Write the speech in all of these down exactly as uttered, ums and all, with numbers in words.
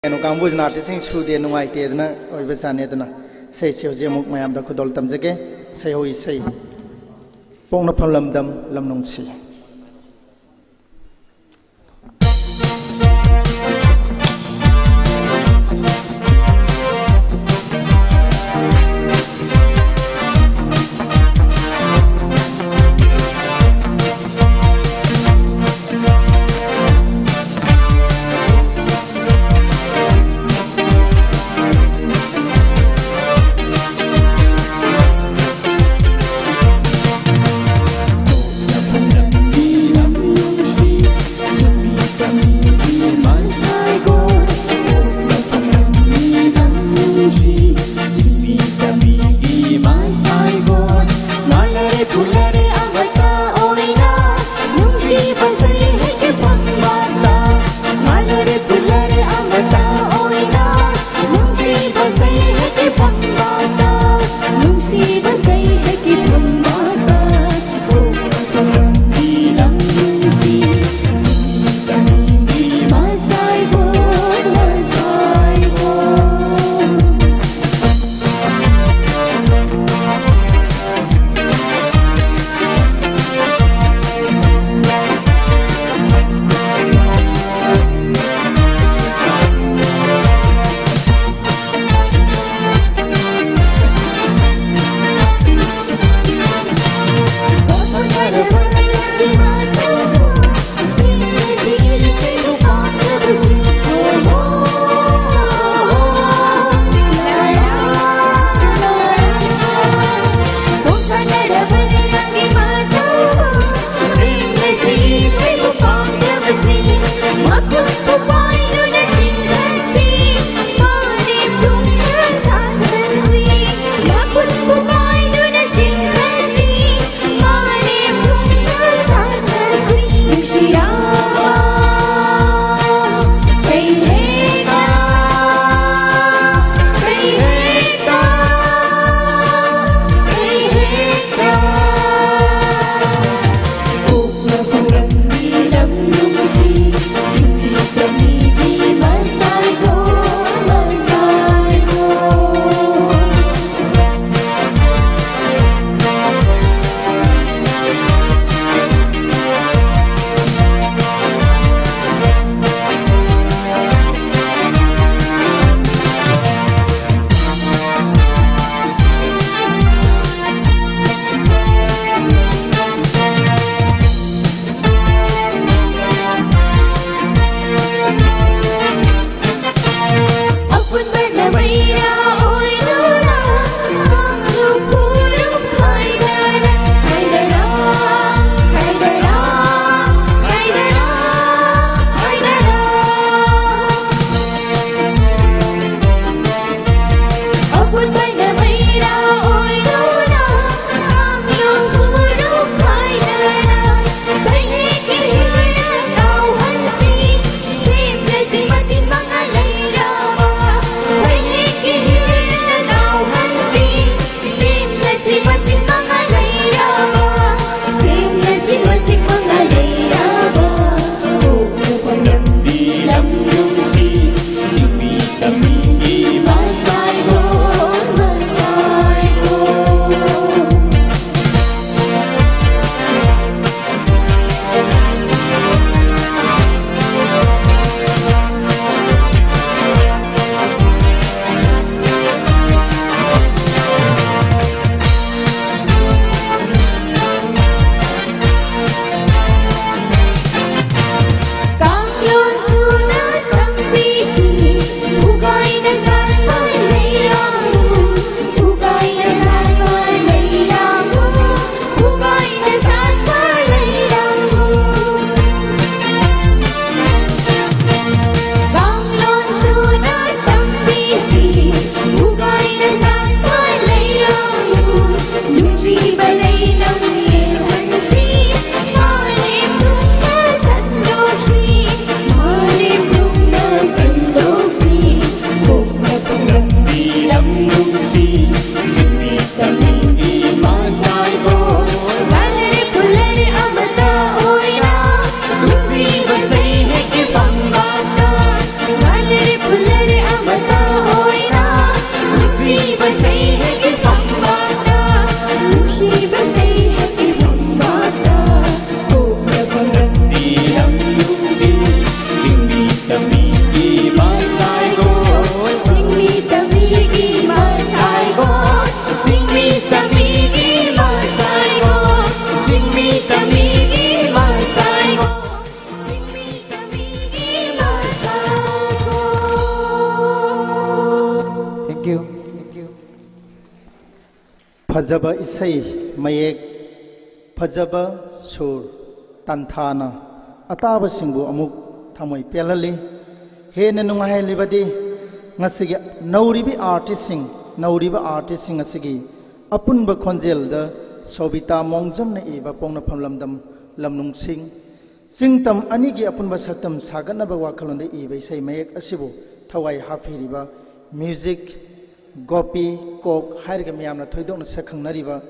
ꯀꯩꯅꯣ ꯀꯥꯡꯕꯨꯁꯤꯅ ꯑꯥꯔꯇꯤꯁꯁꯤꯡ ꯁꯨꯗꯦ, ꯅꯨꯡꯉꯥꯏꯇꯦ ꯑꯗꯨꯅ ꯑꯣꯏꯕꯖꯥꯠꯅꯤ꯫ ꯑꯗꯨꯅ ꯏꯁꯩꯁꯤ ꯍꯧꯖꯤꯛ ꯑꯃꯨꯛ ꯃꯌꯥꯝꯗ ꯈꯨꯗꯣꯜ ꯇꯝꯖꯒꯦ꯫ ꯁꯩꯍꯧ ꯏꯁꯩ, ꯄꯣꯛꯅꯐꯝ ꯂꯝꯗꯝ ꯂꯝ ꯅꯨꯡꯁꯤ꯫ ꯐꯖꯕ ꯏꯁꯩ ꯃꯌꯦꯛ, ꯐꯖꯕ ꯁꯨꯔ, ꯇꯥꯟꯊꯥꯅ ꯑꯇꯥꯕꯁꯤꯡꯕꯨ ꯑꯃꯨꯛ ꯊꯃꯣꯏ ꯄꯦꯜꯍꯜꯂꯤ꯫ ꯍꯦꯟꯅ ꯅꯨꯡꯉꯥꯏꯍꯜꯂꯤꯕꯗꯤ ꯉꯁꯤꯒꯤ ꯅꯧꯔꯤꯕꯤ ꯑꯥꯔꯇꯤꯁꯁꯤꯡ, ꯅꯧꯔꯤꯕ ꯑꯥꯔꯇꯤꯁꯁꯤꯡ ꯑꯁꯤꯒꯤ ꯑꯄꯨꯟꯕ ꯈꯣꯟꯖꯦꯜꯗ ꯁꯣꯕꯤꯇꯥ ꯃꯣꯡꯖꯝꯅ ꯏꯕ ꯄꯣꯛꯅꯐꯝ ꯂꯝꯗꯝ ꯂꯝꯅꯨꯡꯁꯤꯡ, ꯆꯤꯡꯇꯝ ꯑꯅꯤꯒꯤ ꯑꯄꯨꯟꯕ ꯁꯛꯇꯝ ꯁꯥꯒꯠꯅꯕ ꯋꯥꯈꯜꯂꯣꯟꯗ ꯏꯕ ꯏꯁꯩ ꯃꯌꯦꯛ ꯑꯁꯤꯕꯨ ꯊꯋꯥꯏ ꯍꯥꯞꯄꯤꯔꯤꯕ ꯃ꯭ꯌꯨꯖꯤꯛ ꯒꯣꯄꯤ ꯀꯣꯛ ꯍꯥꯏꯔꯒ ꯃꯤꯌꯥꯝꯅ ꯊꯣꯏꯗꯣꯛꯅ ꯁꯛꯈꯪꯅꯔꯤꯕ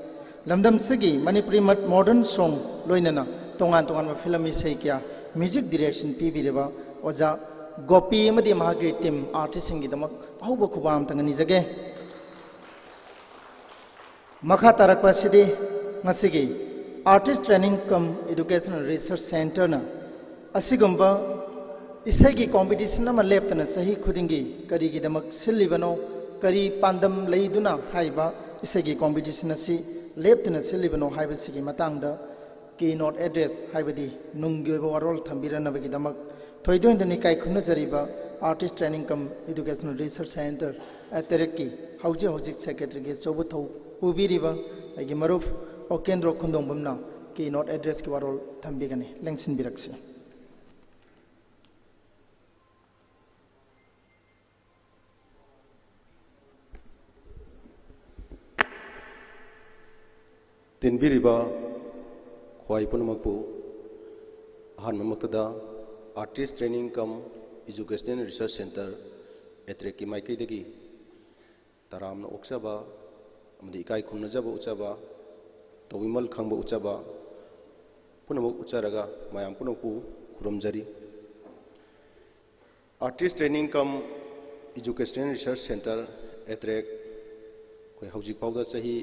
ꯂꯝꯗꯝꯁꯤꯒꯤ ꯃꯅꯤꯄꯨꯔꯤ ꯃꯠ-, ꯃꯣꯗꯔꯟ ꯁꯣꯡ ꯂꯣꯏꯅꯅ ꯇꯣꯉꯥꯟ ꯇꯣꯉꯥꯟꯕ ꯐꯤꯂꯝ ꯏꯁꯩ ꯀꯌꯥ ꯃ꯭ꯌꯨꯖꯤꯛ ꯗꯤꯔꯦꯛꯁꯟ ꯄꯤꯕꯤꯔꯤꯕ ꯑꯣꯖꯥ ꯒꯣꯄꯤ ꯑꯃꯗꯤ ꯃꯍꯥꯛꯀꯤ ꯇꯤꯝ ꯑꯥꯔꯇꯤꯁꯁꯤꯡꯒꯤꯗꯃꯛ ꯑꯍꯧꯕ ꯈꯨꯕꯥꯛ ꯑꯃꯇꯪ ꯅꯤꯖꯒꯦ꯫ ꯃꯈꯥ ꯇꯥꯔꯛꯄ ꯑꯁꯤꯗꯤ ꯉꯁꯤꯒꯤ ꯑꯥꯔꯇꯤꯁ ꯇ꯭ꯔꯦꯅꯤꯡ ꯀꯝ ꯏꯗꯨꯀꯦꯁꯅꯦꯜ ꯔꯤꯁꯔꯁ ꯁꯦꯟꯇꯔꯅ ꯑꯁꯤꯒꯨꯝꯕ ꯏꯁꯩꯒꯤ ꯀꯣꯝꯄꯤꯇꯤꯁꯟ ꯑꯃ ꯂꯦꯞꯇꯅ ꯆꯍꯤ ꯈꯨꯗꯤꯡꯒꯤ ꯀꯔꯤꯒꯤꯗꯃꯛ ꯁꯤꯜꯂꯤꯕꯅꯣ, ꯀꯔꯤ ꯄꯥꯟꯗꯝ ꯂꯩꯗꯨꯅ ꯍꯥꯏꯔꯤꯕ ꯏꯁꯩꯒꯤ ꯀꯣꯝꯄꯤꯇꯤꯁꯟ ꯑꯁꯤ ꯂꯦꯞꯇꯅ ꯁꯤꯜꯂꯤꯕꯅꯣ ꯍꯥꯏꯕꯁꯤꯒꯤ ꯃꯇꯥꯡꯗ ꯀꯤ ꯅꯣꯠ ꯑꯦꯗ꯭ꯔꯦꯁ ꯍꯥꯏꯕꯗꯤ ꯅꯨꯡꯒꯤ ꯑꯣꯏꯕ ꯋꯥꯔꯣꯜ ꯊꯝꯕꯤꯔꯅꯕꯒꯤꯗꯃꯛ ꯊꯣꯏꯗꯣꯛ ꯍꯦꯟꯗꯨꯅ ꯏꯀꯥꯏ ꯈꯨꯝꯅꯖꯔꯤꯕ ꯑꯥꯔꯇꯤꯁ ꯇ꯭ꯔꯦꯅꯤꯡ ꯀꯝ ꯏꯗꯨꯀꯦꯁꯅꯦꯜ ꯔꯤꯁꯔꯁ ꯁꯦꯟꯇꯔ ꯑꯦꯇꯦꯔꯦꯛꯀꯤ ꯍꯧꯖꯤꯛ ꯍꯧꯖꯤꯛ ꯁꯦꯀ꯭ꯔꯦꯇꯔꯤꯒꯤ ꯑꯆꯧꯕ ꯊꯧ ꯄꯨꯕꯤꯔꯤꯕ ꯑꯩꯒꯤ ꯃꯔꯨꯞ ꯑꯣꯀꯦꯟꯗ꯭ꯔꯣ ꯈꯨꯟꯗꯣꯡꯕꯝꯅ ꯀꯤ ꯅꯣꯠ ꯑꯦꯗ꯭ꯔꯦꯁꯀꯤ ꯋꯥꯔꯣꯜ ꯊꯝꯕꯤꯒꯅꯤ꯫ ꯂꯦꯡꯁꯤꯟꯕꯤꯔꯛꯁꯤ꯫ ꯇꯤꯟꯕꯤꯔꯤꯕ ꯈ꯭ꯋꯥꯏ ꯄꯨꯝꯅꯃꯛꯄꯨ ꯑꯍꯥꯟꯕꯃꯛꯇꯗ ꯑꯥꯔꯇꯤꯁ ꯇ꯭ꯔꯦꯅꯤꯡ ꯀꯝ ꯏꯖꯨꯀꯦꯁꯅꯦꯜ ꯔꯤꯁꯔꯁ ꯁꯦꯟꯇꯔ ꯑꯦꯇ꯭ꯔꯦꯛꯀꯤ ꯃꯥꯏꯀꯩꯗꯒꯤ ꯇꯔꯥꯝꯅ ꯑꯣꯛꯆꯕ ꯑꯃꯗꯤ ꯏꯀꯥꯏ ꯈꯨꯝꯅꯖꯕ ꯎꯠꯆꯕ, ꯇꯧꯕꯤꯃꯜ ꯈꯪꯕ ꯎꯠꯆꯕ ꯄꯨꯝꯅꯃꯛ ꯎꯠꯆꯔꯒ ꯃꯌꯥꯝ ꯄꯨꯝꯅꯃꯛꯄꯨ ꯈꯨꯔꯨꯝꯖꯔꯤ꯫ ꯑꯥꯔꯇꯤꯁ ꯇ꯭ꯔꯦꯅꯤꯡ ꯀꯝ ꯏꯖꯨꯀꯦꯁꯅꯦꯜ ꯔꯤꯁꯔꯁ ꯁꯦꯟꯇꯔ ꯑꯦꯇ꯭ꯔꯦꯛ ꯑꯩꯈꯣꯏ ꯍꯧꯖꯤꯛ ꯐꯥꯎꯗ ꯆꯍꯤ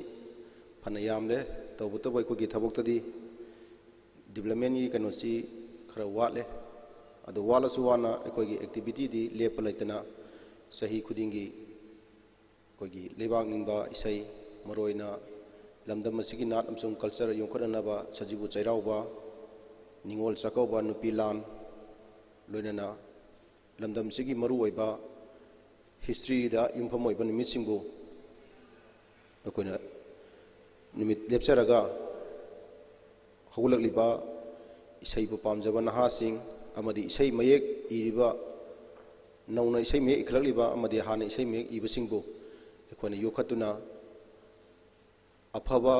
ꯐꯅ ꯌꯥꯝꯂꯦ꯫ ꯇꯧꯕꯇꯕꯨ ꯑꯩꯈꯣꯏꯒꯤ ꯊꯕꯛꯇꯗꯤ ꯗꯤꯕ꯭ꯂꯞꯃꯦꯟꯒꯤ ꯀꯩꯅꯣꯁꯤ ꯈꯔ ꯋꯥꯠꯂꯦ꯫ ꯑꯗꯨ ꯋꯥꯠꯂꯁꯨ ꯋꯥꯅ ꯑꯩꯈꯣꯏꯒꯤ ꯑꯦꯛꯇꯤꯚꯤꯇꯤꯗꯤ ꯂꯦꯞꯄ ꯂꯩꯇꯅ ꯆꯍꯤ ꯈꯨꯗꯤꯡꯒꯤ ꯑꯩꯈꯣꯏꯒꯤ ꯂꯩꯕꯥꯛ ꯅꯤꯡꯕ ꯏꯁꯩ, ꯃꯔꯨꯑꯣꯏꯅ ꯂꯝꯗꯝ ꯑꯁꯤꯒꯤ ꯅꯥꯠ ꯑꯃꯁꯨꯡ ꯀꯜꯆꯔ ꯌꯣꯛꯈꯠꯅꯅꯕ ꯁꯖꯤꯕꯨ ꯆꯩꯔꯥꯎꯕ, ꯅꯤꯉꯣꯜ ꯆꯥꯛꯀꯧꯕ, ꯅꯨꯄꯤ ꯂꯥꯟ, ꯂꯣꯏꯅꯅ ꯂꯝꯗꯝꯁꯤꯒꯤ ꯃꯔꯨꯑꯣꯏꯕ ꯍꯤꯁꯇ꯭ꯔꯤꯗ ꯌꯨꯝꯐꯝ ꯑꯣꯏꯕ ꯅꯨꯃꯤꯠꯁꯤꯡꯕꯨ ꯑꯩꯈꯣꯏꯅ ꯅꯨꯃꯤꯠ ꯂꯦꯞꯆꯔꯒ ꯍꯧꯒꯠꯂꯛꯂꯤꯕ ꯏꯁꯩꯕꯨ ꯄꯥꯝꯖꯕ ꯅꯍꯥꯁꯤꯡ ꯑꯃꯗꯤ ꯏꯁꯩ ꯃꯌꯦꯛ ꯏꯔꯤꯕ, ꯅꯧꯅ ꯏꯁꯩ ꯃꯌꯦꯛ ꯏꯈꯠꯂꯛꯂꯤꯕ ꯑꯃꯗꯤ ꯍꯥꯟꯅ ꯏꯁꯩ ꯃꯌꯦꯛ ꯏꯕꯁꯤꯡꯕꯨ ꯑꯩꯈꯣꯏꯅ ꯌꯣꯛꯈꯠꯇꯨꯅ ꯑꯐꯕ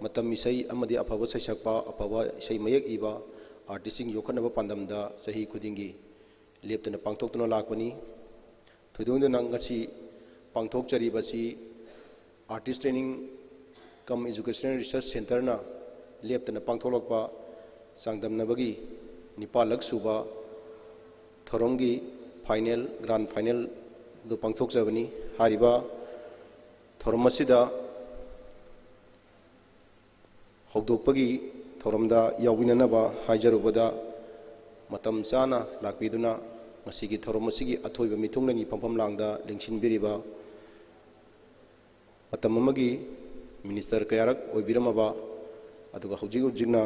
ꯃꯇꯝ ꯏꯁꯩ ꯑꯃꯗꯤ ꯑꯐꯕ ꯁꯩꯁꯛꯄ, ꯑꯐꯕ ꯏꯁꯩ ꯃꯌꯦꯛ ꯏꯕ ꯑꯥꯔꯇꯤꯁꯁꯤꯡ ꯌꯣꯛꯈꯠꯅꯕ ꯄꯥꯟꯗꯝꯗ ꯆꯍꯤ ꯈꯨꯗꯤꯡꯒꯤ ꯂꯦꯞꯇꯅ ꯄꯥꯡꯊꯣꯛꯇꯨꯅ ꯂꯥꯛꯄꯅꯤ꯫ ꯊꯣꯏꯗꯣꯛꯅ ꯉꯁꯤ ꯄꯥꯡꯊꯣꯛꯆꯔꯤꯕꯁꯤ Artist Training cum Educational Research Centreꯅ ꯂꯦꯞꯇꯅ ꯄꯥꯡꯊꯣꯛꯂꯛꯄ ꯆꯥꯡꯗꯝꯅꯕꯒꯤ ꯅꯤꯄꯥꯜꯂꯛ ꯁꯨꯕ ꯊꯧꯔꯝꯒꯤ final, grand finalꯗꯨ ꯄꯥꯡꯊꯣꯛꯆꯕꯅꯤ꯫ ꯍꯥꯏꯔꯤꯕ ꯊꯧꯔꯝ ꯑꯁꯤꯗ ꯍꯧꯗꯣꯛꯄꯒꯤ ꯊꯧꯔꯝꯗ ꯌꯥꯎꯕꯤꯅꯅꯕ ꯍꯥꯏꯖꯔꯨꯕꯗ, ꯃꯇꯝ ꯆꯥꯅ ꯂꯥꯛꯄꯤꯗꯨꯅ ꯉꯁꯤꯒꯤ ꯊꯧꯔꯝ ꯑꯁꯤꯒꯤ ꯑꯊꯣꯏꯕ ꯃꯤꯊꯨꯡꯂꯦꯟꯒꯤ ꯐꯝꯐꯝ ꯂꯥꯡꯗ ꯂꯦꯡꯁꯤꯟꯕꯤꯔꯤꯕ ꯃꯇꯝ ꯑꯃꯒꯤ ꯃꯤꯅꯤꯁꯇꯔ ꯀꯌꯥꯔꯛ ꯑꯣꯏꯕꯤꯔꯝꯃꯕ, ꯑꯗꯨꯒ ꯍꯧꯖꯤꯛ ꯍꯧꯖꯤꯛꯅ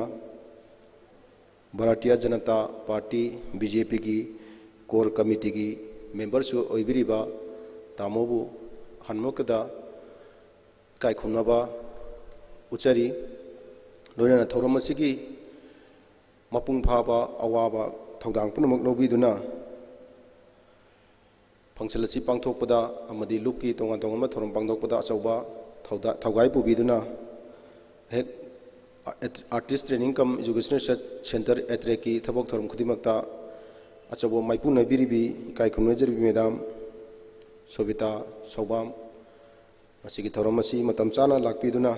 ꯚꯥꯔꯇꯤꯌ ꯖꯅꯇꯥ ꯄꯥꯔꯇꯤ, BJPꯒꯤ core committeeꯒꯤ memberꯁꯨ ꯑꯣꯏꯕꯤꯔꯤꯕ ꯇꯥꯃꯣꯕꯨ ꯑꯍꯥꯟꯕꯃꯛꯇꯗ ꯏꯀꯥꯏ ꯈꯨꯝꯅꯕ ꯎꯠꯆꯔꯤ꯫ ꯂꯣꯏꯅꯅ ꯊꯧꯔꯝ ꯑꯁꯤꯒꯤ ꯃꯄꯨꯡ ꯐꯥꯕ ꯑꯋꯥꯕ ꯊꯧꯗꯥꯡ ꯄꯨꯝꯅꯃꯛ ꯂꯧꯕꯤꯗꯨꯅ function ꯑꯁꯤ ꯄꯥꯡꯊꯣꯛꯄꯗ ꯑꯃꯗꯤ ꯂꯨꯞꯀꯤ ꯇꯣꯉꯥꯟ ꯇꯣꯉꯥꯟꯕ ꯊꯧꯔꯝ ꯄꯥꯡꯊꯣꯛꯄꯗ ꯑꯆꯧꯕ ꯊꯧꯗꯥ-, ꯊꯧꯒꯥꯏ ꯄꯨꯕꯤꯗꯨꯅ ꯍꯦꯛ Artist Training cum Educational Research Centre ATRECꯀꯤ ꯊꯕꯛ ꯊꯧꯔꯝ ꯈꯨꯗꯤꯡꯃꯛꯇ ꯑꯆꯧꯕ ꯃꯥꯏꯄꯨꯅꯕꯤꯔꯤꯕꯤ ꯏꯀꯥꯏ ꯈꯨꯝꯅꯖꯔꯤꯕꯤ ꯃꯦꯗꯥꯝ ꯁꯣꯕꯤꯇꯥ ꯁꯧꯕꯥꯝ, ꯃꯁꯤꯒꯤ ꯊꯧꯔꯝ ꯑꯁꯤ ꯃꯇꯝ ꯆꯥꯅ ꯂꯥꯛꯄꯤꯗꯨꯅ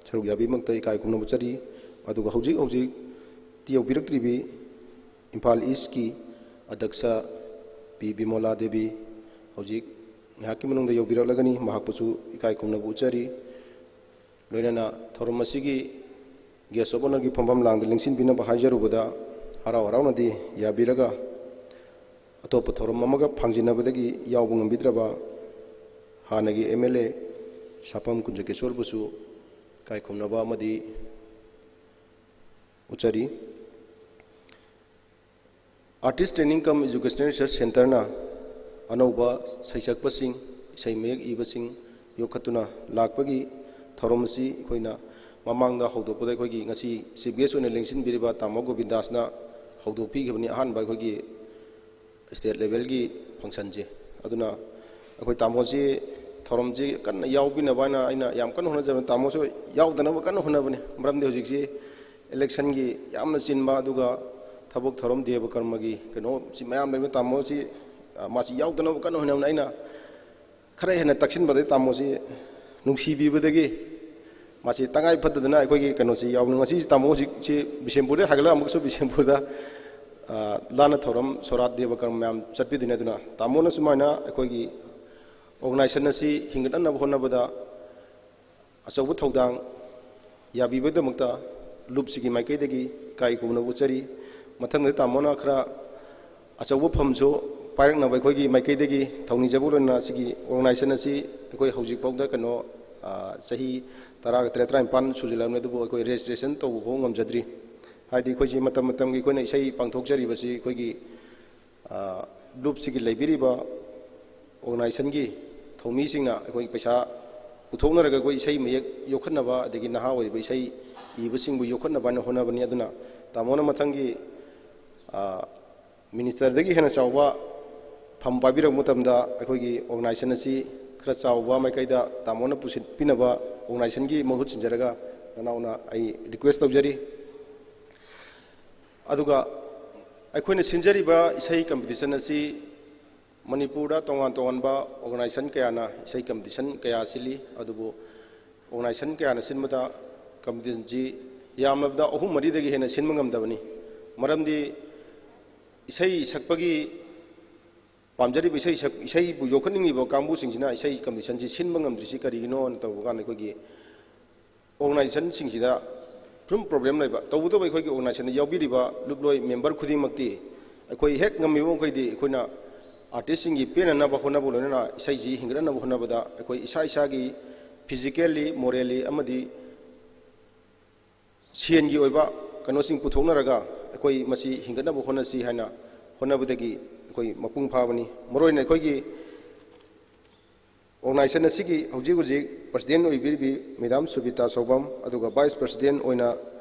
ꯁꯔꯨꯛ ꯌꯥꯕꯤꯃꯛꯇ ꯏꯀꯥꯏ ꯈꯨꯝꯅꯕ ꯎꯠꯆꯔꯤ꯫ ꯑꯗꯨꯒ ꯍꯧꯖꯤꯛ ꯍꯧꯖꯤꯛ ꯇꯤ ꯌꯧꯕꯤꯔꯛꯇ꯭ꯔꯤꯕꯤ ꯏꯝꯐꯥꯜ ꯏꯁꯀꯤ ꯑꯗ꯭ꯌꯛꯁ ꯄꯤ ꯕꯤꯃꯣꯂꯥ ꯗꯦꯕꯤ, ꯍꯧꯖꯤꯛ ꯉꯥꯏꯍꯥꯛꯀꯤ ꯃꯅꯨꯡꯗ ꯌꯧꯕꯤꯔꯛꯂꯒꯅꯤ, ꯃꯍꯥꯛꯄꯨꯁꯨ ꯏꯀꯥꯏ ꯈꯨꯝꯅꯕ ꯎꯠꯆꯔꯤ꯫ ꯂꯣꯏꯅꯅ ꯊꯧꯔꯝ ꯑꯁꯤꯒꯤ guest of honourꯒꯤ ꯐꯝꯐꯝ ꯂꯥꯡꯗ ꯂꯦꯡꯁꯤꯟꯕꯤꯅꯕ ꯍꯥꯏꯖꯔꯨꯕꯗ, ꯍꯔꯥꯎ ꯍꯔꯥꯎꯅꯗꯤ ꯌꯥꯕꯤꯔꯒ ꯑꯇꯣꯞꯄ ꯊꯧꯔꯝ ꯑꯃꯒ ꯐꯥꯡꯖꯤꯟꯅꯕꯗꯒꯤ ꯌꯥꯎꯕ ꯉꯝꯕꯤꯗ꯭ꯔꯕ ꯍꯥꯟꯅꯒꯤ MLA ꯁꯥꯄꯝ ꯀꯨꯟꯖꯀꯦꯁꯣꯔꯕꯨꯁꯨ ꯏꯀꯥꯏ ꯈꯨꯝꯅꯕ ꯑꯃꯗꯤ ꯎꯠꯆꯔꯤ꯫ Artist Training cum Educational Research Centreꯅ ꯑꯅꯧꯕ ꯁꯩꯁꯛꯄꯁꯤꯡ, ꯏꯁꯩ ꯃꯌꯦꯛ ꯏꯕꯁꯤꯡ ꯌꯣꯛꯈꯠꯇꯨꯅ ꯂꯥꯛꯄꯒꯤ ꯊꯧꯔꯝ ꯑꯁꯤ ꯑꯩꯈꯣꯏꯅ ꯃꯃꯥꯡꯗ ꯍꯧꯗꯣꯛꯄꯗ ꯑꯩꯈꯣꯏꯒꯤ ꯉꯁꯤ ꯆꯤꯐ ꯒꯦꯁ ꯑꯣꯏꯅ ꯂꯦꯡꯁꯤꯟꯕꯤꯔꯤꯕ ꯇꯥꯃꯣ ꯒꯣꯕꯤꯟꯗꯥꯁꯅ ꯍꯧꯗꯣꯛꯄꯤꯈꯤꯕꯅꯤ, ꯑꯍꯥꯟꯕ ꯑꯩꯈꯣꯏꯒꯤ ꯁ꯭ꯇꯦꯠ ꯂꯦꯚꯦꯜꯒꯤ ꯐꯪꯁꯟꯁꯦ꯫ ꯑꯗꯨꯅ ꯑꯩꯈꯣꯏ ꯇꯥꯃꯣꯁꯤ ꯊꯧꯔꯝꯁꯤ ꯀꯟꯅ ꯌꯥꯎꯕꯤꯅꯕ ꯍꯥꯏꯅ ꯑꯩꯅ ꯌꯥꯝ ꯀꯟꯅ ꯍꯣꯠꯅꯖꯕꯅꯤ꯫ ꯇꯥꯃꯣꯁꯨ ꯌꯥꯎꯗꯅꯕ ꯀꯟꯅ ꯍꯣꯠꯅꯕꯅꯤ, ꯃꯔꯝꯗꯤ ꯍꯧꯖꯤꯛꯁꯤ ꯏꯂꯦꯛꯁꯟꯒꯤ ꯌꯥꯝꯅ ꯆꯤꯟꯕ, ꯑꯗꯨꯒ ꯊꯕꯛ ꯊꯧꯔꯝ ꯗꯦꯕ ꯀꯔꯃꯒꯤ ꯀꯩꯅꯣ ꯁꯤ ꯃꯌꯥꯝ ꯂꯩꯕ ꯇꯥꯃꯣꯁꯤ, ꯑ, ꯃꯥꯁꯤ ꯌꯥꯎꯗꯅꯕ ꯀꯟꯅ ꯍꯣꯠꯅꯕꯅꯤ꯫ ꯑꯩꯅ ꯈꯔ ꯍꯦꯟꯅ ꯇꯛꯁꯤꯟꯕꯗꯒꯤ ꯇꯥꯃꯣꯁꯤ ꯅꯨꯡꯁꯤꯕꯤꯕꯗꯒꯤ ꯃꯥꯁꯤ ꯇꯉꯥꯏ ꯐꯗꯗꯅ ꯑꯩꯈꯣꯏꯒꯤ ꯀꯩꯅꯣꯁꯤ ꯌꯥꯎꯕꯅꯤ꯫ ꯉꯁꯤ ꯇꯥꯃꯣ ꯍꯧꯖꯤꯛꯁꯤ ꯕꯤꯁꯦꯝꯄꯨꯔꯗ ꯍꯥꯏꯒꯠꯂꯒ ꯑꯃꯨꯛꯁꯨ ꯕꯤꯁꯦꯝꯄꯨꯔꯗ, ꯑ, ꯂꯥꯟꯅ ꯊꯧꯔꯝ ꯁꯣꯔꯥꯠ ꯗꯦꯕ ꯀꯔꯃ ꯃꯌꯥꯝ ꯆꯠꯄꯤꯗꯣꯏꯅꯤ꯫ ꯑꯗꯨꯅ ꯇꯥꯃꯣꯅ ꯁꯨꯃꯥꯏꯅ ꯑꯩꯈꯣꯏꯒꯤ organization ꯑꯁꯤ ꯍꯤꯡꯒꯠꯅꯅꯕ ꯍꯣꯠꯅꯕꯗ ꯑꯆꯧꯕ ꯊꯧꯗꯥꯡ ꯌꯥꯕꯤꯕꯒꯤꯗꯃꯛꯇ ꯂꯨꯞꯁꯤꯒꯤ ꯃꯥꯏꯀꯩꯗꯒꯤ ꯏꯀꯥꯏ ꯈꯨꯝꯅꯕ ꯎꯠꯆꯔꯤ꯫ ꯃꯊꯪꯗ ꯇꯥꯃꯣꯅ ꯈꯔ ꯑꯆꯧꯕ ꯐꯝꯁꯨ ꯄꯥꯏꯔꯛꯅꯕ ꯑꯩꯈꯣꯏꯒꯤ ꯃꯥꯏꯀꯩꯗꯒꯤ ꯊꯧꯅꯤꯖꯕ ꯂꯣꯏꯅꯅ ꯁꯤꯒꯤ organization ꯑꯁꯤ ꯑꯩꯈꯣꯏ ꯍꯧꯖꯤꯛꯐꯥꯎꯗ ꯀꯩꯅꯣ, ꯑ, ꯆꯍꯤ ꯇꯔꯥꯒ ꯇꯔꯦꯠ, ꯇꯔꯥꯅꯤꯄꯥꯟ ꯁꯨꯖꯤꯜꯂꯕꯅꯤ, ꯑꯗꯨꯕꯨ ꯑꯩꯈꯣꯏ registration ꯇꯧꯕ ꯐꯥꯎ ꯉꯝꯖꯗ꯭ꯔꯤ꯫ ꯍꯥꯏꯗꯤ ꯑꯩꯈꯣꯏꯁꯤ ꯃꯇꯝ ꯃꯇꯝꯒꯤ ꯑꯩꯈꯣꯏꯅ ꯏꯁꯩ ꯄꯥꯡꯊꯣꯛꯆꯔꯤꯕꯁꯤ ꯑꯩꯈꯣꯏꯒꯤ, ꯑ, ꯂꯨꯞꯁꯤꯒꯤ ꯂꯩꯕꯤꯔꯤꯕ organizationꯒꯤ ꯊꯧꯃꯤꯁꯤꯡꯅ ꯑꯩꯈꯣꯏ ꯄꯩꯁꯥ ꯄꯨꯊꯣꯛꯅꯔꯒ ꯑꯩꯈꯣꯏ ꯏꯁꯩ ꯃꯌꯦꯛ ꯌꯣꯛꯈꯠꯅꯕ, ꯑꯗꯒꯤ ꯅꯍꯥ ꯑꯣꯏꯔꯤꯕ ꯏꯁꯩ ꯏꯕꯁꯤꯡꯕꯨ ꯌꯣꯛꯈꯠꯅꯕ ꯍꯥꯏꯅ ꯍꯣꯠꯅꯕꯅꯤ꯫ ꯑꯗꯨꯅ ꯇꯥꯃꯣꯅ ꯃꯊꯪꯒꯤ, ꯑ, ministerꯗꯒꯤ ꯍꯦꯟꯅ ꯆꯥꯎꯕ ꯐꯝ ꯄꯥꯏꯕꯤꯔꯛꯄ ꯃꯇꯝꯗ ꯑꯩꯈꯣꯏꯒꯤ organization ꯑꯁꯤ ꯈꯔ ꯆꯥꯎꯕ ꯃꯥꯏꯀꯩꯗ ꯇꯥꯃꯣꯅ ꯄꯨꯁꯤꯠꯄꯤꯅꯕ organizationꯒꯤ ꯃꯍꯨꯠ ꯁꯤꯟꯖꯔꯒ ꯅꯅꯥꯎꯅ ꯑꯩ request ꯇꯧꯖꯔꯤ꯫ ꯑꯗꯨꯒ ꯑꯩꯈꯣꯏꯅ ꯁꯤꯟꯖꯔꯤꯕ ꯏꯁꯩ competition ꯑꯁꯤ ꯃꯅꯤꯄꯨꯔꯗ ꯇꯣꯉꯥꯟ ꯇꯣꯉꯥꯟꯕ organization ꯀꯌꯥꯅ ꯏꯁꯩ competition ꯀꯌꯥ ꯁꯤꯜꯂꯤ, ꯑꯗꯨꯕꯨ organization ꯀꯌꯥꯅ ꯁꯤꯟꯕꯗ competitionꯁꯤ ꯌꯥꯝꯂꯕꯗ ꯑꯍꯨꯝ ꯃꯔꯤꯗꯒꯤ ꯍꯦꯟꯅ ꯁꯤꯟꯕ ꯉꯝꯗꯕꯅꯤ꯫ ꯃꯔꯝꯗꯤ ꯏꯁꯩ ꯁꯛꯄꯒꯤ ꯄꯥꯝꯖꯔꯤꯕ ꯏꯁꯩ ꯁꯛ-, ꯏꯁꯩꯕꯨ ꯌꯣꯛꯈꯠꯅꯤꯡꯂꯤꯕ ꯀꯥꯡꯕꯨꯁꯤꯡꯁꯤꯅ ꯏꯁꯩ competitionꯁꯤ ꯁꯤꯟꯕ ꯉꯝꯗ꯭ꯔꯤꯁꯤ ꯀꯔꯤꯒꯤꯅꯣꯅ ꯇꯧꯕ ꯀꯥꯟꯗ ꯑꯩꯈꯣꯏꯒꯤ organizationꯁꯤꯡꯁꯤꯗ ꯁꯨꯝ problem ꯂꯩꯕ꯫ ꯇꯧꯕꯇꯕꯨ ꯑꯩꯈꯣꯏꯒꯤ organizationꯗ ꯌꯥꯎꯕꯤꯔꯤꯕ ꯂꯨꯞꯂꯣꯏ member ꯈꯨꯗꯤꯡꯃꯛꯇꯤ ꯑꯩꯈꯣꯏ ꯍꯦꯛ ꯉꯝꯃꯤꯕ ꯃꯈꯩꯗꯤ ꯑꯩꯈꯣꯏꯅ artistꯁꯤꯡꯒꯤ ꯄꯦꯟꯅꯅꯕ ꯍꯣꯠꯅꯕ ꯂꯣꯏꯅꯅ ꯏꯁꯩꯁꯤ ꯍꯤꯡꯒꯠꯅꯅꯕ ꯍꯣꯠꯅꯕꯗ ꯑꯩꯈꯣꯏ ꯏꯁꯥ ꯏꯁꯥꯒꯤ physically, morally ꯑꯃꯗꯤ ꯁꯦꯟꯒꯤ ꯑꯣꯏꯕ ꯀꯩꯅꯣꯁꯤꯡ ꯄꯨꯊꯣꯛꯅꯔꯒ ꯑꯩꯈꯣꯏ ꯃꯁꯤ ꯍꯤꯡꯒꯠꯅꯕ ꯍꯣꯠꯅꯁꯤ ꯍꯥꯏꯅ ꯍꯣꯠꯅꯕꯗꯒꯤ ꯑꯩꯈꯣꯏ ꯃꯄꯨꯡ ꯐꯥꯕꯅꯤ꯫ ꯃꯔꯨꯑꯣꯏꯅ ꯑꯩꯈꯣꯏꯒꯤ organization ꯑꯁꯤꯒꯤ ꯍꯧꯖꯤꯛ ꯍꯧꯖꯤꯛ president ꯑꯣꯏꯕꯤꯔꯤꯕꯤ Madam ꯁꯣꯕꯤꯇꯥ ꯁꯧꯕꯝ, ꯑꯗꯨꯒ vice president ꯑꯣꯏꯅ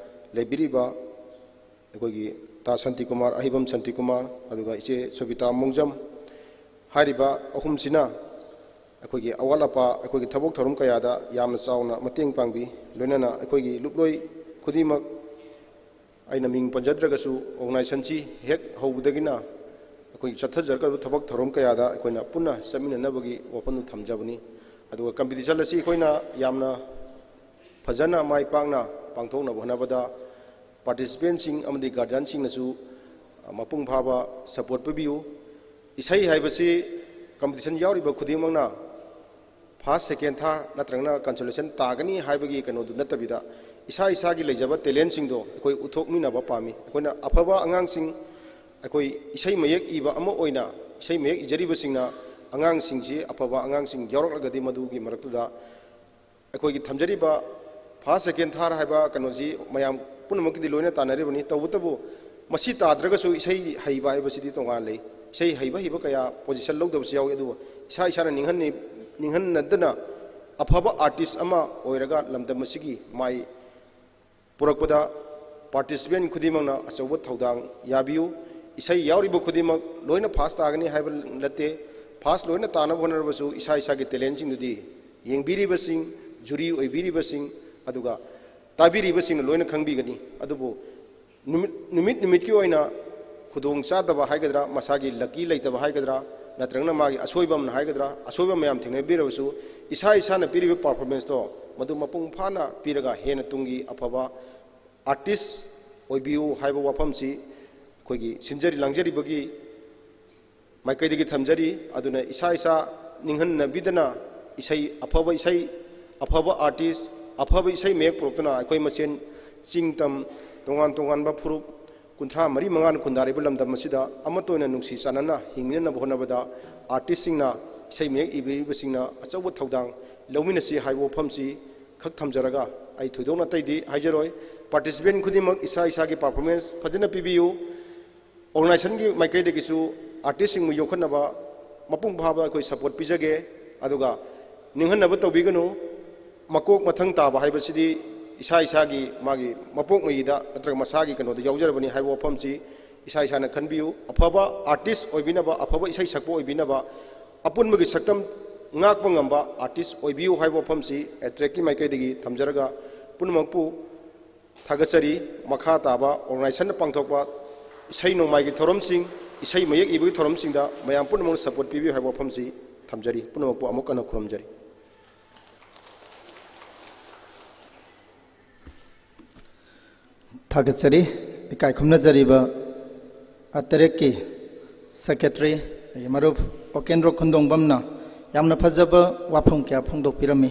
ꯂꯩꯕꯤꯔꯤꯕ ꯑꯩꯈꯣꯏꯒꯤ ꯇꯥ ꯁꯥꯟꯇꯤꯀꯨꯃꯥꯔ, ꯑꯍꯩꯕꯝ ꯁꯥꯟꯇꯤꯀꯨꯃꯥꯔ, ꯑꯗꯨꯒ ꯏꯆꯦ ꯁꯣꯕꯤꯇꯥ ꯃꯣꯡꯖꯝ, ꯍꯥꯏꯔꯤꯕ ꯑꯍꯨꯝꯁꯤꯅ ꯑꯩꯈꯣꯏꯒꯤ ꯑꯋꯥꯠ ꯑꯄꯥ, ꯑꯩꯈꯣꯏꯒꯤ ꯊꯕꯛ ꯊꯧꯔꯝ ꯀꯌꯥꯗ ꯌꯥꯝꯅ ꯆꯥꯎꯅ ꯃꯇꯦꯡ ꯄꯥꯡꯕꯤ꯫ ꯂꯣꯏꯅꯅ ꯑꯩꯈꯣꯏꯒꯤ ꯂꯨꯞꯂꯣꯏ ꯈꯨꯗꯤꯡꯃꯛ, ꯑꯩꯅ ꯃꯤꯡ ꯄꯟꯖꯗ꯭ꯔꯒꯁꯨ, organizationꯁꯤ ꯍꯦꯛ ꯍꯧꯕꯗꯒꯤꯅ ꯑꯩꯈꯣꯏꯒꯤ ꯆꯠꯊꯖꯔꯛꯀꯗꯕ ꯊꯕꯛ ꯊꯧꯔꯝ ꯀꯌꯥꯗ ꯑꯩꯈꯣꯏꯅ ꯄꯨꯟꯅ ꯆꯠꯃꯤꯟꯅꯅꯕꯒꯤ ꯋꯥꯐꯝꯗꯨ ꯊꯝꯖꯕꯅꯤ꯫ ꯑꯗꯨꯒ competition ꯑꯁꯤ ꯑꯩꯈꯣꯏꯅ ꯌꯥꯝꯅ ꯐꯖꯅ ꯃꯥꯏ ꯄꯥꯛꯅ ꯄꯥꯡꯊꯣꯛꯅꯕ ꯍꯣꯠꯅꯕꯗ participantꯁꯤꯡ ꯑꯃꯗꯤ guardianꯁꯤꯡꯅꯁꯨ ꯃꯄꯨꯡ ꯐꯥꯕ support ꯄꯤꯕꯤꯌꯨ꯫ ꯏꯁꯩ ꯍꯥꯏꯕꯁꯤ competition ꯌꯥꯎꯔꯤꯕ ꯈꯨꯗꯤꯡꯃꯛꯅ first, second, third ꯅꯠꯇ꯭ꯔꯒꯅ consolation ꯇꯥꯒꯅꯤ ꯍꯥꯏꯕꯒꯤ ꯀꯩꯅꯣꯗꯨ ꯅꯠꯇꯕꯤꯗ, ꯏꯁꯥ ꯏꯁꯥꯒꯤ ꯂꯩꯖꯕ talentꯁꯤꯡꯗꯣ ꯑꯩꯈꯣꯏ ꯎꯠꯊꯣꯛꯃꯤꯟꯅꯕ ꯄꯥꯝꯃꯤ꯫ ꯑꯩꯈꯣꯏꯅ ꯑꯐꯕ ꯑꯉꯥꯡꯁꯤꯡ, ꯑꯩꯈꯣꯏ ꯏꯁꯩ ꯃꯌꯦꯛ ꯏꯕ ꯑꯃ ꯑꯣꯏꯅ, ꯏꯁꯩ ꯃꯌꯦꯛ ꯏꯖꯔꯤꯕꯁꯤꯡꯅ ꯑꯉꯥꯡꯁꯤꯡꯁꯤ, ꯑꯐꯕ ꯑꯉꯥꯡꯁꯤꯡ ꯌꯥꯎꯔꯛꯂꯒꯗꯤ, ꯃꯗꯨꯒꯤ ꯃꯔꯛꯇꯨꯗ ꯑꯩꯈꯣꯏꯒꯤ ꯊꯝꯖꯔꯤꯕ first, second, third ꯍꯥꯏꯕ ꯀꯩꯅꯣꯁꯤ ꯃꯌꯥꯝ ꯄꯨꯝꯅꯃꯛꯀꯤꯗꯤ ꯂꯣꯏꯅ ꯇꯥꯟꯅꯔꯤꯕꯅꯤ꯫ ꯇꯧꯕꯇꯕꯨ, ꯃꯁꯤ ꯇꯥꯗ꯭ꯔꯒꯁꯨ ꯏꯁꯩ ꯍꯩꯕ ꯍꯥꯏꯕꯁꯤꯗꯤ ꯇꯣꯉꯥꯟ ꯂꯩ꯫ ꯏꯁꯩ ꯍꯩꯕ ꯍꯩꯕ ꯀꯌꯥ position ꯂꯧꯗꯕꯁꯨ ꯌꯥꯎꯏ꯫ ꯑꯗꯨꯕꯨ ꯏꯁꯥ ꯏꯁꯥꯅ ꯅꯤꯡꯍꯟꯅꯤ-, ꯅꯤꯡꯍꯟꯅꯗꯅ ꯑꯐꯕ artist ꯑꯃ ꯑꯣꯏꯔꯒ ꯂꯝꯗꯝ ꯑꯁꯤꯒꯤ ꯃꯥꯏ ꯄꯨꯔꯛꯄꯗ participant ꯈꯨꯗꯤꯡꯃꯛꯅ ꯑꯆꯧꯕ ꯊꯧꯗꯥꯡ ꯌꯥꯕꯤꯌꯨ꯫ ꯏꯁꯩ ꯌꯥꯎꯔꯤꯕ ꯈꯨꯗꯤꯡꯃꯛ ꯂꯣꯏꯅ first ꯇꯥꯒꯅꯤ ꯍꯥꯏꯕ ꯅꯠꯇꯦ꯫ First ꯂꯣꯏꯅ ꯇꯥꯅꯕ ꯍꯣꯠꯅꯔꯕꯁꯨ ꯏꯁꯥ ꯏꯁꯥꯒꯤ talentꯁꯤꯡꯗꯨꯗꯤ ꯌꯦꯡꯕꯤꯔꯤꯕꯁꯤꯡ, jury ꯑꯣꯏꯕꯤꯔꯤꯕꯁꯤꯡ, ꯑꯗꯨꯒ ꯇꯥꯕꯤꯔꯤꯕꯁꯤꯡꯅ ꯂꯣꯏꯅ ꯈꯪꯕꯤꯒꯅꯤ꯫ ꯑꯗꯨꯕꯨ ꯅꯨꯃꯤꯠ, ꯅꯨꯃꯤꯠ ꯅꯨꯃꯤꯠꯀꯤ ꯑꯣꯏꯅ ꯈꯨꯗꯣꯡ ꯆꯥꯗꯕ ꯍꯥꯏꯒꯗ꯭ꯔꯥ, ꯃꯁꯥꯒꯤ lucky ꯂꯩꯇꯕ ꯍꯥꯏꯒꯗ꯭ꯔꯥ, ꯅꯠꯇ꯭ꯔꯒꯅ ꯃꯥꯒꯤ ꯑꯁꯣꯏꯕ ꯑꯃꯅ ꯍꯥꯏꯒꯗ꯭ꯔꯥ, ꯑꯁꯣꯏꯕ ꯃꯌꯥꯝ ꯊꯦꯡꯅꯕꯤꯔꯕꯁꯨ, ꯏꯁꯥ ꯏꯁꯥꯅ ꯄꯤꯔꯤꯕ performanceꯇꯣ ꯃꯗꯨ ꯃꯄꯨꯡ ꯐꯥꯅ ꯄꯤꯔꯒ ꯍꯦꯟꯅ ꯇꯨꯡꯒꯤ ꯑꯐꯕ artist ꯑꯣꯏꯕꯤꯌꯨ ꯍꯥꯏꯕ ꯋꯥꯐꯝꯁꯤ ꯑꯩꯈꯣꯏꯒꯤ ꯁꯤꯟꯖꯔꯤ ꯂꯥꯡꯖꯔꯤꯕꯒꯤ ꯃꯥꯏꯀꯩꯗꯒꯤ ꯊꯝꯖꯔꯤ꯫ ꯑꯗꯨꯅ ꯏꯁꯥ ꯏꯁꯥ ꯅꯤꯡꯍꯟꯅꯕꯤꯗꯅ ꯏꯁꯩ ꯑꯐꯕ, ꯏꯁꯩ ꯑꯐꯕ artist, ꯑꯐꯕ ꯏꯁꯩ ꯃꯌꯦꯛ ꯄꯨꯔꯛꯇꯨꯅ ꯑꯩꯈꯣꯏ ꯃꯁꯦꯟ ꯆꯤꯡ ꯇꯝ, ꯇꯣꯉꯥꯟ ꯇꯣꯉꯥꯟꯕ ꯐꯨꯔꯨꯞ ꯀꯨꯟꯊ꯭ꯔꯥ ꯃꯔꯤ ꯃꯉꯥꯅ ꯈꯨꯟꯗꯥꯔꯤꯕ ꯂꯝꯗꯝ ꯑꯁꯤꯗ ꯑꯃꯠꯇ ꯑꯣꯏꯅ ꯅꯨꯡꯁꯤ ꯆꯥꯟꯅꯅ ꯍꯤꯡꯃꯤꯟꯅꯅꯕ ꯍꯣꯠꯅꯕꯗ artistꯁꯤꯡꯅ, ꯏꯁꯩ ꯃꯌꯦꯛ ꯏꯕꯤꯔꯤꯕꯁꯤꯡꯅ ꯑꯆꯧꯕ ꯊꯧꯗꯥꯡ ꯂꯧꯃꯤꯟꯅꯁꯤ ꯍꯥꯏꯕ ꯋꯥꯐꯝꯁꯤ ꯈꯛ ꯊꯝꯖꯔꯒ ꯑꯩ ꯊꯣꯏꯗꯣꯛꯅ ꯑꯇꯩꯗꯤ ꯍꯥꯏꯖꯔꯣꯏ꯫ Participant ꯈꯨꯗꯤꯡꯃꯛ ꯏꯁꯥ ꯏꯁꯥꯒꯤ performance ꯐꯖꯅ ꯄꯤꯕꯤꯌꯨ꯫ Organizationꯒꯤ ꯃꯥꯏꯀꯩꯗꯒꯤꯁꯨ ꯑꯥꯔꯇꯤꯁꯁꯤꯡꯕꯨ ꯌꯣꯛꯈꯠꯅꯕ ꯃꯄꯨꯡ ꯐꯥꯕ ꯑꯩꯈꯣꯏ ꯁꯄꯣꯔꯠ ꯄꯤꯖꯒꯦ꯫ ꯑꯗꯨꯒ ꯅꯤꯡꯍꯟꯅꯕ ꯇꯧꯕꯤꯒꯅꯨ, ꯃꯀꯣꯛ ꯃꯊꯪ ꯇꯥꯕ ꯍꯥꯏꯕꯁꯤꯗꯤ ꯏꯁꯥ ꯏꯁꯥꯒꯤ ꯃꯥꯒꯤ ꯃꯄꯣꯛꯉꯩꯗ ꯅꯠꯇ꯭ꯔꯒ ꯃꯁꯥꯒꯤ ꯀꯩꯅꯣꯗ ꯌꯥꯎꯖꯔꯕꯅꯤ ꯍꯥꯏꯕ ꯋꯥꯐꯝꯁꯤ ꯏꯁꯥ ꯏꯁꯥꯅ ꯈꯟꯕꯤꯌꯨ꯫ ꯑꯐꯕ ꯑꯥꯔꯇꯤꯁ ꯑꯣꯏꯕꯤꯅꯕ, ꯑꯐꯕ ꯏꯁꯩ ꯁꯛꯄ ꯑꯣꯏꯕꯤꯅꯕ, ꯑꯄꯨꯟꯕꯒꯤ ꯁꯛꯇꯝ ꯉꯥꯛꯄ ꯉꯝꯕ ꯑꯥꯔꯇꯤꯁ ꯑꯣꯏꯕꯤꯌꯨ ꯍꯥꯏꯕ ꯋꯥꯐꯝꯁꯤ ꯑꯦꯇ꯭ꯔꯦꯛꯀꯤ ꯃꯥꯏꯀꯩꯗꯒꯤ ꯊꯝꯖꯔꯒ ꯄꯨꯝꯅꯃꯛꯄꯨ ꯊꯥꯒꯠꯆꯔꯤ꯫ ꯃꯈꯥ ꯇꯥꯕ ꯑꯣꯔꯒꯅꯥꯏꯖꯦꯁꯟꯅ ꯄꯥꯡꯊꯣꯛꯄ ꯏꯁꯩ ꯅꯣꯡꯃꯥꯏꯒꯤ ꯊꯧꯔꯝꯁꯤꯡ, ꯏꯁꯩ ꯃꯌꯦꯛ ꯏꯕꯒꯤ ꯊꯧꯔꯝꯁꯤꯡꯗ ꯃꯌꯥꯝ ꯄꯨꯝꯅꯃꯛꯅ ꯁꯄꯣꯔꯠ ꯄꯤꯕꯤꯌꯨ ꯍꯥꯏꯕ ꯋꯥꯐꯝꯁꯤ ꯊꯝꯖꯔꯤ꯫ ꯄꯨꯝꯅꯃꯛꯄꯨ ꯑꯃꯨꯛ ꯍꯟꯅ ꯈꯨꯔꯨꯝꯖꯔꯤ꯫ ꯊꯥꯒꯠꯆꯔꯤ꯫ ꯏꯀꯥꯏ ꯈꯨꯝꯅꯖꯔꯤꯕ ꯑꯇꯔꯦꯛꯀꯤ ꯁꯦꯀ꯭ꯔꯦꯇꯔꯤ, ꯑꯩꯒꯤ ꯃꯔꯨꯞ ꯑꯣꯀꯦꯟꯗ꯭ꯔꯣ ꯈꯨꯟꯗꯣꯡꯕꯝꯅ ꯌꯥꯝꯅ ꯐꯖꯕ ꯋꯥꯐꯝ ꯀꯌꯥ ꯐꯣꯡꯗꯣꯛꯄꯤꯔꯝꯃꯤ꯫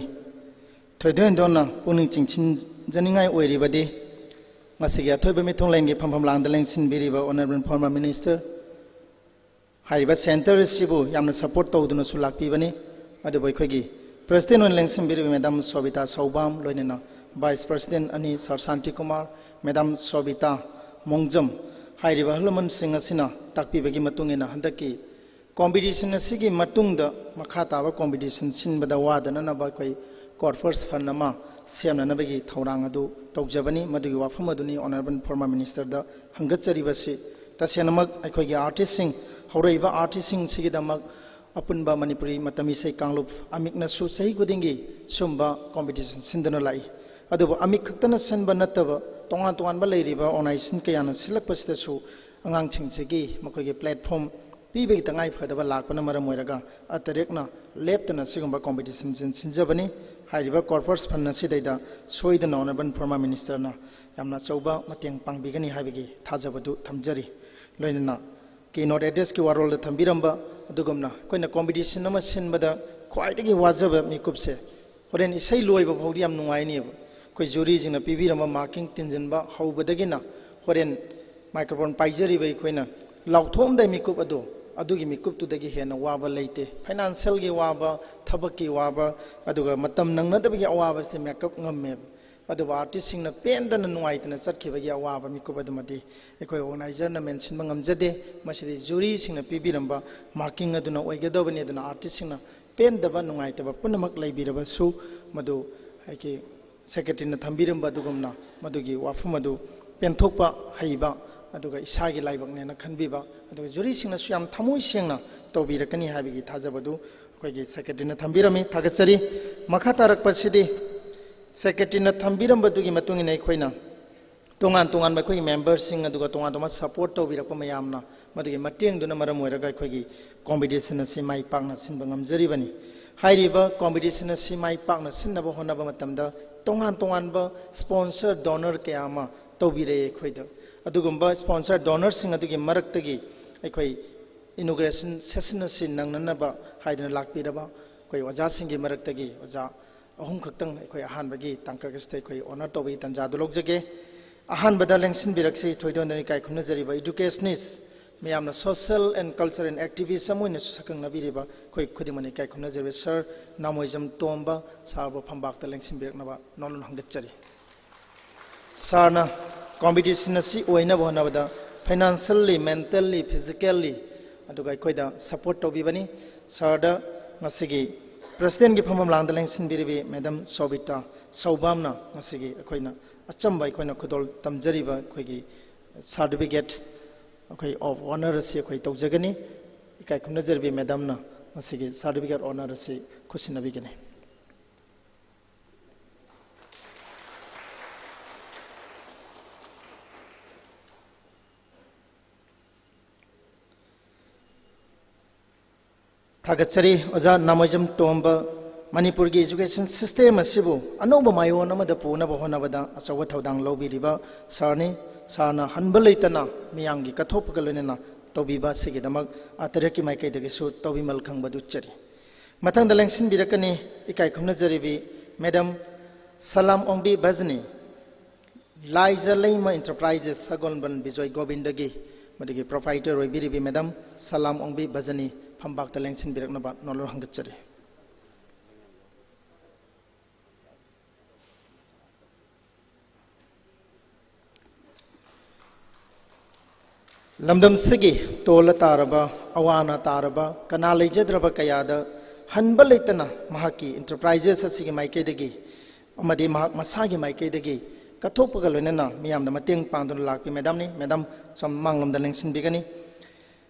ꯊꯣꯏꯗꯣꯛ ꯍꯦꯟꯗꯣꯛꯅ ꯄꯨꯛꯅꯤꯡ ꯆꯤꯡꯁꯤꯟꯖꯅꯤꯡꯉꯥꯏ ꯑꯣꯏꯔꯤꯕꯗꯤ ꯉꯁꯤꯒꯤ ꯑꯊꯣꯏꯕ ꯃꯤꯊꯨꯡ ꯂꯦꯟꯒꯤ ꯐꯝꯐꯝ ꯂꯥꯡꯗ ꯂꯦꯡꯁꯤꯟꯕꯤꯔꯤꯕ Honourable former minister ꯍꯥꯏꯔꯤꯕ ꯁꯦꯟꯇꯔ ꯑꯁꯤꯕꯨ ꯌꯥꯝꯅ ꯁꯄꯣꯔꯠ ꯇꯧꯗꯨꯅꯁꯨ ꯂꯥꯛꯄꯤꯕꯅꯤ꯫ ꯑꯗꯨꯕꯨ ꯑꯩꯈꯣꯏꯒꯤ ꯄ꯭ꯔꯁꯤꯗꯦꯟ ꯑꯣꯏꯅ ꯂꯦꯡꯁꯤꯟꯕꯤꯔꯤꯕ ꯃꯦꯗꯥꯝ ꯁꯣꯕꯤꯇꯥ ꯁꯧꯕꯥꯝ, ꯂꯣꯏꯅꯅ ꯚꯥꯏꯁ ꯄ꯭ꯔꯁꯤꯗꯦꯟ ꯑꯅꯤ ꯁꯥꯔ ꯁꯥꯟꯇꯤꯀꯨꯃꯥꯔ, ꯃꯦꯗꯥꯝ ꯁꯣꯕꯤꯇꯥ ꯃꯣꯡꯖꯝ ꯍꯥꯏꯔꯤꯕ ꯑꯍꯜ ꯂꯃꯟꯁꯤꯡ ꯑꯁꯤꯅ ꯇꯥꯛꯄꯤꯕꯒꯤ ꯃꯇꯨꯡ ꯏꯟꯅ ꯍꯟꯗꯛꯀꯤ ꯀꯣꯝꯄꯤꯇꯤꯁꯟ ꯑꯁꯤꯒꯤ ꯃꯇꯨꯡꯗ ꯃꯈꯥ ꯇꯥꯕ ꯀꯣꯝꯄꯤꯇꯤꯁꯟ ꯁꯤꯟꯕꯗ ꯋꯥꯗꯅꯅꯕ ꯑꯩꯈꯣꯏ ꯀꯣꯔꯄꯁ ꯐꯟ ꯑꯃ ꯁꯦꯝꯅꯅꯕꯒꯤ ꯊꯧꯔꯥꯡ ꯑꯗꯨ ꯇꯧꯖꯕꯅꯤ꯫ ꯃꯗꯨꯒꯤ ꯋꯥꯐꯝ ꯑꯗꯨꯅꯤ Honourable former ministerꯗ ꯍꯪꯒꯠꯆꯔꯤꯕꯁꯤ꯫ ꯇꯁꯦꯡꯅꯃꯛ ꯑꯩꯈꯣꯏꯒꯤ ꯑꯥꯔꯇꯤꯁꯁꯤꯡ, ꯍꯧꯔꯛꯏꯕ ꯑꯥꯔꯇꯤꯁꯁꯤꯡꯁꯤꯒꯤꯗꯃꯛ ꯑꯄꯨꯟꯕ ꯃꯅꯤꯄꯨꯔꯤ ꯃꯇꯝ ꯏꯁꯩ ꯀꯥꯡꯂꯨꯞ ꯑꯃꯤꯛꯅꯁꯨ ꯆꯍꯤ ꯈꯨꯗꯤꯡꯒꯤ ꯁꯨꯝꯕ ꯀꯣꯝꯄꯤꯇꯤꯁꯟ ꯁꯤꯟꯗꯨꯅ ꯂꯥꯛꯏ꯫ ꯑꯗꯨꯕꯨ ꯑꯃꯤꯛ ꯈꯛꯇꯅ ꯁꯤꯟꯕ ꯅꯠꯇꯕ ꯇꯣꯉꯥꯟ ꯇꯣꯉꯥꯟꯕ ꯂꯩꯔꯤꯕ ꯑꯣꯔꯒꯅꯥꯏꯖꯦꯁꯟ ꯀꯌꯥꯅ ꯁꯤꯜꯂꯛꯄꯁꯤꯗꯁꯨ ꯑꯉꯥꯡꯁꯤꯡꯁꯤꯒꯤ ꯃꯈꯣꯏꯒꯤ ꯄ꯭ꯂꯦꯠꯐꯣꯝ ꯄꯤꯕꯒꯤ ꯇꯉꯥꯏ ꯐꯗꯕ ꯂꯥꯛꯄꯅ ꯃꯔꯝ ꯑꯣꯏꯔꯒ ꯑꯇꯔꯦꯛꯅ ꯂꯦꯞꯇꯅ ꯁꯤꯒꯨꯝꯕ ꯀꯣꯝꯄꯤꯇꯤꯁꯟꯁꯤꯡ ꯁꯤꯟꯖꯕꯅꯤ꯫ ꯍꯥꯏꯔꯤꯕ ꯀꯣꯔꯄꯁ ꯐꯟ ꯑꯁꯤꯗꯩꯗ ꯁꯣꯏꯗꯅ Honourable former ministerꯅ ꯌꯥꯝꯅ ꯑꯆꯧꯕ ꯃꯇꯦꯡ ꯄꯥꯡꯕꯤꯒꯅꯤ ꯍꯥꯏꯕꯒꯤ ꯊꯥꯖꯕꯗꯨ ꯊꯝꯖꯔꯤ꯫ ꯂꯣꯏꯅꯅ keynote addressꯀꯤ ꯋꯥꯔꯣꯜꯗ ꯊꯝꯕꯤꯔꯝꯕ ꯑꯗꯨꯒꯨꯝꯅ ꯑꯩꯈꯣꯏꯅ ꯀꯣꯝꯄꯤꯇꯤꯁꯟ ꯑꯃ ꯁꯤꯟꯕꯗ ꯈ꯭ꯋꯥꯏꯗꯒꯤ ꯋꯥꯖꯕ ꯃꯤꯀꯨꯞꯁꯦ ꯍꯣꯔꯦꯟ ꯏꯁꯩ ꯂꯣꯏꯕ ꯐꯥꯎꯗꯤ ꯌꯥꯝ ꯅꯨꯡꯉꯥꯏꯅꯦꯕ꯫ ꯑꯩꯈꯣꯏ ꯖꯨꯔꯤꯁꯤꯡꯅ ꯄꯤꯕꯤꯔꯝꯕ ꯃꯥꯔꯀꯤꯡ ꯇꯤꯟꯁꯤꯟꯕ ꯍꯧꯕꯗꯒꯤꯅ ꯍꯣꯔꯦꯟ ꯃꯥꯏꯀ꯭ꯔꯣꯐꯣꯟ ꯄꯥꯏꯖꯔꯤꯕ ꯑꯩꯈꯣꯏꯅ ꯂꯥꯎꯊꯣꯛꯑꯝꯗꯥꯏ ꯃꯤꯀꯨꯞ ꯑꯗꯣ, ꯑꯗꯨꯒꯤ ꯃꯤꯀꯨꯞꯇꯨꯗꯒꯤ ꯍꯦꯟꯅ ꯋꯥꯕ ꯂꯩꯇꯦ꯫ ꯐꯥꯏꯅꯥꯟꯁꯤꯌꯦꯜꯒꯤ ꯋꯥꯕ, ꯊꯕꯛꯀꯤ ꯋꯥꯕ, ꯑꯗꯨꯒ ꯃꯇꯝ ꯅꯪꯅꯗꯕꯒꯤ ꯑꯋꯥꯕꯁꯤꯗꯤ ꯃꯦꯀꯞ ꯉꯝꯃꯦꯕ꯫ ꯑꯗꯨꯕꯨ ꯑꯥꯔꯇꯤꯁꯁꯤꯡꯅ ꯄꯦꯟꯗꯅ ꯅꯨꯡꯉꯥꯏꯇꯅ ꯆꯠꯈꯤꯕꯒꯤ ꯑꯋꯥꯕ ꯃꯤꯀꯨꯞ ꯑꯗꯨꯃꯗꯤ ꯑꯩꯈꯣꯏ ꯑꯣꯔꯒꯅꯥꯏꯖꯔꯅ ꯃꯦꯟꯁꯤꯟꯕ ꯉꯝꯖꯗꯦ꯫ ꯃꯁꯤꯗꯤ ꯖꯨꯔꯤꯁꯤꯡꯅ ꯄꯤꯕꯤꯔꯝꯕ ꯃꯥꯔꯀꯤꯡ ꯑꯗꯨꯅ ꯑꯣꯏꯒꯗꯕꯅꯤ꯫ ꯑꯗꯨꯅ ꯑꯥꯔꯇꯤꯁꯁꯤꯡꯅ ꯄꯦꯟꯗꯕ ꯅꯨꯡꯉꯥꯏꯇꯕ ꯄꯨꯝꯅꯃꯛ ꯂꯩꯕꯤꯔꯕꯁꯨ, ꯃꯗꯨ ꯑꯩꯒꯤ ꯁꯦꯀ꯭ꯔꯦꯇꯔꯤꯅ ꯊꯝꯕꯤꯔꯝꯕ ꯑꯗꯨꯒꯨꯝꯅ ꯃꯗꯨꯒꯤ ꯋꯥꯐꯝ ꯑꯗꯨ ꯄꯦꯟꯊꯣꯛꯄ ꯍꯩꯕ, ꯑꯗꯨꯒ ꯏꯁꯥꯒꯤ ꯂꯥꯏꯕꯛꯅꯦꯅ ꯈꯟꯕꯤꯕ, ꯑꯗꯨꯒ ꯖꯨꯔꯤꯁꯤꯡꯅꯁꯨ ꯌꯥꯝ ꯊꯃꯣꯏ ꯁꯦꯡꯅ ꯇꯧꯕꯤꯔꯛꯀꯅꯤ ꯍꯥꯏꯕꯒꯤ ꯊꯥꯖꯕꯗꯨ ꯑꯩꯈꯣꯏꯒꯤ ꯁꯦꯀ꯭ꯔꯦꯇꯔꯤꯅ ꯊꯝꯕꯤꯔꯝꯃꯤ꯫ ꯊꯥꯒꯠꯆꯔꯤ꯫ ꯃꯈꯥ ꯇꯥꯔꯛꯄꯁꯤꯗꯤ ꯁꯦꯀ꯭ꯔꯦꯇꯔꯤꯅ ꯊꯝꯕꯤꯔꯝꯕꯗꯨꯒꯤ ꯃꯇꯨꯡ ꯏꯟꯅ ꯑꯩꯈꯣꯏꯅ ꯇꯣꯉꯥꯟ ꯇꯣꯉꯥꯟꯕ ꯑꯩꯈꯣꯏꯒꯤ ꯃꯦꯝꯕꯔꯁꯤꯡ, ꯑꯗꯨꯒ ꯇꯣꯉꯥꯟ ꯇꯣꯉꯥꯟꯕ ꯁꯄꯣꯔꯠ ꯇꯧꯕꯤꯔꯛꯄ ꯃꯌꯥꯝꯅ, ꯃꯗꯨꯒꯤ ꯃꯇꯦꯡꯗꯨꯅ ꯃꯔꯝ ꯑꯣꯏꯔꯒ ꯑꯩꯈꯣꯏꯒꯤ ꯀꯣꯝꯄꯤꯇꯤꯁꯟ ꯑꯁꯤ ꯃꯥꯏ ꯄꯥꯛꯅ ꯁꯤꯟꯕ ꯉꯝꯖꯔꯤꯕꯅꯤ꯫ ꯍꯥꯏꯔꯤꯕ ꯀꯣꯝꯄꯤꯇꯤꯁꯟ ꯑꯁꯤ ꯃꯥꯏ ꯄꯥꯛꯅ ꯁꯤꯟꯅꯕ ꯍꯣꯠꯅꯕ ꯃꯇꯝꯗ ꯇꯣꯉꯥꯟ ꯇꯣꯉꯥꯟꯕ ꯁ꯭ꯄꯣꯟꯁꯔ, ꯗꯣꯅꯔ ꯀꯌꯥ ꯑꯃ ꯇꯧꯕꯤꯔꯛꯑꯦ ꯑꯩꯈꯣꯏꯗ꯫ ꯑꯗꯨꯒꯨꯝꯕ ꯁ꯭ꯄꯣꯟꯁꯔ, ꯗꯣꯅꯔꯁꯤꯡ ꯑꯗꯨꯒꯤ ꯃꯔꯛꯇꯒꯤ ꯑꯩꯈꯣꯏ ꯏꯅꯣꯒ꯭ꯔꯦꯁꯟ ꯁꯦꯁꯟ ꯑꯁꯤ ꯅꯪꯅꯅꯕ ꯍꯥꯏꯗꯨꯅ ꯂꯥꯛꯄꯤꯔꯕ ꯑꯩꯈꯣꯏ ꯑꯣꯖꯥꯁꯤꯡꯒꯤ ꯃꯔꯛꯇꯒꯤ ꯑꯣꯖꯥ ꯑꯍꯨꯝ ꯈꯛꯇꯪ ꯑꯩꯈꯣꯏ ꯑꯍꯥꯟꯕꯒꯤ ꯇꯥꯡꯀꯛ ꯑꯁꯤꯗ ꯑꯩꯈꯣꯏ ꯑꯣꯅꯔ ꯇꯧꯕꯒꯤ ꯇꯥꯟꯖꯥꯗꯨ ꯂꯧꯖꯒꯦ꯫ ꯑꯍꯥꯟꯕꯗ ꯂꯦꯡꯁꯤꯟꯕꯤꯔꯛꯁꯤ, ꯊꯣꯏꯗꯣꯟꯗꯅ ꯏꯀꯥꯏ ꯈꯨꯝꯅꯖꯔꯤꯕ educationist, ꯃꯌꯥꯝꯅ social and cultural activist ꯑꯃ ꯑꯣꯏꯅꯁꯨ ꯁꯛꯈꯪꯅꯕꯤꯔꯤꯕ ꯑꯩꯈꯣꯏ ꯈꯨꯗꯤꯡꯃꯛꯅ ꯏꯀꯥꯏ ꯈꯨꯝꯅꯖꯔꯤꯕ ꯁꯥꯔ ꯅꯥꯃꯣꯏꯖꯝ ꯇꯣꯝꯕ ꯁꯥꯔꯕꯨ ꯐꯝꯕꯥꯛꯇ ꯂꯦꯡꯁꯤꯟꯕꯤꯔꯛꯅꯕ ꯅꯣꯂꯨꯟ ꯍꯪꯒꯠꯆꯔꯤ꯫ ꯁꯥꯔꯅ ꯀꯣꯝꯄꯤꯇꯤꯁꯟ ꯑꯁꯤ ꯑꯣꯏꯅꯕ ꯍꯣꯠꯅꯕꯗ financially, mentally, physically, ꯑꯗꯨꯒ ꯑꯩꯈꯣꯏꯗ ꯁꯄꯣꯔꯠ ꯇꯧꯕꯤꯕꯅꯤ꯫ ꯁꯥꯔꯗ ꯉꯁꯤꯒꯤ ꯄ꯭ꯔꯦꯁꯤꯗꯦꯟꯒꯤ ꯐꯝꯐꯝ ꯂꯥꯡꯗ ꯂꯦꯡꯁꯤꯟꯕꯤꯔꯤꯕꯤ ꯃꯦꯗꯥꯝ ꯁꯣꯕꯤꯇꯥ ꯁꯧꯕꯥꯝꯅ ꯉꯁꯤꯒꯤ ꯑꯩꯈꯣꯏꯅ ꯑꯆꯝꯕ ꯑꯩꯈꯣꯏꯅ ꯈꯨꯗꯣꯜ ꯇꯝꯖꯔꯤꯕ ꯑꯩꯈꯣꯏꯒꯤ ꯁꯥꯔꯇꯤꯐꯤꯀꯦꯠ ꯑꯩꯈꯣꯏ ꯑꯣꯐ ꯑꯣꯅꯔ ꯑꯁꯤ ꯑꯩꯈꯣꯏ ꯇꯧꯖꯒꯅꯤ꯫ ꯏꯀꯥꯏ ꯈꯨꯝꯅꯖꯔꯤꯕꯤ ꯃꯦꯗꯥꯝꯅ ꯉꯁꯤꯒꯤ ꯁꯥꯔꯇꯤꯐꯤꯀꯦꯠ ꯑꯣꯅꯔ ꯑꯁꯤ ꯈꯨꯠꯁꯤꯟꯅꯕꯤꯒꯅꯤ꯫ ꯊꯥꯒꯠꯆꯔꯤ ꯑꯣꯖꯥ ꯅꯥꯃꯣꯏꯖꯝ ꯇꯣꯝꯕ꯫ ꯃꯅꯤꯄꯨꯔꯒꯤ education system ꯑꯁꯤꯕꯨ ꯑꯅꯧꯕ ꯃꯥꯏꯑꯣꯟ ꯑꯃꯗ ꯄꯨꯅꯕ ꯍꯣꯠꯅꯕꯗ ꯑꯆꯧꯕ ꯊꯧꯗꯥꯡ ꯂꯧꯕꯤꯔꯤꯕ ꯁꯥꯔꯅꯤ꯫ ꯁꯥꯔꯅ ꯍꯟꯕ ꯂꯩꯇꯅ ꯃꯤꯌꯥꯝꯒꯤ ꯀꯠꯊꯣꯛꯄꯒ ꯂꯣꯏꯅꯅ ꯇꯧꯕꯤꯕ ꯑꯁꯤꯒꯤꯗꯃꯛ ꯑꯥ ꯇꯔꯦꯠꯀꯤ ꯃꯥꯏꯀꯩꯗꯒꯤꯁꯨ ꯇꯧꯕꯤꯃꯜ ꯈꯪꯕꯗꯨ ꯎꯠꯆꯔꯤ꯫ ꯃꯊꯪꯗ ꯂꯦꯡꯁꯤꯟꯕꯤꯔꯛꯀꯅꯤ ꯏꯀꯥꯏ ꯈꯨꯝꯅꯖꯔꯤꯕꯤ ꯃꯦꯗꯥꯝ ꯁꯂꯥꯝ ꯑꯣꯡꯕꯤ ꯕꯖꯅꯤ, ꯂꯥꯏꯖ ꯂꯩꯃ Enterprises ꯁꯒꯣꯜꯕꯟ ꯕꯤꯖꯣꯏ ꯒꯣꯕꯤꯟꯗꯒꯤ, ꯃꯗꯨꯒꯤ proprietor ꯑꯣꯏꯕꯤꯔꯤꯕꯤ ꯃꯦꯗꯥꯝ ꯁꯂꯥꯝ ꯑꯣꯡꯕꯤ ꯕꯖꯅꯤ ꯐꯝꯕꯥꯛꯇ ꯂꯦꯡꯁꯤꯟꯕꯤꯔꯛꯅꯕ ꯅꯣꯂꯨꯟ ꯍꯪꯒꯠꯆꯔꯤ꯫ ꯂꯝꯗꯝꯁꯤꯒꯤ ꯇꯣꯜꯂ ꯇꯥꯔꯕ, ꯑꯋꯥ ꯑꯅꯥ ꯇꯥꯔꯕ, ꯀꯅꯥ ꯂꯩꯖꯗ꯭ꯔꯕ ꯀꯌꯥꯗ ꯍꯟꯕ ꯂꯩꯇꯅ ꯃꯍꯥꯛꯀꯤ enterprises ꯑꯁꯤꯒꯤ ꯃꯥꯏꯀꯩꯗꯒꯤ ꯑꯃꯗꯤ ꯃꯍꯥꯛ ꯃꯁꯥꯒꯤ ꯃꯥꯏꯀꯩꯗꯒꯤ ꯀꯠꯊꯣꯛꯄꯒ ꯂꯣꯏꯅꯅ ꯃꯤꯌꯥꯝꯗ ꯃꯇꯦꯡ ꯄꯥꯡꯗꯨꯅ ꯂꯥꯛꯄꯤ꯫ ꯃꯦꯗꯥꯝꯅꯤ, ꯃꯦꯗꯥꯝ ꯁꯣꯝ ꯃꯥꯡꯂꯣꯝꯗ ꯂꯦꯡꯁꯤꯟꯕꯤꯒꯅꯤ꯫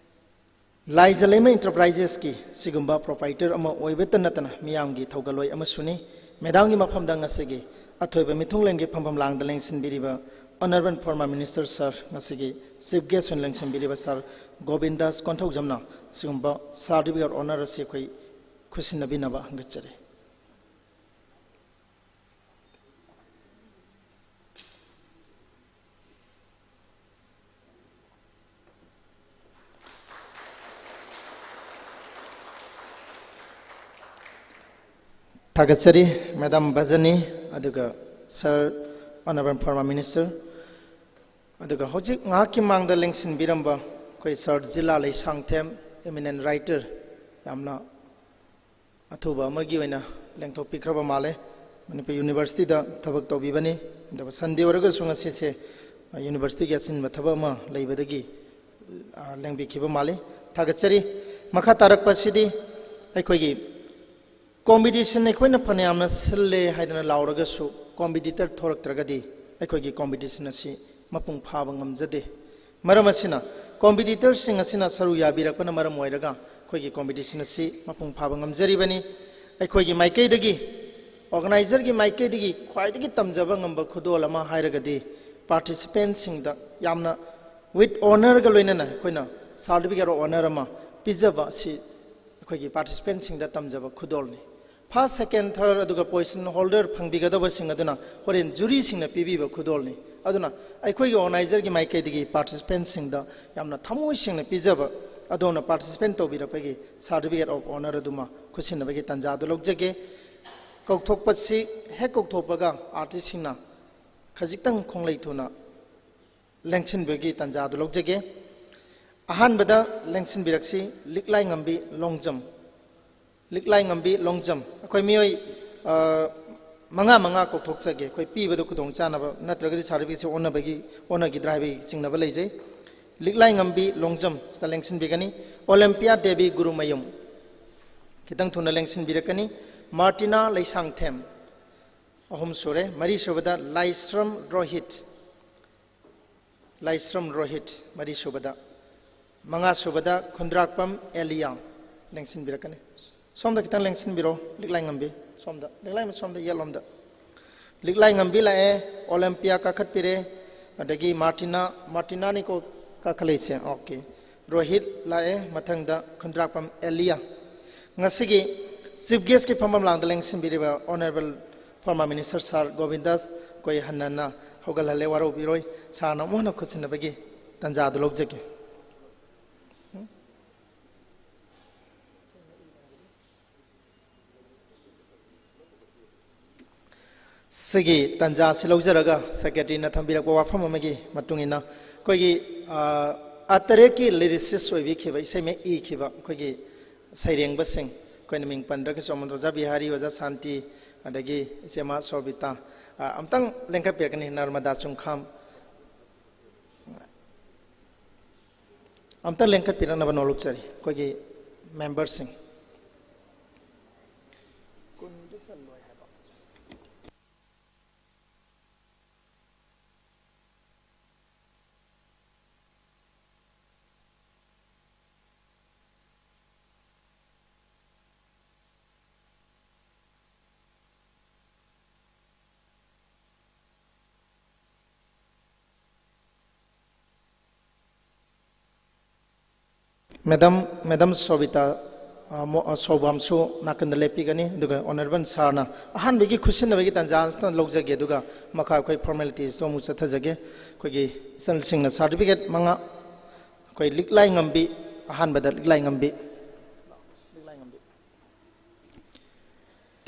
ꯂꯥꯏꯖ ꯂꯩꯃ Enterprises ꯀꯤ ꯁꯤꯒꯨꯝꯕ proprietor ꯑꯃ ꯑꯣꯏꯕꯇ ꯅꯠꯇꯅ ꯃꯤꯌꯥꯝꯒꯤ ꯊꯧꯒꯜꯂꯣꯏ ꯑꯃꯁꯨꯅꯤ꯫ ꯃꯦꯗꯥꯝꯒꯤ ꯃꯐꯝꯗ ꯉꯁꯤꯒꯤ ꯑꯊꯣꯏꯕ ꯃꯤꯊꯨꯡꯂꯦꯟꯒꯤ ꯐꯝꯐꯝ ꯂꯥꯡꯗ ꯂꯦꯡꯁꯤꯟꯕꯤꯔꯤꯕ Honourable former Minister sir, ꯉꯁꯤꯒꯤ Chief Guest ꯑꯣꯏꯅ ꯂꯦꯡꯁꯤꯟꯕꯤꯔꯤꯕ Sir ꯒꯣꯕꯤꯟꯗꯥꯁ ꯀꯣꯟꯊꯧꯖꯝꯅ ꯁꯤꯒꯨꯝꯕ Certificate of Honour ꯑꯁꯤ ꯑꯩꯈꯣꯏ ꯈꯨꯠꯁꯤꯟꯅꯕꯤꯅꯕ ꯍꯪꯒꯠꯆꯔꯤ꯫ ꯊꯥꯒꯠꯆꯔꯤ ꯃꯦꯗꯥꯝ ꯕꯖꯅꯤ, ꯑꯗꯨꯒ Sir, Honourable former Minister, ꯑꯗꯨꯒ ꯍꯧꯖꯤꯛ ꯉꯥꯏꯍꯥꯛꯀꯤ ꯃꯥꯡꯗ ꯂꯦꯡꯁꯤꯟꯕꯤꯔꯝꯕ ꯑꯩꯈꯣꯏ Sir ꯖꯤꯂꯥ ꯂꯩꯁꯥꯡꯊꯦꯝ, eminent writer, ꯌꯥꯝꯅ ꯑꯊꯨꯕ ꯑꯃꯒꯤ ꯑꯣꯏꯅ ꯂꯦꯡꯊꯣꯛꯄꯤꯈ꯭ꯔꯕ ꯃꯥꯜꯂꯦ꯫ ꯃꯅꯤꯄꯨꯔ University ꯗ ꯊꯕꯛ ꯇꯧꯕꯤꯕꯅꯤ, ꯑꯗꯨꯒ Sunday ꯑꯣꯏꯔꯒꯁꯨ ꯉꯁꯤꯁꯦ, ꯑ, University ꯒꯤ ꯑꯆꯤꯟꯕ ꯊꯕꯛ ꯑꯃ ꯂꯩꯕꯗꯒꯤ, ꯑ, ꯂꯦꯡꯕꯤꯈꯤꯕ ꯃꯥꯜꯂꯤ꯫ ꯊꯥꯒꯠꯆꯔꯤ꯫ ꯃꯈꯥ ꯇꯥꯔꯛꯄꯁꯤꯗꯤ ꯑꯩꯈꯣꯏꯒꯤ competition ꯑꯩꯈꯣꯏꯅ ꯐꯅꯌꯥꯝꯅ ꯁꯤꯜꯂꯦ ꯍꯥꯏꯗꯅ ꯂꯥꯎꯔꯒꯁꯨ competitor ꯊꯣꯔꯛꯇ꯭ꯔꯒꯗꯤ ꯑꯩꯈꯣꯏꯒꯤ competition ꯑꯁꯤ ꯃꯄꯨꯡ ꯐꯥꯕ ꯉꯝꯖꯗꯦ꯫ ꯃꯔꯝ ꯑꯁꯤꯅ competitor ꯁꯤꯡ ꯑꯁꯤꯅ ꯁꯔꯨ ꯌꯥꯕꯤꯔꯛꯄꯅ ꯃꯔꯝ ꯑꯣꯏꯔꯒ ꯑꯩꯈꯣꯏꯒꯤ competition ꯑꯁꯤ ꯃꯄꯨꯡ ꯐꯥꯕ ꯉꯝꯖꯔꯤꯕꯅꯤ꯫ ꯑꯩꯈꯣꯏꯒꯤ ꯃꯥꯏꯀꯩꯗꯒꯤ, organizer ꯒꯤ ꯃꯥꯏꯀꯩꯗꯒꯤ ꯈ꯭ꯋꯥꯏꯗꯒꯤ ꯇꯝꯖꯕ ꯉꯝꯕ ꯈꯨꯗꯣꯜ ꯑꯃ ꯍꯥꯏꯔꯒꯗꯤ participant ꯁꯤꯡꯗ ꯌꯥꯝꯅ with honour ꯒ ꯂꯣꯏꯅꯅ ꯑꯩꯈꯣꯏꯅ Certificate of Honour ꯑꯃ ꯄꯤꯖꯕ ꯑꯁꯤ ꯑꯩꯈꯣꯏꯒꯤ participant ꯁꯤꯡꯗ ꯇꯝꯖꯕ ꯈꯨꯗꯣꯜꯅꯤ꯫ First, second, third ꯑꯗꯨꯒ position holder ꯐꯪꯕꯤꯒꯗꯕꯁꯤꯡ ꯑꯗꯨꯅ ꯍꯣꯔꯦꯟ jury ꯁꯤꯡꯅ ꯄꯤꯕꯤꯕ ꯈꯨꯗꯣꯜꯅꯤ꯫ ꯑꯗꯨꯅ ꯑꯩꯈꯣꯏꯒꯤ organizer ꯒꯤ ꯃꯥꯏꯀꯩꯗꯒꯤ participant ꯁꯤꯡꯗ ꯌꯥꯝꯅ ꯊꯃꯣꯏ ꯁꯦꯡꯅ ꯄꯤꯖꯕ, ꯑꯗꯣꯝꯅ participant ꯇꯧꯕꯤꯔꯛꯄꯒꯤ Certificate of Honour ꯑꯗꯨꯃ ꯈꯨꯠꯁꯤꯟꯅꯕꯒꯤ ꯇꯥꯟꯖꯥ ꯑꯗꯨ ꯂꯧꯖꯒꯦ꯫ ꯀꯧꯊꯣꯛꯄꯁꯤ ꯍꯦꯛ ꯀꯧꯊꯣꯛꯄꯒ artist ꯁꯤꯡꯅ ꯈꯖꯤꯛꯇꯪ ꯈꯣꯡꯂꯩ ꯊꯨꯅ ꯂꯦꯡꯁꯤꯟꯕꯒꯤ ꯇꯥꯟꯖꯥ ꯑꯗꯨ ꯂꯧꯖꯒꯦ꯫ ꯑꯍꯥꯟꯕꯗ ꯂꯦꯡꯁꯤꯟꯕꯤꯔꯛꯁꯤ ꯂꯤꯛꯂꯥꯏꯉꯝꯕꯤ long jump꯫ ꯂꯤꯛꯂꯥꯏꯉꯝꯕꯤ long jump꯫ ꯑꯩꯈꯣꯏ ꯃꯤꯑꯣꯏ, ꯑ, ꯃꯉꯥ ꯃꯉꯥ ꯀꯧꯊꯣꯛꯆꯒꯦ꯫ ꯑꯩꯈꯣꯏ ꯄꯤꯕꯗ ꯈꯨꯗꯣꯡ ꯆꯥꯅꯕ ꯅꯠꯇ꯭ꯔꯒꯗꯤ certificate ꯁꯤ ꯑꯣꯟꯅꯕꯒꯤ, ꯑꯣꯟꯅꯈꯤꯗ꯭ꯔꯥ ꯍꯥꯏꯕꯒꯤ ꯆꯤꯡꯅꯕ ꯂꯩꯖꯩ꯫ ꯂꯤꯛꯂꯥꯏꯉꯝꯕꯤ ꯂꯣꯡꯖꯝ ꯁꯤꯗ ꯂꯦꯡꯁꯤꯟꯕꯤꯒꯅꯤ꯫ ꯑꯣꯂꯦꯝꯄꯤꯌꯥ ꯗꯦꯕꯤ ꯒꯨꯔꯨꯃꯌꯨꯝ ꯈꯤꯇꯪ ꯊꯨꯅ ꯂꯦꯡꯁꯤꯟꯕꯤꯔꯛꯀꯅꯤ꯫ ꯃꯥꯔꯇꯤꯅꯥ ꯂꯩꯁꯥꯡꯊꯦꯝ ꯑꯍꯨꯝ ꯁꯨꯔꯦ꯫ ꯃꯔꯤ ꯁꯨꯕꯗ ꯂꯥꯏꯁ꯭ꯔꯝ ꯔꯣꯍꯤꯠ, ꯂꯥꯏꯁ꯭ꯔꯝ ꯔꯣꯍꯤꯠ ꯃꯔꯤ ꯁꯨꯕꯗ꯫ ꯃꯉꯥ ꯁꯨꯕꯗ ꯈꯨꯟꯗ꯭ꯔꯥꯛꯄꯝ ꯑꯦꯂꯤꯌꯥ ꯂꯦꯡꯁꯤꯟꯕꯤꯔꯛꯀꯅꯤ꯫ ꯁꯣꯝꯗ ꯈꯤꯇꯪ ꯂꯦꯡꯁꯤꯟꯕꯤꯔꯣ, ꯂꯤꯛꯂꯥꯏꯉꯝꯕꯤ꯫ ꯁꯣꯝꯗ, ꯂꯤꯛꯂꯥꯏ ꯁꯣꯝꯗ, ꯌꯦꯠꯂꯣꯝꯗ꯫ ꯂꯤꯛꯂꯥꯏꯉꯝꯕꯤ ꯂꯥꯛꯑꯦ, ꯑꯣꯂꯦꯝꯄꯤꯌꯥ ꯀꯥꯈꯠꯄꯤꯔꯦ, ꯑꯗꯒꯤ ꯃꯥꯔꯇꯤꯅꯥ, ꯃꯥꯔꯇꯤꯅꯥꯅꯤꯀꯣ ꯀꯥꯈꯠꯂꯛꯏꯁꯦ, ꯑꯣꯀꯦ꯫ ꯔꯣꯍꯤꯠ ꯂꯥꯛꯑꯦ, ꯃꯊꯪꯗ ꯈꯨꯟꯗ꯭ꯔꯥꯛꯄꯝ ꯑꯦꯂꯤꯌꯥ꯫ ꯉꯁꯤꯒꯤ ꯆꯤꯐ ꯒꯦꯁꯀꯤ ꯐꯝꯐꯝ ꯂꯥꯡꯗ ꯂꯦꯡꯁꯤꯟꯕꯤꯔꯤꯕ ꯑꯣꯅꯔꯦꯕꯜ ꯐꯣꯔꯃꯔ ꯃꯤꯅꯤꯁꯇꯔ ꯁꯥꯔ ꯒꯣꯕꯤꯟꯗꯥꯁ ꯑꯩꯈꯣꯏ ꯍꯟꯅ ꯍꯟꯅ ꯍꯧꯒꯠꯍꯜꯂꯦ, ꯋꯥꯔꯧꯕꯤꯔꯣꯏ꯫ ꯁꯥꯔꯅ ꯑꯃꯨꯛ ꯍꯟꯅ ꯈꯨꯠꯁꯤꯟꯅꯕꯒꯤ ꯇꯥꯟꯖꯥꯗꯨ ꯂꯧꯖꯒꯦ꯫ ꯁꯤꯒꯤ ꯇꯥꯟꯖꯥ ꯑꯁꯤ ꯂꯧꯖꯔꯒ ꯁꯦꯀ꯭ꯔꯦꯇꯔꯤꯅ ꯊꯝꯕꯤꯔꯛꯄ ꯋꯥꯐꯝ ꯑꯃꯒꯤ ꯃꯇꯨꯡ ꯏꯟꯅ ꯑꯩꯈꯣꯏꯒꯤ, ꯑ, ꯑꯥ ꯇꯔꯦꯠꯀꯤ ꯂꯤꯔꯤꯁꯤꯁ ꯑꯣꯏꯕꯤꯈꯤꯕ, ꯏꯁꯩ ꯃꯌꯦꯛ ꯏꯈꯤꯕ ꯑꯩꯈꯣꯏꯒꯤ ꯁꯩꯔꯦꯡꯕꯁꯤꯡ, ꯑꯩꯈꯣꯏꯅ ꯃꯤꯡ ꯄꯟꯗ꯭ꯔꯒꯁꯨ ꯑꯃꯗ ꯑꯣꯖꯥ ꯕꯤꯍꯥꯔꯤ, ꯑꯣꯖꯥ ꯁꯥꯟꯇꯤ, ꯑꯗꯒꯤ ꯏꯆꯦꯃ ꯁꯣꯕꯤꯇꯥ, ꯑ, ꯑꯝꯇꯪ ꯂꯦꯡꯈꯠꯄꯤꯔꯛꯀꯅꯤ, ꯅꯔꯃꯗꯥ ꯆꯨꯡꯈꯥꯝ꯫ ꯑꯝꯇ ꯂꯦꯡꯈꯠꯄꯤꯔꯛꯅꯕ ꯅꯣꯂꯨꯛꯆꯔꯤ ꯑꯩꯈꯣꯏꯒꯤ ꯃꯦꯝꯕꯔꯁꯤꯡ꯫ ꯃꯦꯗꯥꯝ, ꯃꯦꯗꯥꯝ ꯁꯣꯕꯤꯇꯥ, ꯑ, ꯃꯣ-, ꯑ, ꯁꯣꯕꯥꯝꯁꯨ ꯅꯥꯀꯟꯗ ꯂꯦꯞꯄꯤꯒꯅꯤ꯫ ꯑꯗꯨꯒ ꯑꯣꯅꯔꯦꯕꯜ ꯁꯥꯔꯅ ꯑꯍꯥꯟꯕꯒꯤ ꯈꯨꯠꯁꯤꯟꯅꯕꯒꯤ ꯇꯥꯟꯖꯥ ꯑꯁꯤꯗ ꯂꯧꯖꯒꯦ, ꯑꯗꯨꯒ ꯃꯈꯥ ꯑꯩꯈꯣꯏ ꯐꯣꯔꯃꯦꯂꯤꯇꯤꯁꯇꯣ ꯑꯃꯨꯛ ꯆꯠꯊꯖꯒꯦ꯫ ꯑꯩꯈꯣꯏꯒꯤ ꯏꯆꯜꯁꯤꯡꯅ ꯁꯥꯔꯇꯤꯐꯤꯀꯦꯠ ꯃꯉꯥ, ꯑꯩꯈꯣꯏ ꯂꯤꯛꯂꯥꯏ ꯉꯝꯕꯤ, ꯑꯍꯥꯟꯕꯗ ꯂꯤꯛꯂꯥꯏ ꯉꯝꯕꯤ꯫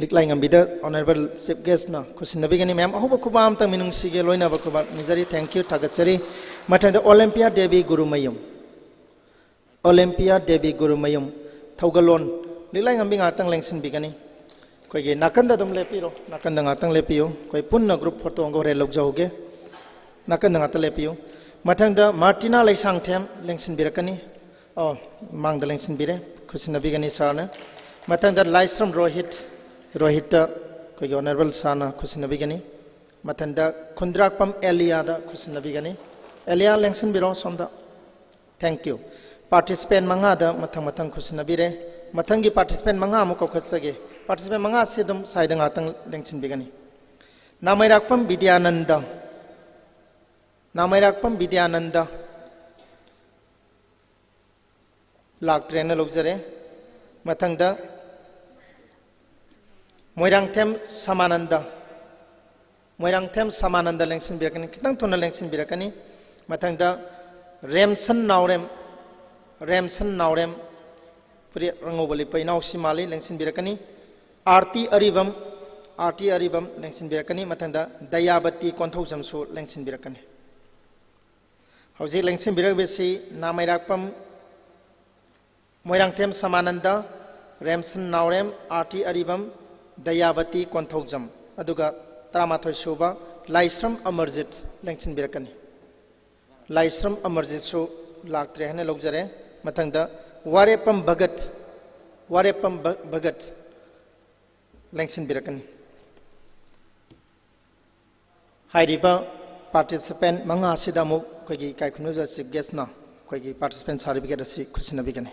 ꯂꯤꯛꯂꯥꯏ ꯉꯝꯕꯤꯗ ꯑꯣꯅꯔꯦꯕꯜ ꯆꯤꯐ ꯒꯦꯁꯅ ꯈꯨꯠꯁꯤꯟꯅꯕꯤꯒꯅꯤ꯫ ꯃꯌꯥꯝ ꯑꯍꯧꯕ ꯈꯨꯕꯥꯛ ꯑꯝꯇꯪ ꯃꯤꯅꯨꯡꯁꯤꯒꯤ ꯂꯣꯏꯅꯕ ꯈꯨꯕꯥꯛ ꯅꯤꯖꯔꯤ꯫ Thank you, ꯊꯥꯒꯠꯆꯔꯤ꯫ ꯃꯊꯪꯗ ꯑꯣꯂꯦꯝꯄꯤꯌꯥ ꯗꯦꯕꯤ ꯒꯨꯔꯨꯃꯌꯨꯝ꯫ ꯑꯣꯂꯦꯝꯄꯤꯌꯥ ꯗꯦꯕꯤ ꯒꯨꯔꯨꯃꯌꯨꯝ, ꯊꯧꯒꯜꯂꯣꯟ꯫ ꯂꯤꯛꯂꯥꯏ ꯉꯝꯕꯤ ꯉꯥꯛꯇꯪ ꯂꯦꯡꯁꯤꯟꯕꯤꯒꯅꯤ꯫ ꯑꯩꯈꯣꯏꯒꯤ ꯅꯥꯀꯟꯗ ꯑꯗꯨꯝ ꯂꯦꯞꯄꯤꯔꯣ, ꯅꯥꯀꯟꯗ ꯉꯥꯛꯇꯪ ꯂꯦꯞꯄꯤꯌꯨ꯫ ꯑꯩꯈꯣꯏ ꯄꯨꯟꯅ ꯒ꯭ꯔꯨꯞ ꯐꯣꯇꯣ ꯑꯃꯒ ꯍꯣꯔꯦꯟ ꯂꯧꯖꯍꯧꯒꯦ꯫ ꯅꯥꯀꯟꯗ ꯉꯥꯛꯇ ꯂꯦꯞꯄꯤꯌꯨ꯫ ꯃꯊꯪꯗ ꯃꯥꯔꯇꯤꯅꯥ ꯂꯩꯁꯥꯡꯊꯦꯝ ꯂꯦꯡꯁꯤꯟꯕꯤꯔꯛꯀꯅꯤ꯫ ꯑꯣ, ꯃꯥꯡꯗ ꯂꯦꯡꯁꯤꯟꯕꯤꯔꯦ, ꯈꯨꯠꯁꯤꯟꯅꯕꯤꯒꯅꯤ ꯁꯥꯔꯅ꯫ ꯃꯊꯪꯗ ꯂꯥꯏꯁ꯭ꯔꯝ ꯔꯣꯍꯤꯠ, ꯔꯣꯍꯤꯠꯇ ꯑꯩꯈꯣꯏꯒꯤ ꯑꯣꯅꯔꯦꯕꯜ ꯁꯥꯔꯅ ꯈꯨꯠꯁꯤꯟꯅꯕꯤꯒꯅꯤ꯫ ꯃꯊꯪꯗ ꯈꯨꯟꯗ꯭ꯔꯥꯛꯄꯝ ꯑꯦꯂꯤꯌꯥꯗ ꯈꯨꯠꯁꯤꯟꯅꯕꯤꯒꯅꯤ꯫ ꯑꯦꯂꯤꯌꯥ, ꯂꯦꯡꯁꯤꯟꯕꯤꯔꯣ ꯁꯣꯝꯗ꯫ Thank you꯫ ꯄꯥꯔꯇꯤꯁꯤꯄꯦꯟ ꯃꯉꯥꯗ ꯃꯊꯪ ꯃꯊꯪ ꯈꯨꯠꯁꯤꯟꯅꯕꯤꯔꯦ꯫ ꯃꯊꯪꯒꯤ ꯄꯥꯔꯇꯤꯁꯤꯄꯦꯟ ꯃꯉꯥ ꯑꯃꯨꯛ ꯀꯧꯈꯠꯆꯒꯦ꯫ ꯄꯥꯔꯇꯤꯁꯤꯄꯦꯟ ꯃꯉꯥꯁꯤ ꯑꯗꯨꯝ ꯁꯥꯏꯗ ꯉꯥꯛꯇꯪ ꯂꯦꯡꯁꯤꯟꯕꯤꯒꯅꯤ꯫ ꯅꯥꯃꯩꯔꯥꯛꯄꯝ ꯕꯤꯗ꯭ꯌꯥꯅꯟꯗ꯫ ꯅꯥꯃꯩꯔꯥꯛꯄꯝ ꯕꯤꯗ꯭ꯌꯥꯅꯟꯗ꯫ ꯂꯥꯛꯇ꯭ꯔꯦꯅ ꯂꯧꯖꯔꯦ꯫ ꯃꯊꯪꯗ ꯃꯣꯏꯔꯥꯡꯊꯦꯝ ꯁꯃꯥꯅꯟꯗ꯫ ꯃꯣꯏꯔꯥꯡꯊꯦꯝ ꯁꯃꯥꯅꯟꯗ ꯂꯦꯡꯁꯤꯟꯕꯤꯔꯛꯀꯅꯤ, ꯈꯤꯇꯪ ꯊꯨꯅ ꯂꯦꯡꯁꯤꯟꯕꯤꯔꯛꯀꯅꯤ꯫ ꯃꯊꯪꯗ ꯔꯦꯝꯁꯟ ꯅꯥꯎꯔꯦꯝ, ꯔꯦꯝꯁꯟ ꯅꯥꯎꯔꯦꯝ, ꯐꯨꯔꯤꯠ ꯑꯉꯧꯕ ꯂꯤꯠꯄ ꯏꯅꯥꯎꯁꯤ ꯃꯥꯜꯂꯤ, ꯂꯦꯡꯁꯤꯟꯕꯤꯔꯛꯀꯅꯤ꯫ ꯑꯥꯔꯇꯤ ꯑꯔꯤꯕꯝ, ꯑꯥꯔꯇꯤ ꯑꯔꯤꯕꯝ ꯂꯦꯡꯁꯤꯟꯕꯤꯔꯛꯀꯅꯤ꯫ ꯃꯊꯪꯗ ꯗꯌꯥꯕꯇꯤ ꯀꯣꯟꯊꯧꯖꯝꯁꯨ ꯂꯦꯡꯁꯤꯟꯕꯤꯔꯛꯀꯅꯤ꯫ ꯍꯧꯖꯤꯛ ꯂꯦꯡꯁꯤꯟꯕꯤꯔꯛꯂꯤꯕꯁꯤ ꯅꯥꯃꯩꯔꯥꯛꯄꯝ ꯃꯣꯏꯔꯥꯡꯊꯦꯝ ꯁꯃꯥꯅꯟꯗ, ꯔꯦꯝꯁꯟ ꯅꯥꯎꯔꯦꯝ, ꯑꯥꯔꯇꯤ ꯑꯔꯤꯕꯝ, ꯗꯌꯥꯕꯇꯤ ꯀꯣꯟꯊꯧꯖꯝ, ꯑꯗꯨꯒ ꯇꯔꯥꯃꯥꯊꯣꯏ ꯁꯨꯕ ꯂꯥꯏꯁ꯭ꯔꯝ ꯑꯃꯔꯖꯤꯠ ꯂꯦꯡꯁꯤꯟꯕꯤꯔꯛꯀꯅꯤ꯫ ꯂꯥꯏꯁ꯭ꯔꯝ ꯑꯃꯔꯖꯤꯠꯁꯨ ꯂꯥꯛꯇ꯭ꯔꯦ ꯍꯥꯏꯅ ꯂꯧꯖꯔꯦ꯫ ꯃꯊꯪꯗ ꯋꯥꯔꯦꯞꯄꯝ ꯚꯒꯠ, ꯋꯥꯔꯦꯞꯄꯝ ꯚ-, ꯚꯒꯠ ꯂꯦꯡꯁꯤꯟꯕꯤꯔꯛꯀꯅꯤ꯫ ꯍꯥꯏꯔꯤꯕ ꯄꯥꯔꯇꯤꯁꯤꯄꯦꯟ ꯃꯉꯥ ꯑꯁꯤꯗ ꯑꯃꯨꯛ ꯑꯩꯈꯣꯏꯒꯤ ꯏꯀꯥꯏ ꯈꯨꯝꯅꯖ ꯆꯤꯐ ꯒꯦꯁꯅ ꯑꯩꯈꯣꯏꯒꯤ ꯄꯥꯔꯇꯤꯁꯤꯄꯦꯟ ꯁꯥꯔꯇꯤꯐꯤꯀꯦꯠ ꯑꯁꯤ ꯈꯨꯠꯁꯤꯟꯅꯕꯤꯒꯅꯤ꯫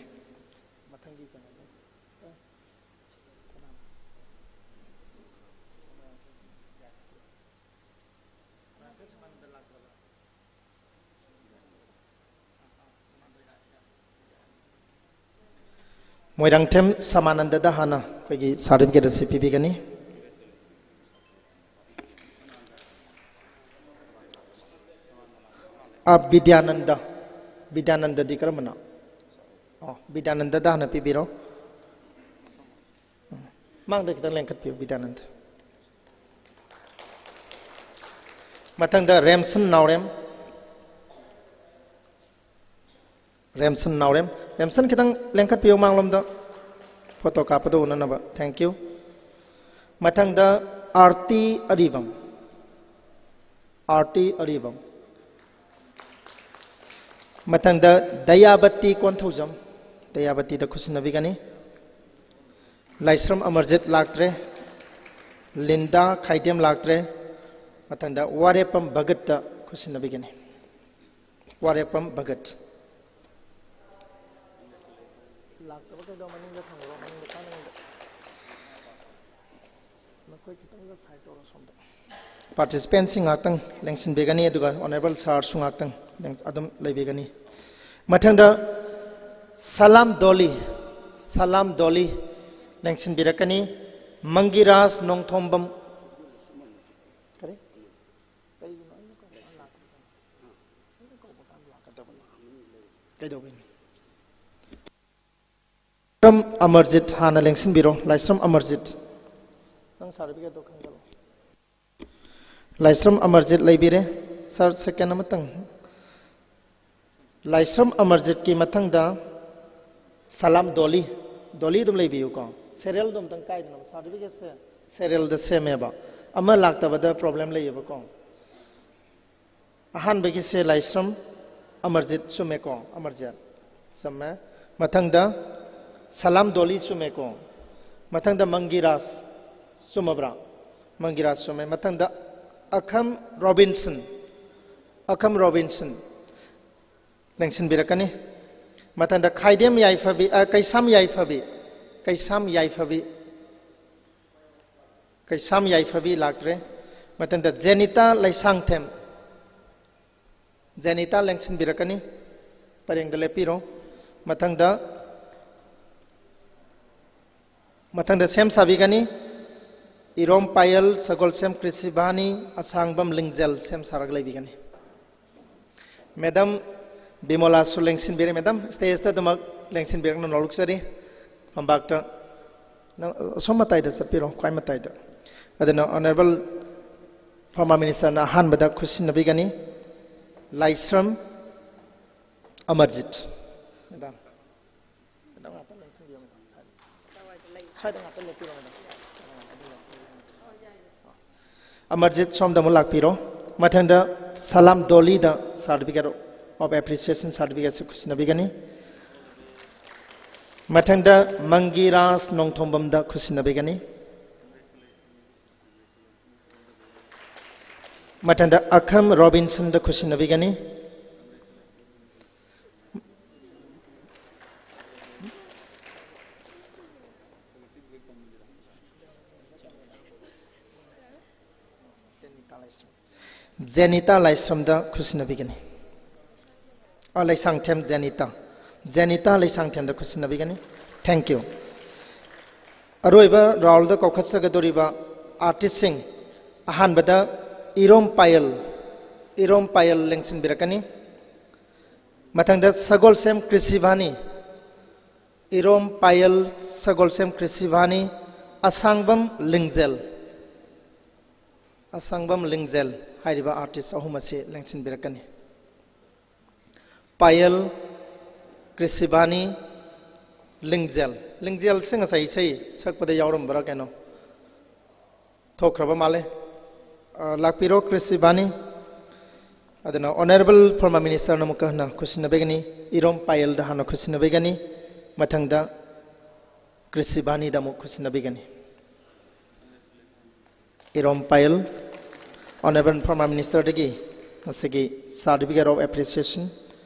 ꯃꯣꯏꯔꯥꯡꯊꯦꯝ ꯁꯃꯥꯅꯟꯗꯗ ꯍꯥꯟꯅ ꯑꯩꯈꯣꯏꯒꯤ ꯁꯥꯔꯇꯤꯐꯤꯀꯦꯠ ꯑꯁꯤ ꯄꯤꯕꯤꯒꯅꯤ꯫ ꯑ, ꯕꯤꯗ꯭ꯌꯥꯅꯟꯗ꯫ ꯕꯤꯗ꯭ꯌꯥꯅꯟꯗꯗꯤ ꯀꯔꯝꯕꯅꯣ? ꯑꯣ, ꯕꯤꯗ꯭ꯌꯥꯅꯟꯗꯗ ꯍꯥꯟꯅ ꯄꯤꯕꯤꯔꯣ꯫ ꯃꯥꯡꯗ ꯈꯤꯇꯪ ꯂꯦꯡꯈꯠꯄꯤꯌꯨ, ꯕꯤꯗ꯭ꯌꯥꯅꯟꯗ꯫ ꯃꯊꯪꯗ ꯔꯦꯝꯁꯟ ꯅꯥꯎꯔꯦꯝ꯫ ꯔꯦꯝꯁꯟ ꯅꯥꯎꯔꯦꯝ꯫ ꯔꯦꯝꯁꯟ, ꯈꯤꯇꯪ ꯂꯦꯡꯈꯠꯄꯤꯌꯨ ꯃꯥꯡꯂꯣꯝꯗ, ꯐꯣꯇꯣ ꯀꯥꯞꯄꯗ ꯎꯅꯅꯕ꯫ Thank you꯫ ꯃꯊꯪꯗ ꯑꯥꯔꯇꯤ ꯑꯔꯤꯕꯝ꯫ ꯑꯥꯔꯇꯤ ꯑꯔꯤꯕꯝ꯫ ꯃꯊꯪꯗ ꯗꯌꯥꯕꯇꯤ ꯀꯣꯟꯊꯧꯖꯝ, ꯗꯌꯥꯕꯇꯤꯗ ꯈꯨꯠꯁꯤꯟꯅꯕꯤꯒꯅꯤ꯫ ꯂꯥꯏꯁ꯭ꯔꯝ ꯑꯃꯔꯖꯤꯠ ꯂꯥꯛꯇ꯭ꯔꯦ꯫ ꯂꯤꯟꯗꯥ ꯈꯥꯏꯗꯦꯝ ꯂꯥꯛꯇ꯭ꯔꯦ꯫ ꯃꯊꯪꯗ ꯋꯥꯔꯦꯞꯄꯝ ꯚꯒꯠꯇ ꯈꯨꯠꯁꯤꯟꯅꯕꯤꯒꯅꯤ꯫ ꯋꯥꯔꯦꯞꯄꯝ ꯚꯒꯠ꯫ ꯂꯥꯛꯇꯕ ꯀꯩꯗꯧ? ꯃꯅꯤꯡꯗ ꯊꯝꯈ꯭ꯔꯣ, ꯃꯅꯤꯡꯗ, ꯈ꯭ꯋꯥꯏ ꯃꯅꯤꯡꯗ꯫ ꯅꯈꯣꯏ ꯈꯤꯇꯪꯒ side ꯇꯧꯔꯣ ꯁꯣꯝꯗ꯫ Participantꯁꯤꯡ ꯉꯥꯛꯇꯪ ꯂꯦꯡꯁꯤꯟꯕꯤꯒꯅꯤ, ꯑꯗꯨꯒ Honourable Sirꯁꯨ ꯉꯥꯛꯇꯪ ꯂꯦꯡ-, ꯑꯗꯨꯝ ꯂꯩꯕꯤꯒꯅꯤ꯫ ꯃꯊꯪꯗ ꯁꯂꯥꯝ ꯗꯣꯂꯤ, ꯁꯂꯥꯝ ꯗꯣꯂꯤ ꯂꯦꯡꯁꯤꯟꯕꯤꯔꯛꯀꯅꯤ꯫ ꯃꯪꯒꯤꯔꯥꯖ ꯅꯣꯡꯊꯣꯝꯕꯝ꯫ ꯀꯔꯤ? ꯀꯩꯒꯤꯅꯣ ꯑꯩꯅ ꯀꯧꯕ ꯀꯥꯟꯗ ꯂꯥꯛꯇ꯭ꯔꯤꯁꯦ? ꯑꯩꯅ ꯀꯧꯕ ꯀꯥꯟꯗ ꯂꯥꯛꯀꯗꯕꯅꯤ꯫ ꯀꯩꯗꯧꯕꯩꯅꯣ? ꯂꯥꯏꯁ꯭ꯔꯝ ꯑꯃꯔꯖꯤꯠ ꯍꯥꯟꯅ ꯂꯦꯡꯁꯤꯟꯕꯤꯔꯣ꯫ ꯂꯥꯏꯁ꯭ꯔꯝ ꯑꯃꯔꯖꯤꯠ꯫ ꯅꯪ certificateꯇꯣ ꯈꯟꯒꯠꯂꯣ꯫ ꯂꯥꯏꯁ꯭ꯔꯝ ꯑꯃꯔꯖꯤꯠ ꯂꯩꯕꯤꯔꯦ꯫ Sir, second ꯑꯃꯇꯪ꯫ ꯂꯥꯏꯁ꯭ꯔꯝ ꯑꯃꯔꯖꯤꯠꯀꯤ ꯃꯊꯪꯗ ꯁꯂꯥꯝ ꯗꯣꯂꯤ꯫ ꯗꯣꯂꯤ ꯑꯗꯨꯝ ꯂꯩꯕꯤꯌꯨꯀꯣ꯫ Serialꯗꯣ ꯑꯝꯇꯪ ꯀꯥꯏꯗꯅꯕ꯫ Certificateꯁꯦ serialꯗ ꯁꯦꯝꯃꯦꯕ꯫ ꯑꯃ ꯂꯥꯛꯇꯕꯗ problem ꯂꯩꯌꯦꯕꯀꯣ꯫ ꯑꯍꯥꯟꯕꯒꯤꯁꯦ ꯂꯥꯏꯁ꯭ꯔꯝ ꯑꯃꯔꯖꯤꯠ, ꯆꯨꯝꯃꯦꯀꯣ? ꯑꯃꯔꯖꯤꯠ ꯆꯨꯝꯃꯦ꯫ ꯃꯊꯪꯗ ꯁꯂꯥꯝ ꯗꯣꯂꯤ, ꯆꯨꯝꯃꯦꯀꯣ? ꯃꯊꯪꯗ ꯃꯪꯒꯤꯔꯥꯖ, ꯆꯨꯝꯃꯕ꯭ꯔꯥ? ꯃꯪꯒꯤꯔꯥꯖ ꯆꯨꯝꯃꯦ꯫ ꯃꯊꯪꯗ ꯑꯈꯝ ꯔꯣꯕꯤꯟꯁꯟ, ꯑꯈꯝ ꯔꯣꯕꯤꯟꯁꯟ ꯂꯦꯡꯁꯤꯟꯕꯤꯔꯛꯀꯅꯤ꯫ ꯃꯊꯪꯗ ꯈꯥꯏꯗꯦꯝ ꯌꯥꯏꯐꯕꯤ, ꯑ, ꯀꯩꯁꯥꯝ ꯌꯥꯏꯐꯕꯤ, ꯀꯩꯁꯥꯝ ꯌꯥꯏꯐꯕꯤ, ꯀꯩꯁꯥꯝ ꯌꯥꯏꯐꯕꯤ ꯂꯥꯛꯇ꯭ꯔꯦ꯫ ꯃꯊꯪꯗ ꯖꯦꯅꯤꯇꯥ ꯂꯩꯁꯥꯡꯊꯦꯝ, ꯖꯦꯅꯤꯇꯥ ꯂꯦꯡꯁꯤꯟꯕꯤꯔꯛꯀꯅꯤ, ꯄꯔꯦꯡꯗ ꯂꯦꯞꯄꯤꯔꯣ꯫ ꯃꯊꯪꯗ, ꯃꯊꯪꯗ ꯁꯦꯝ ꯁꯥꯕꯤꯒꯅꯤ ꯏꯔꯣꯝ ꯄꯥꯌꯜ, ꯁꯒꯣꯜꯁꯦꯝ ꯀ꯭ꯔꯤꯁꯤꯚꯥꯅꯤ, ꯑꯁꯥꯡꯕꯝ ꯂꯤꯡꯖꯦꯜ ꯁꯦꯝ ꯁꯥꯔꯒ ꯂꯩꯕꯤꯒꯅꯤ꯫ Madam ꯕꯤꯃꯣꯂꯥꯁꯨ ꯂꯦꯡꯁꯤꯟꯕꯤꯔꯦ꯫ Madam, stageꯇ ꯑꯗꯨꯃꯛ ꯂꯦꯡꯁꯤꯟꯕꯤꯔꯛꯅ ꯅꯣꯂꯨꯛꯆꯔꯤ꯫ ꯐꯝꯕꯥꯛꯇ ꯅꯪ ꯑꯁꯣꯝ ꯃꯇꯥꯏꯗ ꯆꯠꯄꯤꯔꯣ, ꯈ꯭ꯋꯥꯏ ꯃꯇꯥꯏꯗ꯫ ꯑꯗꯨꯅ Honourable former Ministerꯅ ꯑꯍꯥꯟꯕꯗ ꯈꯨꯠꯁꯤꯟꯅꯕꯤꯒꯅꯤ꯫ ꯂꯥꯏꯁ꯭ꯔꯝ ꯑꯃꯔꯖꯤꯠ꯫ Madam꯫ ꯉꯥꯛꯇꯪ ꯂꯦꯡꯁꯤꯟꯕꯤꯌꯣ, ꯉꯥꯛꯇꯪ꯫ ꯁ꯭ꯋꯥꯏꯗ ꯉꯥꯛꯇꯪ ꯂꯦꯞꯄꯤꯔꯣ, madam꯫ ꯑꯃꯔꯖꯤꯠ, ꯁꯣꯝꯗ ꯑꯃꯨꯛ ꯂꯥꯛꯄꯤꯔꯣ꯫ ꯃꯊꯪꯗ ꯁꯂꯥꯝ ꯗꯣꯂꯤꯗ certificate of Appreciation Certificate ꯑꯁꯤ ꯈꯨꯠꯁꯤꯟꯅꯕꯤꯒꯅꯤ꯫ ꯃꯊꯪꯗ ꯃꯪꯒꯤ ꯔꯥꯖ ꯅꯣꯡꯊꯣꯝꯕꯝꯗ ꯈꯨꯠꯁꯤꯟꯅꯕꯤꯒꯅꯤ꯫ ꯃꯊꯪꯗ ꯑꯈꯝ ꯔꯣꯕꯤꯟꯁꯟꯗ ꯈꯨꯠꯁꯤꯟꯅꯕꯤꯒꯅꯤ꯫ ꯖꯦꯅꯤꯇꯥ ꯂꯥꯏꯁ꯭ꯔꯝꯗ ꯈꯨꯠꯁꯤꯟꯅꯕꯤꯒꯅꯤ꯫ ꯑ, ꯂꯩꯁꯥꯡꯊꯦꯝ ꯖꯦꯅꯤꯇꯥ꯫ ꯖꯦꯅꯤꯇꯥ ꯂꯩꯁꯥꯡꯊꯦꯝꯗ ꯈꯨꯠꯁꯤꯟꯅꯕꯤꯒꯅꯤ꯫ Thank you꯫ ꯑꯔꯣꯏꯕ ꯔꯥꯎꯟꯗ ꯀꯧꯈꯠꯆꯒꯗꯧꯔꯤꯕ ꯑꯥꯔꯇꯤꯁꯁꯤꯡ, ꯑꯍꯥꯟꯕꯗ ꯏꯔꯣꯝ ꯄꯥꯌꯜ, ꯏꯔꯣꯝ ꯄꯥꯌꯜ ꯂꯦꯡꯁꯤꯟꯕꯤꯔꯛꯀꯅꯤ꯫ ꯃꯊꯪꯗ ꯁꯒꯣꯜꯁꯦꯝ ꯀ꯭ꯔꯤꯁꯤꯚꯥꯅꯤ, ꯏꯔꯣꯝ ꯄꯥꯌꯜ, ꯁꯒꯣꯜꯁꯦꯝ ꯀ꯭ꯔꯤꯁꯤꯚꯥꯅꯤ, ꯑꯁꯥꯡꯕꯝ ꯂꯤꯡꯖꯦꯜ, ꯑꯁꯥꯡꯕꯝ ꯂꯤꯡꯖꯦꯜ ꯍꯥꯏꯔꯤꯕ ꯑꯥꯔꯇꯤꯁ ꯑꯍꯨꯝ ꯑꯁꯤ ꯂꯦꯡꯁꯤꯟꯕꯤꯔꯛꯀꯅꯤ꯫ ꯄꯥꯌꯜ, ꯀ꯭ꯔꯤꯁꯤꯚꯥꯅꯤ, ꯂꯤꯡꯖꯦꯜ꯫ ꯂꯤꯡꯖꯦꯜꯁꯦ ꯉꯁꯥꯏ ꯏꯁꯩ ꯁꯛꯄꯗ ꯌꯥꯎꯔꯝꯕ꯭ꯔꯥ ꯀꯩꯅꯣ? ꯊꯣꯛꯈ꯭ꯔꯕ ꯃꯥꯜꯂꯦ꯫ ꯑ, ꯂꯥꯛꯄꯤꯔꯣ, ꯀ꯭ꯔꯤꯁꯤꯚꯥꯅꯤ꯫ ꯑꯗꯨꯅ Honourable former Ministerꯅ ꯑꯃꯨꯛꯀ ꯍꯟꯅ ꯈꯨꯠꯁꯤꯟꯅꯕꯤꯒꯅꯤ꯫ ꯏꯔꯣꯝ ꯄꯥꯌꯜꯗ ꯍꯥꯟꯅ ꯈꯨꯠꯁꯤꯟꯅꯕꯤꯒꯅꯤ, ꯃꯊꯪꯗ ꯀ꯭ꯔꯤꯁꯤꯚꯥꯅꯤꯗ ꯑꯃꯨꯛ ꯈꯨꯠꯁꯤꯟꯅꯕꯤꯒꯅꯤ꯫ ꯏꯔꯣꯝ ꯄꯥꯌꯜ, Honourable former Ministerꯗꯒꯤ ꯉꯁꯤꯒꯤ Certificate of Appreciation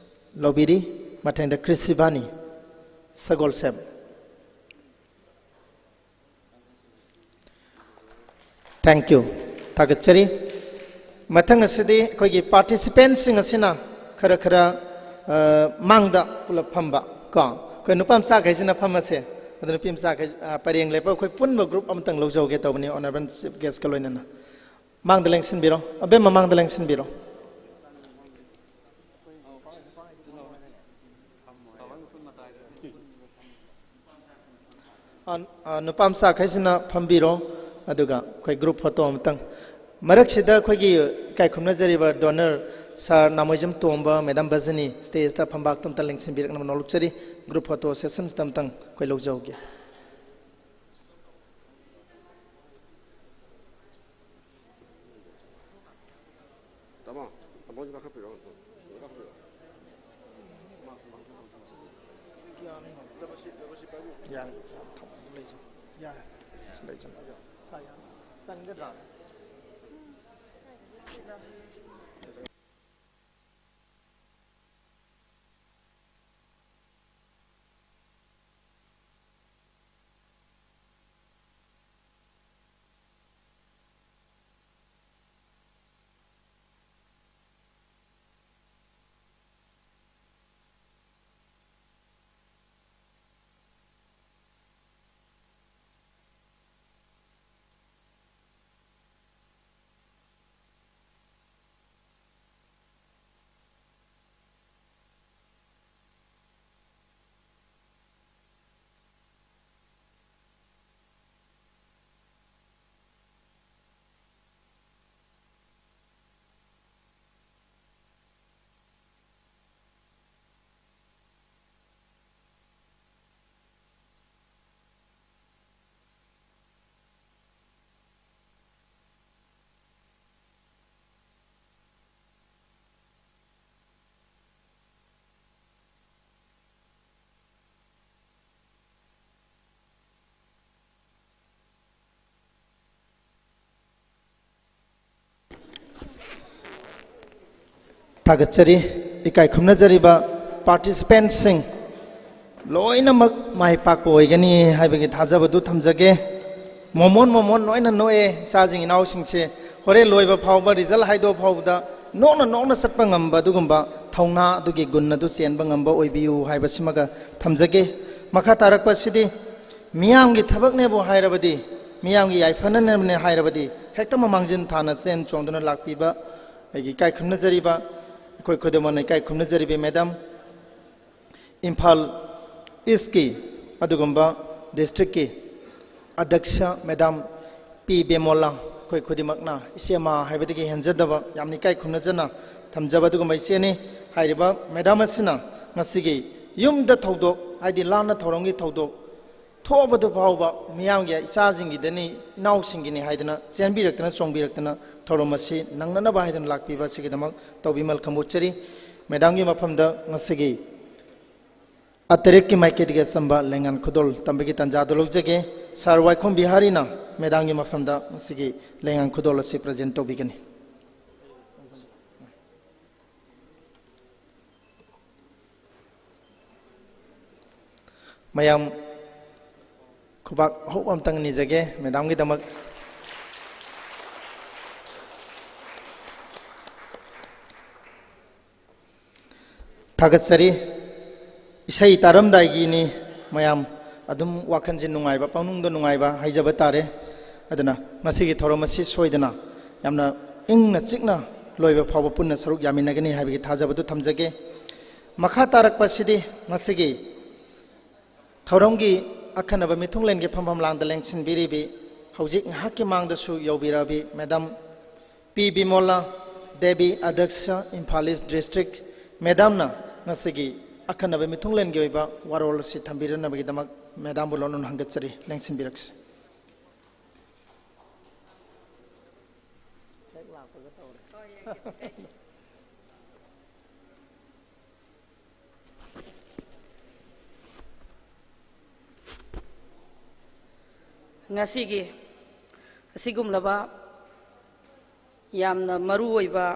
ꯂꯧꯕꯤꯔꯤ꯫ ꯃꯊꯪꯗ ꯀ꯭ꯔꯤꯁꯤꯚꯥꯅꯤ, ꯁꯒꯣꯜꯁꯦꯝ꯫ Thank you꯫ ꯊꯥꯒꯠꯆꯔꯤ꯫ ꯃꯊꯪ ꯑꯁꯤꯗꯤ ꯑꯩꯈꯣꯏꯒꯤ participantꯁꯤꯡ ꯑꯁꯤꯅ ꯈꯔ ꯈꯔ, ꯑ, ꯃꯥꯡꯗ ꯄꯨꯂꯞ ꯐꯝꯕ ꯀꯣ, ꯑꯩꯈꯣꯏ ꯅꯨꯄꯥ ꯃꯆꯥꯈꯩꯁꯤꯅ ꯐꯝꯃꯁꯦ꯫ ꯑꯗꯨ ꯅꯨꯄꯤ ꯃꯆꯥꯈꯩ, ꯑ, ꯄꯔꯦꯡ ꯂꯦꯞꯄ ꯑꯩꯈꯣꯏ ꯄꯨꯟꯕ group ꯑꯃꯇꯪ ꯂꯧꯖꯍꯧꯒꯦ ꯇꯧꯕꯅꯤ, Honourable Chief Guestꯀ ꯂꯣꯏꯅꯅ꯫ ꯃꯥꯡꯗ ꯂꯦꯡꯁꯤꯟꯕꯤꯔꯣ, ꯑꯕꯦꯝꯃ, ꯃꯥꯡꯗ ꯂꯦꯡꯁꯤꯟꯕꯤꯔꯣ꯫ ꯑ, ꯑ, ꯅꯨꯄꯥ ꯃꯆꯥꯈꯩꯁꯤꯅ ꯐꯝꯕꯤꯔꯣ, ꯑꯗꯨꯒ ꯑꯩꯈꯣꯏ group photo ꯑꯃꯇꯪ꯫ ꯃꯔꯛꯁꯤꯗ ꯑꯩꯈꯣꯏꯒꯤ ꯏꯀꯥꯏ ꯈꯨꯝꯅꯖꯔꯤꯕ donor sir ꯅꯥꯃꯣꯏꯖꯝ ꯇꯣꯝꯕ, madam ꯕꯖꯅꯤ stageꯇ ꯐꯝꯕꯥꯛꯇ ꯑꯃꯇ ꯂꯦꯡꯁꯤꯟꯕꯤꯔꯛꯅꯕ ꯅꯣꯜꯂꯨꯛꯆꯔꯤ꯫ Group photo sessionꯁꯤꯗ ꯑꯃꯇꯪ ꯑꯩꯈꯣꯏ ꯂꯧꯖꯍꯧꯒꯦ꯫ ꯇꯥꯃꯣ, ꯇꯥꯃꯣꯁꯨ ꯀꯥꯈꯠꯄꯤꯔꯛꯑꯣ꯫ ꯌꯥꯔꯦ꯫ ꯂꯩꯖ-, ꯌꯥꯔꯦ꯫ ꯂꯩꯖ-, ꯆꯪꯒꯗ꯭ꯔꯥ? ꯊꯥꯒꯠꯆꯔꯤ꯫ ꯏꯀꯥꯏ ꯈꯨꯝꯅꯖꯔꯤꯕ participantꯁꯤꯡ ꯂꯣꯏꯅꯃꯛ ꯃꯥꯏ ꯄꯥꯛꯄ ꯑꯣꯏꯒꯅꯤ ꯍꯥꯏꯕꯒꯤ ꯊꯥꯖꯕꯗꯨ ꯊꯝꯖꯒꯦ꯫ ꯃꯣꯃꯣꯟ ꯃꯣꯃꯣꯟ ꯂꯣꯏꯅ ꯅꯣꯛꯑꯦ ꯏꯆꯥꯁꯤꯡ ꯏꯅꯥꯎꯁꯤꯡꯁꯦ꯫ ꯍꯣꯔꯦꯟ ꯂꯣꯏꯕ ꯐꯥꯎꯕ, result ꯍꯥꯏꯗꯣꯛ ꯐꯥꯎꯕꯗ ꯅꯣꯛꯅ ꯅꯣꯛꯅ ꯆꯠꯄ ꯉꯝꯕ ꯑꯗꯨꯒꯨꯝꯕ ꯊꯧꯅꯥ ꯑꯗꯨꯒꯤ ꯒꯨꯟ ꯑꯗꯨ ꯆꯦꯟꯕ ꯉꯝꯕ ꯑꯣꯏꯕꯤꯌꯨ ꯍꯥꯏꯕꯁꯤꯃꯒ ꯊꯝꯖꯒꯦ꯫ ꯃꯈꯥ ꯇꯥꯔꯛꯄꯁꯤꯗꯤ ꯃꯤꯌꯥꯝꯒꯤ ꯊꯕꯛꯅꯦꯕꯨ ꯍꯥꯏꯔꯕꯗꯤ, ꯃꯤꯌꯥꯝꯒꯤ ꯌꯥꯏꯐꯅꯅꯕꯅꯦ ꯍꯥꯏꯔꯕꯗꯤ, ꯍꯦꯛꯇ ꯃꯃꯥꯡꯖꯤꯟ ꯊꯥꯅ ꯆꯦꯟ ꯆꯣꯡꯗꯨꯅ ꯂꯥꯛꯄꯤꯕ ꯑꯩꯒꯤ ꯏꯀꯥꯏ ꯈꯨꯝꯅꯖꯔꯤꯕ, ꯑꯩꯈꯣꯏ ꯈꯨꯗꯤꯡꯃꯛꯅ ꯏꯀꯥꯏ ꯈꯨꯝꯅꯖꯔꯤꯕ madam, ꯏꯝꯐꯥꯜ Eastꯀꯤ ꯑꯗꯨꯒꯨꯝꯕ districtꯀꯤ ꯑꯗ꯭ꯌꯛꯁ madam ꯄꯤ ꯕꯦꯃꯣꯂꯥ, ꯑꯩꯈꯣꯏ ꯈꯨꯗꯤꯡꯃꯛꯅ ꯏꯆꯦꯃ ꯍꯥꯏꯕꯗꯒꯤ ꯍꯦꯟꯖꯗꯕ ꯌꯥꯝꯅ ꯏꯀꯥꯏ ꯈꯨꯝꯅꯖꯅ ꯊꯝꯖꯕ ꯑꯗꯨꯒꯨꯝꯕ ꯏꯆꯦꯅꯤ꯫ ꯍꯥꯏꯔꯤꯕ madam ꯑꯁꯤꯅ ꯉꯁꯤꯒꯤ ꯌꯨꯝꯗ ꯊꯧꯗꯣꯛ, ꯍꯥꯏꯗꯤ ꯂꯥꯟꯅ ꯊꯧꯔꯝꯒꯤ ꯊꯧꯗꯣꯛ ꯊꯣꯛꯑꯕꯗꯨ ꯐꯥꯎꯕ ꯃꯤꯌꯥꯝꯒꯤ, ꯏꯆꯥꯁꯤꯡꯒꯤꯗꯅꯤ, ꯏꯅꯥꯎꯁꯤꯡꯒꯤꯅꯤ ꯍꯥꯏꯗꯅ ꯆꯦꯟꯕꯤꯔꯛꯇꯅ, ꯆꯣꯡꯕꯤꯔꯛꯇꯅ ꯊꯧꯔꯝ ꯑꯁꯤ ꯅꯪꯅꯅꯕ ꯍꯥꯏꯗꯨꯅ ꯂꯥꯛꯄꯤꯕ ꯑꯁꯤꯒꯤꯗꯃꯛ ꯇꯧꯕꯤꯃꯜ ꯈꯪꯕꯣꯛꯆꯔꯤ꯫ Madamꯒꯤ ꯃꯐꯝꯗ ꯉꯁꯤꯒꯤ ꯑꯇꯔꯦꯠꯀꯤ ꯃꯥꯏꯀꯩꯗꯒꯤ ꯑꯆꯝꯕ ꯂꯩꯉꯥꯛ ꯈꯨꯗꯣꯜ ꯇꯝꯕꯒꯤ ꯇꯥꯟꯖꯥꯗꯨ ꯂꯧꯖꯒꯦ꯫ ꯁꯥꯔ ꯋꯥꯏꯈꯣꯝ ꯕꯤꯍꯥꯔꯤꯅ ꯃꯦꯗꯥꯝꯒꯤ ꯃꯐꯝꯗ ꯉꯁꯤꯒꯤ ꯂꯩꯉꯥꯛ ꯈꯨꯗꯣꯜ ꯑꯁꯤ present ꯇꯧꯕꯤꯒꯅꯤ꯫ ꯃꯌꯥꯝ ꯈꯨꯕꯥꯛ ꯍꯧꯕ ꯑꯝꯇꯪ ꯅꯤꯖꯒꯦ ꯃꯦꯗꯥꯝꯒꯤꯗꯃꯛ꯫ ꯊꯥꯒꯠꯆꯔꯤ꯫ ꯏꯁꯩ ꯇꯥꯔꯝꯗꯥꯏꯒꯤꯅꯤ ꯃꯌꯥꯝ, ꯑꯗꯨꯝ ꯋꯥꯈꯜꯁꯦ ꯅꯨꯡꯉꯥꯏꯕ, ꯄꯪꯅꯨꯡꯗ ꯅꯨꯡꯉꯥꯏꯕ ꯍꯥꯏꯖꯕ ꯇꯥꯔꯦ꯫ ꯑꯗꯨꯅ ꯉꯁꯤꯒꯤ ꯊꯧꯔꯝ ꯑꯁꯤ ꯁꯣꯏꯗꯅ ꯌꯥꯝꯅ ꯏꯪꯅ ꯆꯤꯛꯅ ꯂꯣꯏꯕ ꯐꯥꯎꯕ ꯄꯨꯟꯅ ꯁꯔꯨꯛ ꯌꯥꯃꯤꯟꯅꯒꯅꯤ ꯍꯥꯏꯕꯒꯤ ꯊꯥꯖꯕꯗꯨ ꯊꯝꯖꯒꯦ꯫ ꯃꯈꯥ ꯇꯥꯔꯛꯄꯁꯤꯗꯤ ꯉꯁꯤꯒꯤ ꯊꯧꯔꯝꯒꯤ ꯑꯈꯟꯅꯕ ꯃꯤꯊꯨꯡꯂꯦꯟꯒꯤ ꯐꯝꯐꯝ ꯂꯥꯡꯗ ꯂꯦꯡꯁꯤꯟꯕꯤꯔꯤꯕꯤ, ꯍꯧꯖꯤꯛ ꯉꯥꯏꯍꯥꯛꯀꯤ ꯃꯥꯡꯗꯁꯨ ꯌꯧꯕꯤꯔꯕꯤ ꯃꯦꯗꯥꯝ ꯄꯤ ꯕꯤꯃꯣꯂꯥ ꯗꯦꯕꯤ, ꯑꯗ꯭ꯌꯛꯁ, ꯏꯝꯐꯥꯜ ꯏꯁ ꯗꯤꯁꯇ꯭ꯔꯤꯛ꯫ ꯃꯦꯗꯥꯝꯅ ꯉꯁꯤꯒꯤ ꯑꯈꯟꯅꯕ ꯃꯤꯊꯨꯡꯂꯦꯟꯒꯤ ꯑꯣꯏꯕ ꯋꯥꯔꯣꯜ ꯑꯁꯤ ꯊꯝꯕꯤꯔꯅꯕꯒꯤꯗꯃꯛ ꯃꯦꯗꯥꯝꯕꯨ ꯂꯣꯟꯅ ꯍꯪꯒꯠꯆꯔꯤ꯫ ꯂꯦꯡꯁꯤꯟꯕꯤꯔꯛꯁꯤ꯫ ꯉꯁꯤꯒꯤ ꯑꯁꯤꯒꯨꯝꯂꯕ ꯌꯥꯝꯅ ꯃꯔꯨ ꯑꯣꯏꯕ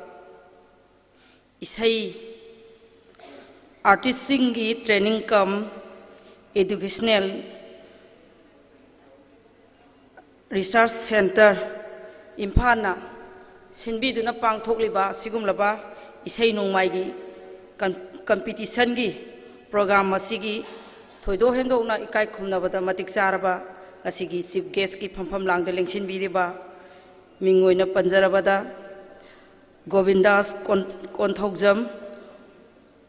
ꯏꯁꯩ artistꯁꯤꯡꯒꯤ training cum educational research centre, ꯏꯝꯐꯥꯜꯅ ꯁꯤꯟꯕꯤꯗꯨꯅ ꯄꯥꯡꯊꯣꯛꯂꯤꯕ ꯑꯁꯤꯒꯨꯝꯂꯕ ꯏꯁꯩ ꯅꯣꯡꯃꯥꯏꯒꯤ ꯀꯝ-, competitionꯒꯤ program ꯑꯁꯤꯒꯤ ꯊꯣꯏꯗꯣꯛ ꯍꯦꯟꯗꯣꯛꯅ ꯏꯀꯥꯏ ꯈꯨꯝꯅꯕꯗ ꯃꯇꯤꯛ ꯆꯥꯔꯕ ꯉꯁꯤꯒꯤ chief guestꯀꯤ ꯐꯝꯐꯝ ꯂꯥꯡꯗ ꯂꯦꯡꯁꯤꯟꯕꯤꯔꯤꯕ ꯃꯤꯡ ꯑꯣꯏꯅ ꯄꯟꯖꯔꯕꯗ ꯒꯣꯕꯤꯟꯗꯥꯁ ꯀꯣꯟ-, ꯀꯣꯟꯊꯧꯖꯝ,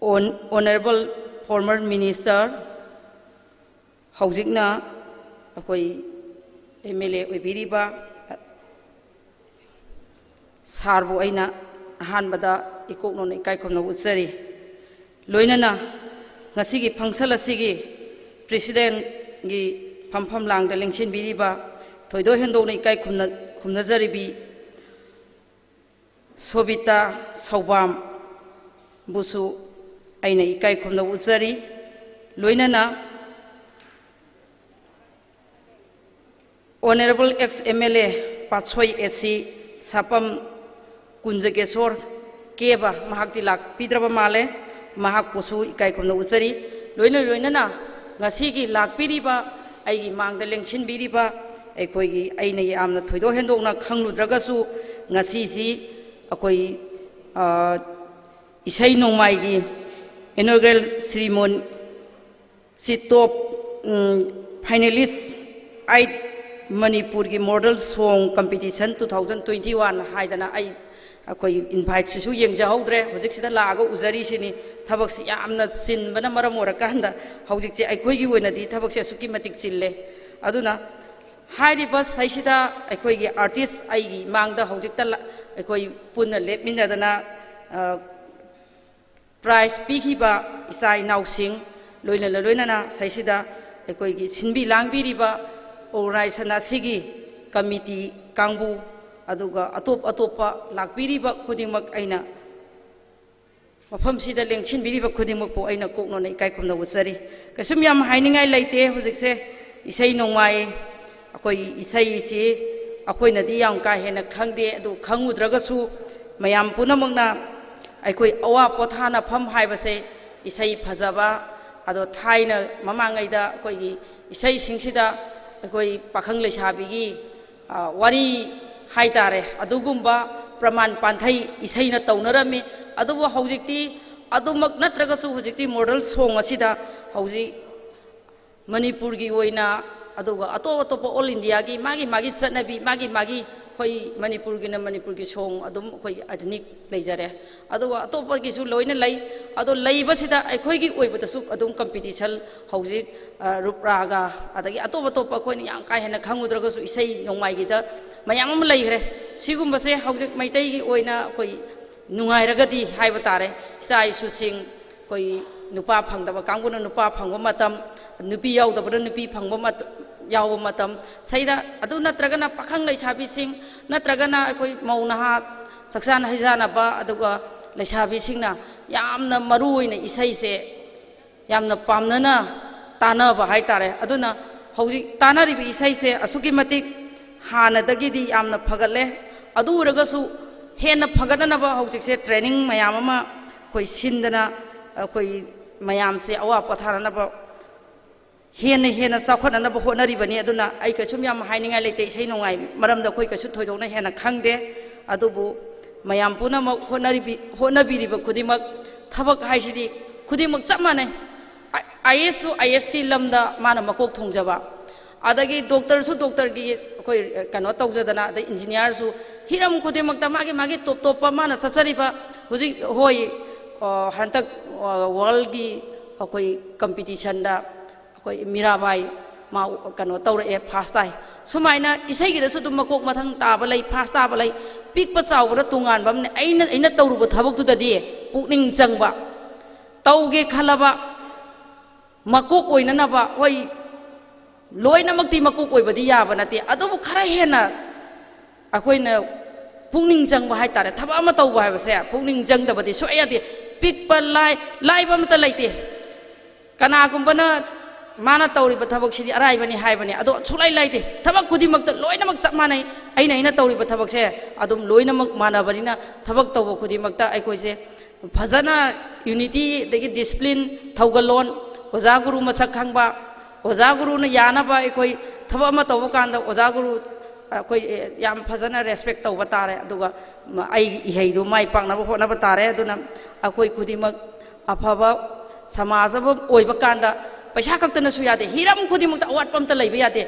ꯑꯣꯟ-, honourable former minister, ꯍꯧꯖꯤꯛꯅ ꯑꯩꯈꯣꯏ MLA ꯑꯣꯏꯕꯤꯔꯤꯕ ꯁꯥꯔꯕꯨ ꯑꯩꯅ ꯑꯍꯥꯟꯕꯗ ꯏꯀꯣꯛꯅꯧꯅ ꯏꯀꯥꯏ ꯈꯨꯝꯅꯕ ꯎꯠꯆꯔꯤ꯫ ꯂꯣꯏꯅꯅ ꯉꯁꯤꯒꯤ function ꯑꯁꯤꯒꯤ presidentꯒꯤ ꯐꯝꯐꯝ ꯂꯥꯡꯗ ꯂꯦꯡꯁꯤꯟꯕꯤꯔꯤꯕ ꯊꯣꯏꯗꯣꯛ ꯍꯦꯟꯗꯣꯛꯅ ꯏꯀꯥꯏ ꯈꯨꯝꯅ-, ꯈꯨꯝꯅꯖꯔꯤꯕꯤ ꯁꯣꯕꯤꯇꯥ ꯁꯧꯕꯥꯝꯕꯨꯁꯨ ꯑꯩꯅ ꯏꯀꯥꯏ ꯈꯨꯝꯅꯕ ꯎꯠꯆꯔꯤ꯫ ꯂꯣꯏꯅꯅ Honourable ex M L A Patsoi A C ꯁꯥꯄꯝ ꯀꯨꯟꯖꯒꯦꯁꯣꯔ ꯀꯦꯕ, ꯃꯍꯥꯛꯇꯤ ꯂꯥꯛꯄꯤꯗ꯭ꯔꯕ ꯃꯥꯜꯂꯦ꯫ ꯃꯍꯥꯛꯄꯨꯁꯨ ꯏꯀꯥꯏ ꯈꯨꯝꯅ ꯎꯠꯆꯔꯤ꯫ ꯂꯣꯏꯅ ꯂꯣꯏꯅꯅ ꯉꯁꯤꯒꯤ ꯂꯥꯛꯄꯤꯔꯤꯕ, ꯑꯩꯒꯤ ꯃꯥꯡꯗ ꯂꯦꯡꯁꯤꯟꯕꯤꯔꯤꯕ ꯑꯩꯈꯣꯏꯒꯤ, ꯑꯩꯅ ꯌꯥꯝꯅ ꯊꯣꯏꯗꯣꯛ ꯍꯦꯟꯗꯣꯛꯅ ꯈꯪꯂꯨꯗ꯭ꯔꯒꯁꯨ, ꯉꯁꯤꯁꯤ ꯑꯩꯈꯣꯏ, ꯑ, ꯏꯁꯩ ꯅꯣꯡꯃꯥꯏꯒꯤ inaugural ceremony ꯁꯤ top, ꯎꯝ, finalist eight ꯃꯅꯤꯄꯨꯔꯒꯤ model song competition two thousand twenty one ꯍꯥꯏꯗꯅ ꯑꯩ, ꯑꯩꯈꯣꯏ invites ꯁꯤꯁꯨ ꯌꯦꯡꯖꯍꯧꯗ꯭ꯔꯦ꯫ ꯍꯧꯖꯤꯛꯁꯤꯗ ꯂꯥꯛꯑꯒ ꯎꯖꯔꯤꯁꯤꯅꯤ꯫ ꯊꯕꯛꯁꯤ ꯌꯥꯝꯅ ꯆꯤꯟꯕꯅ ꯃꯔꯝ ꯑꯣꯏꯔꯀꯥꯟꯗ ꯍꯧꯖꯤꯛꯁꯦ ꯑꯩꯈꯣꯏꯒꯤ ꯑꯣꯏꯅꯗꯤ ꯊꯕꯛꯁꯦ ꯑꯁꯨꯛꯀꯤ ꯃꯇꯤꯛ ꯆꯤꯜꯂꯦ꯫ ꯑꯗꯨꯅ ꯍꯥꯏꯔꯤꯕ ꯁꯩꯁꯤꯗ ꯑꯩꯈꯣꯏꯒꯤ artist ꯑꯩꯒꯤ ꯏꯃꯥꯡꯗ ꯍꯧꯖꯤꯛꯇ ꯂ-, ꯑꯩꯈꯣꯏ ꯄꯨꯟꯅ ꯂꯦꯞꯃꯤꯟꯅꯗꯅ, ꯑ, prize ꯄꯤꯈꯤꯕ ꯏꯆꯥ ꯏꯅꯥꯎꯁꯤꯡ, ꯂꯣꯏꯅꯅ ꯂꯣꯏꯅꯅ ꯁꯩꯁꯤꯗ ꯑꯩꯈꯣꯏꯒꯤ ꯁꯤꯟꯕꯤ ꯂꯥꯡꯕꯤꯔꯤꯕ organization ꯑꯁꯤꯒꯤ committee ꯀꯥꯡꯕꯨ, ꯑꯗꯨꯒ ꯑꯇꯣꯞ ꯑꯇꯣꯞꯄ ꯂꯥꯛꯄꯤꯔꯤꯕ ꯈꯨꯗꯤꯡꯃꯛ ꯑꯩꯅ, ꯃꯐꯝꯁꯤꯗ ꯂꯦꯡꯁꯤꯟꯕꯤꯔꯤꯕ ꯈꯨꯗꯤꯡꯃꯛꯄꯨ ꯑꯩꯅ ꯀꯣꯛꯅꯣꯟꯅ ꯏꯀꯥꯏ ꯈꯨꯝꯅ ꯎꯠꯆꯔꯤ꯫ ꯀꯩꯁꯨꯝ ꯌꯥꯝ ꯍꯥꯏꯅꯤꯡꯉꯥꯏ ꯂꯩꯇꯦ꯫ ꯍꯧꯖꯤꯛꯁꯦ ꯏꯁꯩ ꯅꯣꯡꯃꯥꯏ, ꯑꯩꯈꯣꯏ ꯏꯁꯩꯁꯤ ꯑꯩꯈꯣꯏꯅꯗꯤ ꯌꯥꯝ ꯀꯥ ꯍꯦꯟꯅ ꯈꯪꯗꯦ, ꯑꯗꯨ ꯈꯪꯉꯨꯗ꯭ꯔꯒꯁꯨ ꯃꯌꯥꯝ ꯄꯨꯝꯅꯃꯛꯅ ꯑꯩꯈꯣꯏ ꯑꯋꯥ ꯄꯣꯊꯥꯅꯐꯝ ꯍꯥꯏꯕꯁꯦ ꯏꯁꯩ ꯐꯖꯕ, ꯑꯗꯣ ꯊꯥꯏꯅ ꯃꯃꯥꯡꯉꯩꯗ ꯑꯩꯈꯣꯏꯒꯤ ꯏꯁꯩꯁꯤꯡꯁꯤꯗ ꯑꯩꯈꯣꯏ ꯄꯥꯈꯪ ꯂꯩꯁꯥꯕꯤꯒꯤ, ꯑ, ꯋꯥꯔꯤ ꯍꯥꯏꯇꯥꯔꯦ, ꯑꯗꯨꯒꯨꯝꯕ ꯄ꯭ꯔꯃꯥꯟ ꯄꯥꯟꯊꯩ ꯏꯁꯩꯅ ꯇꯧꯅꯔꯝꯃꯤ꯫ ꯑꯗꯨꯕꯨ ꯍꯧꯖꯤꯛꯇꯤ ꯑꯗꯨꯃꯛ ꯅꯠꯇ꯭ꯔꯒꯁꯨ ꯍꯧꯖꯤꯛꯇꯤ model song ꯑꯁꯤꯗ ꯍꯧꯖꯤꯛ ꯃꯅꯤꯄꯨꯔꯒꯤ ꯑꯣꯏꯅ, ꯑꯗꯨꯒ ꯑꯇꯣꯞ ꯑꯇꯣꯞꯄ all Indiaꯒꯤ ꯃꯥꯒꯤ ꯃꯥꯒꯤ ꯆꯠꯅꯕꯤ, ꯃꯥꯒꯤ ꯃꯥꯒꯤ, ꯑꯩꯈꯣꯏ ꯃꯅꯤꯄꯨꯔꯒꯤꯅ ꯃꯅꯤꯄꯨꯔꯒꯤ song ꯑꯗꯨꯝ ꯑꯩꯈꯣꯏ ethnic ꯂꯩꯖꯔꯦ, ꯑꯗꯨꯒ ꯑꯇꯣꯞꯄꯒꯤꯁꯨ ꯂꯣꯏꯅ ꯂꯩ꯫ ꯑꯗꯣ ꯂꯩꯕꯁꯤꯗ ꯑꯩꯈꯣꯏꯒꯤ ꯑꯣꯏꯕꯗꯁꯨ ꯑꯗꯨꯝ competition ꯍꯧꯖꯤꯛ, ꯑ, ꯔꯨꯞ ꯔꯥꯒ, ꯑꯗꯒꯤ ꯑꯇꯣꯞ ꯑꯇꯣꯞꯄ ꯑꯩꯈꯣꯏꯅ ꯌꯥꯝ ꯀꯥ ꯍꯦꯟꯅ ꯈꯪꯉꯨꯗ꯭ꯔꯒꯁꯨ ꯏꯁꯩ ꯅꯣꯡꯃꯥꯏꯒꯤꯗ ꯃꯌꯥꯝ ꯑꯃ ꯂꯩꯈ꯭ꯔꯦ꯫ ꯁꯤꯒꯨꯝꯕꯁꯦ ꯍꯧꯖꯤꯛ ꯃꯩꯇꯩꯒꯤ ꯑꯣꯏꯅ ꯑꯩꯈꯣꯏ ꯅꯨꯡꯉꯥꯏꯔꯒꯗꯤ ꯍꯥꯏꯕ ꯇꯥꯔꯦ, ꯏꯆꯥ ꯏꯁꯨꯁꯤꯡ, ꯑꯩꯈꯣꯏ ꯅꯨꯄꯥ ꯐꯪꯗꯕ ꯀꯥꯡꯕꯨꯅ ꯅꯨꯄꯥ ꯐꯪꯕ ꯃꯇꯝ, ꯅꯨꯄꯤ ꯌꯥꯎꯗꯕꯅ ꯅꯨꯄꯤ ꯐꯪꯕ ꯃꯠ-, ꯌꯥꯎꯕ ꯃꯇꯝ, ꯁꯤꯗ ꯑꯗꯨ ꯅꯠꯇ꯭ꯔꯒꯅ ꯄꯥꯈꯪ ꯂꯩꯁꯥꯕꯤꯁꯤꯡ, ꯅꯠꯇ꯭ꯔꯒꯅ ꯑꯩꯈꯣꯏ ꯃꯧ ꯅꯍꯥ ꯆꯥꯛꯆꯥ ꯍꯩꯖꯥꯟꯅꯕ, ꯑꯗꯨꯒ ꯂꯩꯁꯥꯕꯤꯁꯤꯡꯅ ꯌꯥꯝꯅ ꯃꯔꯨ ꯑꯣꯏꯅ ꯏꯁꯩꯁꯦ ꯌꯥꯝꯅ ꯄꯥꯝꯅꯅ ꯇꯥꯅꯕ ꯍꯥꯏꯇꯥꯔꯦ꯫ ꯑꯗꯨꯅ ꯍꯧꯖꯤꯛ ꯇꯥꯅꯔꯤꯕ ꯏꯁꯩꯁꯦ ꯑꯁꯨꯛꯀꯤ ꯃꯇꯤꯛ ꯍꯥꯟꯅꯗꯒꯤꯗꯤ ꯌꯥꯝꯅ ꯐꯒꯠꯂꯦ꯫ ꯑꯗꯨ ꯑꯣꯏꯔꯒꯁꯨ ꯍꯦꯟꯅ ꯐꯒꯠꯅꯅꯕ ꯍꯧꯖꯤꯛꯁꯦ ꯇ꯭ꯔꯦꯅꯤꯡ ꯃꯌꯥꯝ ꯑꯃ ꯑꯩꯈꯣꯏ ꯁꯤꯟꯗꯅ ꯑꯩꯈꯣꯏ ꯃꯌꯥꯝꯁꯦ ꯑꯋꯥ ꯄꯣꯊꯥꯅꯅꯕ ꯍꯦꯟꯅ ꯍꯦꯟꯅ ꯆꯥꯎꯈꯠꯅꯅꯕ ꯍꯣꯠꯅꯔꯤꯕꯅꯤ꯫ ꯑꯗꯨꯅ ꯑꯩ ꯀꯩꯁꯨꯝ ꯌꯥꯝ ꯍꯥꯏꯅꯤꯡꯉꯥꯏ ꯂꯩꯇꯦ, ꯏꯁꯩ ꯅꯣꯡꯃꯥꯏ ꯃꯔꯝꯗ ꯑꯩꯈꯣꯏ ꯀꯩꯁꯨ ꯊꯣꯏꯗꯣꯛꯅ ꯍꯦꯟꯅ ꯈꯪꯗꯦ꯫ ꯑꯗꯨꯕꯨ ꯃꯌꯥꯝ ꯄꯨꯝꯅꯃꯛ ꯍꯣꯠꯅꯔꯤꯕꯤ-, ꯍꯣꯠꯅꯕꯤꯔꯤꯕ ꯈꯨꯗꯤꯡꯃꯛ, ꯊꯕꯛ ꯍꯥꯏꯁꯤꯗꯤ ꯈꯨꯗꯤꯡꯃꯛ ꯆꯞ ꯃꯥꯟꯅꯩ꯫ ꯑꯥꯏ ꯑꯦꯁꯁꯨ ꯑꯥꯏ ꯑꯦꯁꯀꯤ ꯂꯝꯗ ꯃꯥꯅ ꯃꯀꯣꯛ ꯊꯣꯡꯖꯕ, ꯑꯗꯒꯤ ꯗꯣꯛꯇꯔꯁꯨ ꯗꯣꯛꯇꯔꯒꯤ ꯑꯩꯈꯣꯏ ꯀꯩꯅꯣ ꯇꯧꯖꯗꯅ, ꯑꯗꯩ ꯏꯟꯖꯤꯅꯤꯌꯥꯔꯁꯨ ꯍꯤꯔꯝ ꯈꯨꯗꯤꯡꯃꯛꯇ ꯃꯥꯒꯤ ꯃꯥꯒꯤ ꯇꯣꯞ ꯇꯣꯞꯄ ꯃꯥꯅ ꯆꯠꯆꯔꯤꯕ ꯍꯧꯖꯤꯛ, ꯍꯣꯏ, ꯑ, ꯍꯟꯗꯛ, ꯑ, ꯋꯥꯔꯜꯒꯤ ꯑꯩꯈꯣꯏ ꯀꯝꯄꯤꯇꯤꯁꯟꯗ ꯑꯩꯈꯣꯏ ꯃꯤꯔꯥꯕꯥꯏ ꯃꯥ ꯀꯩꯅꯣ ꯇꯧꯔꯛꯑꯦ, ꯐꯥꯁ ꯇꯥꯏ꯫ ꯁꯨꯃꯥꯏꯅ ꯏꯁꯩꯒꯤꯗꯁꯨ ꯑꯗꯨꯝ ꯃꯀꯣꯛ ꯃꯊꯪ ꯇꯥꯕ ꯂꯩ, ꯐꯥꯁ ꯇꯥꯕ ꯂꯩ, ꯄꯤꯛꯄ ꯆꯥꯎꯕꯅ ꯇꯣꯉꯥꯟꯕ ꯑꯃꯅꯦ꯫ ꯑꯩꯅ, ꯑꯩꯅ ꯇꯧꯔꯨꯕ ꯊꯕꯛꯇꯨꯗꯗꯤ ꯄꯨꯛꯅꯤꯡ ꯆꯪꯕ, ꯇꯧꯒꯦ ꯈꯜꯂꯕ ꯃꯀꯣꯛ ꯑꯣꯏꯅꯅꯕ, ꯍꯣꯏ, ꯂꯣꯏꯅꯃꯛꯇꯤ ꯃꯀꯣꯛ ꯑꯣꯏꯕꯗꯤ ꯌꯥꯕ ꯅꯠꯇꯦ, ꯑꯗꯨꯕꯨ ꯈꯔ ꯍꯦꯟꯅ ꯑꯩꯈꯣꯏꯅ ꯄꯨꯛꯅꯤꯡ ꯆꯪꯕ ꯍꯥꯏꯇꯥꯔꯦ꯫ ꯊꯕꯛ ꯑꯃ ꯇꯧꯕ ꯍꯥꯏꯕꯁꯦ ꯄꯨꯛꯅꯤꯡ ꯆꯪꯗꯕꯗꯤ ꯁꯨꯡꯌꯥ ꯌꯥꯗꯦ꯫ ꯄꯤꯛꯄ, ꯂꯥꯏ-, ꯂꯥꯏꯕ ꯑꯃꯠꯇ ꯂꯩꯇꯦ꯫ ꯀꯅꯥꯒꯨꯝꯕꯅ ꯃꯥꯅ ꯇꯧꯔꯤꯕ ꯊꯕꯛꯁꯤꯗꯤ ꯑꯔꯥꯏꯕꯅꯤ ꯍꯥꯏꯕꯅꯤ, ꯑꯗꯣ ꯁꯨꯡꯂꯥꯏ ꯂꯥꯏꯗꯦ꯫ ꯊꯕꯛ ꯈꯨꯗꯤꯡꯃꯛꯇ ꯂꯣꯏꯅꯃꯛ ꯆꯞ ꯃꯥꯟꯅꯩ꯫ ꯑꯩꯅ, ꯑꯩꯅ ꯇꯧꯔꯤꯕ ꯊꯕꯛꯁꯦ ꯑꯗꯨꯝ ꯂꯣꯏꯅꯃꯛ ꯃꯥꯟꯅꯕꯅꯤꯅ, ꯊꯕꯛ ꯇꯧꯕ ꯈꯨꯗꯤꯡꯃꯛꯇ ꯑꯩꯈꯣꯏꯁꯦ ꯐꯖꯅ unity, ꯑꯗꯒꯤ discipline, ꯊꯧꯒꯜꯂꯣꯟ, ꯑꯣꯖꯥ ꯒꯨꯔꯨ ꯃꯁꯛ ꯈꯪꯕ, ꯑꯣꯖꯥ ꯒꯨꯔꯨꯅ ꯌꯥꯅꯕ ꯑꯩꯈꯣꯏ ꯊꯕꯛ ꯑꯃ ꯇꯧꯕ ꯀꯥꯟꯗ ꯑꯣꯖꯥ ꯒꯨꯔꯨ ꯑꯩꯈꯣꯏ ꯌꯥꯝ ꯐꯖꯅ respect ꯇꯧꯕ ꯇꯥꯔꯦ꯫ ꯑꯗꯨꯒ ꯑꯩꯒꯤ ꯏꯍꯩꯗꯨ ꯃꯥꯏ ꯄꯥꯛꯅꯕ ꯍꯣꯠꯅꯕ ꯇꯥꯔꯦ꯫ ꯑꯗꯨꯅ ꯑꯩꯈꯣꯏ ꯈꯨꯗꯤꯡꯃꯛ ꯑꯐꯕ ꯁꯃꯥꯖ ꯑꯃ ꯑꯣꯏꯕ ꯀꯥꯟꯗ ꯄꯩꯁꯥ ꯈꯛꯇꯅꯁꯨ ꯌꯥꯗꯦ, ꯍꯤꯔꯝ ꯈꯨꯗꯤꯡꯃꯛꯇ ꯑꯋꯥꯠꯄ ꯑꯝꯇ ꯂꯩꯕ ꯌꯥꯗꯦ꯫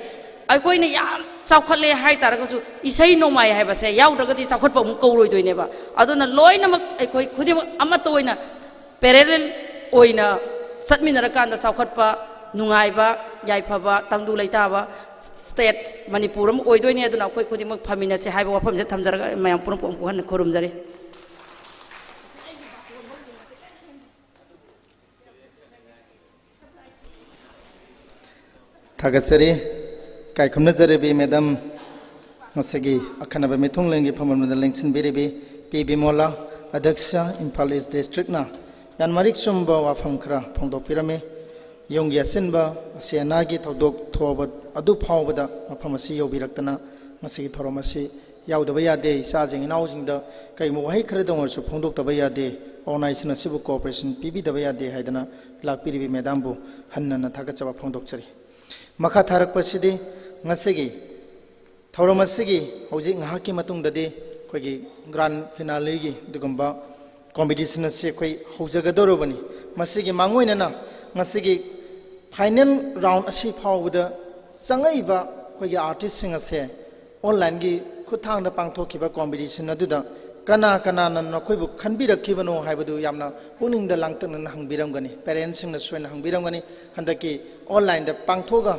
ꯑꯩꯈꯣꯏꯅ ꯌꯥꯝ ꯆꯥꯎꯈꯠꯂꯦ ꯍꯥꯏ ꯇꯥꯔꯒꯁꯨ ꯏꯁꯩ ꯅꯣꯡꯃꯥꯏ ꯍꯥꯏꯕꯁꯦ ꯌꯥꯎꯗ꯭ꯔꯒꯗꯤ ꯆꯥꯎꯈꯠꯄ ꯑꯃꯨꯛ ꯀꯧꯔꯣꯏꯗꯣꯏꯅꯦꯕ꯫ ꯑꯗꯨꯅ ꯂꯣꯏꯅꯃꯛ ꯑꯩꯈꯣꯏ ꯈꯨꯗꯤꯡꯃꯛ ꯑꯃꯠꯇ ꯑꯣꯏꯅ parallel ꯑꯣꯏꯅ ꯆꯠꯃꯤꯟꯅꯔꯀꯥꯟꯗ ꯆꯥꯎꯈꯠꯄ, ꯅꯨꯡꯉꯥꯏꯕ, ꯌꯥꯏꯐꯕ, ꯇꯪꯗꯨ ꯂꯩꯇꯥꯕ state ꯃꯅꯤꯄꯨꯔ ꯑꯃ ꯑꯣꯏꯗꯣꯏꯅꯤ꯫ ꯑꯗꯨꯅ ꯑꯩꯈꯣꯏ ꯈꯨꯗꯤꯡꯃꯛ ꯐꯃꯤꯟꯅꯁꯦ ꯍꯥꯏꯕ ꯋꯥꯐꯝꯁꯦ ꯊꯝꯖꯔꯒ ꯃꯌꯥꯝ ꯄꯨꯝꯅꯃꯛꯄꯨ ꯑꯃꯨꯛ ꯍꯟꯅ ꯈꯨꯔꯨꯝꯖꯔꯤ꯫ ꯊꯥꯒꯠꯆꯔꯤ꯫ ꯏꯀꯥꯏꯈꯨꯝꯅꯖꯔꯤꯕꯤ madam, ꯉꯁꯤꯒꯤ ꯑꯈꯟꯅꯕ ꯃꯤꯊꯨꯡꯂꯦꯟꯒꯤ ꯐꯝꯕꯥꯜꯗ ꯂꯦꯡꯁꯤꯟꯕꯤꯔꯤꯕꯤ ꯄꯤ ꯕꯤꯃꯣꯂꯥ, ꯑꯗ꯭ꯌꯛꯁ, ꯏꯝꯐꯥꯜ ꯏꯁ district ꯅ ꯌꯥꯝ ꯃꯔꯤꯛ ꯆꯨꯝꯕ ꯋꯥꯐꯝ ꯈꯔ ꯐꯣꯡꯗꯣꯛꯄꯤꯔꯝꯃꯤ꯫ ꯌꯨꯝꯒꯤ ꯑꯆꯤꯟꯕ ꯑꯁꯤ ꯑꯅꯥꯒꯤ ꯊꯧꯗꯣꯛ ꯊꯣꯛꯑꯕ ꯑꯗꯨ ꯐꯥꯎꯕꯗ ꯃꯐꯝ ꯑꯁꯤ ꯌꯧꯕꯤꯔꯛꯇꯅ ꯉꯁꯤꯒꯤ ꯊꯧꯔꯝ ꯑꯁꯤ ꯌꯥꯎꯗꯕ ꯌꯥꯗꯦ, ꯏꯆꯥꯁꯤꯡ ꯏꯅꯥꯎꯁꯤꯡꯗ ꯀꯔꯤꯒꯨꯝꯕ ꯋꯥꯍꯩ ꯈꯔꯗ ꯑꯣꯏꯔꯁꯨ ꯐꯣꯡꯗꯣꯛꯇꯕ ꯌꯥꯗꯦ, ꯑꯣꯔꯒꯅꯥꯏꯖꯦꯁꯟ ꯑꯁꯤꯕꯨ ꯀꯣꯑꯣꯄꯔꯦꯁꯟ ꯄꯤꯕꯤꯗꯕ ꯌꯥꯗꯦ ꯍꯥꯏꯗꯅ ꯂꯥꯛꯄꯤꯔꯤꯕ ꯃꯦꯗꯥꯝꯕꯨ ꯍꯟꯅ ꯍꯟꯅ ꯊꯥꯒꯠꯆꯕ ꯐꯣꯡꯗꯣꯛꯆꯔꯤ꯫ ꯃꯈꯥ ꯊꯥꯔꯛꯄꯁꯤꯗꯤ ꯉꯁꯤꯒꯤ ꯊꯧꯔꯝ ꯑꯁꯤꯒꯤ ꯍꯧꯖꯤꯛ ꯉꯥꯏꯍꯥꯛꯀꯤ ꯃꯇꯨꯡꯗꯗꯤ ꯑꯩꯈꯣꯏꯒꯤ ꯒ꯭ꯔꯥꯟ ꯐꯤꯅꯥꯂꯦꯒꯤ ꯑꯗꯨꯒꯨꯝꯕ ꯀꯣꯝꯄꯤꯇꯤꯁꯟ ꯑꯁꯤ ꯑꯩꯈꯣꯏ ꯍꯧꯖꯒꯗꯧꯔꯕꯅꯤ꯫ ꯃꯁꯤꯒꯤ ꯃꯥꯡꯑꯣꯏꯅꯅ ꯉꯁꯤꯒꯤ ꯐꯥꯏꯅꯦꯜ ꯔꯥꯎꯟ ꯑꯁꯤ ꯐꯥꯎꯕꯗ ꯆꯪꯉꯛꯏꯕ ꯑꯩꯈꯣꯏꯒꯤ ꯑꯥꯔꯇꯤꯁꯁꯤꯡ ꯑꯁꯦ ꯑꯣꯟꯂꯥꯏꯟꯒꯤ ꯈꯨꯠꯊꯥꯡꯗ ꯄꯥꯡꯊꯣꯛꯈꯤꯕ ꯀꯣꯝꯄꯤꯇꯤꯁꯟ ꯑꯗꯨꯗ ꯀꯅꯥ ꯀꯅꯥꯅ ꯅꯈꯣꯏꯕꯨ ꯈꯟꯕꯤꯔꯛꯈꯤꯕꯅꯣ ꯍꯥꯏꯕꯗꯨ ꯌꯥꯝꯅ ꯄꯨꯛꯅꯤꯡꯗ ꯂꯥꯡꯇꯛꯅꯅ ꯍꯪꯕꯤꯔꯝꯒꯅꯤ꯫ ꯄꯦꯔꯦꯟꯁꯁꯤꯡꯅꯁꯨ ꯑꯣꯏꯅ ꯍꯪꯕꯤꯔꯝꯒꯅꯤ꯫ ꯍꯟꯗꯛꯀꯤ ꯑꯣꯟꯂꯥꯏꯟꯗ ꯄꯥꯡꯊꯣꯛꯑꯒ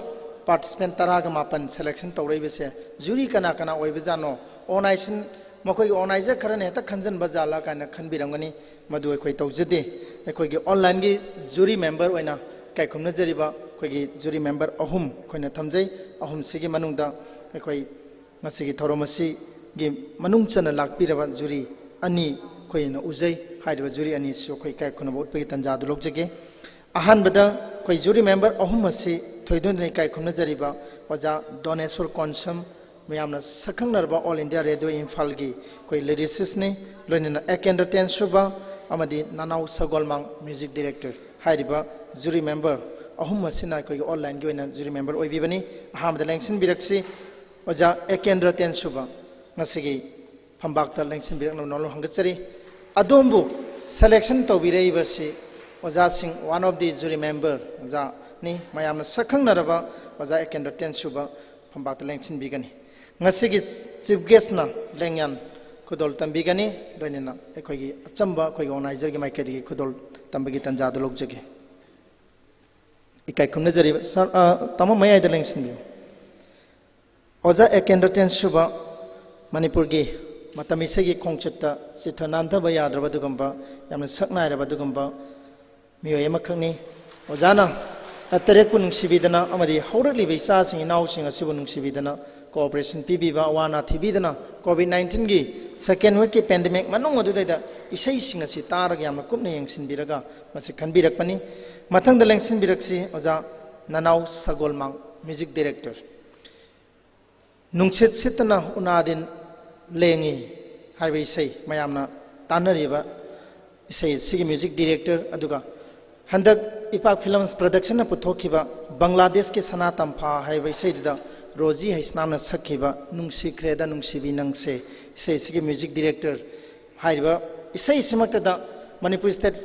ꯄꯥꯔꯇꯤꯁꯤꯄꯦꯟ ꯇꯔꯥꯒ ꯃꯥꯄꯟ ꯁꯦꯂꯦꯛꯁꯟ ꯇꯧꯔꯛꯏꯕꯁꯦ ꯖꯨꯔꯤ ꯀꯅꯥ ꯀꯅꯥ ꯑꯣꯏꯕꯖꯥꯠꯅꯣ? ꯑꯣꯔꯒꯅꯥꯏꯖꯦꯁꯟ, ꯃꯈꯣꯏꯒꯤ ꯑꯣꯔꯒꯅꯥꯏꯖꯔ ꯈꯔꯅ ꯍꯦꯛꯇ ꯈꯟꯖꯟꯕ ꯖꯥꯠꯂꯥ ꯀꯥꯏꯅ ꯈꯟꯕꯤꯔꯝꯒꯅꯤ꯫ ꯃꯗꯨ ꯑꯩꯈꯣꯏ ꯇꯧꯖꯗꯦ꯫ ꯑꯩꯈꯣꯏꯒꯤ ꯑꯣꯟꯂꯥꯏꯟꯒꯤ ꯖꯨꯔꯤ ꯃꯦꯝꯕꯔ ꯑꯣꯏꯅ ꯏꯀꯥꯏ ꯈꯨꯝꯅꯖꯔꯤꯕ ꯑꯩꯈꯣꯏꯒꯤ ꯖꯨꯔꯤ ꯃꯦꯝꯕꯔ ꯑꯍꯨꯝ ꯑꯩꯈꯣꯏꯅ ꯊꯝꯖꯩ꯫ ꯑꯍꯨꯝꯁꯤꯒꯤ ꯃꯅꯨꯡꯗ ꯑꯩꯈꯣꯏ ꯉꯁꯤꯒꯤ ꯊꯧꯔꯝ ꯑꯁꯤꯒꯤ ꯃꯅꯨꯡ ꯆꯟꯅ ꯂꯥꯛꯄꯤꯔꯕ ꯖꯨꯔꯤ ꯑꯅꯤ ꯑꯩꯈꯣꯏꯅ ꯎꯖꯩ꯫ ꯍꯥꯏꯔꯤꯕ ꯖꯨꯔꯤ ꯑꯅꯤꯁꯤꯁꯨ ꯑꯩꯈꯣꯏ ꯏꯀꯥꯏ ꯈꯨꯝꯅꯕ ꯎꯠꯄꯒꯤ ꯇꯥꯟꯖꯥ ꯑꯗꯨ ꯂꯧꯖꯒꯦ꯫ ꯑꯍꯥꯟꯕꯗ ꯑꯩꯈꯣꯏ ꯖꯨꯔꯤ ꯃꯦꯝꯕꯔ ꯑꯍꯨꯝ ꯑꯁꯤ ꯊꯣꯏꯗꯣꯛꯅ ꯏꯀꯥꯏ ꯈꯨꯝꯅꯖꯔꯤꯕ ꯑꯣꯖꯥ ꯗꯣꯅꯦꯁꯣꯔ ꯀꯣꯟꯁꯝ, ꯃꯌꯥꯝꯅ ꯁꯛꯈꯪꯅꯔꯕ ꯑꯣꯜ ꯏꯟꯗꯤꯌꯥ ꯔꯦꯗꯤꯑꯣ ꯏꯝꯐꯥꯜꯒꯤ ꯑꯩꯈꯣꯏ ꯂꯤꯔꯤꯁꯤꯁꯅꯤ, ꯂꯣꯏꯅꯅ ꯑꯦꯀꯦꯟꯗ꯭ꯔ ꯇꯦꯟꯁꯨꯕ ꯑꯃꯗꯤ ꯅꯅꯥꯎ ꯁꯒꯣꯜꯃꯥꯡ ꯃ꯭ꯌꯨꯖꯤꯛ ꯗꯤꯔꯦꯛꯇꯔ꯫ ꯍꯥꯏꯔꯤꯕ ꯖꯨꯔꯤ ꯃꯦꯝꯕꯔ ꯑꯍꯨꯝ ꯑꯁꯤꯅ ꯑꯩꯈꯣꯏꯒꯤ ꯑꯣꯟꯂꯥꯏꯟꯒꯤ ꯑꯣꯏꯅ ꯖꯨꯔꯤ ꯃꯦꯝꯕꯔ ꯑꯣꯏꯕꯤꯕꯅꯤ꯫ ꯑꯍꯥꯟꯕꯗ ꯂꯦꯡꯁꯤꯟꯕꯤꯔꯛꯁꯤ ꯑꯣꯖꯥ ꯑꯦꯀꯦꯟꯗ꯭ꯔ ꯇꯦꯟꯁꯨꯕ, ꯉꯁꯤꯒꯤ ꯐꯝꯕꯥꯛꯇ ꯂꯦꯡꯁꯤꯟꯕꯤꯔꯛꯅꯕ ꯅꯣꯂꯨꯛ ꯍꯪꯒꯠꯆꯔꯤ꯫ ꯑꯗꯣꯝꯕꯨ ꯁꯦꯂꯦꯛꯁꯟ ꯇꯧꯕꯤꯔꯛꯏꯕꯁꯤ ꯑꯣꯖꯥꯁꯤꯡ, one of the jury member ꯑꯣꯖꯥꯅꯤ, ꯃꯌꯥꯝꯅ ꯁꯛꯈꯪꯅꯔꯕ ꯑꯣꯖꯥ ꯑꯦꯀꯦꯟꯗ꯭ꯔ ꯇꯦꯟꯁꯨꯕ ꯐꯝꯕꯥꯛꯇ ꯂꯦꯡꯁꯤꯟꯕꯤꯒꯅꯤ꯫ ꯉꯁꯤꯒꯤ ꯆꯤꯐ ꯒꯦꯁꯅ ꯂꯦꯡꯌꯥꯟ ꯈꯨꯗꯣꯜ ꯇꯝꯕꯤꯒꯅꯤ, ꯂꯣꯏꯅꯅ ꯑꯩꯈꯣꯏꯒꯤ ꯑꯆꯝꯕ ꯑꯩꯈꯣꯏꯒꯤ ꯑꯣꯔꯒꯅꯥꯏꯖꯔꯒꯤ ꯃꯥꯏꯀꯩꯗꯒꯤ ꯈꯨꯗꯣꯜ ꯇꯝꯕꯒꯤ ꯇꯥꯟꯖꯥꯗꯨ ꯂꯧꯖꯒꯦ꯫ ꯏꯀꯥꯏ ꯈꯨꯝꯅꯖꯔꯤꯕ ꯁꯥꯔ, ꯑ, ꯇꯥꯃꯣ ꯃꯌꯥꯏꯗ ꯂꯦꯡꯁꯤꯟꯕꯤꯌꯨ꯫ ꯑꯣꯖꯥ ꯑꯦꯀꯦꯟꯗ꯭ꯔ ꯇꯦꯟꯁꯨꯕ, ꯃꯅꯤꯄꯨꯔꯒꯤ ꯃꯇꯝ ꯏꯁꯩꯒꯤ ꯈꯣꯡꯆꯠꯇ ꯆꯤꯊ ꯅꯥꯟꯊꯕ ꯌꯥꯗ꯭ꯔꯕ ꯑꯗꯨꯒꯨꯝꯕ, ꯌꯥꯝꯅ ꯁꯛ ꯅꯥꯏꯔꯕ ꯑꯗꯨꯒꯨꯝꯕ ꯃꯤꯑꯣꯏ ꯑꯃꯈꯛꯅꯤ꯫ ꯑꯣꯖꯥꯅ ꯇꯔꯦꯠꯄꯨ ꯅꯨꯡꯁꯤꯕꯤꯗꯅ ꯑꯃꯗꯤ ꯍꯧꯔꯛꯂꯤꯕ ꯏꯆꯥꯁꯤꯡ ꯏꯅꯥꯎꯁꯤꯡ ꯑꯁꯤꯕꯨ ꯅꯨꯡꯁꯤꯕꯤꯗꯅ cooperation ꯄꯤꯕꯤꯕ, ꯑꯋꯥ ꯑꯅꯥ ꯊꯤꯕꯤꯗꯅ ꯀꯣꯚꯤꯗ ꯅꯥꯏꯟꯇꯤꯟꯒꯤ second waveꯀꯤ pandemic ꯃꯅꯨꯡ ꯑꯗꯨꯗꯩꯗ ꯏꯁꯩꯁꯤꯡ ꯑꯁꯤ ꯇꯥꯔꯒ ꯌꯥꯝꯅ ꯀꯨꯞꯅ ꯌꯦꯡꯁꯤꯟꯕꯤꯔꯒ ꯃꯁꯤ ꯈꯟꯕꯤꯔꯛꯄꯅꯤ꯫ ꯃꯊꯪꯗ ꯂꯦꯡꯁꯤꯟꯕꯤꯔꯛꯁꯤ ꯑꯣꯖꯥ ꯅꯅꯥꯎ ꯁꯒꯣꯜꯃꯥꯡ, music director꯫ ꯅꯨꯡꯁꯤꯠ ꯁꯤꯠꯇꯅ ꯎꯅꯥꯗꯤꯟ ꯂꯦꯡꯉꯤ ꯍꯥꯏꯕ ꯏꯁꯩ ꯃꯌꯥꯝꯅ ꯇꯥꯟꯅꯔꯤꯕ ꯏꯁꯩ ꯑꯁꯤꯒꯤ music director, ꯑꯗꯨꯒ ꯍꯟꯗꯛ ꯏꯄꯥꯛ Films Productionꯅ ꯄꯨꯊꯣꯛꯈꯤꯕ ꯕꯪꯒ꯭ꯂꯥꯗꯦꯁꯀꯤ ꯁꯅꯥ ꯇꯝꯐꯥ ꯍꯥꯏꯕ ꯏꯁꯩꯗꯨꯗ ꯔꯣꯖꯤ ꯍꯩꯁꯅꯥꯝꯅ ꯁꯛꯈꯤꯕ ꯅꯨꯡꯁꯤꯈ꯭ꯔꯦꯗ ꯅꯨꯡꯁꯤꯕꯤ ꯅꯪꯁꯦ, ꯏꯁꯩ ꯑꯁꯤꯒꯤ music director꯫ ꯍꯥꯏꯔꯤꯕ ꯏꯁꯩꯁꯤꯃꯛꯇꯗ Manipur State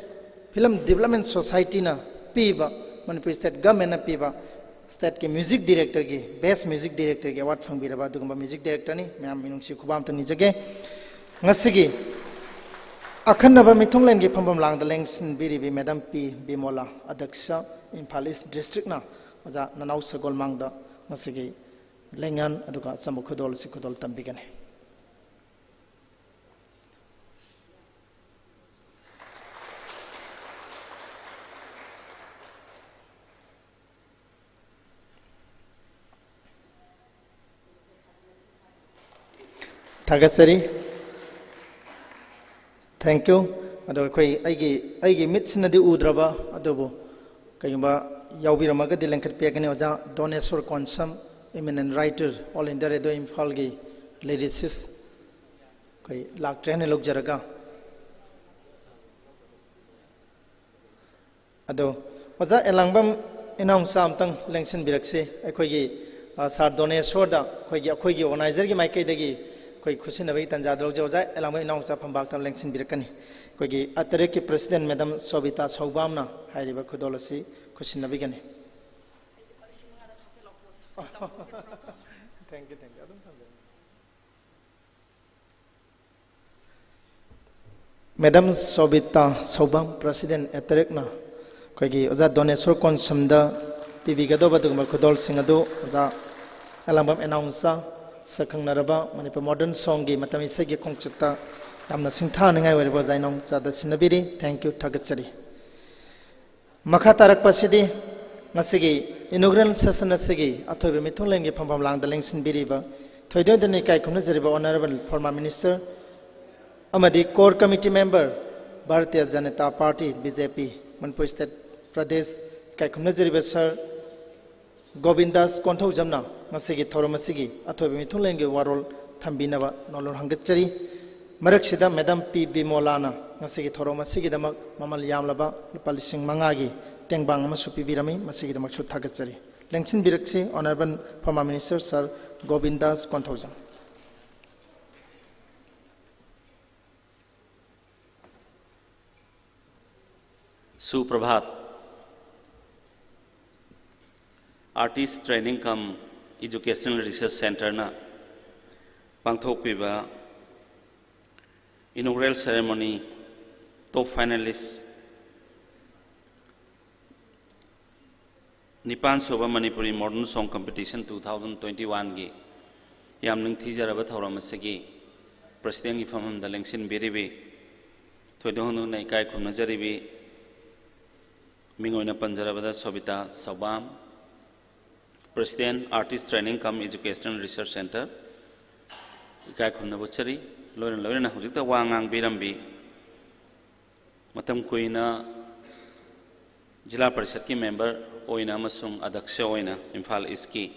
Film Development Societyꯅ ꯄꯤꯕ, Manipur State Governmentꯅ ꯄꯤꯕ stateꯀꯤ music directorꯒꯤ, best music directorꯒꯤ award ꯐꯪꯕꯤꯔꯕ ꯑꯗꯨꯒꯨꯝꯕ music directorꯅꯤ꯫ ꯃꯌꯥꯝ ꯃꯤꯅꯨꯡꯁꯤ ꯈꯨꯕꯥꯝꯇ ꯅꯤꯖꯒꯦ꯫ ꯉꯁꯤꯒꯤ ꯑꯈꯟꯅꯕ ꯃꯤꯊꯨꯡꯂꯦꯟꯒꯤ ꯐꯝꯐꯝ ꯂꯥꯡꯗ ꯂꯦꯡꯁꯤꯟꯕꯤꯔꯤꯕꯤ Madam ꯄꯤ ꯕꯤꯃꯣꯂꯥ, ꯑꯗ꯭ꯌꯛꯁ, ꯏꯝꯐꯥꯜ East Districtꯅ ꯑꯣꯖꯥ ꯅꯅꯥꯎ ꯁꯒꯣꯜꯃꯥꯡꯗ ꯉꯁꯤꯒꯤ ꯂꯦꯡꯌꯥꯟ ꯑꯗꯨꯒ ꯑꯆꯝꯕ ꯈꯨꯗꯣꯜ ꯑꯁꯤ ꯈꯨꯗꯣꯜ ꯇꯝꯕꯤꯒꯅꯤ꯫ ꯊꯥꯒꯠꯆꯔꯤ꯫ Thank you꯫ ꯑꯗꯣ ꯑꯩꯈꯣꯏ, ꯑꯩꯒꯤ, ꯑꯩꯒꯤ ꯃꯤꯠꯁꯤꯅꯗꯤ ꯎꯗ꯭ꯔꯕ, ꯑꯗꯨꯕꯨ ꯀꯩꯒꯨꯝꯕ ꯌꯥꯎꯕꯤꯔꯝꯃꯒꯗꯤ ꯂꯦꯡꯈꯠꯄꯤꯔꯛꯀꯅꯤ꯫ ꯑꯣꯖꯥ ꯗꯣꯅꯦꯁꯣꯔ Konsam, eminent writer, All India Radio ꯏꯝꯐꯥꯜꯒꯤ lyricist꯫ ꯑꯩꯈꯣꯏ ꯂꯥꯛꯇ꯭ꯔꯦ ꯍꯥꯏꯅ ꯂꯧꯖꯔꯒ, ꯑꯗꯣ ꯑꯣꯖꯥ ꯑꯦꯂꯥꯡꯕꯝ ꯏꯅꯥꯎꯆꯥ ꯑꯝꯇꯪ ꯂꯦꯡꯁꯤꯟꯕꯤꯔꯛꯁꯤ꯫ ꯑꯩꯈꯣꯏꯒꯤ, ꯑ, ꯁꯥꯔ ꯗꯣꯅꯦꯁꯣꯔꯗ ꯑꯩꯈꯣꯏꯒꯤ, ꯑꯩꯈꯣꯏꯒꯤ organizerꯒꯤ ꯃꯥꯏꯀꯩꯗꯒꯤ ꯑꯩꯈꯣꯏ ꯈꯨꯠꯁꯤꯟꯅꯕꯒꯤ ꯇꯥꯟꯖꯥꯗ ꯂꯧꯖꯩ꯫ ꯑꯣꯖꯥ ꯑꯦꯂꯥꯡꯕꯝ ꯏꯅꯥꯎꯆꯥ ꯐꯝꯕꯥꯛꯇ ꯂꯦꯡꯁꯤꯟꯕꯤꯔꯛꯀꯅꯤ꯫ ꯑꯩꯈꯣꯏꯒꯤ ꯑꯇꯔꯦꯠꯀꯤ president Madam ꯁꯣꯕꯤꯇꯥ ꯁꯧꯕꯥꯝꯅ ꯍꯥꯏꯔꯤꯕ ꯈꯨꯗꯣꯜ ꯑꯁꯤ ꯈꯨꯠꯁꯤꯟꯅꯕꯤꯒꯅꯤ꯫ Thank you, thank you꯫ ꯑꯗꯨꯝ ꯊꯝꯖꯔꯦ꯫ Madam ꯁꯣꯕꯤꯇꯥ ꯁꯧꯕꯥꯝ, president ꯑꯦꯇꯔꯦꯛꯅ ꯑꯩꯈꯣꯏꯒꯤ ꯑꯣꯖꯥ ꯗꯣꯅꯦꯁꯣꯔ ꯀꯣꯟꯁꯝꯗ ꯄꯤꯕꯤꯒꯗꯧꯕ ꯑꯗꯨꯒꯨꯝꯕ ꯈꯨꯗꯣꯜꯁꯤꯡ ꯑꯗꯨ ꯑꯣꯖꯥ ꯑꯦꯂꯥꯡꯕꯝ ꯏꯅꯥꯎꯆꯥ, ꯁꯛꯈꯪꯅꯔꯕ ꯃꯅꯤꯄꯨꯔ modern songꯒꯤ ꯃꯇꯝ ꯏꯁꯩꯒꯤ ꯈꯣꯡꯆꯠꯇ ꯌꯥꯝꯅ ꯁꯤꯡꯊꯥꯅꯤꯡꯉꯥꯏ ꯑꯣꯏꯔꯕ ꯑꯣꯖꯥ ꯏꯅꯥꯎꯆꯥꯗ ꯁꯤꯟꯅꯕꯤꯔꯤ꯫ Thank you, ꯊꯥꯒꯠꯆꯔꯤ꯫ ꯃꯈꯥ ꯇꯥꯔꯛꯄꯁꯤꯗꯤ ꯉꯁꯤꯒꯤ Inaugural session ꯑꯁꯤꯒꯤ ꯑꯊꯣꯏꯕ ꯃꯤꯊꯨꯡꯂꯦꯟꯒꯤ ꯐꯝꯐꯝ ꯂꯥꯡꯗ ꯂꯦꯡꯁꯤꯟꯕꯤꯔꯤꯕ, ꯊꯣꯏꯗꯣꯛ ꯍꯦꯟꯗꯣꯛꯅ ꯏꯀꯥꯏ ꯈꯨꯝꯅꯖꯔꯤꯕ Honourable former Minister ꯑꯃꯗꯤ Core Committee Member, Bharatiya Janata Party, B J P, Manipur State, Pradesh, ꯏꯀꯥꯏ ꯈꯨꯝꯅꯖꯔꯤꯕ Sir ꯒꯣꯕꯤꯟꯗꯥꯁ ꯀꯣꯟꯊꯧꯖꯝꯅ ꯉꯁꯤꯒꯤ ꯊꯧꯔꯝ ꯑꯁꯤꯒꯤ ꯑꯊꯣꯏꯕ ꯃꯤꯊꯨꯡꯂꯦꯟꯒꯤ ꯋꯥꯔꯣꯜ ꯊꯝꯕꯤꯅꯕ ꯅꯣꯂꯨꯛ ꯍꯪꯒꯠꯆꯔꯤ꯫ ꯃꯔꯛꯁꯤꯗ Madam ꯄꯤ ꯕꯤꯃꯣꯂꯥꯅ ꯉꯁꯤꯒꯤ ꯊꯧꯔꯝ ꯑꯁꯤꯒꯤꯗꯃꯛ ꯃꯃꯜ ꯌꯥꯝꯂꯕ ꯂꯨꯄꯥ ꯂꯤꯁꯤꯡ ꯃꯉꯥꯒꯤ ꯇꯦꯡꯕꯥꯡ ꯑꯃꯁꯨ ꯄꯤꯕꯤꯔꯝꯃꯤ, ꯃꯁꯤꯒꯤꯗꯃꯛꯁꯨ ꯊꯥꯒꯠꯆꯔꯤ꯫ ꯂꯦꯡꯁꯤꯟꯕꯤꯔꯛꯁꯤ Honourable former Minister Sir ꯒꯣꯕꯤꯟꯗꯥꯁ Konthoujam. ꯁꯨꯄ꯭ꯔꯚꯥꯠ꯫ Artist Training cum Educational Research Centreꯅ ꯄꯥꯡꯊꯣꯛꯄꯤꯕ inaugural ceremony, top finalist ꯅꯤꯄꯥꯟ ꯁꯨꯕ Manipuri Modern Song Competition two thousand twenty-oneꯒꯤ ꯌꯥꯝ ꯅꯤꯡꯊꯤꯖꯔꯕ ꯊꯧꯔꯝ ꯑꯁꯤꯒꯤ Presidentꯀꯤ ꯐꯝꯐꯝꯗ ꯂꯦꯡꯁꯤꯟꯕꯤꯔꯤꯕꯤ, ꯊꯣꯏꯗꯣꯛ ꯍꯦꯟꯗꯣꯛꯅ ꯏꯀꯥꯏ ꯈꯨꯝꯅꯖꯔꯤꯕꯤ, ꯃꯤꯡ ꯑꯣꯏꯅ ꯄꯟꯖꯔꯕꯗ ꯁꯣꯕꯤꯇꯥ ꯁꯧꯕꯥꯝ, President, Artist Training cum Educational Research Centre, ꯏꯀꯥꯏ ꯈꯨꯝꯅꯕ ꯎꯠꯆꯔꯤ꯫ ꯂꯣꯏꯅ ꯂꯣꯏꯅꯅ ꯍꯧꯖꯤꯛꯇ ꯋꯥ ꯉꯥꯡꯕꯤꯔꯝꯕꯤ, ꯃꯇꯝ ꯀꯨꯏꯅ ꯖꯤꯂꯥ ꯄꯔꯤꯁꯠꯀꯤ member ꯑꯣꯏꯅ ꯑꯃꯁꯨꯡ ꯑꯗ꯭ꯌꯛꯁ ꯑꯣꯏꯅ ꯏꯝꯐꯥꯜ ꯏꯁꯀꯤ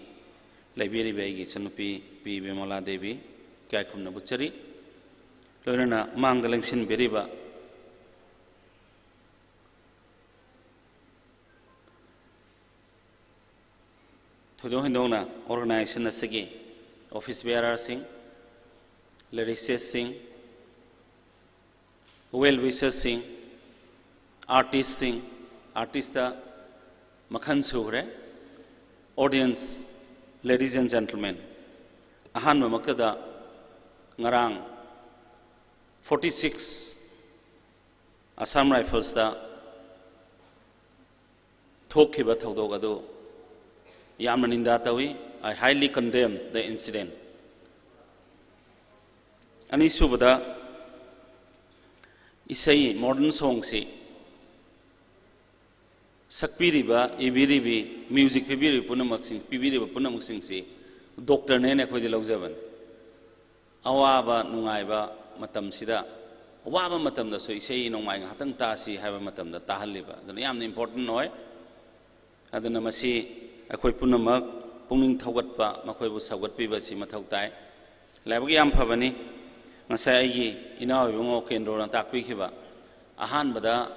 ꯂꯩꯕꯤꯔꯤꯕ ꯑꯩꯒꯤ ꯏꯆꯟꯅꯨꯄꯤ ꯄꯤ ꯕꯤꯃꯣꯂꯥ ꯗꯦꯕꯤ, ꯏꯀꯥꯏ ꯈꯨꯝꯅꯕ ꯎꯠꯆꯔꯤ꯫ ꯂꯣꯏꯅꯅ ꯃꯥꯡꯗ ꯂꯦꯡꯁꯤꯟꯕꯤꯔꯤꯕ ꯊꯣꯏꯗꯣꯛ ꯍꯦꯟꯗꯣꯛꯅ organization ꯑꯁꯤꯒꯤ office bearerꯁꯤꯡ, lyricistꯁꯤꯡ, well wisherꯁꯤꯡ, artistꯁꯤꯡ, artistꯇ ꯃꯈꯜ ꯁꯨꯈ꯭ꯔꯦ, audience, ladies and gentlemen, ꯑꯍꯥꯟꯕꯃꯛꯇꯗ ꯉꯔꯥꯡ forty six Assam Riflesꯇ ꯊꯣꯛꯈꯤꯕ ꯊꯧꯗꯣꯛ ꯑꯗꯨ ꯌꯥꯝꯅ ꯅꯤꯟꯗꯥ ꯇꯧꯏ꯫ I highly condemn the incident. ꯑꯅꯤꯁꯨꯕꯗ, ꯏꯁꯩ modern songꯁꯤ ꯁꯛꯄꯤꯔꯤꯕ, ꯏꯕꯤꯔꯤꯕꯤ, ꯃ꯭ꯌꯨꯖꯤꯛ ꯄꯤꯕꯤꯔꯤꯕ ꯄꯨꯝꯅꯃꯛꯁꯤꯡ, ꯄꯤꯕꯤꯔꯤꯕ ꯄꯨꯝꯅꯃꯛꯁꯤꯡꯁꯤ ꯗꯣꯛꯇꯔꯅꯦꯅ ꯑꯩꯈꯣꯏꯗꯤ ꯂꯧꯖꯕꯅꯤ꯫ ꯑꯋꯥꯕ ꯅꯨꯡꯉꯥꯏꯕ ꯃꯇꯝꯁꯤꯗ, ꯑꯋꯥꯕ ꯃꯇꯝꯗꯁꯨ ꯏꯁꯩ ꯅꯣꯡꯃꯥꯏ ꯉꯥꯏꯍꯥꯛꯇꯪ ꯇꯥꯁꯤ ꯍꯥꯏꯕ ꯃꯇꯝꯗ ꯇꯥꯍꯜꯂꯤꯕ, ꯑꯗꯨꯅ ꯌꯥꯝꯅ ꯏꯝꯄꯣꯔꯇꯦꯟ ꯑꯣꯏ꯫ ꯑꯗꯨꯅ ꯃꯁꯤ ꯑꯩꯈꯣꯏ ꯄꯨꯝꯅꯃꯛ ꯄꯨꯛꯅꯤꯡ ꯊꯧꯒꯠꯄ, ꯃꯈꯣꯏꯕꯨ ꯁꯧꯒꯠꯄꯤꯕ ꯑꯁꯤ ꯃꯊꯧ ꯇꯥꯏ꯫ ꯂꯥꯏꯕꯛ ꯌꯥꯝ ꯐꯕꯅꯤ, ꯉꯁꯥꯏ ꯑꯩꯒꯤ ꯏꯅꯥꯎ ꯏꯕꯨꯡꯉꯣ ꯀꯦꯟꯗ꯭ꯔꯣꯅ ꯇꯥꯛꯄꯤꯈꯤꯕ, ꯑꯍꯥꯟꯕꯗ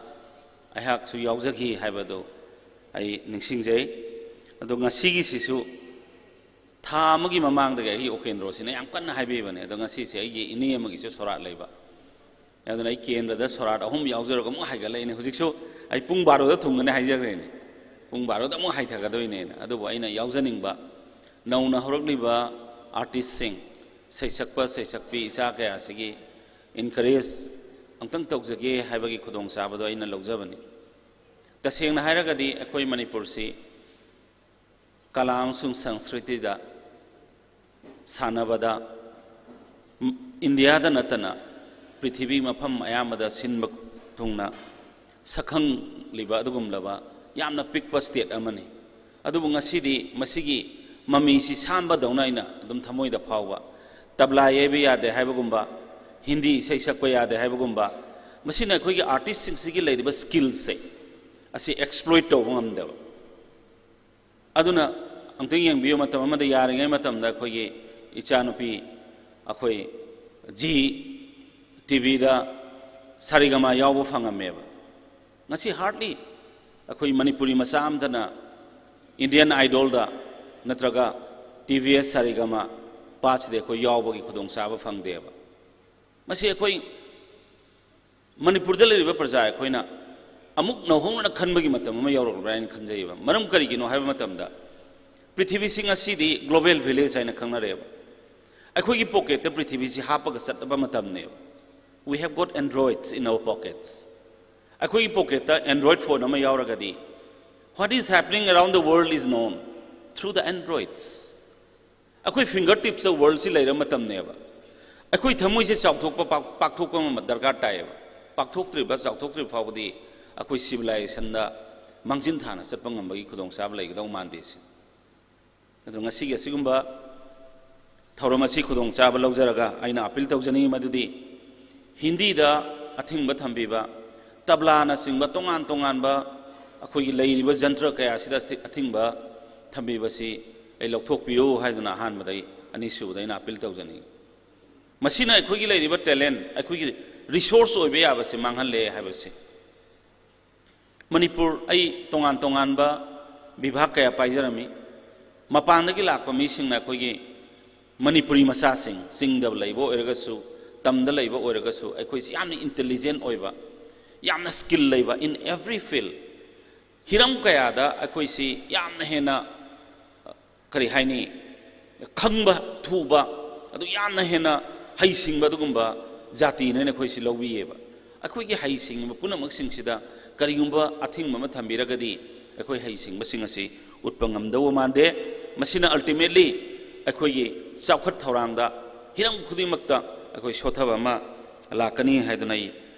ꯑꯩꯍꯥꯛꯁꯨ ꯌꯥꯎꯖꯈꯤ ꯍꯥꯏꯕꯗꯨ ꯑꯩ ꯅꯤꯡꯁꯤꯡꯖꯩ꯫ ꯑꯗꯣ ꯉꯁꯤꯒꯤꯁꯤꯁꯨ ꯊꯥ ꯑꯃꯒꯤ ꯃꯃꯥꯡꯗꯒꯤ ꯑꯩꯒꯤ ꯑꯣꯀꯦꯟꯗ꯭ꯔꯣꯁꯤꯅ ꯌꯥꯝ ꯀꯟꯅ ꯍꯥꯏꯕꯤꯕꯅꯦ꯫ ꯑꯗꯣ ꯉꯁꯤꯁꯦ ꯑꯩꯒꯤ ꯏꯅꯦ ꯑꯃꯒꯤꯁꯨ ꯁꯣꯔꯥꯠ ꯂꯩꯕ, ꯑꯗꯨꯅ ꯑꯩ ꯀꯦꯟꯗ꯭ꯔꯗ ꯁꯣꯔꯥꯠ ꯑꯍꯨꯝ ꯌꯥꯎꯖꯔꯒ ꯑꯃꯨꯛ ꯍꯥꯏꯒꯠꯂꯛꯏꯅꯦ꯫ ꯍꯧꯖꯤꯛꯁꯨ ꯑꯩ ꯄꯨꯡ ꯕꯥꯔꯣꯗ ꯊꯨꯡꯒꯅꯤ ꯍꯥꯏꯖꯈ꯭ꯔꯦꯅꯦ, ꯄꯨꯡ ꯕꯥꯔꯣꯗ ꯑꯃꯨꯛ ꯍꯥꯏꯊꯒꯗꯣꯏꯅꯦꯅ꯫ ꯑꯗꯨꯕꯨ ꯑꯩꯅ ꯌꯥꯎꯖꯅꯤꯡꯕ ꯅꯧꯅ ꯍꯧꯔꯛꯂꯤꯕ ꯑꯥꯔꯇꯤꯁꯁꯤꯡ, ꯁꯩꯁꯛꯄ ꯁꯩꯁꯛꯄꯤ ꯏꯆꯥ ꯀꯌꯥꯁꯤꯒꯤ ꯏꯟꯀꯔꯦꯖ ꯑꯝꯇꯪ ꯇꯧꯖꯒꯦ ꯍꯥꯏꯕꯒꯤ ꯈꯨꯗꯣꯡꯆꯥꯕꯗꯣ ꯑꯩꯅ ꯂꯧꯖꯕꯅꯤ꯫ ꯇꯁꯦꯡꯅ ꯍꯥꯏꯔꯒꯗꯤ ꯑꯩꯈꯣꯏ ꯃꯅꯤꯄꯨꯔꯁꯤ ꯀꯂꯥ ꯑꯃꯁꯨꯡ ꯁꯪꯁꯀ꯭ꯔꯤꯇꯤꯗ ꯁꯥꯟꯅꯕꯗ ꯏꯟꯗꯤꯌꯥꯗ ꯅꯠꯇꯅ ꯄ꯭ꯔꯤꯊꯤꯕꯤ ꯃꯐꯝ ꯑꯌꯥꯝꯕꯗ ꯁꯤꯟꯕ ꯊꯨꯡꯅ ꯁꯛꯈꯪꯂꯤꯕ ꯑꯗꯨꯒꯨꯝꯂꯕ ꯌꯥꯝꯅ ꯄꯤꯛꯄ ꯁ꯭ꯇꯦꯠ ꯑꯃꯅꯤ꯫ ꯑꯗꯨꯕꯨ ꯉꯁꯤꯗꯤ ꯃꯁꯤꯒꯤ ꯃꯃꯤꯁꯤ ꯁꯥꯝꯕꯗꯧꯅ ꯑꯩꯅ ꯑꯗꯨꯝ ꯊꯃꯣꯏꯗ ꯐꯥꯎꯕ꯫ ꯇꯕ꯭ꯂꯥ ꯌꯩꯕ ꯌꯥꯗꯦ ꯍꯥꯏꯕꯒꯨꯝꯕ, ꯍꯤꯟꯗꯤ ꯏꯁꯩ ꯁꯛꯄ ꯌꯥꯗꯦ ꯍꯥꯏꯕꯒꯨꯝꯕ, ꯃꯁꯤꯅ ꯑꯩꯈꯣꯏꯒꯤ ꯑꯥꯔꯇꯤꯁꯁꯤꯡꯁꯤꯒꯤ ꯂꯩꯔꯤꯕ ꯁ꯭ꯀꯤꯜꯁꯦ ꯑꯁꯤ ꯑꯦꯛꯁꯄ꯭ꯂꯣꯏꯠ ꯇꯧꯕ ꯉꯝꯗꯕ꯫ ꯑꯗꯨꯅ ꯑꯝꯇꯪ ꯌꯦꯡꯕꯤꯌꯨ, ꯃꯇꯝ ꯑꯃꯗ ꯌꯥꯔꯤꯉꯩ ꯃꯇꯝꯗ ꯑꯩꯈꯣꯏꯒꯤ ꯏꯆꯥꯅꯨꯄꯤ ꯑꯩꯈꯣꯏ ꯖꯤ ꯇꯤꯚꯤꯗ ꯁꯥꯔꯤꯒꯃꯥ ꯌꯥꯎꯕ ꯐꯪꯉꯝꯃꯦꯕ꯫ ꯉꯁꯤ ꯍꯥꯔꯗꯂꯤ ꯑꯩꯈꯣꯏ ꯃꯅꯤꯄꯨꯔꯤ ꯃꯆꯥ ꯑꯃꯇꯅ ꯏꯟꯗꯤꯌꯟ ꯑꯥꯏꯗꯣꯜꯗ ꯅꯠꯇ꯭ꯔꯒ ꯇꯤ ꯚꯤ ꯑꯦꯁ ꯁꯥꯔꯤꯒꯃꯥ ꯄꯥꯁꯤꯗ ꯑꯩꯈꯣꯏ ꯌꯥꯎꯕꯒꯤ ꯈꯨꯗꯣꯡꯆꯥꯕ ꯐꯪꯗꯦꯕ꯫ ꯃꯁꯤ ꯑꯩꯈꯣꯏ ꯃꯅꯤꯄꯨꯔꯗ ꯂꯩꯔꯤꯕ ꯄ꯭ꯔꯖꯥ ꯑꯩꯈꯣꯏꯅ ꯑꯃꯨꯛ ꯅꯧꯍꯧꯅꯅ ꯈꯟꯕꯒꯤ ꯃꯇꯝ ꯑꯃ ꯌꯧꯔꯛꯂꯕ꯭ꯔꯥ ꯍꯥꯏꯅ ꯈꯟꯖꯩꯕ꯫ ꯃꯔꯝ ꯀꯔꯤꯒꯤꯅꯣ ꯍꯥꯏꯕ ꯃꯇꯝꯗ, ꯄ꯭ꯔꯤꯊꯤꯕꯤꯁꯤ ꯉꯁꯤꯗꯤ ꯒ꯭ꯂꯣꯕꯦꯜ ꯚꯤꯂꯦꯖ ꯍꯥꯏꯅ ꯈꯪꯅꯔꯦꯕ꯫ ꯑꯩꯈꯣꯏꯒꯤ ꯄꯣꯀꯦꯠꯇ ꯄ꯭ꯔꯤꯊꯤꯕꯤꯁꯤ ꯍꯥꯞꯄꯒ ꯆꯠꯂꯕ ꯃꯇꯝꯅꯦꯕ꯫ We have got androids in our pockets. ꯑꯩꯈꯣꯏꯒꯤ ꯄꯣꯀꯦꯠꯇ ꯑꯦꯟꯗ꯭ꯔꯣꯏꯗ ꯐꯣꯟ ꯑꯃ ꯌꯥꯎꯔꯒꯗꯤ, what is happening around the world is known through the androids. ꯑꯩꯈꯣꯏ ꯐꯤꯡꯒꯔ ꯇꯤꯞꯁꯇ ꯋꯥꯔꯜꯁꯤ ꯂꯩꯔ ꯃꯇꯝꯅꯦꯕ꯫ ꯑꯩꯈꯣꯏ ꯊꯃꯣꯏꯁꯦ ꯆꯥꯎꯊꯣꯛꯄ, ꯄꯥꯛ-, ꯄꯥꯛꯊꯣꯛꯄ ꯑꯃ ꯗꯔꯀꯥꯔ ꯇꯥꯏꯌꯦꯕ꯫ ꯄꯥꯛꯊꯣꯛꯇ꯭ꯔꯤꯕ, ꯆꯥꯎꯊꯣꯛꯇ꯭ꯔꯤꯕ ꯐꯥꯎꯕꯗꯤ ꯑꯩꯈꯣꯏ ꯁꯤꯚꯤꯂꯥꯏꯖꯦꯁꯟꯗ ꯃꯥꯡꯖꯤꯟ ꯊꯥꯅ ꯆꯠꯄ ꯉꯝꯕꯒꯤ ꯈꯨꯗꯣꯡꯆꯥꯕ ꯂꯩꯒꯗꯧ ꯃꯥꯟꯗꯦ ꯁꯤꯅꯤ꯫ ꯑꯗꯨ ꯉꯁꯤꯒꯤ ꯑꯁꯤꯒꯨꯝꯕ ꯊꯧꯔꯝ ꯑꯁꯤ ꯈꯨꯗꯣꯡꯆꯥꯕ ꯂꯧꯖꯔꯒ ꯑꯩꯅ ꯑꯥꯄꯤꯜ ꯇꯧꯖꯅꯤꯡꯉꯤ ꯃꯗꯨꯗꯤ ꯍꯤꯟꯗꯤꯗ ꯑꯊꯤꯡꯕ ꯊꯝꯕꯤꯕ, ꯇꯕ꯭ꯂꯥꯅꯆꯤꯡꯕ ꯇꯣꯉꯥꯟ ꯇꯣꯉꯥꯟꯕ ꯑꯩꯈꯣꯏꯒꯤ ꯂꯩꯔꯤꯕ ꯖꯟꯇ꯭ꯔ ꯀꯌꯥ ꯑꯁꯤꯗ ꯑꯊꯤꯡꯕ ꯊꯝꯕꯤꯕꯁꯤ ꯑꯩ ꯂꯧꯊꯣꯛꯄꯤꯌꯨ ꯍꯥꯏꯗꯨꯅ ꯑꯍꯥꯟꯕꯗ ꯑꯩ, ꯑꯅꯤꯁꯨꯕꯗ ꯑꯩꯅ ꯑꯥꯄꯤꯜ ꯇꯧꯖꯅꯤꯡꯉꯤ꯫ ꯃꯁꯤꯅ ꯑꯩꯈꯣꯏꯒꯤ ꯂꯩꯔꯤꯕ ꯇꯦꯂꯦꯟ, ꯑꯩꯈꯣꯏꯒꯤ ꯔꯤꯁꯣꯔꯁ ꯑꯣꯏꯕ ꯌꯥꯕꯁꯤ ꯃꯥꯡꯍꯜꯂꯦ ꯍꯥꯏꯕꯁꯤ꯫ ꯃꯅꯤꯄꯨꯔ, ꯑꯩ ꯇꯣꯉꯥꯟ ꯇꯣꯉꯥꯟꯕ ꯕꯤꯚꯥꯒ ꯀꯌꯥ ꯄꯥꯏꯖꯔꯝꯃꯤ꯫ ꯃꯄꯥꯟꯗꯒꯤ ꯂꯥꯛꯄ ꯃꯤꯁꯤꯡꯅ ꯑꯩꯈꯣꯏꯒꯤ ꯃꯅꯤꯄꯨꯔꯤ ꯃꯆꯥꯁꯤꯡ, ꯆꯤꯡꯗ ꯂꯩꯕ ꯑꯣꯏꯔꯒꯁꯨ, ꯇꯝꯗ ꯂꯩꯕ ꯑꯣꯏꯔꯒꯁꯨ, ꯑꯩꯈꯣꯏꯁꯤ ꯌꯥꯝꯅ ꯏꯟꯇꯦꯂꯤꯖꯦꯟ ꯑꯣꯏꯕ, ꯌꯥꯝꯅ ꯁ꯭ꯀꯤꯜ ꯂꯩꯕ, in every field, ꯍꯤꯔꯝ ꯀꯌꯥꯗ ꯑꯩꯈꯣꯏꯁꯤ ꯌꯥꯝꯅ ꯍꯦꯟꯅ, ꯀꯔꯤ ꯍꯥꯏꯅꯤ, ꯈꯪꯕ ꯊꯨꯕ, ꯑꯗꯨ ꯌꯥꯝꯅ ꯍꯦꯟꯅ ꯍꯩꯁꯤꯡꯕ ꯑꯗꯨꯒꯨꯝꯕ ꯖꯥꯇꯤꯅꯦꯅ ꯑꯩꯈꯣꯏꯁꯤ ꯂꯧꯕꯤꯌꯦꯕ꯫ ꯑꯩꯈꯣꯏꯒꯤ ꯍꯩꯁꯤꯡꯕ ꯄꯨꯝꯅꯃꯛꯁꯤꯡꯁꯤꯗ ꯀꯔꯤꯒꯨꯝꯕ ꯑꯊꯤꯡꯕ ꯑꯃ ꯊꯝꯕꯤꯔꯒꯗꯤ ꯑꯩꯈꯣꯏ ꯍꯩꯁꯤꯡꯕꯁꯤꯡ ꯑꯁꯤ ꯎꯠꯄ ꯉꯝꯗꯧꯕ ꯃꯥꯟꯗꯦ꯫ ꯃꯁꯤꯅ ultimately ꯑꯩꯈꯣꯏꯒꯤ ꯆꯥꯎꯈꯠ ꯊꯧꯔꯥꯡꯗ ꯍꯤꯔꯝ ꯈꯨꯗꯤꯡꯃꯛꯇ ꯑꯩꯈꯣꯏ ꯁꯣꯠꯊꯕ ꯑꯃ ꯂꯥꯛꯀꯅꯤ ꯍꯥꯏꯗꯨꯅ ꯑꯩ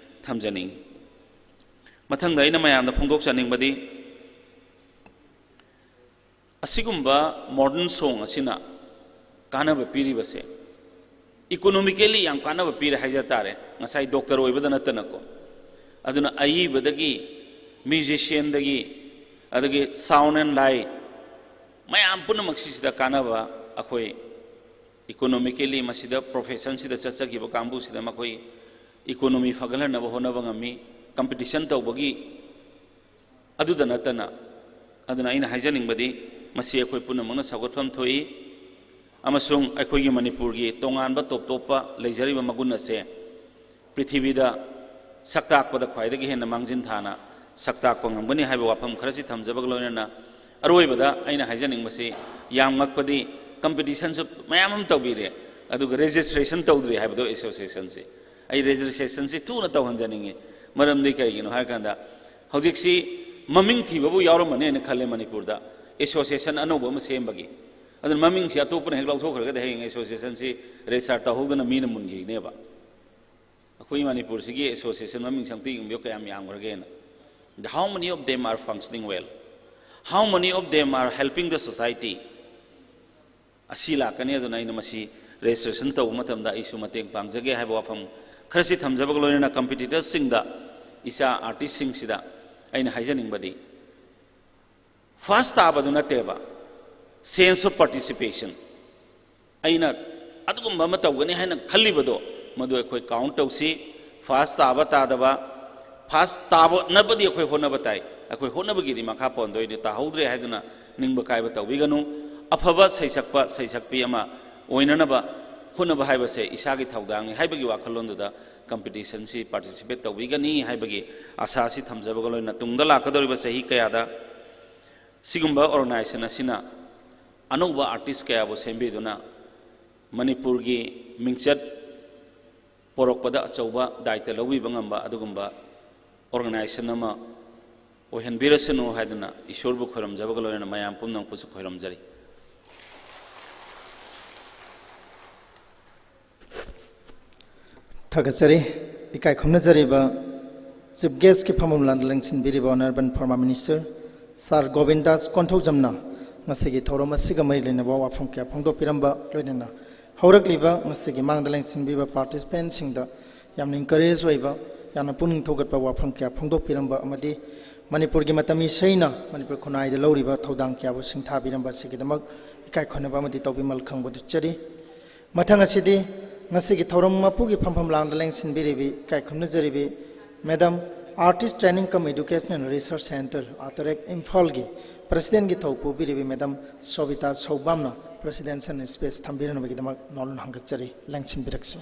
ꯊꯝꯖꯅꯤꯡꯏ꯫ ꯃꯊꯪꯗ ꯑꯩꯅ ꯃꯌꯥꯝꯗ ꯐꯣꯡꯗꯣꯛꯆꯅꯤꯡꯕꯗꯤ, ꯑꯁꯤꯒꯨꯝꯕ modern song ꯑꯁꯤꯅ ꯀꯥꯟꯅꯕ ꯄꯤꯔꯤꯕꯁꯦ, economically ꯌꯥꯝ ꯀꯥꯟꯅꯕ ꯄꯤꯔꯦ ꯍꯥꯏꯖ ꯇꯥꯔꯦ, ꯉꯁꯥꯏ ꯗꯣꯛꯇꯔ ꯑꯣꯏꯕꯗ ꯅꯠꯇꯅꯀꯣ꯫ ꯑꯗꯨꯅ ꯑꯏꯕꯗꯒꯤ, musicianꯗꯒꯤ, ꯑꯗꯒꯤ sound and light ꯃꯌꯥꯝ ꯄꯨꯝꯅꯃꯛꯁꯤꯗ ꯀꯥꯟꯅꯕ, ꯑꯩꯈꯣꯏ economically ꯃꯁꯤꯗ professionꯁꯤꯗ ꯆꯠꯆꯈꯤꯕ ꯀꯥꯡꯕꯨꯁꯤꯗ ꯃꯈꯣꯏ economy ꯐꯒꯠꯍꯟꯅꯕ ꯍꯣꯠꯅꯕ ꯉꯝꯃꯤ꯫ Competition ꯇꯧꯕꯒꯤ ꯑꯗꯨꯗ ꯅꯠꯇꯅ, ꯑꯗꯨꯅ ꯑꯩꯅ ꯍꯥꯏꯖꯅꯤꯡꯕꯗꯤ, ꯃꯁꯤ ꯑꯩꯈꯣꯏ ꯄꯨꯝꯅꯃꯛꯅ ꯁꯧꯒꯠꯐꯝ ꯊꯣꯛꯏ꯫ ꯑꯃꯁꯨꯡ ꯑꯩꯈꯣꯏꯒꯤ ꯃꯅꯤꯄꯨꯔꯒꯤ ꯇꯣꯉꯥꯟꯕ ꯇꯣꯞ ꯇꯣꯞꯄ ꯂꯩꯖꯔꯤꯕ ꯃꯒꯨꯟ ꯑꯁꯦ ꯄ꯭ꯔꯤꯊꯤꯕꯤꯗ ꯁꯛ ꯇꯥꯛꯄꯗ ꯈ꯭ꯋꯥꯏꯗꯒꯤ ꯍꯦꯟꯅ ꯃꯥꯡꯖꯤꯟ ꯊꯥꯅ ꯁꯛ ꯇꯥꯛꯄ ꯉꯝꯒꯅꯤ ꯍꯥꯏꯕ ꯋꯥꯐꯝ ꯈꯔꯁꯤ ꯊꯝꯖꯕꯒ ꯂꯣꯏꯅꯅ, ꯑꯔꯣꯏꯕꯗ ꯑꯩꯅ ꯍꯥꯏꯖꯅꯤꯡꯕꯁꯤ, ꯌꯥꯝꯂꯛꯄꯗꯤ competitionꯁꯨ ꯃꯌꯥꯝ ꯑꯃ ꯇꯧꯕꯤꯔꯦ, ꯑꯗꯨꯒ registration ꯇꯧꯗ꯭ꯔꯤ ꯍꯥꯏꯕꯗꯣ associationꯁꯤ꯫ ꯑꯩ registrationꯁꯤ ꯊꯨꯅ ꯇꯧꯍꯟꯖꯅꯤꯡꯉꯤ꯫ ꯃꯔꯝꯗꯤ ꯀꯩꯒꯤꯅꯣ ꯍꯥꯏꯔꯀꯥꯟꯗ, ꯍꯧꯖꯤꯛꯁꯤ ꯃꯃꯤꯡ ꯊꯤꯕꯕꯨ ꯌꯥꯎꯔꯝꯃꯅꯦꯅ ꯈꯜꯂꯦ ꯃꯅꯤꯄꯨꯔꯗ, association ꯑꯅꯧꯕ ꯑꯃ ꯁꯦꯝꯕꯒꯤ꯫ ꯑꯗꯨꯅ ꯃꯃꯤꯡꯁꯤ ꯑꯇꯣꯞꯄꯅ ꯍꯦꯛ ꯂꯧꯊꯣꯛꯈ꯭ꯔꯒꯗꯤ ꯍꯌꯦꯡ associationꯁꯤ register ꯇꯧꯍꯧꯗꯅ ꯃꯤꯅ ꯃꯨꯟꯈꯤꯅꯦꯕ꯫ ꯑꯩꯈꯣꯏ ꯃꯅꯤꯄꯨꯔꯁꯤꯒꯤ association ꯃꯃꯤꯡꯁꯤ ꯑꯝꯇ ꯌꯦꯡꯕꯤꯌꯨ, ꯀꯌꯥꯝ ꯌꯥꯝꯈ꯭ꯔꯒꯦꯅ꯫ How many of them are functioning well? How many of them are helping the society? ꯑꯁꯤ ꯂꯥꯛꯀꯅꯤ꯫ ꯑꯗꯨꯅ ꯑꯩꯅ ꯃꯁꯤ ꯔꯦꯖꯤꯁꯇ꯭ꯔꯦꯁꯟ ꯇꯧꯕ ꯃꯇꯝꯗ ꯑꯩꯁꯨ ꯃꯇꯦꯡ ꯄꯥꯡꯖꯒꯦ ꯍꯥꯏꯕ ꯋꯥꯐꯝ ꯈꯔꯁꯤ ꯊꯝꯖꯕꯒ ꯂꯣꯏꯅꯅ ꯀꯝꯄꯤꯇꯤꯇꯔꯁꯤꯡꯗ, ꯏꯆꯥ ꯑꯥꯔꯇꯤꯁꯁꯤꯡꯁꯤꯗ ꯑꯩꯅ ꯍꯥꯏꯖꯅꯤꯡꯕꯗꯤ, ꯐꯥꯔꯁ ꯇꯥꯕꯗꯨ ꯅꯠꯇꯦꯕ, sense of participation꯫ ꯑꯩꯅ ꯑꯗꯨꯒꯨꯝꯕ ꯑꯃ ꯇꯧꯒꯅꯤ ꯍꯥꯏꯅ ꯈꯜꯂꯤꯕꯗꯣ, ꯃꯗꯨ ꯑꯩꯈꯣꯏ ꯀꯥꯎꯟ ꯇꯧꯁꯤ꯫ ꯐꯥꯔꯁ ꯇꯥꯕ ꯇꯥꯗꯕ, ꯐꯥꯔꯁ ꯇꯥꯕꯅꯕꯗꯤ ꯑꯩꯈꯣꯏ ꯍꯣꯠꯅꯕ ꯇꯥꯏ꯫ ꯑꯩꯈꯣꯏ ꯍꯣꯠꯅꯕꯒꯤꯗꯤ ꯃꯈꯥ ꯄꯣꯟꯗꯣꯏꯅꯤ꯫ ꯇꯥꯍꯧꯗ꯭ꯔꯦ ꯍꯥꯏꯗꯨꯅ ꯅꯤꯡꯕ ꯀꯥꯏꯕ ꯇꯧꯕꯤꯒꯅꯨ꯫ ꯑꯐꯕ ꯁꯩꯁꯛꯄ, ꯁꯩꯁꯛꯄꯤ ꯑꯃ ꯑꯣꯏꯅꯅꯕ ꯍꯣꯠꯅꯕ ꯍꯥꯏꯕꯁꯦ ꯏꯁꯥꯒꯤ ꯊꯧꯗꯥꯡꯅꯤ ꯍꯥꯏꯕꯒꯤ ꯋꯥꯈꯜꯂꯣꯟꯗꯨꯗ ꯀꯝꯄꯤꯇꯤꯁꯟꯁꯤ ꯄꯥꯔꯇꯤꯁꯤꯄꯦꯠ ꯇꯧꯕꯤꯒꯅꯤ ꯍꯥꯏꯕꯒꯤ ꯑꯥꯁꯥꯁꯤ ꯊꯝꯖꯕꯒ ꯂꯣꯏꯅꯅ, ꯇꯨꯡꯗ ꯂꯥꯛꯀꯗꯧꯔꯤꯕ ꯆꯍꯤ ꯀꯌꯥꯗ ꯁꯤꯒꯨꯝꯕ ꯑꯣꯔꯒꯅꯥꯏꯖꯦꯁꯟ ꯑꯁꯤꯅ ꯑꯅꯧꯕ ꯑꯥꯔꯇꯤꯁ ꯀꯌꯥꯕꯨ ꯁꯦꯝꯕꯤꯗꯨꯅ ꯃꯅꯤꯄꯨꯔꯒꯤ ꯃꯤꯡꯆꯠ ꯄꯣꯔꯛꯄꯗ ꯑꯆꯧꯕ ꯗꯥꯏꯇ ꯂꯧꯕꯤꯕ ꯉꯝꯕ ꯑꯗꯨꯒꯨꯝꯕ ꯑꯣꯔꯒꯅꯥꯏꯖꯦꯁꯟ ꯑꯃ ꯑꯣꯏꯍꯟꯕꯤꯔꯁꯅꯨ ꯍꯥꯏꯗꯨꯅ ꯏꯁꯣꯔꯕꯨ ꯈꯣꯏꯔꯝꯖꯕꯒ ꯂꯣꯏꯅꯅ ꯃꯌꯥꯝ ꯄꯨꯝꯅꯃꯛꯄꯨꯁꯨ ꯈꯣꯏꯔꯝꯖꯔꯤ꯫ ꯊꯥꯒꯠꯆꯔꯤ꯫ ꯏꯀꯥꯏ ꯈꯨꯝꯅꯖꯔꯤꯕ ꯆꯤꯐ ꯒꯦꯁꯀꯤ ꯐꯝꯐꯝ ꯂꯥꯟꯗ ꯂꯦꯡꯁꯤꯟꯕꯤꯔꯤꯕ ꯑꯣꯅꯔꯦꯕꯜ ꯐꯣꯔꯃꯔ ꯃꯤꯅꯤꯁꯇꯔ ꯁꯥꯔ ꯒꯣꯕꯤꯟꯗꯥꯁ ꯀꯣꯟꯊꯧꯖꯝꯅ ꯉꯁꯤꯒꯤ ꯊꯧꯔꯝ ꯑꯁꯤꯒ ꯃꯔꯤ ꯂꯩꯅꯕ ꯋꯥꯐꯝ ꯀꯌꯥ ꯐꯣꯡꯗꯣꯛꯄꯤꯔꯝꯕ, ꯂꯣꯏꯅꯅ ꯍꯧꯔꯛꯂꯤꯕ ꯉꯁꯤꯒꯤ ꯃꯥꯡꯗ ꯂꯦꯡꯁꯤꯟꯕꯤꯕ ꯄꯥꯔꯇꯤꯁꯤꯄꯦꯟꯁꯤꯡꯗ ꯌꯥꯝꯅ ꯏꯟꯀꯔꯦꯖ ꯑꯣꯏꯕ, ꯌꯥꯝꯅ ꯄꯨꯛꯅꯤꯡ ꯊꯧꯒꯠꯄ ꯋꯥꯐꯝ ꯀꯌꯥ ꯐꯣꯡꯗꯣꯛꯄꯤꯔꯝꯕ ꯑꯃꯗꯤ ꯃꯅꯤꯄꯨꯔꯒꯤ ꯃꯇꯝ ꯏꯁꯩꯅ ꯃꯅꯤꯄꯨꯔ ꯈꯨꯟꯅꯥꯏꯗ ꯂꯧꯔꯤꯕ ꯊꯧꯗꯥꯡ ꯀꯌꯥꯕꯨ ꯁꯤꯡꯊꯥꯕꯤꯔꯝꯕ ꯑꯁꯤꯒꯤꯗꯃꯛ ꯏꯀꯥꯏ ꯈꯨꯝꯅꯕ ꯑꯃꯗꯤ ꯇꯧꯕꯤꯃꯜ ꯈꯪꯕ ꯎꯠꯆꯔꯤ꯫ ꯃꯊꯪ ꯑꯁꯤꯗꯤ ꯉꯁꯤꯒꯤ ꯊꯧꯔꯝ ꯃꯄꯨꯒꯤ ꯐꯝꯐꯝ ꯂꯥꯡꯗ ꯂꯦꯡꯁꯤꯟꯕꯤꯔꯤꯕꯤ, ꯏꯀꯥꯏ ꯈꯨꯝꯅꯖꯔꯤꯕꯤ madam, Artist Training cum Educational Research Centre, ARTREC ꯏꯝꯐꯥꯜꯒꯤ ꯄ꯭ꯔꯁꯤꯗꯦꯟꯒꯤ ꯊꯧ ꯄꯨꯕꯤꯔꯤꯕꯤ ꯃꯦꯗꯥꯝ ꯁꯣꯕꯤꯇꯥ ꯁꯧꯕꯥꯝꯅ ꯄ꯭ꯔꯁꯤꯗꯦꯟꯁꯤꯌꯦꯜ ꯁ꯭ꯄꯤꯆ ꯊꯝꯕꯤꯔꯝꯕꯒꯤꯗꯃꯛ ꯅꯣꯂꯨꯛꯅ ꯍꯪꯒꯠꯆꯔꯤ꯫ ꯂꯦꯡꯁꯤꯟꯕꯤꯔꯛꯁꯤ꯫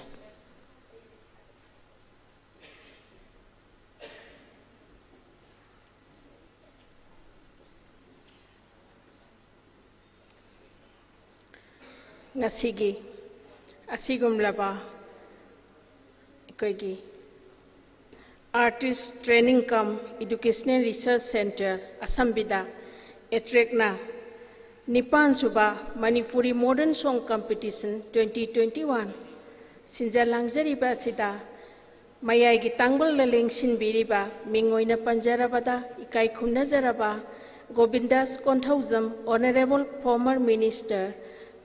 ꯉꯁꯤꯒꯤ ꯑꯁꯤꯒꯨꯝꯂꯕ ꯑꯩꯈꯣꯏꯒꯤ Artist Training cum Educational Research Centre ꯑꯁꯝꯕꯤꯗ, ꯑꯦꯇ꯭ꯔꯦꯛꯅ ꯅꯤꯄꯥꯟ ꯁꯨꯕ Manipuri modern song competition twenty twenty one ꯁꯤꯟꯖ ꯂꯥꯡꯖꯔꯤꯕ ꯑꯁꯤꯗ ꯃꯌꯥꯏꯒꯤ ꯇꯥꯡꯕꯜꯗ ꯂꯦꯡꯁꯤꯟꯕꯤꯔꯤꯕ, ꯃꯤꯡ ꯑꯣꯏꯅ ꯄꯟꯖꯔꯕꯗ, ꯏꯀꯥꯏ ꯈꯨꯝꯅꯖꯔꯕ Gobindas Konthoujam, Honourable Former Minister,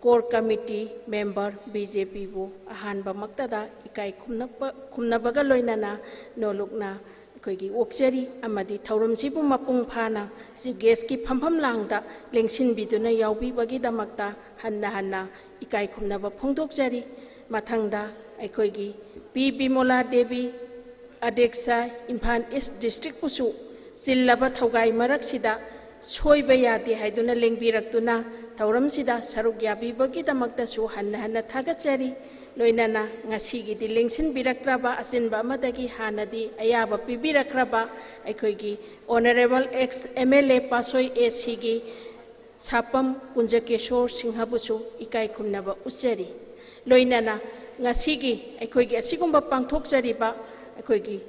Core Committee Member, B J ꯄꯤꯕꯨ ꯑꯍꯥꯟꯕꯃꯛꯇꯗ ꯏꯀꯥꯏ ꯈꯨꯝꯅꯕ, ꯈꯨꯝꯅꯕꯒ ꯂꯣꯏꯅꯅ ꯅꯣꯂꯨꯛꯅ ꯑꯩꯈꯣꯏꯒꯤ ꯑꯣꯛꯆꯔꯤ꯫ ꯑꯃꯗꯤ ꯊꯧꯔꯝꯁꯤꯕꯨ ꯃꯄꯨꯡ ꯐꯥꯅ Chief Guestꯀꯤ ꯐꯝꯐꯝ ꯂꯥꯡꯗ ꯂꯦꯡꯁꯤꯟꯕꯤꯗꯨꯅ ꯌꯥꯎꯕꯤꯕꯒꯤꯗꯃꯛꯇ ꯍꯟꯅ ꯍꯟꯅ ꯏꯀꯥꯏ ꯈꯨꯝꯅꯕ ꯐꯣꯡꯗꯣꯛꯆꯔꯤ꯫ ꯃꯊꯪꯗ ꯑꯩꯈꯣꯏꯒꯤ ꯄꯤ ꯕꯤꯃꯣꯂꯥ ꯗꯦꯕꯤ, ꯑꯗ꯭ꯌꯛꯁ, ꯏꯝꯐꯥꯜ ꯏꯁ ꯗꯤꯁꯇ꯭ꯔꯤꯛꯄꯨꯁꯨ ꯆꯤꯜꯂꯕ ꯊꯧꯒꯥꯏ ꯃꯔꯛꯁꯤꯗ ꯁꯣꯏꯕ ꯌꯥꯗꯦ ꯍꯥꯏꯗꯨꯅ ꯂꯦꯡꯕꯤꯔꯛꯇꯨꯅ ꯊꯧꯔꯝꯁꯤꯗ ꯁꯔꯨꯛ ꯌꯥꯕꯤꯕꯒꯤꯗꯃꯛꯇꯁꯨ ꯍꯟꯅ ꯍꯟꯅ ꯊꯥꯒꯠꯆꯔꯤ꯫ ꯂꯣꯏꯅꯅ ꯉꯁꯤꯒꯤꯗꯤ ꯂꯦꯡꯁꯤꯟꯕꯤꯔꯛꯇ꯭ꯔꯕ, ꯑꯆꯤꯟꯕ ꯑꯃꯗꯒꯤ ꯍꯥꯟꯅꯗꯤ ꯑꯌꯥꯕ ꯄꯤꯕꯤꯔꯛꯈ꯭ꯔꯕ ꯑꯩꯈꯣꯏꯒꯤ Honourable ex M L A Patsoi A Cꯒꯤ ꯁꯥꯄꯝ ꯀꯨꯟꯖꯀꯦꯁꯣꯔ ꯁꯤꯡꯍꯕꯨꯁꯨ ꯏꯀꯥꯏ ꯈꯨꯝꯅꯕ ꯎꯠꯆꯔꯤ꯫ ꯂꯣꯏꯅꯅ ꯉꯁꯤꯒꯤ ꯑꯩꯈꯣꯏꯒꯤ ꯑꯁꯤꯒꯨꯝꯕ ꯄꯥꯡꯊꯣꯛꯆꯔꯤꯕ, ꯑꯩꯈꯣꯏꯒꯤ,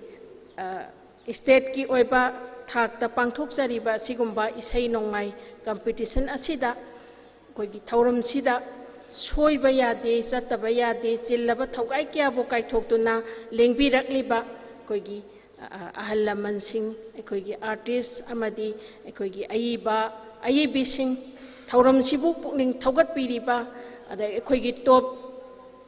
ꯑ, stateꯀꯤ ꯑꯣꯏꯕ ꯊꯥꯛꯇ ꯄꯥꯡꯊꯣꯛꯆꯔꯤꯕ ꯑꯁꯤꯒꯨꯝꯕ ꯏꯁꯩ ꯅꯣꯡꯃꯥꯏ competition ꯑꯁꯤꯗ, ꯑꯩꯈꯣꯏꯒꯤ ꯊꯧꯔꯝꯁꯤꯗ ꯁꯣꯏꯕ ꯌꯥꯗꯦ, ꯆꯠꯇꯕ ꯌꯥꯗꯦ, ꯆꯤꯜꯂꯕ ꯊꯧꯒꯥꯏ ꯀꯌꯥꯕꯨ ꯀꯥꯏꯊꯣꯛꯇꯨꯅ ꯂꯦꯡꯕꯤꯔꯛꯂꯤꯕ ꯑꯩꯈꯣꯏꯒꯤ, ꯑ, ꯑꯍꯜ ꯂꯃꯟꯁꯤꯡ, ꯑꯩꯈꯣꯏꯒꯤ artist ꯑꯃꯗꯤ ꯑꯩꯈꯣꯏꯒꯤ ꯑꯏꯕ, ꯑꯏꯕꯤꯁꯤꯡ, ꯊꯧꯔꯝꯁꯤꯕꯨ ꯄꯨꯛꯅꯤꯡ ꯊꯧꯒꯠꯄꯤꯔꯤꯕ, ꯑꯗ ꯑꯩꯈꯣꯏꯒꯤ top,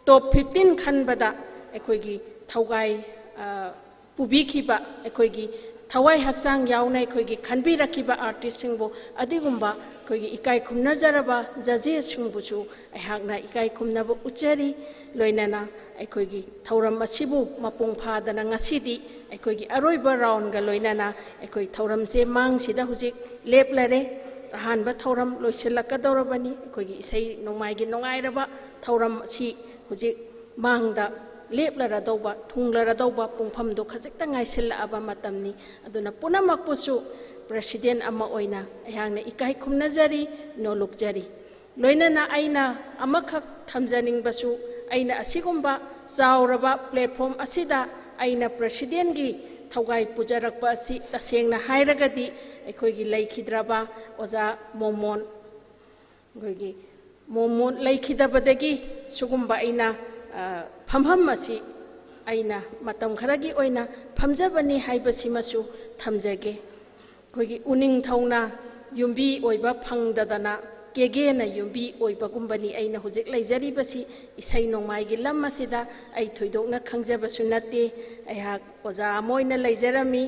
top fifteen ꯈꯟꯕꯗ ꯑꯩꯈꯣꯏꯒꯤ ꯊꯧꯒꯥꯏ, ꯑ, ꯄꯨꯕꯤꯈꯤꯕ, ꯑꯩꯈꯣꯏꯒꯤ ꯊꯋꯥꯏ ꯍꯛꯆꯥꯡ ꯌꯥꯎꯅ ꯑꯩꯈꯣꯏꯒꯤ ꯈꯟꯕꯤꯔꯛꯈꯤꯕ artistꯁꯤꯡꯕꯨ, ꯑꯗꯨꯒꯨꯝꯕ ꯑꯩꯈꯣꯏꯒꯤ ꯏꯀꯥꯏ ꯈꯨꯝꯅꯖꯔꯕ judgesꯁꯤꯡꯕꯨꯁꯨ ꯑꯩꯍꯥꯛꯅ ꯏꯀꯥꯏ ꯈꯨꯝꯅꯕ ꯎꯠꯆꯔꯤ꯫ ꯂꯣꯏꯅꯅ ꯑꯩꯈꯣꯏꯒꯤ ꯊꯧꯔꯝ ꯑꯁꯤꯕꯨ ꯃꯄꯨꯡ ꯐꯥꯗꯅ ꯉꯁꯤꯗꯤ ꯑꯩꯈꯣꯏꯒꯤ ꯑꯔꯣꯏꯕ roundꯒ ꯂꯣꯏꯅꯅ ꯑꯩꯈꯣꯏ ꯊꯧꯔꯝꯁꯦ ꯃꯥꯡꯁꯤꯗ ꯍꯧꯖꯤꯛ ꯂꯦꯞꯂꯔꯦ꯫ ꯑꯍꯥꯟꯕ ꯊꯧꯔꯝ ꯂꯣꯏꯁꯤꯜꯂꯛꯀꯗꯧꯔꯕꯅꯤ꯫ ꯑꯩꯈꯣꯏꯒꯤ ꯏꯁꯩ ꯅꯣꯡꯃꯥꯏꯒꯤ ꯅꯨꯡꯉꯥꯏꯔꯕ ꯊꯧꯔꯝ ꯑꯁꯤ ꯍꯧꯖꯤꯛ ꯃꯥꯡꯗ ꯂꯦꯞꯂꯔꯗꯧꯕ, ꯊꯨꯡꯂꯔꯗꯧꯕ ꯄꯨꯡꯐꯝꯗꯨ ꯈꯖꯤꯛꯇ ꯉꯥꯏꯁꯤꯜꯂꯛꯑꯕ ꯃꯇꯝꯅꯤ꯫ ꯑꯗꯨꯅ ꯄꯨꯝꯅꯃꯛꯄꯨꯁꯨ President ꯑꯃ ꯑꯣꯏꯅ ꯑꯩꯍꯥꯛꯅ ꯏꯀꯥꯏ ꯈꯨꯝꯅꯖꯔꯤ, ꯅꯣꯂꯨꯛꯆꯔꯤ꯫ ꯂꯣꯏꯅꯅ ꯑꯩꯅ ꯑꯃꯈꯛ ꯊꯝꯖꯅꯤꯡꯕꯁꯨ, ꯑꯩꯅ ꯑꯁꯤꯒꯨꯝꯕ ꯆꯥꯎꯔꯕ platform ꯑꯁꯤꯗ ꯑꯩꯅ Presidentꯒꯤ ꯊꯧꯒꯥꯏ ꯄꯨꯖꯔꯛꯄ ꯑꯁꯤ ꯇꯁꯦꯡꯅ ꯍꯥꯏꯔꯒꯗꯤ ꯑꯩꯈꯣꯏꯒꯤ ꯂꯩꯈꯤꯗ꯭ꯔꯕ ꯑꯣꯖꯥ ꯃꯣꯃꯣꯟ, ꯑꯩꯈꯣꯏꯒꯤ ꯃꯣꯃꯣꯟ ꯂꯩꯈꯤꯗꯕꯗꯒꯤ ꯁꯤꯒꯨꯝꯕ ꯑꯩꯅ, ꯑ, ꯐꯝꯐꯝ ꯑꯁꯤ ꯑꯩꯅ ꯃꯇꯝ ꯈꯔꯒꯤ ꯑꯣꯏꯅ ꯐꯝꯖꯕꯅꯤ ꯍꯥꯏꯕꯁꯤꯃꯁꯨ ꯊꯝꯖꯒꯦ꯫ ꯑꯩꯈꯣꯏꯒꯤ ꯎꯅꯤꯡꯊꯧꯅ ꯌꯨꯝꯕꯤ ꯑꯣꯏꯕ ꯐꯪꯗꯗꯅ ꯀꯦꯒꯦꯅ ꯌꯨꯝꯕꯤ ꯑꯣꯏꯕꯒꯨꯝꯕꯅꯤ ꯑꯩꯅ ꯍꯧꯖꯤꯛ ꯂꯩꯖꯔꯤꯕꯁꯤ꯫ ꯏꯁꯩ ꯅꯣꯡꯃꯥꯏꯒꯤ ꯂꯝ ꯑꯁꯤꯗ ꯑꯩ ꯊꯣꯏꯗꯣꯛꯅ ꯈꯪꯖꯕꯁꯨ ꯅꯠꯇꯦ꯫ ꯑꯩꯍꯥꯛ ꯑꯣꯖꯥ ꯑꯃ ꯑꯣꯏꯅ ꯂꯩꯖꯔꯝꯃꯤ,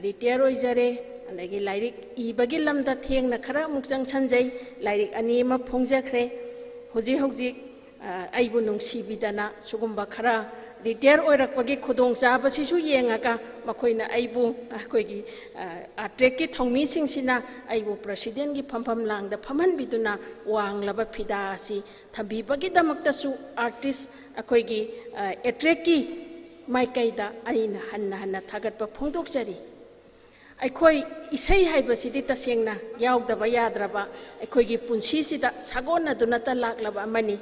ꯔꯤꯇꯥꯌꯔ ꯑꯣꯏꯖꯔꯦ, ꯑꯗꯒꯤ ꯂꯥꯏꯔꯤꯛ ꯏꯕꯒꯤ ꯂꯝꯗ ꯊꯦꯡꯅ ꯈꯔ ꯑꯃꯨꯛ ꯆꯪꯁꯟꯖꯩ, ꯂꯥꯏꯔꯤꯛ ꯑꯅꯤ ꯑꯃ ꯐꯣꯡꯖꯈ꯭ꯔꯦ꯫ ꯍꯧꯖꯤꯛ ꯍꯧꯖꯤꯛ ꯑꯩꯕꯨ ꯅꯨꯡꯁꯤꯕꯤꯗꯅ ꯁꯤꯒꯨꯝꯕ ꯈꯔ ꯔꯤꯇꯥꯌꯔ ꯑꯣꯏꯔꯛꯄꯒꯤ ꯈꯨꯗꯣꯡꯆꯥꯕꯁꯤꯁꯨ ꯌꯦꯡꯉꯒ ꯃꯈꯣꯏꯅ ꯑꯩꯕꯨ, ꯑꯩꯈꯣꯏꯒꯤ ꯑꯥꯔꯇ꯭ꯔꯦꯛꯀꯤ ꯊꯧꯃꯤꯁꯤꯡꯁꯤꯅ ꯑꯩꯕꯨ ꯄ꯭ꯔꯁꯤꯗꯦꯟꯒꯤ ꯐꯝꯐꯝ ꯂꯥꯡꯗ ꯐꯝꯍꯟꯕꯤꯗꯨꯅ ꯋꯥꯡꯂꯕ ꯐꯤꯗꯥ ꯑꯁꯤ ꯊꯝꯕꯤꯕꯒꯤꯗꯃꯛꯇꯁꯨ ꯑꯥꯔꯇꯤꯁ ꯑꯩꯈꯣꯏꯒꯤ ꯑꯦꯇ꯭ꯔꯦꯛꯀꯤ ꯃꯥꯏꯀꯩꯗ ꯑꯩꯅ ꯍꯟꯅ ꯍꯟꯅ ꯊꯥꯒꯠꯄ ꯐꯣꯡꯗꯣꯛꯆꯔꯤ꯫ ꯑꯩꯈꯣꯏ ꯏꯁꯩ ꯍꯥꯏꯕꯁꯤꯗꯤ ꯇꯁꯦꯡꯅ ꯌꯥꯎꯗꯕ ꯌꯥꯗ꯭ꯔꯕ ꯑꯩꯈꯣꯏꯒꯤ ꯄꯨꯟꯁꯤꯁꯤꯗ ꯁꯥꯒꯣꯟꯅꯗꯨꯅꯇ ꯂꯥꯛꯂꯕ ꯑꯃꯅꯤ꯫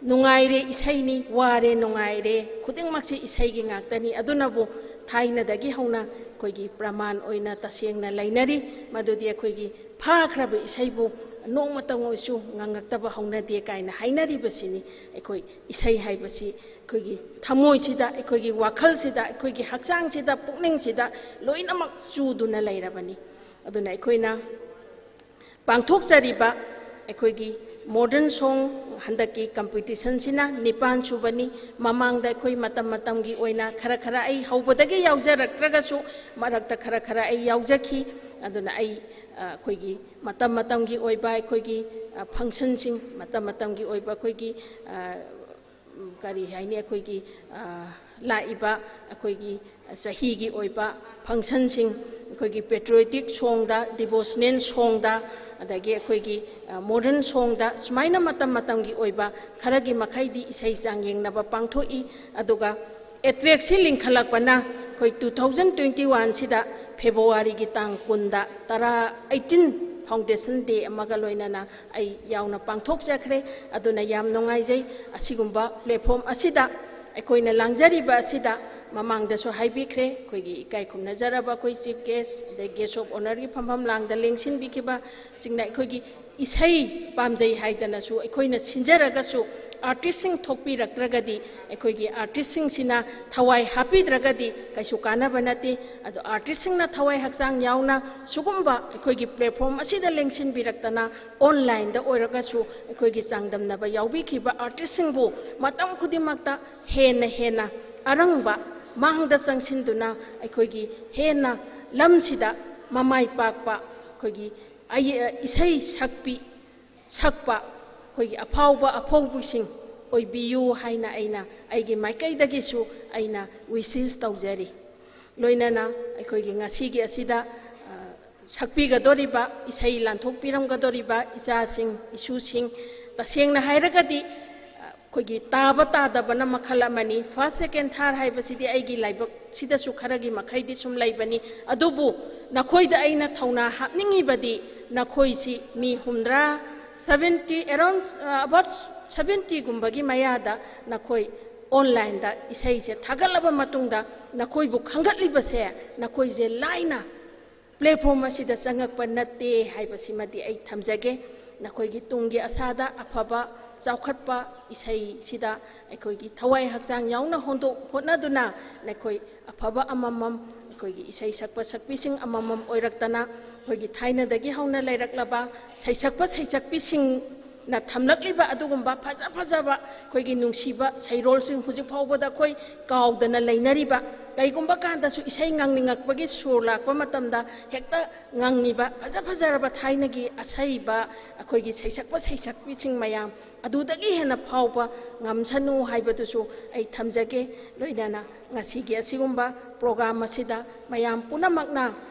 ꯅꯨꯡꯉꯥꯏꯔꯦ ꯏꯁꯩꯅꯤ, ꯋꯥꯔꯦ ꯅꯨꯡꯉꯥꯏꯔꯦ, ꯈꯨꯗꯤꯡꯃꯛꯁꯤ ꯏꯁꯩꯒꯤ ꯉꯥꯛꯇꯅꯤ꯫ ꯑꯗꯨꯅꯕꯨ ꯊꯥꯏꯅꯗꯒꯤ ꯍꯧꯅ ꯑꯩꯈꯣꯏꯒꯤ ꯄ꯭ꯔꯃꯥꯟ ꯑꯣꯏꯅ ꯇꯁꯦꯡꯅ ꯂꯩꯅꯔꯤ, ꯃꯗꯨꯗꯤ ꯑꯩꯈꯣꯏꯒꯤ ꯐꯥꯈ꯭ꯔꯕ ꯏꯁꯩꯕꯨ ꯅꯣꯡꯃꯇꯪ ꯑꯣꯏꯁꯨ ꯉꯪꯉꯛꯇꯕ ꯍꯧꯅꯗꯦ ꯀꯥꯏꯅ ꯍꯥꯏꯅꯔꯤꯕꯁꯤꯅꯤ꯫ ꯑꯩꯈꯣꯏ ꯏꯁꯩ ꯍꯥꯏꯕꯁꯤ ꯑꯩꯈꯣꯏꯒꯤ ꯊꯃꯣꯏꯁꯤꯗ, ꯑꯩꯈꯣꯏꯒꯤ ꯋꯥꯈꯜꯁꯤꯗ, ꯑꯩꯈꯣꯏꯒꯤ ꯍꯛꯆꯥꯡꯁꯤꯗ, ꯄꯨꯛꯅꯤꯡꯁꯤꯗ ꯂꯣꯏꯅꯃꯛ ꯆꯨꯗꯨꯅ ꯂꯩꯔꯕꯅꯤ꯫ ꯑꯗꯨꯅ ꯑꯩꯈꯣꯏꯅ ꯄꯥꯡꯊꯣꯛꯆꯔꯤꯕ ꯑꯩꯈꯣꯏꯒꯤ ꯃꯣꯗꯔꯟ ꯁꯣꯡ ꯍꯟꯗꯛꯀꯤ ꯀꯝꯄꯤꯇꯤꯁꯟꯁꯤꯅ ꯅꯤꯄꯥꯟ ꯁꯨꯕꯅꯤ꯫ ꯃꯃꯥꯡꯗ ꯑꯩꯈꯣꯏ ꯃꯇꯝ ꯃꯇꯝꯒꯤ ꯑꯣꯏꯅ ꯈꯔ ꯈꯔ ꯑꯩ ꯍꯧꯕꯗꯒꯤ ꯌꯥꯎꯖꯔꯛꯇ꯭ꯔꯒꯁꯨ ꯃꯔꯛꯇ ꯈꯔ ꯈꯔ ꯑꯩ ꯌꯥꯎꯖꯈꯤ꯫ ꯑꯗꯨꯅ ꯑꯩ, ꯑ, ꯑꯩꯈꯣꯏꯒꯤ ꯃꯇꯝ ꯃꯇꯝꯒꯤ ꯑꯣꯏꯕ ꯑꯩꯈꯣꯏꯒꯤ, ꯑ, ꯐꯪꯁꯟꯁꯤꯡ, ꯃꯇꯝ ꯃꯇꯝꯒꯤ ꯑꯣꯏꯕ ꯑꯩꯈꯣꯏꯒꯤ, ꯑ, ꯀꯔꯤ ꯍꯥꯏꯅꯤ, ꯑꯩꯈꯣꯏꯒꯤ, ꯑ, ꯂꯥꯛꯏꯕ ꯑꯩꯈꯣꯏꯒꯤ ꯆꯍꯤꯒꯤ ꯑꯣꯏꯕ ꯐꯪꯁꯟꯁꯤꯡ, ꯑꯩꯈꯣꯏꯒꯤ ꯄꯦꯇ꯭ꯔꯤꯌꯣꯇꯤꯛ ꯁꯣꯡꯗ, ꯗꯤꯚꯣꯁꯅꯦꯜ ꯁꯣꯡꯗ, ꯑꯗꯒꯤ ꯑꯩꯈꯣꯏꯒꯤ, ꯑ, ꯃꯣꯗꯔꯟ ꯁꯣꯡꯗ, ꯁꯨꯃꯥꯏꯅ ꯃꯇꯝ ꯃꯇꯝꯒꯤ ꯑꯣꯏꯕ ꯈꯔꯒꯤ ꯃꯈꯩꯗꯤ ꯏꯁꯩ ꯆꯥꯡꯌꯦꯡꯅꯕ ꯄꯥꯡꯊꯣꯛꯏ꯫ ꯑꯗꯨꯒ ꯑꯦꯇ꯭ꯔꯦꯛꯁꯤ ꯂꯤꯡꯈꯠꯂꯛꯄꯅ ꯑꯩꯈꯣꯏ two thousand twenty one ꯁꯤꯗ ꯐꯦꯕ꯭ꯔꯨꯋꯥꯔꯤꯒꯤ ꯇꯥꯡ ꯀꯨꯟꯗ ꯇꯔꯥ, eighteen foundation day ꯑꯃꯒ ꯂꯣꯏꯅꯅ ꯑꯩ ꯌꯥꯎꯅ ꯄꯥꯡꯊꯣꯛꯆꯈ꯭ꯔꯦ꯫ ꯑꯗꯨꯅ ꯌꯥꯝ ꯅꯨꯡꯉꯥꯏꯖꯩ꯫ ꯑꯁꯤꯒꯨꯝꯕ platform ꯑꯁꯤꯗ ꯑꯩꯈꯣꯏꯅ ꯂꯥꯡꯖꯔꯤꯕ ꯑꯁꯤꯗ ꯃꯃꯥꯡꯗꯁꯨ ꯍꯥꯏꯕꯤꯈ꯭ꯔꯦ, ꯑꯩꯈꯣꯏꯒꯤ ꯏꯀꯥꯏ ꯈꯨꯝꯅꯖꯔꯕ ꯑꯩꯈꯣꯏ chief guest, ꯑꯗꯩ guest of honour ꯒꯤ ꯐꯝꯐꯝ ꯂꯥꯡꯗ ꯂꯦꯡꯁꯤꯟꯕꯤꯈꯤꯕꯁꯤꯡꯅ ꯑꯩꯈꯣꯏꯒꯤ ꯏꯁꯩ ꯄꯥꯝꯖꯩ ꯍꯥꯏꯗꯅꯁꯨ ꯑꯩꯈꯣꯏꯅ ꯁꯤꯟꯖꯔꯒꯁꯨ ꯑꯥꯔꯇꯤꯁꯁꯤꯡ ꯊꯣꯛꯄꯤꯔꯛꯇ꯭ꯔꯒꯗꯤ, ꯑꯩꯈꯣꯏꯒꯤ ꯑꯥꯔꯇꯤꯁꯁꯤꯡꯁꯤꯅ ꯊꯋꯥꯏ ꯍꯥꯞꯄꯤꯗ꯭ꯔꯒꯗꯤ ꯀꯩꯁꯨ ꯀꯥꯟꯅꯕ ꯅꯠꯇꯦ꯫ ꯑꯗꯣ ꯑꯥꯔꯇꯤꯁꯁꯤꯡꯅ ꯊꯋꯥꯏ ꯍꯛꯆꯥꯡ ꯌꯥꯎꯅ ꯁꯤꯒꯨꯝꯕ ꯑꯩꯈꯣꯏꯒꯤ ꯄ꯭ꯂꯦꯠꯐꯣꯝ ꯑꯁꯤꯗ ꯂꯦꯡꯁꯤꯟꯕꯤꯔꯛꯇꯅ, ꯑꯣꯟꯂꯥꯏꯟꯗ ꯑꯣꯏꯔꯒꯁꯨ ꯑꯩꯈꯣꯏꯒꯤ ꯆꯥꯡꯗꯝꯅꯕ ꯌꯥꯎꯕꯤꯈꯤꯕ ꯑꯥꯔꯇꯤꯁꯁꯤꯡꯕꯨ ꯃꯇꯝ ꯈꯨꯗꯤꯡꯃꯛꯇ ꯍꯦꯟꯅ ꯍꯦꯟꯅ ꯑꯔꯪꯕ ꯃꯥꯡꯗ ꯆꯪꯁꯤꯟꯗꯨꯅ ꯑꯩꯈꯣꯏꯒꯤ ꯍꯦꯟꯅ ꯂꯝꯁꯤꯗ ꯃꯃꯥꯏ ꯄꯥꯛꯄ ꯑꯩꯈꯣꯏꯒꯤ ꯑꯩ-, ꯏꯁꯩ ꯁꯛꯄꯤ ꯁꯛꯄ ꯑꯩꯈꯣꯏꯒꯤ ꯑꯐꯥꯎꯕ ꯑꯐꯥꯎꯕꯤꯁꯤꯡ ꯑꯣꯏꯕꯤꯌꯨ ꯍꯥꯏꯅ ꯑꯩꯅ ꯑꯩꯒꯤ ꯃꯥꯏꯀꯩꯗꯒꯤꯁꯨ ꯑꯩꯅ ꯋꯤꯁꯦꯁ ꯇꯧꯖꯔꯤ꯫ ꯂꯣꯏꯅꯅ ꯑꯩꯈꯣꯏꯒꯤ ꯉꯁꯤꯒꯤ ꯑꯁꯤꯗ, ꯑ, ꯁꯛꯄꯤꯒꯗꯧꯔꯤꯕ, ꯏꯁꯩ ꯂꯥꯟꯊꯣꯛꯄꯤꯔꯝꯒꯗꯧꯔꯤꯕ ꯏꯆꯥꯁꯤꯡ, ꯏꯁꯨꯁꯤꯡ, ꯇꯁꯦꯡꯅ ꯍꯥꯏꯔꯒꯗꯤ, ꯑ, ꯑꯩꯈꯣꯏꯒꯤ ꯇꯥꯕ ꯇꯥꯗꯕꯅ ꯃꯈꯜ ꯑꯃꯅꯤ꯫ ꯐꯥꯔꯁ, ꯁꯦꯀꯦꯟ, ꯊꯥꯔꯠ ꯍꯥꯏꯕꯁꯤꯗꯤ ꯑꯩꯒꯤ ꯂꯥꯏꯕꯛꯁꯤꯗꯁꯨ ꯈꯔꯒꯤ ꯃꯈꯩꯗꯤ ꯁꯨꯝ ꯂꯩꯕꯅꯤ꯫ ꯑꯗꯨꯕꯨ ꯅꯈꯣꯏꯗ ꯑꯩꯅ ꯊꯧꯅꯥ ꯍꯥꯞꯅꯤꯡꯉꯤꯕꯗꯤ, ꯅꯈꯣꯏꯁꯤ ꯃꯤ ꯍꯨꯝꯗ꯭ꯔꯥ, seventy, around, ꯑ, about seventyꯒꯨꯝꯕꯒꯤ ꯃꯌꯥꯗ ꯅꯈꯣꯏ ꯑꯣꯟꯂꯥꯏꯟꯗ ꯏꯁꯩꯁꯦ ꯊꯥꯒꯠꯂꯕ ꯃꯇꯨꯡꯗ, ꯅꯈꯣꯏꯕꯨ ꯈꯟꯒꯠꯂꯤꯕꯁꯦ ꯅꯈꯣꯏꯁꯦ ꯂꯥꯏꯅ ꯄ꯭ꯂꯦꯠꯐꯣꯝ ꯑꯁꯤꯗ ꯆꯪꯉꯛꯄ ꯅꯠꯇꯦ ꯍꯥꯏꯕꯁꯤꯃꯗꯤ ꯑꯩ ꯊꯝꯖꯒꯦ꯫ ꯅꯈꯣꯏꯒꯤ ꯇꯨꯡꯒꯤ ꯑꯁꯥꯗ ꯑꯐꯕ ꯆꯥꯎꯈꯠꯄ ꯏꯁꯩꯁꯤꯗ ꯑꯩꯈꯣꯏꯒꯤ ꯊꯋꯥꯏ ꯍꯛꯆꯥꯡ ꯌꯥꯎꯅ ꯍꯣꯟꯗꯣꯛ-, ꯍꯣꯠꯅꯗꯨꯅ ꯅꯈꯣꯏ ꯑꯐꯕ ꯑꯃꯃꯝ, ꯑꯩꯈꯣꯏꯒꯤ ꯏꯁꯩ ꯁꯛꯄ ꯁꯛꯄꯤꯁꯤꯡ ꯑꯃꯃꯝ ꯑꯣꯏꯔꯛꯇꯅ, ꯑꯩꯈꯣꯏꯒꯤ ꯊꯥꯏꯅꯗꯒꯤ ꯍꯧꯅ ꯂꯩꯔꯛꯂꯕ ꯁꯩꯁꯛꯄ ꯁꯩꯁꯛꯄꯤꯁꯤꯡꯅ ꯊꯝꯂꯛꯂꯤꯕ ꯑꯗꯨꯒꯨꯝꯕ ꯐꯖ ꯐꯖꯕ ꯑꯩꯈꯣꯏꯒꯤ ꯅꯨꯡꯁꯤꯕ ꯁꯩꯔꯣꯜꯁꯤꯡ, ꯍꯧꯖꯤꯛ ꯐꯥꯎꯕꯗ ꯑꯩꯈꯣꯏ ꯀꯥꯎꯗꯅ ꯂꯩꯅꯔꯤꯕ, ꯀꯩꯒꯨꯝꯕ ꯀꯥꯟꯗꯁꯨ ꯏꯁꯩ ꯉꯪꯅꯤꯡꯉꯛꯄꯒꯤ ꯁꯨꯔ ꯂꯥꯛꯄ ꯃꯇꯝꯗ ꯍꯦꯛꯇ ꯉꯪꯉꯤꯕ ꯐꯖ ꯐꯖꯔꯕ ꯊꯥꯏꯅꯒꯤ ꯑꯁꯩꯕ ꯑꯩꯈꯣꯏꯒꯤ ꯁꯩꯁꯛꯄ ꯁꯩꯁꯛꯄꯤꯁꯤꯡ ꯃꯌꯥꯝ ꯑꯗꯨꯗꯒꯤ ꯍꯦꯟꯅ ꯐꯥꯎꯕ ꯉꯝꯁꯅꯨ ꯍꯥꯏꯕꯗꯨꯁꯨ ꯑꯩ ꯊꯝꯖꯒꯦ꯫ ꯂꯣꯏꯅꯅ ꯉꯁꯤꯒꯤ ꯑꯁꯤꯒꯨꯝꯕ ꯄ꯭ꯔꯣꯒ꯭ꯔꯥꯝ ꯑꯁꯤꯗ ꯃꯌꯥꯝ ꯄꯨꯝꯅꯃꯛꯅ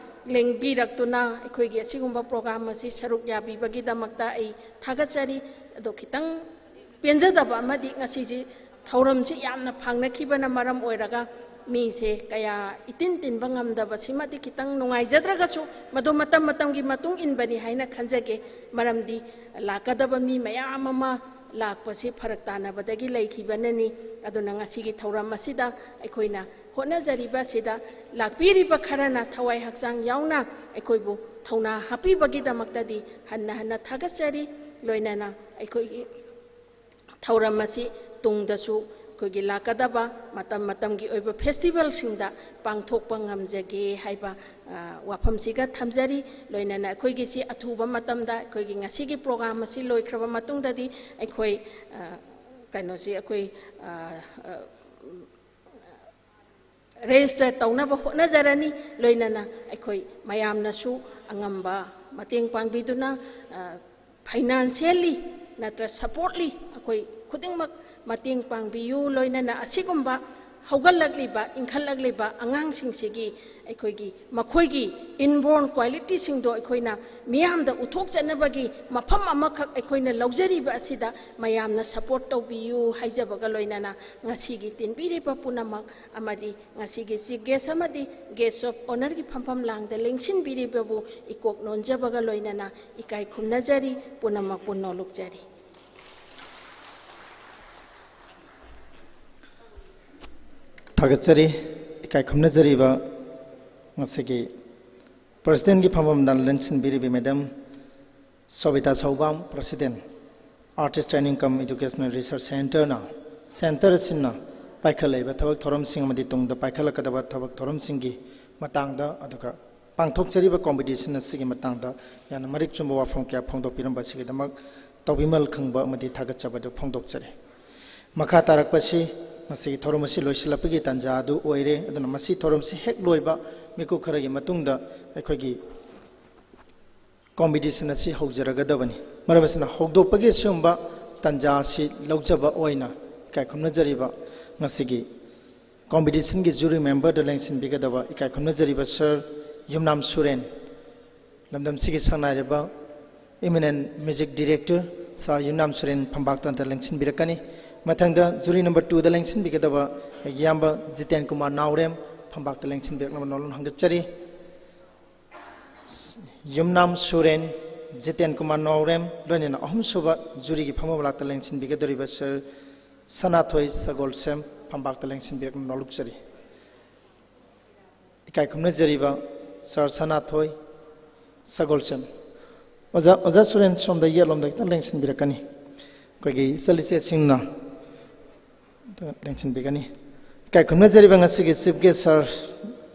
ꯂꯦꯡꯕꯤꯔꯛꯇꯨꯅ ꯑꯩꯈꯣꯏꯒꯤ ꯑꯁꯤꯒꯨꯝꯕ ꯄ꯭ꯔꯣꯒ꯭ꯔꯥꯝ ꯑꯁꯤ ꯁꯔꯨꯛ ꯌꯥꯕꯤꯕꯒꯤꯗꯃꯛꯇ ꯑꯩ ꯊꯥꯒꯠꯆꯔꯤ꯫ ꯑꯗꯣ ꯈꯤꯇꯪ ꯄꯦꯟꯖꯗꯕ ꯑꯃꯗꯤ ꯉꯁꯤꯁꯤ ꯊꯧꯔꯝꯁꯤ ꯌꯥꯝꯅ ꯐꯥꯡꯅꯈꯤꯕꯅ ꯃꯔꯝ ꯑꯣꯏꯔꯒ ꯃꯤꯁꯦ ꯀꯌꯥ ꯏꯇꯤꯟ ꯇꯤꯟꯕ ꯉꯝꯗꯕꯁꯤꯃꯗꯤ ꯈꯤꯇꯪ ꯅꯨꯡꯉꯥꯏꯖꯗ꯭ꯔꯒꯁꯨ, ꯃꯗꯨ ꯃꯇꯝ ꯃꯇꯝꯒꯤ ꯃꯇꯨꯡ ꯏꯟꯕꯅꯤ ꯍꯥꯏꯅ ꯈꯟꯖꯒꯦ꯫ ꯃꯔꯝꯗꯤ ꯂꯥꯛꯀꯗꯕ ꯃꯤ ꯃꯌꯥꯝ ꯑꯃ ꯂꯥꯛꯄꯁꯤ ꯐꯔꯛ ꯇꯥꯅꯕꯗꯒꯤ ꯂꯩꯈꯤꯕꯅꯅꯤ꯫ ꯑꯗꯨꯅ ꯉꯁꯤꯒꯤ ꯊꯧꯔꯝ ꯑꯁꯤꯗ ꯑꯩꯈꯣꯏꯅ ꯍꯣꯠꯅꯖꯔꯤꯕ ꯑꯁꯤꯗ ꯂꯥꯛꯄꯤꯔꯤꯕ ꯈꯔꯅ ꯊꯋꯥꯏ ꯍꯛꯆꯥꯡ ꯌꯥꯎꯅ ꯑꯩꯈꯣꯏꯕꯨ ꯊꯧꯅꯥ ꯍꯥꯞꯄꯤꯕꯒꯤꯗꯃꯛꯇꯗꯤ ꯍꯟꯅ ꯍꯟꯅ ꯊꯥꯒꯠꯆꯔꯤ꯫ ꯂꯣꯏꯅꯅ ꯑꯩꯈꯣꯏꯒꯤ ꯊꯧꯔꯝ ꯑꯁꯤ ꯇꯨꯡꯗꯁꯨ ꯑꯩꯈꯣꯏꯒꯤ ꯂꯥꯛꯀꯗꯕ ꯃꯇꯝ ꯃꯇꯝꯒꯤ ꯑꯣꯏꯕ ꯐꯦꯁꯇꯤꯚꯦꯜꯁꯤꯡꯗ ꯄꯥꯡꯊꯣꯛꯄ ꯉꯝꯖꯒꯦ ꯍꯥꯏꯕ ꯋꯥꯐꯝꯁꯤꯒ ꯊꯝꯖꯔꯤ꯫ ꯂꯣꯏꯅꯅ ꯑꯩꯈꯣꯏꯒꯤꯁꯤ ꯑꯊꯨꯕ ꯃꯇꯝꯗ ꯑꯩꯈꯣꯏꯒꯤ ꯉꯁꯤꯒꯤ ꯄ꯭ꯔꯣꯒ꯭ꯔꯥꯝ ꯑꯁꯤ ꯂꯣꯏꯈ꯭ꯔꯕ ꯃꯇꯨꯡꯗꯗꯤ ꯑꯩꯈꯣꯏ ꯀꯩꯅꯣꯁꯤ ꯑꯩꯈꯣꯏ ꯔꯦꯖꯤꯁꯇꯔ ꯇꯧꯅꯕ ꯍꯣꯠꯅꯖꯔꯅꯤ꯫ ꯂꯣꯏꯅꯅ ꯑꯩꯈꯣꯏ ꯃꯌꯥꯝꯅꯁꯨ ꯑꯉꯝꯕ ꯃꯇꯦꯡ ꯄꯥꯡꯕꯤꯗꯨꯅ ꯐꯥꯏꯅꯥꯟꯁꯤꯌꯦꯜꯂꯤ ꯅꯠꯇ꯭ꯔ ꯁꯄꯣꯔꯠꯂꯤ ꯑꯩꯈꯣꯏ ꯈꯨꯗꯤꯡꯃꯛ ꯃꯇꯦꯡ ꯄꯥꯡꯕꯤꯌꯨ꯫ ꯂꯣꯏꯅꯅ ꯑꯁꯤꯒꯨꯝꯕ ꯍꯧꯒꯠꯂꯛꯂꯤꯕ ꯏꯟꯈꯠꯂꯛꯂꯤꯕ ꯑꯉꯥꯡꯁꯤꯡꯁꯤꯒꯤ ꯑꯩꯈꯣꯏꯒꯤ ꯃꯈꯣꯏꯒꯤ ꯏꯟꯕꯣꯔꯟ ꯀ꯭ꯋꯥꯂꯤꯇꯤꯁꯤꯡꯗꯣ ꯑꯩꯈꯣꯏꯅ ꯃꯤꯌꯥꯝꯗ ꯎꯠꯊꯣꯛꯆꯅꯕꯒꯤ ꯃꯐꯝ ꯑꯃꯈꯛ ꯑꯩꯈꯣꯏꯅ ꯂꯧꯖꯔꯤꯕ ꯑꯁꯤꯗ ꯃꯌꯥꯝꯅ ꯁꯄꯣꯔꯠ ꯇꯧꯕꯤꯌꯨ ꯍꯥꯏꯖꯕꯒ ꯂꯣꯏꯅꯅ ꯉꯁꯤꯒꯤ ꯇꯤꯟꯕꯤꯔꯤꯕ ꯄꯨꯝꯅꯃꯛ ꯑꯃꯗꯤ ꯉꯁꯤꯒꯤ ꯆꯤꯐ ꯒꯦꯁ ꯑꯃꯗꯤ ꯒꯦꯁ ꯑꯣꯐ ꯑꯣꯅꯔꯒꯤ ꯐꯝꯐꯝ ꯂꯥꯡꯗ ꯂꯦꯡꯁꯤꯟꯕꯤꯔꯤꯕꯕꯨ ꯏꯀꯣꯛ ꯅꯣꯟꯖꯕꯒ ꯂꯣꯏꯅꯅ ꯏꯀꯥꯏ ꯈꯨꯝꯅꯖꯔꯤ, ꯄꯨꯝꯅꯃꯛꯄꯨ ꯅꯣꯂꯨꯛꯆꯔꯤ꯫ ꯊꯥꯒꯠꯆꯔꯤ꯫ ꯏꯀꯥꯏ ꯈꯨꯝꯅꯖꯔꯤꯕ ꯉꯁꯤꯒꯤ ꯄ꯭ꯔꯁꯤꯗꯦꯟꯒꯤ ꯐꯝꯐꯝꯗ ꯂꯦꯡꯁꯤꯟꯕꯤꯔꯤꯕꯤ ꯃꯦꯗꯝ ꯁꯣꯕꯤꯇꯥ ꯁꯧꯕꯥꯝ, ꯄ꯭ꯔꯁꯤꯗꯦꯟ, ꯑꯥꯔꯇꯤꯁ ꯇ꯭ꯔꯦꯅꯤꯡ ꯀꯝ ꯏꯗꯨꯀꯦꯁꯅꯦꯜ ꯔꯤꯁꯔꯁ ꯁꯦꯟꯇꯔꯅ, ꯁꯦꯟꯇꯔ ꯑꯁꯤꯅ ꯄꯥꯏꯈꯠꯂꯛꯏꯕ ꯊꯕꯛ ꯊꯧꯔꯝꯁꯤꯡ ꯑꯃꯗꯤ ꯇꯨꯡꯗ ꯄꯥꯏꯈꯠꯂꯛꯀꯗꯕ ꯊꯕꯛ ꯊꯧꯔꯝꯁꯤꯡꯒꯤ ꯃꯇꯥꯡꯗ, ꯑꯗꯨꯒ ꯄꯥꯡꯊꯣꯛꯆꯔꯤꯕ ꯀꯣꯝꯄꯤꯇꯤꯁꯟ ꯑꯁꯤꯒꯤ ꯃꯇꯥꯡꯗ ꯌꯥꯝꯅ ꯃꯔꯤꯛ ꯆꯨꯝꯕ ꯋꯥꯐꯝ ꯀꯌꯥ ꯐꯣꯡꯗꯣꯛꯄꯤꯔꯝꯕ ꯑꯁꯤꯒꯤꯗꯃꯛ ꯇꯧꯕꯤꯃꯜ ꯈꯪꯕ ꯑꯃꯗꯤ ꯊꯥꯒꯠꯆꯕ ꯑꯗꯨ ꯐꯣꯡꯗꯣꯛꯆꯔꯤ꯫ ꯃꯈꯥ ꯇꯥꯔꯛꯄꯁꯤ ꯉꯁꯤꯒꯤ ꯊꯧꯔꯝ ꯑꯁꯤ ꯂꯣꯏꯁꯤꯜꯂꯛꯄꯒꯤ ꯇꯥꯟꯖꯥ ꯑꯗꯨ ꯑꯣꯏꯔꯦ꯫ ꯑꯗꯨꯅ ꯃꯁꯤ ꯊꯧꯔꯝꯁꯤ ꯍꯦꯛ ꯂꯣꯏꯕ ꯃꯤꯀꯨꯞ ꯈꯔꯒꯤ ꯃꯇꯨꯡꯗ ꯑꯩꯈꯣꯏꯒꯤ ꯀꯣꯝꯄꯤꯇꯤꯁꯟ ꯑꯁꯤ ꯍꯧꯖꯔꯒꯗꯕꯅꯤ꯫ ꯃꯔꯝ ꯑꯁꯤꯅ ꯍꯧꯗꯣꯛꯄꯒꯤ ꯑꯁꯤꯒꯨꯝꯕ ꯇꯥꯟꯖꯥ ꯑꯁꯤ ꯂꯧꯖꯕ ꯑꯣꯏꯅ ꯏꯀꯥꯏ ꯈꯨꯝꯅꯖꯔꯤꯕ ꯉꯁꯤꯒꯤ ꯀꯣꯝꯄꯤꯇꯤꯁꯟꯒꯤ ꯖꯨꯔꯤ ꯃꯦꯝꯕꯔꯗ ꯂꯦꯡꯁꯤꯟꯕꯤꯒꯗꯕ ꯏꯀꯥꯏ ꯈꯨꯝꯅꯖꯔꯤꯕ ꯁꯥꯔ ꯌꯨꯝꯅꯥꯝ ꯁꯨꯔꯦꯟ, ꯂꯝꯗꯝꯁꯤꯒꯤ ꯁꯛꯅꯥꯏꯔꯕ ꯏꯃꯤꯅꯦꯟ ꯃ꯭ꯌꯨꯖꯤꯛ ꯗꯤꯔꯦꯛꯇꯔ ꯁꯥꯔ ꯌꯨꯝꯅꯥꯝ ꯁꯨꯔꯦꯟ ꯐꯝꯕꯥꯛꯇ ꯂꯦꯡꯁꯤꯟꯕꯤꯔꯛꯀꯅꯤ꯫ ꯃꯊꯪꯗ ꯖꯨꯔꯤ ꯅꯝꯕꯔ ꯇꯨꯗ ꯂꯦꯡꯁꯤꯟꯕꯤꯒꯗꯕ ꯑꯩꯒꯤ ꯏꯌꯥꯝꯕ ꯖꯤꯇꯦꯟ ꯀꯨꯃꯥꯔ ꯅꯥꯎꯔꯦꯝ ꯐꯝꯕꯥꯛꯇ ꯂꯦꯡꯁꯤꯟꯕꯤꯔꯛꯅꯕ ꯅꯣꯂꯨꯛꯅ ꯍꯪꯒꯠꯆꯔꯤ꯫ ꯌꯨꯝꯅꯥꯝ ꯁꯨꯔꯦꯟ, ꯖꯤꯇꯦꯟ ꯀꯨꯃꯥꯔ ꯅꯥꯎꯔꯦꯝ, ꯂꯣꯏꯅꯅ ꯑꯍꯨꯝꯁꯨꯕ ꯖꯨꯔꯤꯒꯤ ꯐꯝꯕ ꯃꯅꯥꯛꯇ ꯂꯦꯡꯁꯤꯟꯕꯤꯒꯗꯧꯔꯤꯕ ꯁꯥꯔ ꯁꯅꯥꯊꯣꯏ ꯁꯒꯣꯜꯁꯦꯝ ꯐꯝꯕꯥꯛꯇ ꯂꯦꯡꯁꯤꯟꯕꯤꯔꯛꯅꯕ ꯅꯣꯂꯨꯛꯆꯔꯤ꯫ ꯏꯀꯥꯏ ꯈꯨꯝꯅꯖꯔꯤꯕ ꯁꯥꯔ ꯁꯅꯥꯊꯣꯏ ꯁꯒꯣꯜꯁꯦꯝ꯫ ꯑꯣꯖꯥ, ꯑꯣꯖꯥ ꯁꯨꯔꯦꯟ, ꯁꯣꯝꯗ ꯌꯦꯠꯂꯣꯝꯗ ꯈꯤꯇꯪ ꯂꯦꯡꯁꯤꯟꯕꯤꯔꯛꯀꯅꯤ꯫ ꯑꯩꯈꯣꯏꯒꯤ ꯏꯆꯜ ꯏꯆꯦꯁꯤꯡꯅ ꯂꯦꯡꯁꯤꯟꯕꯤꯒꯅꯤ꯫ ꯏꯀꯥꯏ ꯈꯨꯝꯅꯖꯔꯤꯕ ꯉꯁꯤꯒꯤ chief guest sir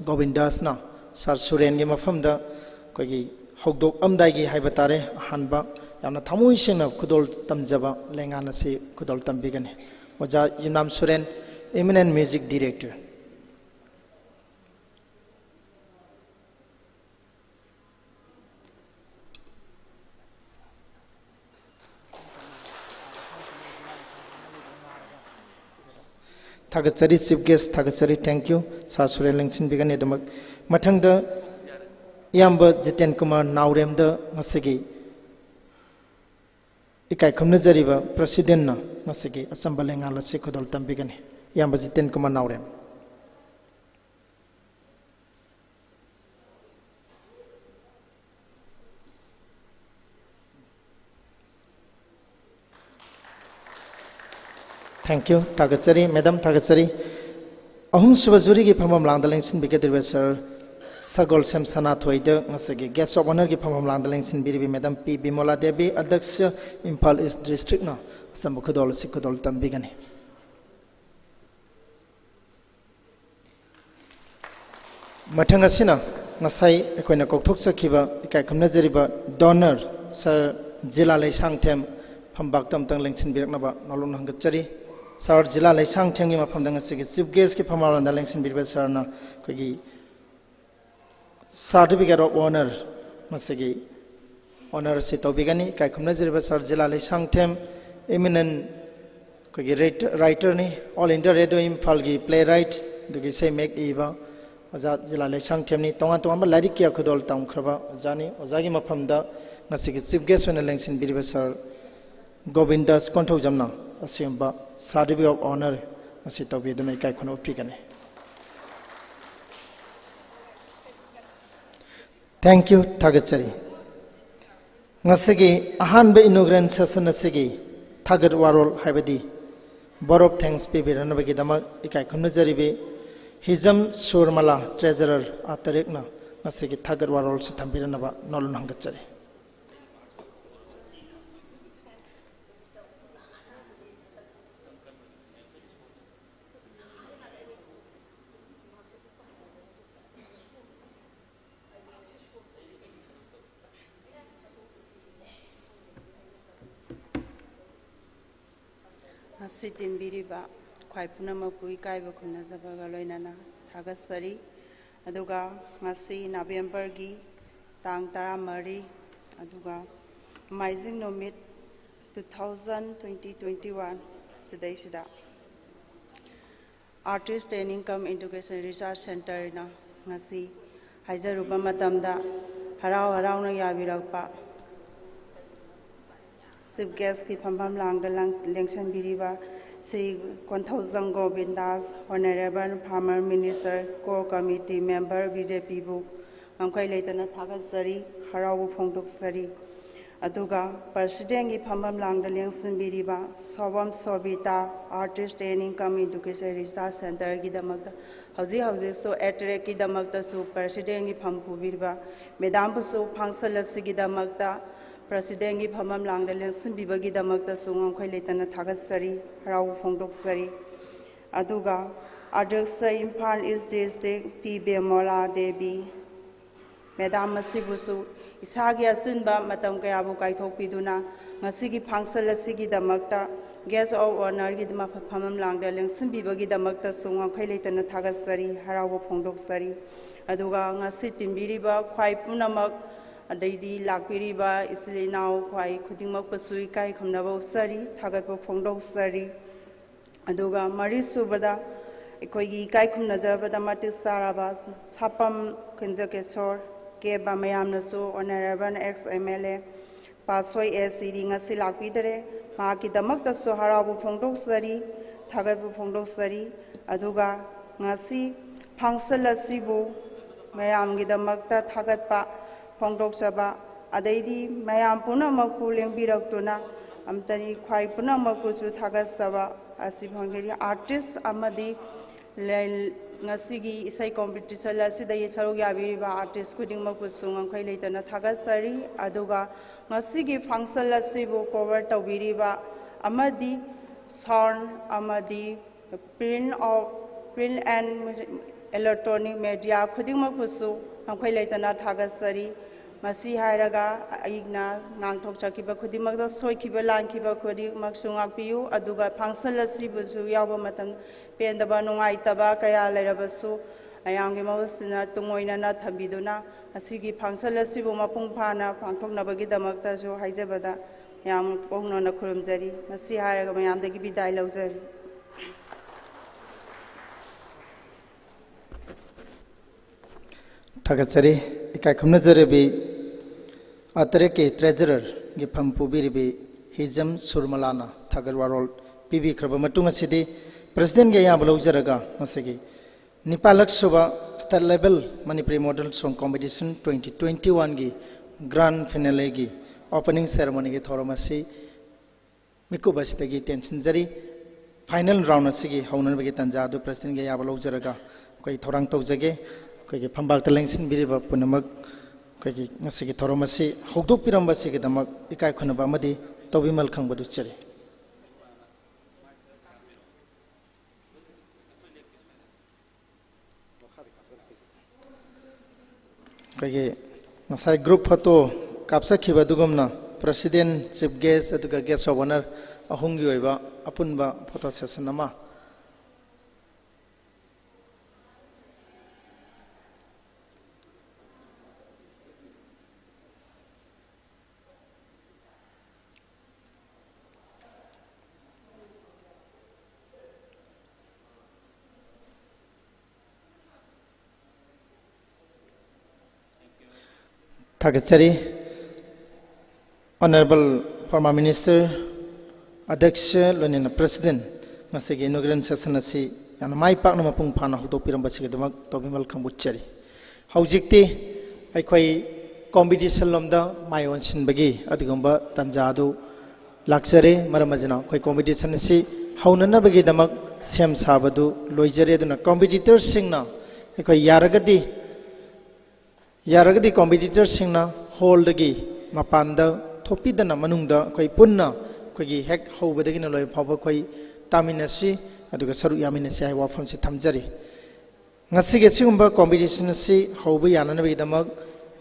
ꯒꯣꯕꯤꯟꯗꯥꯁꯅ sir ꯁꯨꯔꯦꯟꯒꯤ ꯃꯐꯝꯗ ꯑꯩꯈꯣꯏꯒꯤ ꯍꯧꯗꯣꯛꯑꯝꯗꯥꯏꯒꯤ ꯍꯥꯏꯕ ꯇꯥꯔꯦ, ꯑꯍꯥꯟꯕ ꯌꯥꯝꯅ ꯊꯃꯣꯏ ꯁꯦꯡꯅ ꯈꯨꯗꯣꯜ ꯇꯝꯖꯕ ꯂꯦꯡꯒꯥꯟ ꯑꯁꯤ ꯈꯨꯗꯣꯜ ꯇꯝꯕꯤꯒꯅꯤ꯫ ꯑꯣꯖꯥ ꯌꯨꯝꯅꯥꯝ ꯁꯨꯔꯦꯟ, eminent music director꯫ ꯊꯥꯒꯠꯆꯔꯤ chief guest, ꯊꯥꯒꯠꯆꯔꯤ, thank you꯫ Sir ꯁꯨꯔꯦꯟ ꯂꯦꯡꯁꯤꯟꯕꯤꯒꯅꯤ ꯑꯗꯨꯃꯛ꯫ ꯃꯊꯪꯗ ꯏꯌꯥꯝꯕ ꯖꯤꯇꯦꯟ ꯀꯨꯃꯥꯔ ꯅꯥꯎꯔꯦꯝꯗ ꯉꯁꯤꯒꯤ ꯏꯀꯥꯏ ꯈꯨꯝꯅꯖꯔꯤꯕ presidentꯅ ꯉꯁꯤꯒꯤ ꯑꯆꯝꯕ ꯂꯦꯡꯒꯥꯟ ꯑꯁꯤ ꯈꯨꯗꯣꯜ ꯇꯝꯕꯤꯒꯅꯤ꯫ ꯏꯌꯥꯝꯕ ꯖꯤꯇꯦꯟ ꯀꯨꯃꯥꯔ ꯅꯥꯎꯔꯦꯝ꯫ Thank you꯫ ꯊꯥꯒꯠꯆꯔꯤ madam, ꯊꯥꯒꯠꯆꯔꯤ꯫ ꯑꯍꯨꯝꯁꯨꯕ juryꯒꯤ ꯐꯝꯐꯝ ꯂꯥꯡꯗ ꯂꯦꯡꯁꯤꯟꯕꯤꯒꯗꯧꯔꯤꯕ sir ꯁꯒꯣꯜꯁꯦꯝ ꯁꯅꯥꯊꯣꯏꯗ ꯉꯁꯤꯒꯤ guest of honourꯒꯤ ꯐꯝꯐꯝ ꯂꯥꯡꯗ ꯂꯦꯡꯁꯤꯟꯕꯤꯔꯤꯕꯤ madam ꯄꯤ ꯕꯤꯃꯣꯂꯥ ꯗꯦꯕꯤ, ꯑꯗ꯭ꯌꯛꯁ ꯏꯝꯐꯥꯜ East Districtꯅ ꯑꯆꯝꯕ ꯈꯨꯗꯣꯜ ꯑꯁꯤ ꯈꯨꯗꯣꯜ ꯇꯝꯕꯤꯒꯅꯤ꯫ ꯃꯊꯪ ꯑꯁꯤꯅ ꯉꯁꯥꯏ ꯑꯩꯈꯣꯏꯅ ꯀꯧꯊꯣꯛꯆꯈꯤꯕ ꯏꯀꯥꯏ ꯈꯨꯝꯅꯖꯔꯤꯕ donor sir ꯖꯤꯂꯥ ꯂꯩꯁꯥꯡꯊꯦꯝ ꯐꯝꯕꯥꯛꯇ ꯑꯃꯨꯛꯇꯪ ꯂꯦꯡꯁꯤꯟꯕꯤꯔꯛꯅꯕ ꯅꯣꯂꯨꯛꯅ ꯍꯪꯒꯠꯆꯔꯤ꯫ Sir ꯖꯤꯂꯥ ꯂꯩꯁꯥꯡꯊꯦꯝꯒꯤ ꯃꯐꯝꯗ ꯉꯁꯤꯒꯤ chief guestꯀꯤ ꯐꯝꯕꯥꯛꯂꯣꯝꯗ ꯂꯦꯡꯁꯤꯟꯕꯤꯔꯤꯕ sirꯅ ꯑꯩꯈꯣꯏꯒꯤ certificate of honour ꯃꯁꯤꯒꯤ honour ꯑꯁꯤ ꯇꯧꯕꯤꯒꯅꯤ꯫ ꯏꯀꯥꯏ ꯈꯨꯝꯅꯖꯔꯤꯕ sir ꯖꯤꯂꯥ ꯂꯩꯁꯥꯡꯊꯦꯝ, eminent ꯑꯩꯈꯣꯏꯒꯤ writer-, writerꯅꯤ, All India Radio ꯏꯝꯐꯥꯜꯒꯤ playwright, ꯑꯗꯨꯒ ꯏꯁꯩ ꯃꯌꯦꯛ ꯏꯕ ꯑꯣꯖꯥ ꯖꯤꯂꯥ ꯂꯩꯁꯥꯡꯊꯦꯝꯅꯤ꯫ ꯇꯣꯉꯥꯟ ꯇꯣꯉꯥꯟꯕ ꯂꯥꯏꯔꯤꯛ ꯀꯌꯥ ꯈꯨꯗꯣꯜ ꯇꯝꯈ꯭ꯔꯕ ꯑꯣꯖꯥꯅꯤ꯫ ꯑꯣꯖꯥꯒꯤ ꯃꯐꯝꯗ ꯉꯁꯤꯒꯤ chief guest ꯑꯣꯏꯅ ꯂꯦꯡꯁꯤꯟꯕꯤꯔꯤꯕ sir ꯒꯣꯕꯤꯟꯗꯥꯁ ꯀꯣꯟꯊꯧꯖꯝꯅ ꯑꯁꯤꯒꯨꯝꯕ certificate of honour ꯃꯁꯤ ꯇꯧꯕꯤꯗꯨꯅ ꯏꯀꯥꯏ ꯈꯨꯝꯅꯧ ꯎꯠꯄꯤꯒꯅꯤ꯫ Thank you, ꯊꯥꯒꯠꯆꯔꯤ꯫ ꯉꯁꯤꯒꯤ ꯑꯍꯥꯟꯕ inaugural session ꯑꯁꯤꯒꯤ ꯊꯥꯒꯠ ꯋꯥꯔꯣꯜ ꯍꯥꯏꯕꯗꯤ vote of thanks ꯄꯤꯕꯤꯔꯅꯕꯒꯤꯗꯃꯛ ꯏꯀꯥꯏ ꯈꯨꯝꯅꯖꯔꯤꯕꯤ ꯍꯤꯖꯝ ꯁꯨꯔꯃꯂꯥ, treasurer, ꯑꯥ ꯇꯔꯦꯠꯅ ꯉꯁꯤꯒꯤ ꯊꯥꯒꯠ ꯋꯥꯔꯣꯜꯁꯤ ꯊꯝꯕꯤꯔꯅꯕ ꯅꯣꯂꯨꯛꯅ ꯍꯪꯒꯠꯆꯔꯤ꯫ ꯑꯁꯤ ꯇꯤꯟꯕꯤꯔꯤꯕ ꯈ꯭ꯋꯥꯏ ꯄꯨꯝꯅꯃꯛꯄꯨ ꯏꯀꯥꯏꯕ ꯈꯨꯝꯅꯖꯕꯒ ꯂꯣꯏꯅꯅ ꯊꯥꯒꯠꯆꯔꯤ꯫ ꯑꯗꯨꯒ ꯉꯁꯤ ꯅꯕꯦꯝꯕꯔꯒꯤ ꯇꯥꯡ ꯇꯔꯥꯃꯔꯤ, ꯑꯗꯨꯒ ꯅꯣꯡꯃꯥꯏꯖꯤꯡ ꯅꯨꯃꯤꯠ, two thousand twenty twenty one ꯁꯤꯗꯩꯁꯤꯗ Artist Training cum Education Research Centerꯅ ꯉꯁꯤ ꯍꯥꯏꯖꯔꯨꯕ ꯃꯇꯝꯗ ꯍꯔꯥꯎ ꯍꯔꯥꯎꯅ ꯌꯥꯕꯤꯔꯛꯄ Chief Guestꯀꯤ ꯐꯝꯐꯝ ꯂꯥꯡꯗ ꯂꯪ-, ꯂꯦꯡꯁꯤꯟꯕꯤꯔꯤꯕ Shri Konthoujam ꯒꯣꯕꯤꯟꯗꯥꯁ, Honourable Farmer Minister, Core Committee Member, BJPꯕꯨ ꯉꯝꯈꯩ ꯂꯩꯇꯅ ꯊꯥꯒꯠꯆꯔꯤ, ꯍꯔꯥꯎꯕ ꯐꯣꯡꯗꯣꯛꯆꯔꯤ꯫ ꯑꯗꯨꯒ Presidentꯀꯤ ꯐꯝꯐꯝ ꯂꯥꯡꯗ ꯂꯦꯡꯁꯤꯟꯕꯤꯔꯤꯕ ꯁꯣꯕꯝ ꯁꯣꯕꯤꯇꯥ, Artist Training cum Education Research Centerꯒꯤꯗꯃꯛꯇ ꯍꯧꯖꯤꯛ ꯍꯧꯖꯤꯛꯁꯨ ATRACꯀꯤꯗꯃꯛꯇꯁꯨ Presidentꯀꯤ ꯐꯝ ꯄꯨꯕꯤꯔꯤꯕ Madamꯕꯨꯁꯨ ꯐꯪꯁꯟ ꯑꯁꯤꯒꯤꯗꯃꯛꯇ Presidentꯀꯤ ꯐꯝꯐꯝ ꯂꯥꯡꯗ ꯂꯦꯡꯁꯤꯟꯕꯤꯕꯒꯤꯗꯃꯛꯇꯁꯨ ꯉꯝꯈꯩ ꯂꯩꯇꯅ ꯊꯥꯒꯠꯆꯔꯤ, ꯍꯔꯥꯎꯕ ꯐꯣꯡꯗꯣꯛꯆꯔꯤ꯫ ꯑꯗꯨꯒ ꯑꯗ꯭ꯌꯛꯁ ꯏꯝꯐꯥꯜ ꯏꯁ ꯗꯤꯁꯇ꯭ꯔꯤꯛ ꯄꯤ ꯕꯦꯃꯣꯂꯥ ꯗꯦꯕꯤ, Madam ꯑꯁꯤꯕꯨꯁꯨ ꯏꯁꯥꯒꯤ ꯑꯆꯤꯟꯕ ꯃꯇꯝ ꯀꯌꯥꯕꯨ ꯀꯥꯏꯊꯣꯛꯄꯤꯗꯨꯅ ꯉꯁꯤꯒꯤ ꯐꯪꯁꯟ ꯑꯁꯤꯒꯤꯗꯃꯛꯇ Guest of Honourꯒꯤ ꯃꯐ-, ꯐꯝꯐꯝ ꯂꯥꯡꯗ ꯂꯦꯡꯁꯤꯟꯕꯤꯕꯒꯤꯗꯃꯛꯇꯁꯨ ꯉꯝꯈꯩ ꯂꯩꯇꯅ ꯊꯥꯒꯠꯆꯔꯤ, ꯍꯔꯥꯎꯕ ꯐꯣꯡꯗꯣꯛꯆꯔꯤ꯫ ꯑꯗꯨꯒ ꯉꯁꯤ ꯇꯤꯟꯕꯤꯔꯤꯕ ꯈ꯭ꯋꯥꯏ ꯄꯨꯝꯅꯃꯛ, ꯑꯗꯩꯗꯤ ꯂꯥꯛꯄꯤꯔꯤꯕ ꯏꯆꯤꯜ ꯏꯅꯥꯎ ꯈ꯭ꯋꯥꯏ ꯈꯨꯗꯤꯡꯃꯛꯄꯨꯁꯨ ꯏꯀꯥꯏ ꯈꯨꯝꯅꯕ ꯎꯠꯆꯔꯤ, ꯊꯥꯒꯠꯄ ꯐꯣꯡꯗꯣꯛꯆꯔꯤ꯫ ꯑꯗꯨꯒ ꯃꯔꯤꯁꯨꯕꯗ, ꯑꯩꯈꯣꯏꯒꯤ ꯏꯀꯥꯏ ꯈꯨꯝꯅꯖꯕꯗ ꯃꯇꯤꯛ ꯆꯥꯔꯕ ꯁꯥꯄꯝ ꯀꯨꯟꯖꯀꯦꯁꯣꯔ ꯀꯦꯕ ꯃꯌꯥꯝꯅꯁꯨ Honourable ex MLA ꯄꯥꯁꯣꯏ ACꯗꯤ ꯉꯁꯤ ꯂꯥꯛꯄꯤꯗꯔꯦ꯫ ꯃꯍꯥꯛꯀꯤꯗꯃꯛꯇꯁꯨ ꯍꯔꯥꯎꯕ ꯐꯣꯡꯗꯣꯛꯆꯔꯤ, ꯊꯥꯒꯠꯄ ꯐꯣꯡꯗꯣꯛꯆꯔꯤ꯫ ꯑꯗꯨꯒ ꯉꯁꯤ ꯐꯪꯁꯟ ꯑꯁꯤꯕꯨ ꯃꯌꯥꯝꯒꯤꯗꯃꯛꯇ ꯊꯥꯒꯠꯄ ꯐꯣꯡꯗꯣꯛꯆꯕ, ꯑꯗꯩꯗꯤ ꯃꯌꯥꯝ ꯄꯨꯝꯅꯃꯛꯄꯨ ꯂꯦꯡꯕꯤꯔꯛꯇꯨꯅ ꯑꯝꯇꯅꯤ ꯈ꯭ꯋꯥꯏ ꯄꯨꯝꯅꯃꯛꯄꯨꯁꯨ ꯊꯥꯒꯠꯆꯕ ꯑꯁꯤ ꯐꯣꯡꯗꯣꯛꯏ꯫ Artist ꯑꯃꯗꯤ ꯂꯦ-, ꯉꯁꯤꯒꯤ ꯏꯁꯩ competition ꯑꯁꯤꯗꯒꯤ ꯁꯔꯨꯛ ꯌꯥꯕꯤꯔꯤꯕ artist ꯈꯨꯗꯤꯡꯃꯛꯄꯨꯁꯨ ꯉꯝꯈꯩ ꯂꯩꯇꯅ ꯊꯥꯒꯠꯆꯔꯤ꯫ ꯑꯗꯨꯒ ꯉꯁꯤꯒꯤ function ꯑꯁꯤꯕꯨ cover ꯇꯧꯕꯤꯔꯤꯕ ꯑꯃꯗꯤ sound ꯑꯃꯗꯤ print of, print and electronic media ꯈꯨꯗꯤꯡꯃꯛꯄꯨꯁꯨ ꯉꯝꯈꯩ ꯂꯩꯇꯅ ꯊꯥꯒꯠꯆꯔꯤ꯫ ꯃꯁꯤ ꯍꯥꯏꯔꯒ ꯑꯩꯅ ꯉꯥꯡꯊꯣꯛꯆꯈꯤꯕ ꯈꯨꯗꯤꯡꯃꯛꯇ ꯁꯣꯏꯈꯤꯕ ꯂꯥꯟꯈꯤꯕ ꯈꯨꯗꯤꯡꯃꯛꯁꯨ ꯉꯥꯛꯄꯤꯌꯨ, ꯑꯗꯨꯒ function ꯑꯁꯤꯕꯨꯁꯨ ꯌꯥꯎꯕ ꯃꯇꯝ ꯄꯦꯟꯗꯕ ꯅꯨꯡꯉꯥꯏꯇꯕ ꯀꯌꯥ ꯂꯩꯔꯕꯁꯨ ꯃꯌꯥꯝꯒꯤ ꯃꯍꯨꯠꯁꯤꯟꯅ ꯇꯨꯡꯑꯣꯏꯅꯅ ꯊꯝꯕꯤꯗꯨꯅ ꯃꯁꯤꯒꯤ function ꯑꯁꯤꯕꯨ ꯃꯄꯨꯡ ꯐꯥꯅ ꯄꯥꯡꯊꯣꯛꯅꯕꯒꯤꯗꯃꯛꯇꯁꯨ ꯍꯥꯏꯖꯕꯗ ꯌꯥꯝ ꯄꯣꯛꯅꯅ ꯈꯨꯔꯨꯝꯖꯔꯤ꯫ ꯃꯁꯤ ꯍꯥꯏꯔꯒ ꯃꯌꯥꯝꯗꯒꯤ ꯕꯤꯗꯥꯏ ꯂꯧꯖꯔꯤ꯫ ꯊꯥꯒꯠꯆꯔꯤ꯫ ꯏꯀꯥꯏ ꯈꯨꯝꯅꯖꯔꯕꯤ ꯑꯥ ꯇꯔꯦꯠꯀꯤ treasurerꯒꯤ ꯐꯝ ꯄꯨꯕꯤꯔꯤꯕꯤ ꯍꯤꯖꯝ ꯁꯨꯔꯃꯂꯥꯅ ꯊꯥꯒꯠ ꯋꯥꯔꯣꯜ ꯄꯤꯕꯤꯈ꯭ꯔꯕ ꯃꯇꯨꯡ ꯑꯁꯤꯗꯤ presidentꯒꯤ ꯑꯌꯥꯕ ꯂꯧꯖꯔꯒ ꯉꯁꯤꯒꯤ ꯅꯤꯄꯥꯜꯂꯛ ꯁꯨꯕ state level Manipuri model song competition twenty twenty oneꯒꯤ grand finaleꯒꯤ opening ceremonyꯒꯤ ꯊꯧꯔꯝ ꯑꯁꯤ ꯃꯤꯀꯨꯞ ꯑꯁꯤꯗꯒꯤ ꯇꯦꯟꯁꯤꯟꯖꯔꯤ꯫ Final round ꯑꯁꯤꯒꯤ ꯍꯧꯅꯅꯕꯒꯤ ꯇꯥꯟꯖꯥ ꯑꯗꯨ presidentꯒꯤ ꯑꯌꯥꯕ ꯂꯧꯖꯔꯒ ꯑꯩꯈꯣꯏ ꯊꯧꯔꯥꯡ ꯇꯧꯖꯒꯦ꯫ ꯑꯩꯈꯣꯏꯒꯤ ꯐꯝꯄꯥꯛꯇ ꯂꯦꯡꯁꯤꯟꯕꯤꯔꯤꯕ ꯄꯨꯝꯅꯃꯛ ꯑꯩꯈꯣꯏꯒꯤ ꯉꯁꯤꯒꯤ ꯊꯧꯔꯝ ꯑꯁꯤ ꯍꯧꯗꯣꯛꯄꯤꯔꯝꯕ ꯑꯁꯤꯒꯤꯗꯃꯛ ꯏꯀꯥꯏ ꯈꯨꯝꯅꯕ ꯑꯃꯗꯤ ꯇꯧꯕꯤꯃꯜ ꯈꯪꯕꯗꯨ ꯆꯦꯔꯤ꯫ ꯑꯩꯈꯣꯏꯒꯤ ꯉꯁꯥꯏ group photo ꯀꯥꯞꯆꯈꯤꯕ ꯑꯗꯨꯒꯨꯝꯅ president, chief guest ꯑꯗꯨꯒ guest of honour ꯑꯍꯨꯝꯒꯤ ꯑꯣꯏꯕ ꯑꯄꯨꯟꯕ photo session ꯑꯃ꯫ ꯊꯥꯒꯠꯆꯔꯤ꯫ Honourable former minister, ꯑꯗ꯭ꯌꯛꯁ, ꯂꯣꯏꯅꯅ president, ꯉꯁꯤꯒꯤ inaugural session ꯑꯁꯤ ꯌꯥꯝꯅ ꯃꯥꯏ ꯄꯥꯛꯅ ꯃꯄꯨꯡ ꯐꯥꯅ ꯍꯧꯗꯣꯛꯄꯤꯔꯝꯕꯁꯤꯒꯤꯗꯃꯛ ꯇꯧꯕꯤꯃꯜ ꯈꯪꯕꯨ ꯆꯦꯔꯤ꯫ ꯍꯧꯖꯤꯛꯇꯤ ꯑꯩꯈꯣꯏ competition ꯂꯣꯝꯗ ꯃꯥꯏ ꯑꯣꯟꯁꯤꯟꯕꯒꯤ ꯑꯗꯨꯒꯨꯝꯕ ꯇꯥꯟꯖꯥ ꯑꯗꯨ ꯂꯥꯛꯆꯔꯦ꯫ ꯃꯔꯝ ꯑꯁꯤꯅ ꯑꯩꯈꯣꯏ competition ꯑꯁꯤ ꯍꯧꯅꯅꯕꯒꯤꯗꯃꯛ ꯁꯦꯝ ꯁꯥꯕꯗꯨ ꯂꯣꯏꯖꯔꯦ꯫ ꯑꯗꯨꯅ competitorꯁꯤꯡꯅ ꯑꯩꯈꯣꯏ ꯌꯥꯔꯒꯗꯤ ꯌꯥꯔꯒꯗꯤ competitorꯁꯤꯡꯅ hallꯗꯒꯤ ꯃꯄꯥꯟꯗ ꯊꯣꯛꯄꯤꯗꯅ ꯃꯅꯨꯡꯗ ꯑꯩꯈꯣꯏ ꯄꯨꯟꯅ ꯑꯩꯈꯣꯏꯒꯤ ꯍꯦꯛ ꯍꯧꯕꯗꯒꯤꯅ ꯂꯣꯏꯕ ꯐꯥꯎꯕ ꯑꯩꯈꯣꯏ ꯇꯥꯃꯤꯟꯅꯁꯤ, ꯑꯗꯨꯒ ꯁꯔꯨꯛ ꯌꯥꯃꯤꯟꯅꯁꯤ ꯍꯥꯏꯕ ꯋꯥꯐꯝꯁꯤ ꯊꯝꯖꯔꯤ꯫ ꯉꯁꯤꯒꯤ ꯑꯁꯤꯒꯨꯝꯕ competition ꯑꯁꯤ ꯍꯧꯕ ꯌꯥꯅꯅꯕꯒꯤꯗꯃꯛ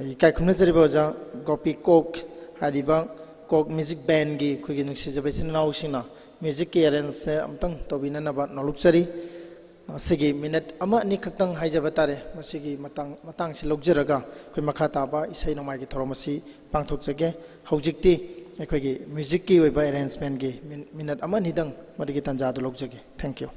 ꯏꯀꯥꯏ ꯈꯨꯝꯅꯖꯔꯤꯕ ꯑꯣꯖꯥ ꯒꯣꯄꯤ ꯀꯣꯛ ꯍꯥꯏꯔꯤꯕ ꯀꯣꯛ ꯃ꯭ꯌꯨꯖꯤꯛ ꯕꯦꯟꯒꯤ ꯑꯩꯈꯣꯏꯒꯤ ꯅꯨꯡꯁꯤꯖꯕ ꯏꯆꯤꯟ ꯏꯅꯥꯎꯁꯤꯡꯅ ꯃ꯭ꯌꯨꯖꯤꯛꯀꯤ ꯑꯦꯔꯦꯟꯖꯁꯦ ꯑꯃꯨꯛꯇꯪ ꯇꯧꯕꯤꯅꯅꯕ ꯅꯣꯂꯨꯛꯆꯔꯤ꯫ ꯃꯁꯤꯒꯤ ꯃꯤꯅꯠ ꯑꯃ ꯑꯅꯤ ꯈꯛꯇꯪ ꯍꯥꯏꯖꯕ ꯇꯥꯔꯦ, ꯃꯁꯤꯒꯤ ꯃꯇꯥꯡ, ꯃꯇꯥꯡꯁꯤ ꯂꯧꯖꯔꯒ ꯑꯩꯈꯣꯏ ꯃꯈꯥ ꯇꯥꯕ ꯏꯁꯩ ꯅꯣꯡꯃꯥꯏꯒꯤ ꯊꯧꯔꯝ ꯑꯁꯤ ꯄꯥꯡꯊꯣꯛꯆꯒꯦ꯫ ꯍꯧꯖꯤꯛꯇꯤ ꯑꯩꯈꯣꯏꯒꯤ ꯃ꯭ꯌꯨꯖꯤꯛꯀꯤ ꯑꯣꯏꯕ ꯑꯦꯔꯦꯟꯖꯃꯦꯟꯒꯤ ꯃꯤꯟ-, ꯃꯤꯅꯠ ꯑꯃ ꯑꯅꯤꯗꯪ ꯃꯗꯨꯒꯤ ꯇꯥꯟꯖꯥꯗꯨ ꯂꯧꯖꯒꯦ꯫ Thank you꯫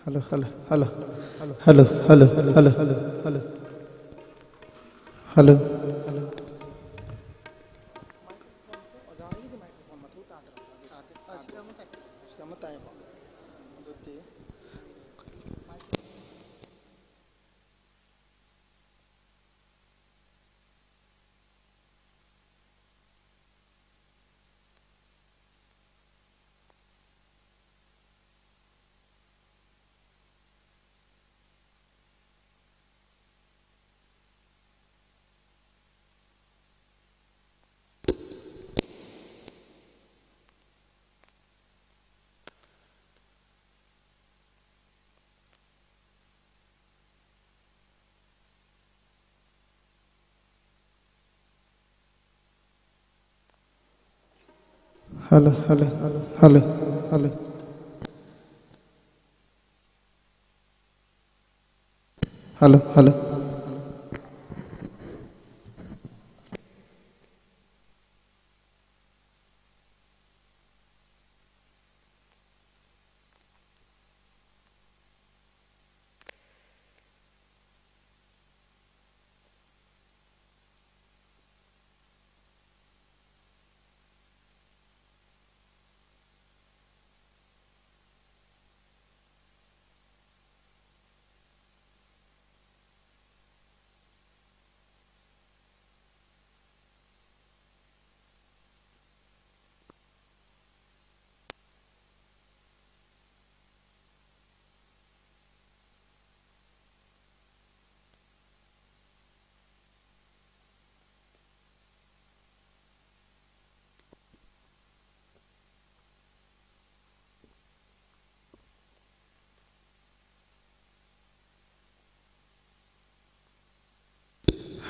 Hello, hello, hello, hello, hello, hello, hello, hello, hello. Hello, hello, hello, hello, hello. Hello, hello.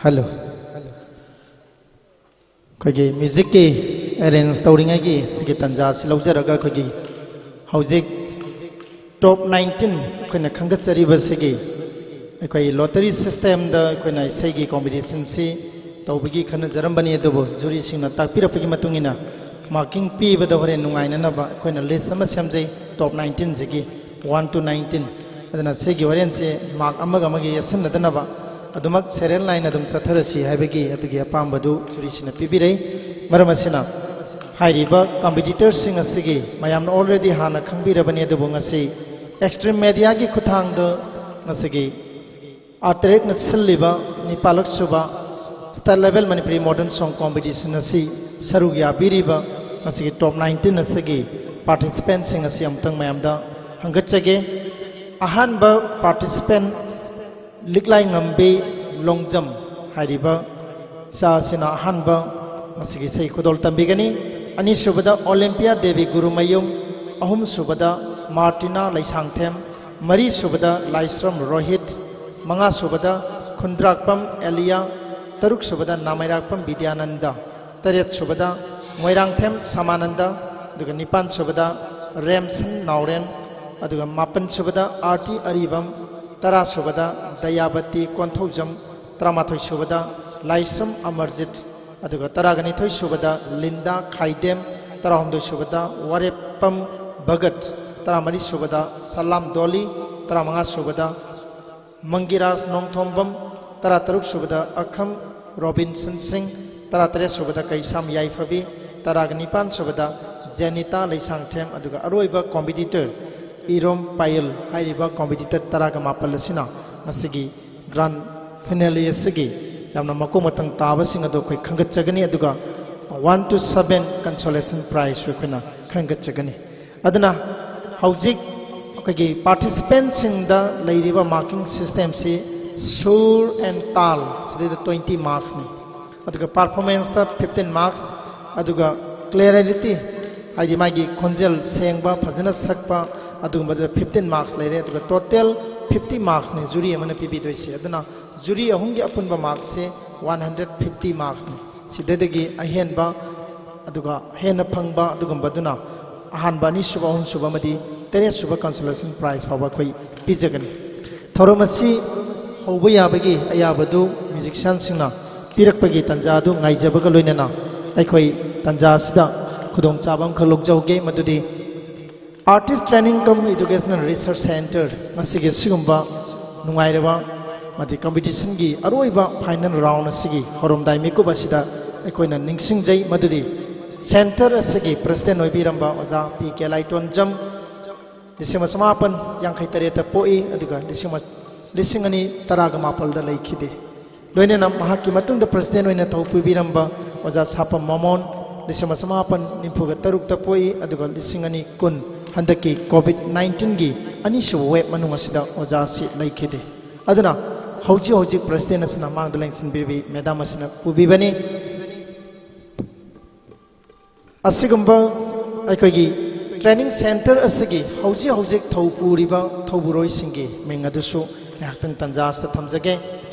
Hello. ꯑꯩꯈꯣꯏꯒꯤ ꯃ꯭ꯌꯨꯖꯤꯛꯀꯤ ꯑꯦꯔꯦꯟꯖ ꯇꯧꯔꯤꯉꯩꯒꯤ ꯁꯤꯒꯤ ꯇꯥꯟꯖꯥ ꯑꯁꯤ ꯂꯧꯖꯔꯒ, ꯑꯩꯈꯣꯏꯒꯤ ꯍꯧꯖꯤꯛ ꯇꯣꯞ ꯅꯥꯏꯟꯇꯤꯟ ꯑꯩꯈꯣꯏꯅ ꯈꯟꯒꯠꯆꯔꯤꯕꯁꯤꯒꯤ ꯑꯩꯈꯣꯏ ꯂꯣꯇꯔꯤ ꯁꯤꯁꯇꯦꯝꯗ ꯑꯩꯈꯣꯏꯅ ꯏꯁꯩꯒꯤ ꯀꯣꯝꯄꯤꯇꯤꯁꯟꯁꯤ ꯇꯧꯕꯒꯤ ꯈꯟꯅꯖꯔꯝꯕꯅꯤ, ꯑꯗꯨꯕꯨ ꯖꯨꯔꯤꯁꯤꯡꯅ ꯇꯥꯛꯄꯤꯔꯛꯄꯒꯤ ꯃꯇꯨꯡ ꯏꯟꯅ ꯃꯥꯔꯀꯤꯡ ꯄꯤꯕꯗ ꯍꯣꯔꯦꯟ ꯅꯨꯡꯉꯥꯏꯅꯅꯕ ꯑꯩꯈꯣꯏꯅ ꯂꯤꯁ ꯑꯃ ꯁꯦꯝꯖꯩ꯫ ꯇꯣꯞ ꯅꯥꯏꯟꯇꯤꯟꯁꯤꯒꯤ One to nineteen꯫ ꯑꯗꯨꯅ ꯁꯤꯒꯤ ꯍꯣꯔꯦꯟꯁꯦ ꯃꯥꯔꯛ ꯑꯃꯒ ꯑꯃꯒ ꯌꯦꯠꯁꯤꯟꯅꯗꯅꯕ ꯑꯗꯨꯃꯛ ꯁꯦꯔꯤꯌꯦꯜ ꯅꯥꯏꯅ ꯑꯗꯨꯝ ꯆꯠꯊꯔꯁꯤ ꯍꯥꯏꯕꯒꯤ ꯑꯗꯨꯒꯤ ꯑꯄꯥꯝꯕꯗꯨ ꯖꯨꯔꯤꯁꯤꯅ ꯄꯤꯕꯤꯔꯦ꯫ ꯃꯔꯝ ꯑꯁꯤꯅ ꯍꯥꯏꯔꯤꯕ ꯀꯝꯄꯤꯇꯤꯇꯔꯁꯤꯡ ꯑꯁꯤꯒꯤ ꯃꯌꯥꯝꯅ already ꯍꯥꯟꯅ ꯈꯪꯕꯤꯔꯕꯅꯤ, ꯑꯗꯨꯕꯨ ꯉꯁꯤ ꯑꯦꯛꯁꯇ꯭ꯔꯤꯝ ꯃꯦꯗꯤꯌꯥꯒꯤ ꯈꯨꯠꯊꯥꯡꯗ ꯉꯁꯤꯒꯤ ꯑꯥꯔ ꯇꯔꯦꯠꯅ ꯁꯤꯜꯂꯤꯕ ꯅꯤꯄꯥꯜꯂꯛ ꯁꯨꯕ State Level Manipuri Modern Song Competition ꯑꯁꯤ ꯁꯔꯨꯛ ꯌꯥꯕꯤꯔꯤꯕ ꯉꯁꯤꯒꯤ ꯇꯣꯞ ꯅꯥꯏꯟꯇꯤꯟ ꯑꯁꯤꯒꯤ ꯄꯥꯔꯇꯤꯁꯤꯄꯦꯟꯁꯤꯡ ꯑꯁꯤ ꯑꯃꯨꯛꯇꯪ ꯃꯌꯥꯝꯗ ꯍꯪꯒꯠꯆꯒꯦ꯫ ꯑꯍꯥꯟꯕ ꯄꯥꯔꯇꯤꯁꯤꯄꯦꯟ ꯂꯤꯛꯂꯥꯏ ꯉꯝꯕꯤ ꯂꯣꯡꯖꯝ ꯍꯥꯏꯔꯤꯕ ꯏꯆꯥ ꯑꯁꯤꯅ ꯑꯍꯥꯟꯕ ꯉꯁꯤꯒꯤ ꯏꯁꯩ ꯈꯨꯗꯣꯜ ꯇꯝꯕꯤꯒꯅꯤ꯫ ꯑꯅꯤꯁꯨꯕꯗ ꯑꯣꯂꯤꯝꯄꯤꯌꯥ ꯗꯦꯕꯤ ꯒꯨꯔꯨꯃꯌꯨꯝ, ꯑꯍꯨꯝꯁꯨꯕꯗ ꯃꯥꯔꯇꯤꯅꯥ ꯂꯩꯁꯥꯡꯊꯦꯝ, ꯃꯔꯤꯁꯨꯕꯗ ꯂꯥꯏꯁ꯭ꯔꯝ ꯔꯣꯍꯤꯠ, ꯃꯉꯥꯁꯨꯕꯗ ꯈꯨꯟꯗ꯭ꯔꯥꯛꯄꯝ ꯑꯦꯂꯤꯌꯥ, ꯇꯔꯨꯛꯁꯨꯕꯗ ꯅꯥꯃꯩꯔꯥꯛꯄꯝ ꯕꯤꯗ꯭ꯌꯥꯅꯟꯗ, ꯇꯔꯦꯠꯁꯨꯕꯗ ꯃꯣꯏꯔꯥꯡꯊꯦꯝ ꯁꯃꯥꯅꯟꯗ, ꯑꯗꯨꯒ ꯅꯤꯄꯥꯟꯁꯨꯕꯗ ꯔꯦꯝꯁꯟ ꯅꯥꯎꯔꯦꯝ, ꯑꯗꯨꯒ ꯃꯥꯄꯟꯁꯨꯕꯗ ꯑꯥꯔꯇꯤ ꯑꯔꯤꯕꯝ, ꯇꯔꯥꯁꯨꯕꯗ ꯗꯌꯥꯕꯇꯤ ꯀꯣꯟꯊꯧꯖꯝ, ꯇꯔꯥꯃꯥꯊꯣꯏꯁꯨꯕꯗ ꯂꯥꯏꯁ꯭ꯔꯝ ꯑꯃꯔꯖꯤꯠ, ꯑꯗꯨꯒ ꯇꯔꯥꯒꯅꯤꯊꯣꯏꯁꯨꯕꯗ ꯂꯤꯟꯗꯥ ꯈꯥꯏꯗꯦꯝ, ꯇꯔꯥꯍꯨꯝꯗꯣꯏꯁꯨꯕꯗ ꯋꯥꯔꯦꯞꯄꯝ ꯚꯒꯠ, ꯇꯔꯥꯃꯔꯤꯁꯨꯕꯗ ꯁꯂꯥꯝ ꯗꯣꯂꯤ, ꯇꯔꯥꯃꯉꯥꯁꯨꯕꯗ ꯃꯪꯒꯤꯔꯥꯖ ꯅꯣꯡꯊꯣꯝꯕꯝ, ꯇꯔꯥꯇꯔꯨꯛꯁꯨꯕꯗ ꯑꯈꯝ ꯔꯣꯕꯤꯟꯁꯟ ꯁꯤꯡ, ꯇꯔꯥꯇꯔꯦꯠꯁꯨꯕꯗ ꯀꯩꯁꯥꯝ ꯌꯥꯏꯐꯕꯤ, ꯇꯔꯥꯒ ꯅꯤꯄꯥꯟꯁꯨꯕꯗ ꯖꯦꯅꯤꯇꯥ ꯂꯩꯁꯥꯡꯊꯦꯝ, ꯑꯗꯨꯒ ꯑꯔꯣꯏꯕ ꯀꯣꯝꯄꯤꯇꯤꯇꯔ ꯏꯔꯣꯝ ꯄꯥꯌꯦꯜ ꯍꯥꯏꯔꯤꯕ ꯀꯣꯝꯄꯤꯇꯤꯇꯔ ꯇꯔꯥꯒ ꯃꯥꯄꯜ ꯑꯁꯤꯅ ꯉꯁꯤꯒꯤ ꯒ꯭ꯔꯥꯟ ꯐꯤꯅꯥꯂꯦ ꯑꯁꯤꯒꯤ ꯌꯥꯝꯅ ꯃꯀꯣꯛ ꯃꯊꯪ ꯇꯥꯕꯁꯤꯡ ꯑꯗꯨ ꯑꯩꯈꯣꯏ ꯈꯟꯒꯠꯆꯒꯅꯤ꯫ ꯑꯗꯨꯒ ꯋꯥꯟ ꯇꯨ ꯁꯚꯦꯟ ꯀꯟꯁꯣꯂꯦꯁꯟ ꯄ꯭ꯔꯥꯏꯖꯁꯨ ꯑꯩꯈꯣꯏꯅ ꯈꯟꯒꯠꯆꯒꯅꯤ꯫ ꯑꯗꯨꯅ ꯍꯧꯖꯤꯛ ꯑꯩꯈꯣꯏꯒꯤ ꯄꯥꯔꯇꯤꯁꯤꯄꯦꯟꯁꯤꯡꯗ ꯂꯩꯔꯤꯕ ꯃꯥꯔꯀꯤꯡ ꯁꯤꯁꯇꯦꯝꯁꯤ ꯁꯨꯔ ꯑꯦꯟ ꯇꯥꯜ, ꯁꯤꯗꯩꯗ ꯇ꯭ꯋꯦꯟꯇꯤ ꯃꯥꯔꯛꯁꯅꯤ꯫ ꯑꯗꯨꯒ ꯄꯔꯐꯣꯔꯃꯦꯟꯁꯇ ꯐꯤꯐꯇꯤꯟ ꯃꯥꯔꯛꯁ, ꯑꯗꯨꯒ ꯀ꯭ꯂꯦꯔꯤꯇꯤ, ꯍꯥꯏꯗꯤ ꯃꯥꯒꯤ ꯈꯣꯟꯖꯦꯜ ꯁꯦꯡꯕ, ꯐꯖꯅ ꯁꯛꯄ, ꯑꯗꯨꯒꯨꯝꯕꯗꯨꯗ ꯐꯤꯐꯇꯤꯟ ꯃꯥꯔꯛꯁ ꯂꯩꯔꯦ꯫ ꯑꯗꯨꯒ ꯇꯣꯇꯦꯜ ꯐꯤꯐꯇꯤ ꯃꯥꯔꯛꯁꯅꯤ ꯖꯨꯔꯤ ꯑꯃꯅ ꯄꯤꯕꯤꯗꯣꯏꯁꯦ꯫ ꯑꯗꯨꯅ ꯖꯨꯔꯤ ꯑꯍꯨꯝꯒꯤ ꯑꯄꯨꯟꯕ ꯃꯥꯔꯛꯁꯦ ꯋꯥꯟ ꯍꯟꯗ꯭ꯔꯦꯠ ꯐꯤꯐꯇꯤ ꯃꯥꯔꯛꯁꯅꯤ꯫ ꯁꯤꯗꯒꯤ ꯑꯍꯦꯟꯕ, ꯑꯗꯨꯒ ꯍꯦꯟꯅ ꯐꯪꯕ ꯑꯗꯨꯒꯨꯝꯕꯗꯨꯅ ꯑꯍꯥꯟꯕ, ꯑꯅꯤꯁꯨꯕ, ꯑꯍꯨꯝꯁꯨꯕ ꯑꯃꯗꯤ ꯇꯔꯦꯠꯁꯨꯕ ꯀꯟꯁꯣꯂꯦꯁꯟ ꯄ꯭ꯔꯥꯏꯖ ꯐꯥꯎꯕ ꯑꯩꯈꯣꯏ ꯄꯤꯖꯒꯅꯤ꯫ ꯊꯧꯔꯝ ꯑꯁꯤ ꯍꯧꯕ ꯌꯥꯕꯒꯤ ꯑꯌꯥꯕꯗꯨ ꯃ꯭ꯌꯨꯖꯤꯁꯤꯌꯥꯟꯁꯤꯡꯅ ꯄꯤꯔꯛꯄꯒꯤ ꯇꯥꯟꯖꯥ ꯑꯗꯨ ꯉꯥꯏꯖꯕꯒ ꯂꯣꯏꯅꯅ ꯑꯩꯈꯣꯏ ꯇꯥꯟꯖꯥ ꯑꯁꯤꯗ ꯈꯨꯗꯣꯡꯆꯥꯕ ꯑꯃꯈꯛ ꯂꯧꯖꯍꯧꯒꯦ, ꯃꯗꯨꯗꯤ Artist Training cum Educational Research Center ꯉꯁꯤꯒꯤ ꯁꯤꯒꯨꯝꯕ ꯅꯨꯡꯉꯥꯏꯔꯕ ꯑꯃꯗꯤ competition ꯒꯤ ꯑꯔꯣꯏꯕ final round ꯑꯁꯤꯒꯤ ꯍꯧꯔꯝꯗꯥꯏ ꯃꯤꯀꯨꯞ ꯑꯁꯤꯗ ꯑꯩꯈꯣꯏꯅ ꯅꯤꯡꯁꯤꯡꯖꯩ ꯃꯗꯨꯗꯤ center ꯑꯁꯤꯒꯤ president ꯑꯣꯏꯕꯤꯔꯝꯕ ꯑꯣꯖꯥ ꯄꯤ ꯀꯦ ꯂꯥꯏꯇꯣꯟꯖꯝ ꯂꯤꯁꯤꯡ ꯑꯃ ꯆꯃꯥꯄꯟ ꯌꯥꯡꯈꯩ ꯇꯔꯦꯠꯇ ꯄꯣꯛꯏ, ꯑꯗꯨꯒ ꯂꯤꯁꯤꯡ ꯑꯃ, ꯂꯤꯁꯤꯡ ꯑꯅꯤ ꯇꯔꯥꯒ ꯃꯥꯄꯜꯗ ꯂꯩꯈꯤꯗꯦ꯫ ꯂꯣꯏꯅꯅ ꯃꯍꯥꯛꯀꯤ ꯃꯇꯨꯡꯗ president ꯑꯣꯏꯅ ꯊꯧ ꯄꯨꯕꯤꯔꯝꯕ ꯑꯣꯖꯥ ꯁꯥꯄꯝ ꯃꯃꯣꯟ ꯂꯤꯁꯤꯡ ꯑꯃ ꯆꯃꯥꯄꯟ ꯅꯤꯐꯨꯒ ꯇꯔꯨꯛꯇ ꯄꯣꯛꯏ, ꯑꯗꯨꯒ ꯂꯤꯁꯤꯡ ꯑꯅꯤ ꯀꯨꯟ ꯍꯟꯗꯛꯀꯤ COVID nineteen ꯒꯤ ꯑꯅꯤꯁꯨꯕ wave ꯃꯅꯨꯡ ꯑꯁꯤꯗ ꯑꯣꯖꯥ ꯑꯁꯤ ꯂꯩꯈꯤꯗꯦ꯫ ꯑꯗꯨꯅ ꯍꯧꯖꯤꯛ ꯍꯧꯖꯤꯛ president ꯑꯁꯤꯅ ꯃꯥꯡꯗ ꯂꯦꯡꯁꯤꯟꯕꯤꯔꯤꯕꯤ madam ꯑꯁꯤꯅ ꯄꯨꯕꯤꯕꯅꯤ꯫ ꯑꯁꯤꯒꯨꯝꯕ ꯑꯩꯈꯣꯏꯒꯤ training center ꯑꯁꯤꯒꯤ ꯍꯧꯖꯤꯛ ꯍꯧꯖꯤꯛ ꯊꯧ ꯄꯨꯔꯤꯕ ꯊꯧꯕꯨꯔꯣꯏꯁꯤꯡꯒꯤ ꯃꯤꯡ ꯑꯗꯨꯁꯨ ꯉꯥꯏꯍꯥꯛꯇꯪ ꯇꯟꯖꯥ ꯑꯁꯤꯗ ꯊꯝꯖꯒꯦ꯫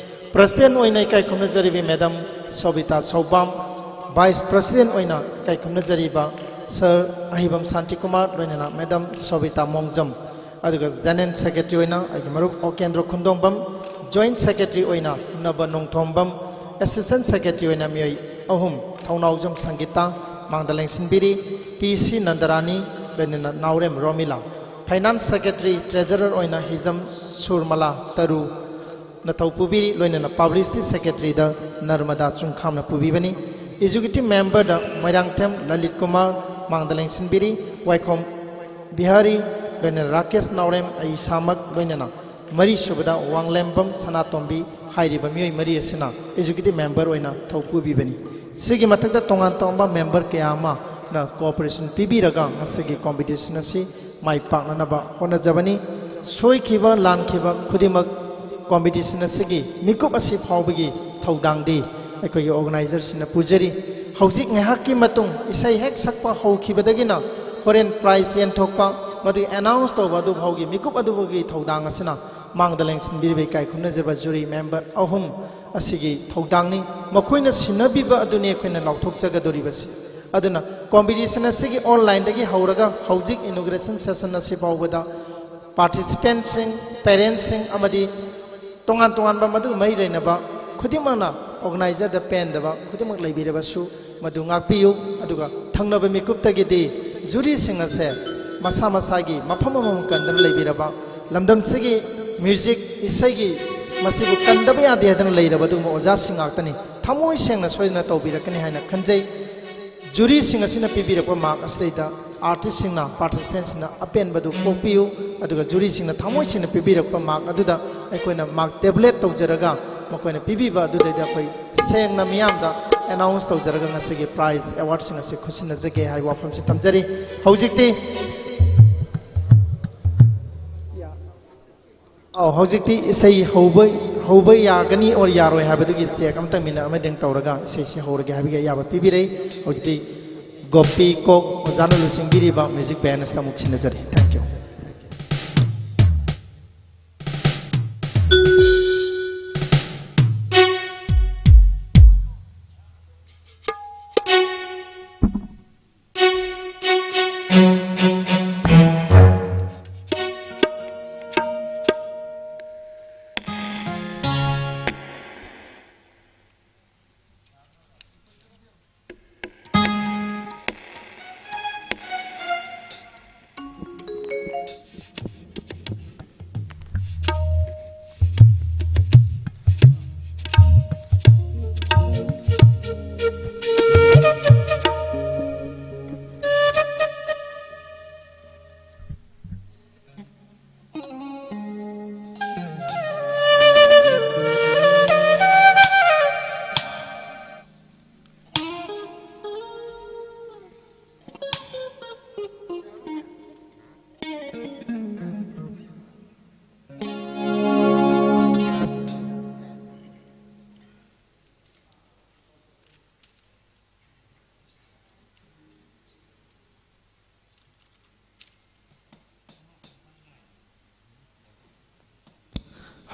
President ꯑꯣꯏꯅ ꯏꯀꯥꯏ ꯈꯨꯝꯅꯖꯔꯤꯕꯤ madam ꯁꯣꯕꯤꯇꯥ ꯁꯧꯕꯥꯝ, vice president ꯑꯣꯏꯅ ꯏꯀꯥꯏ ꯈꯨꯝꯅꯖꯔꯤꯕ sir ꯑꯍꯩꯕꯝ ꯁꯥꯟꯇꯤꯀꯨꯃꯥꯔ, ꯂꯣꯏꯅꯅ madam ꯁꯣꯕꯤꯇꯥ ꯃꯣꯡꯖꯝ, ꯑꯗꯨꯒ general secretary ꯑꯣꯏꯅ ꯑꯩꯒꯤ ꯃꯔꯨꯞ ꯑꯣꯀꯦꯟꯗ꯭ꯔꯣ ꯈꯨꯟꯗꯣꯡꯕꯝ, joint secretary ꯑꯣꯏꯅ ꯅꯕ ꯅꯣꯡꯊꯣꯝꯕꯝ, assistant secretary ꯑꯣꯏꯅ ꯃꯤꯑꯣꯏ ꯑꯍꯨꯝ, ꯊꯧꯅꯥꯎꯖꯝ ꯁꯪꯒꯤꯇꯥ, ꯃꯥꯡꯗ ꯂꯦꯡꯁꯤꯟꯕꯤꯔꯤ, ꯄꯤ ꯁꯤ ꯅꯟꯗꯔꯥꯅꯤ, ꯂꯣꯏꯅꯅ ꯅꯥꯎꯔꯦꯝ ꯔꯣꯃꯤꯂꯥ꯫ Finance secretary, treasurer ꯑꯣꯏꯅ ꯍꯤꯖꯝ ꯁꯨꯔꯃꯂꯥ ꯇꯔꯨ ꯅ ꯊꯧ ꯄꯨꯕꯤꯔꯤ, ꯂꯣꯏꯅꯅ publicity secretary ꯗ ꯅꯔꯃꯗꯥ ꯆꯨꯡꯈꯥꯝꯅ ꯄꯨꯕꯤꯕꯅꯤ꯫ Executive member ꯗ ꯃꯣꯏꯔꯥꯡꯊꯦꯝ ꯂꯂꯤꯠ ꯀꯨꯃꯥꯔ, ꯃꯥꯡꯗ ꯂꯦꯡꯁꯤꯟꯕꯤꯔꯤ, ꯋꯥꯏꯈꯣꯝ ꯕꯤꯍꯥꯔꯤ, ꯂꯣꯏꯅꯅ ꯔꯥꯀꯦꯁ ꯅꯥꯎꯔꯦꯝ, ꯑꯩ ꯏꯁꯥꯃꯛ, ꯂꯣꯏꯅꯅ ꯃꯔꯤꯁꯨꯕꯗ ꯋꯥꯡꯂꯦꯝꯕꯝ ꯁꯅꯥꯇꯣꯝꯕꯤ ꯍꯥꯏꯔꯤꯕ ꯃꯤꯑꯣꯏ ꯃꯔꯤ ꯑꯁꯤꯅ executive member ꯑꯣꯏꯅ ꯊꯧ ꯄꯨꯕꯤꯕꯅꯤ꯫ ꯁꯤꯒꯤ ꯃꯊꯛꯇ ꯇꯣꯉꯥꯟ ꯇꯣꯉꯥꯟꯕ member ꯀꯌꯥ ꯑꯃꯅ cooperation ꯄꯤꯕꯤꯔꯒ ꯉꯁꯤꯒꯤ competition ꯑꯁꯤ ꯃꯥꯏ ꯄꯥꯛꯅꯅꯕ ꯍꯣꯠꯅꯖꯕꯅꯤ꯫ ꯁꯣꯏꯈꯤꯕ ꯂꯥꯟꯈꯤꯕ ꯈꯨꯗꯤꯡꯃꯛ competition ꯑꯁꯤꯒꯤ ꯃꯤꯀꯨꯞ ꯑꯁꯤ ꯐꯥꯎꯕꯒꯤ ꯊꯧꯗꯥꯡꯗꯤ ꯑꯩꯈꯣꯏꯒꯤ organizer ꯁꯤꯡꯅ ꯄꯨꯖꯔꯤ꯫ ꯍꯧꯖꯤꯛ ꯉꯥꯏꯍꯥꯛꯀꯤ ꯃꯇꯨꯡ ꯏꯁꯩ ꯍꯦꯛ ꯁꯛꯄ ꯍꯧꯈꯤꯕꯗꯒꯤꯅ ꯍꯣꯔꯦꯟ prize ꯌꯦꯟꯊꯣꯛꯄ, ꯃꯗꯨꯒꯤ announce ꯇꯧꯕ ꯑꯗꯨ ꯐꯥꯎꯒꯤ ꯃꯤꯀꯨꯞ ꯑꯗꯨ ꯐꯥꯎꯒꯤ ꯊꯧꯗꯥꯡ ꯑꯁꯤꯅ ꯃꯥꯡꯗ ꯂꯦꯡꯁꯤꯟꯕꯤꯔꯤꯕ ꯏꯀꯥꯏ ꯈꯨꯝꯅꯖꯕ jury member ꯑꯍꯨꯝ ꯑꯁꯤꯒꯤ ꯊꯧꯗꯥꯡꯅꯤ꯫ ꯃꯈꯣꯏꯅ ꯁꯤꯟꯅꯕꯤꯕ ꯑꯗꯨꯅꯤ ꯑꯩꯈꯣꯏꯅ ꯂꯥꯎꯊꯣꯛꯆꯒꯗꯧꯔꯤꯕꯁꯤ꯫ ꯑꯗꯨꯅ competition ꯑꯁꯤꯒꯤ online ꯗꯒꯤ ꯍꯧꯔꯒ ꯍꯧꯖꯤꯛ inauguration session ꯑꯁꯤ ꯐꯥꯎꯕꯗ participant ꯁꯤꯡ, parent ꯁꯤꯡ ꯑꯃꯗꯤ ꯇꯣꯉꯥꯟ ꯇꯣꯉꯥꯟꯕ ꯃꯗꯨ ꯃꯔꯤ ꯂꯩꯅꯕ ꯈꯨꯗꯤꯡꯃꯛꯅ organizer ꯗ ꯄꯦꯟꯗꯕ ꯈꯨꯗꯤꯡꯃꯛ ꯂꯩꯕꯤꯔꯕꯁꯨ ꯃꯗꯨ ꯉꯥꯛꯄꯤꯌꯨ꯫ ꯑꯗꯨꯒ ꯊꯪꯅꯕ ꯃꯤꯀꯨꯞꯇꯒꯤꯗꯤ jury ꯁꯤꯡ ꯑꯁꯦ ꯃꯁꯥ ꯃꯁꯥꯒꯤ ꯃꯐꯝ ꯑꯃꯃꯝ ꯀꯟꯗꯨꯅ ꯂꯩꯕꯤꯔꯕ, ꯂꯝꯗꯝꯁꯤꯒꯤ ꯃ꯭ꯌꯨꯖꯤꯛ ꯏꯁꯩꯒꯤ ꯃꯁꯤꯕꯨ ꯀꯟꯗꯕ ꯌꯥꯗꯦ ꯍꯥꯏꯗꯨꯅ ꯂꯩꯔꯕ ꯑꯗꯨꯒꯨꯝꯕ ꯑꯣꯖꯥꯁꯤꯡ ꯉꯥꯛꯇꯅꯤ꯫ ꯊꯃꯣꯏ ꯁꯦꯡꯅ ꯁꯣꯏꯗꯅ ꯇꯧꯕꯤꯔꯛꯀꯅꯤ ꯍꯥꯏꯅ ꯈꯟꯖꯩ꯫ ꯖꯨꯔꯤꯁꯤꯡ ꯑꯁꯤꯅ ꯄꯤꯕꯤꯔꯛꯄ ꯃꯥꯔꯛ ꯑꯁꯤꯗꯩꯗ ꯑꯥꯔꯇꯤꯁꯁꯤꯡꯅ, ꯄꯥꯔꯇꯤꯁꯤꯄꯦꯟꯁꯤꯡꯅ ꯑꯄꯦꯟꯕꯗꯨ ꯄꯣꯛꯄꯤꯌꯨ, ꯑꯗꯨꯒ ꯖꯨꯔꯤꯁꯤꯡꯅ ꯊꯃꯣꯏ ꯁꯦꯡꯅ ꯄꯤꯕꯤꯔꯛꯄ ꯃꯥꯔꯛ ꯑꯗꯨꯗ ꯑꯩꯈꯣꯏꯅ ꯃꯥꯔꯛ ꯇꯦꯕꯨꯂꯦꯠ ꯇꯧꯖꯔꯒ ꯃꯈꯣꯏꯅ ꯄꯤꯕꯤꯕ ꯑꯗꯨꯗꯩꯗ ꯑꯩꯈꯣꯏ ꯁꯦꯡꯅ ꯃꯤꯌꯥꯝꯗ ꯑꯦꯅꯥꯎꯟꯁ ꯇꯧꯖꯔꯒ ꯉꯁꯤꯒꯤ ꯄ꯭ꯔꯥꯏꯖ ꯑꯦꯋꯥꯔꯗꯁꯤꯡ ꯑꯁꯤ ꯈꯨꯠꯁꯤꯟꯅꯖꯒꯦ ꯍꯥꯏꯕ ꯋꯥꯐꯝꯁꯤ ꯊꯝꯖꯔꯤ꯫ ꯍꯧꯖꯤꯛꯇꯤ ꯑꯧ, ꯍꯧꯖꯤꯛꯇꯤ ꯏꯁꯩ ꯍꯧꯕ, ꯍꯧꯕ ꯌꯥꯒꯅꯤ ꯑꯣꯔ ꯌꯥꯔꯣꯏ ꯍꯥꯏꯕꯗꯨꯒꯤ ꯆꯦꯛ ꯑꯃꯇꯪ ꯃꯤꯅꯠ ꯑꯃꯗꯪ ꯇꯧꯔꯒ ꯏꯁꯩꯁꯤ ꯍꯧꯔꯒꯦ ꯍꯥꯏꯕꯒꯤ ꯑꯌꯥꯕ ꯄꯤꯕꯤꯔꯛꯏ꯫ ꯍꯧꯖꯤꯛꯇꯤ ꯒꯣꯄꯤ ꯀꯣꯛ ꯑꯣꯖꯥꯅ ꯂꯨꯆꯤꯡꯕꯤꯔꯤꯕ ꯃ꯭ꯌꯨꯖꯤꯛ ꯕꯦꯟ ꯑꯁꯤꯗ ꯑꯃꯨꯛ ꯁꯤꯟꯅꯖꯔꯤ꯫ Thank you꯫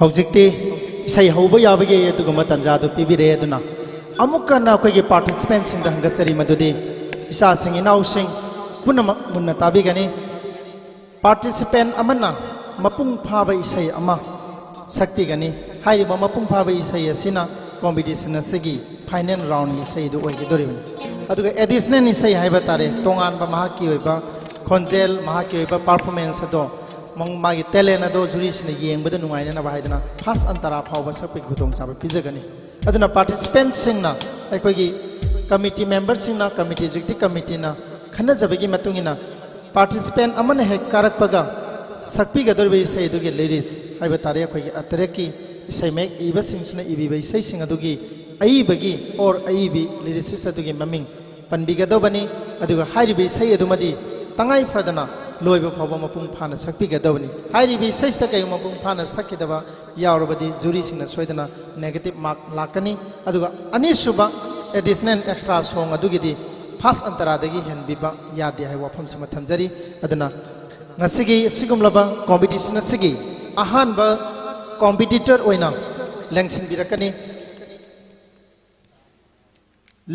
ꯍꯧꯖꯤꯛꯇꯤ ꯏꯁꯩ ꯍꯧꯕ ꯌꯥꯕꯒꯤ ꯑꯗꯨꯒꯨꯝꯕ ꯇꯥꯟꯖꯥꯗꯨ ꯄꯤꯕꯤꯔꯦ꯫ ꯑꯗꯨꯅ ꯑꯃꯨꯛ ꯍꯟꯅ ꯑꯩꯈꯣꯏꯒꯤ ꯄꯥꯔꯇꯤꯁꯤꯄꯦꯟꯁꯤꯡꯗ ꯍꯪꯒꯠꯆꯔꯤ ꯃꯗꯨꯗꯤ ꯏꯆꯥꯁꯤꯡ ꯏꯅꯥꯎꯁꯤꯡ ꯄꯨꯝꯅꯃꯛ ꯃꯨꯟꯅ ꯇꯥꯕꯤꯒꯅꯤ꯫ ꯄꯥꯔꯇꯤꯁꯤꯄꯦꯟ ꯑꯃꯅ ꯃꯄꯨꯡ ꯐꯥꯕ ꯏꯁꯩ ꯑꯃ ꯁꯛꯄꯤꯒꯅꯤ꯫ ꯍꯥꯏꯔꯤꯕ ꯃꯄꯨꯡ ꯐꯥꯕ ꯏꯁꯩ ꯑꯁꯤꯅ ꯀꯣꯝꯄꯤꯇꯤꯁꯟ ꯑꯁꯤꯒꯤ ꯐꯥꯏꯅꯦꯜ ꯔꯥꯎꯟꯒꯤ ꯏꯁꯩꯗꯨ ꯑꯣꯏꯒꯗꯧꯔꯤꯕꯅꯤ꯫ ꯑꯗꯨꯒ ꯑꯦꯗꯤꯁꯅꯦꯜ ꯏꯁꯩ ꯍꯥꯏꯕ ꯇꯥꯔꯦ, ꯇꯣꯉꯥꯟꯕ ꯃꯍꯥꯛꯀꯤ ꯑꯣꯏꯕ ꯈꯣꯟꯖꯦꯜ, ꯃꯍꯥꯛꯀꯤ ꯑꯣꯏꯕ performance ꯑꯗꯣ, ꯃꯥꯒꯤ talent ꯑꯗꯣ ꯖꯨꯔꯤꯁꯤꯅ ꯌꯦꯡꯕꯗ ꯅꯨꯡꯉꯥꯏꯅꯅꯕ ꯍꯥꯏꯗꯅ first ꯑꯟꯇꯔꯥ ꯐꯥꯎꯕ ꯁꯛꯄꯒꯤ ꯈꯨꯗꯣꯡꯆꯥꯕ ꯄꯤꯖꯒꯅꯤ꯫ ꯑꯗꯨꯅ participantꯁꯤꯡꯅ, ꯑꯩꯈꯣꯏꯒꯤ committee memberꯁꯤꯡꯅ, committee, executive committeeꯅ ꯈꯟꯅꯖꯕꯒꯤ ꯃꯇꯨꯡ ꯏꯟꯅ participant ꯑꯃꯅ ꯍꯦꯛ ꯀꯥꯔꯛꯄꯒ ꯁꯛꯄꯤꯒꯗꯧꯔꯤꯕ ꯏꯁꯩ ꯑꯗꯨꯒꯤ lyrics ꯍꯥꯏꯕ ꯇꯥꯔꯦ, ꯑꯩꯈꯣꯏꯒꯤ ꯑꯇꯔꯦꯛꯀꯤ ꯏꯁꯩ ꯃꯌꯦꯛ ꯏꯕꯁꯤꯡꯁꯤꯅ ꯏꯕꯤꯕ ꯏꯁꯩꯁꯤꯡ ꯑꯗꯨꯒꯤ ꯑꯏꯕꯒꯤ or ꯑꯏꯕꯤ lyricist ꯑꯗꯨꯒꯤ ꯃꯃꯤꯡ ꯄꯟꯕꯤꯒꯗꯧꯕꯅꯤ꯫ ꯑꯗꯨꯒ ꯍꯥꯏꯔꯤꯕ ꯏꯁꯩ ꯑꯗꯨꯃꯗꯤ ꯇꯉꯥꯏ ꯐꯗꯅ ꯂꯣꯏꯕ ꯐꯥꯎꯕ ꯃꯄꯨꯡ ꯐꯥꯅ ꯁꯛꯄꯤꯒꯗꯧꯕꯅꯤ꯫ ꯍꯥꯏꯔꯤꯕ ꯏꯁꯩꯁꯤꯗ ꯀꯩꯒꯨꯝꯕ ꯃꯄꯨꯡ ꯐꯥꯅ ꯁꯛꯈꯤꯗꯕ ꯌꯥꯎꯔꯕꯗꯤ ꯖꯨꯔꯤꯁꯤꯡꯅ ꯁꯣꯏꯗꯅ negative mark ꯂꯥꯛꯀꯅꯤ꯫ ꯑꯗꯨꯒ ꯑꯅꯤꯁꯨꯕ additional extra song ꯑꯗꯨꯒꯤꯗꯤ first ꯑꯟꯇꯔꯥꯗꯒꯤ ꯍꯦꯟꯕꯤꯕ ꯌꯥꯗꯦ ꯍꯥꯏꯕ ꯋꯥꯐꯝꯁꯤꯃ ꯊꯝꯖꯔꯤ꯫ ꯑꯗꯨꯅ ꯉꯁꯤꯒꯤ ꯑꯁꯤꯒꯨꯝꯂꯕ competition ꯑꯁꯤꯒꯤ ꯑꯍꯥꯟꯕ competitor ꯑꯣꯏꯅ ꯂꯦꯡꯁꯤꯟꯕꯤꯔꯛꯀꯅꯤ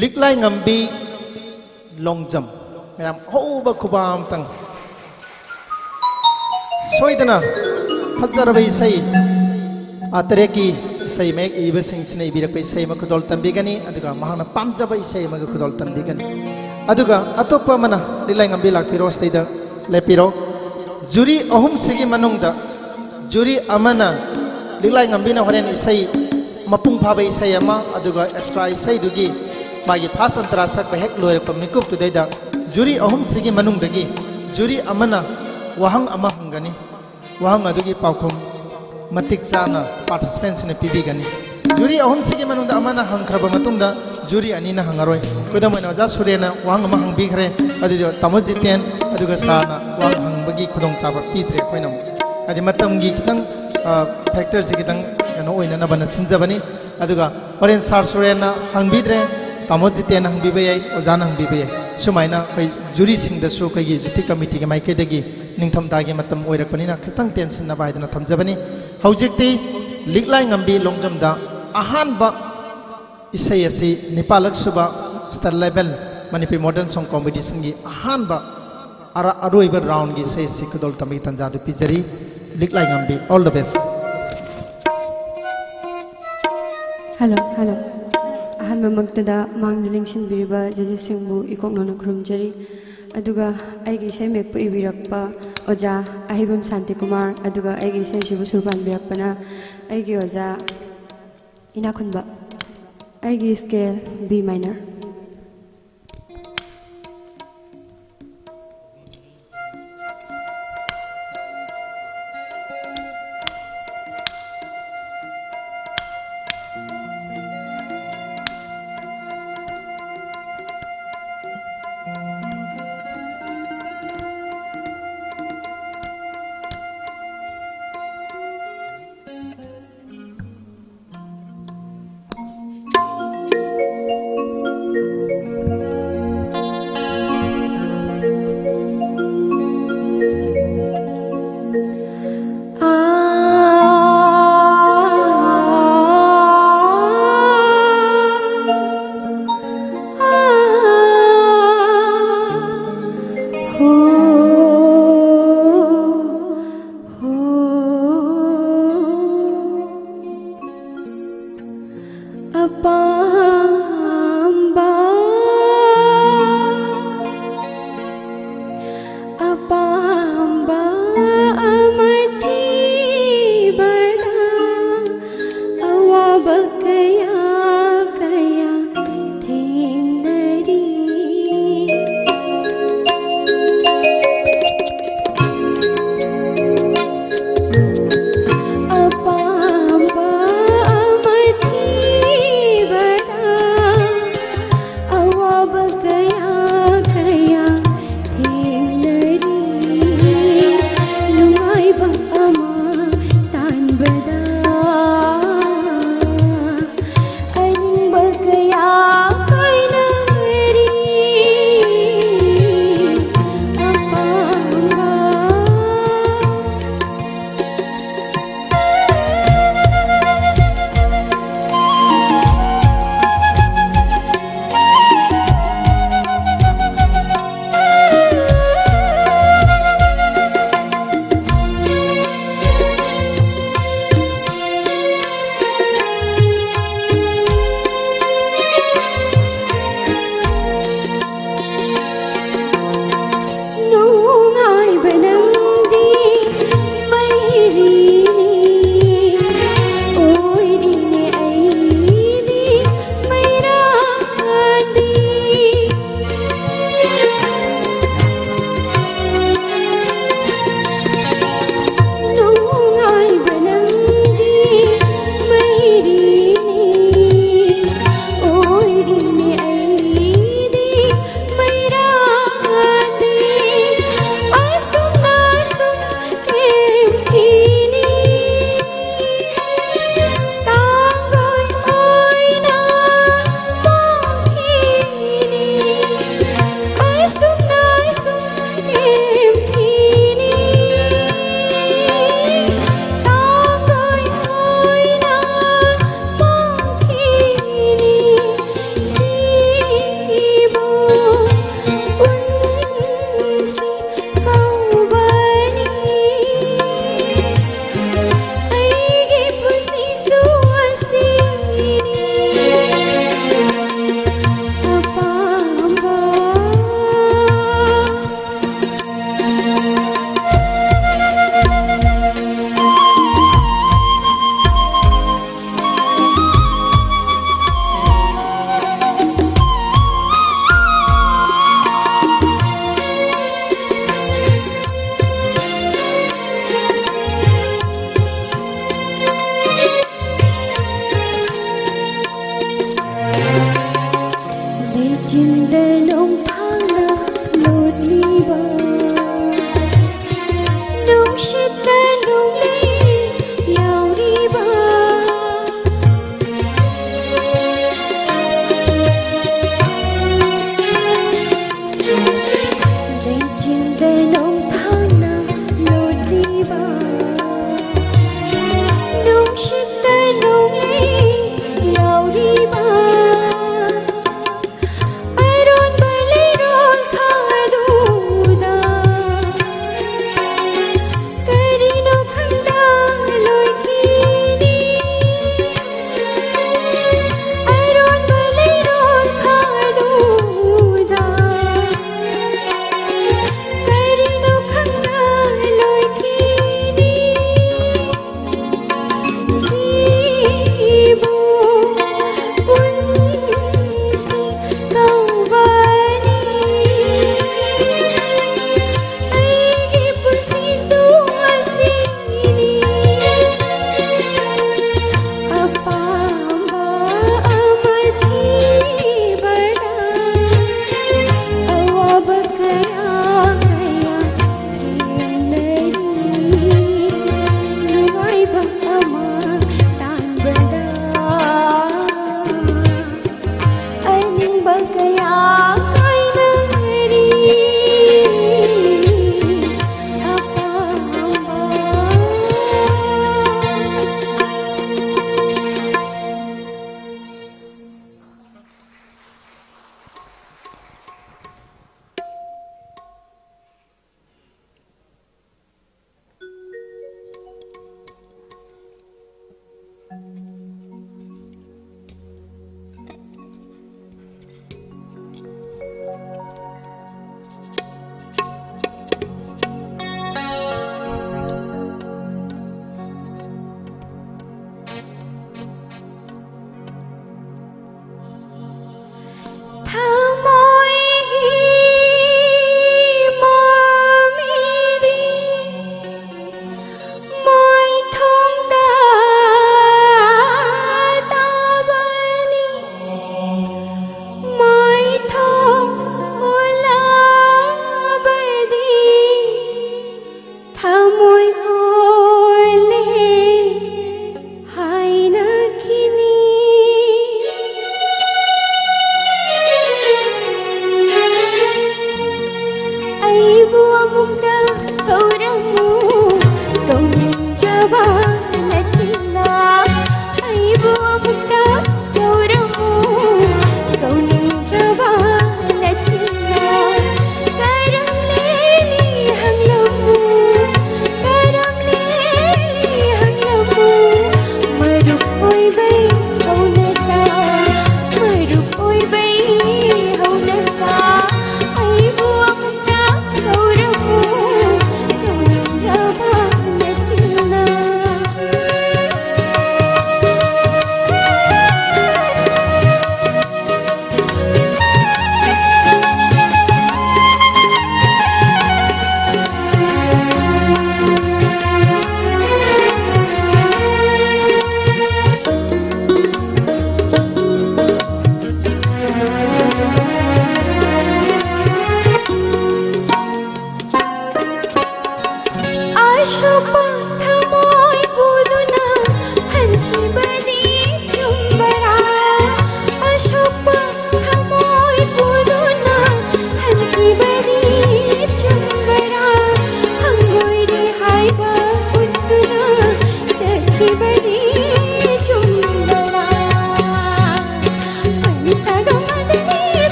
ꯂꯤꯛꯂꯥꯏ ꯉꯝꯕꯤ ꯂꯣꯡꯖꯝ꯫ ꯃꯌꯥꯝ ꯍꯧꯕ ꯈꯨꯕꯥꯝ ꯑꯝꯇꯪ꯫ ꯁꯣꯏꯗꯅ ꯐꯖꯔꯕ ꯏꯁꯩ, ꯑꯥ, ꯇꯔꯦꯠꯀꯤ ꯏꯁꯩ ꯃꯌꯦꯛ ꯏꯕꯁꯤꯡꯁꯤꯅ ꯏꯕꯤꯔꯛꯄ ꯏꯁꯩ ꯑꯃ ꯈꯨꯗꯣꯜ ꯇꯝꯕꯤꯒꯅꯤ, ꯑꯗꯨꯒ ꯃꯍꯥꯛꯅ ꯄꯥꯝꯖꯕ ꯏꯁꯩ ꯑꯃꯒ ꯈꯨꯗꯣꯜ ꯇꯝꯕꯤꯒꯅꯤ꯫ ꯑꯗꯨꯒ ꯑꯇꯣꯞꯄ ꯑꯃꯅ, ꯂꯤꯛꯂꯥꯏ ꯉꯝꯕꯤ ꯂꯥꯛꯄꯤꯔꯣ, ꯁꯤꯗꯩꯗ ꯂꯦꯞꯄꯤꯔꯣ꯫ ꯖꯨꯔꯤ ꯑꯍꯨꯝꯁꯤꯒꯤ ꯃꯅꯨꯡꯗ ꯖꯨꯔꯤ ꯑꯃꯅ, ꯂꯤꯛꯂꯥꯏ ꯉꯝꯕꯤꯅ ꯍꯣꯔꯦꯟ ꯏꯁꯩ, ꯃꯄꯨꯡ ꯐꯥꯕ ꯏꯁꯩ ꯑꯃ, ꯑꯗꯨꯒ extra ꯏꯁꯩꯗꯨꯒꯤ ꯃꯥꯒꯤ first ꯑꯟꯇꯔꯥ ꯁꯛꯄ ꯍꯦꯛ ꯂꯣꯏꯔꯛꯄ ꯃꯤꯀꯨꯞꯇꯨꯗꯩꯗ ꯖꯨꯔꯤ ꯑꯍꯨꯝꯁꯤꯒꯤ ꯃꯅꯨꯡꯗꯒꯤ ꯖꯨꯔꯤ ꯑꯃꯅ ꯋꯥꯍꯪ ꯑꯃ ꯍꯪꯒꯅꯤ꯫ ꯋꯥꯍꯪ ꯑꯗꯨꯒꯤ ꯄꯥꯎꯈꯨꯝ ꯃꯇꯤꯛ ꯆꯥꯅ participantꯁꯤꯡꯅ ꯄꯤꯕꯤꯒꯅꯤ꯫ ꯖꯨꯔꯤ ꯑꯍꯨꯝꯁꯤꯒꯤ ꯃꯅꯨꯡꯗ ꯑꯃꯅ ꯍꯪꯈ꯭ꯔꯕ ꯃꯇꯨꯡꯗ ꯖꯨꯔꯤ ꯑꯅꯤꯅ ꯍꯪꯉꯔꯣꯏ꯫ ꯈꯨꯗꯝ ꯑꯣꯏꯅ ꯑꯣꯖꯥ ꯁꯨꯔꯦꯟꯅ ꯋꯥꯍꯪ ꯑꯃ ꯍꯪꯕꯤꯈ꯭ꯔꯦ, ꯑꯗꯨꯗꯣ ꯇꯥꯃꯣ ꯖꯤꯇꯦꯟ ꯑꯗꯨꯒ ꯁꯥꯔꯅ ꯋꯥꯍꯪ ꯍꯪꯕꯒꯤ ꯈꯨꯗꯣꯡꯆꯥꯕ ꯄꯤꯗ꯭ꯔꯦ ꯑꯩꯈꯣꯏꯅ ꯑꯃꯨꯛ꯫ ꯍꯥꯏꯗꯤ ꯃꯇꯝꯒꯤ ꯈꯤꯇꯪ, ꯑ, factorꯁꯤ ꯈꯤꯇꯪ ꯀꯩꯅꯣ ꯑꯣꯏꯅꯅꯕꯅ ꯁꯤꯟꯖꯕꯅꯤ꯫ ꯑꯗꯨꯒ ꯍꯣꯔꯦꯟ ꯁꯥꯔ ꯁꯨꯔꯦꯟꯅ ꯍꯪꯕꯤꯗ꯭ꯔꯦ, ꯇꯥꯃꯣ ꯖꯤꯇꯦꯟꯅ ꯍꯪꯕꯤꯕ ꯌꯥꯏ, ꯑꯣꯖꯥꯅ ꯍꯪꯕꯤꯕ ꯌꯥꯏ꯫ ꯁꯨꯃꯥꯏꯅ ꯑꯩꯈꯣꯏ ꯖꯨꯔꯤꯁꯤꯡꯗꯁꯨ, ꯑꯩꯈꯣꯏꯒꯤ executive committeeꯒꯤ ꯃꯥꯏꯀꯩꯗꯒꯤ ꯅꯤꯡꯊꯝꯊꯥꯒꯤ ꯃꯇꯝ ꯑꯣꯏꯔꯛꯄꯅꯤꯅ ꯈꯤꯇꯪ ꯇꯦꯟꯁꯤꯟꯅꯕ ꯍꯥꯏꯗꯅ ꯊꯝꯖꯕꯅꯤ꯫ ꯍꯧꯖꯤꯛꯇꯤ ꯂꯤꯛꯂꯥꯏ ꯉꯝꯕꯤ ꯂꯣꯡꯖꯝꯗ ꯑꯍꯥꯟꯕ ꯏꯁꯩ ꯑꯁꯤ ꯅꯤꯄꯥꯜꯂꯛ ꯁꯨꯕ state level Manipur Modern Song Competitionꯒꯤ ꯑꯍꯥꯟꯕ ꯑꯔ-, ꯑꯔꯣꯏꯕ roundꯒꯤ ꯏꯁꯩ ꯑꯁꯤ ꯈꯨꯗꯣꯜ ꯇꯝꯕꯒꯤ ꯇꯥꯟꯖꯥꯗꯨ ꯄꯤꯖꯔꯤ꯫ ꯂꯤꯛꯂꯥꯏ ꯉꯝꯕꯤ, all the best꯫ Hello, hello. ꯑꯍꯥꯟꯕꯃꯛꯇꯗ ꯃꯥꯡꯗ ꯂꯦꯡꯁꯤꯟꯕꯤꯔꯤꯕ judgesꯁꯤꯡꯕꯨ ꯏꯀꯣꯛ ꯅꯧꯅ ꯈꯨꯔꯨꯝꯖꯔꯤ꯫ ꯑꯗꯨꯒ ꯑꯩꯒꯤ ꯏꯁꯩ ꯃꯌꯦꯛꯄꯨ ꯏꯕꯤꯔꯛꯄ ꯑꯣꯖꯥ ꯑꯍꯩꯕꯝ ꯁꯥꯟꯇꯤꯀꯨꯃꯥꯔ, ꯑꯗꯨꯒ ꯑꯩꯒꯤ ꯏꯁꯩꯁꯤꯕꯨ ꯁꯨꯔ ꯄꯥꯟꯕꯤꯔꯛꯄꯅ ꯑꯩꯒꯤ ꯑꯣꯖꯥ ꯏꯅꯥꯈꯨꯟꯕ꯫ ꯑꯩꯒꯤ scale B minor꯫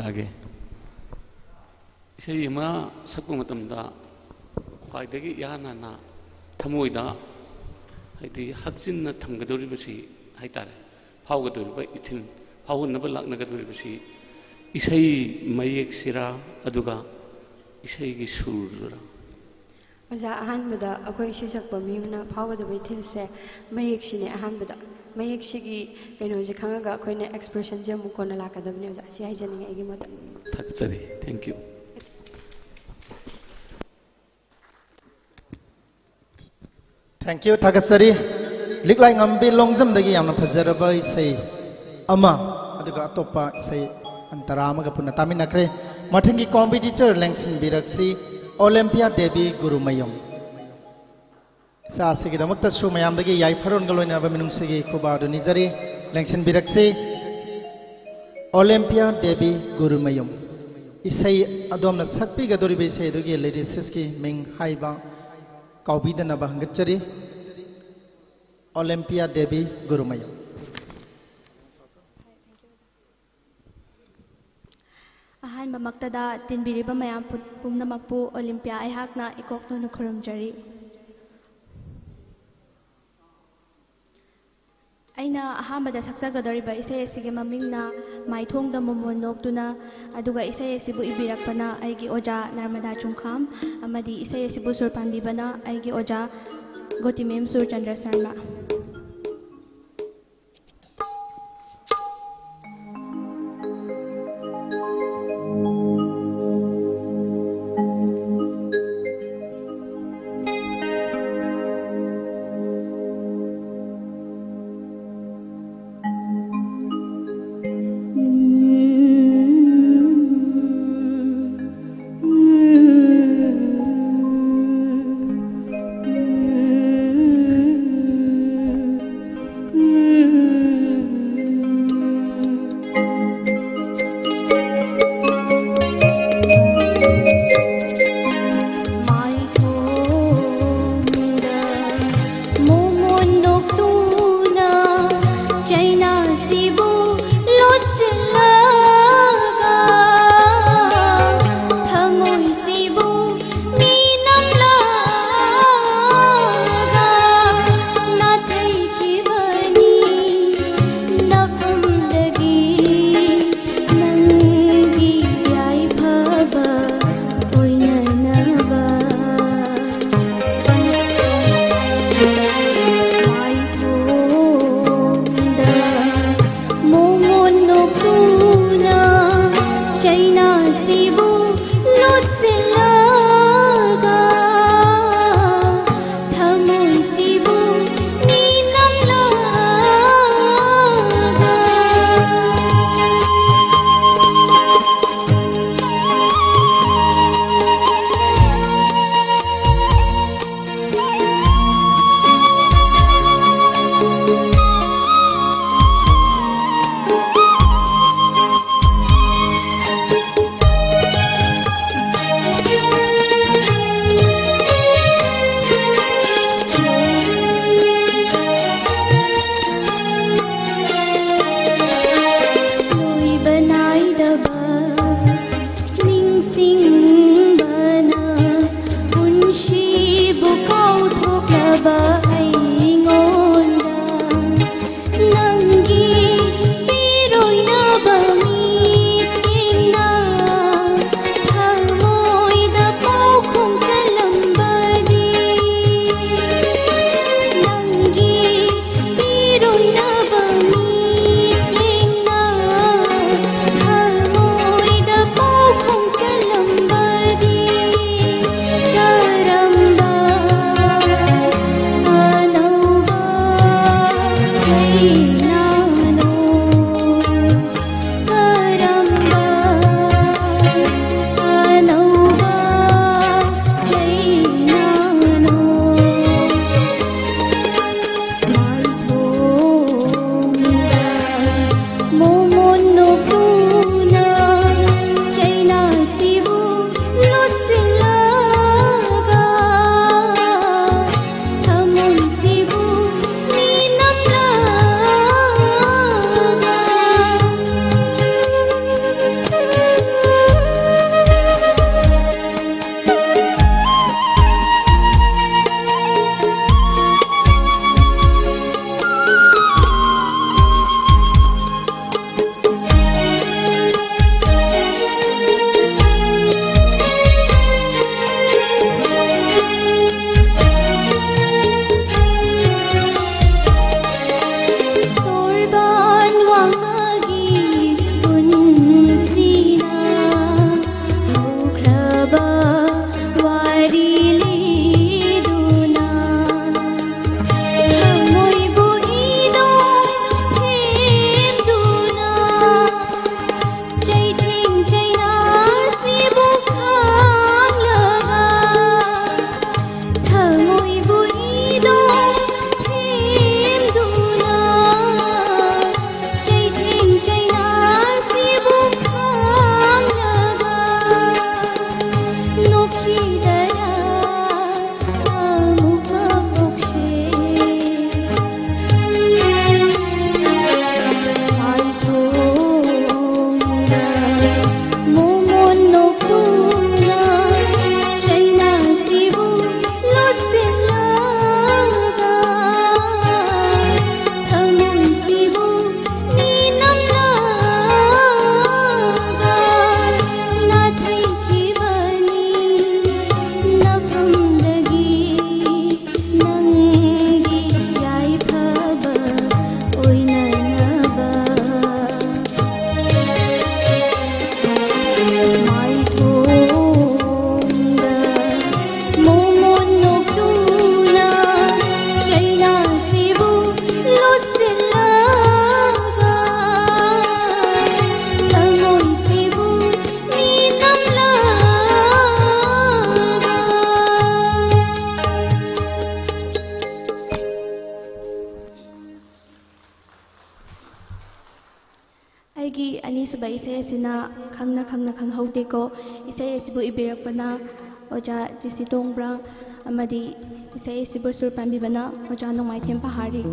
ꯂꯥꯛꯑꯒꯦ꯫ ꯏꯁꯩ ꯑꯃ ꯁꯛꯄ ꯃꯇꯝꯗ ꯈ꯭ꯋꯥꯏꯗꯒꯤ ꯏꯍꯥꯟ ꯍꯥꯟꯅ ꯊꯃꯣꯏꯗ, ꯍꯥꯏꯗꯤ, ꯍꯛꯆꯤꯟꯅ ꯊꯝꯒꯗꯧꯔꯤꯕꯁꯤ ꯍꯥꯏꯇꯥꯔꯦ, ꯐꯥꯎꯒꯗꯧꯔꯤꯕ ꯏꯊꯤꯜ, ꯐꯥꯎꯍꯟꯅꯕ ꯂꯥꯛꯅꯒꯗꯧꯔꯤꯕꯁꯤ ꯏꯁꯩ ꯃꯌꯦꯛꯁꯤꯔꯥ, ꯑꯗꯨꯒ ꯏꯁꯩꯒꯤ ꯁꯨꯔꯗꯨꯔꯥ? ꯑꯣꯖꯥ, ꯑꯍꯥꯟꯕꯗ ꯑꯩꯈꯣꯏ ꯏꯁꯩ ꯁꯛꯄ ꯃꯤ ꯑꯃꯅ ꯐꯥꯎꯒꯗꯕ ꯏꯊꯤꯜꯁꯦ ꯃꯌꯦꯛꯁꯤꯅꯦ꯫ ꯑꯍꯥꯟꯕꯗ ꯃꯌꯦꯛꯁꯤꯒꯤ ꯀꯩꯅꯣꯁꯦ ꯈꯪꯉꯒ ꯑꯩꯈꯣꯏꯅ ꯑꯦꯛꯁꯄ꯭ꯔꯦꯁꯟꯁꯦ ꯑꯃꯨꯛ ꯀꯣꯟꯅ ꯂꯥꯛꯀꯗꯕꯅꯦ ꯑꯣꯖꯥ꯫ ꯁꯤ ꯍꯥꯏꯖꯅꯤꯡꯉꯦ ꯑꯩꯒꯤ ꯃꯣꯠꯇ꯫ ꯊꯥꯒꯠꯆꯔꯤ꯫ Thank you꯫ Thank you, ꯊꯥꯒꯠꯆꯔꯤ꯫ ꯂꯤꯛꯂꯥꯏ ꯉꯝꯕꯤ ꯂꯣꯡꯖꯝꯗꯒꯤ ꯌꯥꯝꯅ ꯐꯖꯔꯕ ꯏꯁꯩ ꯑꯃ, ꯑꯗꯨꯒ ꯑꯇꯣꯞꯄ ꯏꯁꯩ ꯑꯟꯇꯔꯥ ꯑꯃꯒ ꯄꯨꯟꯅ ꯇꯥꯃꯤꯟꯅꯈ꯭ꯔꯦ꯫ ꯃꯊꯪꯒꯤ ꯀꯣꯝꯄꯤꯇꯤꯇꯔ ꯂꯦꯡꯁꯤꯟꯕꯤꯔꯛꯁꯤ ꯑꯣꯂꯦꯝꯄꯤꯌꯥ ꯗꯦꯕꯤ ꯒꯨꯔꯨꯃꯌꯨꯝ꯫ ꯏꯆꯥ ꯑꯁꯤꯒꯤꯗꯃꯛꯇꯁꯨ ꯃꯌꯥꯝꯗꯒꯤ ꯌꯥꯏꯐꯔꯣꯟꯒ ꯂꯣꯏꯅꯔꯕ ꯃꯤꯅꯨꯡꯁꯤꯒꯤ ꯈꯨꯕꯥꯛ ꯑꯗꯨ ꯅꯤꯖꯔꯤ꯫ ꯂꯦꯡꯁꯤꯟꯕꯤꯔꯛꯁꯤ ꯑꯣꯂꯦꯝꯄꯤꯌꯥ ꯗꯦꯕꯤ ꯒꯨꯔꯨꯃꯌꯨꯝ꯫ ꯏꯁꯩ ꯑꯗꯣꯝꯅ ꯁꯛꯄꯤꯒꯗꯧꯔꯤꯕ ꯏꯁꯩ ꯑꯗꯨꯒꯤ ꯂꯤꯔꯤꯁꯤꯁꯀꯤ ꯃꯤꯡ ꯍꯥꯏꯕ ꯀꯥꯎꯕꯤꯗꯅꯕ ꯍꯪꯒꯠꯆꯔꯤ꯫ ꯑꯣꯂꯦꯝꯄꯤꯌꯥ ꯗꯦꯕꯤ ꯒꯨꯔꯨꯃꯌꯨꯝ꯫ ꯑꯍꯥꯟꯕꯃꯛꯇꯗ ꯇꯤꯟꯕꯤꯔꯤꯕ ꯃꯌꯥꯝ ꯄꯨ-, ꯄꯨꯝꯅꯃꯛꯄꯨ ꯑꯣꯂꯤꯝꯄꯤꯌꯥ ꯑꯩꯍꯥꯛꯅ ꯏꯀꯣꯛ ꯊꯣꯡꯅ ꯈꯨꯔꯨꯝꯖꯔꯤ꯫ ꯑꯩꯅ ꯑꯍꯥꯟꯕꯗ ꯁꯛꯆꯒꯗꯧꯔꯤꯕ ꯏꯁꯩ ꯑꯁꯤꯒꯤ ꯃꯃꯤꯡꯅ ꯃꯥꯏꯊꯣꯡꯗ ꯃꯣꯃꯣꯟ ꯅꯣꯛꯇꯨꯅ, ꯑꯗꯨꯒ ꯏꯁꯩ ꯑꯁꯤꯕꯨ ꯏꯕꯤꯔꯛꯄꯅ ꯑꯩꯒꯤ ꯑꯣꯖꯥ ꯅꯔꯃꯗꯥ ꯆꯨꯡꯈꯥꯝ, ꯑꯃꯗꯤ ꯏꯁꯩ ꯑꯁꯤꯕꯨ ꯁꯨꯔ ꯄꯥꯟꯕꯤꯕꯅ ꯑꯩꯒꯤ ꯑꯣꯖꯥ ꯒꯣꯇꯤꯃꯦꯝ ꯁꯨꯔꯆꯟꯗ꯭ꯔ ꯁꯔꯃ꯫ ꯒꯤ ꯑꯅꯤꯁꯨꯕ ꯏꯁꯩ ꯑꯁꯤꯅ ꯈꯪꯅ ꯈꯪꯅ ꯈꯪꯍꯧꯗꯦꯀꯣ꯫ ꯏꯁꯩ ꯑꯁꯤꯕꯨ ꯏꯕꯤꯔꯛꯄꯅ ꯑꯣꯖꯥ ꯖꯤ ꯁꯤ ꯇꯣꯡꯕ꯭ꯔꯥ ꯑꯃꯗꯤ ꯏꯁꯩ ꯑꯁꯤꯕꯨ ꯁꯨꯔ ꯄꯥꯟꯕꯤꯕꯅ ꯑꯣꯖꯥ ꯅꯣꯡꯃꯥꯏꯊꯦꯝ ꯄꯍꯥꯔꯤ꯫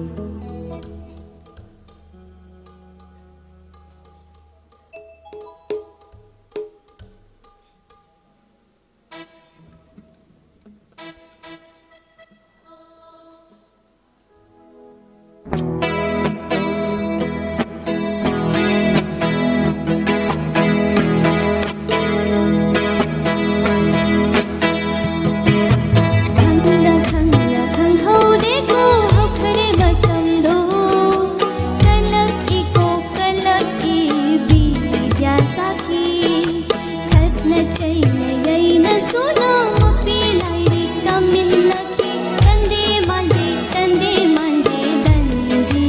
ꯈꯪꯅ ꯈꯪꯅ ꯈꯪꯍꯧꯗꯦꯀꯣ ꯍꯧꯈ꯭ꯔꯦ ꯃꯇꯝꯗꯣ꯫ ꯀꯜꯂꯛꯏꯀꯣ ꯀꯜꯂꯛꯏ ꯕꯤꯗ꯭ꯌꯥ ꯁꯥꯈꯤ꯫ ꯈꯠꯅ ꯆꯩꯅ ꯌꯩꯅꯁꯨꯅ ꯃꯄꯤ ꯂꯥꯏꯔꯤꯛ ꯇꯝꯃꯤꯟꯅꯈꯤ꯫ ꯇꯟꯗꯦ ꯃꯥꯟꯗꯦ ꯇꯟꯗꯦ ꯃꯥꯟꯗꯦ ꯗꯟꯗꯤ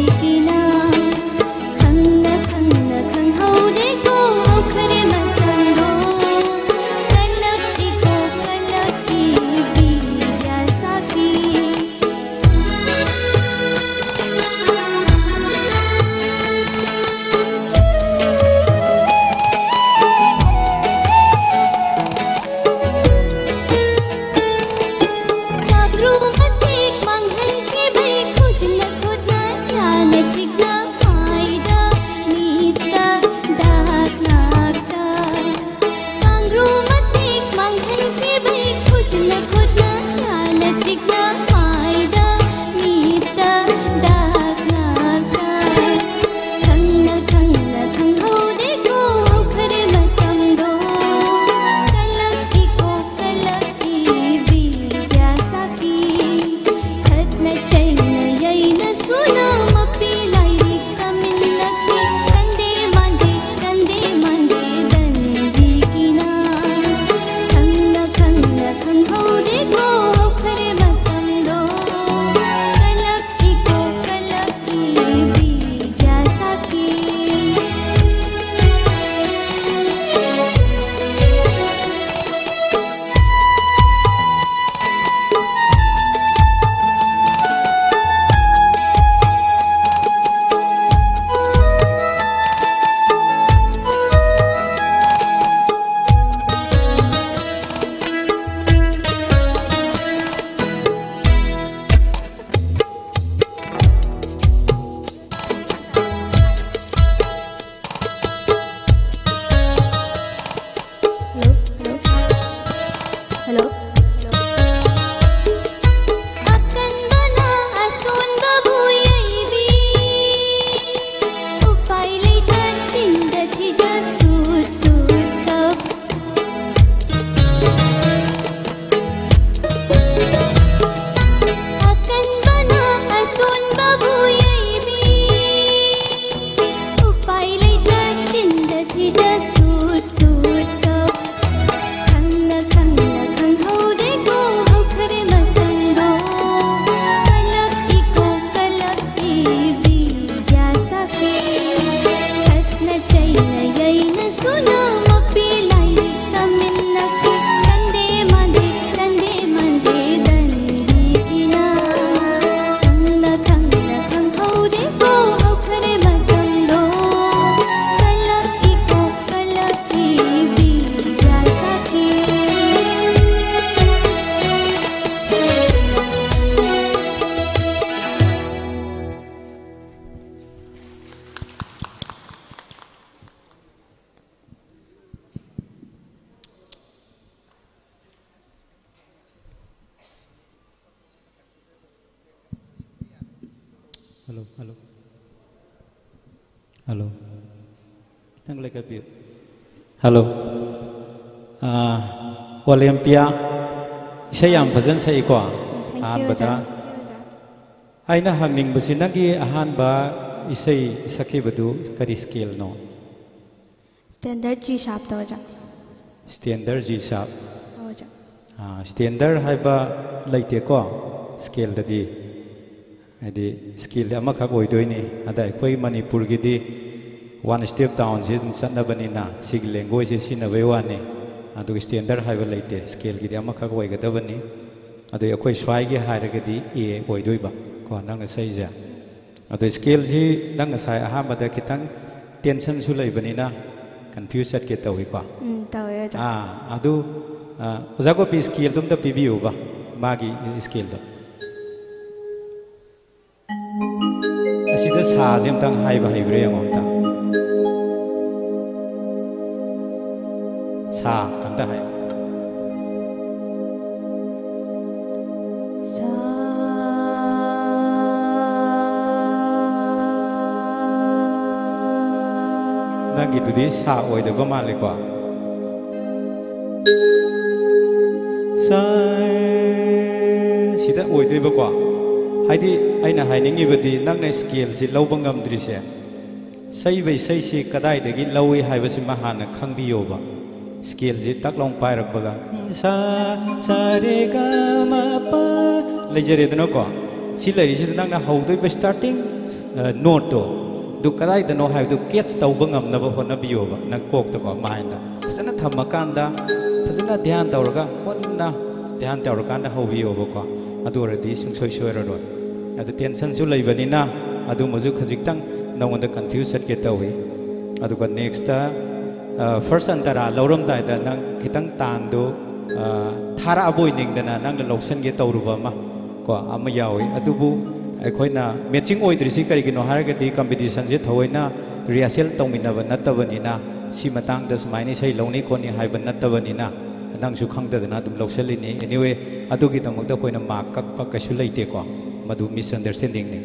ꯍꯜꯂꯣ, ꯍꯜꯂꯣ꯫ ꯍꯜꯂꯣ꯫ ꯈꯤꯇꯪ ꯂꯩꯈꯠꯄꯤꯌꯨ꯫ ꯍꯜꯂꯣ꯫ ꯑꯥ, ꯑꯣꯂꯦꯝꯄꯤꯌꯥ, ꯏꯁꯩ ꯌꯥꯝ ꯐꯖꯅ ꯁꯛꯏꯀꯣ꯫ Thank you, ꯑꯍꯥꯟꯕꯗ ꯑꯣꯖꯥ꯫ Thank you, ꯑꯣꯖꯥ꯫ ꯑꯩꯅ ꯍꯪꯅꯤꯡꯕꯁꯤ, ꯅꯪꯒꯤ ꯑꯍꯥꯟꯕ ꯏꯁꯩ ꯁꯛꯈꯤꯕꯗꯨ ꯀꯔꯤ ꯁ꯭ꯀꯦꯜꯅꯣ? Standard G sharp ꯇ, ꯑꯣꯖꯥ꯫ Standard G sharp꯫ ꯑꯣꯖꯥ꯫ ꯑꯥ, standard ꯍꯥꯏꯕ ꯂꯩꯇꯦꯀꯣ ꯁ꯭ꯀꯦꯜꯗꯗꯤ꯫ ꯍꯥꯏꯗꯤ ꯁ꯭ꯀꯦꯜꯗꯤ ꯑꯃꯈꯛ ꯑꯣꯏꯗꯣꯏꯅꯤ꯫ ꯑꯗ ꯑꯩꯈꯣꯏ ꯃꯅꯤꯄꯨꯔꯒꯤꯗꯤ one step down ꯁꯤ ꯑꯗꯨꯝ ꯆꯠꯅꯕꯅꯤꯅ ꯁꯤꯒꯤ language ꯁꯦ ꯁꯤꯖꯤꯟꯅꯕꯩ ꯋꯥꯅꯤ꯫ ꯑꯗꯨꯒ standard ꯍꯥꯏꯕ ꯂꯩꯇꯦ, ꯁ꯭ꯀꯦꯜꯒꯤꯗꯤ ꯑꯃꯈꯛ ꯑꯣꯏꯒꯗꯕꯅꯤ꯫ ꯑꯗꯨ ꯑꯩꯈꯣꯏ ꯁ꯭ꯋꯥꯏꯒꯤ ꯍꯥꯏꯔꯒꯗꯤ A ꯑꯣꯏꯗꯣꯏꯕ ꯀꯣ, ꯅꯪꯅ ꯁꯛꯏꯁꯦ꯫ ꯑꯗꯣ ꯁ꯭ꯀꯦꯜꯁꯤ ꯅꯪ ꯉꯁꯥꯏ ꯑꯍꯥꯟꯕꯗ ꯈꯤꯇꯪ tension ꯁꯨ ꯂꯩꯕꯅꯤꯅ confuse ꯆꯠꯀꯦ ꯇꯧꯏꯀꯣ꯫ ꯎꯝ, ꯇꯧꯋꯦ, ꯑꯣꯖꯥ꯫ ꯑꯥ, ꯑꯗꯨ, ꯑꯥ, ꯑꯣꯖꯥ ꯒꯣꯄꯤ, ꯁ꯭ꯀꯦꯜꯗꯣ ꯑꯝꯇ ꯄꯤꯕꯤꯌꯨꯕ, ꯃꯥꯒꯤ ꯁ꯭ꯀꯦꯜꯗꯣ꯫ ꯑꯁꯤꯗ ꯁꯥꯁꯦ ꯑꯝꯇꯪ ꯍꯥꯏꯕ ꯍꯩꯕ꯭ꯔꯥ ꯌꯦꯡꯉꯣ ꯑꯝꯇ꯫ ꯁꯥ ꯑꯝꯇ ꯍꯥꯏ꯫ ꯁꯥ꯫ ꯅꯪꯒꯤꯗꯨꯗꯤ ꯁꯥ ꯑꯣꯏꯗꯕ ꯃꯥꯜꯂꯦꯀꯣ꯫ ꯁꯥ꯫ ꯁꯤꯗ ꯑꯣꯏꯗꯣꯏꯕꯀꯣ꯫ ꯍꯥꯏꯗꯤ ꯑꯩꯅ ꯍꯥꯏꯅꯤꯡꯉꯤꯕꯗꯤ, ꯅꯪꯅ ꯁ꯭ꯀꯦꯜꯁꯤ ꯂꯧꯕ ꯉꯝꯗ꯭ꯔꯤꯁꯦ, ꯁꯛꯏꯕ ꯏꯁꯩꯁꯤ ꯀꯗꯥꯏꯗꯒꯤ ꯂꯧꯏ ꯍꯥꯏꯕꯁꯤꯃ ꯍꯥꯟꯅ ꯈꯪꯕꯤꯌꯣꯕ꯫ ꯁ꯭ꯀꯦꯜꯁꯤ ꯇꯛ ꯂꯥꯎ ꯄꯥꯏꯔꯛꯄꯒ, ꯁꯥ, ꯁꯥ ꯔꯦ ꯒ ꯃ ꯄ ꯂꯩꯖꯔꯦꯗꯅꯀꯣ꯫ ꯁꯤ ꯂꯩꯔꯤꯁꯤꯗ ꯅꯪꯅ ꯍꯧꯗꯣꯏꯕ starting, ꯑ, note ꯇꯣ, ꯑꯗꯨ ꯀꯗꯥꯏꯗꯅꯣ ꯍꯥꯏꯕꯗꯨ catch ꯇꯧꯕ ꯉꯝꯅꯕ ꯍꯣꯠꯅꯕꯤꯌꯣꯕ꯫ ꯅꯪ ꯀꯣꯛꯇꯀꯣ, mind ꯇ ꯐꯖꯅ ꯊꯝꯃꯀꯥꯟꯗ, ꯐꯖꯅ ꯙ꯭ꯌꯥꯟ ꯇꯧꯔꯒ, ꯃꯨꯟꯅ ꯙ꯭ꯌꯥꯟ ꯇꯧꯔꯀꯥꯟꯗ ꯍꯧꯕꯤꯌꯣꯕꯀꯣ꯫ ꯑꯗꯨ ꯑꯣꯏꯔꯗꯤ ꯁꯨꯡꯁꯣꯏ ꯁꯣꯏꯔꯔꯣꯏ꯫ ꯑꯗꯨ tension ꯁꯨ ꯂꯩꯕꯅꯤꯅ ꯑꯗꯨꯃꯁꯨ ꯈꯖꯤꯛꯇꯪ ꯅꯉꯣꯟꯗ confuse ꯆꯠꯀꯦ ꯇꯧꯏ꯫ ꯑꯗꯨꯒ next ꯇ, ꯑ, first ꯑꯟꯇꯔꯥ ꯂꯧꯔꯝꯗꯥꯏꯗ ꯅꯪ ꯈꯤꯇꯪ ꯇꯥꯟꯗꯨ, ꯑ, ꯊꯥꯔꯛꯑꯕꯣꯏ ꯅꯤꯡꯗꯅ ꯅꯪꯅ ꯂꯧꯁꯟꯒꯦ ꯇꯧꯔꯨꯕ ꯑꯃ ꯀꯣ, ꯑꯃ ꯌꯥꯎꯏ꯫ ꯑꯗꯨꯕꯨ ꯑꯩꯈꯣꯏꯅ matching ꯑꯣꯏꯗ꯭ꯔꯤꯁꯤ ꯀꯔꯤꯒꯤꯅꯣ ꯍꯥꯏꯔꯒꯗꯤ, competition ꯁꯦ ꯊꯑꯣꯏꯅ rehearsal ꯇꯧꯃꯤꯟꯅꯕ ꯅꯠꯇꯕꯅꯤꯅ, ꯁꯤ ꯃꯇꯥꯡꯗ ꯁꯨꯃꯥꯏꯅ ꯏꯁꯩ ꯂꯧꯅꯤ ꯈꯣꯠꯅꯤ ꯍꯥꯏꯕ ꯅꯠꯇꯕꯅꯤꯅ, ꯅꯪꯁꯨ ꯈꯪꯗꯗꯅ ꯑꯗꯨꯝ ꯂꯧꯁꯤꯜꯂꯤꯅꯤ꯫ Anyway, ꯑꯗꯨꯒꯤꯗꯃꯛꯇ ꯑꯩꯈꯣꯏꯅ mark ꯀꯛꯄ ꯀꯩꯁꯨ ꯂꯩꯇꯦꯀꯣ, ꯃꯗꯨ misunderstanding ꯅꯤ꯫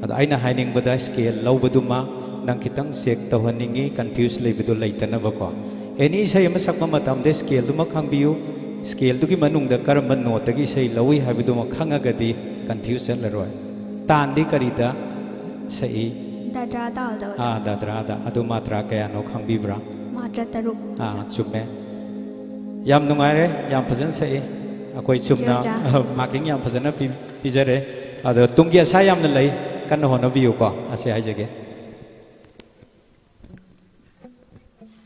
ꯑꯗꯣ ꯑꯩꯅ ꯍꯥꯏꯅꯤꯡꯕꯗ, ꯁ꯭ꯀꯦꯜ ꯂꯧꯕꯗꯨꯃ ꯅꯪ ꯈꯤꯇꯪ ꯆꯦꯛ ꯇꯧꯍꯟꯅꯤꯡꯉꯤ, ꯀꯟꯐ꯭ꯌꯨꯁ ꯂꯩꯕꯗꯣ ꯂꯩꯇꯅꯕꯀꯣ꯫ ꯑꯦꯅꯤ ꯏꯁꯩ ꯑꯃ ꯁꯛꯄ ꯃꯇꯝꯗ ꯁ꯭ꯀꯦꯜꯗꯨꯃ ꯈꯪꯕꯤꯌꯨ, ꯁ꯭ꯀꯦꯜꯗꯨꯒꯤ ꯃꯅꯨꯡꯗ ꯀꯔꯝꯕ ꯅꯣꯠꯇꯒꯤ ꯏꯁꯩ ꯂꯧꯏ ꯍꯥꯏꯕꯗꯨꯃ ꯈꯪꯉꯒꯗꯤ ꯀꯟꯐ꯭ꯌꯨꯁ ꯆꯠꯂꯔꯣꯏ꯫ ꯇꯥꯟꯗꯤ ꯀꯔꯤꯗ ꯁꯛꯏ? ꯗꯥꯗ꯭ꯔꯥ ꯇꯥꯜꯗ ꯑꯣꯖꯥ꯫ ꯑꯥ, ꯗꯥꯗ꯭ꯔꯥꯗ꯫ ꯑꯗꯨ ꯃꯥꯇ꯭ꯔꯥ ꯀꯌꯥꯅꯣ ꯈꯪꯕꯤꯕ꯭ꯔꯥ? ꯃꯥꯇ꯭ꯔꯥ ꯇꯔꯨꯛ꯫ ꯑꯥ, ꯆꯨꯝꯃꯦ꯫ ꯌꯥꯝ ꯅꯨꯡꯉꯥꯏꯔꯦ, ꯌꯥꯝ ꯐꯖꯅ ꯁꯛꯏ꯫ ꯑꯩꯈꯣꯏ ꯆꯨꯝꯅ ꯏꯆꯦ ꯑꯣꯖꯥ꯫ ꯃꯥꯔꯀꯤꯡ ꯌꯥꯝ ꯐꯖꯅ ꯄꯤ-, ꯄꯤꯖꯔꯦ꯫ ꯑꯗꯣ ꯇꯨꯡꯒꯤ ꯑꯁꯥ ꯌꯥꯝꯅ ꯂꯩ, ꯀꯟꯅ ꯍꯣꯠꯅꯕꯤꯌꯨꯀꯣ, ꯑꯁꯤ ꯍꯥꯏꯖꯒꯦ꯫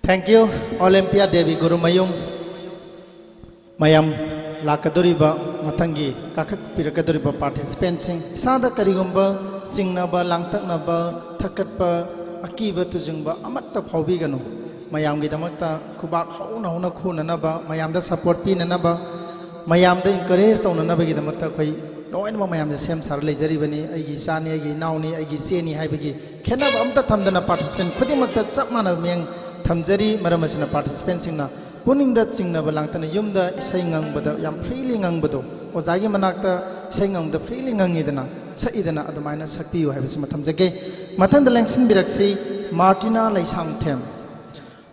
Thank you, Olympia Devi Gurumayum. ꯃꯌꯥꯝ, ꯂꯥꯛꯀꯗꯧꯔꯤꯕ ꯃꯊꯪꯒꯤ ꯀꯥꯈꯠꯄꯤꯔꯛꯀꯗꯧꯔꯤꯕ ꯄꯥꯔꯇꯤꯁꯤꯄꯦꯟꯁꯤꯡ, ꯏꯁꯥꯗ ꯀꯔꯤꯒꯨꯝꯕ ꯆꯤꯡꯅꯕ, ꯂꯥꯡꯇꯛꯅꯕ, ꯊꯛꯀꯠꯄ, ꯑꯀꯤꯕ ꯇꯨꯖꯤꯡꯕ ꯑꯃꯠꯇ ꯐꯥꯎꯕꯤꯒꯅꯨ꯫ ꯃꯌꯥꯝꯒꯤꯗꯃꯛꯇ ꯈꯨꯕꯥꯛ ꯍꯧꯅ ꯍꯧꯅ ꯈꯨꯅꯅꯕ, ꯃꯌꯥꯝꯗ ꯁꯄꯣꯔꯠ ꯄꯤꯅꯅꯕ, ꯃꯌꯥꯝꯗ ꯏꯟꯀꯔꯦꯖ ꯇꯧꯅꯅꯕꯒꯤꯗꯃꯛꯇ ꯑꯩꯈꯣꯏ ꯂꯣꯏꯅꯃꯛ ꯃꯌꯥꯝꯁꯦ ꯁꯦꯝ ꯁꯥꯔ ꯂꯩꯖꯔꯤꯕꯅꯤ꯫ ꯑꯩꯒꯤ ꯏꯆꯥꯅꯤ, ꯑꯩꯒꯤ ꯏꯅꯥꯎꯅꯤ, ꯑꯩꯒꯤ ꯏꯆꯦꯅꯤ ꯍꯥꯏꯕꯒꯤ ꯈꯦꯠꯅꯕ ꯑꯝꯇ ꯊꯝꯗꯅ ꯄꯥꯔꯇꯤꯁꯤꯄꯦꯟ ꯈꯨꯗꯤꯡꯃꯛꯇ ꯆꯞ ꯃꯥꯟꯅꯕ ꯃꯤꯠꯌꯦꯡ ꯊꯝꯖꯔꯤ꯫ ꯃꯔꯝ ꯑꯁꯤꯅ ꯄꯥꯔꯇꯤꯁꯤꯄꯦꯟꯁꯤꯡꯅ ꯄꯨꯛꯅꯤꯡꯗ ꯆꯤꯡꯅꯕ ꯂꯥꯡꯇꯛꯅ ꯌꯨꯝꯗ ꯏꯁꯩ ꯉꯪꯕꯗ ꯌꯥꯝ ꯐ꯭ꯔꯤꯂꯤ ꯉꯪꯕꯗꯣ, ꯑꯣꯖꯥꯒꯤ ꯃꯅꯥꯛꯇ ꯏꯁꯩ ꯉꯪꯕꯗ ꯐ꯭ꯔꯤꯂꯤ ꯉꯪꯉꯤꯗꯅ, ꯁꯛꯏꯗꯅ, ꯑꯗꯨꯃꯥꯏꯅ ꯁꯛꯄꯤꯌꯨ ꯍꯥꯏꯕꯁꯤꯃ ꯊꯝꯖꯒꯦ꯫ ꯃꯊꯪꯗ ꯂꯦꯡꯁꯤꯟꯕꯤꯔꯛꯁꯤ ꯃꯥꯔꯇꯤꯅꯥ ꯂꯩꯁꯥꯡꯊꯦꯝ꯫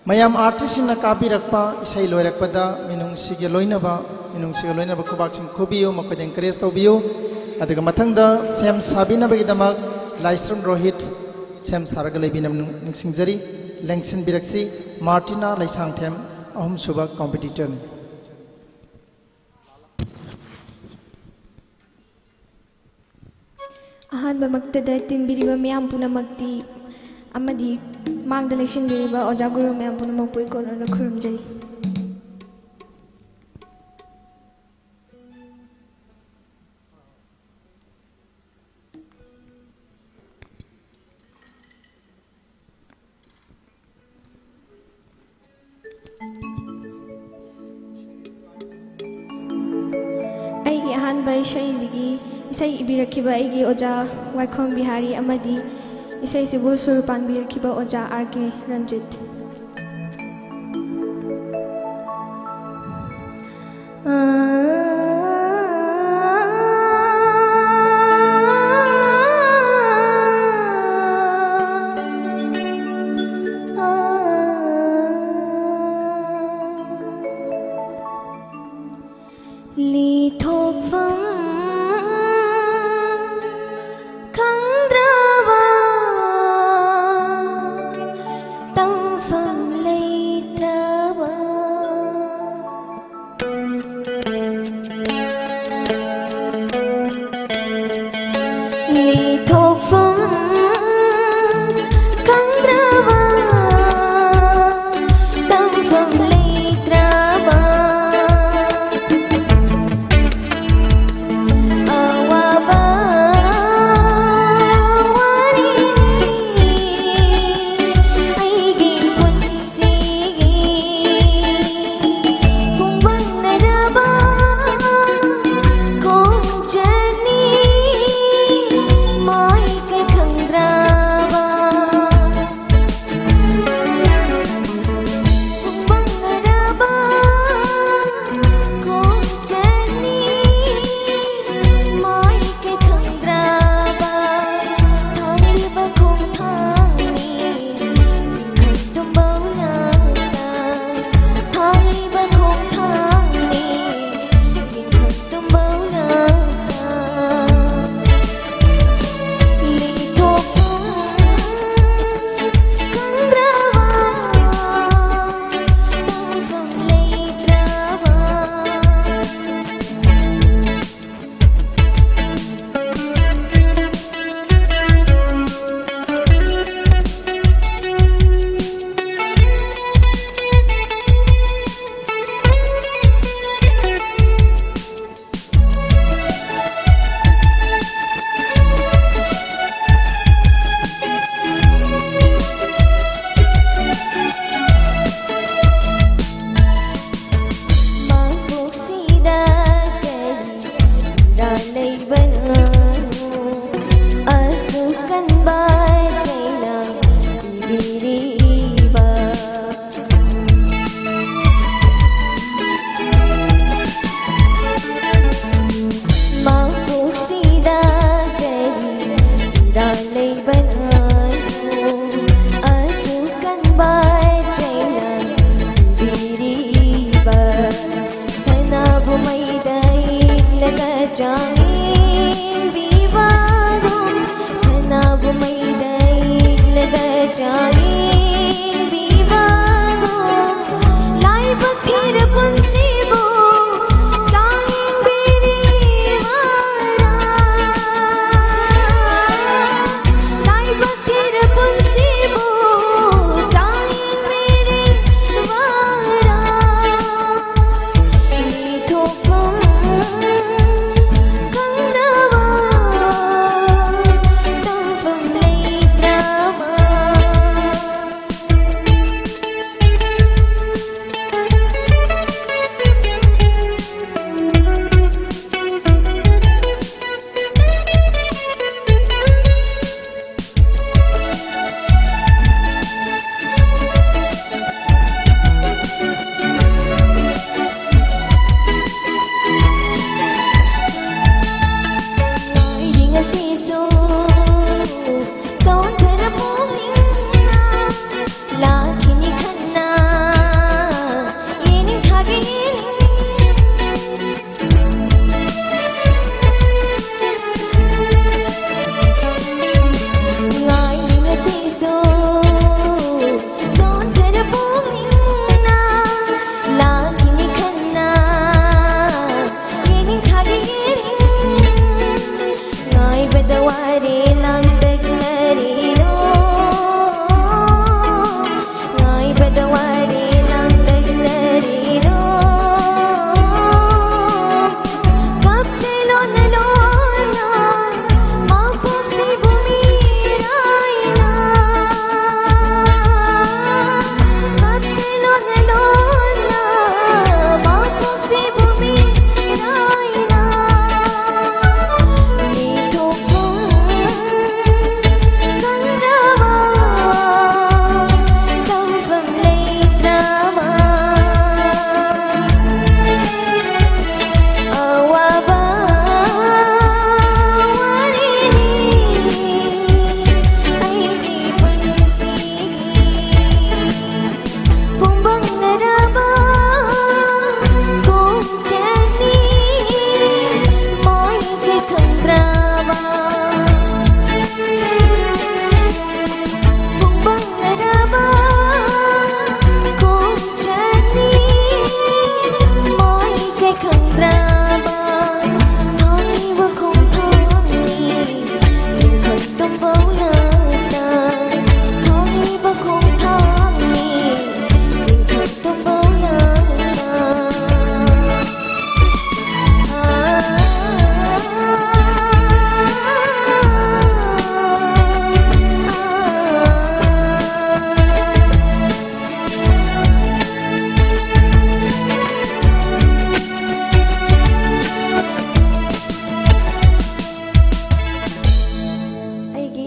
ꯃꯌꯥꯝ ꯑꯥꯔꯇꯤꯁꯁꯤꯡꯅ ꯀꯥꯕꯤꯔꯛꯄ ꯏꯁꯩ ꯂꯣꯏꯔꯛꯄꯗ ꯃꯤꯅꯨꯡꯁꯤꯒ ꯂꯣꯏꯅꯕ, ꯃꯤꯅꯨꯡꯁꯤꯒ ꯂꯣꯏꯅꯕ ꯈꯨꯕꯥꯛꯁꯤꯡ ꯈꯨꯕꯤꯌꯨ, ꯃꯈꯣꯏꯗ ꯏꯟꯀꯔꯦꯖ ꯇꯧꯕꯤꯌꯨ꯫ ꯑꯗꯨꯒ ꯃꯊꯪꯗ ꯁꯦꯝ ꯁꯥꯕꯤꯅꯕꯒꯤꯗꯃꯛ ꯂꯥꯏꯁ꯭ꯔꯝ ꯔꯣꯍꯤꯠ ꯁꯦꯝ ꯁꯥꯔꯒ ꯂꯩꯕꯤꯅꯕ ꯅꯤꯡꯁꯤꯡꯖꯔꯤ꯫ ꯂꯦꯡꯁꯤꯟꯕꯤꯔꯛꯁꯤ ꯃꯥꯔꯇꯤꯅꯥ ꯂꯩꯁꯥꯡꯊꯦꯝ, ꯑꯍꯨꯝꯁꯨꯕ ꯀꯝꯄꯤꯇꯤꯇꯔꯅꯤ꯫ ꯑꯍꯥꯟꯕꯃꯛꯇꯗ ꯇꯤꯟꯕꯤꯔꯤꯕ ꯃꯤꯌꯥꯝ ꯄꯨꯝꯅꯃꯛꯇꯤ ꯑꯃꯗꯤ ꯃꯥꯡꯗ ꯂꯩꯁꯤꯟꯕꯤꯔꯤꯕ ꯑꯣꯖꯥ ꯒꯨꯔꯨ ꯃꯌꯥꯝ ꯄꯨꯝꯅꯃꯛꯄꯨ ꯏꯀꯣꯟ ꯑꯣꯏꯅ ꯈꯨꯔꯨꯝꯖꯔꯤ꯫ ꯑꯩꯒꯤ ꯑꯍꯥꯟꯕ ꯏꯁꯩꯁꯤꯒꯤ ꯏꯁꯩ ꯏꯕꯤꯔꯛꯈꯤꯕ ꯑꯩꯒꯤ ꯑꯣꯖꯥ ꯋꯥꯏꯈꯣꯝ ꯕꯤꯍꯥꯔꯤ ꯑꯃꯗꯤ ꯏꯁꯩꯁꯤꯕꯨ ꯁꯨꯔ ꯄꯥꯟꯕꯤꯔꯛꯈꯤꯕ ꯑꯣꯖꯥ ꯑꯥꯔ ꯀꯦ ꯔꯟꯖꯤꯠ꯫ ꯊꯣꯛꯐꯝ ꯈꯪꯗ꯭ꯔꯕ, ꯇꯝꯐꯝ ꯂꯩꯇ꯭ꯔꯕ ꯑꯋꯥꯕ ꯋꯥꯔꯤꯅꯤ ꯑꯩꯒꯤ ꯄꯨꯟꯁꯤꯒꯤ ꯐꯨꯡꯕꯪꯅꯔꯕ ꯈꯣꯡꯆꯠꯅꯤ꯫ ꯃꯥꯏꯀꯩ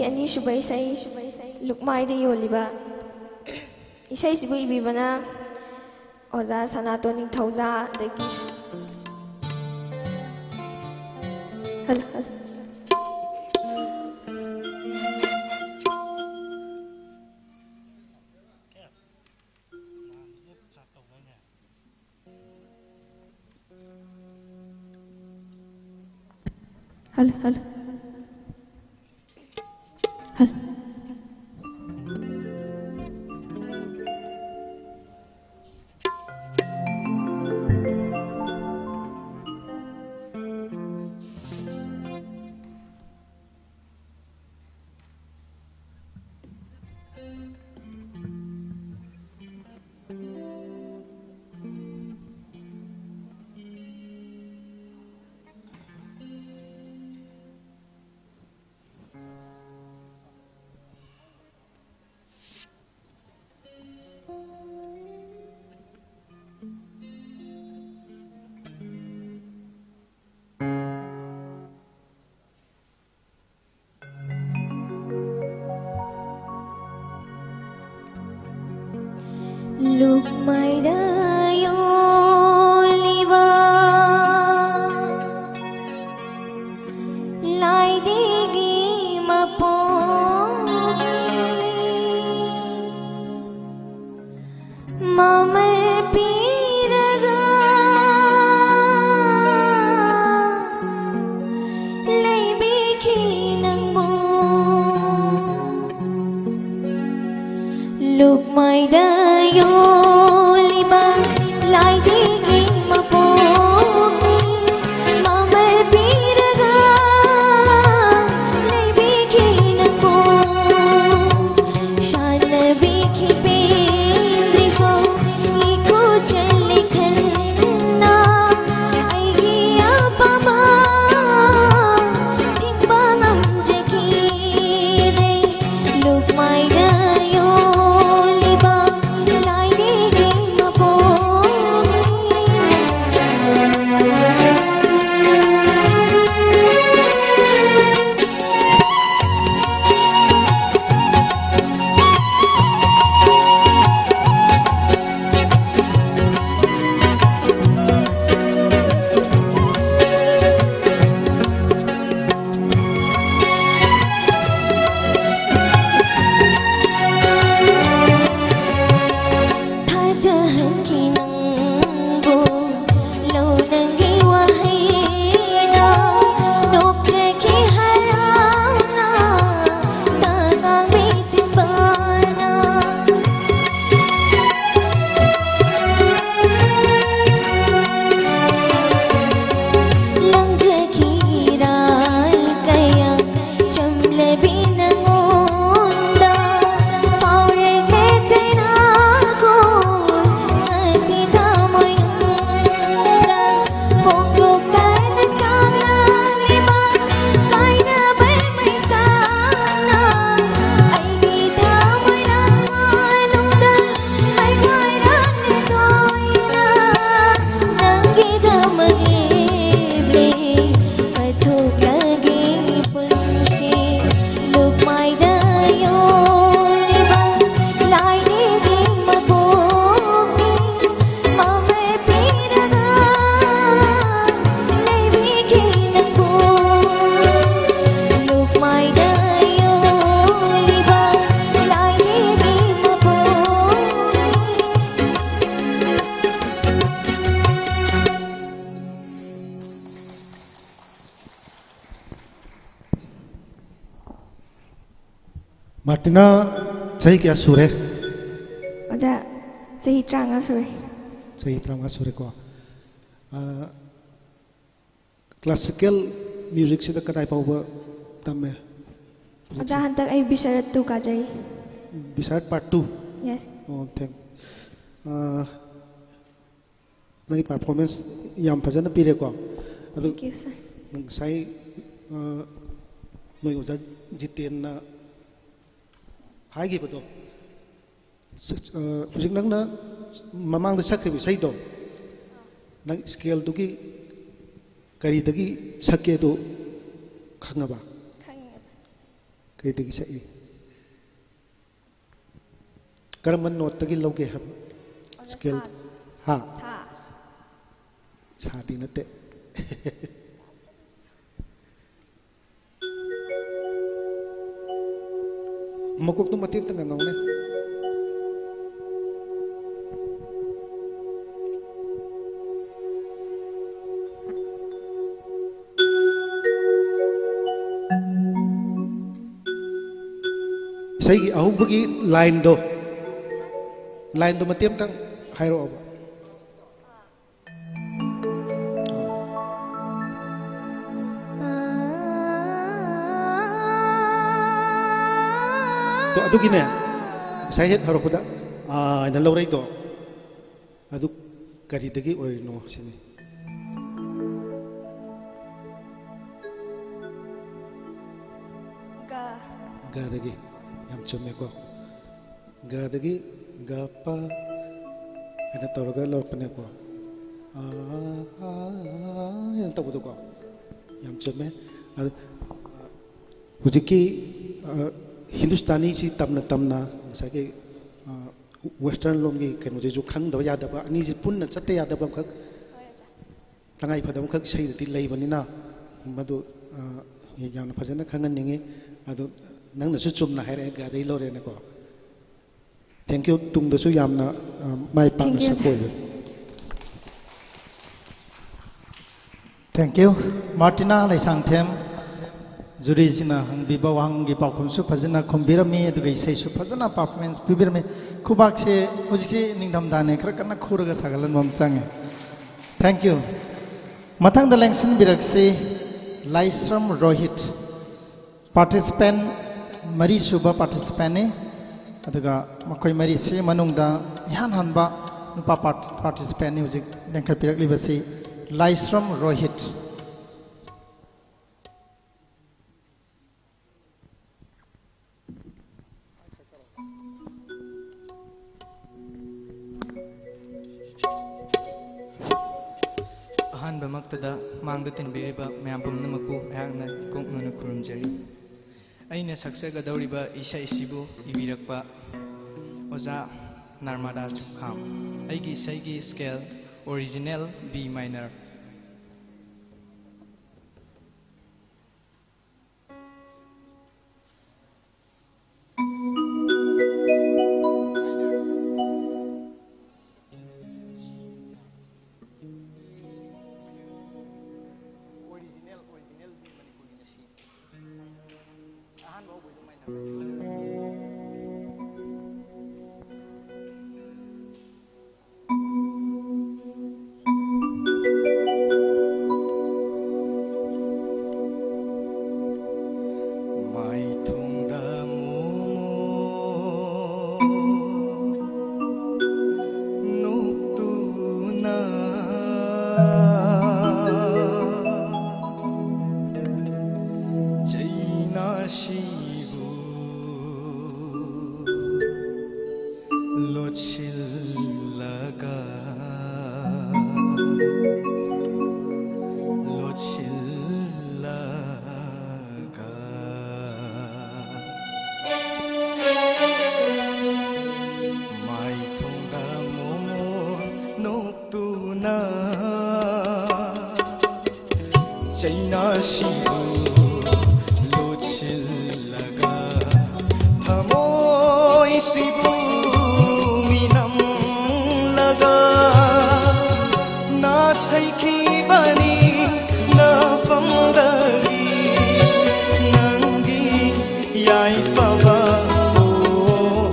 ꯑꯅꯤꯁꯨꯕ ꯏꯁꯩ, ꯂꯨꯛꯃꯥꯏꯗ ꯌꯣꯜꯂꯤꯕ꯫ ꯏꯁꯩꯁꯤꯕꯨ ꯏꯕꯤꯕꯅ ꯑꯣꯖꯥ ꯁꯅꯥꯇꯣꯟ ꯅꯤꯡꯊꯧꯖꯥ, ꯑꯗꯒꯤ ꯍꯜ-, ꯍꯜ-, ꯍꯜ-, ꯍꯜ-, ꯍꯜ-꯫ ꯂꯨꯛꯃꯥꯏꯗ ꯌꯣꯜꯂꯤꯕ ꯂꯥꯏꯗꯤꯒꯤ ꯃꯄꯣꯛꯅꯤ꯫ ꯃꯃꯜ ꯄꯤꯔꯒ ꯂꯩꯕꯤꯈꯤ ꯅꯪꯕꯨ꯫ ꯂꯨꯛꯃꯥꯏꯗ ꯌꯣꯜꯂꯤꯕ ꯂꯥꯏꯗꯤꯒꯤ ꯃꯄꯣꯛꯅꯤ꯫ ꯃꯃꯜ ꯄꯤꯔꯒ ꯂꯩꯕꯤꯈꯤ ꯅꯪꯕꯨ꯫ ꯁꯥꯟꯅꯕꯤꯈꯤ ꯄꯦꯟꯗ꯭ꯔꯤꯐꯥꯎ ꯏꯈꯨ ꯆꯜꯂꯤ ꯈꯟꯅ꯫ ꯑꯩꯒꯤ ꯑꯄꯥꯝꯕ ꯊꯤꯡꯕ ꯉꯝꯖꯈꯤꯗꯦ꯫ ꯂꯨꯛꯃꯥꯏꯗ ꯌꯣꯜꯂꯤꯕ ꯃꯥꯔꯇꯤꯅꯥ, ꯆꯍꯤ ꯀꯌꯥ ꯁꯨꯔꯦ? ꯑꯣꯖꯥ, ꯆꯍꯤ ꯇꯔꯥꯃꯉꯥ ꯁꯨꯔꯦ꯫ ꯆꯍꯤ ꯇꯔꯥꯃꯉꯥ ꯁꯨꯔꯦꯀꯣ꯫ ꯑ, classical musicꯁꯤꯗ ꯀꯗꯥꯏ ꯐꯥꯎꯕ ꯇꯝꯃꯦ? ꯑꯣꯖꯥ, ꯍꯟꯗꯛ ꯑꯩ ꯕꯤꯁꯥꯔꯠ ꯇꯨ ꯀꯥꯖꯔꯤ꯫ ꯕꯤꯁꯥꯔꯠ part two? Yes. ꯑꯣ, thank. ꯑ, ꯅꯪꯒꯤ performance ꯌꯥꯝ ꯐꯖꯅ ꯄꯤꯔꯦꯀꯣ꯫ ꯑꯗꯨ Thank you, sir. ꯉꯁꯥꯏ, ꯑ, ꯅꯣꯏ ꯑꯣꯖꯥ ꯖꯤꯇꯦꯟꯅ ꯍꯥꯏꯈꯤꯕꯗꯣ, ꯁ-, ꯑ, ꯍꯧꯖꯤꯛ ꯅꯪꯅ ꯃꯃꯥꯡꯗ ꯁꯛꯈ꯭ꯔꯤꯕ ꯏꯁꯩꯗꯣ, ꯅꯪ scaleꯗꯨꯒꯤ ꯀꯔꯤꯗꯒꯤ ꯁꯛꯀꯦ ꯑꯗꯨ ꯈꯪꯉꯕ? ꯈꯪꯉꯦ, ꯑꯣꯖꯥ꯫ ꯀꯔꯤꯗꯒꯤ ꯁꯛꯏ? ꯀꯔꯝꯕ noteꯇꯒꯤ ꯂꯧꯒꯦ ꯍꯥꯏꯕ? ꯑꯣꯖꯥ, Scale? ꯁꯥ꯫ ꯍꯥ? ꯁꯥ꯫ ꯁꯥꯗꯤ ꯅꯠꯇꯦ꯫ ꯃꯀꯣꯛꯇꯣ ꯃꯇꯦꯛꯇ ꯉꯪꯉꯧꯅꯦ꯫ ꯏꯁꯩꯒꯤ ꯑꯍꯧꯕꯒꯤ lineꯗꯣ, lineꯗꯣ ꯃꯇꯦꯛ ꯑꯃꯇꯪ ꯍꯥꯏꯔꯛꯑꯣꯕ꯫ ꯑꯗꯣ ꯑꯗꯨꯒꯤꯅꯦ, ꯉꯁꯥꯏ ꯍꯦꯛ ꯍꯧꯔꯛꯄꯗ "ꯑꯥ" ꯍꯥꯏꯅ ꯂꯧꯔꯛꯏꯗꯣ, ꯑꯗꯨ ꯀꯔꯤꯗꯒꯤ ꯑꯣꯏꯔꯤꯅꯣ ꯁꯤꯅꯤ꯫ ꯒ꯫ ꯒꯗꯒꯤ꯫ ꯌꯥꯝ ꯆꯨꯝꯃꯦꯀꯣ꯫ ꯒꯗꯒꯤ ꯒ ꯄ ꯍꯥꯏꯅ ꯇꯧꯔꯒ ꯂꯧꯔꯛꯄꯅꯦꯀꯣ꯫ ꯑꯥ, ꯑꯥ, ꯑꯥ ꯍꯥꯏꯅ ꯇꯧꯕꯗꯣꯀꯣ꯫ ꯌꯥꯝ ꯆꯨꯝꯃꯦ꯫ ꯑꯗꯨ ꯍꯧꯖꯤꯛꯀꯤ, ꯑ, ꯍꯤꯟꯗꯨꯁꯇꯥꯅꯤꯁꯤ ꯇꯝꯅ ꯇꯝꯅ ꯉꯁꯥꯏꯒꯤ, ꯑ, western ꯂꯣꯝꯒꯤ ꯀꯩꯅꯣꯁꯤꯁꯨ ꯈꯪꯗꯕ ꯌꯥꯗꯕ, ꯑꯅꯤꯁꯤ ꯄꯨꯟꯅ ꯆꯠꯇ ꯌꯥꯗꯕ ꯑꯃꯈꯛ, ꯍꯣꯏ, ꯑꯣꯖꯥ꯫ ꯇꯉꯥꯏ ꯐꯗꯕ ꯑꯃꯈꯛ ꯏꯁꯩꯗꯗꯤ ꯂꯩꯕꯅꯤꯅ, ꯃꯗꯨ, ꯑ, ꯌꯥꯝꯅ ꯐꯖꯅ ꯈꯪꯍꯟꯅꯤꯡꯉꯤ꯫ ꯑꯗꯨ ꯅꯪꯅꯁꯨ ꯆꯨꯝꯅ ꯍꯥꯏꯔꯛꯑꯦ, ꯒꯗꯩ ꯂꯧꯔꯦꯅꯀꯣ꯫ Thank you꯫ ꯇꯨꯡꯗꯁꯨ ꯌꯥꯝꯅ, ꯑ, ꯃꯥꯏ ꯄꯥꯛꯅ Thank you, ꯁꯛꯄ sir꯫ ꯑꯣꯏꯕꯤꯌꯨ꯫ Thank you꯫ ꯃꯥꯔꯇꯤꯅꯥ ꯂꯩꯁꯥꯡꯊꯦꯝ꯫ ꯖꯨꯔꯤꯁꯤꯅ ꯍꯪꯕꯤꯕ ꯋꯥꯍꯪꯒꯤ ꯄꯥꯎꯈꯨꯝꯁꯨ ꯐꯖꯅ ꯈꯨꯝꯕꯤꯔꯝꯃꯤ, ꯑꯗꯨꯒ ꯏꯁꯩꯁꯨ ꯐꯖꯅ ꯄꯔꯐꯣꯔꯃꯦꯟꯁ ꯄꯤꯕꯤꯔꯝꯃꯤ꯫ ꯈꯨꯕꯥꯛꯁꯦ ꯍꯧꯖꯤꯛꯁꯤ ꯅꯤꯡꯊꯝꯊꯥꯅꯦ, ꯈꯔ ꯀꯟꯅ ꯈꯨꯔꯒ ꯁꯥꯒꯠꯍꯟꯕ ꯑꯃ ꯆꯪꯉꯦ꯫ Thank you. ꯃꯊꯪꯗ ꯂꯦꯡꯁꯤꯟꯕꯤꯔꯛꯁꯤ ꯂꯥꯏꯁ꯭ꯔꯝ ꯔꯣꯍꯤꯠ, ꯄꯥꯔꯇꯤꯁꯤꯄꯦꯟ ꯃꯔꯤꯁꯨꯕ ꯄꯥꯔꯇꯤꯁꯤꯄꯦꯟꯅꯤ꯫ ꯑꯗꯨꯒ ꯃꯈꯣꯏ ꯃꯔꯤꯁꯤ ꯃꯅꯨꯡꯗ ꯏꯍꯥꯟ ꯍꯥꯟꯕ ꯅꯨꯄꯥ ꯄꯥꯔꯇꯤꯁꯤꯄꯦꯟꯅꯤ ꯍꯧꯖꯤꯛ ꯂꯦꯡꯈꯠꯄꯤꯔꯛꯂꯤꯕꯁꯤ ꯂꯥꯏꯁ꯭ꯔꯝ ꯔꯣꯍꯤꯠ꯫ ꯑꯍꯥꯟꯕꯃꯛꯇꯗ ꯃꯥꯡꯗ ꯇꯤꯟꯕꯤꯔꯤꯕ ꯃꯌꯥꯝ ꯄꯨꯝꯅꯃꯛꯄꯨ ꯑꯩꯍꯥꯛꯅ ꯏꯀꯣꯛ ꯅꯣꯟꯅ ꯈꯨꯔꯨꯝꯖꯔꯤ꯫ ꯑꯩꯅ ꯁꯛꯆꯒꯗꯧꯔꯤꯕ ꯏꯁꯩꯁꯤꯕꯨ ꯏꯕꯤꯔꯛꯄ ꯑꯣꯖꯥ ꯅꯔꯃꯗꯥ ꯆꯨꯡꯈꯥꯝ꯫ ꯑꯩꯒꯤ ꯏꯁꯩꯒꯤ ꯁ꯭ꯀꯦꯜ ꯑꯣꯔꯤꯖꯤꯅꯦꯜ ꯕꯤ ꯃꯥꯏꯅꯔ꯫ ꯑꯍꯥꯟꯕ ꯍꯧꯕꯩꯗꯣ ꯃꯥꯏꯅꯔ꯫ ꯃꯥꯏꯊꯣꯡꯗ ꯃꯣꯃꯣꯟ ꯅꯣꯛꯇꯨꯅ ꯆꯩꯅꯥꯁꯤꯕꯨ ꯂꯣꯠꯁꯤꯜꯂꯒ, ꯂꯣꯠꯁꯤꯜꯂꯒ, ꯃꯥꯏꯊꯣꯡꯗ ꯃꯣꯃꯣꯟ ꯅꯣꯛꯇꯨꯅ ꯆꯩꯅꯥꯁꯤꯕꯨ ꯂꯣꯠꯁꯤꯜꯂꯒ ꯊꯃꯣꯏꯁꯤꯕꯨ ꯃꯤꯅꯝꯂꯒ ꯅꯥꯊꯩꯈꯤꯕꯅꯤ ꯅꯐꯝꯗꯒꯤ꯫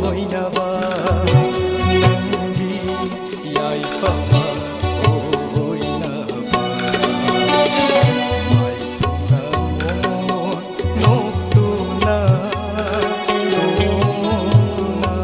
ꯑꯣꯏꯅꯕ, ꯅꯪꯒꯤ ꯌꯥꯏꯐꯕ ꯑꯣꯏꯅꯕ, ꯃꯥꯏꯊꯣꯡꯗ ꯅꯣꯛꯇꯨꯅ, ꯅꯣꯛꯇꯨꯅ꯫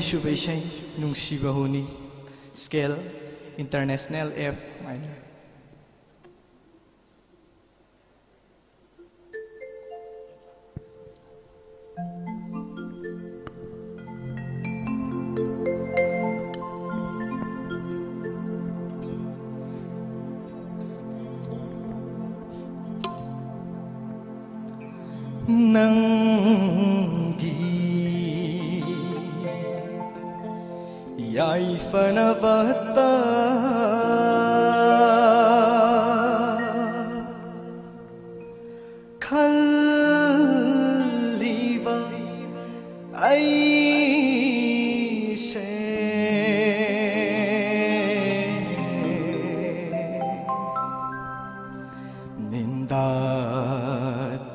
ꯁꯨꯕ ꯏꯁꯩ, ꯅꯨꯡꯁꯤꯕ ꯍꯨꯅꯤ꯫ Scale, International F minor꯫ ꯅꯪꯒꯤ ꯌꯥꯏꯐꯅꯕꯇ ꯈꯜꯂꯤꯕ ꯑꯩꯁꯦ ꯅꯤꯟꯗꯥ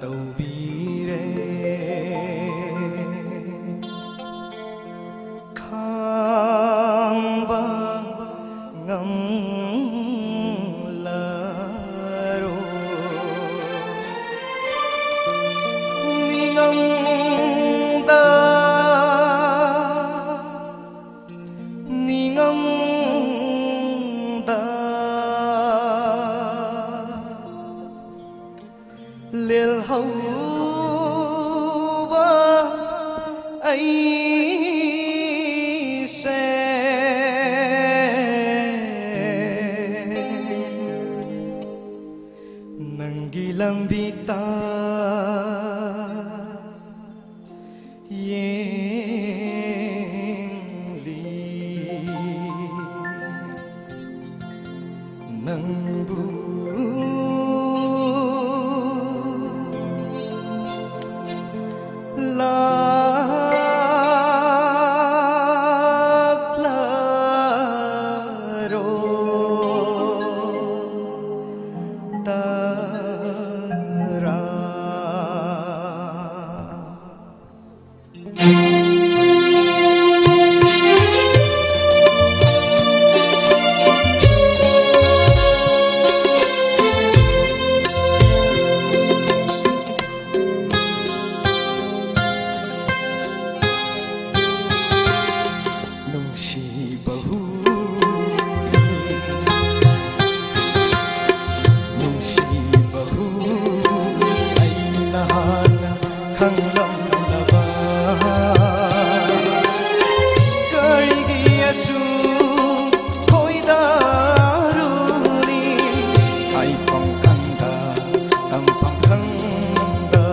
ꯇꯧꯕꯤꯔꯦ꯫ ꯈꯥꯡꯕ ꯉꯝꯂꯔꯣꯏ꯫ ꯅꯤꯡꯉꯝꯗ, ꯅꯤꯡꯉꯝꯗ ꯂꯦꯜꯍꯧꯕ ꯑꯩꯁꯦ ꯅꯪꯒꯤ ꯂꯝꯕꯤꯇ ꯌꯦꯡꯂꯤ꯫ ꯅꯪꯕꯨ ꯂꯥꯛꯂꯔꯣ ꯇꯔꯥ꯫ ꯍꯥꯟꯅ ꯈꯪꯂꯝꯂꯕ ꯀꯔꯤꯒꯤ ꯑꯁꯨꯛ ꯈꯣꯏꯗꯥꯔꯨꯅꯤ? ꯍꯥꯏꯐꯝ ꯈꯪꯗ, ꯇꯝꯐꯝ ꯈꯪꯗ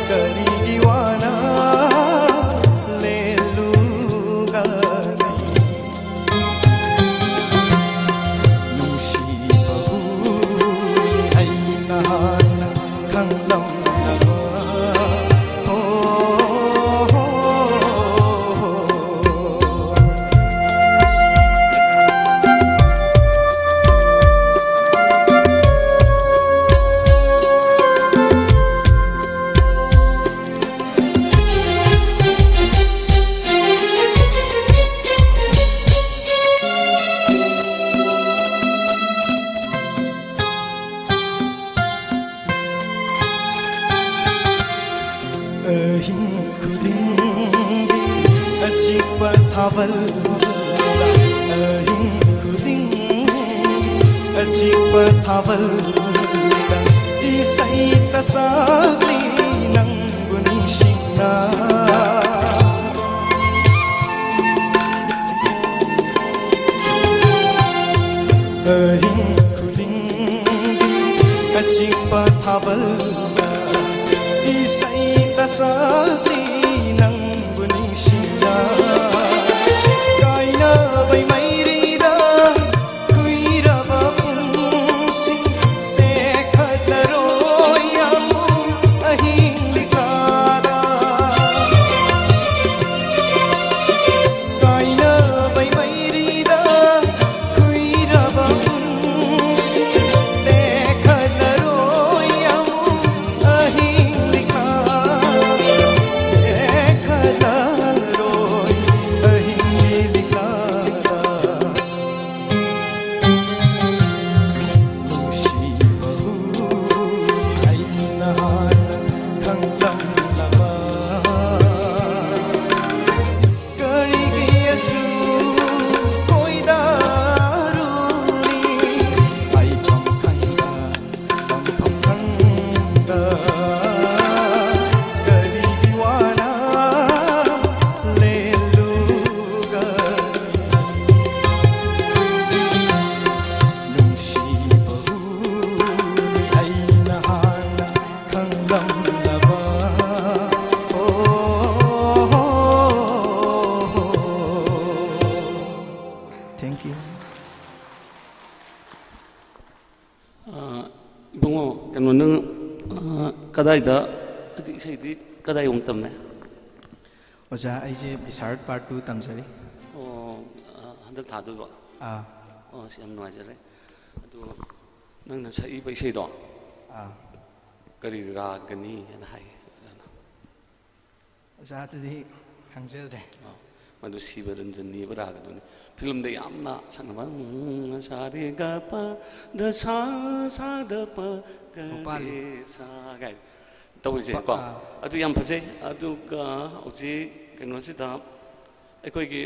ꯀꯔꯤꯒꯤ ꯋꯥꯅ ꯂꯦꯜꯂꯨꯒꯅꯤ? ꯅꯨꯡꯁꯤꯕꯕꯨ ꯑꯩꯅ ꯍꯥꯟꯅ ꯈꯪꯂꯝꯂꯕ꯫ ꯍꯣ, ꯍꯣ, ꯍꯣ, ꯍꯣ꯫ ꯑꯍꯤꯡ ꯈꯨꯗꯤꯡꯒꯤ ꯑꯆꯤꯛꯄ ꯊꯥꯕꯜ, ꯑꯍꯤꯡ ꯈꯨꯗꯤꯡꯒꯤ ꯑꯆꯤꯛꯄ ꯊꯥꯕꯜ, ꯏꯁꯩ ꯇꯁꯥꯂꯤ ꯅꯪꯕꯨ ꯅꯤꯡꯁꯤꯡꯅ꯫ ꯑꯍꯤꯡ ꯈꯨꯗꯤꯡꯒꯤ ꯑꯆꯤꯛꯄ ꯊꯥꯕꯜꯗ ꯏꯁꯩ ꯇꯁꯥꯂꯤ ꯅꯪꯕꯨ ꯅꯤꯡꯁꯤꯡꯅ꯫ ꯀꯥꯏꯅꯕꯩ ꯃꯩꯔꯤꯗ ꯀꯨꯏꯔꯕ ꯄꯨꯟꯁꯤ ꯇꯦꯛꯈꯠꯂꯔꯣꯏ ꯑꯃꯨꯛ ꯑꯍꯤꯡ ꯂꯤꯈꯥꯗ꯫ ꯀꯥꯏꯅꯕꯩ ꯃꯩꯔꯤꯗ ꯀꯨꯏꯔꯕ ꯄꯨꯟꯁꯤ ꯇꯦꯛꯈꯠꯂꯔꯣꯏ ꯑꯃꯨꯛ ꯑꯍꯤꯡ ꯂꯤꯈꯥꯗ꯫ ꯀꯩꯅꯣ, ꯅꯪ ꯑ, ꯀꯗꯥꯏꯗ, ꯍꯥꯏꯗꯤ ꯏꯁꯩꯗꯤ ꯀꯗꯥꯏ ꯑꯃꯨꯛ ꯇꯝꯃꯦ? ꯑꯣꯖꯥ, ꯑꯩꯁꯦ ꯕꯤꯁꯥꯔꯠ ꯄꯥꯔꯠ ꯇꯨ ꯇꯝꯖꯔꯤ꯫ ꯑꯣ, ꯑ, ꯍꯟꯗꯛ ꯊꯥꯗꯣꯏꯕ? ꯑꯥ ꯑꯣ, ꯑꯁ, ꯌꯥꯝ ꯅꯨꯡꯉꯥꯏꯖꯔꯦ꯫ ꯑꯗꯣ ꯅꯪꯅ ꯁꯛꯏꯕ ꯏꯁꯩꯗꯣ ꯑꯥ ꯀꯔꯤ ꯔꯥꯒꯅꯤ ꯍꯥꯏꯅ ꯍꯥꯏ? ꯑꯣꯖꯥꯅ? ꯑꯣꯖꯥ, ꯑꯗꯨꯗꯤ ꯈꯪꯖꯗ꯭ꯔꯦ꯫ ꯑꯣ, ꯃꯗꯨ ꯁꯤꯕ ꯔꯟꯖꯟꯅꯤꯕ ꯔꯥꯒꯗꯨꯅꯤ꯫ ꯐꯤꯂꯝꯗ ꯌꯥꯝꯅ ꯁꯛꯅꯕ, ꯎꯝ, ꯁꯥ ꯔꯦ ꯒ ꯄ ꯗ ꯁꯥ, ꯁꯥ ꯗ ꯄ ꯒ ꯎꯄꯥꯂꯤ꯫ ꯔꯦ ꯁꯥ ꯀꯥꯏ ꯇꯧꯔꯤꯁꯦ ꯎꯄꯥ-, ꯀꯣ꯫ ꯑꯥ꯫ ꯑꯗꯨ ꯌꯥꯝ ꯐꯖꯩ꯫ ꯑꯗꯨꯒ ꯍꯧꯖꯤꯛ ꯀꯩꯅꯣꯁꯤꯗ ꯑꯩꯈꯣꯏꯒꯤ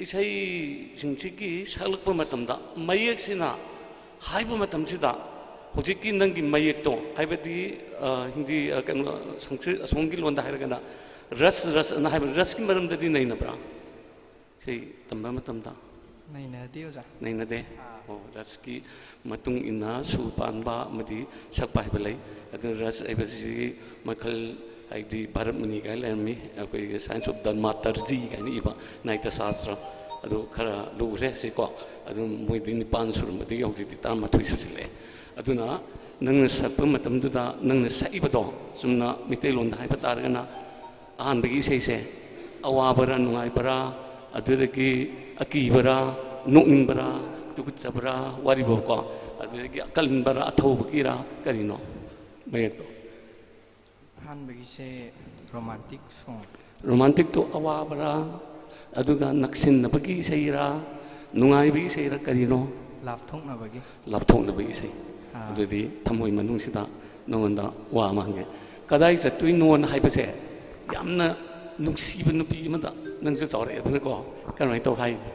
ꯏꯁꯩꯁꯤꯡꯁꯤꯒꯤ ꯁꯛꯂꯛꯄ ꯃꯇꯝꯗ ꯃꯌꯦꯛꯁꯤꯅ ꯍꯥꯏꯕ ꯃꯇꯝꯁꯤꯗ ꯍꯧꯖꯤꯛꯀꯤ ꯅꯪꯒꯤ ꯃꯌꯦꯛꯇꯣ, ꯍꯥꯏꯕꯗꯤ, ꯑ, ꯍꯤꯟꯗꯤ, ꯑ, ꯀꯩꯅꯣ, ꯁꯪꯁꯀ꯭ꯔꯤꯠ, ꯑꯁꯣꯝꯒꯤ ꯂꯣꯟꯗ ꯍꯥꯏꯔꯒꯅ ꯔꯁ, ꯔꯁ ꯑꯅ ꯍꯥꯏꯕ, ꯔꯁꯀꯤ ꯃꯔꯝꯗꯗꯤ ꯅꯩꯅꯕ꯭ꯔꯥ ꯏꯁꯩ ꯇꯝꯕ ꯃꯇꯝꯗ? ꯅꯩꯅꯗꯦ, ꯑꯣꯖꯥ꯫ ꯅꯩꯅꯗꯦ? ꯑꯣ, ꯔꯁꯀꯤ ꯃꯇꯨꯡ ꯏꯟꯅ ꯁꯨꯔ ꯄꯥꯟꯕ ꯑꯃꯗꯤ ꯁꯛꯄ ꯍꯥꯏꯕ ꯂꯩ꯫ ꯑꯗꯨꯅ ꯔꯁ ꯍꯥꯏꯕꯁꯤ ꯃꯈꯜ, ꯍꯥꯏꯗꯤ ꯚꯥꯔꯠ ꯃꯨꯅꯤ ꯀꯥꯏꯅ ꯂꯩꯔꯝꯃꯤ, ꯑꯩꯈꯣꯏꯒꯤ Science of Dharmatarji ꯀꯥꯏꯅ ꯏꯕ ꯅꯥꯏꯇ ꯁꯥꯁꯇ꯭ꯔ, ꯑꯗꯨ ꯈꯔ ꯂꯨꯔꯦ ꯁꯤꯀꯣ꯫ ꯑꯗꯨꯝ ꯃꯣꯏꯗꯤ ꯅꯤꯄꯥꯟ ꯁꯨꯔꯝꯕꯗꯒꯤ ꯍꯧꯖꯤꯛꯇꯤ ꯇꯔꯥꯃꯥꯊꯣꯏ ꯁꯨꯖꯤꯜꯂꯛꯑꯦ꯫ ꯑꯗꯨꯅ ꯅꯪꯅ ꯁꯛꯄ ꯃꯇꯝꯗꯨꯗ ꯅꯪꯅ ꯁꯛꯏꯕꯗꯣ, ꯆꯨꯝꯅ ꯃꯤꯇꯩꯂꯣꯟꯗ ꯍꯥꯏꯕ ꯇꯥꯔꯒꯅ, ꯑꯍꯥꯟꯕꯒꯤ ꯏꯁꯩꯁꯦ ꯑꯋꯥꯕꯔꯥ, ꯅꯨꯡꯉꯥꯏꯕꯔꯥ, ꯑꯗꯨꯗꯒꯤ ꯑꯀꯤꯕꯔꯥ, ꯅꯣꯛꯅꯤꯡꯕꯔꯥ, ꯇꯨꯀꯠꯆꯕꯔꯥ, ꯋꯥꯔꯤꯕꯣꯀꯣ, ꯑꯗꯨꯗꯒꯤ ꯑꯀꯟꯕꯔꯥ, ꯑꯊꯧꯕꯒꯤꯔꯥ, ꯀꯔꯤꯅꯣ ꯃꯌꯦꯛꯇꯣ? ꯑꯍꯥꯟꯕꯒꯤꯁꯦ ꯔꯣꯃꯥꯟꯇꯤꯛ ꯁꯣꯡ꯫ ꯔꯣꯃꯥꯟꯇꯤꯛꯇꯣ ꯑꯋꯥꯕꯔꯥ, ꯑꯗꯨꯒ ꯅꯛꯁꯤꯟꯅꯕꯒꯤ ꯏꯁꯩꯔꯥ, ꯅꯨꯡꯉꯥꯏꯕꯒꯤ ꯏꯁꯩꯔꯥ, ꯀꯔꯤꯅꯣ? ꯂꯥꯞꯊꯣꯛꯅꯕꯒꯤ꯫ ꯂꯥꯞꯊꯣꯛꯅꯕꯒꯤ ꯏꯁꯩ꯫ ꯑꯥ꯫ ꯑꯗꯨꯗꯤ ꯊꯃꯣꯏ ꯃꯅꯨꯡꯁꯤꯗ ꯅꯉꯣꯟꯗ ꯋꯥ ꯑꯃ ꯍꯪꯒꯦ꯫ ꯀꯗꯥꯏ ꯆꯠꯇꯣꯏꯅꯣꯅ ꯍꯥꯏꯕꯁꯦ ꯌꯥꯝꯅ ꯅꯨꯡꯁꯤꯕ ꯅꯨꯄꯤ ꯑꯃꯗ ꯅꯪꯁꯨ ꯆꯥꯎꯔꯛꯑꯦꯗꯅꯀꯣ, ꯀꯔꯝꯍꯥꯏꯅ ꯇꯧ ꯍꯥꯏꯅꯤ?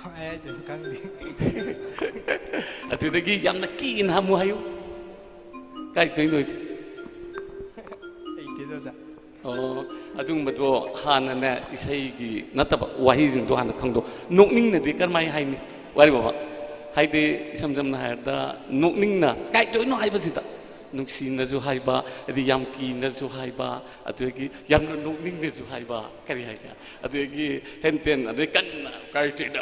ꯀꯃꯥꯏ ꯍꯥꯏꯗꯣꯏꯅꯣ ꯈꯪꯗꯦ꯫ ꯑꯗꯨꯗꯒꯤ ꯌꯥꯝꯅ ꯀꯤꯅ ꯍꯝꯃꯨ ꯍꯥꯏꯌꯨ꯫ ꯀꯥꯏ ꯆꯠꯇꯣꯏꯅꯣ ꯍꯥꯏꯁꯦ? ꯂꯩꯇꯦꯗ, ꯑꯣꯖꯥ꯫ ꯑꯣ, ꯑꯗꯨꯒꯨꯝꯕꯗꯣ ꯍꯥꯟꯅꯅꯦ, ꯏꯁꯩꯒꯤ ꯅꯠꯇꯕ, ꯋꯥꯍꯩꯁꯤꯡꯗꯣ ꯍꯥꯟꯅ ꯈꯪꯗꯣꯛ꯫ ꯅꯣꯛꯅꯤꯡꯅꯗꯤ ꯀꯔꯝꯍꯥꯏꯅ ꯍꯥꯏꯅꯤ? ꯋꯥꯔꯤ ꯕꯕꯥ, ꯍꯥꯏꯗꯤ ꯏꯁꯝ ꯁꯝꯅ ꯍꯥꯏꯔꯕꯗ, ꯅꯣꯛꯅꯤꯡꯅ ꯀꯥꯏ ꯆꯠꯇꯣꯏꯅꯣ ꯍꯥꯏꯕꯁꯤꯗ ꯅꯨꯡꯁꯤꯅꯁꯨ ꯍꯥꯏꯕ, ꯑꯗꯩ ꯌꯥꯝ ꯀꯤꯅꯁꯨ ꯍꯥꯏꯕ, ꯑꯗꯨꯗꯒꯤ ꯌꯥꯝꯅ ꯅꯣꯛꯅꯤꯡꯅꯁꯨ ꯍꯥꯏꯕ, ꯀꯔꯤ ꯍꯥꯏꯒꯦ, ꯑꯗꯨꯗꯒꯤ ꯍꯦꯟ ꯇꯦꯟ, ꯑꯗꯩ ꯀꯟꯅ ꯀꯔꯤ ꯇꯧꯔꯤꯅꯣ,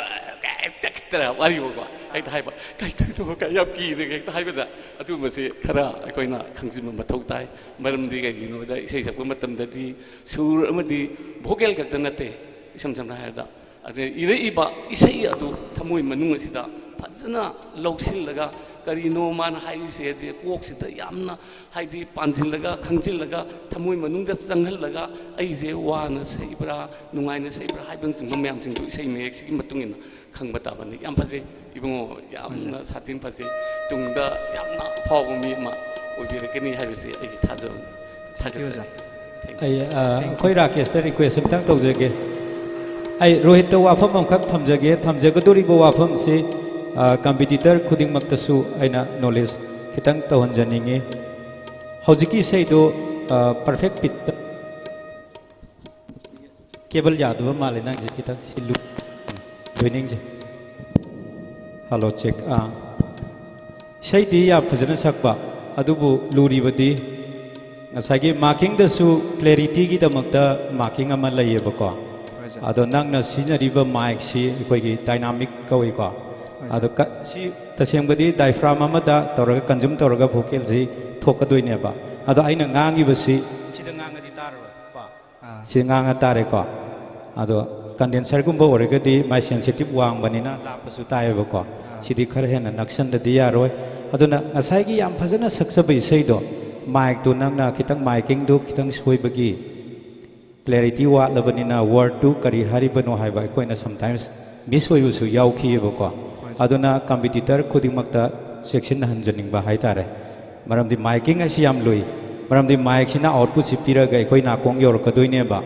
ꯍꯦꯛꯇ ꯋꯥꯔꯤꯕꯀꯣ, ꯍꯦꯛꯇ ꯍꯥꯏꯕ, "ꯀꯩ ꯇꯧꯔꯤꯅꯣ, ꯀꯩ ꯌꯥꯝ ꯀꯤꯔꯦ" ꯍꯦꯛꯇ ꯍꯥꯏꯕꯗ, ꯑꯗꯨꯒꯨꯝꯕꯁꯤ ꯈꯔ ꯑꯩꯈꯣꯏꯅ ꯈꯪꯖꯤꯟꯕ ꯃꯊꯧ ꯇꯥꯏ꯫ ꯃꯔꯝꯗꯤ ꯀꯩꯒꯤꯅꯣꯗ, ꯏꯁꯩ ꯁꯛꯄ ꯃꯇꯝꯗꯗꯤ ꯁꯨꯔ ꯑꯃꯗꯤ ꯚꯣꯀꯦꯜ ꯈꯛꯇ ꯅꯠꯇꯦ, ꯏꯁꯝ ꯁꯝꯅ ꯍꯥꯏꯔꯕꯗ, ꯑꯗꯩ ꯏꯔꯛꯏꯕ ꯏꯁꯩ ꯑꯗꯨ ꯊꯃꯣꯏ ꯃꯅꯨꯡ ꯑꯁꯤꯗ ꯐꯖꯅ ꯂꯧꯁꯤꯜꯂꯒ, ꯀꯔꯤꯅꯣ ꯃꯥꯅ ꯍꯥꯏꯔꯤꯁꯦ ꯍꯥꯏꯁꯦ ꯀꯣꯛꯁꯤꯗ ꯌꯥꯝꯅ, ꯍꯥꯏꯗꯤ, ꯄꯥꯟꯁꯤꯜꯂꯒ, ꯈꯪꯖꯤꯜꯂꯒ, ꯊꯃꯣꯏ ꯃꯅꯨꯡꯗ ꯆꯪꯍꯜꯂꯒ, ꯑꯩꯁꯦ ꯋꯥꯅ ꯁꯛꯏꯕ꯭ꯔꯥ, ꯅꯨꯡꯉꯥꯏꯅ ꯁꯛꯏꯕ꯭ꯔꯥ ꯍꯥꯏꯕꯅꯆꯤꯡꯕ ꯃꯌꯥꯝꯁꯤꯡꯗꯨ ꯏꯁꯩ ꯃꯌꯦꯛꯁꯤꯒꯤ ꯃꯇꯨꯡ ꯏꯟꯅ ꯈꯪꯕ ꯇꯥꯕꯅꯤ꯫ ꯌꯥꯝ ꯐꯖꯩ ꯏꯕꯨꯡꯉꯣ, ꯌꯥꯝꯅ ꯁꯥꯊꯤꯅ ꯐꯖꯩ꯫ ꯇꯨꯡꯗ ꯌꯥꯝꯅ ꯑꯐꯥꯎꯕ ꯃꯤ ꯑꯃ ꯑꯣꯏꯕꯤꯔꯛꯀꯅꯤ ꯍꯥꯏꯕꯁꯤ ꯑꯩꯒꯤ ꯊꯥꯖꯕꯅꯤ꯫ ꯊꯥꯒꯠꯆꯔꯤ꯫ Thank you꯫ ꯑꯩ, ꯑ, ꯑꯩꯈꯣꯏ ꯔꯥꯀꯦꯁꯇ request ꯑꯝꯇꯪ ꯇꯧꯖꯒꯦ꯫ ꯑꯩ ꯔꯣꯍꯤꯠꯇ ꯋꯥꯐꯝ ꯑꯃꯈꯛ ꯊꯝꯖꯒꯦ꯫ ꯊꯝꯖꯒꯗꯧꯔꯤꯕ ꯋꯥꯐꯝꯁꯤ, ꯑ, competitor ꯈꯨꯗꯤꯡꯃꯛꯇꯁꯨ ꯑꯩꯅ knowledge ꯈꯤꯇꯪ ꯇꯧꯍꯟꯖꯅꯤꯡꯉꯤ꯫ ꯍꯧꯖꯤꯛꯀꯤ ꯏꯁꯩꯗꯨ, ꯑ, perfect pitch, cable ꯌꯥꯗꯕ ꯃꯥꯜꯂꯦ ꯅꯪꯁꯦ, ꯈꯤꯇꯪ ꯁꯤꯜꯂꯨ꯫ ꯖꯣꯏꯅꯤꯡꯁꯦ꯫ Hello, check. ꯑꯥ, ꯏꯁꯩꯗꯤ ꯌꯥꯝ ꯐꯖꯅ ꯁꯛꯄ, ꯑꯗꯨꯕꯨ ꯂꯨꯔꯤꯕꯗꯤ ꯉꯁꯥꯏꯒꯤ markingꯗꯁꯨ clarityꯒꯤꯗꯃꯛꯇ marking ꯑꯃ ꯂꯩꯌꯦꯕꯀꯣ꯫ ꯍꯣꯏ, ꯁꯥꯔ꯫ ꯑꯗꯣ ꯅꯪꯅ ꯁꯤꯖꯤꯟꯅꯔꯤꯕ micꯁꯤ ꯑꯩꯈꯣꯏꯒꯤ dynamic ꯀꯧꯏꯀꯣ꯫ ꯍꯣꯏ, ꯑꯗꯣ ꯁꯥꯔ꯫ ꯀ-, ꯁꯤ ꯇꯁꯦꯡꯕꯗꯤ diaphragm ꯑꯃꯗ ꯇꯧꯔꯒ consume ꯇꯧꯔꯒ vocalꯁꯤ ꯊꯣꯛꯀꯗꯣꯏꯅꯦꯕ꯫ ꯑꯗꯣ ꯑꯩꯅ ꯉꯥꯡꯉꯤꯕꯁꯤ ꯁꯤꯗ ꯉꯥꯡꯉꯗꯤ ꯇꯥꯔꯔꯣꯏ ꯀꯣ꯫ ꯑꯥ꯫ ꯁꯤ ꯉꯥꯡꯉ ꯇꯥꯔꯦꯀꯣ꯫ ꯑꯗꯣ condenserꯒꯨꯝꯕ ꯑꯣꯏꯔꯒꯗꯤ ꯃꯥꯏ sensitive ꯋꯥꯡꯕꯅꯤꯅ ꯂꯥꯞꯄꯁꯨ ꯇꯥꯏꯌꯦꯕꯀꯣ꯫ ꯑꯥ꯫ ꯁꯤꯗꯤ ꯈꯔ ꯍꯦꯟꯅ ꯅꯛꯁꯟꯗꯗꯤ ꯌꯥꯔꯣꯏ꯫ ꯑꯗꯨꯅ ꯉꯁꯥꯏꯒꯤ ꯌꯥꯝ ꯐꯖꯅ ꯁꯛꯆꯕ ꯏꯁꯩꯗꯣ, micꯇꯣ ꯅꯪꯅ ꯈꯤꯇꯪ markingꯗꯣ ꯈꯤꯇꯪ ꯁꯣꯏꯕꯒꯤ, clarity ꯋꯥꯠꯂꯕꯅꯤꯅ wordꯇꯨ ꯀꯔꯤ ꯍꯥꯏꯔꯤꯕꯅꯣ ꯍꯥꯏꯕ ꯑꯩꯈꯣꯏꯅ sometimes miss ꯑꯣꯏꯕꯁꯨ ꯌꯥꯎꯈꯤꯑꯕꯀꯣ꯫ ꯍꯣꯏ, ꯁꯥꯔ꯫ ꯑꯗꯨꯅ competitor ꯈꯨꯗꯤꯡꯃꯛꯇ ꯆꯦꯛꯁꯤꯟꯅꯍꯟꯖꯅꯤꯡꯕ ꯍꯥꯏꯇꯥꯔꯦ꯫ ꯃꯔꯝꯗꯤ marking ꯍꯥꯏꯁꯤ ꯌꯥꯝ ꯂꯨꯏ꯫ ꯃꯔꯝꯗꯤ micꯁꯤꯅ outputꯁꯤ ꯄꯤꯔꯒ ꯑꯩꯈꯣꯏ ꯅꯥꯀꯣꯡ ꯌꯧꯔꯛꯀꯗꯣꯏꯅꯦꯕ꯫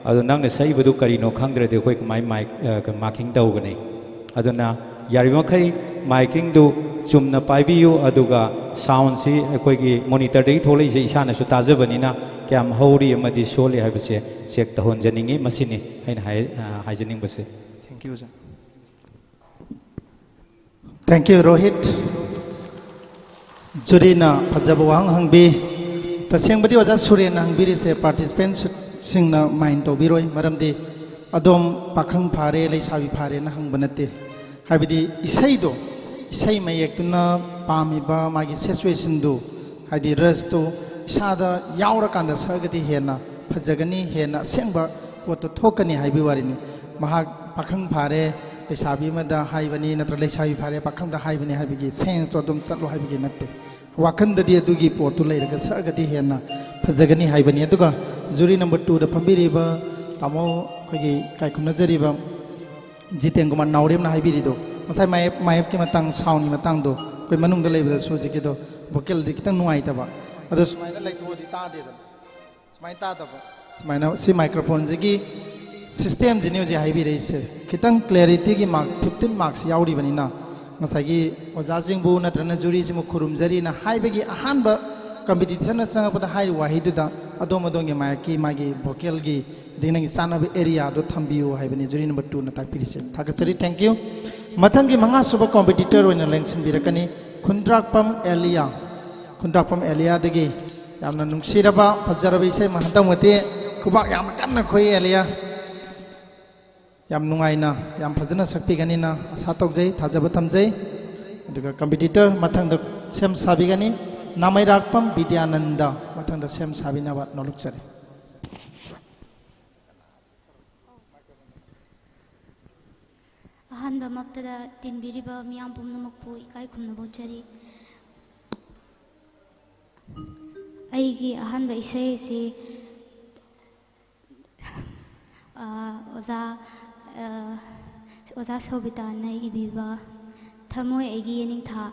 ꯑꯗꯣ ꯅꯪꯅ ꯁꯛꯏꯕꯗꯨ ꯀꯔꯤꯅꯣ ꯈꯪꯗ꯭ꯔꯗꯤ ꯑꯩꯈꯣꯏ ꯀꯃꯥꯏ mic, ꯑ, marking ꯇꯧꯒꯅꯤ? ꯑꯗꯨꯅ ꯌꯥꯔꯤꯕꯃꯈꯩ markingꯗꯨ ꯆꯨꯝꯅ ꯄꯥꯏꯕꯤꯌꯨ, ꯑꯗꯨꯒ soundꯁꯤ ꯑꯩꯈꯣꯏꯒꯤ monitorꯗꯒꯤ ꯊꯣꯛꯂꯛꯏꯁꯦ ꯏꯁꯥꯅꯁꯨ ꯇꯥꯖꯕꯅꯤꯅ ꯀꯌꯥꯝ ꯍꯧꯔꯤ ꯑꯃꯗꯤ ꯁꯣꯜꯂꯤ ꯍꯥꯏꯕꯁꯦ check ꯇꯧꯍꯟꯖꯅꯤꯡꯉꯤ꯫ ꯃꯁꯤꯅꯤ ꯑꯩꯅ ꯍꯥꯏ-, ꯑ, ꯍꯥꯏꯖꯅꯤꯡꯕꯁꯦ꯫ Thank you, sir. Thank you, Rohit. ꯖꯨꯔꯤꯅ ꯐꯖꯕ ꯋꯥꯍꯪ ꯍꯪꯕꯤ꯫ ꯇꯁꯦꯡꯕꯗꯤ ꯑꯣꯖꯥ ꯁꯨꯔꯦꯟꯅ ꯍꯪꯕꯤꯔꯤꯁꯦ ꯄꯥꯔꯇꯤꯁꯤꯄꯦꯟꯁꯤꯡꯅ ꯃꯥꯏꯟ ꯇꯧꯕꯤꯔꯣꯏ, ꯃꯔꯝꯗꯤ ꯑꯗꯣꯝ ꯄꯥꯈꯪ ꯐꯥꯔꯦ, ꯂꯩꯁꯥꯕꯤ ꯐꯥꯔꯦꯅ ꯍꯪꯕ ꯅꯠꯇꯦ꯫ ꯍꯥꯏꯕꯗꯤ ꯏꯁꯩꯗꯣ, ꯏꯁꯩ ꯃꯌꯦꯛꯇꯨꯅ ꯄꯥꯝꯃꯤꯕ ꯃꯥꯒꯤ ꯁꯤꯆꯨꯋꯦꯁꯟꯗꯨ, ꯍꯥꯏꯗꯤ ꯔꯁꯇꯨ ꯏꯁꯥꯗ ꯌꯥꯎꯔꯀꯥꯟꯗ ꯁꯛꯑꯒꯗꯤ ꯍꯦꯟꯅ ꯐꯖꯒꯅꯤ, ꯍꯦꯟꯅ ꯑꯁꯦꯡꯕ ꯄꯣꯠꯇꯣ ꯊꯣꯛꯀꯅꯤ ꯍꯥꯏꯕꯒꯤ ꯋꯥꯔꯤꯅꯤ꯫ ꯃꯍꯥꯛ ꯄꯥꯈꯪ ꯐꯥꯔꯦ, ꯂꯩꯁꯥꯕꯤ ꯑꯃꯗ ꯍꯥꯏꯕꯅꯤ, ꯅꯠꯇ꯭ꯔ ꯂꯩꯁꯥꯕꯤ ꯐꯥꯔꯦ, ꯄꯥꯈꯪꯗ ꯍꯥꯏꯕꯅꯤ ꯍꯥꯏꯕꯒꯤ ꯁꯦꯟꯁꯇꯣ ꯑꯗꯨꯝ ꯆꯠꯂꯣ ꯍꯥꯏꯕꯒꯤ ꯅꯠꯇꯦ꯫ ꯋꯥꯈꯟꯗꯗꯤ ꯑꯗꯨꯒꯤ ꯄꯣꯠꯇꯨ ꯂꯩꯔꯒ ꯁꯛꯑꯒꯗꯤ ꯍꯦꯟꯅ ꯐꯖꯒꯅꯤ ꯍꯥꯏꯕꯅꯤ꯫ ꯑꯗꯨꯒ ꯖꯨꯔꯤ ꯅꯝꯕꯔ ꯇꯨꯗ ꯐꯝꯕꯤꯔꯤꯕ ꯇꯥꯃꯣ, ꯑꯩꯈꯣꯏꯒꯤ ꯏꯀꯥꯏ ꯈꯨꯝꯅꯖꯔꯤꯕ ꯖꯤꯇꯦꯟ ꯀꯨꯃꯥꯔ ꯅꯥꯎꯔꯦꯝꯅ ꯍꯥꯏꯕꯤꯔꯤꯗꯣ, ꯉꯁꯥꯏ ꯃꯥꯏꯞ, ꯃꯥꯏꯞꯀꯤ ꯃꯇꯥꯡ, ꯁꯥꯎꯟꯒꯤ ꯃꯇꯥꯡꯗꯣ, ꯑꯩꯈꯣꯏ ꯃꯅꯨꯡꯗ ꯂꯩꯕꯗꯁꯨ ꯍꯧꯖꯤꯛꯀꯤꯗꯣ ꯚꯣꯀꯦꯜꯗꯤ ꯈꯤꯇꯪ ꯅꯨꯡꯉꯥꯏꯇꯕ, ꯑꯗꯣ ꯁꯨꯃꯥꯏꯅ ꯂꯩꯊꯣꯛꯑꯗꯤ ꯇꯥꯗꯦꯗꯅ, ꯁꯨꯃꯥꯏꯅ ꯇꯥꯗꯕ, ꯁꯨꯃꯥꯏꯅ ꯁꯤ ꯃꯥꯏꯀ꯭ꯔꯣꯐꯣꯟꯁꯤꯒꯤ ꯁꯤꯁꯇꯦꯝꯁꯤꯅꯤ ꯍꯧꯖꯤꯛ ꯍꯥꯏꯕꯤꯔꯛꯏꯁꯦ꯫ ꯈꯤꯇꯪ ꯀ꯭ꯂꯦꯔꯤꯇꯤꯒꯤ ꯃꯥꯔꯛ ꯐꯤꯐꯇꯤꯟ ꯃꯥꯔꯛꯁ ꯌꯥꯎꯔꯤꯕꯅꯤꯅ, ꯉꯁꯥꯏꯒꯤ ꯑꯣꯖꯥꯁꯤꯡꯕꯨ ꯅꯠꯇ꯭ꯔꯒꯅ ꯖꯨꯔꯤꯁꯤꯡꯕꯨ ꯈꯨꯔꯨꯝꯖꯔꯤꯅ ꯍꯥꯏꯕꯒꯤ ꯑꯍꯥꯟꯕ ꯀꯝꯄꯤꯇꯤꯁꯟꯗ ꯆꯪꯉꯛꯄꯗ ꯍꯥꯏꯔꯤꯕ ꯋꯥꯍꯩꯗꯨꯗ ꯑꯗꯣꯝ ꯑꯗꯣꯝꯒꯤ ꯃꯥꯏꯛꯀꯤ, ꯃꯥꯒꯤ ꯚꯣꯀꯦꯜꯒꯤ, ꯑꯗꯒꯤ ꯅꯪꯒꯤ ꯆꯥꯟꯅꯕ ꯑꯦꯔꯤꯌꯥꯗꯣ ꯊꯝꯕꯤꯌꯨ ꯍꯥꯏꯕꯅꯤ ꯖꯨꯔꯤ ꯅꯝꯕꯔ ꯇꯨꯅ ꯇꯥꯛꯄꯤꯔꯤꯁꯦ꯫ ꯊꯥꯒꯠꯆꯔꯤ, thank you꯫ ꯃꯊꯪꯒꯤ ꯃꯉꯥꯁꯨꯕ ꯀꯣꯝꯄꯤꯇꯤꯇꯔ ꯑꯣꯏꯅ ꯂꯦꯡꯁꯤꯟꯕꯤꯔꯛꯀꯅꯤ ꯈꯨꯟꯗ꯭ꯔꯥꯛꯄꯝ ꯑꯦꯂꯤꯌꯥ꯫ ꯈꯨꯟꯗ꯭ꯔꯥꯛꯄꯝ ꯑꯦꯂꯤꯌꯥꯗꯒꯤ ꯌꯥꯝꯅ ꯅꯨꯡꯁꯤꯔꯕ, ꯐꯖꯔꯕ ꯏꯁꯩ ꯑꯃ, ꯍꯟꯗꯛ ꯃꯇꯦꯛ ꯈꯨꯕꯥꯛ ꯌꯥꯝꯅ ꯀꯟꯅ ꯈꯨꯏ ꯑꯦꯂꯤꯌꯥ꯫ ꯌꯥꯝ ꯅꯨꯡꯉꯥꯏꯅ, ꯌꯥꯝ ꯐꯖꯅ ꯁꯛꯄꯤꯒꯅꯤꯅ ꯑꯁꯥ ꯇꯧꯖꯩ, ꯊꯥꯖꯕ ꯊꯝꯖꯩ꯫ ꯑꯗꯨꯒ ꯀꯝꯄꯤꯇꯤꯇꯔ ꯃꯊꯪꯗ ꯁꯦꯝ ꯁꯥꯕꯤꯒꯅꯤ ꯅꯥꯃꯩꯔꯥꯛꯄꯝ ꯕꯤꯗ꯭ꯌꯥꯅꯟꯗ, ꯃꯊꯪꯗ ꯁꯦꯝ ꯁꯥꯕꯤꯅꯕ ꯅꯣꯂꯨꯛꯆꯔꯤ꯫ ꯑꯍꯥꯟꯕꯃꯛꯇꯗ ꯇꯤꯟꯕꯤꯔꯤꯕ ꯃꯤꯌꯥꯝ ꯄꯨꯝꯅꯃꯛꯄꯨ ꯏꯀꯥꯏ ꯈꯨꯝꯅꯕ ꯎꯠꯆꯔꯤ꯫ ꯑꯩꯒꯤ ꯑꯍꯥꯟꯕ ꯏꯁꯩ ꯑꯁꯤ, ꯑ, ꯑꯣꯖꯥ, ꯑ, ꯑꯣꯖꯥ ꯁꯣꯕꯤꯇꯥꯅ ꯏꯕꯤꯕ ꯊꯃꯣꯏ ꯑꯩꯒꯤ ꯌꯦꯅꯤꯡꯊꯥ꯫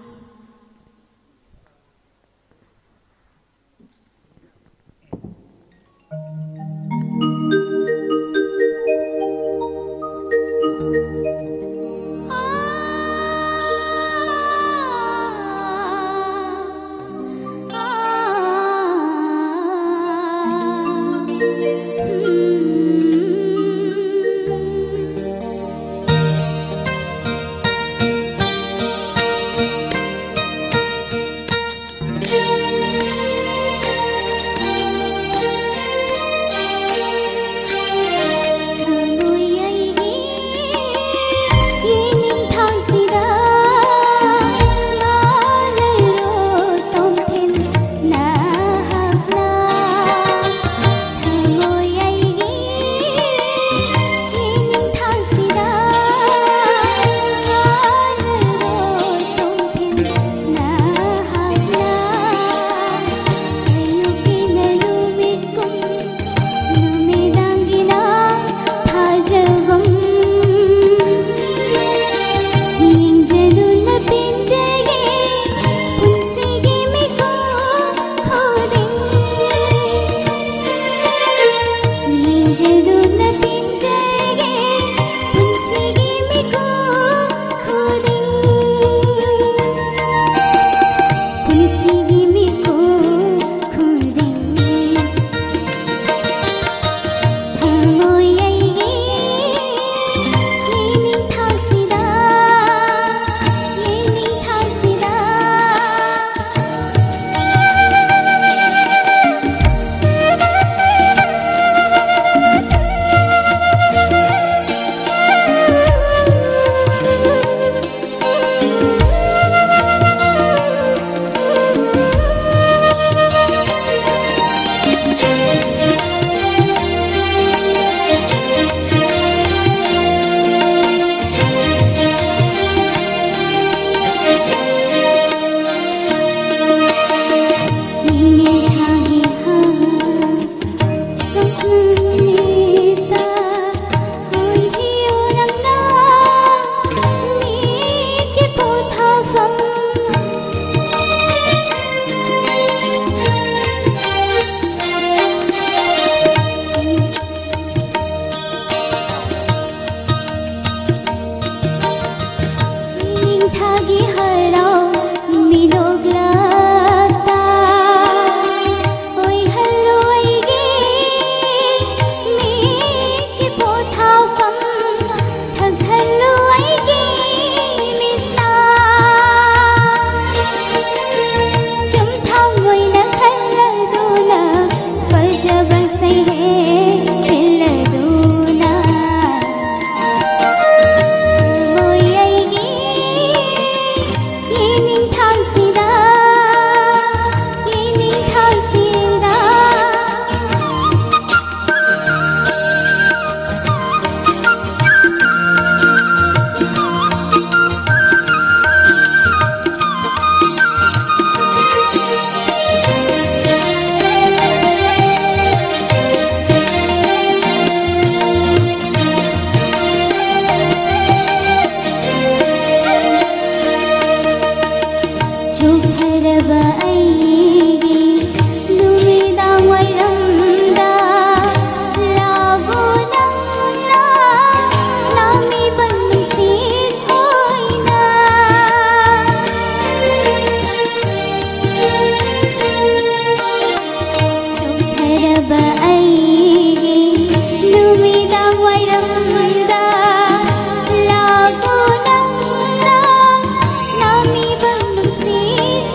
ꯆꯣꯛꯊꯔꯕ ꯑꯩꯒꯤ ꯅꯨꯃꯤꯗꯥꯡ ꯋꯥꯏꯔꯝꯗ ꯂꯥꯛꯑꯣ ꯅꯪꯅ ꯂꯥꯝꯃꯤꯕ ꯅꯨꯡꯁꯤꯠ ꯑꯣꯏꯅ꯫ ꯆꯣꯛꯊꯔꯕ ꯑꯩꯒꯤ ꯅꯨꯃꯤꯗꯥꯡ ꯋꯥꯏꯔꯝꯗ ꯂꯥꯛꯑꯣ ꯅꯪꯅ ꯂꯥꯝꯃꯤꯕ ꯅꯨꯡꯁꯤꯠ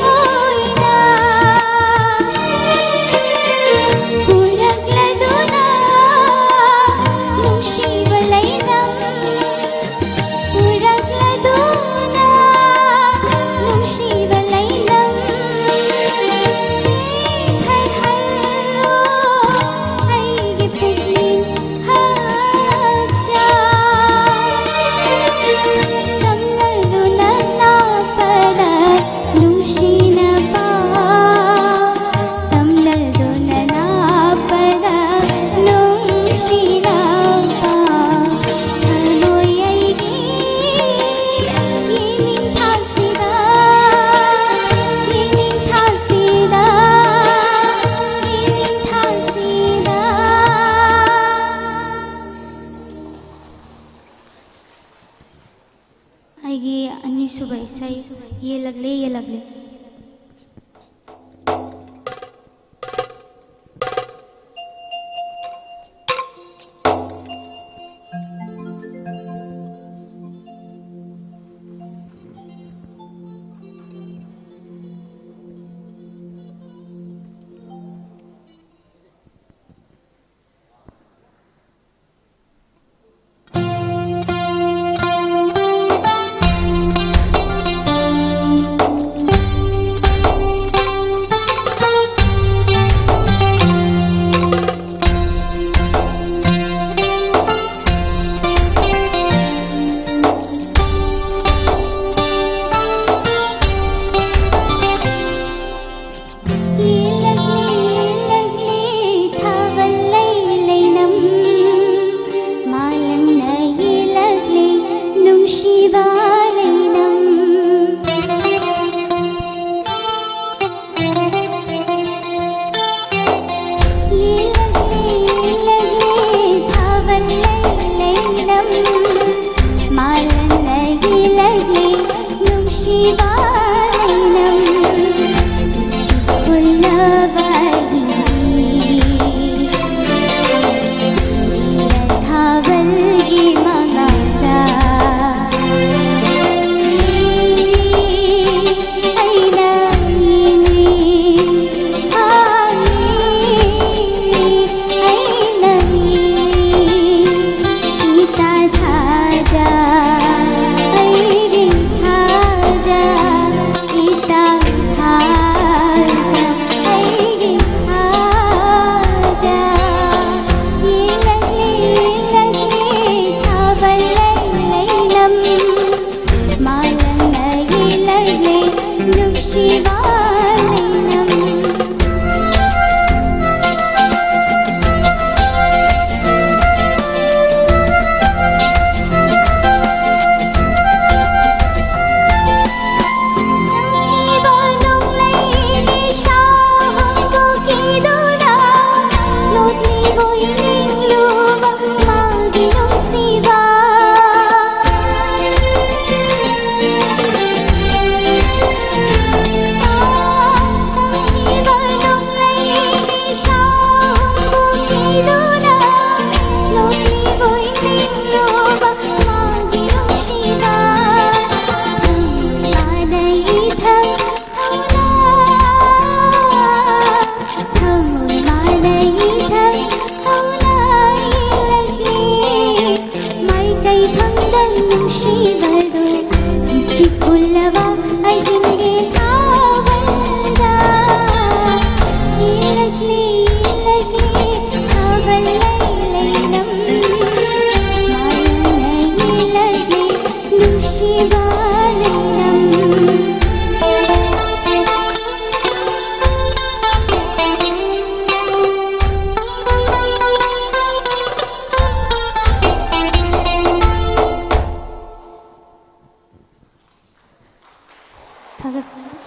ꯊꯥꯒꯠꯆꯔꯤ꯫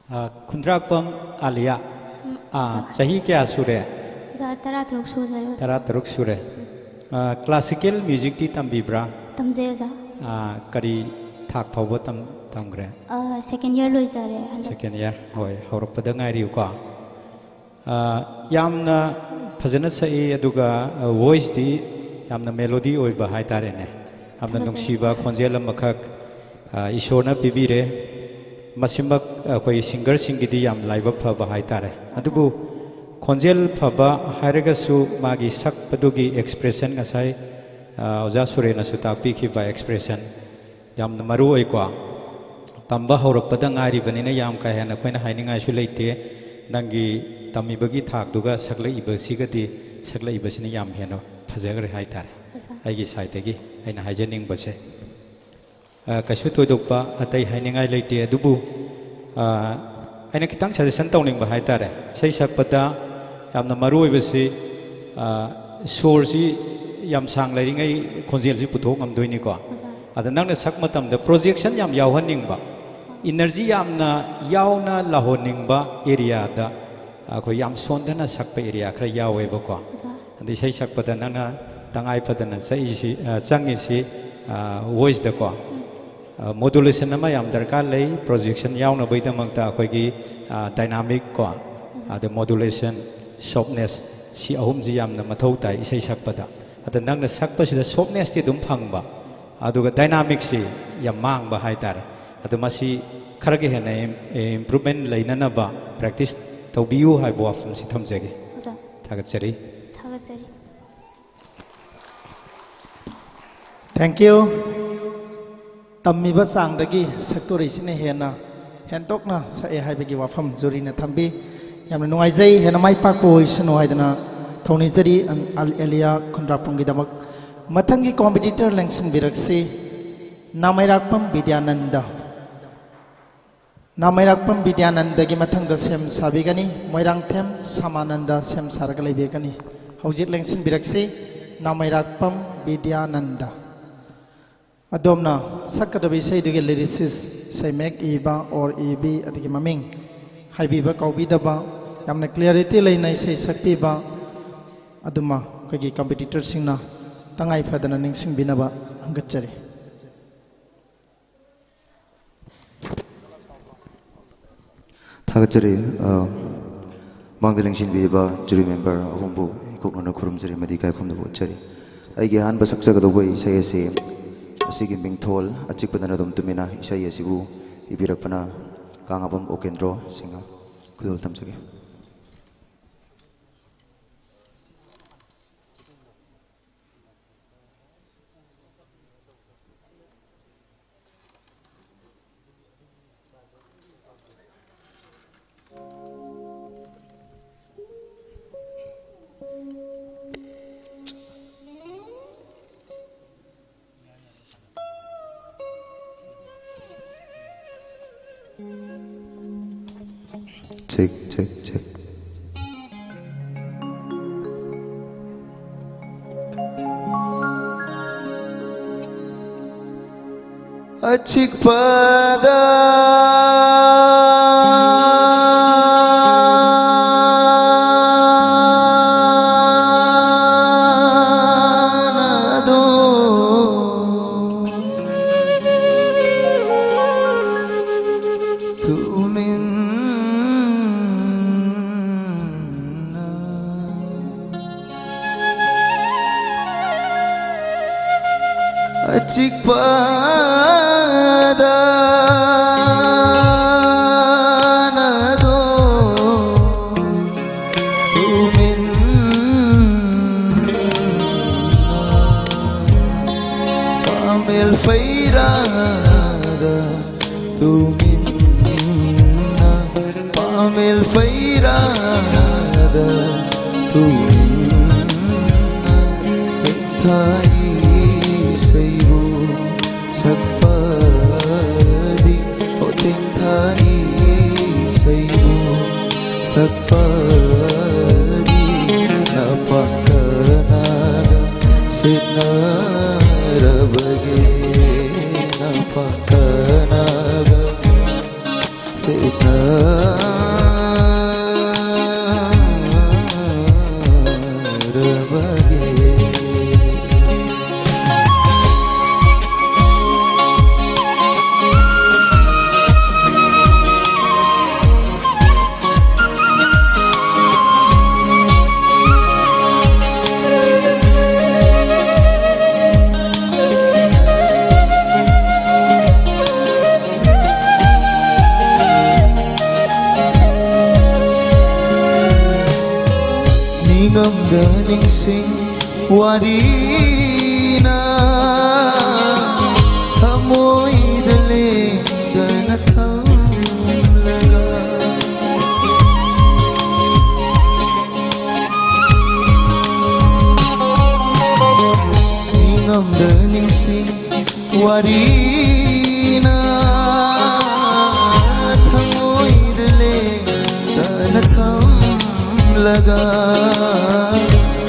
ꯑ, ꯈꯨꯟꯗ꯭ꯔꯥꯛꯄꯝ ꯑꯥꯂꯤꯌꯥ꯫ ꯎꯝ, ꯑ, ꯑꯣꯖꯥ꯫ ꯆꯍꯤ ꯀꯌꯥ ꯁꯨꯔꯦ? ꯑꯣꯖꯥ, ꯇꯔꯥꯇꯔꯨꯛ ꯁꯨꯖꯔꯦ, ꯑꯣꯖꯥ꯫ ꯇꯔꯥꯇꯔꯨꯛ ꯁꯨꯔꯦ꯫ ꯑ, classical musicꯇꯤ ꯇꯝꯕꯤꯕ꯭ꯔꯥ? ꯇꯝꯖꯩ, ꯑꯣꯖꯥ꯫ ꯑ, ꯀꯔꯤ ꯊꯥꯛ ꯐꯥꯎꯕ ꯇꯝ-, ꯇꯝꯈ꯭ꯔꯦ? ꯑ, second year ꯂꯣꯏꯖꯔꯦ ꯍꯟꯗꯛ꯫ Second year, ꯍꯣꯏ, ꯍꯧꯔꯛꯄꯗ ꯉꯥꯏꯔꯤꯕꯀꯣ꯫ ꯑ, ꯌꯥꯝꯅ ꯐꯖꯅ ꯁꯛꯏ, ꯑꯗꯨꯒ, ꯑ, voiceꯇꯤ ꯌꯥꯝꯅ melody ꯑꯣꯏꯕ ꯍꯥꯏꯇꯥꯔꯦꯅꯦ꯫ ꯌꯥꯝꯅ ꯊꯥꯒꯠꯆꯔꯤ꯫ ꯅꯨꯡꯁꯤꯕ ꯈꯣꯟꯖꯦꯜ ꯑꯃꯈꯛ, ꯑ, ꯏꯁꯣꯔꯅ ꯄꯤꯕꯤꯔꯦ꯫ ꯃꯁꯤꯃꯛ ꯑꯩꯈꯣꯏ singerꯁꯤꯡꯒꯤꯗꯤ ꯌꯥꯝ ꯂꯥꯏꯕꯛ ꯐꯕ ꯍꯥꯏꯇꯥꯔꯦ꯫ ꯑꯗꯨꯕꯨ ꯈꯣꯟꯖꯦꯜ ꯐꯕ ꯍꯥꯏꯔꯒꯁꯨ ꯃꯥꯒꯤ ꯁꯛꯄꯗꯨꯒꯤ expression, ꯉꯁꯥꯏ, ꯑ, ꯑꯣꯖꯥ ꯁꯨꯔꯦꯅꯁꯨ ꯇꯥꯛꯄꯤꯈꯤꯕ expression, ꯌꯥꯝꯅ ꯃꯔꯨ ꯑꯣꯏꯀꯣ꯫ ꯇꯝꯕ ꯍꯧꯔꯛꯄꯗ ꯉꯥꯏꯔꯤꯕꯅꯤꯅ ꯌꯥꯝ ꯀꯥ ꯍꯦꯟꯅ ꯑꯩꯈꯣꯏꯅ ꯍꯥꯏꯅꯤꯡꯉꯥꯏꯁꯨ ꯂꯩꯇꯦ꯫ ꯅꯪꯒꯤ ꯇꯝꯃꯤꯕꯒꯤ ꯊꯥꯛꯇꯨꯒ ꯁꯛꯂꯛꯏꯕꯁꯤꯒꯗꯤ, ꯁꯛꯂꯛꯏꯕꯁꯤꯅ ꯌꯥꯝ ꯍꯦꯟꯅ ꯐꯖꯈ꯭ꯔꯦ ꯍꯥꯏꯇꯥꯔꯦ꯫ ꯑꯣꯖꯥ꯫ ꯑꯩꯒꯤ sideꯇꯒꯤ ꯑꯩꯅ ꯍꯥꯏꯖꯅꯤꯡꯕꯁꯦ꯫ ꯑ, ꯀꯩꯁꯨ ꯊꯣꯏꯗꯣꯛꯄ ꯑꯇꯩ ꯍꯥꯏꯅꯤꯡꯉꯥꯏ ꯂꯩꯇꯦ, ꯑꯗꯨꯕꯨ, ꯑ, ꯑꯩꯅ ꯈꯤꯇꯪ ꯁꯖꯦꯁꯟ ꯇꯧꯅꯤꯡꯕ ꯍꯥꯏꯇꯥꯔꯦ꯫ ꯏꯁꯩ ꯁꯛꯄꯗ ꯌꯥꯝꯅ ꯃꯔꯨ ꯑꯣꯏꯕꯁꯤ, ꯑ, ꯁꯣꯔꯁꯤ ꯌꯥꯝ ꯁꯥꯡ ꯂꯩꯔꯤꯉꯩ ꯈꯣꯟꯖꯦꯜꯁꯤ ꯄꯨꯊꯣꯛ ꯉꯝꯗꯣꯏꯅꯤꯀꯣ꯫ ꯑꯣꯖꯥ꯫ ꯑꯗ ꯅꯪꯅ ꯁꯛ ꯃꯇꯝꯗ ꯄ꯭ꯔꯣꯖꯦꯛꯁꯟ ꯌꯥꯝ ꯌꯥꯎꯍꯟꯅꯤꯡꯕ, ꯏꯅꯔꯖꯤ ꯌꯥꯝꯅ ꯌꯥꯎꯅ ꯂꯥꯛꯍꯟꯅꯤꯡꯕ ꯑꯦꯔꯤꯌꯥꯗ ꯑꯩꯈꯣꯏ ꯌꯥꯝ ꯁꯣꯟꯊꯅ ꯁꯛꯄ ꯑꯦꯔꯤꯌꯥ ꯈꯔ ꯌꯥꯎꯋꯦꯕꯀꯣ꯫ ꯑꯣꯖꯥ꯫ ꯑꯗ ꯏꯁꯩ ꯁꯛꯄꯗ ꯅꯪꯅ ꯇꯉꯥꯏ ꯐꯗꯅ ꯆꯠꯏꯁꯤ, ꯑ, ꯆꯪꯉꯤꯁꯤ, ꯑ, ꯋꯣꯏꯁꯇꯀꯣ꯫ ꯎꯝ꯫ ꯑ, ꯃꯣꯗꯨꯂꯦꯁꯟ ꯑꯃ ꯌꯥꯝ ꯗꯔꯀꯥꯔ ꯂꯩ꯫ ꯄ꯭ꯔꯣꯖꯦꯛꯁꯟ ꯌꯥꯎꯅꯕꯒꯤꯗꯃꯛꯇ ꯑꯩꯈꯣꯏꯒꯤ, ꯑ, ꯗꯥꯏꯅꯥꯃꯤꯛ ꯀꯣ, ꯑꯗ ꯃꯣꯗꯨꯂꯦꯁꯟ, ꯁꯣꯐꯅꯦꯁ, ꯁꯤ ꯑꯍꯨꯝꯁꯤ ꯌꯥꯝꯅ ꯃꯊꯧ ꯇꯥꯏ ꯏꯁꯩ ꯁꯛꯄꯗ꯫ ꯑꯗ ꯅꯪꯅ ꯁꯛꯄꯁꯤꯗ ꯁꯣꯐꯅꯦꯁꯇꯤ ꯑꯗꯨꯝ ꯐꯪꯕ, ꯑꯗꯨꯒ ꯗꯥꯏꯅꯥꯃꯤꯛꯁꯤ ꯌꯥꯝ ꯃꯥꯡꯕ ꯍꯥꯏꯇꯥꯔꯦ꯫ ꯑꯗꯨ ꯃꯁꯤ ꯈꯔꯒ ꯍꯦꯟꯅ ꯏꯝ-, ꯏꯝꯄ꯭ꯔꯨꯚꯃꯦꯟ ꯂꯩꯅꯅꯕ ꯄ꯭ꯔꯦꯛꯇꯤꯁ ꯇꯧꯕꯤꯌꯨ ꯍꯥꯏꯕ ꯋꯥꯐꯝꯁꯤ ꯊꯝꯖꯒꯦ꯫ ꯑꯣꯖꯥ꯫ ꯊꯥꯒꯠꯆꯔꯤ꯫ ꯊꯥꯒꯠꯆꯔꯤ꯫ Thank you꯫ ꯇꯝꯃꯤꯕ ꯆꯥꯡꯗꯒꯤ ꯁꯛꯇꯣꯔꯛꯏꯁꯤꯅ ꯍꯦꯟꯅ ꯍꯦꯟꯗꯣꯛꯅ ꯁꯛꯑꯦ ꯍꯥꯏꯕꯒꯤ ꯋꯥꯐꯝ ꯖꯨꯔꯤꯅ ꯊꯝꯕꯤ꯫ ꯌꯥꯝꯅ ꯅꯨꯡꯉꯥꯏꯖꯩ꯫ ꯍꯦꯟꯅ ꯃꯥꯏ ꯄꯥꯛꯄ ꯑꯣꯏꯁꯅꯨ ꯍꯥꯏꯗꯅ ꯊꯧꯅꯤꯖꯔꯤ꯫ ꯑꯟ-, ꯑꯜ ꯑꯦꯂꯤꯌꯥ ꯈꯨꯟꯗ꯭ꯔꯥꯛꯄꯝꯒꯤꯗꯃꯛ꯫ ꯃꯊꯪꯒꯤ ꯀꯣꯝꯄꯤꯇꯤꯇꯔ ꯂꯦꯡꯁꯤꯟꯕꯤꯔꯛꯁꯤ, ꯅꯥꯃꯩꯔꯥꯛꯄꯝ ꯕꯤꯗ꯭ꯌꯥꯅꯟꯗ꯫ ꯅꯥꯃꯩꯔꯥꯛꯄꯝ ꯕꯤꯗ꯭ꯌꯥꯅꯟꯗꯒꯤ ꯃꯊꯪꯗ ꯁꯦꯝ ꯁꯥꯕꯤꯒꯅꯤ꯫ ꯃꯣꯏꯔꯥꯡꯊꯦꯝ ꯁꯃꯥꯅꯟꯗ ꯁꯦꯝ ꯁꯥꯔꯒ ꯂꯩꯕꯤꯒꯅꯤ꯫ ꯍꯧꯖꯤꯛ ꯂꯦꯡꯁꯤꯟꯕꯤꯔꯛꯁꯤ, ꯅꯥꯃꯩꯔꯥꯛꯄꯝ ꯕꯤꯗ꯭ꯌꯥꯅꯟꯗ꯫ ꯑꯗꯣꯝꯅ ꯁꯛꯀꯗꯕ ꯏꯁꯩꯗꯨꯒꯤ ꯂꯤꯔꯤꯁꯤꯁ, ꯏꯁꯩ ꯃꯌꯦꯛ ꯏꯕ ꯑꯣꯔ ꯏꯕꯤ, ꯑꯗꯒꯤ ꯃꯃꯤꯡ ꯍꯥꯏꯕꯤꯕ ꯀꯥꯎꯕꯤꯗꯕ, ꯌꯥꯝꯅ ꯀ꯭ꯂꯤꯌꯥꯔꯤꯇꯤ ꯂꯩꯅ ꯏꯁꯩ ꯁꯛꯄꯤꯕ ꯑꯗꯨꯃ ꯑꯩꯈꯣꯏꯒꯤ ꯀꯝꯄꯤꯇꯤꯇꯔꯁꯤꯡꯅ ꯇꯉꯥꯏ ꯐꯗꯅ ꯅꯤꯡꯁꯤꯡꯕꯤꯅꯕ ꯍꯪꯒꯠꯆꯔꯤ꯫ ꯊꯥꯒꯠꯆꯔꯤ꯫ ꯑ, ꯃꯥꯡꯗ ꯂꯦꯡꯁꯤꯟꯕꯤꯔꯤꯕ ꯖꯨꯔꯤ ꯃꯦꯝꯕꯔ ꯑꯍꯨꯝꯕꯨ ꯏꯀꯣꯛꯅꯅ ꯈꯨꯔꯨꯝꯖꯔꯤ ꯑꯃꯗꯤ ꯏꯀꯥꯏ ꯈꯨꯝꯅꯕ ꯎꯠꯆꯔꯤ꯫ ꯑꯩꯒꯤ ꯑꯍꯥꯟꯕ ꯁꯛꯆꯒꯗꯧꯕ ꯏꯁꯩ ꯑꯁꯤ, ꯑꯁꯤꯒꯤ ꯃꯤꯡꯊꯣꯜ ꯑꯆꯤꯛꯄꯗ ꯅꯥꯗꯨꯝ ꯇꯨꯃꯤꯟꯅ ꯏꯁꯩ ꯑꯁꯤꯕꯨ ꯏꯕꯤꯔꯛꯄꯅ ꯀꯥꯉꯕꯝ ꯑꯣꯀꯦꯟꯗ꯭ꯔꯣ ꯁꯤꯡꯍ꯫ ꯈꯨꯗꯣꯜ ꯇꯝꯖꯒꯦ꯫ Check, check, check. ꯑꯆꯤꯛꯄꯗ ꯑꯗꯨꯝ ꯇꯨꯃꯤꯟꯅ, ꯑꯆꯤꯛꯄꯗ ꯅꯗꯣ ꯇꯨꯃꯤꯟ ꯄꯥꯃꯦꯜ ꯐꯩꯔꯥꯗ ꯇꯨꯃꯤꯟꯅ, ꯄꯥꯃꯦꯜ ꯐꯩꯔꯥꯗ ꯇꯨꯃꯤꯟꯅ, ꯇꯦꯡꯊꯥꯏ ꯏꯁꯩꯕꯨ ꯁꯛꯄꯗꯤ, ꯑꯣ ꯇꯦꯡꯊꯥꯏ ꯏꯁꯩꯕꯨ ꯁꯛꯄꯗꯤ, ꯅꯄꯥ ꯀꯅꯥꯒ ꯁꯤꯟꯅꯔꯕꯒꯦ? ꯅꯄꯥ ꯀꯅꯥꯒ ꯁꯤꯟꯅꯔꯕꯒꯦ? ꯅꯤꯡꯉꯝꯗ ꯅꯤꯡꯁꯤꯡ ꯋꯥꯔꯤꯅ ꯊꯃꯣꯏꯗ ꯂꯦꯡꯗꯅ ꯊꯝꯂꯒ, ꯅꯤꯡꯉꯝꯗ ꯅꯤꯡꯁꯤꯡ ꯋꯥꯔꯤꯅ ꯊꯃꯣꯏꯗ ꯂꯦꯡ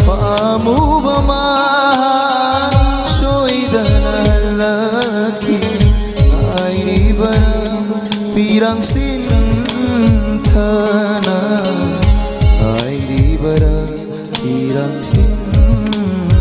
ꯄꯥꯝꯃꯨꯕ ꯃꯍꯥꯛ ꯁꯣꯏꯗꯅ ꯍꯜꯂꯛꯈꯤ꯫ ꯉꯥꯏꯔꯤꯕꯔꯥ ꯄꯤꯔꯥꯡ ꯁꯤꯟꯊꯅ? ꯉꯥꯏꯔꯤꯕꯔꯥ ꯄꯤꯔꯥꯡ ꯁꯤꯟꯊꯅ?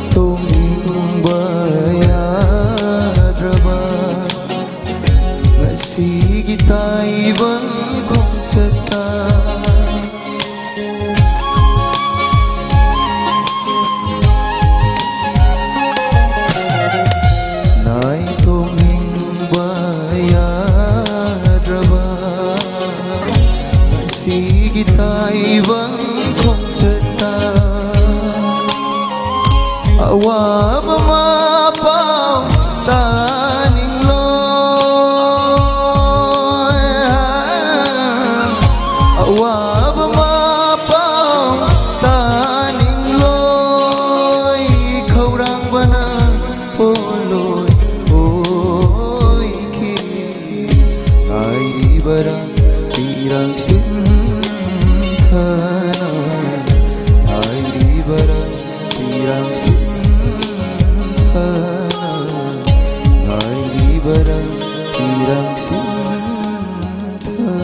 ꯅꯥꯏꯇꯣꯝꯅꯤꯡꯕ ꯌꯥꯗ꯭ꯔꯕ ꯉꯁꯤꯒꯤ ꯇꯥꯏꯕꯪ ꯈꯣꯡꯆꯠꯇ꯫ ꯅꯥꯏꯇꯣꯝꯅꯤꯡꯕ ꯌꯥꯗ꯭ꯔꯕ ꯉꯁꯤꯒꯤ ꯇꯥꯏꯕꯪ ꯈꯣꯡꯆꯠꯇ꯫ ꯑꯋꯥꯕ ꯃꯄꯥꯎ ꯇꯥꯅꯤꯡꯂꯣꯏ꯫ ꯑꯋꯥꯕ ꯃꯄꯥꯎ ꯇꯥꯅꯤꯡꯂꯣꯏ꯫ ꯈꯧꯔꯥꯡꯕꯅ ꯄꯣꯂꯣꯏ ꯑꯣꯏꯈꯤ꯫ ꯉꯥꯏꯔꯤꯕꯔꯥ ꯄꯤꯔꯥꯡ ꯁꯤꯟꯊꯅ? ꯉꯥꯏꯔꯤꯕꯔꯥ ꯄꯤꯔꯥꯡ ꯁꯤꯟꯊꯅ? ꯉꯥꯏꯔꯤꯕꯔꯥ ꯄꯤꯔꯥꯡ ꯁꯤꯟꯊꯅ?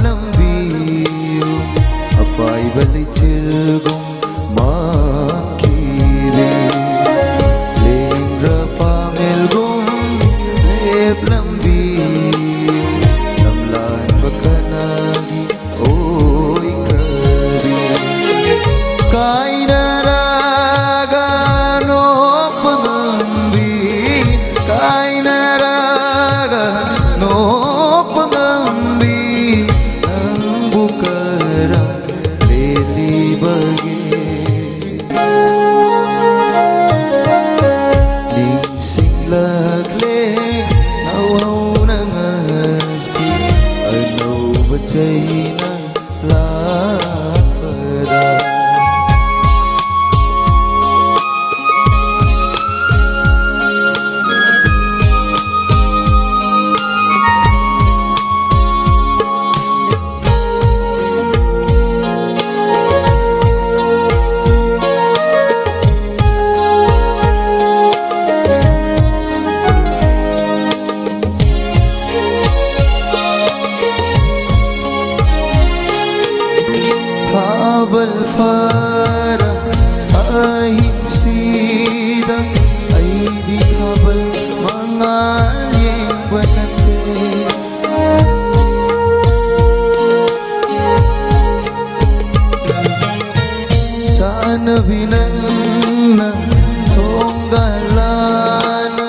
ꯂꯝꯕꯤꯌꯨ ꯑꯄꯥꯏꯕ ꯂꯩꯆꯤꯜꯒꯨꯝ ꯃꯥꯡꯈꯤꯔꯦ꯫ ꯂꯦꯡꯗ꯭ꯔ ꯄꯥꯃꯦꯜꯒꯨꯝ ꯂꯦꯞꯂꯝꯕꯤꯌꯨ ꯂꯝꯂꯥꯟꯕ ꯀꯅꯥꯒꯤ ꯑꯣꯏꯈ꯭ꯔꯕꯤ꯫ ꯀꯥꯏꯅꯔꯒ ꯅꯣꯛꯄ ꯉꯝꯕꯤ, ꯀꯥꯏꯅꯔꯒ ꯅꯣꯛꯄ ꯉꯝꯕꯤ ꯅꯪꯕꯨ ꯀꯔꯝ ꯂꯦꯜꯂꯤꯕꯒꯦ? ꯅꯤꯡꯁꯤꯡꯂꯛꯂꯦ ꯅꯧꯍꯧꯅ ꯉꯁꯤ ꯑꯅꯧꯕ ꯆꯍꯤꯅ ꯂꯥꯛꯄꯗ꯫ ꯊꯥꯕꯜ ꯐꯥꯔ ꯑꯍꯤꯡꯁꯤꯗ ꯑꯩꯗꯤ ꯊꯥꯕꯜ ꯃꯉꯥꯜ ꯌꯦꯡꯕ ꯅꯠꯇꯦ꯫ ꯆꯥꯟꯅꯕꯤ ꯅꯪꯅ ꯊꯣꯡꯒꯥꯜꯂꯥꯅ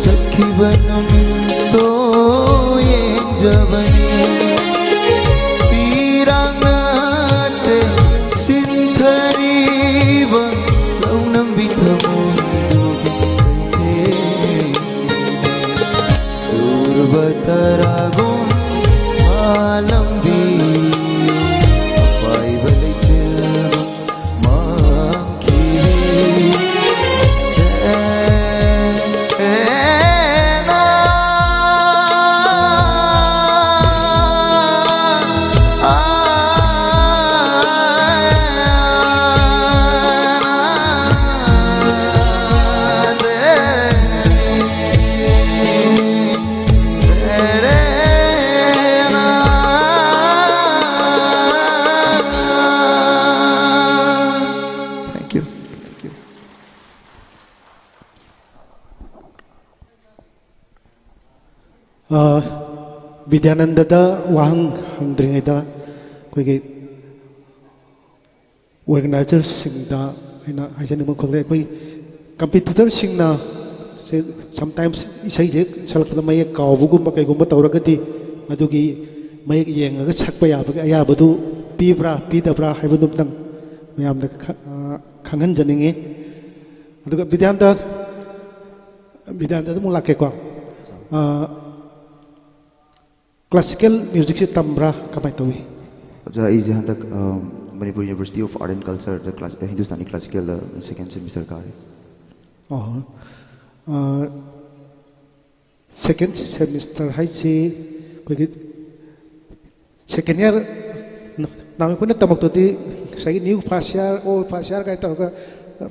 ꯆꯠꯈꯤꯕ ꯅꯨꯃꯤꯠꯇꯣ ꯌꯦꯡꯖꯕꯅꯤ꯫ ꯄꯤꯔꯥꯡ ꯅꯠꯇꯦ ꯁꯤꯟꯊꯅ ꯑ, ꯕꯤꯗ꯭ꯌꯥꯅꯟꯗꯗ ꯋꯥꯍꯪ ꯍꯪꯗ꯭ꯔꯤꯉꯩꯗ ꯑꯩꯈꯣꯏꯒꯤ ꯑꯣꯔꯒꯅꯥꯏꯖꯔꯁꯤꯡꯗ ꯑꯩꯅ ꯍꯥꯏꯖꯅꯤꯡꯕ ꯈꯣꯠꯂꯦ꯫ ꯑꯩꯈꯣꯏ ꯀꯝꯄꯤꯇꯤꯇꯔꯁꯤꯡꯅ ꯁꯦ ꯁꯝꯇꯥꯏꯝꯁ ꯏꯁꯩꯁꯦ ꯁꯛꯂꯛꯄꯗ ꯃꯌꯦꯛ ꯀꯥꯎꯕꯒꯨꯝꯕ ꯀꯩꯒꯨꯝꯕ ꯇꯧꯔꯒꯗꯤ ꯃꯗꯨꯒꯤ ꯃꯌꯦꯛ ꯌꯦꯡꯉꯒ ꯁꯛꯄ ꯌꯥꯕꯒꯤ ꯑꯌꯥꯕꯗꯨ ꯄꯤꯕ꯭ꯔꯥ ꯄꯤꯗꯕ꯭ꯔꯥ ꯍꯥꯏꯕꯗꯨ ꯑꯝꯇꯪ ꯃꯌꯥꯝꯗ ꯈ-, ꯑ, ꯈꯪꯍꯟꯖꯅꯤꯡꯉꯤ꯫ ꯑꯗꯨꯒ ꯕꯤꯗ꯭ꯌꯥꯟꯗ, ꯕꯤꯗ꯭ꯌꯥꯟꯗꯗ ꯑꯃꯨꯛ ꯂꯥꯛꯀꯦꯀꯣ꯫ ꯑ, ꯀ꯭ꯂꯥꯁꯤꯀꯦꯜ ꯃ꯭ꯌꯨꯖꯤꯛꯁꯤ ꯇꯝꯕ꯭ꯔꯥ, ꯀꯃꯥꯏꯅ ꯇꯧꯏ? ꯑꯣꯖꯥ, ꯑꯩꯁꯦ ꯍꯟꯗꯛ, ꯑ, Manipur university of art and ꯀꯜꯆꯔꯗ ꯀ꯭ꯂꯥꯁ-, ꯍꯤꯟꯗꯨꯁꯇꯥꯅꯤ ꯀ꯭ꯂꯥꯁꯤꯀꯦꯜꯗ ꯁꯦꯀꯦꯟ ꯁꯦꯃꯤꯁꯇꯔ ꯀꯥꯔꯤ꯫ ꯑꯣ꯫ ꯑ, ꯁꯦꯀꯦꯟ ꯁꯦꯃꯤꯁꯇꯔ ꯍꯥꯏꯁꯤ ꯑꯩꯈꯣꯏꯒꯤ ꯁꯦꯀꯦꯟ ꯏꯌꯥꯔ, ꯅꯍꯥꯟ ꯑꯩꯈꯣꯏꯅ ꯇꯝꯃꯛꯄꯗꯤ ꯉꯁꯥꯏꯒꯤ new first year, old first year ꯀꯥꯏꯅ ꯇꯧꯔꯒ, ꯑ,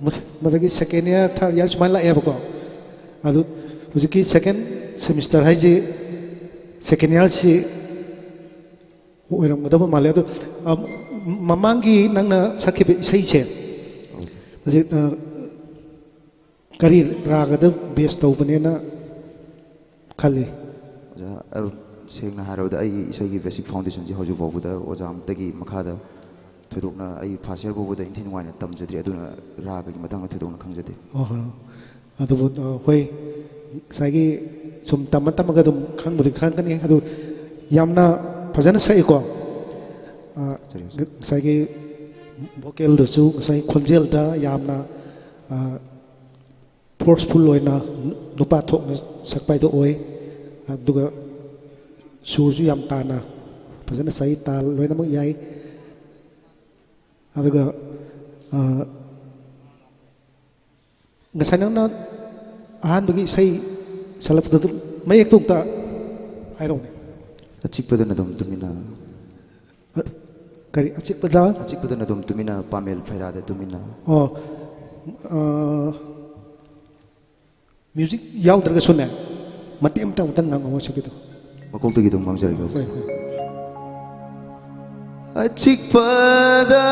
ꯃ-, ꯃꯗꯒꯤ ꯁꯦꯀꯦꯟ ꯏꯌꯥꯔ, ꯊꯥꯔꯠ ꯏꯌꯥꯔ ꯁꯨꯃꯥꯏꯅ ꯂꯥꯛꯑꯦꯕꯀꯣ꯫ ꯑꯗꯨ ꯍꯧꯖꯤꯛꯀꯤ ꯁꯦꯀꯦꯟ ꯁꯦꯃꯤꯁꯇꯔ ꯍꯥꯏꯁꯤ ꯁꯦꯀꯦꯟ ꯏꯌꯥꯔꯁꯤ ꯑꯣꯏꯔꯝꯒꯗꯕ ꯃꯥꯜꯂꯦ꯫ ꯑꯗꯣ, ꯑ, ꯃꯃꯥꯡꯒꯤ ꯅꯪꯅ ꯁꯛꯈꯤꯕ ꯏꯁꯩꯁꯦ, ꯍꯧꯖꯤꯛ, ꯑ, ꯀꯔꯤ ꯔꯥꯒꯗ ꯕꯦꯁ ꯇꯧꯕꯅꯦꯅ ꯈꯜꯂꯤ? ꯑꯣꯖꯥ, ꯑ, ꯁꯦꯡꯅ ꯍꯥꯏꯔꯕꯗ ꯑꯩꯒꯤ ꯏꯁꯩꯒꯤ ꯕꯦꯁꯤꯛ ꯐꯥꯎꯟꯗꯦꯁꯟꯁꯦ ꯍꯧꯖꯤꯛ ꯐꯥꯎꯕꯗ ꯑꯣꯖꯥ ꯑꯃꯠꯇꯒꯤ ꯃꯈꯥꯗ ꯊꯣꯏꯗꯣꯛꯅ ꯑꯩ ꯐꯥꯔꯁ ꯏꯌꯥꯔ ꯐꯥꯎꯕꯗ ꯏꯟꯊꯤ ꯅꯨꯡꯉꯥꯏꯅ ꯇꯝꯖꯗ꯭ꯔꯤ, ꯑꯗꯨꯅ ꯔꯥꯒꯒꯤ ꯃꯇꯥꯡꯗ ꯊꯣꯏꯗꯣꯛꯅ ꯈꯪꯖꯗꯦ꯫ ꯑꯣ, ꯍꯣꯏ꯫ ꯑꯗꯨꯕꯨ, ꯑ, ꯍꯣꯏ, ꯉꯁꯥꯏꯒꯤ ꯁꯨꯝ ꯇꯝꯃ ꯇꯝꯃꯒ ꯑꯗꯨꯝ ꯈꯪꯕꯨꯗꯤ ꯈꯪꯒꯅꯤ꯫ ꯑꯗꯨ ꯌꯥꯝꯅ ꯐꯖꯅ ꯁꯛꯏꯀꯣ꯫ ꯑ, ꯐꯖꯔꯦ꯫ ꯉꯁꯥꯏꯒꯤ ꯚꯣꯀꯦꯜꯗꯨꯁꯨ, ꯉꯁꯥꯏ ꯈꯣꯟꯖꯦꯜꯗ ꯌꯥꯝꯅ, ꯑ, ꯐꯣꯔꯁꯐꯨꯜ ꯑꯣꯏꯅ ꯅꯨꯄꯥ ꯊꯣꯛꯅ ꯁꯛꯄ ꯍꯥꯏꯗꯣ ꯑꯣꯏ꯫ ꯑꯗꯨꯒ ꯁꯨꯔꯁꯨ ꯌꯥꯝ ꯇꯥꯅ ꯐꯖꯅ ꯁꯛꯏ, ꯇꯥꯜ ꯂꯣꯏꯅꯃꯛ ꯌꯥꯏ꯫ ꯑꯗꯨꯒ, ꯑ, ꯉꯁꯥꯏ ꯅꯪꯅ ꯑꯍꯥꯟꯕꯒꯤ ꯏꯁꯩ ꯁꯛꯂꯛꯄꯗ ꯑꯗꯨꯝ ꯃꯌꯦꯛꯇꯣ ꯑꯝꯇ ꯍꯥꯏꯔꯛꯎꯅꯦ꯫ ꯑꯆꯤꯛꯄꯗꯅ ꯑꯗꯨꯝ ꯇꯨꯃꯤꯟꯅ꯫ ꯑ, ꯀꯔꯤ? ꯑꯆꯤꯛꯄꯗ? ꯑꯆꯤꯛꯄꯗꯅ ꯑꯗꯨꯝ ꯇꯨꯃꯤꯟꯅ, ꯄꯥꯃꯦꯜ ꯐꯩꯔꯥꯗ ꯇꯨꯃꯤꯟꯅ꯫ ꯑꯣ, ꯑ, ꯃ꯭ꯌꯨꯖꯤꯛ ꯌꯥꯎꯗ꯭ꯔꯒꯁꯨꯅꯦ, ꯃꯇꯦꯛ ꯑꯃꯇ ꯑꯃꯨꯛꯇꯪ ꯉꯥꯡꯉꯛꯑꯣ ꯁꯤꯒꯤꯗꯣ꯫ ꯃꯀꯣꯛꯇꯒꯤ ꯑꯗꯨꯝ ꯉꯥꯡꯖꯔꯒꯦ꯫ ꯍꯣꯏ, ꯍꯣꯏ꯫ ꯑꯆꯤꯛꯄꯗ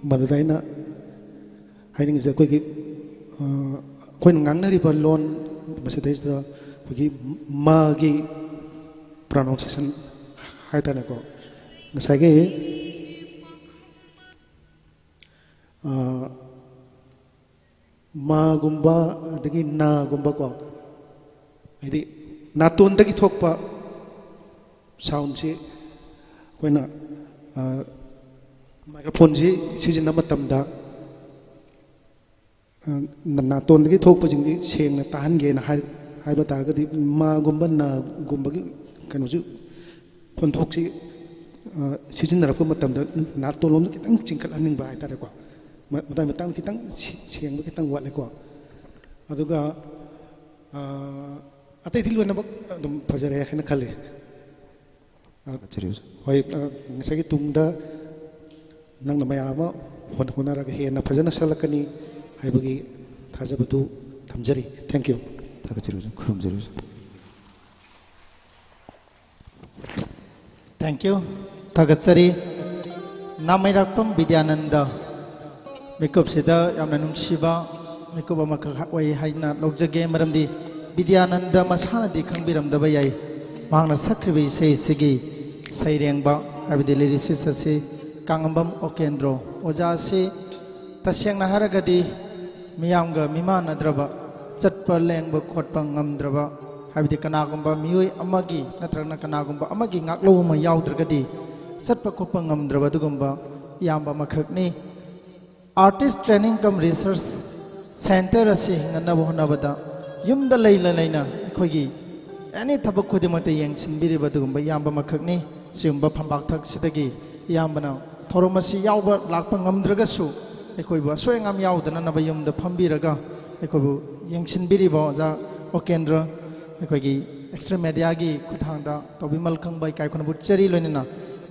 ꯃꯗꯨꯗ ꯑꯩꯅ ꯍꯥꯏꯅꯤꯡꯉꯤꯁꯦ ꯑꯩꯈꯣꯏꯒꯤ ꯑꯩꯈꯣꯏꯅ ꯉꯥꯡꯅꯔꯤꯕ ꯂꯣꯟ ꯃꯁꯤꯗꯩꯁꯤꯗ ꯑꯩꯈꯣꯏꯒꯤ ꯃꯥꯒꯤ ꯄ꯭ꯔꯣꯅꯥꯎꯟꯁꯤꯌꯦꯁꯟ ꯍꯥꯏꯇꯥꯔꯦꯀꯣ, ꯉꯁꯥꯏꯒꯤ ꯃꯥꯒꯨꯝꯕ ꯑꯗꯒꯤ ꯅꯥꯒꯨꯝꯕꯀꯣ, ꯍꯥꯏꯗꯤ ꯅꯥꯇꯣꯟꯗꯒꯤ ꯊꯣꯛꯄ ꯁꯥꯎꯟꯁꯤ ꯑꯩꯈꯣꯏꯅ ꯃꯥꯏꯀ꯭ꯔꯣꯐꯣꯟꯁꯤ ꯁꯤꯖꯤꯟꯅꯕ ꯃꯇꯝꯗ ꯅꯥꯇꯣꯟꯗꯒꯤ ꯊꯣꯛꯄꯁꯤꯡꯁꯤ ꯁꯦꯡꯅ ꯇꯥꯍꯟꯒꯦꯅ ꯍꯥꯏꯕ ꯇꯥꯔꯒꯗꯤ ꯃꯥꯒꯨꯝꯕ ꯅꯥꯒꯨꯝꯕꯒꯤ ꯀꯩꯅꯣꯁꯨ ꯈꯣꯟꯊꯣꯛꯁꯤ ꯁꯤꯖꯤꯟꯅꯔꯛꯄ ꯃꯇꯝꯗ ꯅꯥꯇꯣꯟꯂꯣꯝꯗ ꯈꯤꯇꯪ ꯆꯤꯡꯈꯠꯍꯟꯅꯤꯡꯕ ꯍꯥꯏꯇꯥꯔꯦꯀꯣ꯫ ꯃꯇꯥꯡ ꯃꯇꯥꯡ ꯈꯤꯇꯪ ꯁꯦꯡꯕ ꯈꯤꯇꯪ ꯋꯥꯠꯂꯦꯀꯣ꯫ ꯑꯗꯨꯒ ꯑꯇꯩꯗꯤ ꯂꯣꯏꯅꯃꯛ ꯑꯗꯨꯝ ꯐꯖꯔꯦ ꯍꯥꯏꯅ ꯈꯜꯂꯤ꯫ ꯍꯣꯏ, ꯉꯁꯥꯏꯒꯤ ꯇꯨꯡꯗ ꯅꯪꯅ ꯃꯌꯥꯝ ꯑꯃ ꯍꯣꯠꯅꯔꯒ ꯍꯦꯟꯅ ꯐꯖꯅ ꯁꯛꯂꯛꯀꯅꯤ ꯍꯥꯏꯕꯒꯤ ꯊꯥꯖꯕꯗꯨ ꯊꯝꯖꯔꯤ꯫ Thank you꯫ ꯊꯥꯒꯠꯆꯔꯤ ꯑꯣꯖꯥ, ꯈꯨꯔꯨꯝꯖꯔꯤ ꯑꯣꯖꯥ꯫ Thank you꯫ ꯊꯥꯒꯠꯆꯔꯤ꯫ ꯅꯥꯃꯩꯔꯥꯛꯄꯝ ꯕꯤꯗ꯭ꯌꯥꯅꯟꯗ ꯃꯤꯀꯨꯞꯁꯤꯗ ꯌꯥꯝꯅ ꯅꯨꯡꯁꯤꯕ ꯃꯤꯀꯨꯞ ꯑꯃꯈꯛ ꯑꯣꯏ ꯍꯥꯏꯅ ꯂꯧꯖꯒꯦ꯫ ꯃꯔꯝꯗꯤ ꯕꯤꯗ꯭ꯌꯥꯅꯟꯗ ꯃꯁꯥꯅꯗꯤ ꯈꯪꯕꯤꯔꯝꯗꯕ ꯌꯥꯏ, ꯃꯍꯥꯛꯅ ꯁꯛꯈ꯭ꯔꯤꯕ ꯏꯁꯩ ꯑꯁꯤꯒꯤ ꯁꯩꯔꯦꯡꯕ ꯍꯥꯏꯕꯗꯤ ꯂꯤꯔꯤꯁꯤꯁ ꯑꯁꯤ ꯀꯥꯉꯝꯕꯝ ꯑꯣꯀꯦꯟꯗ꯭ꯔꯣ ꯑꯣꯖꯥ ꯑꯁꯤ ꯇꯁꯦꯡꯅ ꯍꯥꯏꯔꯒꯗꯤ ꯃꯤꯌꯥꯝꯒ ꯃꯤꯃꯥꯟꯅꯗ꯭ꯔꯕ, ꯆꯠꯄ ꯂꯦꯡꯕ ꯈꯣꯠꯄ ꯉꯝꯗ꯭ꯔꯕ, ꯍꯥꯏꯕꯗꯤ ꯀꯅꯥꯒꯨꯝꯕ ꯃꯤꯑꯣꯏ ꯑꯃꯒꯤ ꯅꯠꯇ꯭ꯔꯒꯅ ꯀꯅꯥꯒꯨꯝꯕ ꯑꯃꯒꯤ ꯉꯥꯛꯂꯧ ꯑꯃ ꯌꯥꯎꯗ꯭ꯔꯒꯗꯤ ꯆꯠꯄ ꯈꯣꯠꯄ ꯉꯝꯗ꯭ꯔꯕ ꯑꯗꯨꯒꯨꯝꯕ ꯏꯌꯥꯝꯕ ꯑꯃꯈꯛꯅꯤ꯫ Artist Training cum Research Center ꯑꯁꯤ ꯍꯤꯡꯒꯠꯅꯕ ꯍꯣꯠꯅꯕꯗ ꯌꯨꯝꯗ ꯂꯩꯅ ꯂꯩꯅ ꯑꯩꯈꯣꯏꯒꯤ ꯑꯦꯅꯤ ꯊꯕꯛ ꯈꯨꯗꯤꯡꯃꯛꯇ ꯌꯦꯡꯁꯤꯟꯕꯤꯔꯤꯕ ꯑꯗꯨꯒꯨꯝꯕ ꯏꯌꯥꯝꯕ ꯑꯃꯈꯛꯅꯤ꯫ ꯁꯤꯒꯨꯝꯕ ꯐꯝꯄꯥꯛꯊꯛꯁꯤꯗꯒꯤ ꯏꯌꯥꯝꯕꯅ ꯊꯧꯔꯝ ꯑꯁꯤ ꯌꯥꯎꯕ ꯂꯥꯛꯄ ꯉꯝꯗ꯭ꯔꯒꯁꯨ ꯑꯩꯈꯣꯏꯕꯨ ꯑꯁꯣꯏ ꯑꯉꯥꯝ ꯌꯥꯎꯗꯅꯅꯕ ꯌꯨꯝꯗ ꯐꯝꯕꯤꯔꯒ ꯑꯩꯈꯣꯏꯕꯨ ꯌꯦꯡꯁꯤꯟꯕꯤꯔꯤꯕ ꯑꯣꯖꯥ ꯑꯣꯀꯦꯟꯗ꯭ꯔ, ꯑꯩꯈꯣꯏꯒꯤ ꯑꯦꯛꯁꯇ꯭ꯔꯥ ꯃꯦꯗꯤꯌꯥꯒꯤ ꯈꯨꯠꯊꯥꯡꯗ ꯇꯧꯕꯤꯃꯜ ꯈꯪꯕ ꯏꯀꯥꯏ ꯈꯨꯝꯅꯕ ꯎꯠꯆꯔꯤ꯫ ꯂꯣꯏꯅꯅ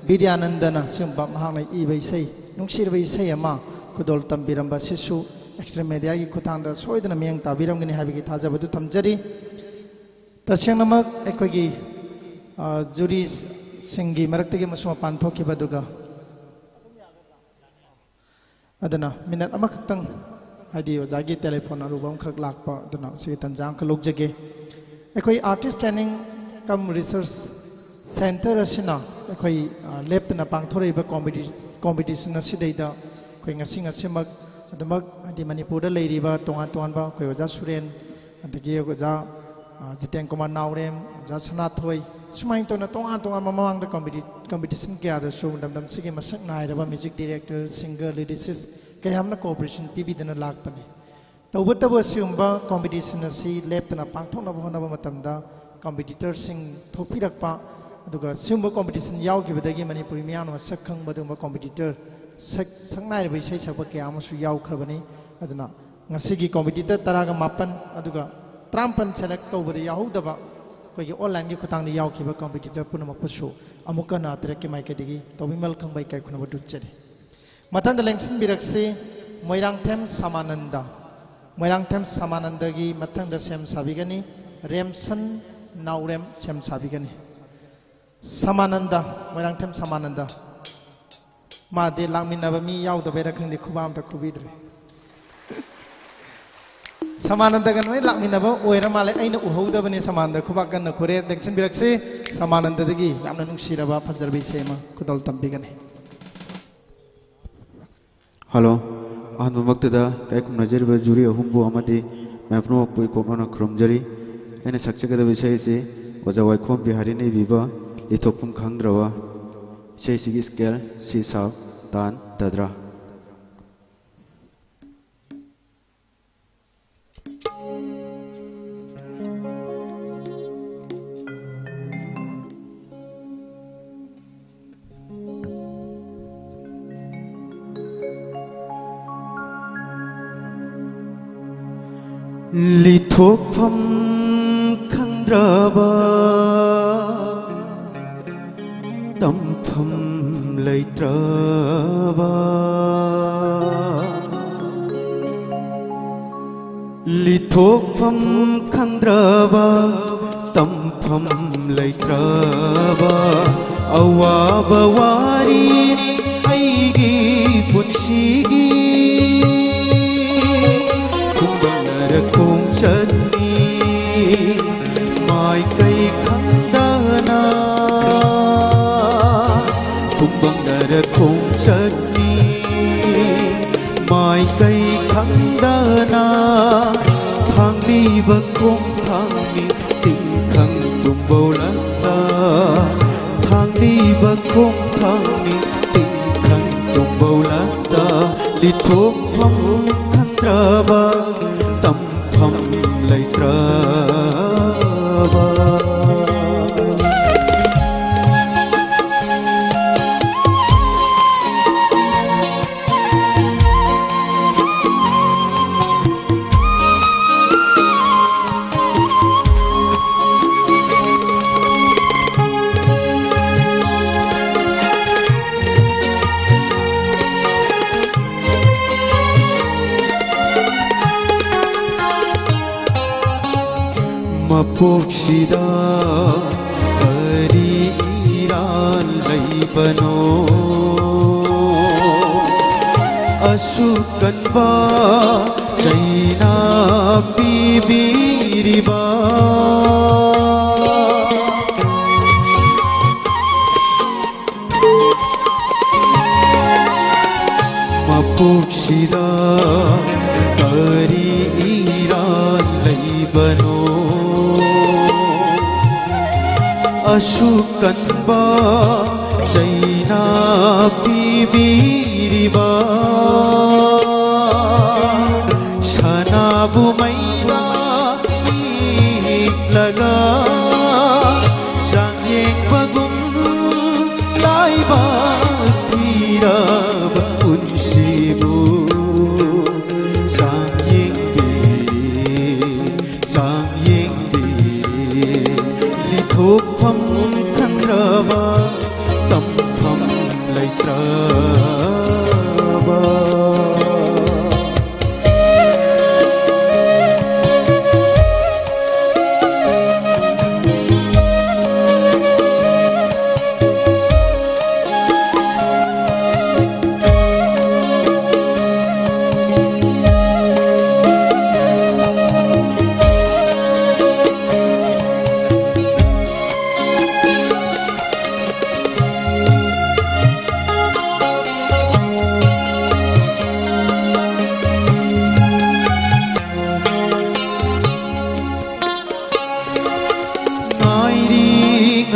ꯕꯤꯗ꯭ꯌꯥꯅꯟꯗꯅ ꯁꯤꯒꯨꯝꯕ ꯃꯍꯥꯛꯅ ꯏꯕ ꯏꯁꯩ, ꯅꯨꯡꯁꯤꯔꯕ ꯏꯁꯩ ꯑꯃ ꯈꯨꯗꯣꯜ ꯇꯝꯕꯤꯔꯝꯕ ꯑꯁꯤꯁꯨ ꯑꯦꯛꯁꯇ꯭ꯔꯥ ꯃꯦꯗꯤꯌꯥꯒꯤ ꯈꯨꯠꯊꯥꯡꯗ ꯁꯣꯏꯗꯅ ꯃꯤꯠꯌꯦꯡ ꯇꯥꯕꯤꯔꯝꯒꯅꯤ ꯍꯥꯏꯕꯒꯤ ꯊꯥꯖꯕꯗꯨ ꯊꯝꯖꯔꯤ꯫ ꯇꯁꯦꯡꯅꯃꯛ ꯑꯩꯈꯣꯏꯒꯤ, ꯑ, ꯖꯨꯔꯤ ꯁꯤꯡꯒꯤ ꯃꯔꯛꯇꯒꯤ ꯑꯃꯁꯨ ꯃꯄꯥꯟ ꯊꯣꯛꯈꯤꯕ꯫ ꯑꯗꯨꯒ ꯑꯗꯨꯅ ꯃꯤꯅꯠ ꯑꯃꯈꯛꯇꯪ, ꯍꯥꯏꯗꯤ ꯑꯣꯖꯥꯒꯤ ꯇꯦꯂꯤꯐꯣꯟ ꯑꯔꯨꯕ ꯑꯃꯈꯛ ꯂꯥꯛꯄ, ꯑꯗꯨꯅ ꯁꯤꯒꯤ ꯇꯥꯟꯖꯥ ꯑꯃꯈꯛ ꯂꯧꯖꯒꯦ꯫ ꯑꯩꯈꯣꯏ Artist Training cum Research Centre ꯑꯁꯤꯅ ꯑꯩꯈꯣꯏ, ꯑ, ꯂꯦꯞꯇꯅ ꯄꯥꯡꯊꯣꯔꯛꯏꯕ ꯀꯣꯝꯄꯤꯇꯤ-, ꯀꯣꯝꯄꯤꯇꯤꯁꯟ ꯑꯁꯤꯗꯩꯗ ꯑꯩꯈꯣꯏ ꯉꯁꯤ ꯉꯁꯤꯃꯛ ꯑꯗꯨꯃꯛ, ꯍꯥꯏꯗꯤ ꯃꯅꯤꯄꯨꯔꯗ ꯂꯩꯔꯤꯕ ꯇꯣꯉꯥꯟ ꯇꯣꯉꯥꯟꯕ ꯑꯩꯈꯣꯏ ꯑꯣꯖꯥ ꯁꯨꯔꯦꯟ, ꯑꯗꯒꯤ ꯑꯣꯖꯥ, ꯑ, ꯖꯤꯇꯦꯟ ꯀꯨꯃꯥꯔ ꯅꯥꯎꯔꯦꯝ, ꯑꯣꯖꯥ ꯁꯅꯥꯊꯣꯏ, ꯁꯨꯃꯥꯏꯅ ꯇꯧꯅ ꯇꯣꯉꯥꯟ ꯇꯣꯉꯥꯟꯕ ꯃꯃꯥꯡꯗ ꯀꯝꯄꯤꯇꯤ-, ꯀꯝꯄꯤꯇꯤꯁꯟ ꯀꯌꯥꯗꯁꯨ ꯂꯝꯗꯝꯁꯤꯒꯤ ꯃꯁꯛ ꯅꯥꯏꯔꯕ music director, singer, lyricist ꯀꯌꯥ ꯑꯃꯅ cooperation ꯄꯤꯕꯤꯗꯨꯅ ꯂꯥꯛꯄꯅꯤ꯫ ꯇꯧꯕꯇꯕꯨ ꯑꯁꯤꯒꯨꯝꯕ ꯀꯣꯝꯄꯤꯇꯤꯁꯟ ꯑꯁꯤ ꯂꯦꯞꯇꯅ ꯄꯥꯡꯊꯣꯛꯅꯕ ꯍꯣꯠꯅꯕ ꯃꯇꯝꯗ ꯀꯝꯄꯤꯇꯤꯇꯔꯁꯤꯡ ꯊꯣꯛꯄꯤꯔꯛꯄ, ꯑꯗꯨꯒ ꯁꯤꯒꯨꯝꯕ ꯀꯣꯝꯄꯤꯇꯤꯁꯟ ꯌꯥꯎꯈꯤꯕꯗꯒꯤ ꯃꯅꯤꯄꯨꯔꯤ ꯃꯤꯌꯥꯝꯅ ꯃꯁꯛ ꯈꯪꯕ ꯑꯗꯨꯒꯨꯝꯕ ꯀꯣꯝꯄꯤꯇꯤꯇꯔ, ꯁꯛ, ꯁꯛ ꯅꯥꯏꯔꯕ ꯏꯁꯩ ꯁꯛꯄ ꯀꯌꯥ ꯑꯃꯁꯨ ꯌꯥꯎꯈ꯭ꯔꯕꯅꯤ꯫ ꯑꯗꯨꯅ ꯉꯁꯤꯒꯤ ꯀꯣꯝꯄꯤꯇꯤꯇꯔ ꯇꯔꯥꯒ ꯃꯥꯄꯟ, ꯑꯗꯨꯒ ꯇꯔꯥꯃꯥꯄꯟ ꯁꯦꯂꯦꯛ ꯇꯧꯕꯗ ꯌꯥꯎꯍꯧꯗꯕ ꯑꯩꯈꯣꯏꯒꯤ ꯑꯣꯟꯂꯥꯏꯟꯒꯤ ꯈꯨꯠꯊꯥꯡꯗ ꯌꯥꯎꯈꯤꯕ ꯀꯝꯄꯤꯇꯤꯇꯔ ꯄꯨꯝꯅꯃꯛꯄꯨꯁꯨ ꯑꯃꯨꯛꯀ ꯍꯟꯅ ꯇꯔꯦꯠꯀꯤ ꯃꯥꯏꯀꯩꯗꯒꯤ ꯇꯧꯕꯤꯃꯜ ꯈꯪꯕ ꯏꯀꯥꯏ ꯈꯨꯝꯅꯕ ꯎꯠꯆꯔꯤ꯫ ꯃꯊꯪꯗ ꯂꯦꯡꯁꯤꯟꯕꯤꯔꯛꯁꯤ ꯃꯣꯏꯔꯥꯡꯊꯦꯝ ꯁꯃꯥꯅꯟꯗ꯫ ꯃꯣꯏꯔꯥꯡꯊꯦꯝ ꯁꯃꯥꯅꯟꯗꯒꯤ ꯃꯊꯪꯗ ꯁꯦꯝ ꯁꯥꯕꯤꯒꯅꯤ ꯔꯦꯝꯁꯟ ꯅꯥꯎꯔꯦꯝ, ꯁꯦꯝ ꯁꯥꯕꯤꯒꯅꯤ꯫ ꯁꯃꯥꯅꯟꯗ, ꯃꯣꯏꯔꯥꯡꯊꯦꯝ ꯁꯃꯥꯅꯟꯗ꯫ ꯃꯥꯗꯤ ꯂꯥꯛꯃꯤꯟꯅꯕ ꯃꯤ ꯌꯥꯎꯗꯕꯩꯔꯥ ꯈꯪꯗꯦ, ꯈꯨꯕꯥꯛ ꯑꯝꯇ ꯈꯨꯕꯤꯗ꯭ꯔꯦ꯫ ꯁꯃꯥꯅꯟꯗꯒ ꯅꯣꯏ ꯂꯥꯛꯃꯤꯟꯅꯕ ꯑꯣꯏꯔ ꯃꯥꯜꯂꯦ, ꯑꯩꯅ ꯎꯍꯧꯗꯕꯅꯤ꯫ ꯁꯃꯥꯅꯟꯗ ꯈꯨꯕꯥꯛ ꯀꯟꯅ ꯈꯨꯔꯦ, ꯂꯦꯡꯁꯤꯟꯕꯤꯔꯛꯁꯤ꯫ ꯁꯃꯥꯅꯟꯗꯗꯒꯤ ꯌꯥꯝꯅ ꯅꯨꯡꯁꯤꯔꯕ ꯐꯖꯔꯕ ꯏꯁꯩ ꯑꯃ ꯈꯨꯗꯣꯜ ꯇꯝꯕꯤꯒꯅꯤ꯫ ꯍꯜꯂꯣ꯫ ꯑꯍꯥꯟꯕꯃꯛꯇꯗ ꯏꯀꯥꯏ ꯈꯨꯝꯅꯖꯔꯤꯕ ꯖꯨꯔꯤ ꯑꯍꯨꯝꯕꯨ ꯑꯃꯗꯤ ꯃꯌꯥꯝ ꯄꯨꯝꯅꯃꯛꯄꯨ ꯏꯀꯣꯛꯅꯅ ꯈꯨꯔꯨꯝꯖꯔꯤ꯫ ꯑꯩꯅ ꯁꯛꯆꯒꯗꯕ ꯏꯁꯩ ꯑꯁꯤ ꯑꯣꯖꯥ ꯋꯥꯏꯈꯣꯝ ꯕꯤꯍꯥꯔꯤꯅ ꯏꯕꯤꯕ ꯂꯤꯊꯣꯛꯐꯝ ꯈꯪꯗ꯭ꯔꯕ, ꯏꯁꯩꯁꯤꯒꯤ ꯁ꯭ꯀꯦꯜ ꯁꯤ ꯁꯥꯞ, ꯇꯥꯟ, ꯗꯗ꯭ꯔꯥ꯫ ꯂꯤꯊꯣꯛꯐꯝ ꯈꯪꯗ꯭ꯔꯕ, ꯇꯝꯐꯝ ꯂꯩꯇ꯭ꯔꯕ, ꯂꯤꯊꯣꯛꯐꯝ ꯈꯪꯗ꯭ꯔꯕ, ꯇꯝꯐꯝ ꯂꯩꯇ꯭ꯔꯕ ꯑꯋꯥꯕ ꯋꯥꯔꯤꯅꯤ ꯑꯩꯒꯤ ꯄꯨꯟꯁꯤꯒꯤ꯫ ꯈꯨꯡꯒꯪꯅꯔ ꯈꯣꯡꯆꯠꯅꯤ ꯃꯥꯏꯀꯩ ꯈꯪꯗꯅ꯫ ꯈꯨꯡꯒꯪꯅꯔ ꯈꯣꯡꯆꯠꯅꯤ ꯃꯥꯏꯀꯩ ꯈꯪꯗꯅ꯫ ꯊꯥꯡꯂꯤꯕ ꯈꯣꯡꯊꯥꯡꯅꯤ ꯇꯤꯡꯈꯪ ꯇꯨꯝꯕꯧ ꯂꯛꯇ꯫ ꯊꯥꯡꯂꯤꯕ ꯈꯣꯡꯊꯥꯡꯅꯤ ꯇꯤꯡꯈꯪ ꯇꯨꯝꯕꯧ ꯂꯛꯇ꯫ ꯂꯤꯊꯣꯛꯐꯝ ꯈꯪꯗ꯭ꯔꯕ ꯇꯝꯐꯝ ꯂꯩꯇ꯭ꯔꯕ꯫ ꯃꯄꯣꯛꯁꯤꯗ ꯀꯔꯤ ꯏꯔꯥꯜ ꯂꯩꯕꯅꯣ? ꯑꯁꯨꯛ ꯀꯟꯕ ꯆꯩꯅꯥ ꯄꯤꯕꯤꯔꯤꯕ꯫ ꯃꯄꯣꯛꯁꯤꯗ ꯀꯔꯤ ꯏꯔꯥꯜ ꯂꯩꯕꯅꯣ? ꯑꯁꯨꯛ ꯀꯟꯕ ꯆꯩꯅꯥ ꯄꯤꯕꯤꯔꯤꯕ꯫ ꯁꯅꯥꯕꯨ ꯃꯩꯗ ꯏꯛꯂꯒ ꯆꯥꯡꯌꯦꯡꯕꯒꯨꯝ ꯂꯥꯏꯕꯛ ꯊꯤꯔꯕ ꯄꯨꯟꯁꯤꯕꯨ ꯆꯥꯡꯌꯦꯡꯕꯤꯔꯤ, ꯆꯥꯡꯌꯦꯡꯕꯤꯔꯤ꯫ ꯂꯤꯊꯣꯛꯐꯝ ꯈꯪꯗ꯭ꯔꯕ ꯇꯝꯐꯝ ꯂꯩꯇ꯭ꯔꯕ꯫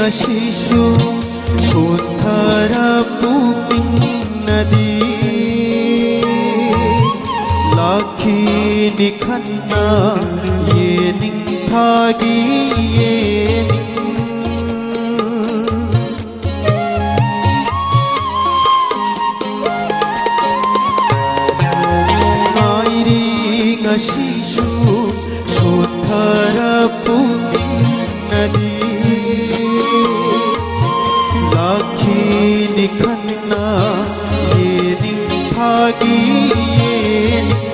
ꯉꯁꯤꯁꯨ ꯁꯣꯟꯊꯔ ꯄꯨꯛꯅꯤꯡꯅꯗꯤ ꯂꯥꯛꯈꯤꯅꯤ ꯈꯟꯅ ꯌꯦꯅꯤꯡ ꯊꯥꯒꯤ ꯌꯦꯅꯤꯡ ꯉꯥꯏꯔꯤ ꯉꯁꯤꯁꯨ ꯁꯣꯟꯊꯔ ꯄꯨꯛꯅꯤꯡꯅꯗꯤ ꯂꯥꯛꯈꯤꯅꯤ ꯈꯟꯅ ꯌꯦꯅꯤꯡ ꯊꯥꯒꯤ ꯌꯦꯅꯤꯡ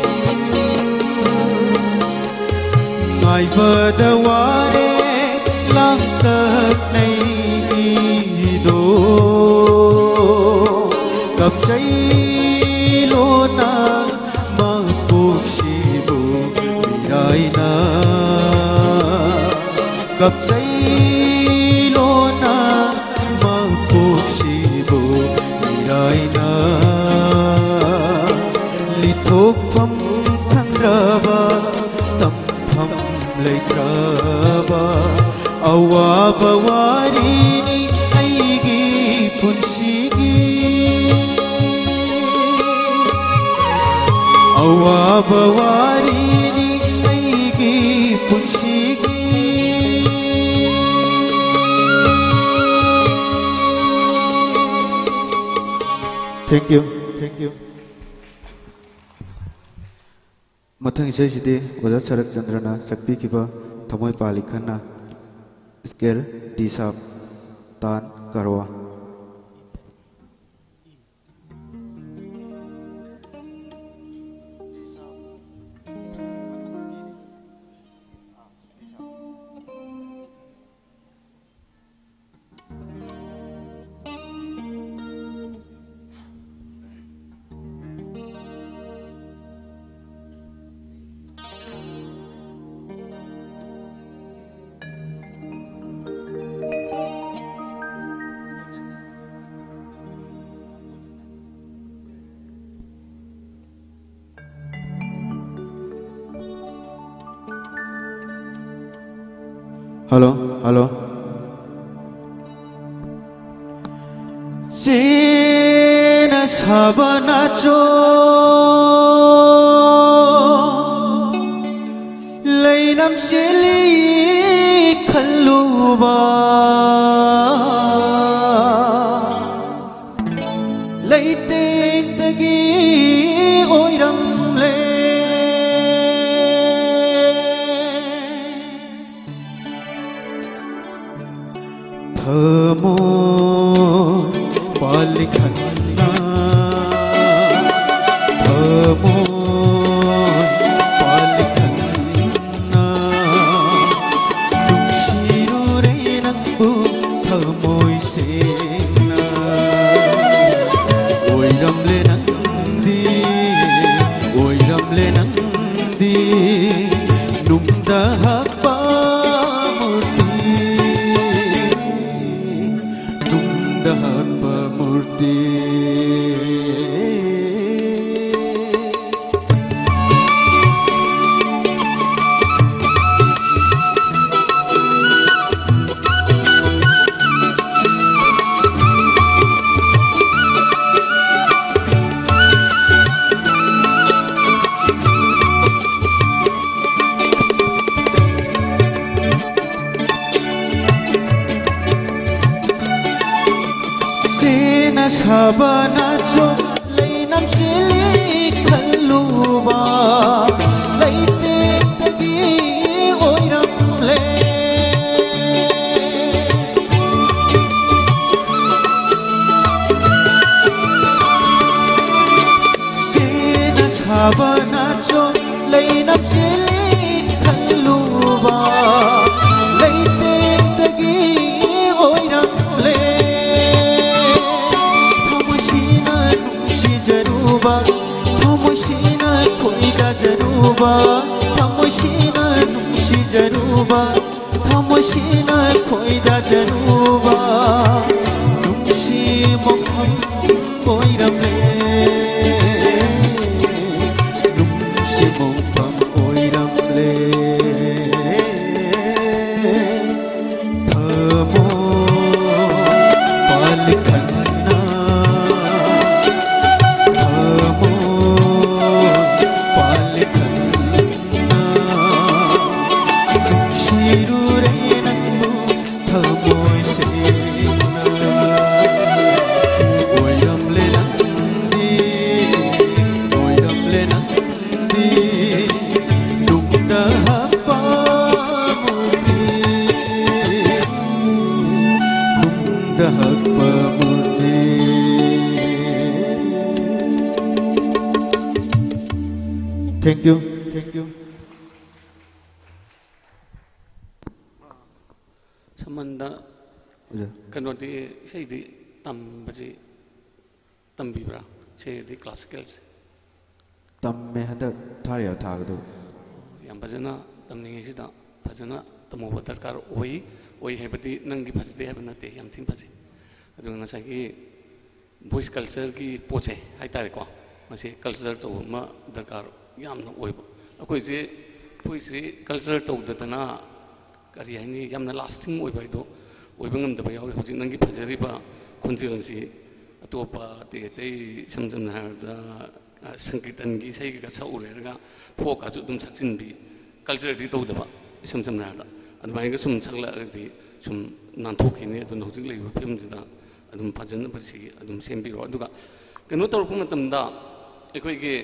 ꯉꯥꯏꯕꯗ ꯋꯥꯔꯦ ꯂꯥꯡꯇꯛꯅꯩꯒꯤꯗꯣ ꯀꯞꯆꯩ ꯂꯣꯅ ꯃꯄꯣꯛꯁꯤꯕꯨ ꯃꯤꯔꯥꯏꯅ ꯀꯞꯆꯩ ꯂꯣꯅ ꯃꯄꯣꯛꯁꯤꯕꯨ ꯃꯤꯔꯥꯏꯅ ꯂꯤꯊꯣꯛꯐꯝ ꯈꯪꯗ꯭ꯔꯕ ꯇꯝꯐꯝ ꯂꯩꯇ꯭ꯔꯕ ꯑꯋꯥꯕ ꯋꯥꯔꯤꯅꯤ ꯑꯩꯒꯤ ꯄꯨꯟꯁꯤꯒꯤ ꯑꯋꯥꯕ ꯋꯥꯔꯤꯅꯤ ꯑꯩꯒꯤ ꯄꯨꯟꯁꯤꯒꯤ Thank you. Thank you. ꯃꯊꯪ ꯏꯁꯩꯁꯤꯗꯤ ꯑꯣꯖꯥ ꯁꯔꯠ ꯆꯟꯗ꯭ꯔꯅ ꯁꯛꯄꯤꯈꯤꯕ ꯊꯃꯣꯏ ꯄꯥꯜꯂꯤ ꯈꯟꯅ, ꯁ꯭ꯀꯦꯜ ꯗꯤ ꯁꯥꯞ, ꯇꯥꯟ ꯀꯔꯋꯥ꯫ Hello, hello. ꯆꯦꯅ ꯁꯥꯕ ꯅꯥꯆꯣ ꯂꯩꯅꯝ ꯆꯦꯜꯂꯤ ꯈꯜꯂꯨꯕ ꯂꯩꯇꯦꯡꯗꯒꯤ ꯑꯣꯏꯔꯝꯂꯦ꯫ ꯊꯃꯣꯏ ꯄꯥꯜꯂꯤ ꯈꯟꯅ, ꯊꯃꯣꯏ ꯄꯥꯜꯂꯤ ꯈꯟꯅ, ꯅꯨꯡꯁꯤꯔꯨꯔꯦ ꯅꯪꯕꯨ ꯊꯃꯣꯏ ꯁꯦꯡꯅ꯫ ꯑꯣꯏꯔꯝꯂꯦ ꯅꯪꯗꯤ, ꯑꯣꯏꯔꯝꯂꯦ ꯅꯪꯗꯤ, ꯅꯨꯡꯗ ꯍꯛꯄ ꯃꯨꯔꯇꯤ, ꯅꯨꯡꯗ ꯍꯛꯄ ꯃꯨꯔꯇꯤ꯫ ꯆꯦꯅ ꯁꯥꯕ ꯅꯥꯆꯣ ꯂꯩꯅꯝ ꯆꯦꯜꯂꯤ ꯈꯜꯂꯨꯕ ꯂꯩꯇꯦꯡꯗꯒꯤ ꯑꯣꯏꯔꯝꯂꯦ꯫ ꯆꯦꯅ ꯁꯥꯕ ꯅꯥꯆꯣ ꯂꯩꯅꯝ ꯆꯦꯜꯂꯤ ꯈꯜꯂꯨꯕ ꯂꯩꯇꯦꯡꯗꯒꯤ ꯑꯣꯏꯔꯝꯂꯦ꯫ ꯊꯃꯣꯏꯁꯤꯅ ꯅꯨꯡꯁꯤꯖꯔꯨꯕ, ꯊꯃꯣꯏꯁꯤꯅ ꯈꯣꯏꯗꯥꯖꯔꯨꯕ, ꯊꯃꯣꯏꯁꯤꯅ ꯅꯨꯡꯁꯤꯖꯔꯨꯕ, ꯊꯃꯣꯏꯁꯤꯅ ꯈꯣꯏꯗꯥꯖꯔꯨꯕ ꯅꯨꯡꯁꯤ ꯃꯐꯝ ꯑꯣꯏꯔꯝꯂꯦ, ꯅꯨꯡꯁꯤ ꯃꯐꯝ ꯑꯣꯏꯔꯝꯂꯦ꯫ ꯊꯃꯣꯏ ꯄꯥꯜꯂꯤ ꯈꯟꯅ, ꯇꯍꯛꯄ ꯃꯨꯅꯤ꯫ Thank you, thank you꯫ ꯁꯃꯟꯗ ꯑꯣꯖꯥ꯫ ꯀꯩꯅꯣꯗꯤ, ꯏꯁꯩꯗꯤ ꯇꯝꯕꯁꯤ ꯇꯝꯕꯤꯕ꯭ꯔꯥ? ꯏꯁꯩꯗꯤ, ꯀ꯭ꯂꯥꯁꯤꯀꯦꯜꯁꯦ? ꯇꯝꯃꯦ, ꯍꯟꯗꯛ ꯊꯥꯔꯤꯔ ꯊꯥꯒꯗꯧꯕ꯫ ꯌꯥꯝ ꯐꯖꯅ ꯇꯝꯅꯤꯡꯉꯤꯁꯤꯗ ꯐꯖꯅ ꯇꯝꯍꯧꯕ ꯗꯔꯀꯥꯔ ꯑꯣꯏ꯫ ꯑꯣꯏ ꯍꯥꯏꯕꯗꯤ ꯅꯪꯗꯤ ꯐꯖꯗꯦ ꯍꯥꯏꯕ ꯅꯠꯇꯦ, ꯌꯥꯝ ꯊꯤꯅ ꯐꯖꯩ꯫ ꯑꯗꯨꯒ ꯉꯁꯥꯏꯒꯤ ꯚꯣꯏꯁ ꯀꯜꯆꯔꯒꯤ ꯄꯣꯠꯁꯦ ꯍꯥꯏꯇꯥꯔꯦꯀꯣ, ꯃꯁꯤ ꯀꯜꯆꯔ ꯇꯧꯕ ꯑꯃ ꯗꯔꯀꯥꯔ ꯌꯥꯝꯅ ꯑꯣꯏꯕ꯫ ꯑꯩꯈꯣꯏꯁꯦ, ꯑꯩꯈꯣꯏꯁꯤ ꯀꯜꯆꯔ ꯇꯧꯗꯗꯅ, ꯀꯔꯤ ꯍꯥꯏꯅꯤ, ꯌꯥꯝꯅ ꯂꯥꯁꯇꯤꯡ ꯑꯣꯏꯕ ꯍꯥꯏꯗꯣ ꯑꯣꯏꯕ ꯉꯝꯗꯕ ꯌꯥꯎꯋꯤ꯫ ꯍꯧꯖꯤꯛ ꯅꯪꯒꯤ ꯐꯖꯔꯤꯕ ꯈꯣꯟꯖꯦꯜ ꯑꯁꯤ ꯑꯇꯣꯞꯄ ꯑꯇꯩ ꯑꯇꯩ, ꯏꯁꯝ ꯁꯝꯅ ꯍꯥꯏꯔꯕꯗ, ꯑ, ꯁꯪꯀꯤꯔꯇꯟꯒꯤ ꯏꯁꯩꯒ ꯁꯛꯎꯔꯦ ꯍꯥꯏꯔꯒ ꯐꯣꯛꯀꯁꯨ ꯑꯗꯨꯝ ꯁꯛꯆꯤꯟꯕꯤ, ꯀꯜꯆꯔꯗꯤ ꯇꯧꯗꯕ, ꯏꯁꯝ ꯁꯝꯅ ꯍꯥꯏꯔꯕꯗ꯫ ꯑꯗꯨꯃꯥꯏꯅꯒ ꯁꯨꯝ ꯁꯛꯂꯛꯑꯒꯗꯤ ꯁꯨꯝ ꯅꯥꯟꯊꯣꯛꯈꯤꯅꯤ꯫ ꯑꯗꯨꯅ ꯍꯧꯖꯤꯛ ꯂꯩꯔꯤꯕ ꯐꯤꯕꯝꯁꯤꯗ ꯑꯗꯨꯝ ꯐꯖꯅꯕꯁꯤ ꯑꯗꯨꯝ ꯁꯦꯝꯕꯤꯔꯣ꯫ ꯑꯗꯨꯒ ꯀꯩꯅꯣ ꯇꯧꯔꯛꯄ ꯃꯇꯝꯗ ꯑꯩꯈꯣꯏꯒꯤ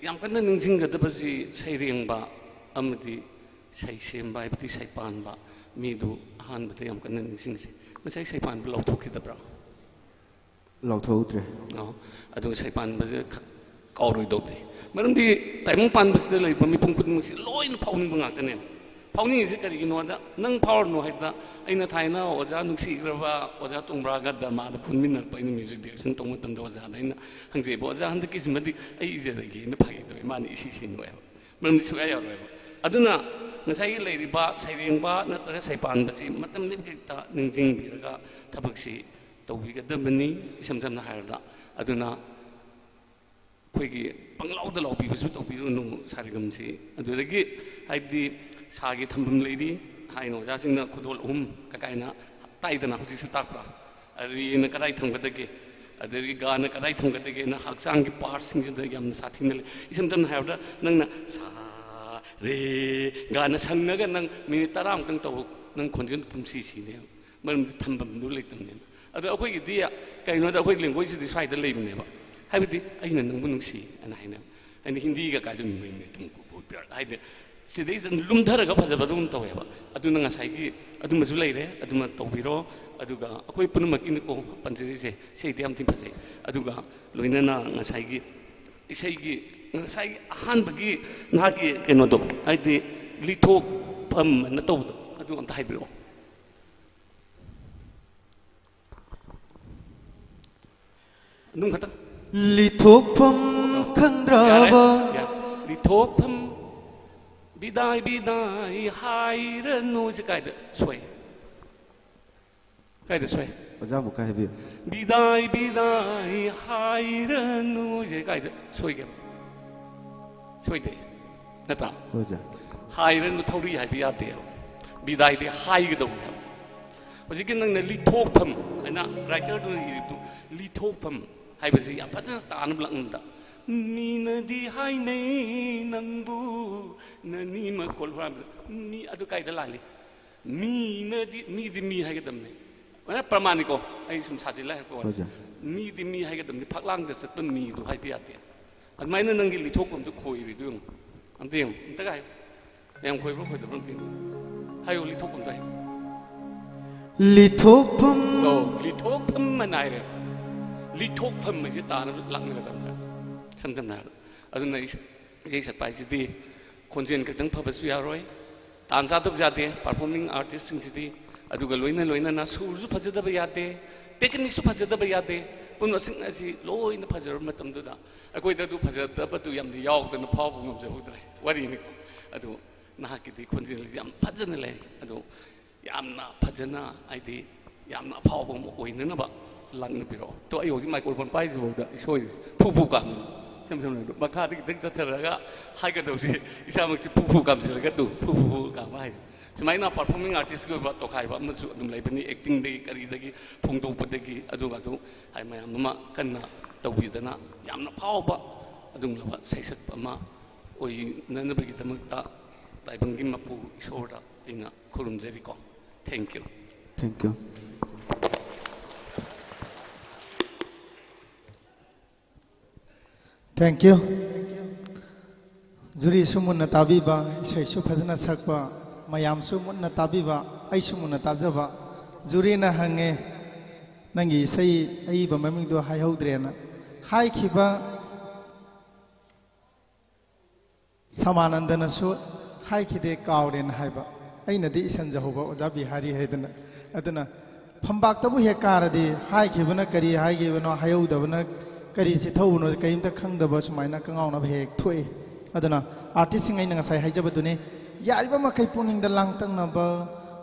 ꯌꯥꯝ ꯀꯟꯅ ꯅꯤꯡꯁꯤꯡꯒꯗꯕꯁꯤ ꯁꯩꯔꯦꯡꯕ ꯑꯃꯗꯤ ꯁꯩ ꯁꯦꯝꯕ, ꯍꯥꯏꯕꯗꯤ ꯁꯩꯄꯥꯟꯕ ꯃꯤꯗꯨ ꯑꯍꯥꯟꯕꯗ ꯌꯥꯝ ꯀꯟꯅ ꯅꯤꯡꯁꯤꯡꯁꯦ꯫ ꯉꯁꯥꯏ ꯁꯩꯄꯥꯟꯕ ꯂꯥꯎꯊꯣꯛꯈꯤꯗꯕ꯭ꯔꯥ? ꯂꯥꯎꯊꯣꯛꯍꯧꯗ꯭ꯔꯦ꯫ ꯑꯣ, ꯑꯗꯨ ꯁꯩꯄꯥꯟꯕꯁꯦ ꯈꯛ ꯀꯥꯎꯔꯣꯏꯗꯧꯕꯅꯤ꯫ ꯃꯔꯝꯗꯤ ꯇꯥꯏꯕꯪ ꯄꯥꯟꯕꯁꯤꯗ ꯂꯩꯕ ꯃꯤꯄꯨꯝ ꯈꯨꯗꯤꯡꯃꯛꯁꯤ ꯂꯣꯏꯅ ꯐꯥꯎꯅꯤꯡꯕ ꯉꯥꯛꯇꯅꯦꯕ꯫ ꯐꯥꯎꯅꯤꯡꯉꯤꯁꯤ ꯀꯔꯤꯒꯤꯅꯣꯗ, ꯅꯪ ꯐꯥꯎꯔꯅꯨ ꯍꯥꯏꯕꯗ, ꯑꯩꯅ ꯊꯥꯏꯅ ꯑꯣꯖꯥ ꯅꯨꯡꯁꯤꯈ꯭ꯔꯕ ꯑꯣꯖꯥ ꯇꯣꯡꯕ꯭ꯔꯥꯒ ꯗ꯭ꯔꯃꯥꯗ ꯄꯨꯟꯃꯤꯟꯅꯔꯛꯄ, ꯑꯩꯅ ꯃ꯭ꯌꯨꯖꯤꯛ ꯗꯤꯔꯦꯛꯁꯟ ꯇꯧꯕ ꯃꯇꯝꯗ ꯑꯣꯖꯥꯗ ꯑꯩꯅ ꯍꯪꯖꯩꯕ, "ꯑꯣꯖꯥ, ꯍꯟꯗꯛꯀꯤꯁꯤꯃꯗꯤ ꯑꯩ ꯏꯖꯔꯒꯦꯅ" ꯐꯥꯒꯤ ꯇꯧꯋꯦ꯫ ꯃꯥꯅ ꯏꯁꯤ ꯁꯤꯅꯨ ꯍꯥꯏꯕ꯫ ꯃꯔꯝꯗꯤ ꯁꯨꯡꯌꯥ ꯌꯥꯔꯣꯏꯕ꯫ ꯑꯗꯨꯅ ꯉꯁꯥꯏꯒꯤ ꯂꯩꯔꯤꯕ ꯁꯩꯔꯦꯡꯕ ꯅꯠꯇ꯭ꯔꯒ ꯁꯩꯄꯥꯟꯕꯁꯤ ꯃꯇꯝ ꯍꯦꯛꯇ ꯅꯤꯡꯁꯤꯡꯕꯤꯔꯒ ꯊꯕꯛꯁꯤ ꯇꯧꯕꯤꯒꯗꯕꯅꯤ, ꯏꯁꯝ ꯁꯝꯅ ꯍꯥꯏꯔꯕꯗ꯫ ꯑꯗꯨꯅ ꯑꯩꯈꯣꯏꯒꯤ ꯄꯪꯂꯥꯎꯗ ꯂꯥꯎꯕꯤꯕꯁꯨ ꯇꯧꯕꯤꯔꯨꯅꯨ ꯁꯥꯔꯦꯒꯝꯁꯤ꯫ ꯑꯗꯨꯗꯒꯤ, ꯍꯥꯏꯕꯗꯤ, ꯁꯥꯒꯤ ꯊꯝꯐꯝ ꯂꯩꯔꯤ, ꯍꯥꯏꯅ ꯑꯣꯖꯥꯁꯤꯡꯅ ꯈꯨꯗꯣꯜ ꯑꯍꯨꯝ ꯀꯀꯥꯏꯅ ꯇꯥꯏꯗꯅ, ꯍꯧꯖꯤꯛꯁꯨ ꯇꯥꯛꯄ꯭ꯔꯥ? ꯔꯦꯅ ꯀꯗꯥꯏ ꯊꯝꯒꯗꯒꯦ? ꯑꯗꯒꯤ ꯒꯥꯅ ꯀꯗꯥꯏ ꯊꯝꯒꯗꯒꯦꯅ ꯍꯛꯆꯥꯡꯒꯤ ꯄꯥꯔꯠꯁꯤꯡꯁꯤꯗ ꯌꯥꯝꯅ ꯁꯥꯊꯤꯅ ꯂꯩ꯫ ꯏꯁꯝ ꯁꯝꯅ ꯍꯥꯏꯔꯕꯗ, ꯅꯪꯅ ꯁꯥ, ꯔꯦ, ꯒꯥꯅ ꯁꯪꯉꯒ ꯅꯪ ꯃꯤꯅꯤꯠ ꯇꯔꯥꯃꯨꯛꯇꯪ ꯇꯧꯕ, ꯅꯪ ꯈꯣꯟꯖꯦꯜ ꯄꯨꯝꯁꯤ ꯁꯤꯅꯦꯕ꯫ ꯃꯔꯝꯗꯤ ꯊꯝꯐꯝꯗꯨ ꯂꯩꯇꯕꯅꯦꯕ꯫ ꯑꯗꯣ ꯑꯩꯈꯣꯏꯒꯤꯗꯤ ꯀꯩꯅꯣꯗ, ꯑꯩꯈꯣꯏ ꯂꯦꯡꯒ꯭ꯋꯦꯖꯁꯤꯗꯤ ꯁ꯭ꯋꯥꯏꯗ ꯂꯩꯕꯅꯦꯕ꯫ ꯍꯥꯏꯕꯗꯤ, "ꯑꯩꯅ ꯅꯪꯕꯨ ꯅꯨꯡꯁꯤ" ꯍꯥꯏꯅ ꯍꯥꯏꯅꯕ꯫ ꯑꯩꯅ ꯍꯤꯟꯗꯤꯒ ꯀꯥꯏꯁꯨ "ꯃꯩ ꯃꯩ ꯇꯨꯝ ꯀꯨ ꯀꯨ ꯄꯤꯌꯥꯔ" ꯍꯥꯏꯗꯤ, ꯁꯤꯗꯩꯁꯤꯗ ꯂꯨꯝꯊꯔꯒ ꯐꯖꯕꯗꯧꯅ ꯇꯧꯋꯦꯕ꯫ ꯑꯗꯨꯅ ꯉꯁꯥꯏꯒꯤ ꯑꯗꯨꯃꯁꯨ ꯂꯩꯔꯦ, ꯑꯗꯨꯃ ꯇꯧꯕꯤꯔꯣ꯫ ꯑꯗꯨꯒ ꯑꯩꯈꯣꯏ ꯄꯨꯝꯅꯃꯛꯀꯤꯅꯤꯀꯣ ꯄꯟꯖꯔꯤꯁꯦ, ꯏꯁꯩꯗꯤ ꯌꯥꯝ ꯊꯤꯅ ꯐꯖꯩ꯫ ꯑꯗꯨꯒ ꯂꯣꯏꯅꯅ ꯉꯁꯥꯏꯒꯤ ꯏꯁꯩꯒꯤ, ꯉꯁꯥꯏꯒꯤ ꯑꯍꯥꯟꯕꯒꯤ ꯅꯍꯥꯛꯀꯤ ꯀꯩꯅꯣꯗꯣ, ꯍꯥꯏꯗꯤ ꯂꯤꯊꯣꯛꯐꯝ ꯑꯅ ꯇꯧꯕꯗꯣ, ꯑꯗꯨ ꯑꯝꯇ ꯍꯥꯏꯕꯤꯔꯛꯑꯣ꯫ ꯑꯗꯨꯝ ꯈꯛꯇꯪ꯫ ꯂꯤꯊꯣꯛꯐꯝ ꯈꯪꯗ꯭ꯔꯕ꯫ ꯌꯥꯔꯦ, ꯌꯥꯔꯦ꯫ ꯂꯤꯊꯣꯛꯐꯝ, ꯕꯤꯗꯥꯏ ꯕꯤꯗꯥꯏ ꯍꯥꯏꯔꯅꯨ, ꯁꯤ ꯀꯥꯏꯗ ꯁꯣꯏ? ꯀꯥꯏꯗ ꯁꯣꯏ? ꯑꯣꯖꯥ ꯑꯃꯨꯛꯀ ꯍꯥꯏꯕꯤꯌꯨ꯫ ꯕꯤꯗꯥꯏ ꯕꯤꯗꯥꯏ ꯍꯥꯏꯔꯅꯨ, ꯁꯤ ꯀꯥꯏꯗ ꯁꯣꯏꯒꯦꯕ? ꯁꯣꯏꯗꯦ, ꯅꯠꯇ꯭ꯔꯥ? ꯍꯣꯏ, ꯑꯣꯖꯥ꯫ ꯍꯥꯏꯔꯅꯨ, ꯊꯧꯔꯤ ꯍꯥꯏꯕ ꯌꯥꯗꯦꯕ꯫ ꯕꯤꯗꯥꯏꯗꯤ ꯍꯥꯏꯒꯗꯧꯕꯅꯦꯕ꯫ ꯍꯧꯖꯤꯛꯀꯤ ꯅꯪꯅ ꯂꯤꯊꯣꯛꯐꯝ ꯍꯥꯏꯅ ꯔꯥꯏꯇꯔꯗꯨꯅ ꯏꯔꯤꯕꯗꯨ, ꯂꯤꯊꯣꯛꯐꯝ ꯍꯥꯏꯕꯁꯤ ꯌꯥꯝ ꯐꯖꯅ ꯇꯥꯅꯕ ꯂꯥꯛꯅꯕꯗ, "ꯃꯤꯅꯗꯤ ꯍꯥꯏꯅꯩ ꯅꯪꯕꯨ ꯅꯅꯤ ꯃꯈꯣꯜ ꯍꯨꯔꯥꯟꯕꯗ", ꯃꯤ ꯑꯗꯨ ꯀꯥꯏꯗ ꯂꯥꯜꯂꯤ? ꯃꯤꯅꯗꯤ, ꯃꯤꯗꯤ ꯃꯤ ꯍꯥꯏꯒꯗꯕꯅꯤ꯫ ꯃꯥꯅ ꯄ꯭ꯔꯃꯥꯟꯅꯤꯀꯣ, ꯑꯩ ꯁꯨꯝ ꯁꯥꯖꯤꯜꯂ ꯍꯥꯏꯔꯛꯄ ꯋꯥꯅꯤ꯫ ꯍꯣꯏ, ꯑꯣꯖꯥ꯫ ꯃꯤꯗꯤ ꯃꯤ ꯍꯥꯏꯒꯗꯕꯅꯤ, ꯐꯛꯂꯥꯡꯗ ꯆꯠꯄ ꯃꯤꯗꯨ ꯍꯥꯏꯕ ꯌꯥꯗꯦ꯫ ꯑꯗꯨꯃꯥꯏꯅ ꯅꯪꯒꯤ ꯂꯤꯊꯣꯛꯐꯝꯗꯨ ꯈꯣꯏꯔꯤꯗꯨ ꯌꯦꯡꯉꯨ꯫ ꯑꯝꯇ ꯌꯦꯡꯉꯨ, ꯑꯝꯇꯒ ꯍꯥꯏꯌꯨ꯫ ꯌꯥꯝ ꯈꯣꯏꯕ꯭ꯔꯥ ꯈꯣꯏꯗꯕ꯭ꯔꯥ ꯑꯝꯇ ꯌꯦꯡꯉꯨ꯫ ꯍꯥꯏꯌꯨ, ꯂꯤꯊꯣꯛꯐꯝꯗꯣ ꯍꯥꯏꯌꯨ꯫ ꯂꯤꯊꯣꯛꯐꯝ꯫ ꯑꯣ, ꯂꯤꯊꯣꯛꯐꯝ ꯑꯅ ꯍꯥꯏꯔꯦ꯫ ꯂꯤꯊꯣꯛꯐꯝ ꯍꯥꯏꯁꯦ ꯇꯥꯅꯕ ꯂꯥꯛꯅꯒꯗꯕꯅꯦ, ꯁꯝ ꯁꯝꯅ ꯍꯥꯏꯔꯕꯗ꯫ ꯑꯗꯨꯅ ꯏꯁ-, ꯏꯁꯩ ꯁꯛꯄ ꯍꯥꯏꯁꯤꯗꯤ ꯈꯣꯟꯖꯦꯜ ꯈꯛꯇꯪ ꯐꯕꯁꯨ ꯌꯥꯔꯣꯏ, ꯇꯥꯟ ꯆꯥꯗꯕ ꯌꯥꯗꯦ ꯄꯔꯐꯣꯔꯃꯤꯡ ꯑꯥꯔꯇꯤꯁꯁꯤꯡꯁꯤꯗꯤ꯫ ꯑꯗꯨꯒ ꯂꯣꯏꯅ ꯂꯣꯏꯅꯅ ꯁꯨꯔꯁꯨ ꯐꯖꯗꯕ ꯌꯥꯗꯦ, ꯇꯦꯛꯅꯤꯛꯁꯨ ꯐꯖꯗꯕ ꯌꯥꯗꯦ꯫ ꯄꯨꯝꯅꯃꯛꯁꯤꯡ ꯑꯁꯤ ꯂꯣꯏꯅ ꯐꯖꯔꯕ ꯃꯇꯝꯗꯨꯗ ꯑꯩꯈꯣꯏꯗ ꯑꯗꯨ ꯐꯖꯗꯕꯗꯨ ꯌꯥꯝꯅ ꯌꯥꯎꯗꯅ ꯐꯥꯎꯕ ꯉꯝꯖꯍꯧꯗ꯭ꯔꯦ, ꯋꯥꯔꯤꯅꯤꯀꯣ꯫ ꯑꯗꯨ ꯅꯍꯥꯛꯀꯤꯗꯤ ꯈꯣꯟꯖꯦꯜꯁꯤ ꯌꯥꯝ ꯐꯖꯅ ꯂꯩ꯫ ꯑꯗꯨ ꯌꯥꯝꯅ ꯐꯖꯅ, ꯍꯥꯏꯗꯤ ꯌꯥꯝꯅ ꯑꯐꯥꯎꯕ ꯑꯃ ꯑꯣꯏꯅꯅꯕ ꯂꯥꯛꯅꯕꯤꯔꯛꯑꯣ꯫ ꯇꯣ, ꯑꯩ ꯍꯧꯖꯤꯛ ꯃꯥꯏꯀ꯭ꯔꯣꯐꯣꯟ ꯄꯥꯏꯔꯤꯁꯤꯐꯥꯎꯗ ꯑꯩ ꯁꯣꯏꯔꯤꯁꯦ ꯐꯨ ꯐꯨ ꯀꯥꯝꯃꯤ꯫ ꯏꯁꯝ ꯁꯝꯅ ꯍꯥꯏꯔꯕꯗ, ꯃꯈꯥꯗ ꯈꯤꯇꯪ ꯆꯠꯊꯔꯒ ꯍꯥꯏꯒꯗꯧꯁꯤ ꯏꯁꯥꯃꯛꯁꯤ ꯐꯨ ꯐꯨ ꯀꯥꯝꯁꯤꯜꯂꯒ ꯇꯨ ꯐꯨ ꯐꯨ ꯐꯨ ꯀꯥꯝꯕ ꯍꯥꯏ꯫ ꯁꯨꯃꯥꯏꯅ ꯄꯔꯐꯣꯔꯃꯤꯡ ꯑꯥꯔꯇꯤꯁꯀꯤ ꯑꯣꯏꯕ ꯇꯣꯈꯥꯏꯕ ꯑꯃꯁꯨ ꯑꯗꯨꯝ ꯂꯩꯕꯅꯤ, ꯑꯦꯛꯇꯤꯡꯗꯒꯤ ꯀꯔꯤꯗꯒꯤ ꯐꯣꯡꯗꯣꯛꯄꯗꯒꯤ ꯑꯗꯨꯒ ꯑꯗꯨ ꯍꯥꯏ ꯃꯌꯥꯝ ꯑꯃ ꯀꯟꯅ ꯇꯧꯕꯤꯗꯅ ꯌꯥꯝꯅ ꯐꯥꯎꯕ ꯑꯗꯨꯒꯨꯝꯂꯕ ꯁꯩꯁꯛꯄ ꯑꯃ ꯑꯣꯏꯅꯅꯕꯒꯤꯗꯃꯛꯇ ꯇꯥꯏꯕꯪꯒꯤ ꯃꯄꯨ ꯏꯁꯣꯔꯗ ꯑꯩꯅ ꯈꯨꯔꯨꯝꯖꯔꯤꯀꯣ꯫ Thank you꯫ Thank you꯫ Thank you꯫ ꯖꯨꯔꯤꯁꯨ ꯃꯨꯟꯅ ꯇꯥꯕꯤꯕ, ꯏꯁꯩꯁꯨ ꯐꯖꯅ ꯁꯛꯄ, ꯃꯌꯥꯝꯁꯨ ꯃꯨꯟꯅ ꯇꯥꯕꯤꯕ, ꯑꯩꯁꯨ ꯃꯨꯟꯅ ꯇꯥꯖꯕ꯫ ꯖꯨꯔꯤꯅ ꯍꯪꯉꯦ, "ꯅꯪꯒꯤ ꯏꯁꯩ ꯑꯏꯕ ꯃꯃꯤꯡꯗꯣ ꯍꯥꯏꯍꯧꯗ꯭ꯔꯦꯅ" ꯍꯥꯏꯈꯤꯕ ꯁꯃꯥꯅꯟꯗꯅꯁꯨ ꯍꯥꯏꯈꯤꯗꯦ, ꯀꯥꯎꯔꯦꯅ ꯍꯥꯏꯕ꯫ ꯑꯩꯅꯗꯤ ꯏꯁꯟꯖꯍꯧꯕ ꯑꯣꯖꯥ ꯕꯤꯍꯥꯔꯤ ꯍꯥꯏꯗꯅ꯫ ꯑꯗꯨꯅ ꯐꯝꯕꯥꯛꯇꯕꯨ ꯍꯦꯛ ꯀꯥꯔꯗꯤ ꯍꯥꯏꯈꯤꯕꯅ ꯀꯔꯤ ꯍꯥꯏꯈꯤꯕꯅꯣ, ꯍꯥꯏꯍꯧꯗꯕꯅ ꯀꯔꯤ ꯆꯤꯊꯧꯕꯅꯣ ꯀꯔꯤꯝꯇ ꯈꯪꯗꯕ ꯁꯨꯃꯥꯏꯅ ꯀꯉꯥꯎꯅꯕ ꯍꯦꯛ ꯊꯣꯛꯏ꯫ ꯑꯗꯨꯅ ꯑꯥꯔꯇꯤꯁꯁꯤꯡ ꯑꯩꯅ ꯉꯁꯥꯏ ꯍꯥꯏꯖꯕꯗꯨꯅꯤ, ꯌꯥꯔꯤꯕ ꯃꯈꯩ ꯄꯨꯛꯅꯤꯡꯗ ꯂꯥꯡꯇꯛꯅꯕ,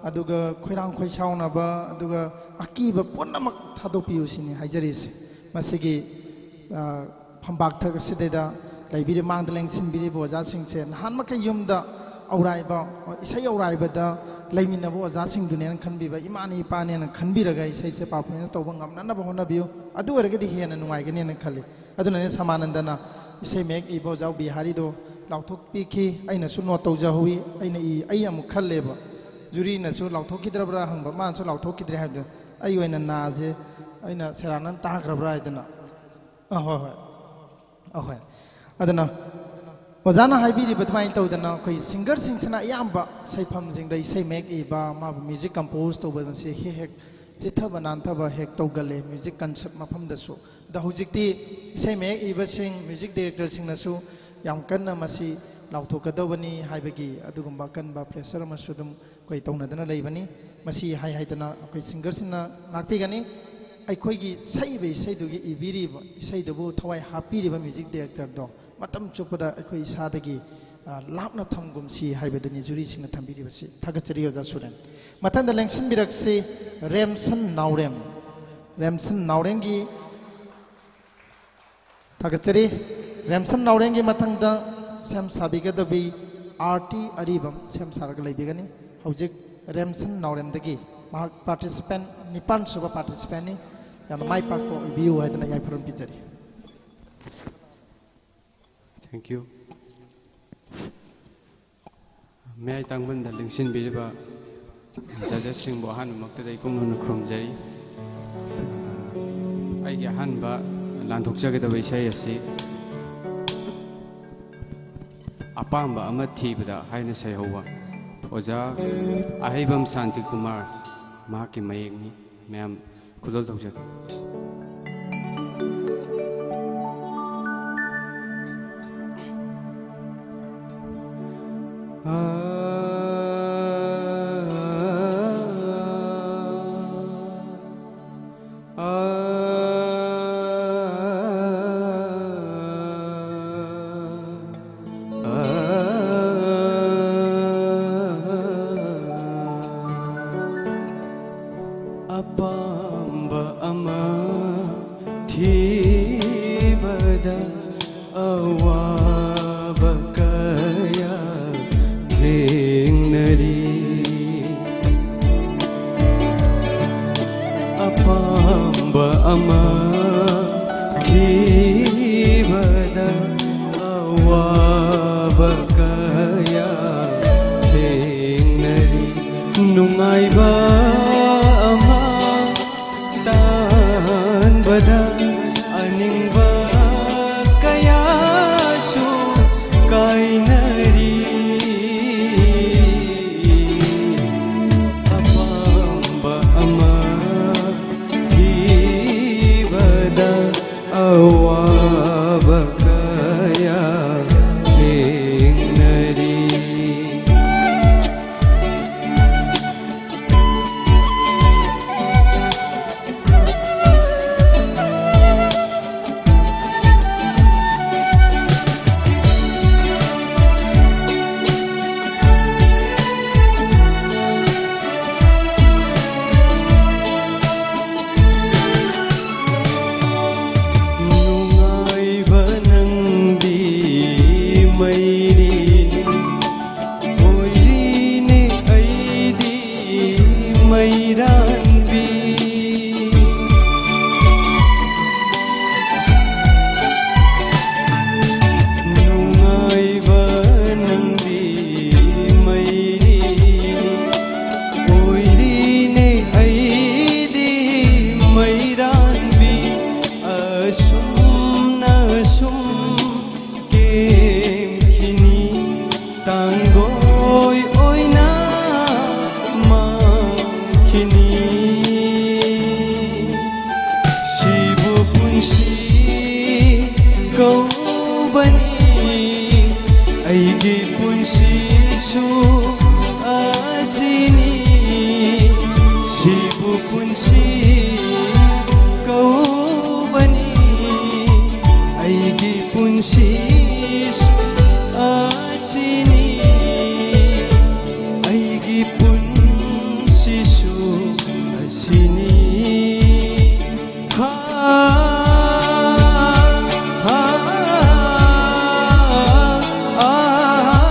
ꯑꯗꯨꯒ ꯈꯣꯏꯔꯥꯡ ꯈꯣꯏꯁꯥꯎꯅꯕ, ꯑꯗꯨꯒ ꯑꯀꯤꯕ ꯄꯨꯝꯅꯃꯛ ꯊꯥꯗꯣꯛꯄꯤꯌꯨ ꯁꯤꯅꯤ ꯍꯥꯏꯖꯔꯤꯁꯦ꯫ ꯃꯁꯤꯒꯤ, ꯑ, ꯐꯝꯕꯥꯛꯊꯛ ꯑꯁꯤꯗꯩꯗ ꯂꯩꯕꯤꯔꯤ, ꯃꯥꯡꯗ ꯂꯦꯡꯁꯤꯟꯕꯤꯔꯤꯕ ꯑꯣꯖꯥꯁꯤꯡꯁꯦ ꯅꯍꯥꯟ ꯃꯈꯩ ꯌꯨꯝꯗ ꯑꯧꯔꯥꯏꯕ, ꯏꯁꯩ ꯑꯧꯔꯥꯏꯕꯗ ꯂꯩꯃꯤꯟꯅꯕ ꯑꯣꯖꯥꯁꯤꯡꯗꯨꯅꯦꯅ ꯈꯟꯕꯤꯕ, ꯏꯃꯥꯅꯤ ꯏꯄꯥꯅꯦꯅ ꯈꯟꯕꯤꯔꯒ ꯏꯁꯩꯁꯦ performance ꯇꯧꯕ ꯉꯝꯅꯅꯕ ꯍꯣꯠꯅꯕꯤꯌꯨ꯫ ꯑꯗꯨ ꯑꯣꯏꯔꯒꯗꯤ ꯍꯦꯟꯅ ꯅꯨꯡꯉꯥꯏꯒꯅꯦꯅ ꯈꯜꯂꯤ꯫ ꯑꯗꯨꯅꯅꯦ ꯁꯃꯥꯅꯟꯗꯅ ꯏꯁꯩ ꯃꯌꯦꯛ ꯏꯕ ꯑꯣꯖꯥ ꯕꯤꯍꯥꯔꯤꯗꯣ ꯂꯥꯎꯊꯣꯛꯄꯤꯈꯤ꯫ ꯑꯩꯅꯁꯨ note ꯇꯧꯖꯍꯧꯋꯤ꯫ ꯑꯩꯅ ꯏ-, ꯑꯩ ꯑꯃꯨꯛ ꯈꯜꯂꯦꯕ, ꯖꯨꯔꯤꯅꯁꯨ ꯂꯥꯎꯊꯣꯛꯈꯤꯗ꯭ꯔꯕ꯭ꯔꯥ ꯍꯪꯕ, ꯃꯥꯅꯁꯨ ꯂꯥꯎꯊꯣꯛꯈꯤꯗ꯭ꯔꯦ ꯍꯥꯏꯕꯗ ꯑꯩ ꯑꯣꯏꯅ ꯅꯥꯁꯦ ꯑꯩꯅ ꯁꯦꯔꯥꯟꯅꯅ ꯇꯥꯈ꯭ꯔꯕ꯭ꯔꯥ ꯍꯥꯏꯗꯅ꯫ ꯑ, ꯍꯣꯏ, ꯍꯣꯏ꯫ ꯑꯍꯣꯏ꯫ ꯑꯗꯨꯅ ꯑꯣꯖꯥꯅ ꯍꯥꯏꯕꯤꯔꯤꯕ ꯑꯗꯨꯃꯥꯏꯅ ꯇꯧꯗꯅ ꯑꯩꯈꯣꯏ singerꯁꯤꯡꯁꯤꯅ ꯑꯌꯥꯝꯕ ꯁꯩꯐꯝꯁꯤꯡꯗ ꯏꯁꯩ ꯃꯌꯦꯛ ꯏꯕ, ꯃꯥꯕꯨ music compose ꯇꯧꯕ ꯑꯁꯤ ꯍꯦꯛ ꯍꯦꯛ ꯆꯤꯠꯊꯕ ꯅꯥꯟꯊꯕ ꯍꯦꯛ ꯇꯧꯒꯜꯂꯦ music concert ꯃꯐꯝꯗꯁꯨ꯫ ꯑꯗꯣ ꯍꯧꯖꯤꯛꯇꯤ ꯏꯁꯩ ꯃꯌꯦꯛ ꯏꯕꯁꯤꯡ, music directorꯁꯤꯡꯅꯁꯨ ꯌꯥꯝ ꯀꯟꯅ ꯃꯁꯤ ꯂꯥꯎꯊꯣꯛꯀꯗꯧꯕꯅꯤ ꯍꯥꯏꯕꯒꯤ ꯑꯗꯨꯒꯨꯝꯕ ꯑꯀꯟꯕ pressure ꯑꯃꯁꯨ ꯑꯗꯨꯝ ꯑꯩꯈꯣꯏ ꯇꯧꯅꯗꯅ ꯂꯩꯕꯅꯤ꯫ ꯃꯁꯤ ꯍꯥꯏ ꯍꯥꯏꯗꯅ ꯑꯩꯈꯣꯏ singerꯁꯤꯡꯅ ꯉꯥꯛꯄꯤꯒꯅꯤ꯫ ꯑꯩꯈꯣꯏꯒꯤ ꯁꯛꯏꯕ ꯏꯁꯩꯗꯨꯒꯤ ꯏꯕꯤꯔꯤꯕ ꯏꯁꯩꯗꯨꯕꯨ ꯊꯋꯥꯏ ꯍꯥꯞꯄꯤꯔꯤꯕ music directorꯗꯣ ꯃꯇꯝ ꯆꯨꯞꯄꯗ ꯑꯩꯈꯣꯏ ꯏꯁꯥꯗꯒꯤ, ꯑ, ꯂꯥꯞꯅ ꯊꯝꯒꯨꯝꯁꯤ ꯍꯥꯏꯕꯗꯨꯅꯤ ꯖꯨꯔꯤꯁꯤꯡꯅ ꯊꯝꯕꯤꯔꯤꯕꯁꯤ꯫ ꯊꯥꯒꯠꯆꯔꯤ ꯑꯣꯖꯥ ꯁꯨꯔꯦꯟ꯫ ꯃꯊꯪꯗ ꯂꯦꯡꯁꯤꯟꯕꯤꯔꯛꯁꯤ ꯔꯦꯝꯁꯟ ꯅꯥꯎꯔꯦꯝ꯫ ꯔꯦꯝꯁꯟ ꯅꯥꯎꯔꯦꯝꯒꯤ ꯊꯥꯒꯠꯆꯔꯤ꯫ ꯔꯦꯝꯁꯟ ꯅꯥꯎꯔꯦꯝꯒꯤ ꯃꯊꯪꯗ ꯁꯦꯝ ꯁꯥꯕꯤꯒꯗꯕꯤ ꯑꯥꯔꯇꯤ ꯑꯔꯤꯕꯝ ꯁꯦꯝ ꯁꯥꯔꯒ ꯂꯩꯕꯤꯒꯅꯤ꯫ ꯍꯧꯖꯤꯛ ꯔꯦꯝꯁꯟ ꯅꯥꯎꯔꯦꯝꯗꯒꯤ ꯃꯍꯥꯛ participant, ꯅꯤꯄꯥꯟ ꯁꯨꯕ participantꯅꯤ꯫ ꯌꯥꯝꯅ ꯃꯥꯏ ꯄꯥꯛꯄ ꯑꯣꯏꯕꯤꯌꯨ ꯍꯥꯏꯗꯅ ꯌꯥꯏꯐꯔꯣꯝ ꯄꯤꯖꯔꯤ꯫ Thank you. ꯃꯌꯥꯏ ꯇꯥꯡꯕꯟꯗ ꯂꯦꯡꯁꯤꯟꯕꯤꯔꯤꯕ judgesꯁꯤꯡꯕꯨ ꯑꯍꯥꯟꯕꯃꯛꯇꯗ ꯏꯀꯨꯡ ꯍꯟꯅ ꯈꯨꯔꯨꯝꯖꯔꯤ꯫ ꯑꯩꯒꯤ ꯑꯍꯥꯟꯕ ꯂꯥꯟꯊꯣꯛꯆꯒꯗꯕ ꯏꯁꯩ ꯑꯁꯤ ꯑꯄꯥꯝꯕ ꯑꯃ ꯊꯤꯕꯗ ꯍꯥꯏꯅ ꯁꯩꯍꯧꯕ ꯑꯣꯖꯥ ꯑꯍꯩꯕꯝ ꯁꯥꯟꯇꯤ ꯀꯨꯃꯥꯔ, ꯃꯍꯥꯛꯀꯤ ꯃꯌꯦꯛꯅꯤ꯫ ꯃꯌꯥꯝ ꯈꯨꯗꯣꯜ ꯇꯧꯖꯒꯦ꯫ ꯑꯄꯥꯝꯕ ꯑꯃ ꯊꯤꯕꯗ ꯑꯋꯥꯕ ꯀꯌꯥ ꯊꯦꯡꯅꯔꯤ꯫ ꯑꯄꯥꯝꯕ ꯑꯃ ꯊꯤꯕꯗ ꯑꯋꯥꯕ ꯀꯌꯥ ꯊꯦꯡꯅꯔꯤ꯫ ꯅꯨꯡꯉꯥꯏꯕ ꯑꯃ ꯇꯥꯟꯕꯗ ꯑꯅꯤꯡꯕ ꯀꯌꯥꯁꯨ ꯀꯥꯏꯅꯔꯤ꯫ ꯑꯄꯥꯝꯕ ꯑꯃ ꯊꯤꯕꯗ ꯑꯋꯥꯕ ꯀꯌꯥ ꯊꯦꯡꯅꯔꯤ꯫ ꯅꯨꯡꯉꯥꯏꯕ ꯅꯪꯗꯤ ꯃꯩꯔꯤꯅꯤ, ꯑꯣꯏꯔꯤꯅꯦ ꯑꯩꯗꯤ ꯃꯩꯔꯥꯟꯕꯤ꯫ ꯅꯨꯡꯉꯥꯏꯕ ꯅꯪꯗꯤ ꯃꯩꯔꯤꯅꯤ, ꯑꯣꯏꯔꯤꯅꯦ ꯑꯩꯗꯤ ꯃꯩꯔꯥꯟꯕꯤ꯫ ꯑꯁꯨꯝꯅ ꯁꯨꯝ ꯀꯦꯝꯈꯤꯅꯤ꯫ ꯁꯤꯕꯨ ꯄꯨꯟꯁꯤ ꯀꯧꯕꯅꯤ, ꯑꯩꯒꯤ ꯄꯨꯟꯁꯤꯁꯨ ꯑꯁꯤꯅꯤ꯫ ꯁꯤꯕꯨ ꯄꯨꯟꯁꯤ ꯀꯧꯕꯅꯤ, ꯑꯩꯒꯤ ꯄꯨꯟꯁꯤꯁꯨ ꯑꯁꯤꯅꯤ꯫ ꯑꯩꯒꯤ ꯄꯨꯟꯁꯤꯁꯨ ꯑꯁꯤꯅꯤ꯫ ꯍꯥ, ꯍꯥ, ꯍꯥ, ꯍꯥ, ꯍꯥ꯫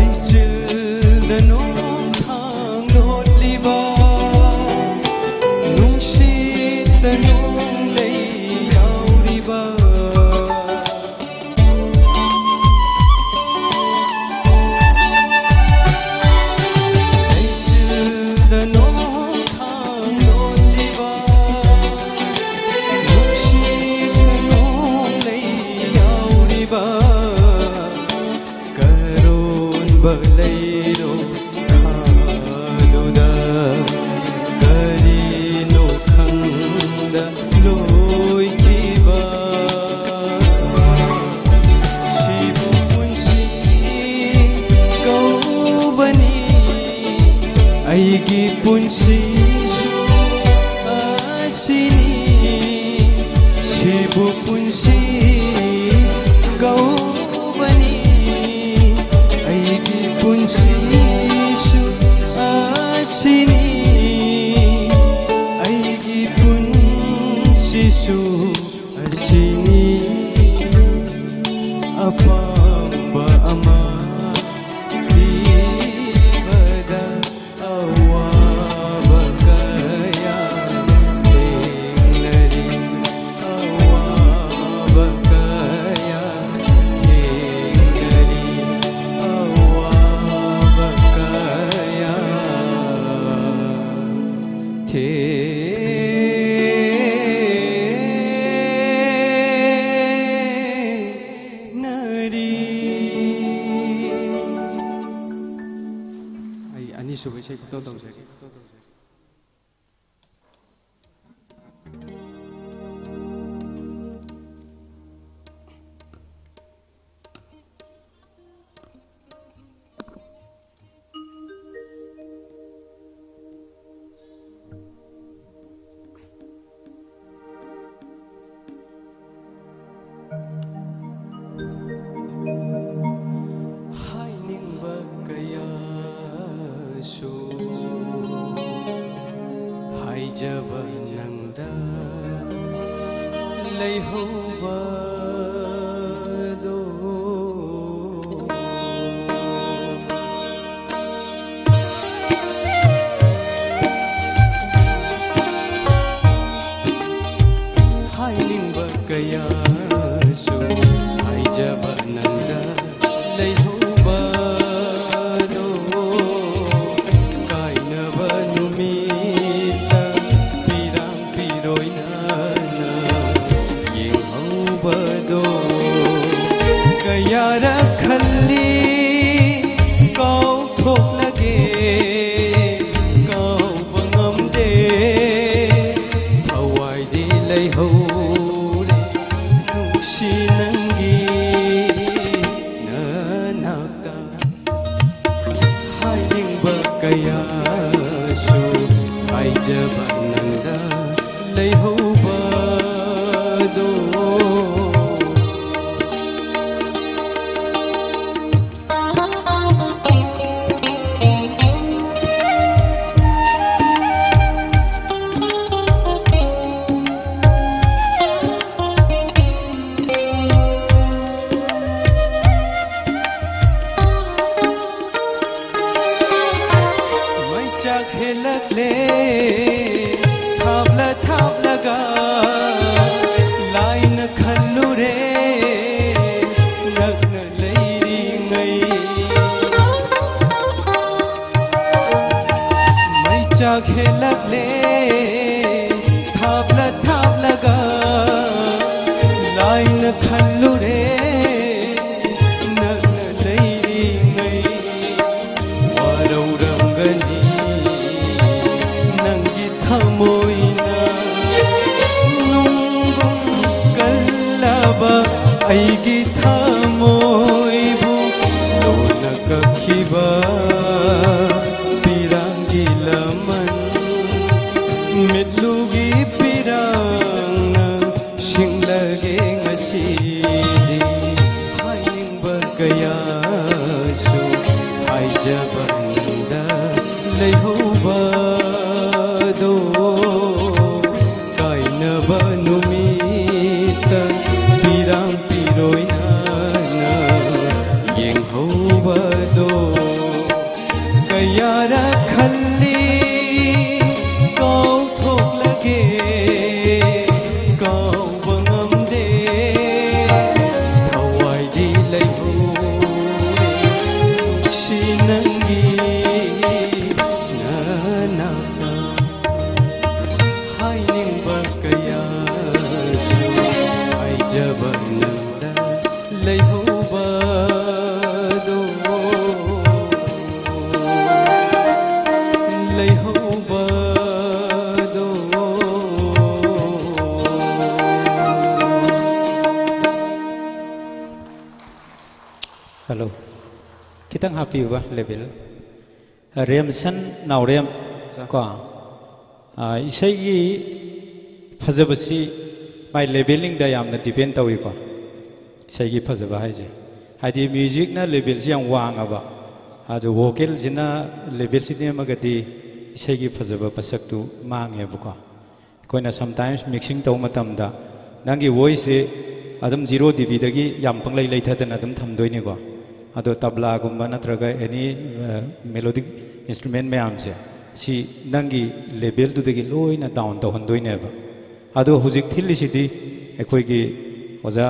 ꯂꯩꯆꯤꯜꯗ ꯅꯣꯡ ꯊꯥꯡꯂꯣꯠꯂꯤꯕ, ꯅꯨꯡꯁꯤꯠꯇ ꯅꯣꯡ ꯂꯩ ꯌꯥꯎꯔꯤꯕ, ꯂꯩꯆꯤꯜꯗ ꯅꯣꯡ ꯊꯥꯡꯂꯣꯠꯂꯤꯕ, ꯅꯨꯡꯁꯤꯠꯇ ꯅꯣꯡ ꯂꯩ ꯌꯥꯎꯔꯤꯕ, ꯀꯔꯣꯟꯕ ꯂꯩꯔꯣ ꯈꯥꯗꯨꯗ ꯀꯔꯤꯅꯣ ꯈꯪꯗ ꯂꯣꯏꯈꯤꯕ꯫ ꯁꯤꯕꯨ ꯄꯨꯟꯁꯤ ꯀꯧꯕꯅꯤ, ꯑꯩꯒꯤ ꯄꯨꯟꯁꯤꯁꯨ ꯑꯁꯤꯅꯤ꯫ ꯁꯤꯕꯨ ꯄꯨꯟꯁꯤ ꯀꯧꯕꯅꯤ, ꯑꯩꯒꯤ ꯄꯨꯟꯁꯤꯁꯨ ꯑꯁꯤꯅꯤ, ꯑꯩꯒꯤ ꯄꯨꯟꯁꯤꯁꯨ ꯑꯁꯤꯅꯤ꯫ ꯑꯄꯥꯝꯕ ꯑꯃ ꯊꯤꯕꯗ ꯑꯋꯥꯕ ꯀꯌꯥ ꯇꯧꯖꯒꯦ꯫ ꯍꯥꯏꯅꯤꯡꯕ ꯀꯌꯥꯁꯨ ꯍꯥꯏꯖꯕ ꯅꯪꯗ ꯂꯩꯍꯧꯕꯗꯣ꯫ ꯍꯥꯏꯅꯤꯡꯕ ꯀꯌꯥꯁꯨ ꯍꯥꯏꯖꯕ ꯅꯪꯗ ꯂꯩꯍꯧꯕꯗꯣ꯫ ꯀꯥꯏꯅꯕ ꯅꯨꯃꯤꯠꯇ ꯄꯤꯔꯥꯡ ꯄꯤꯔꯣꯏꯅꯅ ꯌꯦꯡꯍꯧꯕꯗꯣ꯫ ꯌꯥꯡꯅ ꯁꯤꯡꯂꯒꯦ ꯉꯁꯤꯗꯤ꯫ ꯍꯥꯏꯅꯤꯡꯕ ꯀꯌꯥꯁꯨ ꯍꯥꯏꯖꯕꯗ ꯂꯩꯍꯧꯕꯗꯣ, ꯀꯥꯏꯅꯕ ꯅꯨꯃꯤꯠꯇ ꯄꯤꯔꯥꯡ ꯄꯤꯔꯣꯏꯅꯅ ꯌꯦꯡꯍꯧꯕꯗꯣ꯫ ꯀꯌꯥꯔꯛ ꯈꯜꯂꯤ ꯀꯥꯎꯊꯣꯛꯂꯒꯦ, ꯀꯥꯎꯕ ꯉꯝꯗꯦ꯫ ꯊꯋꯥꯏꯗꯤ ꯂꯩꯍꯧꯔꯦ ꯅꯨꯡꯁꯤ ꯅꯪꯒꯤ ꯅꯅꯥꯛꯇ꯫ ꯍꯥꯏꯅꯤꯡꯕ ꯀꯌꯥꯁꯨ ꯍꯥꯏꯖꯕ ꯅꯪꯗ ꯂꯩꯍꯧꯕꯗꯣ, ꯂꯩꯍꯧꯕꯗꯣ꯫ Hello. ꯈꯤꯇꯪ ꯍꯥꯞꯄꯤꯌꯨꯕ level꯫ ꯔꯦꯝꯁꯟ ꯅꯥꯎꯔꯦꯝ ꯀꯣ꯫ ꯑ, ꯏꯁꯩꯒꯤ ꯐꯖꯕꯁꯤ ꯃꯥꯏ levelingꯗ ꯌꯥꯝꯅ depend ꯇꯧꯏꯀꯣ꯫ ꯏꯁꯩꯒꯤ ꯐꯖꯕ ꯍꯥꯏꯁꯦ, ꯍꯥꯏꯗꯤ musicꯅ levelꯁꯤ ꯌꯥꯝ ꯋꯥꯡꯉꯕ, ꯑꯗꯨ vocalꯁꯤꯅ levelꯁꯤ ꯅꯦꯝꯃꯒꯗꯤ ꯏꯁꯩꯒꯤ ꯐꯖꯕ ꯃꯁꯛꯇꯨ ꯃꯥꯡꯉꯦꯕꯀꯣ꯫ ꯑꯩꯈꯣꯏꯅ sometimes mixing ꯇꯧꯕ ꯃꯇꯝꯗ ꯅꯪꯒꯤ voiceꯁꯦ ꯑꯗꯨꯝ zero dBꯗꯒꯤ ꯌꯥꯝ ꯄꯪꯂꯩ ꯂꯩꯊꯗꯅ ꯑꯗꯨꯝ ꯊꯝꯗꯣꯏꯅꯤꯀꯣ꯫ ꯑꯗꯣ ꯇꯕ꯭ꯂꯥꯒꯨꯝꯕ ꯅꯠꯇ꯭ꯔꯒ any, ꯑ, melodic instrument ꯃꯌꯥꯝꯁꯦ, ꯁꯤ ꯅꯪꯒꯤ levelꯗꯨꯗꯒꯤ ꯂꯣꯏꯅ down ꯇꯧꯍꯟꯗꯣꯏꯅꯦꯕ꯫ ꯑꯗꯣ ꯍꯧꯖꯤꯛ ꯊꯤꯜꯂꯤꯁꯤꯗꯤ ꯑꯩꯈꯣꯏꯒꯤ ꯑꯣꯖꯥ,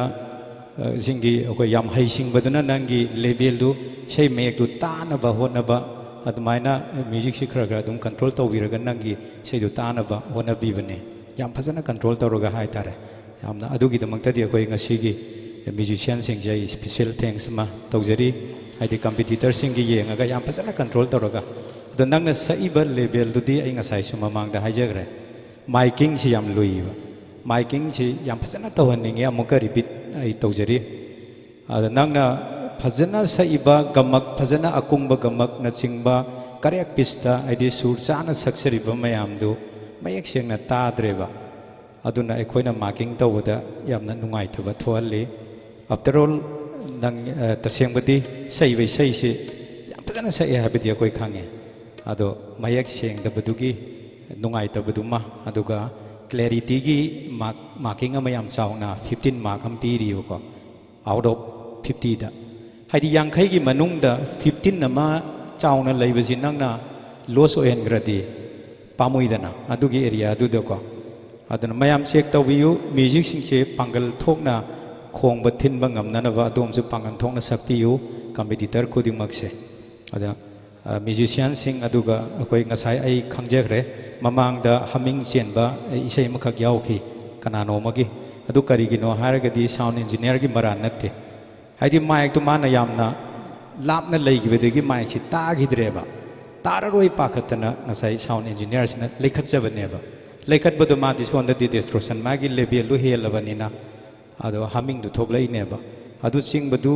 ꯑ, ꯁꯤꯡꯒꯤ ꯑꯩꯈꯣꯏ ꯌꯥꯝ ꯍꯩꯁꯤꯡꯕꯗꯨꯅ ꯅꯪꯒꯤ levelꯗꯨ, ꯏꯁꯩ ꯃꯌꯦꯛꯇꯨ ꯇꯥꯅꯕ ꯍꯣꯠꯅꯕ, ꯑꯗꯨꯃꯥꯏꯅ musicꯁꯤ ꯈꯔ ꯈꯔ ꯑꯗꯨꯝ control ꯇꯧꯕꯤꯔꯒ ꯅꯪꯒꯤ ꯏꯁꯩꯗꯨ ꯇꯥꯅꯕ ꯍꯣꯠꯅꯕꯤꯕꯅꯦ꯫ ꯌꯥꯝ ꯐꯖꯅ control ꯇꯧꯔꯒ ꯍꯥꯏꯇꯥꯔꯦ꯫ ꯌꯥꯝꯅ ꯑꯗꯨꯒꯤꯗꯃꯛꯇꯗꯤ ꯑꯩꯈꯣꯏ ꯉꯁꯤꯒꯤ musicianꯁꯤꯡꯁꯦ ꯑꯩ special thanks ꯑꯃ ꯇꯧꯖꯔꯤ꯫ ꯍꯥꯏꯗꯤ competitorꯁꯤꯡꯒꯤ ꯌꯦꯡꯉꯒ ꯌꯥꯝ ꯐꯖꯅ control ꯇꯧꯔꯒ꯫ ꯑꯗꯣ ꯅꯪꯅ ꯁꯛꯏꯕ levelꯗꯨꯗꯤ ꯑꯩ ꯉꯁꯥꯏꯁꯨ ꯃꯃꯥꯡꯗ ꯍꯥꯏꯖꯈ꯭ꯔꯦ, micingꯁꯤ ꯌꯥꯝ ꯂꯨꯏꯕ꯫ Micingꯁꯤ ꯌꯥꯝ ꯐꯖꯅ ꯇꯧꯍꯟꯅꯤꯡꯉꯤ, ꯑꯃꯨꯛꯀ repeat ꯑꯩ ꯇꯧꯖꯔꯤ꯫ ꯑꯗ ꯅꯪꯅ ꯐꯖꯅ ꯁꯛꯏꯕ ꯒꯃꯛ, ꯐꯖꯅ ꯑꯀꯨꯡꯕ ꯒꯃꯛꯅꯆꯤꯡꯕ correct pitchꯇ, ꯍꯥꯏꯗꯤ ꯁꯨꯔ ꯆꯥꯅ ꯁꯛꯆꯔꯤꯕ ꯃꯌꯥꯝꯗꯨ ꯃꯌꯦꯛ ꯁꯦꯡꯅ ꯇꯥꯗ꯭ꯔꯦꯕ꯫ ꯑꯗꯨꯅ ꯑꯩꯈꯣꯏꯅ ꯃꯥꯔꯀꯤꯡ ꯇꯧꯕꯗ ꯌꯥꯝꯅ ꯅꯨꯡꯉꯥꯏꯇꯕ ꯊꯣꯛꯍꯜꯂꯤ꯫ ꯑꯥꯐꯇꯔ ꯑꯣꯜ, ꯅꯪ, ꯑ, ꯇꯁꯦꯡꯕꯗꯤ ꯁꯛꯏꯕ ꯏꯁꯩꯁꯤ ꯌꯥꯝ ꯐꯖꯅ ꯁꯛꯑꯦ ꯍꯥꯏꯕꯗꯤ ꯑꯩꯈꯣꯏ ꯈꯪꯉꯦ꯫ ꯑꯗꯣ ꯃꯌꯦꯛ ꯁꯦꯡꯗꯕꯗꯨꯒꯤ ꯅꯨꯡꯉꯥꯏꯇꯕꯗꯨꯃ, ꯑꯗꯨꯒ ꯀ꯭ꯂꯦꯔꯤꯇꯤꯒꯤ ꯃꯥꯔꯛ, ꯃꯥꯔꯀꯤꯡ ꯑꯃ ꯌꯥꯝ ꯆꯥꯎꯅ ꯐꯤꯐꯇꯤꯟ ꯃꯥꯔꯛ ꯑꯃ ꯄꯤꯔꯤꯕꯀꯣ, ꯑꯥꯎꯠ ꯑꯣꯐ ꯐꯤꯐꯇꯤꯗ꯫ ꯍꯥꯏꯗꯤ ꯌꯥꯡꯈꯩꯒꯤ ꯃꯅꯨꯡꯗ ꯐꯤꯐꯇꯤꯟ ꯑꯃ ꯆꯥꯎꯅ ꯂꯩꯕꯁꯤ ꯅꯪꯅ ꯂꯣꯁ ꯑꯣꯏꯍꯟꯈ꯭ꯔꯗꯤ ꯄꯥꯝꯃꯨꯏꯗꯅ, ꯑꯗꯨꯒꯤ ꯑꯦꯔꯤꯌꯥꯗꯨꯗꯀꯣ꯫ ꯑꯗꯨꯅ ꯃꯌꯥꯝ ꯆꯦꯛ ꯇꯧꯕꯤꯌꯨ, ꯃ꯭ꯌꯨꯖꯤꯛꯁꯤꯡꯁꯦ ꯄꯥꯡꯒꯜ ꯊꯣꯛꯅ ꯈꯣꯡꯕ ꯊꯤꯟꯕ ꯉꯝꯅꯅꯕ ꯑꯗꯣꯝꯁꯨ ꯄꯥꯡꯒꯜ ꯊꯣꯛꯅ ꯁꯛꯄꯤꯌꯨ, ꯀꯝꯄꯤꯇꯤꯇꯔ ꯈꯨꯗꯤꯡꯃꯛꯁꯦ꯫ ꯑꯗ, ꯑ, ꯃ꯭ꯌꯨꯖꯤꯁꯤꯌꯥꯟꯁꯤꯡ, ꯑꯗꯨꯒ ꯑꯩꯈꯣꯏ ꯉꯁꯥꯏ ꯑꯩ ꯈꯪꯖꯈ꯭ꯔꯦ, ꯃꯃꯥꯡꯗ ꯍꯝꯃꯤꯡ ꯆꯦꯟꯕ ꯏꯁꯩ ꯑꯃꯈꯛ ꯌꯥꯎꯈꯤ ꯀꯅꯥꯅꯣ ꯑꯃꯒꯤ꯫ ꯑꯗꯨ ꯀꯔꯤꯒꯤꯅꯣ ꯍꯥꯏꯔꯒꯗꯤ ꯁꯥꯎꯟ ꯏꯟꯖꯤꯅꯤꯌꯔꯒꯤ ꯃꯔꯥꯟ ꯅꯠꯇꯦ꯫ ꯍꯥꯏꯗꯤ ꯃꯥꯏꯛꯇꯨ ꯃꯥꯅ ꯌꯥꯝꯅ ꯂꯥꯞꯅ ꯂꯩꯈꯤꯕꯗꯒꯤ ꯃꯥꯏꯛꯁꯤ ꯇꯥꯈꯤꯗ꯭ꯔꯦꯕ꯫ ꯇꯥꯔꯔꯣꯏ ꯄꯥꯈꯠꯇꯅ ꯉꯁꯥꯏ ꯁꯥꯎꯟ ꯏꯟꯖꯤꯅꯤꯌꯔꯁꯤꯅ ꯂꯩꯈꯠꯆꯕꯅꯦꯕ꯫ ꯂꯩꯈꯠꯄꯗꯣ ꯃꯥꯗꯤ ꯁꯣꯝꯗꯗꯤ ꯗꯤꯁꯇꯣꯔꯁꯟ ꯃꯥꯒꯤ ꯂꯦꯚꯦꯜꯗꯨ ꯍꯦꯜꯂꯕꯅꯤꯅ, ꯑꯗꯣ ꯍꯝꯃꯤꯡꯗꯨ ꯊꯣꯛꯂꯛꯏꯅꯦꯕ꯫ ꯑꯗꯨ ꯆꯤꯡꯕꯗꯨ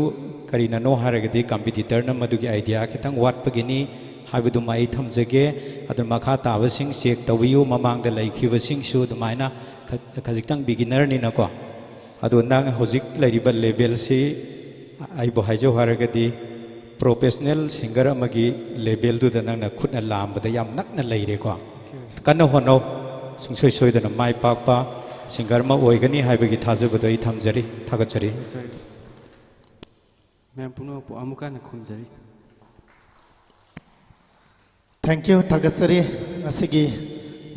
ꯀꯔꯤꯅꯅꯣ ꯍꯥꯏꯔꯒꯗꯤ ꯀꯝꯄꯤꯇꯤꯇꯔꯅ ꯃꯗꯨꯒꯤ ꯑꯥꯏꯗꯤꯌꯥ ꯈꯤꯇꯪ ꯋꯥꯠꯄꯒꯤꯅꯤ ꯍꯥꯏꯕꯗꯨꯃ ꯑꯩ ꯊꯝꯖꯒꯦ꯫ ꯑꯗꯨ ꯃꯈꯥ ꯇꯥꯕꯁꯤꯡ ꯆꯦꯛ ꯇꯧꯕꯤꯌꯨ, ꯃꯃꯥꯡꯗ ꯂꯩꯈꯤꯕꯁꯤꯡꯁꯨ ꯑꯗꯨꯃꯥꯏꯅ ꯈ-, ꯈꯖꯤꯛꯇꯪ ꯕꯤꯒꯤꯅꯔꯅꯤꯅꯀꯣ꯫ ꯑꯗꯣ ꯅꯪ ꯍꯧꯖꯤꯛ ꯂꯩꯔꯤꯕ ꯂꯦꯚꯦꯜꯁꯤ ꯑꯩꯕꯨ ꯍꯥꯏꯖꯧ ꯍꯥꯏꯔꯒꯗꯤ ꯄ꯭ꯔꯣꯐꯦꯁꯅꯦꯜ ꯁꯤꯡꯒꯔ ꯑꯃꯒꯤ ꯂꯦꯚꯦꯜꯗꯨꯗ ꯅꯪꯅ ꯈꯨꯠꯅ ꯂꯥꯝꯕꯗ ꯌꯥꯝ ꯅꯛꯅ ꯂꯩꯔꯦꯀꯣ꯫ ꯀꯟꯅ ꯍꯣꯠꯅꯧ, ꯁꯨꯡꯁꯣꯏ ꯁꯣꯏꯗꯅ ꯃꯥꯏ ꯄꯥꯛꯄ ꯁꯤꯡꯒꯔ ꯑꯃ ꯑꯣꯏꯒꯅꯤ ꯍꯥꯏꯕꯒꯤ ꯊꯥꯖꯕꯗꯣ ꯑꯩ ꯊꯝꯖꯔꯤ, ꯊꯥꯒꯠꯆꯔꯤ꯫ ꯃꯌꯥꯝ ꯄꯨꯝꯅꯃꯛꯄꯨ ꯑꯃꯨꯛ ꯍꯟꯅ ꯈꯨꯝꯖꯔꯤ꯫ Thank you, ꯊꯥꯒꯠꯆꯔꯤ꯫ ꯉꯁꯤꯒꯤ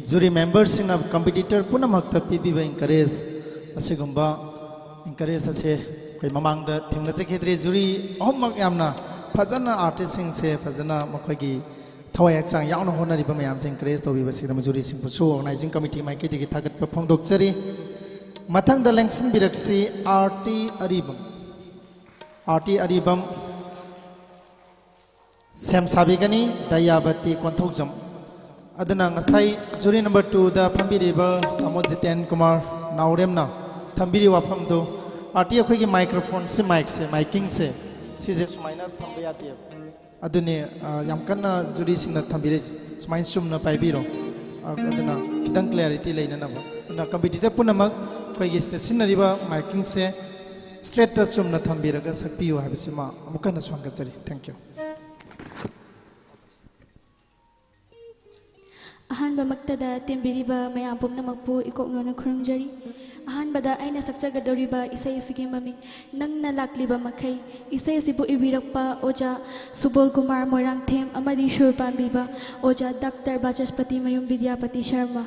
ꯖꯨꯔꯤ ꯃꯦꯝꯕꯔꯁꯤꯡꯅ ꯀꯝꯄꯤꯇꯤꯇꯔ ꯄꯨꯝꯅꯃꯛꯇ ꯄꯤꯕꯤꯕ ꯏꯟꯀꯔꯦꯖ, ꯑꯁꯤꯒꯨꯝꯕ ꯏꯟꯀꯔꯦꯖ ꯑꯁꯦ ꯑꯩꯈꯣꯏ ꯃꯃꯥꯡꯗ ꯊꯦꯡꯅꯖꯈꯤꯗ꯭ꯔꯤ꯫ ꯖꯨꯔꯤ ꯑꯍꯨꯝꯃꯛ ꯌꯥꯝꯅ ꯐꯖꯅ, ꯑꯥꯔꯇꯤꯁꯁꯤꯡꯁꯦ ꯐꯖꯅ ꯃꯈꯣꯏꯒꯤ ꯊꯋꯥꯏ ꯍꯛꯆꯥꯡ ꯌꯥꯎꯅ ꯍꯣꯠꯅꯔꯤꯕ ꯃꯌꯥꯝꯁꯦ ꯏꯟꯀꯔꯦꯖ ꯇꯧꯕꯤꯕꯁꯤꯗ ꯖꯨꯔꯤꯁꯤꯡꯕꯨꯁꯨ ꯑꯣꯔꯒꯅꯥꯏꯖꯤꯡ ꯀꯃꯤꯇꯤ ꯃꯥꯏꯀꯩꯗꯒꯤ ꯊꯥꯒꯠꯄ ꯐꯣꯡꯗꯣꯛꯆꯔꯤ꯫ ꯃꯊꯪꯗ ꯂꯦꯡꯁꯤꯟꯕꯤꯔꯛꯁꯤ ꯑꯥꯔꯇꯤ ꯑꯔꯤꯕꯝ꯫ ꯑꯥꯔꯇꯤ ꯑꯔꯤꯕꯝ ꯁꯦꯝ ꯁꯥꯕꯤꯒꯅꯤ, ꯗꯌꯥꯕꯇꯤ ꯀꯣꯟꯊꯧꯖꯝ꯫ ꯑꯗꯨꯅ ꯉꯁꯥꯏ ꯖꯨꯔꯤ ꯅꯝꯕꯔ ꯇꯨꯗ ꯐꯝꯕꯤꯔꯤꯕ ꯇꯥꯃꯣ ꯖꯤꯇꯦꯟ ꯀꯨꯃꯥꯔ ꯅꯥꯎꯔꯦꯝꯅ ꯊꯝꯕꯤꯔꯤꯕ ꯋꯥꯐꯝꯗꯨ, ꯑꯥꯔꯇꯤ ꯑꯩꯈꯣꯏꯒꯤ ꯃꯥꯏꯀ꯭ꯔꯣꯐꯣꯟꯁꯤ, ꯃꯥꯏꯛꯁꯦ, ꯃꯥꯏꯀꯤꯡꯁꯦ, ꯁꯤꯁꯦ ꯁꯨꯃꯥꯏꯅ ꯊꯝꯕ ꯌꯥꯗꯦꯕ꯫ ꯑꯗꯨꯅꯤ, ꯑ, ꯌꯥꯝ ꯀꯟꯅ ꯖꯨꯔꯤꯁꯤꯡꯅ ꯊꯝꯕꯤꯔꯤꯁꯤ, ꯁꯨꯃꯥꯏꯅ ꯆꯨꯝꯅ ꯄꯥꯏꯕꯤꯔꯣ꯫ ꯑ, ꯑꯗꯨꯅ ꯈꯤꯇꯪ ꯀ꯭ꯂꯦꯔꯤꯇꯤ ꯂꯩꯅꯅꯕ꯫ ꯀꯝꯄꯤꯇꯤꯇꯔ ꯄꯨꯝꯅꯃꯛ ꯑꯩꯈꯣꯏꯒꯤ ꯁꯤꯗ ꯁꯤꯖꯤꯟꯅꯔꯤꯕ ꯃꯥꯏꯛꯁꯤꯡꯁꯦ ꯁ꯭ꯇ꯭ꯔꯦꯠꯇ ꯆꯨꯝꯅ ꯊꯝꯕꯤꯔꯒ ꯁꯛꯄꯤꯌꯨ ꯍꯥꯏꯕꯁꯤꯃ ꯑꯃꯨꯛ ꯍꯟꯅꯁꯨ ꯍꯪꯒꯠꯆꯔꯤ꯫ Thank you꯫ ꯑꯍꯥꯟꯕꯃꯛꯇꯗ ꯇꯤꯟꯕꯤꯔꯤꯕ ꯃꯌꯥꯝ ꯄꯨꯝꯅꯃꯛꯄꯨ ꯏꯀꯣꯛ ꯅꯣꯟꯅ ꯈꯨꯔꯨꯝꯖꯔꯤ꯫ ꯑꯍꯥꯟꯕꯗ ꯑꯩꯅ ꯁꯛꯆꯒꯗꯧꯔꯤꯕ ꯏꯁꯩ ꯑꯁꯤꯒꯤ ꯃꯃꯤꯡ ꯅꯪꯅ ꯂꯥꯛꯂꯤꯕ ꯃꯈꯩ꯫ ꯏꯁꯩ ꯑꯁꯤꯕꯨ ꯏꯕꯤꯔꯛꯄ ꯑꯣꯖꯥ ꯁꯨꯕꯣꯜ ꯀꯨꯃꯥꯔ ꯃꯣꯏꯔꯥꯡꯊꯦꯝ ꯑꯃꯗꯤ ꯁꯨꯔ ꯄꯥꯟꯕꯤꯕ ꯑꯣꯖꯥ ꯗꯥꯛꯇꯔ ꯕꯥꯆꯁꯄꯇꯤ ꯃꯌꯨꯝ ꯕꯤꯗ꯭ꯌꯥꯄꯇꯤ ꯁꯔꯃ꯫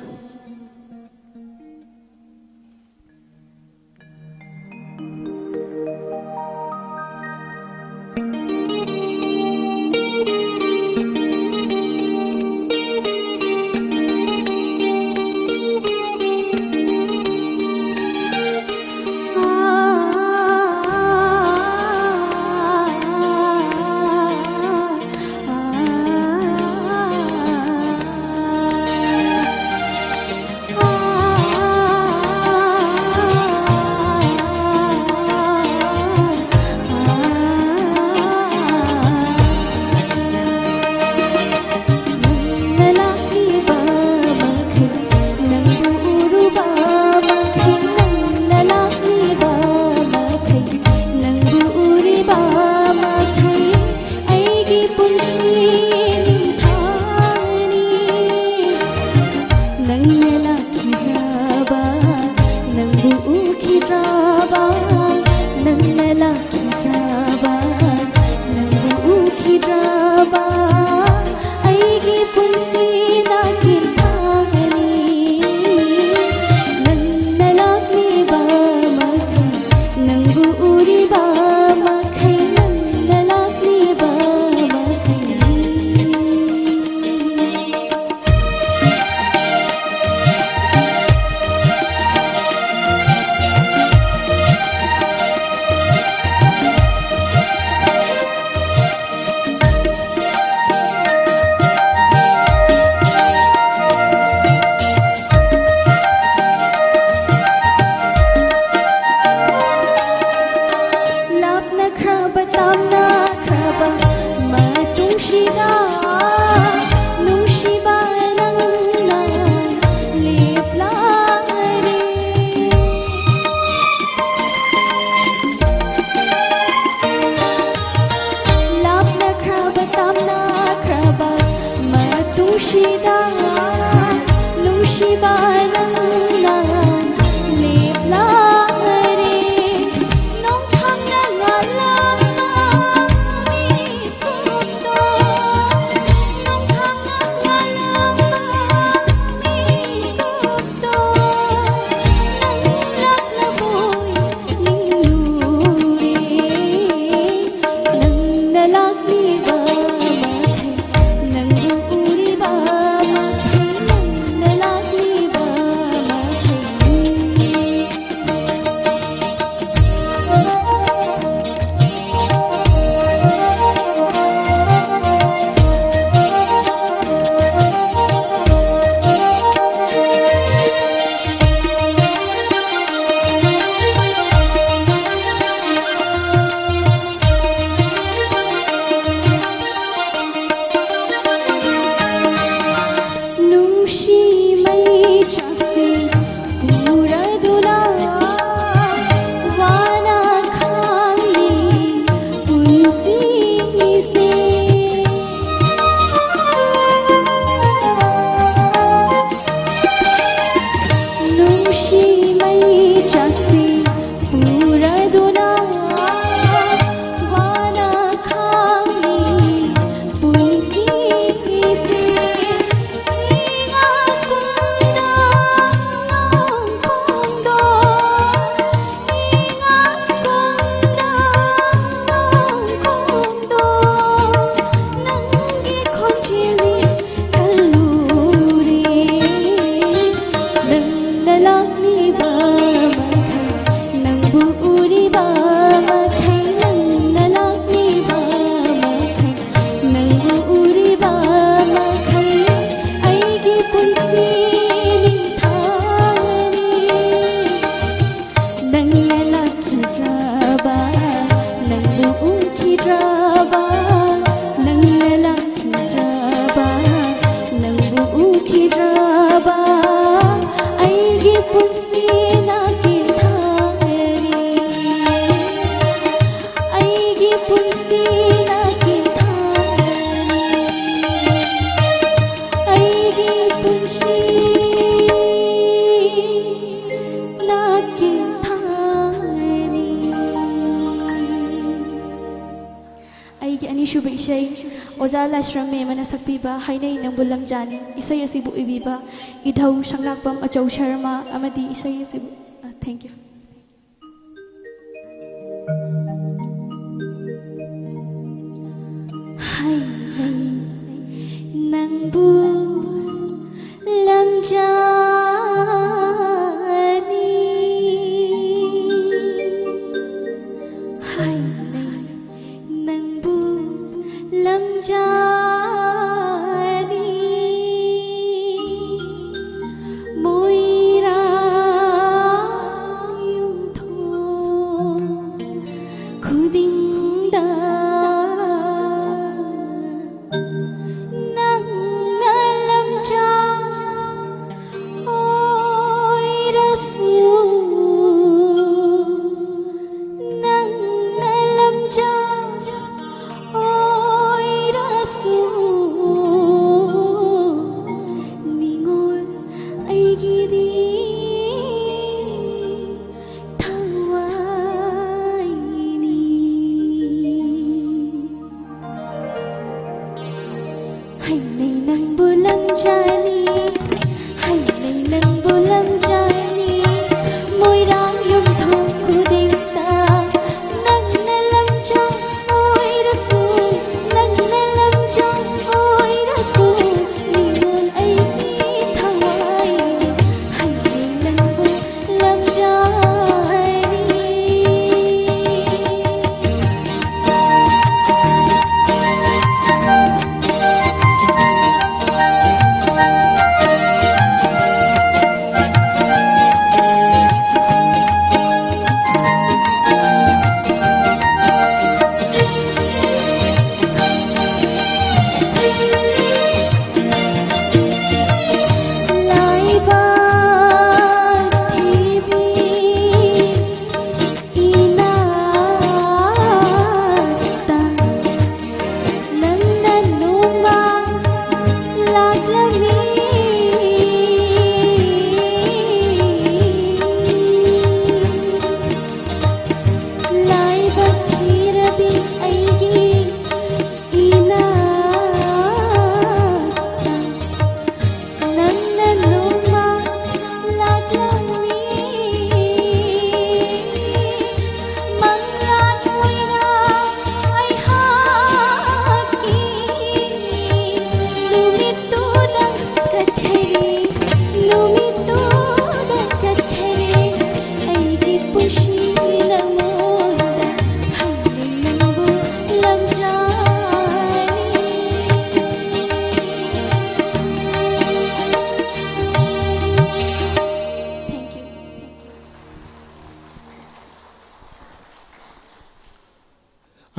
ꯅꯨꯡꯁꯤꯃꯩ ꯆꯥꯛꯁꯤ ꯄꯨꯔꯗꯨꯅ ꯋꯥꯅ ꯈꯥꯡꯂꯤ ꯄꯨꯟꯁꯤꯁꯦ꯫ ꯏꯉꯥ ꯀꯨꯝꯗ ꯉꯥꯡꯐꯝꯗꯣ, ꯏꯉꯥ ꯀꯨꯝꯗ ꯉꯥꯡꯐꯝꯗꯣ, ꯅꯪꯒꯤ ꯈꯣꯟꯖꯦꯜꯅꯤ ꯈꯜꯂꯨꯔꯦ꯫ ꯅꯪꯅ ꯂꯥꯛꯂꯤꯕ ꯃꯈꯩ, ꯅꯪꯕꯨ ꯎꯔꯤꯕ ꯃꯈꯩ, ꯅꯪꯅ ꯂꯥꯛꯂꯤꯕ ꯃꯈꯩ, ꯅꯪꯕꯨ ꯎꯔꯤꯕ ꯃꯈꯩ, ꯑꯩꯒꯤ ꯄꯨꯟꯁꯤ ꯅꯤꯡꯊꯥꯅꯤ꯫ ꯅꯪꯅ ꯂꯥꯛꯈꯤꯗ꯭ꯔꯕ, ꯅꯪꯕꯨ ꯎꯈꯤꯗ꯭ꯔꯕ, ꯅꯪꯅ ꯂꯥꯛꯈꯤꯗ꯭ꯔꯕ, ꯅꯪꯕꯨ ꯎꯈꯤꯗ꯭ꯔꯕ, ꯑꯩꯒꯤ ꯄꯨꯟꯁꯤꯅ ꯀꯤꯟꯊꯥꯅꯤ꯫ ꯑꯩꯒꯤ ꯄꯨꯟꯁꯤꯅ ꯀꯤꯟꯊꯥꯅꯤ꯫ ꯑꯩꯒꯤ ꯄꯨꯟꯁꯤ ꯅꯥꯀꯦꯟꯊꯥꯅꯤ꯫ ꯑꯩꯒꯤ ꯑꯅꯤꯁꯨꯕ ꯏꯁꯩ, ꯑꯣꯖꯥ ꯂꯥꯏꯁ꯭ꯔꯝ ꯃꯦꯝꯅ ꯁꯛꯄꯤꯕ ꯍꯥꯏꯅꯩ ꯅꯪꯕꯨ ꯂꯝꯖꯥꯅꯤ꯫ ꯏꯁꯩ ꯑꯁꯤꯕꯨ ꯏꯕꯤꯕ ꯏꯙꯧ ꯁꯪꯂꯥꯛꯄꯝ ꯑꯆꯧ ꯁꯔꯃ ꯑꯃꯗꯤ ꯏꯁꯩ ꯑꯁꯤꯕꯨ, thank you꯫ ꯍꯥꯏꯅꯩ ꯅꯪꯕꯨ ꯂꯝꯖꯥꯅꯤ꯫ ꯍꯥꯏꯅꯩ ꯅꯪꯕꯨ ꯂꯝꯖꯥꯅꯤ꯫ ꯃꯣꯏꯔꯥꯡ ꯌꯨꯝꯊꯣꯡ ꯈꯨꯗꯤꯡꯗ ꯅꯪꯅ ꯂꯝꯖꯥ ꯑꯣꯏꯔꯁꯨ, ꯅꯪꯅ ꯂꯝꯖꯥ ꯑꯣꯏꯔꯁꯨ, ꯅꯤꯉꯣꯜ ꯑꯩꯒꯤꯗꯤ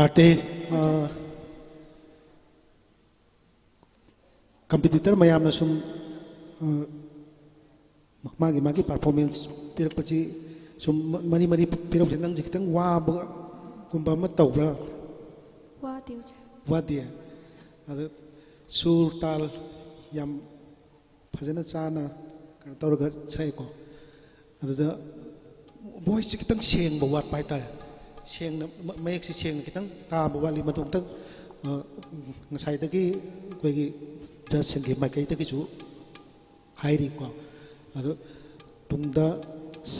ꯑꯥꯔꯇꯤ, ꯑ, ꯀꯝꯄꯤꯇꯤꯇꯔ ꯃꯌꯥꯝꯅ ꯁꯨꯝ, ꯑ, ꯃꯥꯒꯤ ꯃꯥꯒꯤ ꯄꯔꯐꯣꯔꯃꯦꯟꯁ ꯄꯤꯔꯛꯄꯁꯤ ꯁꯨꯝ ꯃ-, ꯃꯔꯤ ꯃꯔꯤ ꯄꯤꯔꯛꯄꯁꯤ ꯅꯪꯁꯦ ꯈꯤꯇꯪ ꯋꯥꯕꯒꯨꯝꯕ ꯑꯃ ꯇꯧꯕ꯭ꯔꯥ? ꯋꯥꯗꯦ, ꯑꯣꯖꯥ꯫ ꯋꯥꯗꯦ꯫ ꯑꯗ ꯁꯨꯔ ꯇꯥꯜ ꯌꯥꯝ ꯐꯖꯅ ꯆꯥꯅ ꯀꯩꯅꯣ ꯇꯧꯔꯒ ꯁꯛꯑꯦꯀꯣ꯫ ꯑꯗꯨꯗ ꯚꯣꯏꯁꯁꯦ ꯈꯤꯇꯪ ꯁꯦꯡꯕ ꯋꯥꯠꯄ ꯍꯥꯏꯇꯥꯔꯦ꯫ ꯁꯦꯡꯅ, ꯃ-, ꯃꯌꯦꯛꯁꯦ ꯁꯦꯡꯅ ꯈꯤꯇꯪ ꯇꯥꯕ ꯋꯥꯠꯂꯤ꯫ ꯃꯗꯨ ꯑꯝꯇꯪ, ꯑ, ꯉꯁꯥꯏꯗꯒꯤ ꯑꯩꯈꯣꯏꯒꯤ ꯖꯖꯁꯤꯡꯒꯤ ꯃꯥꯏꯀꯩꯗꯒꯤꯁꯨ ꯍꯥꯏꯔꯤꯀꯣ꯫ ꯑꯗꯣ ꯇꯨꯡꯗ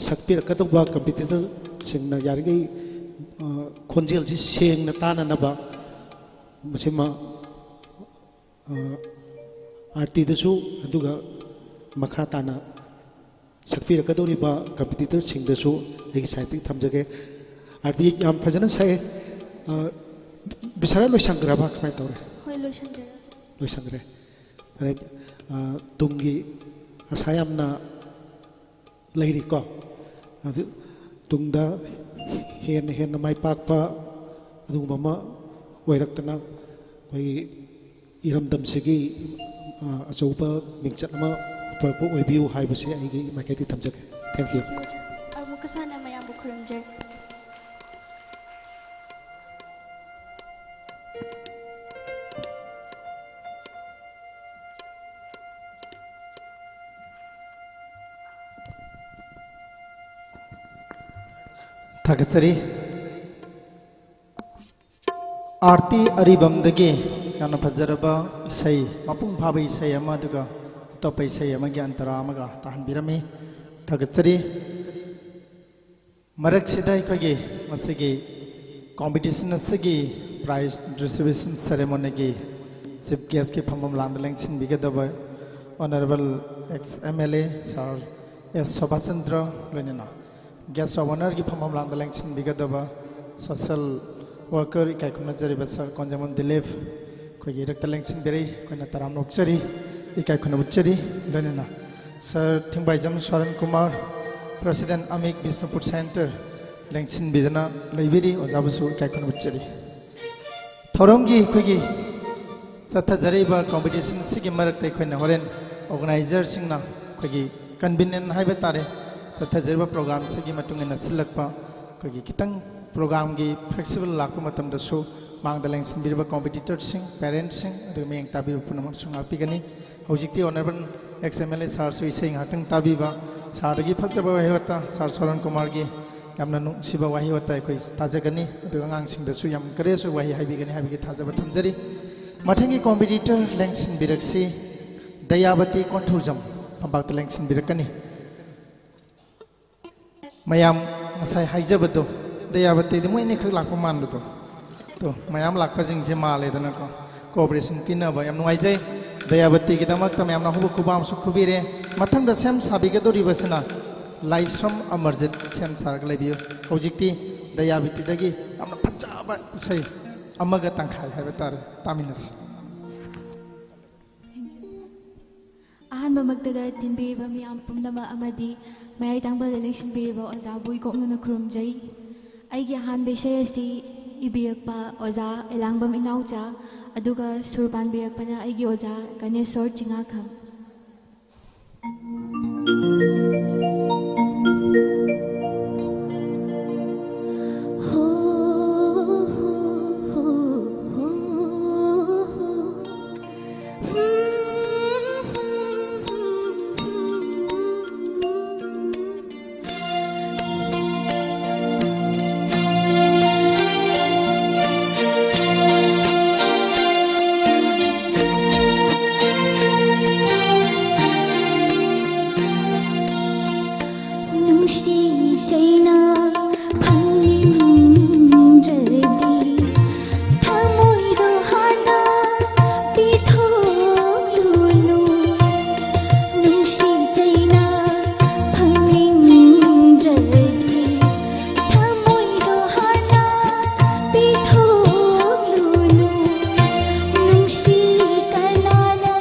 ꯁꯛꯄꯤꯔꯛꯀꯗꯧꯕ ꯀꯝꯄꯤꯇꯤꯇꯔꯁꯤꯡꯅ ꯌꯥꯔꯤꯈꯩ, ꯑ, ꯈꯣꯟꯖꯦꯜꯁꯤ ꯁꯦꯡꯅ ꯇꯥꯅꯅꯕ ꯃꯁꯤꯃ, ꯑ, ꯑꯥꯔꯇꯤꯗꯁꯨ ꯑꯗꯨꯒ ꯃꯈꯥ ꯇꯥꯅ ꯁꯛꯄꯤꯔꯛꯀꯗꯧꯔꯤꯕ ꯀꯝꯄꯤꯇꯤꯇꯔꯁꯤꯡꯗꯁꯨ ꯑꯩꯒꯤ ꯁꯥꯏꯠꯇꯒꯤ ꯊꯝꯖꯒꯦ꯫ ꯑꯥꯔꯇꯤ ꯌꯥꯝ ꯐꯖꯅ ꯁꯛꯑꯦ꯫ ꯑ, ꯕꯤꯁꯥꯔꯥ ꯂꯣꯏꯁꯟꯈ꯭ꯔꯕ? ꯀꯃꯥꯏꯅ ꯇꯧꯔꯦ? ꯍꯣꯏ, ꯂꯣꯏꯁꯟꯖꯔꯦ꯫ ꯂꯣꯏꯁꯟꯈ꯭ꯔꯦ꯫ ꯐꯔꯦ, ꯑ, ꯇꯨꯡꯒꯤ ꯑꯁꯥ ꯌꯥꯝꯅ ꯂꯩꯔꯤꯀꯣ꯫ ꯑꯗꯨ ꯇꯨꯡꯗ ꯍꯦꯟꯅ ꯍꯦꯟꯅ ꯃꯥꯏ ꯄꯥꯛꯄ ꯑꯗꯨꯒꯨꯝꯕ ꯑꯃ ꯑꯣꯏꯔꯛꯇꯅ ꯑꯩꯈꯣꯏꯒꯤ ꯏꯔꯝꯗꯝꯁꯤꯒꯤ, ꯑ, ꯑꯆꯧꯕ ꯃꯤꯡꯆꯠ ꯑꯃ ꯄꯨꯔꯛꯄ ꯑꯣꯏꯕꯤꯌꯨ ꯍꯥꯏꯕꯁꯤ ꯑꯩꯒꯤ ꯃꯥꯏꯀꯩꯗꯒꯤ ꯊꯝꯖꯒꯦ꯫ Thank you꯫ ꯑꯃꯨꯛꯀꯁꯨ ꯍꯟꯅ ꯃꯌꯥꯝꯕꯨ ꯈꯨꯔꯨꯝꯖꯔꯤ꯫ ꯊꯥꯒꯠꯆꯔꯤ꯫ ꯑꯥꯔꯇꯤ ꯑꯔꯤꯕꯝꯗꯒꯤ ꯌꯥꯝꯅ ꯐꯖꯔꯕ ꯏꯁꯩ, ꯃꯄꯨꯡ ꯐꯥꯕ ꯏꯁꯩ ꯑꯃ, ꯑꯗꯨꯒ ꯑꯇꯣꯞꯄ ꯏꯁꯩ ꯑꯃꯒꯤ ꯑꯟꯇꯔꯥ ꯑꯃꯒ ꯇꯥꯍꯟꯕꯤꯔꯝꯃꯤ꯫ ꯊꯥꯒꯠꯆꯔꯤ꯫ ꯃꯔꯛꯁꯤꯗ ꯑꯩꯈꯣꯏꯒꯤ ꯃꯁꯤꯒꯤ competition ꯑꯁꯤꯒꯤ prize distribution ceremonyꯒꯤ chief guestꯀꯤ ꯐꯝꯐꯝ ꯂꯥꯡꯗ ꯂꯦꯡꯁꯤꯟꯕꯤꯒꯗꯕ Honourable ex MLA Sir S ꯁꯣꯚꯥꯆꯟꯗ꯭ꯔ, ꯂꯣꯏꯅꯅ guest of honourꯒꯤ ꯐꯝꯐꯝ ꯂꯥꯡꯗ ꯂꯦꯡꯁꯤꯟꯕꯤꯒꯗꯕ social worker ꯏꯀꯥꯏ ꯈꯨꯝꯅꯖꯔꯤꯕ Sir ꯀꯣꯟꯖꯦꯡꯕꯝ ꯗꯤꯂꯤꯞ ꯑꯩꯈꯣꯏꯒꯤ ꯏꯔꯛꯇ ꯂꯦꯡꯁꯤꯟꯕꯤꯔꯤ꯫ ꯑꯩꯈꯣꯏꯅ ꯇꯔꯥꯝꯅ ꯑꯣꯛꯆꯔꯤ, ꯏꯀꯥꯏ ꯈꯨꯝꯅꯕ ꯎꯠꯆꯔꯤ꯫ ꯂꯣꯏꯅꯅ Sir ꯊꯤꯡꯕꯥꯏꯖꯝ ꯁ꯭ꯋꯥꯔꯟ Kumar, President ꯑꯃꯤꯛ Bishnupur Centre, ꯂꯦꯡꯁꯤꯟꯕꯤꯗꯨꯅ ꯂꯩꯕꯤꯔꯤ꯫ ꯑꯣꯖꯥꯕꯨꯁꯨ ꯏꯀꯥꯏ ꯈꯨꯝꯅꯕ ꯎꯠꯆꯔꯤ꯫ ꯊꯧꯔꯝꯒꯤ ꯑꯩꯈꯣꯏꯒꯤ ꯆꯠꯊꯖꯔꯤꯕ ꯀꯣꯝꯄꯤꯇꯤꯁꯟ ꯑꯁꯤꯒꯤ ꯃꯔꯛꯇ ꯑꯩꯈꯣꯏꯅ ꯍꯣꯔꯦꯟ ꯑꯣꯔꯒꯅꯥꯏꯖꯔꯁꯤꯡꯅ ꯑꯩꯈꯣꯏꯒꯤ ꯀꯟꯚꯤꯅꯦꯟ ꯍꯥꯏꯕ ꯇꯥꯔꯦ, ꯆꯠꯊꯖꯔꯤꯕ ꯄ꯭ꯔꯣꯒ꯭ꯔꯥꯝꯁꯤꯒꯤ ꯃꯇꯨꯡ ꯏꯟꯅ ꯁꯤꯜꯂꯛꯄ ꯑꯩꯈꯣꯏꯒꯤ ꯈꯤꯇꯪ ꯄ꯭ꯔꯣꯒ꯭ꯔꯥꯝꯒꯤ ꯐ꯭ꯂꯦꯛꯁꯤꯕꯜ ꯂꯥꯛꯄ ꯃꯇꯝꯗꯁꯨ ꯃꯥꯡꯗ ꯂꯦꯡꯁꯤꯟꯕꯤꯔꯤꯕ ꯀꯣꯝꯄꯤꯇꯤꯇꯔꯁꯤꯡ, ꯄꯦꯔꯦꯟꯁꯁꯤꯡ, ꯑꯗꯨꯒ ꯃꯤꯠꯌꯦꯡ ꯇꯥꯕꯤꯕ ꯄꯨꯝꯅꯃꯛꯁꯨ ꯉꯥꯛꯄꯤꯒꯅꯤ꯫ ꯍꯧꯖꯤꯛꯇꯤ ꯑꯣꯅꯔꯦꯕꯜ ꯑꯦꯛꯁ ꯑꯦꯝ ꯑꯦꯜ ꯑꯦ ꯁꯥꯔꯁꯨ ꯏꯁꯩ ꯉꯥꯏꯍꯥꯛꯇꯪ ꯇꯥꯕꯤꯕ, ꯁꯥꯔꯗꯒꯤ ꯐꯖꯕ ꯋꯥꯍꯩ ꯋꯥꯇꯥ, ꯁꯥꯔ ꯁꯣꯔꯟ ꯀꯨꯃꯥꯔꯒꯤ ꯌꯥꯝꯅ ꯅꯨꯡꯁꯤꯕ ꯋꯥꯍꯩ ꯋꯥꯇꯥ ꯑꯩꯈꯣꯏ ꯇꯥꯖꯒꯅꯤ꯫ ꯑꯗꯨꯒ ꯑꯉꯥꯡꯁꯤꯡꯗꯁꯨ ꯌꯥꯝ ꯀꯔꯦꯁ ꯑꯣꯏꯕ ꯋꯥꯍꯩ ꯍꯥꯏꯕꯤꯒꯅꯤ ꯍꯥꯏꯕꯒꯤ ꯊꯥꯖꯕ ꯊꯝꯖꯔꯤ꯫ ꯃꯊꯪꯒꯤ ꯀꯣꯝꯄꯤꯇꯤꯇꯔ ꯂꯦꯡꯁꯤꯟꯕꯤꯔꯛꯁꯤ ꯗꯌꯥꯕꯇꯤ ꯀꯣꯟꯊꯧꯖꯝ, ꯐꯝꯄꯥꯛꯇ ꯂꯦꯡꯁꯤꯟꯕꯤꯔꯛꯀꯅꯤ꯫ ꯃꯌꯥꯝ ꯉꯁꯥꯏ ꯍꯥꯏꯖꯕꯗꯣ, ꯗꯌꯥꯕꯇꯤꯗꯤ ꯃꯣꯏ ꯑꯅꯤꯈꯛ ꯂꯥꯛꯄ ꯃꯥꯟꯕꯗꯣ, ꯇꯣ, ꯃꯌꯥꯝ ꯂꯥꯛꯄꯁꯤꯡꯁꯦ ꯃꯥꯜꯂꯦꯗꯅꯀꯣ꯫ ꯀꯣꯑꯣꯄꯔꯦꯁꯟ ꯄꯤꯅꯕ ꯌꯥꯝ ꯅꯨꯡꯉꯥꯏꯖꯩ꯫ ꯗꯌꯥꯕꯇꯤꯒꯤꯗꯃꯛꯇ ꯃꯌꯥꯝꯅ ꯑꯍꯧꯕ ꯈꯨꯕꯥꯝꯁꯨ ꯈꯨꯕꯤꯔꯦ꯫ ꯃꯊꯪꯗ ꯁꯦꯝ ꯁꯥꯕꯤꯒꯗꯧꯔꯤꯕꯁꯤꯅ ꯂꯥꯏꯁ꯭ꯔꯝ ꯑꯃꯔꯖꯤꯠ, ꯁꯦꯝ ꯁꯥꯔꯒ ꯂꯩꯕꯤꯌꯨ꯫ ꯍꯧꯖꯤꯛꯇꯤ ꯗꯌꯥꯕꯇꯤꯗꯒꯤ ꯌꯥꯝꯅ ꯐꯖꯕ ꯏꯁꯩ ꯑꯃꯒ ꯇꯪꯈꯥꯏ ꯍꯥꯏꯕ ꯇꯥꯔꯦ, ꯇꯥꯃꯤꯟꯅꯁꯤ꯫ ꯑꯍꯥꯟꯕꯃꯛꯇꯗ ꯇꯤꯟꯕꯤꯔꯤꯕ ꯃꯤꯌꯥꯝ ꯄꯨꯝꯅꯃꯛ ꯑꯃꯗꯤ ꯃꯌꯥꯏ ꯇꯥꯡꯕꯜꯗ ꯂꯦꯡꯁꯤꯟꯕꯤꯔꯤꯕ ꯑꯣꯖꯥꯕꯨ ꯏꯀꯣꯛꯅꯅ ꯈꯨꯔꯨꯝꯖꯩ꯫ ꯑꯩꯒꯤ ꯑꯍꯥꯟꯕ ꯏꯁꯩ ꯑꯁꯤ ꯏꯕꯤꯔꯛꯄ ꯑꯣꯖꯥ ꯑꯦꯂꯥꯡꯕꯝ ꯏꯅꯥꯎꯆꯥ, ꯑꯗꯨꯒ ꯁꯨꯔ ꯄꯥꯟꯕꯤꯔꯛꯄꯅ ꯑꯩꯒꯤ ꯑꯣꯖꯥ ꯀꯅꯦꯁꯣꯔ ꯆꯤꯉꯥꯈꯝ꯫ ꯅꯨꯡꯁꯤ ꯆꯩꯅꯥ ꯐꯪꯅꯤꯡꯗ꯭ꯔꯗꯤ ꯊꯃꯣꯏꯗꯣ ꯍꯥꯟꯅ ꯄꯤꯊꯣꯛꯂꯨꯅꯨ꯫ ꯅꯨꯡꯁꯤ ꯆꯩꯅꯥ ꯐꯪꯅꯤꯡꯗ꯭ꯔꯗꯤ ꯊꯃꯣꯏꯗꯣ ꯍꯥꯟꯅ ꯄꯤꯊꯣꯛꯂꯨꯅꯨ꯫ ꯅꯨꯡꯁꯤ ꯀꯅꯥꯅ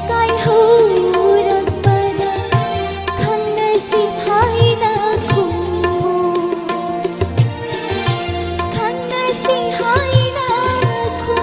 ꯀꯥꯏꯍꯧꯔꯛꯄꯗ ꯈꯪꯅꯁꯤ ꯍꯥꯏꯅ ꯈꯨꯝꯃꯨ꯫ ꯈꯪꯅꯁꯤ ꯍꯥꯏꯅ ꯈꯨꯝꯃꯨ꯫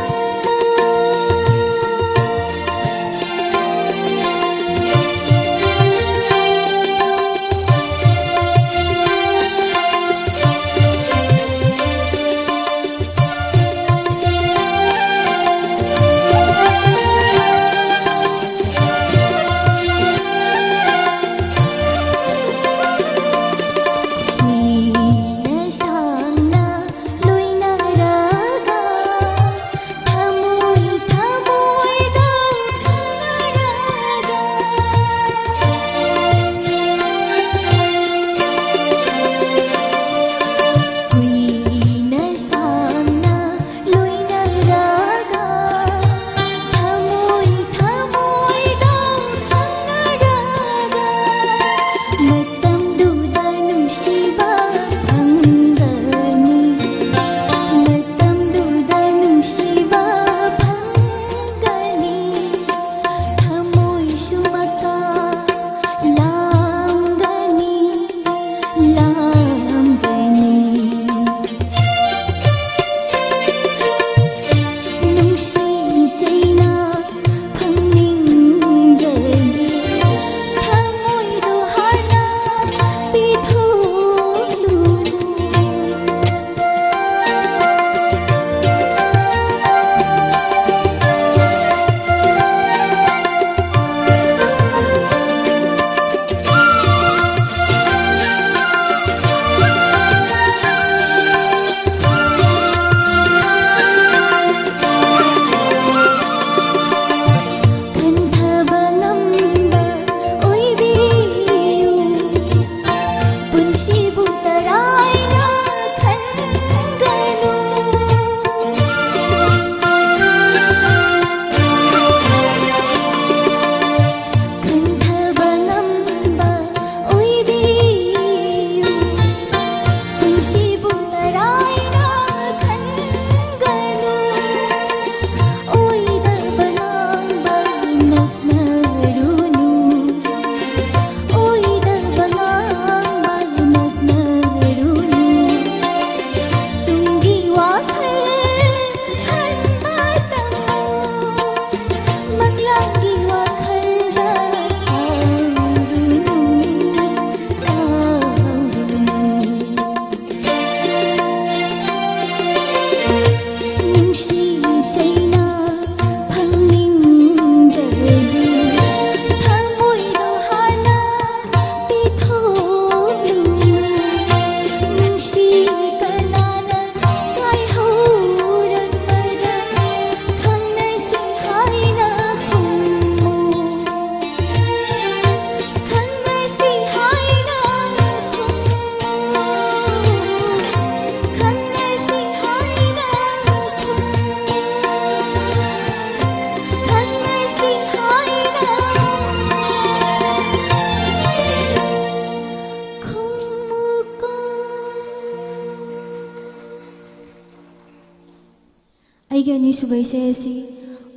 ꯑꯩꯒꯤ ꯑꯅꯤꯁꯨꯕ ꯏꯁꯩ ꯑꯁꯤ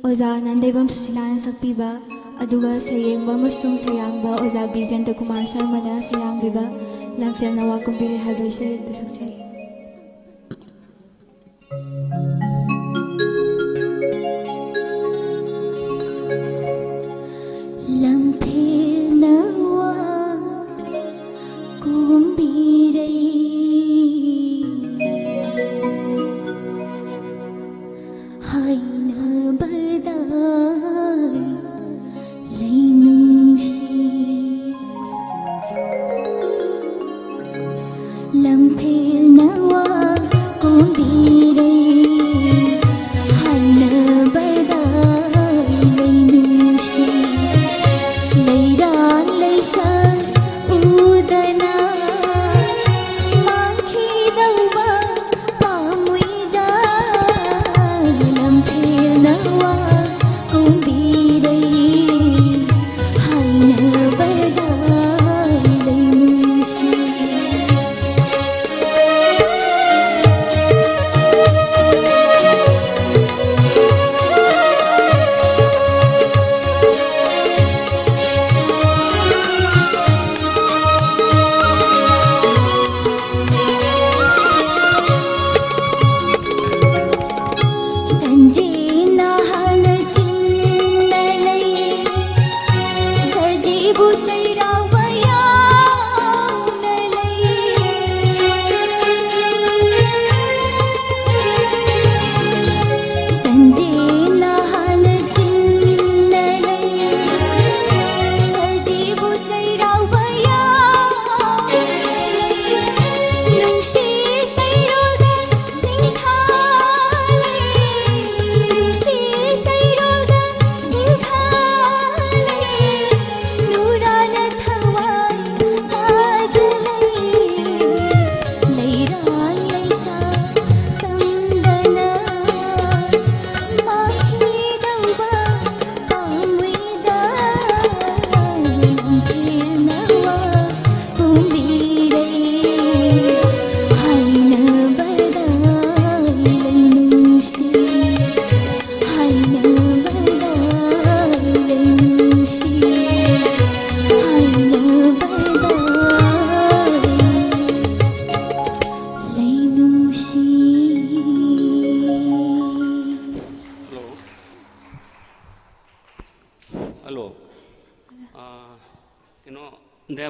ꯑꯣꯖꯥ ꯅꯟꯗꯩꯕꯝ ꯁꯨꯁꯤꯂꯥꯅ ꯁꯛꯄꯤꯕ, ꯑꯗꯨꯒ ꯁꯩꯔꯦꯡꯕ ꯑꯃꯁꯨꯡ ꯁꯩꯔꯥꯡꯕ ꯑꯣꯖꯥ ꯕꯤꯖꯦꯟꯗ꯭ꯔ ꯀꯨꯃꯥꯔ ꯁꯔꯃꯅ ꯁꯩꯔꯥꯡꯕꯤꯕ ꯂꯝꯐꯦꯜ ꯅꯋꯥ ꯀꯨꯝꯕꯤꯔꯩ ꯍꯥꯏꯕ ꯏꯁꯩ ꯑꯗꯨ ꯁꯛꯆꯔꯤ꯫ ꯂꯝꯐꯦꯜ ꯅꯋꯥ ꯀꯨꯝꯕꯤꯔꯩ ꯍꯥꯏꯅꯕꯗ ꯂꯩꯅꯨꯡꯁꯤ꯫ ꯂꯝꯐꯦꯜ ꯅꯋꯥ ꯀꯨꯝꯕꯤꯔꯩ ꯍꯥꯏꯅꯕꯗ ꯂꯩꯅꯨꯡꯁꯤ꯫ ꯂꯩꯔꯥꯡ ꯂꯩꯁꯪ ꯎꯗꯅ ꯃꯥꯡꯈꯤꯗꯧꯕ ꯄꯥꯝꯃꯨꯏꯗ꯫ ꯂꯝꯐꯦꯜ ꯅꯋꯥ ꯀꯨꯝꯕꯤꯔꯩ ꯍꯥꯏꯅꯕꯗ ꯂꯩꯅꯨꯡꯁꯤ꯫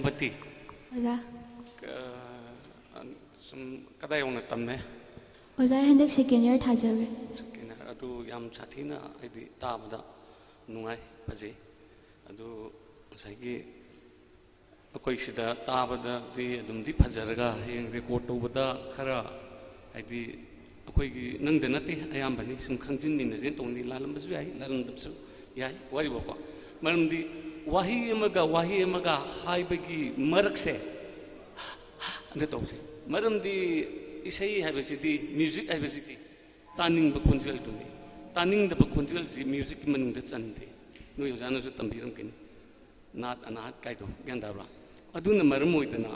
ꯕꯇꯤ꯫ ꯑꯣꯖꯥ꯫ ꯀ-, ꯁꯨꯝ ꯀꯗꯥꯏ ꯌꯧꯅ ꯇꯝꯃꯦ? ꯑꯣꯖꯥ, ꯑꯩ ꯍꯟꯗꯛ second year ꯊꯥꯖꯔꯦ꯫ ꯀꯩꯅꯣ, ꯑꯗꯨ ꯌꯥꯝ ꯁꯥꯊꯤꯅ, ꯍꯥꯏꯗꯤ, ꯇꯥꯕꯗ ꯅꯨꯡꯉꯥꯏ, ꯐꯖꯩ꯫ ꯑꯗꯨ ꯉꯁꯥꯏꯒꯤ ꯑꯩꯈꯣꯏ ꯁꯤꯗ ꯇꯥꯕꯗꯗꯤ ꯑꯗꯨꯝꯗꯤ ꯐꯖꯔꯒ, ꯍꯌꯦꯡ record ꯇꯧꯕꯗ ꯈꯔ, ꯍꯥꯏꯗꯤ, ꯑꯩꯈꯣꯏꯒꯤ, ꯅꯪꯗ ꯅꯠꯇꯦ, ꯑꯌꯥꯝꯕꯅꯤ, ꯁꯨꯝ ꯈꯪꯖꯤꯟꯃꯤꯟꯅꯁꯦꯅ ꯇꯧꯅꯤ꯫ ꯂꯥꯜꯂꯝꯕꯁꯨ ꯌꯥꯏ, ꯂꯥꯜꯂꯝꯗꯕꯁꯨ ꯌꯥꯏ, ꯋꯥꯔꯤꯕꯀꯣ꯫ ꯃꯔꯝꯗꯤ ꯋꯥꯍꯩ ꯑꯃꯒ ꯋꯥꯍꯩ ꯑꯃꯒ ꯍꯥꯏꯕꯒꯤ ꯃꯔꯛꯁꯦ ꯑꯗ ꯇꯧꯁꯦ꯫ ꯃꯔꯝꯗꯤ ꯏꯁꯩ ꯍꯥꯏꯕꯁꯤꯗꯤ, music ꯍꯥꯏꯕꯁꯤꯗꯤ ꯇꯥꯅꯤꯡꯕ ꯈꯣꯟꯖꯦꯜꯗꯨꯅꯤ꯫ ꯇꯥꯅꯤꯡꯗꯕ ꯈꯣꯟꯖꯦꯜꯁꯤ musicꯀꯤ ꯃꯅꯨꯡꯗ ꯆꯟꯗꯦ꯫ ꯅꯣꯏ ꯑꯣꯖꯥꯅꯁꯨ ꯇꯝꯕꯤꯔꯝꯒꯅꯤ, ꯅꯥꯠ ꯑꯅꯥꯠ ꯀꯥꯏꯗꯣ, ꯒ꯭ꯌꯥꯟ ꯇꯥꯕ꯭ꯔꯥ? ꯑꯗꯨꯅ ꯃꯔꯝ ꯑꯣꯏꯗꯅ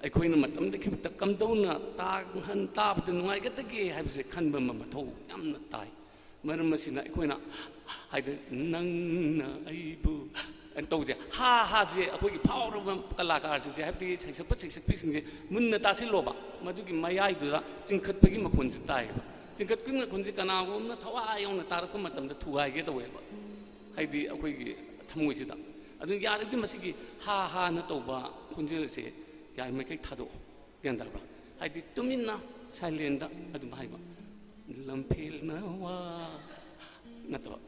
ꯑꯩꯈꯣꯏꯅ ꯃꯇꯝꯗ ꯈꯤꯇ ꯀꯝꯗꯧꯅ ꯇꯥꯍꯟ-, ꯇꯥꯕꯗ ꯅꯨꯡꯉꯥꯏꯒꯗꯒꯦ ꯍꯥꯏꯕꯁꯦ ꯈꯟꯕ ꯑꯃ ꯃꯊꯧ ꯌꯥꯝꯅ ꯇꯥꯏ꯫ ꯃꯔꯝ ꯑꯁꯤꯅ ꯑꯩꯈꯣꯏꯅ ꯍꯥꯏꯗꯤ, "ꯅꯪꯅ ꯑꯩꯕꯨ" ꯑꯅ ꯇꯧꯁꯦ꯫ ꯍꯥ ꯍꯥꯁꯦ ꯑꯩꯈꯣꯏꯒꯤ ꯐꯥꯎꯔꯕ ꯀꯂꯥꯀꯥꯔꯁꯤꯡꯁꯦ, ꯍꯥꯏꯕꯗꯤ ꯁꯩꯁꯛꯄ ꯁꯩꯁꯛꯄꯤꯁꯤꯡꯁꯦ ꯃꯨꯟꯅ ꯇꯥꯁꯤꯜꯂꯣꯕ, ꯃꯗꯨꯒꯤ ꯃꯌꯥꯏꯗꯨꯗ ꯆꯤꯡꯈꯠꯄꯒꯤ ꯃꯈꯣꯟꯁꯦ ꯇꯥꯏꯌꯦꯕ꯫ ꯆꯤꯡꯈꯠꯄꯒꯤ ꯃꯈꯣꯟꯁꯦ ꯀꯅꯥꯒꯨꯝꯕ ꯑꯃꯅ ꯊꯋꯥꯏ ꯌꯥꯎꯅ ꯇꯥꯔꯛꯄ ꯃꯇꯝꯗ ꯊꯨꯒꯥꯏꯒꯦ ꯇꯧꯋꯦꯕ, ꯍꯥꯏꯗꯤ ꯑꯩꯈꯣꯏꯒꯤ ꯊꯃꯣꯏꯁꯤꯗ꯫ ꯑꯗꯨꯅ ꯌꯥꯔꯤꯕꯒꯤ ꯃꯁꯤꯒꯤ ꯍꯥ ꯍꯥꯅ ꯇꯧꯕ ꯈꯣꯟꯖꯦꯜꯁꯦ ꯌꯥꯔꯤꯃꯈꯩ ꯊꯥꯗꯣꯛꯑꯣ꯫ ꯒ꯭ꯌꯥꯟ ꯇꯥꯕ꯭ꯔꯥ? ꯍꯥꯏꯗꯤ ꯇꯨꯃꯤꯟꯅ, silentꯇ ꯑꯗꯨꯝ ꯍꯥꯏꯕ꯫ "ꯂꯝꯐꯦꯜꯅ ꯋꯥ" ꯅꯠꯇꯕ,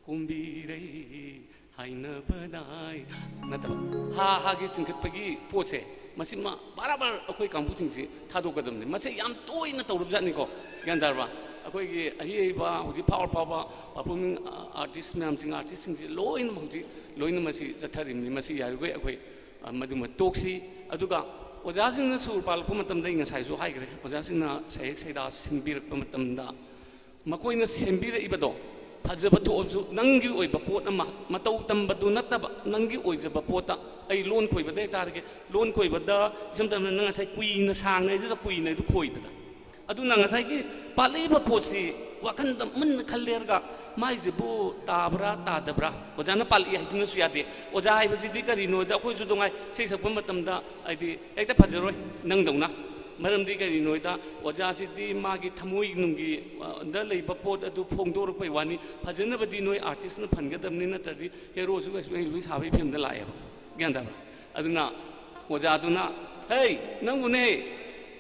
"ꯀꯨꯝꯕꯤꯔꯩ ꯍꯥꯏꯅꯕꯗꯥꯏ" ꯅꯠꯇꯕ, ꯍꯥ ꯍꯥꯒꯤ ꯆꯤꯡꯈꯠꯄꯒꯤ ꯄꯣꯠꯁꯦ, ꯃꯁꯤꯃ ꯕꯥꯔꯥꯕꯥꯔ ꯑꯩꯈꯣꯏ ꯀꯥꯡꯕꯨꯁꯤꯡꯁꯤ ꯊꯥꯗꯣꯛꯀꯗꯕꯅꯤ꯫ ꯃꯁꯤ ꯌꯥꯝ ꯇꯣꯏꯅ ꯇꯧꯔꯕꯖꯥꯠꯅꯤꯀꯣ꯫ ꯒ꯭ꯌꯥꯟ ꯇꯥꯔꯕ? ꯑꯩꯈꯣꯏꯒꯤ ꯑꯍꯩ ꯍꯩꯕ, ꯍꯧꯖꯤꯛ ꯐꯥꯎꯔ ꯐꯥꯎꯕ performing artist ꯃꯌꯥꯝꯁꯤꯡ, artistꯁꯤꯡꯁꯤ ꯂꯣꯏꯅꯃꯛ ꯍꯧꯖꯤꯛ ꯂꯣꯏꯅ ꯃꯁꯤ ꯆꯠꯊꯔꯤꯕꯅꯤ꯫ ꯃꯁꯤ ꯌꯥꯔꯤꯈꯣꯏ ꯑꯩꯈꯣꯏ, ꯑ, ꯃꯗꯨꯃ ꯇꯣꯛꯁꯤ꯫ ꯑꯗꯨꯒ ꯑꯣꯖꯥꯁꯤꯡꯅ ꯁꯨꯔ ꯄꯥꯜꯂꯛꯄ ꯃꯇꯝꯗ, ꯑꯩ ꯉꯁꯥꯏꯁꯨ ꯍꯥꯏꯈ꯭ꯔꯦ, ꯑꯣꯖꯥꯁꯤꯡꯅ ꯁꯩꯍꯦꯛ ꯁꯩꯗꯥ ꯁꯤꯟꯕꯤꯔꯛꯄ ꯃꯇꯝꯗ, ꯃꯈꯣꯏꯅ ꯁꯦꯝꯕꯤꯔꯛꯏꯕꯗꯣ ꯐꯖꯕ ꯊꯣꯛꯑꯕꯁꯨ, ꯅꯪꯒꯤ ꯑꯣꯏꯕ ꯄꯣꯠ ꯑꯃ, ꯃꯇꯧ ꯇꯝꯕꯗꯨ ꯅꯠꯇꯕ, ꯅꯪꯒꯤ ꯑꯣꯏꯖꯕ ꯄꯣꯠꯇ, ꯑꯩ ꯂꯣꯟ ꯈꯣꯏꯕꯗ ꯍꯥꯏꯇꯥꯔꯒꯦ, ꯂꯣꯟ ꯈꯣꯏꯕꯗ ꯏꯁꯝ ꯁꯝꯅ ꯅꯪ ꯉꯁꯥꯏ ꯀꯨꯏꯅ ꯁꯥꯡꯅ ꯍꯥꯏꯁꯤꯗ ꯀꯨꯏꯅ ꯑꯗꯨ ꯈꯣꯏꯗꯅ꯫ ꯑꯗꯨꯅ ꯉꯁꯥꯏꯒꯤ ꯄꯥꯜꯂꯛꯏꯕ ꯄꯣꯠꯁꯤ ꯋꯥꯈꯜꯗ ꯃꯨꯟꯅ ꯈꯜꯂꯦꯔꯒ, "ꯃꯥꯏꯁꯤꯕꯨ ꯇꯥꯕ꯭ꯔꯥ ꯇꯥꯗꯕ꯭ꯔꯥ?" ꯑꯣꯖꯥꯅ ꯄꯥꯜꯂꯛꯏ ꯍꯥꯏꯗꯨꯅꯁꯨ ꯌꯥꯗꯦ꯫ ꯑꯣꯖꯥ ꯍꯥꯏꯕꯁꯤꯗꯤ ꯀꯔꯤꯅꯣꯗ, ꯑꯩꯈꯣꯏꯁꯨ ꯅꯨꯡꯉꯥꯏ, ꯏꯁꯩ ꯁꯛꯄ ꯃꯇꯝꯗ ꯍꯥꯏꯗꯤ ꯍꯦꯛꯇ ꯐꯖꯔꯣꯏ ꯅꯪꯗꯧꯅ꯫ ꯃꯔꯝꯗꯤ ꯀꯔꯤꯅꯣꯗ, ꯑꯣꯖꯥꯁꯤꯗꯤ ꯃꯥꯒꯤ ꯊꯃꯣꯏ ꯅꯨꯡꯒꯤ, ꯑ, ꯗ ꯂꯩꯕ ꯄꯣꯠ ꯑꯗꯨ ꯐꯣꯡꯗꯣꯔꯛꯄꯩ ꯋꯥꯅꯤ꯫ ꯐꯖꯅꯕꯗꯤ ꯅꯣꯏ artistꯅ ꯐꯟꯒꯗꯕꯅꯤ, ꯅꯠꯇ꯭ꯔꯗꯤ heroꯁꯨ ꯀꯩꯁꯨ ꯍꯩꯔꯣꯏ ꯁꯥꯕꯒꯤ ꯐꯤꯕꯝꯗ ꯂꯥꯛꯑꯦꯕ꯫ ꯒ꯭ꯌꯥꯟ ꯇꯥꯕ꯭ꯔꯥ? ꯑꯗꯨꯅ ꯑꯣꯖꯥꯗꯨꯅ, "ꯍꯦ, ꯅꯪꯕꯨꯅꯦ,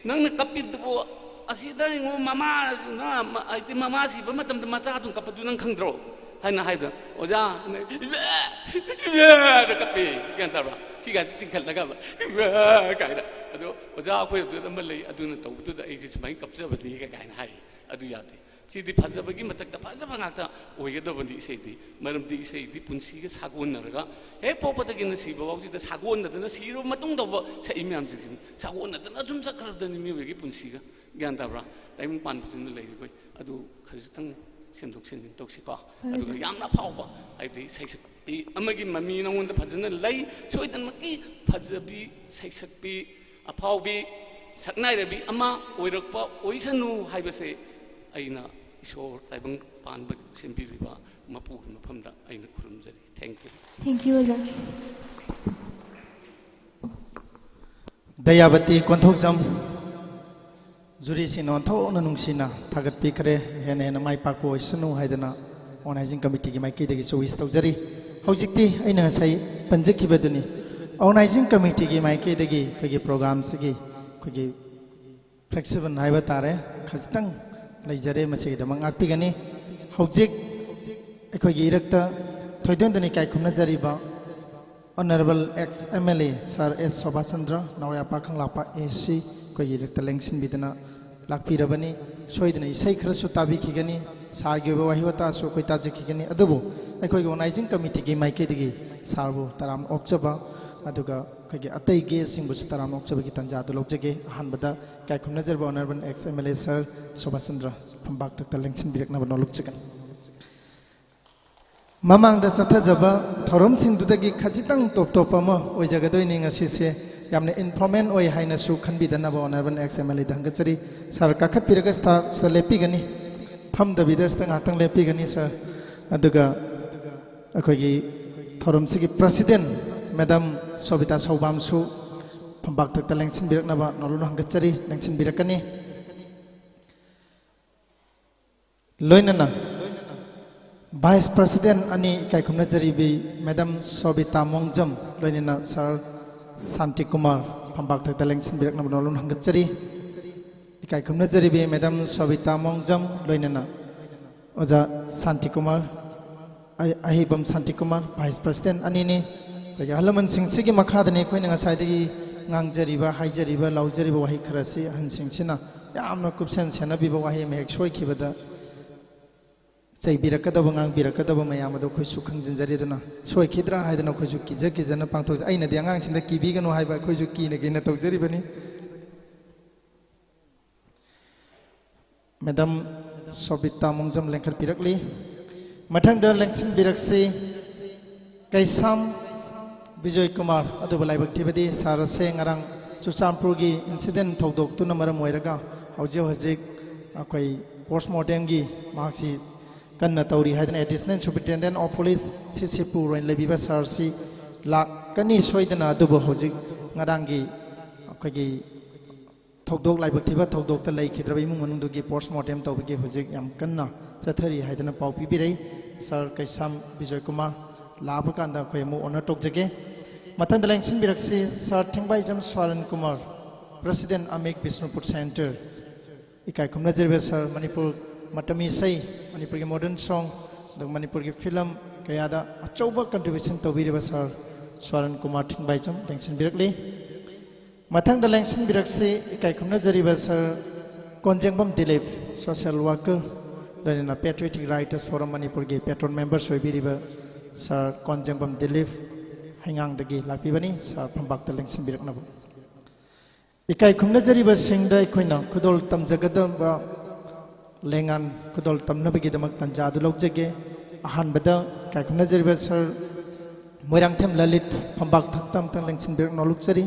ꯅꯪꯅ ꯀꯞꯄꯤꯕꯗꯨꯕꯨ ꯑꯁꯤꯗ ꯌꯦꯡꯉꯣ, ꯃꯃꯥꯁꯤꯅ, ꯃ-, ꯍꯥꯏꯗꯤ ꯃꯃꯥ ꯁꯤꯕ ꯃꯇꯝꯗ ꯃꯆꯥꯗꯨꯅ ꯀꯞꯄꯗꯨ ꯅꯪ ꯈꯪꯗ꯭ꯔꯣ?" ꯍꯥꯏꯅ ꯍꯥꯏꯕꯗ, "ꯑꯣꯖꯥ, ꯏꯃꯥ, ꯏꯃꯥ" ꯀꯞꯄꯦ꯫ ꯒ꯭ꯌꯥꯟ ꯇꯥꯕ꯭ꯔꯥ? ꯁꯤꯒꯥꯁꯦ ꯆꯤꯡꯈꯠꯂꯒ, "ꯏꯃꯥ" ꯀꯥꯏꯅ꯫ ꯑꯗꯣ, "ꯑꯣꯖꯥ, ꯑꯩꯈꯣꯏ ꯑꯗꯨꯗ ꯑꯃ ꯂꯩ, ꯑꯗꯨꯅ ꯇꯧꯕꯗꯨꯗ ꯑꯩꯁꯦ ꯁꯨꯃꯥꯏꯅ ꯀꯞꯆꯕꯅꯤ" ꯀꯥꯏꯅ ꯍꯥꯏ꯫ ꯑꯗꯨ ꯌꯥꯗꯦ꯫ ꯁꯤꯗꯤ ꯐꯖꯕꯒꯤ ꯃꯊꯛꯇ ꯐꯖꯕ ꯉꯥꯛꯇ ꯑꯣꯏꯒꯗꯕꯅꯤ ꯏꯁꯩꯗꯤ꯫ ꯃꯔꯝꯗꯤ ꯏꯁꯩꯗꯤ ꯄꯨꯟꯁꯤꯒ ꯁꯥꯒꯣꯟꯅꯔꯒ, ꯍꯦꯛ ꯄꯣꯛꯄꯗꯒꯤꯅ ꯁꯤꯕ ꯐꯥꯎꯁꯤꯗ ꯁꯥꯒꯣꯟꯅꯗꯅ, ꯁꯤꯔꯕ ꯃꯇꯨꯡꯗ ꯐꯥꯎꯕ ꯁꯛꯏ ꯃꯌꯥꯝꯁꯤꯡꯁꯤꯅ ꯁꯥꯒꯣꯟꯅꯗꯅ ꯑꯗꯨꯝ ꯆꯠꯈ꯭ꯔꯕꯗꯅꯤ ꯃꯤꯑꯣꯏꯕꯒꯤ ꯄꯨꯟꯁꯤꯒ꯫ ꯒ꯭ꯌꯥꯟ ꯇꯥꯕ꯭ꯔꯥ? ꯇꯥꯏꯕꯪ ꯄꯥꯟꯕꯁꯤꯅ ꯂꯩꯔꯤꯈꯣꯏ꯫ ꯑꯗꯨ ꯈꯖꯤꯛꯇꯪ ꯁꯦꯝꯗꯣꯛ ꯁꯦꯝꯖꯤꯟ ꯇꯧꯁꯤꯀꯣ꯫ ꯍꯣꯏ, ꯑꯗꯨꯒ ꯑꯣꯖꯥ꯫ ꯌꯥꯝꯅ ꯑꯐꯥꯎꯕ, ꯍꯥꯏꯕꯗꯤ ꯁꯩꯁꯛꯄꯤ ꯑꯃꯒꯤ ꯃꯃꯤ ꯅꯉꯣꯟꯗ ꯐꯖꯅ ꯂꯩ꯫ ꯁꯣꯏꯗꯅꯃꯛꯀꯤ ꯐꯖꯕꯤ ꯁꯩꯁꯛꯄꯤ ꯑꯐꯥꯎꯕꯤ ꯁꯛꯅꯥꯏꯔꯕꯤ ꯑꯃ ꯑꯣꯏꯔꯛꯄ ꯑꯣꯏꯁꯅꯨ ꯍꯥꯏꯕꯁꯦ ꯑꯩꯅ ꯏꯁꯣꯔ ꯇꯥꯏꯕꯪ ꯄꯥꯟꯕ ꯁꯦꯝꯕꯤꯔꯤꯕ ꯃꯄꯨꯒꯤ ꯃꯐꯝꯗ ꯑꯩꯅ ꯈꯨꯔꯨꯝꯖꯔꯤ꯫ Thank you꯫ Thank you, ꯑꯣꯖꯥ꯫ ꯗꯌꯥꯕꯇꯤ ꯀꯣꯟꯊꯧꯖꯝ꯫ ꯖꯨꯔꯤꯁꯤꯡꯅ ꯑꯣꯟꯊꯣꯛꯅ ꯅꯨꯡꯁꯤꯅ ꯊꯥꯒꯠꯄꯤꯈ꯭ꯔꯦ꯫ ꯍꯦꯟꯅ ꯍꯦꯟꯅ ꯃꯥꯏ ꯄꯥꯛꯄ ꯑꯣꯏꯁꯅꯨ ꯍꯥꯏꯗꯅ ꯑꯣꯔꯒꯅꯥꯏꯖꯤꯡ ꯀꯃꯤꯇꯤꯒꯤ ꯃꯥꯏꯀꯩꯗꯒꯤꯁꯨ ꯋꯤꯁ ꯇꯧꯖꯔꯤ꯫ ꯍꯧꯖꯤꯛꯇꯤ ꯑꯩꯅ ꯉꯁꯥꯏ ꯄꯟꯖꯈꯤꯕꯗꯨꯅꯤ, ꯑꯣꯔꯒꯅꯥꯏꯖꯤꯡ ꯀꯃꯤꯇꯤꯒꯤ ꯃꯥꯏꯀꯩꯗꯒꯤ ꯑꯩꯈꯣꯏꯒꯤ ꯄ꯭ꯔꯣꯒ꯭ꯔꯥꯝꯁꯤꯒꯤ ꯑꯩꯈꯣꯏꯒꯤ ꯐ꯭ꯂꯦꯛꯁꯤꯕꯜ ꯍꯥꯏꯕ ꯇꯥꯔꯦ, ꯈꯖꯤꯛꯇꯪ ꯂꯩꯖꯔꯦ, ꯃꯁꯤꯒꯤꯗꯃꯛ ꯉꯥꯛꯄꯤꯒꯅꯤ꯫ ꯍꯧꯖꯤꯛ ꯑꯩꯈꯣꯏꯒꯤ ꯏꯔꯛꯇ ꯊꯣꯏꯗꯣꯟꯗꯨꯅ ꯏꯀꯥꯏ ꯈꯨꯝꯅꯖꯔꯤꯕ honourable X M L A sir S Sovachandra, ꯅꯥꯎꯔꯩ ꯄꯥꯈꯪ ꯂꯥꯛꯄ ꯑꯦ ꯁꯤ ꯑꯩꯈꯣꯏꯒꯤ ꯏꯔꯛꯇ ꯂꯦꯡꯁꯤꯟꯕꯤꯗꯨꯅ ꯂꯥꯛꯄꯤꯔꯕꯅꯤ꯫ ꯁꯣꯏꯗꯅ ꯏꯁꯩ ꯈꯔꯁꯨ ꯇꯥꯕꯤꯈꯤꯒꯅꯤ, ꯁꯥꯔꯒꯤ ꯑꯣꯏꯕ ꯋꯥꯍꯩ ꯋꯥꯇꯥꯁꯨ ꯑꯩꯈꯣꯏ ꯇꯥꯖꯈꯤꯒꯅꯤ꯫ ꯑꯗꯨꯕꯨ ꯑꯩꯈꯣꯏꯒꯤ ꯑꯣꯔꯒꯅꯥꯏꯖꯤꯡ ꯀꯃꯤꯇꯤꯒꯤ ꯃꯥꯏꯀꯩꯗꯒꯤ ꯁꯥꯔꯕꯨ ꯇꯔꯥꯝꯅ ꯑꯣꯛꯆꯕ, ꯑꯗꯨꯒ ꯑꯩꯈꯣꯏꯒꯤ ꯑꯇꯩ ꯒꯦꯁꯁꯤꯡꯕꯨꯁꯨ ꯇꯔꯥꯝꯅ ꯑꯣꯛꯆꯕꯒꯤ ꯇꯥꯟꯖꯥ ꯑꯗꯨ ꯂꯧꯖꯒꯦ꯫ ꯑꯍꯥꯟꯕꯗ ꯏꯀꯥꯏ ꯈꯨꯝꯅꯖꯔꯕ honourable X M L A sir Sovachandra ꯐꯝꯕꯥꯛꯇꯛꯇ ꯂꯦꯡꯁꯤꯟꯕꯤꯔꯛꯅꯕ ꯅꯣꯜꯂꯨꯛꯆꯒꯅꯤ꯫ ꯃꯃꯥꯡꯗ ꯆꯠꯊꯖꯕ ꯊꯧꯔꯝꯁꯤꯡꯗꯨꯗꯒꯤ ꯈꯖꯤꯛꯇꯪ ꯇꯣꯞ ꯇꯣꯞꯄ ꯑꯃ ꯑꯣꯏꯖꯒꯗꯣꯏꯅꯤ ꯉꯁꯤꯁꯦ꯫ ꯌꯥꯝꯅ ꯏꯟꯐꯣꯔꯃꯦꯜ ꯑꯣꯏ ꯍꯥꯏꯅꯁꯨ ꯈꯟꯕꯤꯗꯅꯕ ꯑꯣꯅꯔꯦꯕꯜ ꯑꯦꯛꯁ ꯑꯦꯝ ꯑꯦꯜ ꯑꯦꯗ ꯍꯪꯒꯠꯆꯔꯤ꯫ ꯁꯥꯔ ꯀꯥꯈꯠꯄꯤꯔꯒ ꯁꯤꯗ ꯂꯦꯞꯄꯤꯒꯅꯤ, ꯐꯝꯗꯕꯤꯗ ꯁꯤꯗ ꯉꯥꯏꯍꯥꯛꯇꯪ ꯂꯦꯞꯄꯤꯒꯅꯤ ꯁꯥꯔ꯫ ꯑꯗꯨꯒ ꯑꯩꯈꯣꯏꯒꯤ ꯊꯧꯔꯝꯁꯤꯒꯤ ꯄ꯭ꯔꯁꯤꯗꯦꯟ ꯃꯦꯗꯥꯝ ꯁꯣꯕꯤꯇꯥ ꯁꯧꯕꯥꯝꯁꯨ ꯐꯝꯕꯥꯛꯇꯛꯇ ꯂꯦꯡꯁꯤꯟꯕꯤꯔꯛꯅꯕ ꯅꯣꯜꯂꯨꯛꯅ ꯍꯪꯒꯠꯆꯔꯤ, ꯂꯦꯡꯁꯤꯟꯕꯤꯔꯛꯀꯅꯤ꯫ ꯂꯣꯏꯅꯅ ꯚꯥꯏꯁ ꯄ꯭ꯔꯁꯤꯗꯦꯟ ꯑꯅꯤ ꯏꯀꯥꯏ ꯈꯨꯝꯅꯖꯔꯤꯕꯤ ꯃꯦꯗꯥꯝ ꯁꯣꯕꯤꯇꯥ ꯃꯣꯡꯖꯝ, ꯂꯣꯏꯅꯅ ꯁꯥꯔ ꯁꯥꯟꯇꯤ ꯀꯨꯃꯥꯔ ꯐꯝꯄꯥꯛꯊꯛꯇ ꯂꯦꯡꯁꯤꯟꯕꯤꯔꯛꯅꯕ ꯅꯣꯂꯨꯟ ꯍꯪꯒꯠꯆꯔꯤ꯫ ꯏꯀꯥꯏ ꯈꯨꯝꯅꯖꯔꯤꯕꯤ ꯃꯦꯗꯥꯝ ꯁꯣꯕꯤꯇꯥ ꯃꯣꯡꯖꯝ, ꯂꯣꯏꯅꯅ ꯑꯣꯖꯥ ꯁꯥꯟꯇꯤ ꯀꯨꯃꯥꯔ, ꯑ-, ꯑꯍꯩꯕꯝ ꯁꯥꯟꯇꯤ ꯀꯨꯃꯥꯔ, ꯚꯥꯏꯁ ꯄ꯭ꯔꯁꯤꯗꯦꯟ ꯑꯅꯤꯅꯤ꯫ ꯑꯩꯈꯣꯏꯒꯤ ꯑꯍꯜ ꯂꯃꯟꯁꯤꯡꯁꯤꯒꯤ ꯃꯈꯥꯗꯅꯤ ꯑꯩꯈꯣꯏꯅ ꯉꯁꯥꯏꯗꯒꯤ ꯉꯥꯡꯖꯔꯤꯕ, ꯍꯥꯏꯖꯔꯤꯕ, ꯂꯥꯎꯖꯔꯤꯕ ꯋꯥꯍꯩ ꯈꯔꯁꯤ ꯑꯍꯟꯁꯤꯡꯁꯤꯅ ꯌꯥꯝꯅ ꯀꯨꯞꯁꯦꯟ ꯁꯦꯟꯅꯕꯤꯕ, ꯋꯥꯍꯩ ꯑꯃ ꯍꯦꯛ ꯁꯣꯏꯈꯤꯕꯗ ꯆꯩꯕꯤꯔꯛꯀꯗꯕ, ꯉꯥꯡꯕꯤꯔꯛꯀꯗꯕ ꯃꯌꯥꯝ ꯑꯗꯣ ꯑꯩꯈꯣꯏꯁꯨ ꯈꯪꯖꯤꯟꯖꯔꯤ꯫ ꯑꯗꯨꯅ ꯁꯣꯏꯈꯤꯗ꯭ꯔꯥ ꯍꯥꯏꯗꯅ ꯑꯩꯈꯣꯏꯁꯨ ꯀꯤꯖ ꯀꯤꯖꯅ ꯄꯥꯡꯊꯣꯛꯆꯩ꯫ ꯑꯩꯅꯗꯤ ꯑꯉꯥꯡꯁꯤꯡꯗ ꯀꯤꯕꯤꯒꯅꯨ ꯍꯥꯏꯕ, ꯑꯩꯈꯣꯏꯁꯨ ꯀꯤꯅ ꯀꯤꯅ ꯇꯧꯖꯔꯤꯕꯅꯤ꯫ ꯃꯦꯗꯥꯝ ꯁꯣꯕꯤꯇꯥ ꯃꯣꯡꯖꯝ ꯂꯦꯡꯈꯠꯄꯤꯔꯛꯂꯤ꯫ ꯃꯊꯪꯗ ꯂꯦꯡꯁꯤꯟꯕꯤꯔꯛꯁꯤ ꯀꯩꯁꯥꯝ ꯕꯤꯖꯣꯏ ꯀꯨꯃꯥꯔ꯫ ꯑꯗꯨꯕꯨ ꯂꯥꯏꯕꯛ ꯊꯤꯕꯗꯤ ꯁꯥꯔ ꯑꯁꯦ ꯉꯔꯥꯡ ꯆꯨꯔꯆꯥꯟꯄꯨꯔꯒꯤ ꯏꯟꯁꯤꯗꯦꯟ ꯊꯧꯗꯣꯛꯇꯨꯅ ꯃꯔꯝ ꯑꯣꯏꯔꯒ ꯍꯧꯖꯤꯛ ꯍꯧꯖꯤꯛ ꯑꯩꯈꯣꯏ ꯄꯣꯁꯃꯣꯔꯇꯦꯝꯒꯤ ꯃꯍꯥꯛꯁꯤ ꯀꯟꯅ ꯇꯧꯔꯤ ꯍꯥꯏꯗꯅ ꯑꯦꯗꯤꯁꯅꯦꯜ ꯁꯨꯄꯔꯤꯟꯇꯦꯟꯗꯦꯟ ꯑꯣꯐ ꯄꯨꯂꯤꯁ ꯁꯤ ꯁꯤꯄꯨꯔ ꯑꯣꯏꯅ ꯂꯩꯕꯤꯕ ꯁꯥꯔꯁꯤ ꯂꯥꯛꯀꯅꯤ ꯁꯣꯏꯗꯅ꯫ ꯑꯗꯨꯕꯨ ꯍꯧꯖꯤꯛ ꯉꯔꯥꯡꯒꯤ ꯑꯩꯈꯣꯏꯒꯤ ꯊꯧꯗꯣꯛ, ꯂꯥꯏꯕꯛ ꯊꯤꯕ ꯊꯧꯗꯣꯛꯇ ꯂꯩꯈꯤꯗ꯭ꯔꯕ ꯏꯃꯨꯡ ꯃꯅꯨꯡꯗꯨꯒꯤ ꯄꯣꯁꯃꯣꯔꯇꯦꯝ ꯇꯧꯕꯒꯤ ꯍꯧꯖꯤꯛ ꯌꯥꯝ ꯀꯟꯅ ꯆꯠꯊꯔꯤ ꯍꯥꯏꯗꯅ ꯄꯥꯎ ꯄꯤꯕꯤꯔꯛꯏ꯫ ꯁꯥꯔ ꯀꯩꯁꯥꯝ ꯕꯤꯖꯣꯏ ꯀꯨꯃꯥꯔ ꯂꯥꯛꯄ ꯀꯥꯟꯗ ꯑꯩꯈꯣꯏ ꯑꯃꯨꯛ ꯑꯣꯅꯔ ꯇꯧꯖꯒꯦ꯫ ꯃꯊꯪꯗ ꯂꯦꯡꯁꯤꯟꯕꯤꯔꯛꯁꯤ ꯁꯥꯔ ꯊꯤꯡꯕꯥꯏꯖꯝ ꯁ꯭ꯋꯥꯔꯟ ꯀꯨꯃꯥꯔ, ꯄ꯭ꯔꯁꯤꯗꯦꯟ ꯑꯃꯤꯛ ꯕꯤꯁꯅꯨꯄꯨꯔ ꯁꯦꯟꯇꯔ꯫ ꯏꯀꯥꯏ ꯈꯨꯝꯅꯖꯔꯤꯕ ꯁꯥꯔ, ꯃꯅꯤꯄꯨꯔ ꯃꯇꯝ ꯏꯁꯩ, ꯃꯅꯤꯄꯨꯔꯒꯤ ꯃꯣꯗꯔꯟ ꯁꯣꯡ, ꯑꯗꯨꯒ ꯃꯅꯤꯄꯨꯔꯒꯤ ꯐꯤꯂꯝ ꯀꯌꯥꯗ ꯑꯆꯧꯕ ꯀꯟꯇ꯭ꯔꯤꯕ꯭ꯌꯨꯁꯟ ꯇꯧꯕꯤꯔꯤꯕ ꯁꯥꯔ ꯁ꯭ꯋꯥꯔꯟ ꯀꯨꯃꯥꯔ ꯊꯤꯡꯕꯥꯏꯖꯝ ꯂꯦꯡꯁꯤꯟꯕꯤꯔꯛꯂꯤ꯫ ꯃꯊꯪꯗ ꯂꯦꯡꯁꯤꯟꯕꯤꯔꯛꯁꯤ ꯏꯀꯥꯏ ꯈꯨꯝꯅꯖꯔꯤꯕ ꯁꯥꯔ ꯀꯣꯟꯖꯦꯡꯕꯝ ꯗꯤꯂꯤꯞ, ꯁꯣꯁꯤꯌꯦꯜ ꯋꯥꯔꯀꯔ, ꯂꯣꯏꯅꯅ ꯄꯦꯇ꯭ꯔꯤꯌꯣꯇꯤꯛ ꯔꯥꯏꯇꯔꯁ ꯐꯣꯔꯝ ꯃꯅꯤꯄꯨꯔꯒꯤ ꯄꯦꯇ꯭ꯔꯣꯟ ꯃꯦꯝꯕꯔꯁꯨ ꯑꯣꯏꯕꯤꯔꯤꯕ ꯁꯥꯔ ꯀꯣꯟꯖꯦꯡꯕꯝ ꯗꯤꯂꯤꯞ ꯍꯩꯉꯥꯡꯗꯒꯤ ꯂꯥꯛꯄꯤꯕꯅꯤ꯫ ꯁꯥꯔ ꯐꯝꯄꯥꯛꯇ ꯂꯦꯡꯁꯤꯟꯕꯤꯔꯛꯅꯕ꯫ ꯏꯀꯥꯏ ꯈꯨꯝꯅꯖꯔꯤꯕꯁꯤꯡꯗ ꯑꯩꯈꯣꯏꯅ ꯈꯨꯗꯣꯜ ꯇꯝꯖꯒꯗꯕ ꯂꯦꯡꯉꯥꯟ ꯈꯨꯗꯣꯜ ꯇꯝꯅꯕꯒꯤꯗꯃꯛ ꯇꯥꯟꯖꯥ ꯑꯗꯨ ꯂꯧꯖꯒꯦ꯫ ꯑꯍꯥꯟꯕꯗ ꯏꯀꯥꯏ ꯈꯨꯝꯅꯖꯔꯤꯕ ꯁꯥꯔ ꯃꯣꯏꯔꯥꯡꯊꯦꯝ ꯂꯂꯤꯠ ꯐꯝꯄꯥꯛ ꯊꯛꯇ ꯑꯃꯇꯪ ꯂꯦꯡꯁꯤꯟꯕꯤꯔꯛ ꯅꯣꯂꯨꯛꯆꯔꯤ꯫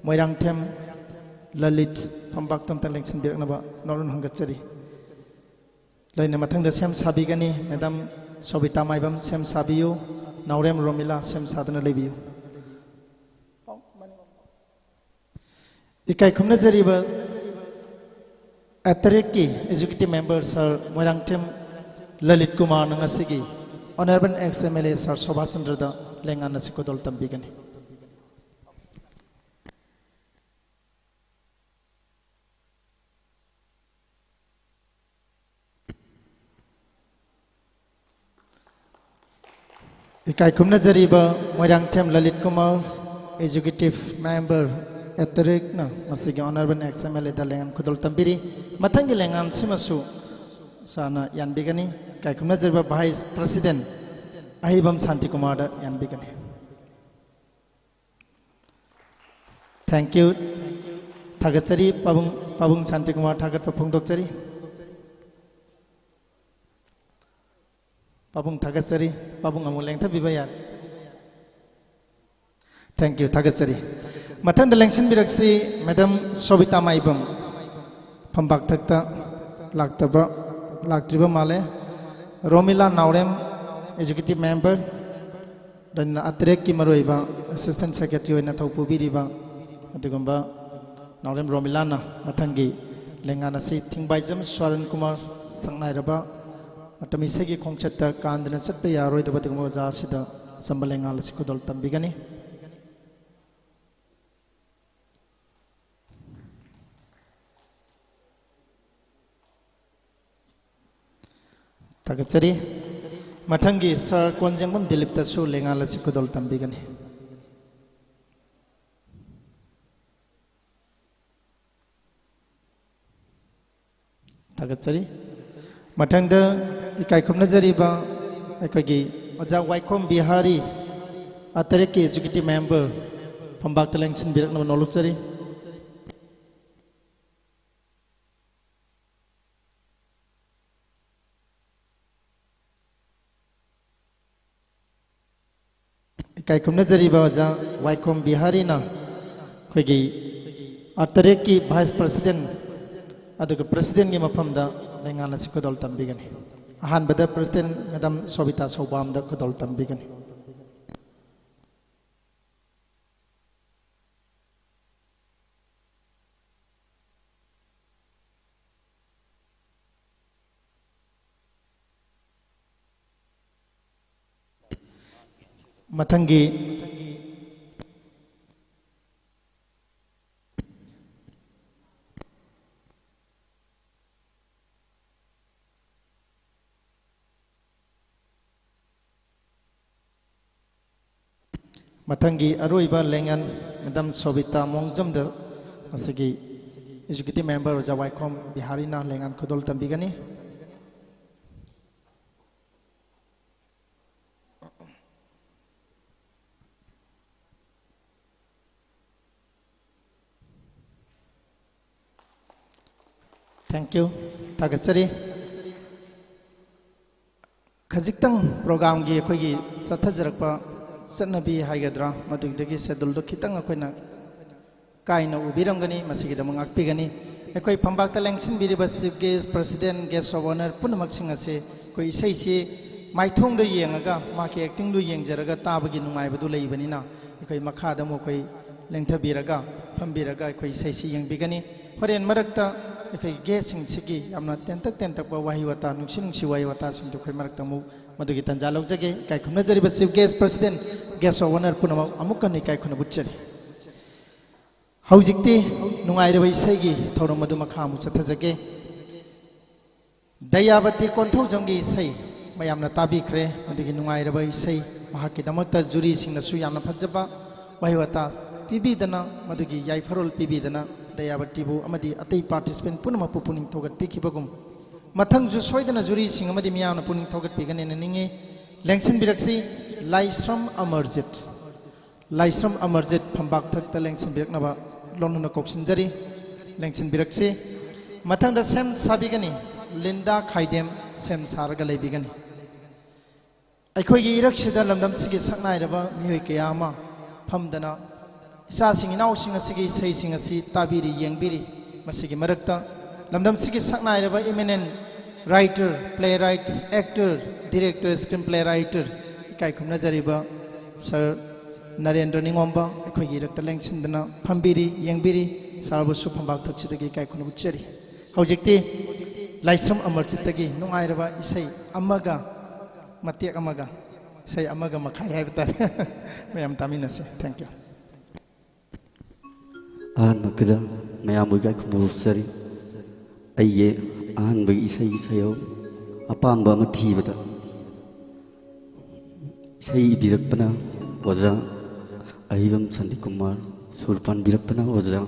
ꯃꯣꯏꯔꯥꯡꯊꯦꯝ ꯂꯂꯤꯠ ꯐꯝꯄꯥꯛꯇ ꯑꯃꯇꯪ ꯂꯦꯡꯁꯤꯟꯕꯤꯔꯛꯅꯕ ꯅꯣꯂꯨꯟ ꯍꯪꯒꯠꯆꯔꯤ꯫ ꯂꯣꯏꯅ ꯃꯊꯪꯗ ꯁꯦꯝ ꯁꯥꯕꯤꯒꯅꯤ꯫ ꯃꯦꯗꯥꯝ ꯁꯣꯕꯤꯇꯥ ꯃꯥꯏꯕꯝ ꯁꯦꯝ ꯁꯥꯕꯤꯌꯨ꯫ ꯅꯥꯎꯔꯦꯝ ꯔꯣꯃꯤꯂꯥ ꯁꯦꯝ ꯁꯥꯗꯨꯅ ꯂꯩꯕꯤꯌꯨ꯫ ꯏꯀꯥꯏ ꯈꯨꯝꯅꯖꯔꯤꯕ ꯑꯦꯇꯔꯦꯛꯀꯤ executive member sir Moirangthem Lalit ꯀꯨꯃꯥꯔꯅ ꯉꯁꯤꯒꯤ honourable X M L A sir Sovash ꯆꯟꯗ꯭ꯔꯗ ꯂꯦꯡꯉꯥꯟ ꯑꯁꯤ ꯈꯨꯗꯣꯜ ꯇꯝꯕꯤꯒꯅꯤ꯫ ꯏꯀꯥꯏ ꯈꯨꯝꯅꯖꯔꯤꯕ ꯃꯣꯏꯔꯥꯡꯊꯦꯝ ꯂꯂꯤꯠ ꯀꯨꯃꯥꯔ, Executive Member, ꯑꯦꯇꯔꯤꯛꯅ ꯉꯁꯤꯒꯤ Honourable Ex M L Aꯗ ꯂꯦꯡꯉꯥꯟ ꯈꯨꯗꯣꯜ ꯇꯝꯕꯤꯔꯤ꯫ ꯃꯊꯪꯒꯤ ꯂꯦꯡꯉꯥꯟꯁꯤꯃꯁꯨ ꯁꯥꯔꯅ ꯌꯥꯟꯕꯤꯒꯅꯤ꯫ ꯏꯀꯥꯏ ꯈꯨꯝꯅꯖꯔꯤꯕ Vice President Aheibam ꯁꯥꯟꯇꯤꯀꯨꯃꯥꯔꯗ ꯌꯥꯟꯕꯤꯒꯅꯤ꯫ Thank you. ꯊꯥꯒꯠꯆꯔꯤ ꯄꯥꯕꯨꯡ, ꯄꯥꯕꯨꯡ ꯁꯥꯟꯇꯤꯀꯨꯃꯥꯔ, ꯊꯥꯒꯠꯄ ꯐꯣꯡꯗꯣꯛꯆꯔꯤ꯫ ꯄꯥꯕꯨꯡ ꯊꯥꯒꯠꯆꯔꯤ꯫ ꯄꯥꯕꯨꯡ ꯑꯃꯨꯛ ꯂꯦꯡꯊꯕꯤꯕ ꯌꯥꯔꯦ꯫ Thank you, ꯊꯥꯒꯠꯆꯔꯤ꯫ ꯃꯊꯪꯗ ꯂꯦꯡꯁꯤꯟꯕꯤꯔꯛꯁꯤ Madam ꯁꯣꯕꯤꯇꯥ ꯃꯥꯏꯕꯝ, ꯐꯝꯕꯥꯛꯊꯛꯇ ꯂꯥꯛꯇꯕ, ꯂꯥꯛꯇ꯭ꯔꯤꯕ ꯃꯥꯜꯂꯦ꯫ ꯔꯣꯃꯤꯂꯥ ꯅꯥꯎꯔꯦꯝ, Executive Member, ꯑꯗꯨꯅ ꯑꯇ꯭ꯔꯦꯠꯀꯤ ꯃꯔꯨꯑꯣꯏꯕ Assistant Secretary ꯑꯣꯏꯅ ꯊꯧ ꯄꯨꯕꯤꯔꯤꯕ ꯑꯗꯨꯒꯨꯝꯕ ꯅꯥꯎꯔꯦꯝ ꯔꯣꯃꯤꯂꯥꯅ ꯃꯊꯪꯒꯤ ꯂꯦꯡꯉꯥꯟ ꯑꯁꯤ ꯊꯤꯡꯕꯥꯏꯖꯝ ꯁ꯭ꯋꯥꯔꯟ ꯀꯨꯃꯥꯔ, ꯁꯛꯅꯥꯏꯔꯕ ꯃꯇꯝ ꯏꯁꯩꯒꯤ ꯈꯣꯡꯆꯠꯇ ꯀꯥꯟꯗꯅ ꯆꯠꯄ ꯌꯥꯔꯣꯏꯗꯕ ꯑꯗꯨꯒꯨꯝꯕ ꯑꯣꯖꯥ ꯑꯁꯤꯗ ꯑꯆꯝꯕ ꯂꯦꯡꯉꯥꯟ ꯑꯁꯤ ꯈꯨꯗꯣꯜ ꯇꯝꯕꯤꯒꯅꯤ꯫ ꯊꯥꯒꯠꯆꯔꯤ꯫ ꯃꯊꯪꯒꯤ Sir ꯀꯣꯟꯖꯦꯡꯕꯝ ꯗꯤꯂꯤꯞꯇꯁꯨ ꯂꯦꯡꯉꯥꯟ ꯑꯁꯤ ꯈꯨꯗꯣꯜ ꯇꯝꯕꯤꯒꯅꯤ꯫ ꯊꯥꯒꯠꯆꯔꯤ꯫ ꯃꯊꯪꯗ ꯏꯀꯥꯏ ꯈꯨꯝꯅꯖꯔꯤꯕ ꯑꯩꯈꯣꯏꯒꯤ ꯑꯣꯖꯥ ꯋꯥꯏꯈꯣꯝ ꯕꯤꯍꯥꯔꯤ, ꯑ ꯇꯔꯦꯠꯀꯤ Executive Member, ꯐꯝꯕꯥꯛꯇ ꯂꯦꯡꯁꯤꯟꯕꯤꯔꯛꯅꯕ ꯅꯣꯂꯨꯛꯆꯔꯤ꯫ ꯏꯀꯥꯏ ꯈꯨꯝꯅꯖꯔꯤꯕ ꯑꯣꯖꯥ ꯋꯥꯏꯈꯣꯝ ꯕꯤꯍꯥꯔꯤꯅ ꯑꯩꯈꯣꯏꯒꯤ ꯑ ꯇꯔꯦꯠꯀꯤ Vice President ꯑꯗꯨꯒ Presidentꯀꯤ ꯃꯐꯝꯗ ꯂꯩꯉꯥꯛ ꯑꯁꯤ ꯈꯨꯗꯣꯜ ꯇꯝꯕꯤꯒꯅꯤ꯫ ꯑꯍꯥꯟꯕꯗ President Madam ꯁꯣꯕꯤꯇꯥ ꯁꯧꯕꯥꯝꯗ ꯈꯨꯗꯣꯜ ꯇꯝꯕꯤꯒꯅꯤ꯫ ꯃꯊꯪꯒꯤ ꯃꯊꯪꯒꯤ ꯑꯔꯣꯏꯕ ꯂꯦꯡꯌꯥꯟ ꯃꯦꯗꯥꯝ ꯁꯣꯕꯤꯇꯥ ꯃꯣꯡꯖꯝꯗ ꯉꯁꯤꯒꯤ Executive Member ꯑꯣꯖꯥ ꯋꯥꯏꯈꯣꯝ ꯕꯤꯍꯥꯔꯤꯅ ꯂꯦꯡꯌꯥꯟ ꯈꯨꯗꯣꯜ ꯇꯝꯕꯤꯒꯅꯤ꯫ Thank you. ꯊꯥꯒꯠꯆꯔꯤ꯫ ꯈꯖꯤꯛꯇꯪ programꯒꯤ ꯑꯩꯈꯣꯏꯒꯤ ꯆꯠꯊꯖꯔꯛꯄ ꯆꯠꯅꯕꯤ ꯍꯥꯏꯒꯗ꯭ꯔꯥ, ꯃꯗꯨꯗꯒꯤ scheduleꯗꯣ ꯈꯤꯇꯪ ꯑꯩꯈꯣꯏꯅ ꯀꯥꯏꯅ ꯎꯕꯤꯔꯝꯒꯅꯤ, ꯃꯁꯤꯒꯤꯗꯃꯛ ꯉꯥꯛꯄꯤꯒꯅꯤ꯫ ꯑꯩꯈꯣꯏ ꯐꯝꯄꯥꯛꯇ ꯂꯦꯡꯁꯤꯟꯕꯤꯔꯤꯕ Chief Guest, President, Guest of Honour ꯄꯨꯝꯅꯃꯛꯁꯤꯡ ꯑꯁꯤ ꯑꯩꯈꯣꯏ ꯏꯁꯩꯁꯤ ꯃꯥꯏꯊꯣꯡꯗ ꯌꯦꯡꯉꯒ, ꯃꯍꯥꯛꯀꯤ actingꯗꯨ ꯌꯦꯡꯖꯔꯒ ꯇꯥꯕꯒꯤ ꯅꯨꯡꯉꯥꯏꯕꯗꯨ ꯂꯩꯕꯅꯤꯅ, ꯑꯩꯈꯣꯏ ꯃꯈꯥꯗ ꯑꯃꯨꯛ ꯑꯩꯈꯣꯏ ꯂꯦꯡꯊꯕꯤꯔꯒ, ꯐꯝꯕꯤꯔꯒ ꯑꯩꯈꯣꯏ ꯏꯁꯩꯁꯤ ꯌꯦꯡꯕꯤꯒꯅꯤ꯫ ꯍꯣꯔꯦꯟ ꯃꯔꯛꯇ ꯑꯩꯈꯣꯏ guestꯁꯤꯡꯁꯤꯒꯤ ꯌꯥꯝꯅ ꯇꯦꯟꯇꯛ ꯇꯦꯟꯇꯛꯄ ꯋꯥꯍꯩ ꯋꯥꯇꯥ, ꯅꯨꯡꯁꯤ ꯅꯨꯡꯁꯤ ꯋꯥꯍꯩ ꯋꯥꯇꯥꯁꯤꯡꯗꯨ ꯑꯩꯈꯣꯏ ꯃꯔꯛꯇ ꯑꯃꯨꯛ ꯃꯗꯨꯒꯤ ꯇꯥꯟꯖꯥ ꯂꯧꯖꯒꯦ꯫ ꯏꯀꯥꯏ ꯈꯨꯝꯅꯖꯔꯤꯕ Chief Guest, President, Guest of Honour ꯄꯨꯝꯅꯃꯛ ꯑꯃꯨꯛ ꯍꯟꯅ ꯏꯀꯥꯏ ꯈꯨꯝꯅꯕ ꯎꯠꯆꯔꯤ꯫ ꯍꯧꯖꯤꯛꯇꯤ ꯅꯨꯡꯉꯥꯏꯔꯕ ꯏꯁꯩꯒꯤ ꯊꯧꯔꯝ ꯑꯗꯨ ꯃꯈꯥ ꯑꯃꯨꯛ ꯆꯠꯊꯖꯒꯦ꯫ ꯗꯌꯥꯕꯇꯤ ꯀꯣꯟꯊꯧꯖꯝꯒꯤ ꯏꯁꯩ ꯃꯌꯥꯝꯅ ꯇꯥꯕꯤꯈ꯭ꯔꯦ꯫ ꯃꯗꯨꯒꯤ ꯅꯨꯡꯉꯥꯏꯔꯕ ꯏꯁꯩ, ꯃꯍꯥꯛꯀꯤꯗꯃꯛꯇ juryꯁꯤꯡꯅꯁꯨ ꯌꯥꯝꯅ ꯐꯖꯕ ꯋꯥꯍꯩ ꯋꯥꯇꯥ ꯄꯤꯕꯤꯗꯅ, ꯃꯗꯨꯒꯤ ꯌꯥꯏꯐꯔꯣꯜ ꯄꯤꯕꯤꯗꯅ ꯗꯌꯥꯕꯇꯤꯕꯨ ꯑꯃꯗꯤ ꯑꯇꯩ participant ꯄꯨꯝꯅꯃꯛꯄꯨ ꯄꯨꯛꯅꯤꯡ ꯊꯧꯒꯠꯄꯤꯈꯤꯕꯒꯨꯝ, ꯃꯊꯪꯁꯨ ꯁꯣꯏꯗꯅ juryꯁꯤꯡ ꯑꯃꯗꯤ ꯃꯤꯌꯥꯝꯅ ꯄꯨꯛꯅꯤꯡ ꯊꯧꯒꯠꯄꯤꯒꯅꯦꯅ ꯅꯤꯡꯏ꯫ ꯂꯦꯡꯁꯤꯟꯕꯤꯔꯛꯁꯤ, ꯂꯥꯏꯁ꯭ꯔꯝ ꯑꯃꯔꯖꯤꯠ꯫ ꯂꯥꯏꯁ꯭ꯔꯝ ꯑꯃꯔꯖꯤꯠ ꯐꯝꯕꯥꯛ ꯊꯛꯇ ꯂꯦꯡꯁꯤꯟꯕꯤꯔꯛꯅꯕ ꯂꯣꯟꯅ ꯀꯧꯁꯤꯟꯖꯔꯤ꯫ ꯂꯦꯡꯁꯤꯟꯕꯤꯔꯛꯁꯤ꯫ ꯃꯊꯪꯗ ꯁꯦꯝ ꯁꯥꯕꯤꯒꯅꯤ, ꯂꯤꯟꯗꯥ ꯈꯥꯏꯗꯦꯝ ꯁꯦꯝ ꯁꯥꯔꯒ ꯂꯩꯕꯤꯒꯅꯤ꯫ ꯑꯩꯈꯣꯏꯒꯤ ꯏꯔꯛꯁꯤꯗ ꯂꯝꯗꯝꯁꯤꯒꯤ ꯁꯛꯅꯥꯏꯔꯕ ꯃꯤꯑꯣꯏ ꯀꯌꯥ ꯑꯃ ꯐꯝꯗꯅ ꯏꯆꯥꯁꯤꯡ ꯏꯅꯥꯎꯁꯤꯡ ꯑꯁꯤꯒꯤ ꯏꯁꯩꯁꯤꯡ ꯑꯁꯤ ꯇꯥꯕꯤꯔꯤ, ꯌꯦꯡꯕꯤꯔꯤ꯫ ꯃꯁꯤꯒꯤ ꯃꯔꯛꯇ ꯂꯝꯗꯝꯁꯤꯒꯤ ꯁꯛꯅꯥꯏꯔꯕ eminent writer, playwright, actor, director, screenplay writer, ꯏꯀꯥꯏ ꯈꯨꯝꯅꯖꯔꯤꯕ Sir ꯅꯔꯦꯟꯗ꯭ꯔ ꯅꯤꯉꯣꯝꯕ ꯑꯩꯈꯣꯏꯒꯤ ꯏꯔꯛꯇ ꯂꯦꯡꯁꯤꯟꯗꯅ ꯐꯝꯕꯤꯔꯤ, ꯌꯦꯡꯕꯤꯔꯤ꯫ Sirꯕꯨꯁꯨ ꯐꯝꯕꯥꯛ ꯊꯛꯁꯤꯗꯒꯤ ꯏꯀꯥꯏ ꯈꯨꯝꯅꯕ ꯎꯠꯆꯔꯤ꯫ ꯍꯧꯖꯤꯛꯇꯤ ꯂꯥꯏꯁ꯭ꯔꯝ ꯑꯃꯔꯖꯤꯠꯇꯒꯤ ꯅꯨꯡꯉꯥꯏꯔꯕ ꯏꯁꯩ ꯑꯃꯒ, ꯃꯇꯦꯛ ꯑꯃꯒ, ꯏꯁꯩ ꯑꯃꯒ ꯃꯈꯥꯏ ꯍꯥꯏꯕ ꯇꯥꯔꯦ꯫ ꯃꯌꯥꯝ ꯇꯥꯃꯤꯟꯅꯁꯤ꯫ Thank you꯫ ꯑꯍꯥꯟꯕꯗ ꯃꯌꯥꯝꯕꯨ ꯏꯀꯥꯏ ꯈꯨꯝꯅꯕ ꯎꯠꯆꯔꯤ꯫ ꯑꯩꯒꯤ ꯑꯍꯥꯟꯕꯒꯤ ꯏꯁꯩꯒꯤ ꯁꯩꯍꯧ ꯑꯄꯥꯝꯕ ꯑꯃ ꯊꯤꯕꯗ ꯏꯁꯩ ꯏꯕꯤꯔꯛꯄꯅ ꯑꯣꯖꯥ ꯑꯍꯩꯕꯝ ꯁꯥꯟꯇꯤꯀꯨꯃꯥꯔ꯫ ꯁꯨꯔ ꯄꯥꯟꯕꯤꯔꯛꯄꯅ ꯑꯣꯖꯥ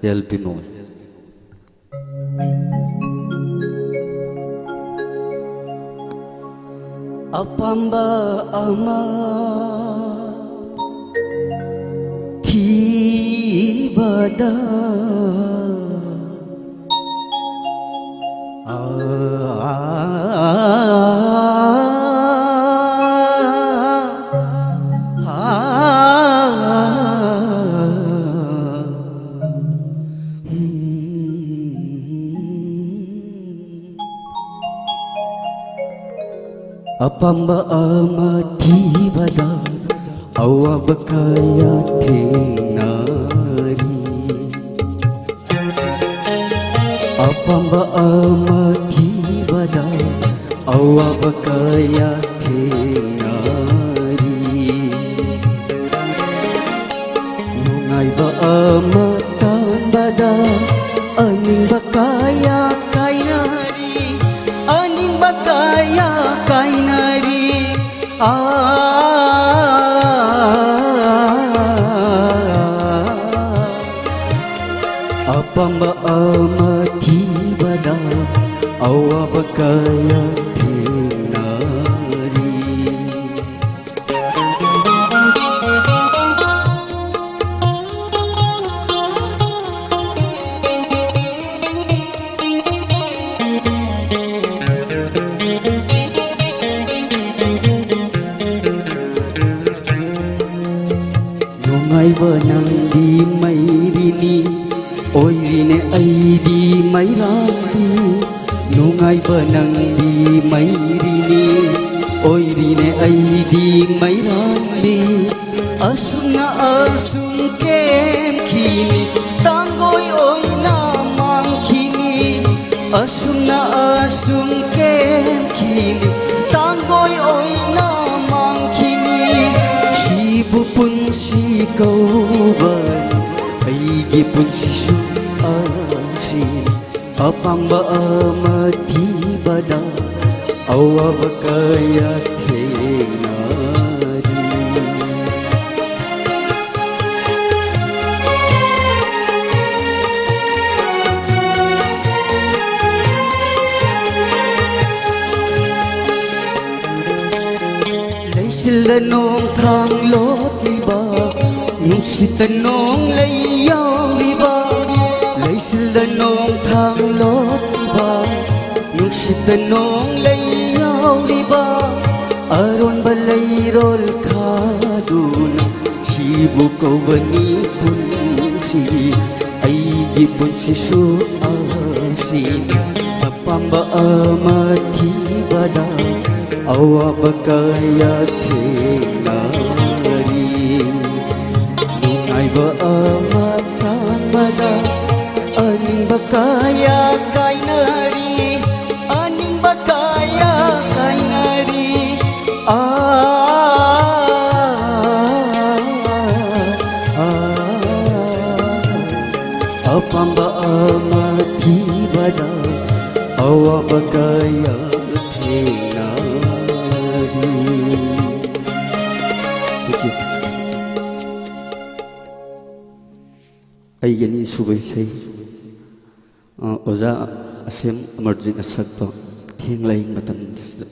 ꯑꯦꯜ ꯕꯤꯃꯣꯜ꯫ ꯑꯄꯥꯝꯕ ꯑꯃ ꯊꯤꯕꯗ ꯑꯄꯥꯝꯕ ꯑꯃ ꯊꯤꯕꯗ ꯑꯋꯥꯕ ꯀꯌꯥ ꯊꯦꯡꯅꯔꯤ꯫ ꯑꯄꯥꯝꯕ ꯑꯃ ꯊꯤꯕꯗ ꯑꯋꯥꯕ ꯀꯌꯥ ꯊꯦꯡꯅꯔꯤ꯫ ꯅꯨꯡꯉꯥꯏꯕ ꯑꯃ ꯇꯥꯟꯕꯗ ꯑꯅꯤꯡꯕ ꯀꯌꯥ ꯀꯥꯏꯅꯔꯤ꯫ ꯑꯅꯤꯡꯕ ꯀꯌꯥ ꯀꯥꯏꯅꯔꯤ꯫ ꯑꯥ, ꯑꯄꯥꯝꯕ ꯑꯃ ꯊꯤꯕꯗ ꯑꯋꯥꯕ ꯀꯌꯥ ꯊꯦꯡꯅꯔꯤ꯫ ꯅꯨꯡꯉꯥꯏꯕ ꯅꯪꯗꯤ ꯃꯩꯔꯤꯅꯤ, ꯑꯣꯏꯔꯤꯅꯦ ꯑꯩꯗꯤ ꯃꯩꯔꯥꯕꯤ꯫ ꯅꯨꯡꯉꯥꯏꯕ ꯅꯪꯗꯤ ꯃꯩꯔꯤꯅꯤ, ꯑꯣꯏꯔꯤꯅꯦ ꯑꯩꯗꯤ ꯃꯩꯔꯥꯕꯤ꯫ ꯑꯁꯨꯝꯅ ꯑꯁꯨꯝ ꯀꯦꯟꯈꯤꯅꯤ, ꯇꯥꯡꯒꯣꯏ ꯑꯣꯏꯅ ꯃꯥꯡꯈꯤꯅꯤ꯫ ꯑꯁꯨꯝꯅ ꯑꯁꯨꯝ ꯀꯦꯟꯈꯤꯅꯤ, ꯇꯥꯡꯒꯣꯏ ꯑꯣꯏꯅ ꯃꯥꯡꯈꯤꯅꯤ꯫ ꯁꯤꯕꯨ ꯄꯨꯟꯁꯤ ꯀꯧꯕꯅꯤ, ꯑꯩꯒꯤ ꯄꯨꯟꯁꯤꯁꯨ ꯑꯁꯤꯅꯤ꯫ ꯑꯄꯥꯝꯕ ꯑꯃ ꯊꯤꯕꯗ ꯑꯋꯥꯕ ꯀꯌꯥ ꯊꯦꯡꯅꯔꯤ꯫ ꯅꯣꯡ ꯊꯥꯡꯂꯣꯠꯂꯤꯕ, ꯅꯨꯡꯁꯤꯠꯇ ꯅꯣꯡ ꯂꯩ ꯌꯥꯎꯔꯤꯕ, ꯂꯩꯆꯤꯜꯗ ꯅꯣꯡ ꯊꯥꯡꯂꯣꯠꯂꯤꯕ, ꯅꯨꯡꯁꯤꯠꯇ ꯅꯣꯡ ꯂꯩ ꯌꯥꯎꯔꯤꯕ, ꯑꯔꯣꯟꯕ ꯂꯩꯔꯣꯜ ꯈꯥꯗꯨꯅ ꯁꯤꯕꯨ ꯀꯧꯕꯅꯤ ꯄꯨꯟꯁꯤ꯫ ꯑꯩꯒꯤ ꯄꯨꯟꯁꯤꯁꯨ ꯑꯁꯤꯅꯤ꯫ ꯑꯄꯥꯝꯕ ꯑꯃ ꯊꯤꯕꯗ ꯑꯋꯥꯕ ꯀꯌꯥ ꯊꯦꯡꯅꯔꯤ꯫ ꯅꯨꯡꯉꯥꯏꯕ ꯑꯃ ꯐꯪꯕꯗ ꯑꯅꯤꯡꯕ ꯀꯌꯥ ꯀꯥꯏꯅꯔꯤ꯫ ꯑꯅꯤꯡꯕ ꯀꯌꯥ ꯀꯥꯏꯅꯔꯤ꯫ ꯑꯥ, ꯑꯥ, ꯑꯥ꯫ ꯑꯄꯥꯝꯕ ꯑꯃ ꯊꯤꯕꯗ ꯑꯋꯥꯕ ꯀꯌꯥ ꯊꯦꯡꯅꯔꯤ꯫ Thank you. ꯑꯩꯒꯤ ꯑꯅꯤꯁꯨꯕ ꯏꯁꯩ, ꯑ, ꯑꯣꯖꯥ ꯑꯁꯦꯝ ꯑꯃꯔꯖꯤꯠꯅ ꯁꯛꯄ ꯊꯦꯡꯂꯩ ꯃꯇꯝꯁꯤꯗ꯫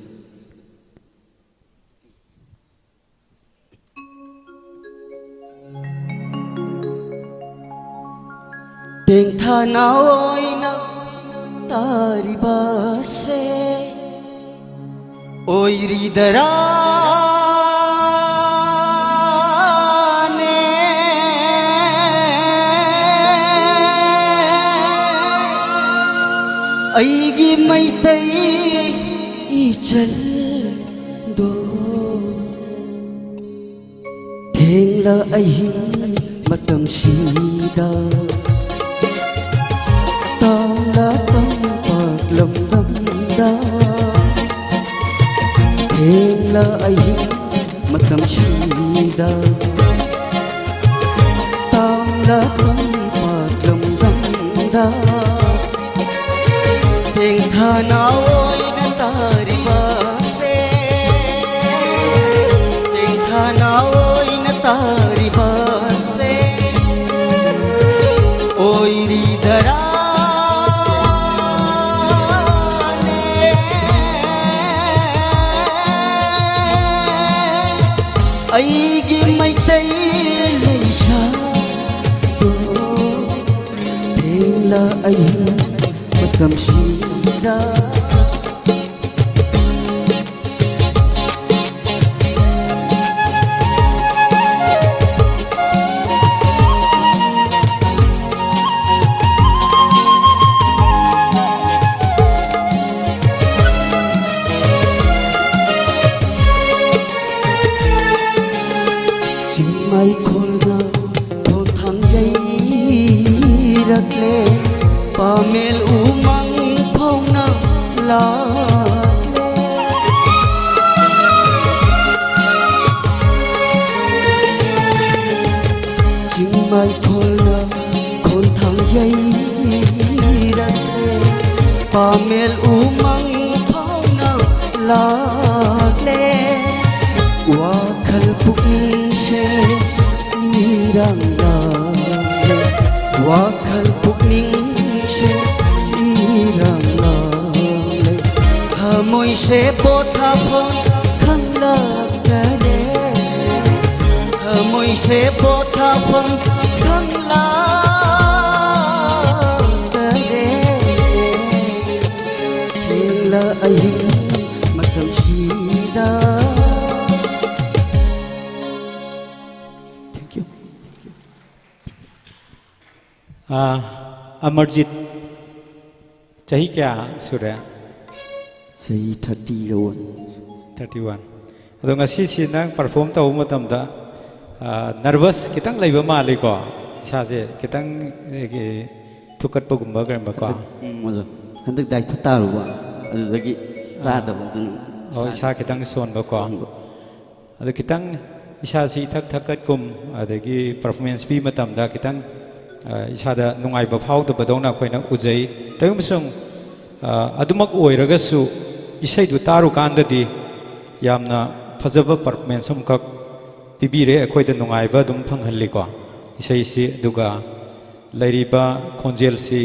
ꯇꯦꯡꯊꯥꯅ ꯑꯣꯏꯅ ꯇꯥꯔꯤꯕꯁꯦ ꯑꯣꯏꯔꯤꯗꯔꯥꯅꯦ? ꯑꯩꯒꯤ ꯃꯩꯇꯩ ꯏꯆꯜꯗꯣ ꯊꯦꯡꯂ ꯑꯍꯤꯡ ꯃꯇꯝꯁꯤꯗ, ꯇꯥꯡꯂ ꯇꯝꯄꯥꯛ ꯂꯝꯗꯝꯗ, ꯊꯦꯡꯂ ꯑꯍꯤꯡ ꯃꯇꯝꯁꯤꯗ, ꯇꯥꯡꯂ ꯇꯝꯄꯥꯛ ꯂꯝꯗꯝꯗ, ꯇꯦꯡꯊꯥꯅ ꯑꯣꯏꯅ ꯇꯥꯔꯤꯕꯁꯦ, ꯇꯦꯡꯊꯥꯅ ꯑꯣꯏꯅ ꯇꯥꯔꯤꯕꯁꯦ ꯑꯣꯏꯔꯤꯗꯔꯥꯅꯦ? ꯑꯩꯒꯤ ꯃꯩꯇꯩ ꯂꯩꯁꯥꯗꯣ, ꯊꯦꯡꯂ ꯑꯍꯤꯡ ꯃꯇꯝꯁꯤꯗ꯫ ꯆꯤꯡꯃꯩ ꯈꯨꯜꯅ ꯈꯣꯡꯊꯥꯡ ꯌꯩꯔꯛꯂꯦ, ꯄꯥꯃꯦꯜ ꯎꯃꯪ ꯐꯥꯎꯅ ꯂꯥꯛꯂꯦ꯫ ꯆꯤꯡꯃꯩ ꯈꯨꯜꯅ ꯈꯣꯡꯊꯥꯡ ꯌꯩꯔꯛꯂꯦ, ꯄꯥꯃꯦꯜ ꯎꯃꯪ ꯐꯥꯎꯅ ꯂꯥꯛꯂꯦ꯫ ꯋꯥꯈꯜ ꯄꯨꯛꯅꯤꯡꯁꯦ ꯏꯔꯥꯡ ꯂꯥꯡꯂꯦ, ꯋꯥꯈꯜ ꯄꯨꯛꯅꯤꯡꯁꯦ ꯏꯔꯥꯡ ꯂꯥꯡꯂꯦ꯫ ꯊꯃꯣꯏꯁꯦ ꯄꯣꯊꯥꯐꯝ ꯈꯪꯂꯛꯇꯔꯦ, ꯊꯃꯣꯏꯁꯦ ꯄꯣꯊꯥꯐꯝ ꯈꯪꯂꯛꯇꯔꯦ꯫ ꯊꯦꯡꯂ ꯑꯍꯤꯡ ꯃꯇꯝꯁꯤꯗ꯫ Thank you. ꯑꯥ, ꯑꯃꯔꯖꯤꯠ, ꯆꯍꯤ ꯀꯌꯥ ꯁꯨꯔꯦ? ꯆꯍꯤ thirty-one꯫ Thirty-one꯫ ꯑꯗꯣ ꯉꯁꯤꯁꯤ ꯅꯪ perform ꯇꯧꯕ ꯃꯇꯝꯗ, ꯑꯥ, nervous ꯈꯤꯇꯪ ꯂꯩꯕ ꯃꯥꯜꯂꯤꯀꯣ? ꯏꯁꯥꯁꯦ ꯈꯤꯇꯪ, ꯑꯦ, ꯊꯨꯛꯀꯠꯄꯒꯨꯝꯕ ꯀꯔꯤꯒꯨꯝꯕꯀꯣ? ꯍꯟꯗꯛ, ꯎꯝ, ꯑꯣꯖꯥ꯫ ꯍꯟꯗꯛ diet ꯐꯠꯇ ꯍꯥꯏꯔꯨꯕ, ꯑꯗꯨꯗꯒꯤ ꯆꯥꯗꯕ ꯑꯗꯨꯅ ꯑꯣ, ꯏꯁꯥ ꯏꯁꯥ ꯈꯤꯇꯪ ꯁꯣꯟꯕꯀꯣ? ꯁꯣꯟꯕ꯫ ꯑꯗꯨ ꯈꯤꯇꯪ ꯏꯁꯥꯁꯤ ꯏꯊꯛ ꯊꯛꯀꯠꯀꯨꯝ, ꯑꯗꯒꯤ performance ꯄꯤꯕ ꯃꯇꯝꯗ ꯈꯤꯇꯪ, ꯑ, ꯏꯁꯥꯗ ꯅꯨꯡꯉꯥꯏꯕ ꯐꯥꯎꯗꯕꯗꯧꯅ ꯑꯩꯈꯣꯏꯅ ꯎꯖꯩ꯫ ꯇꯧꯏꯒꯨꯝꯕꯁꯨꯡ, ꯑ, ꯑꯗꯨꯃꯛ ꯑꯣꯏꯔꯒꯁꯨ ꯏꯁꯩꯗꯨ ꯇꯥꯔꯨꯀꯥꯟꯗꯗꯤ ꯌꯥꯝꯅ ꯐꯖꯕ performance ꯑꯃꯈꯛ ꯄꯤꯕꯤꯔꯦ, ꯑꯩꯈꯣꯏꯗ ꯅꯨꯡꯉꯥꯏꯕ ꯑꯗꯨꯝ ꯐꯪꯍꯜꯂꯤꯀꯣ ꯏꯁꯩꯁꯤ꯫ ꯑꯗꯨꯒ ꯂꯩꯔꯤꯕ ꯈꯣꯟꯖꯦꯜꯁꯤ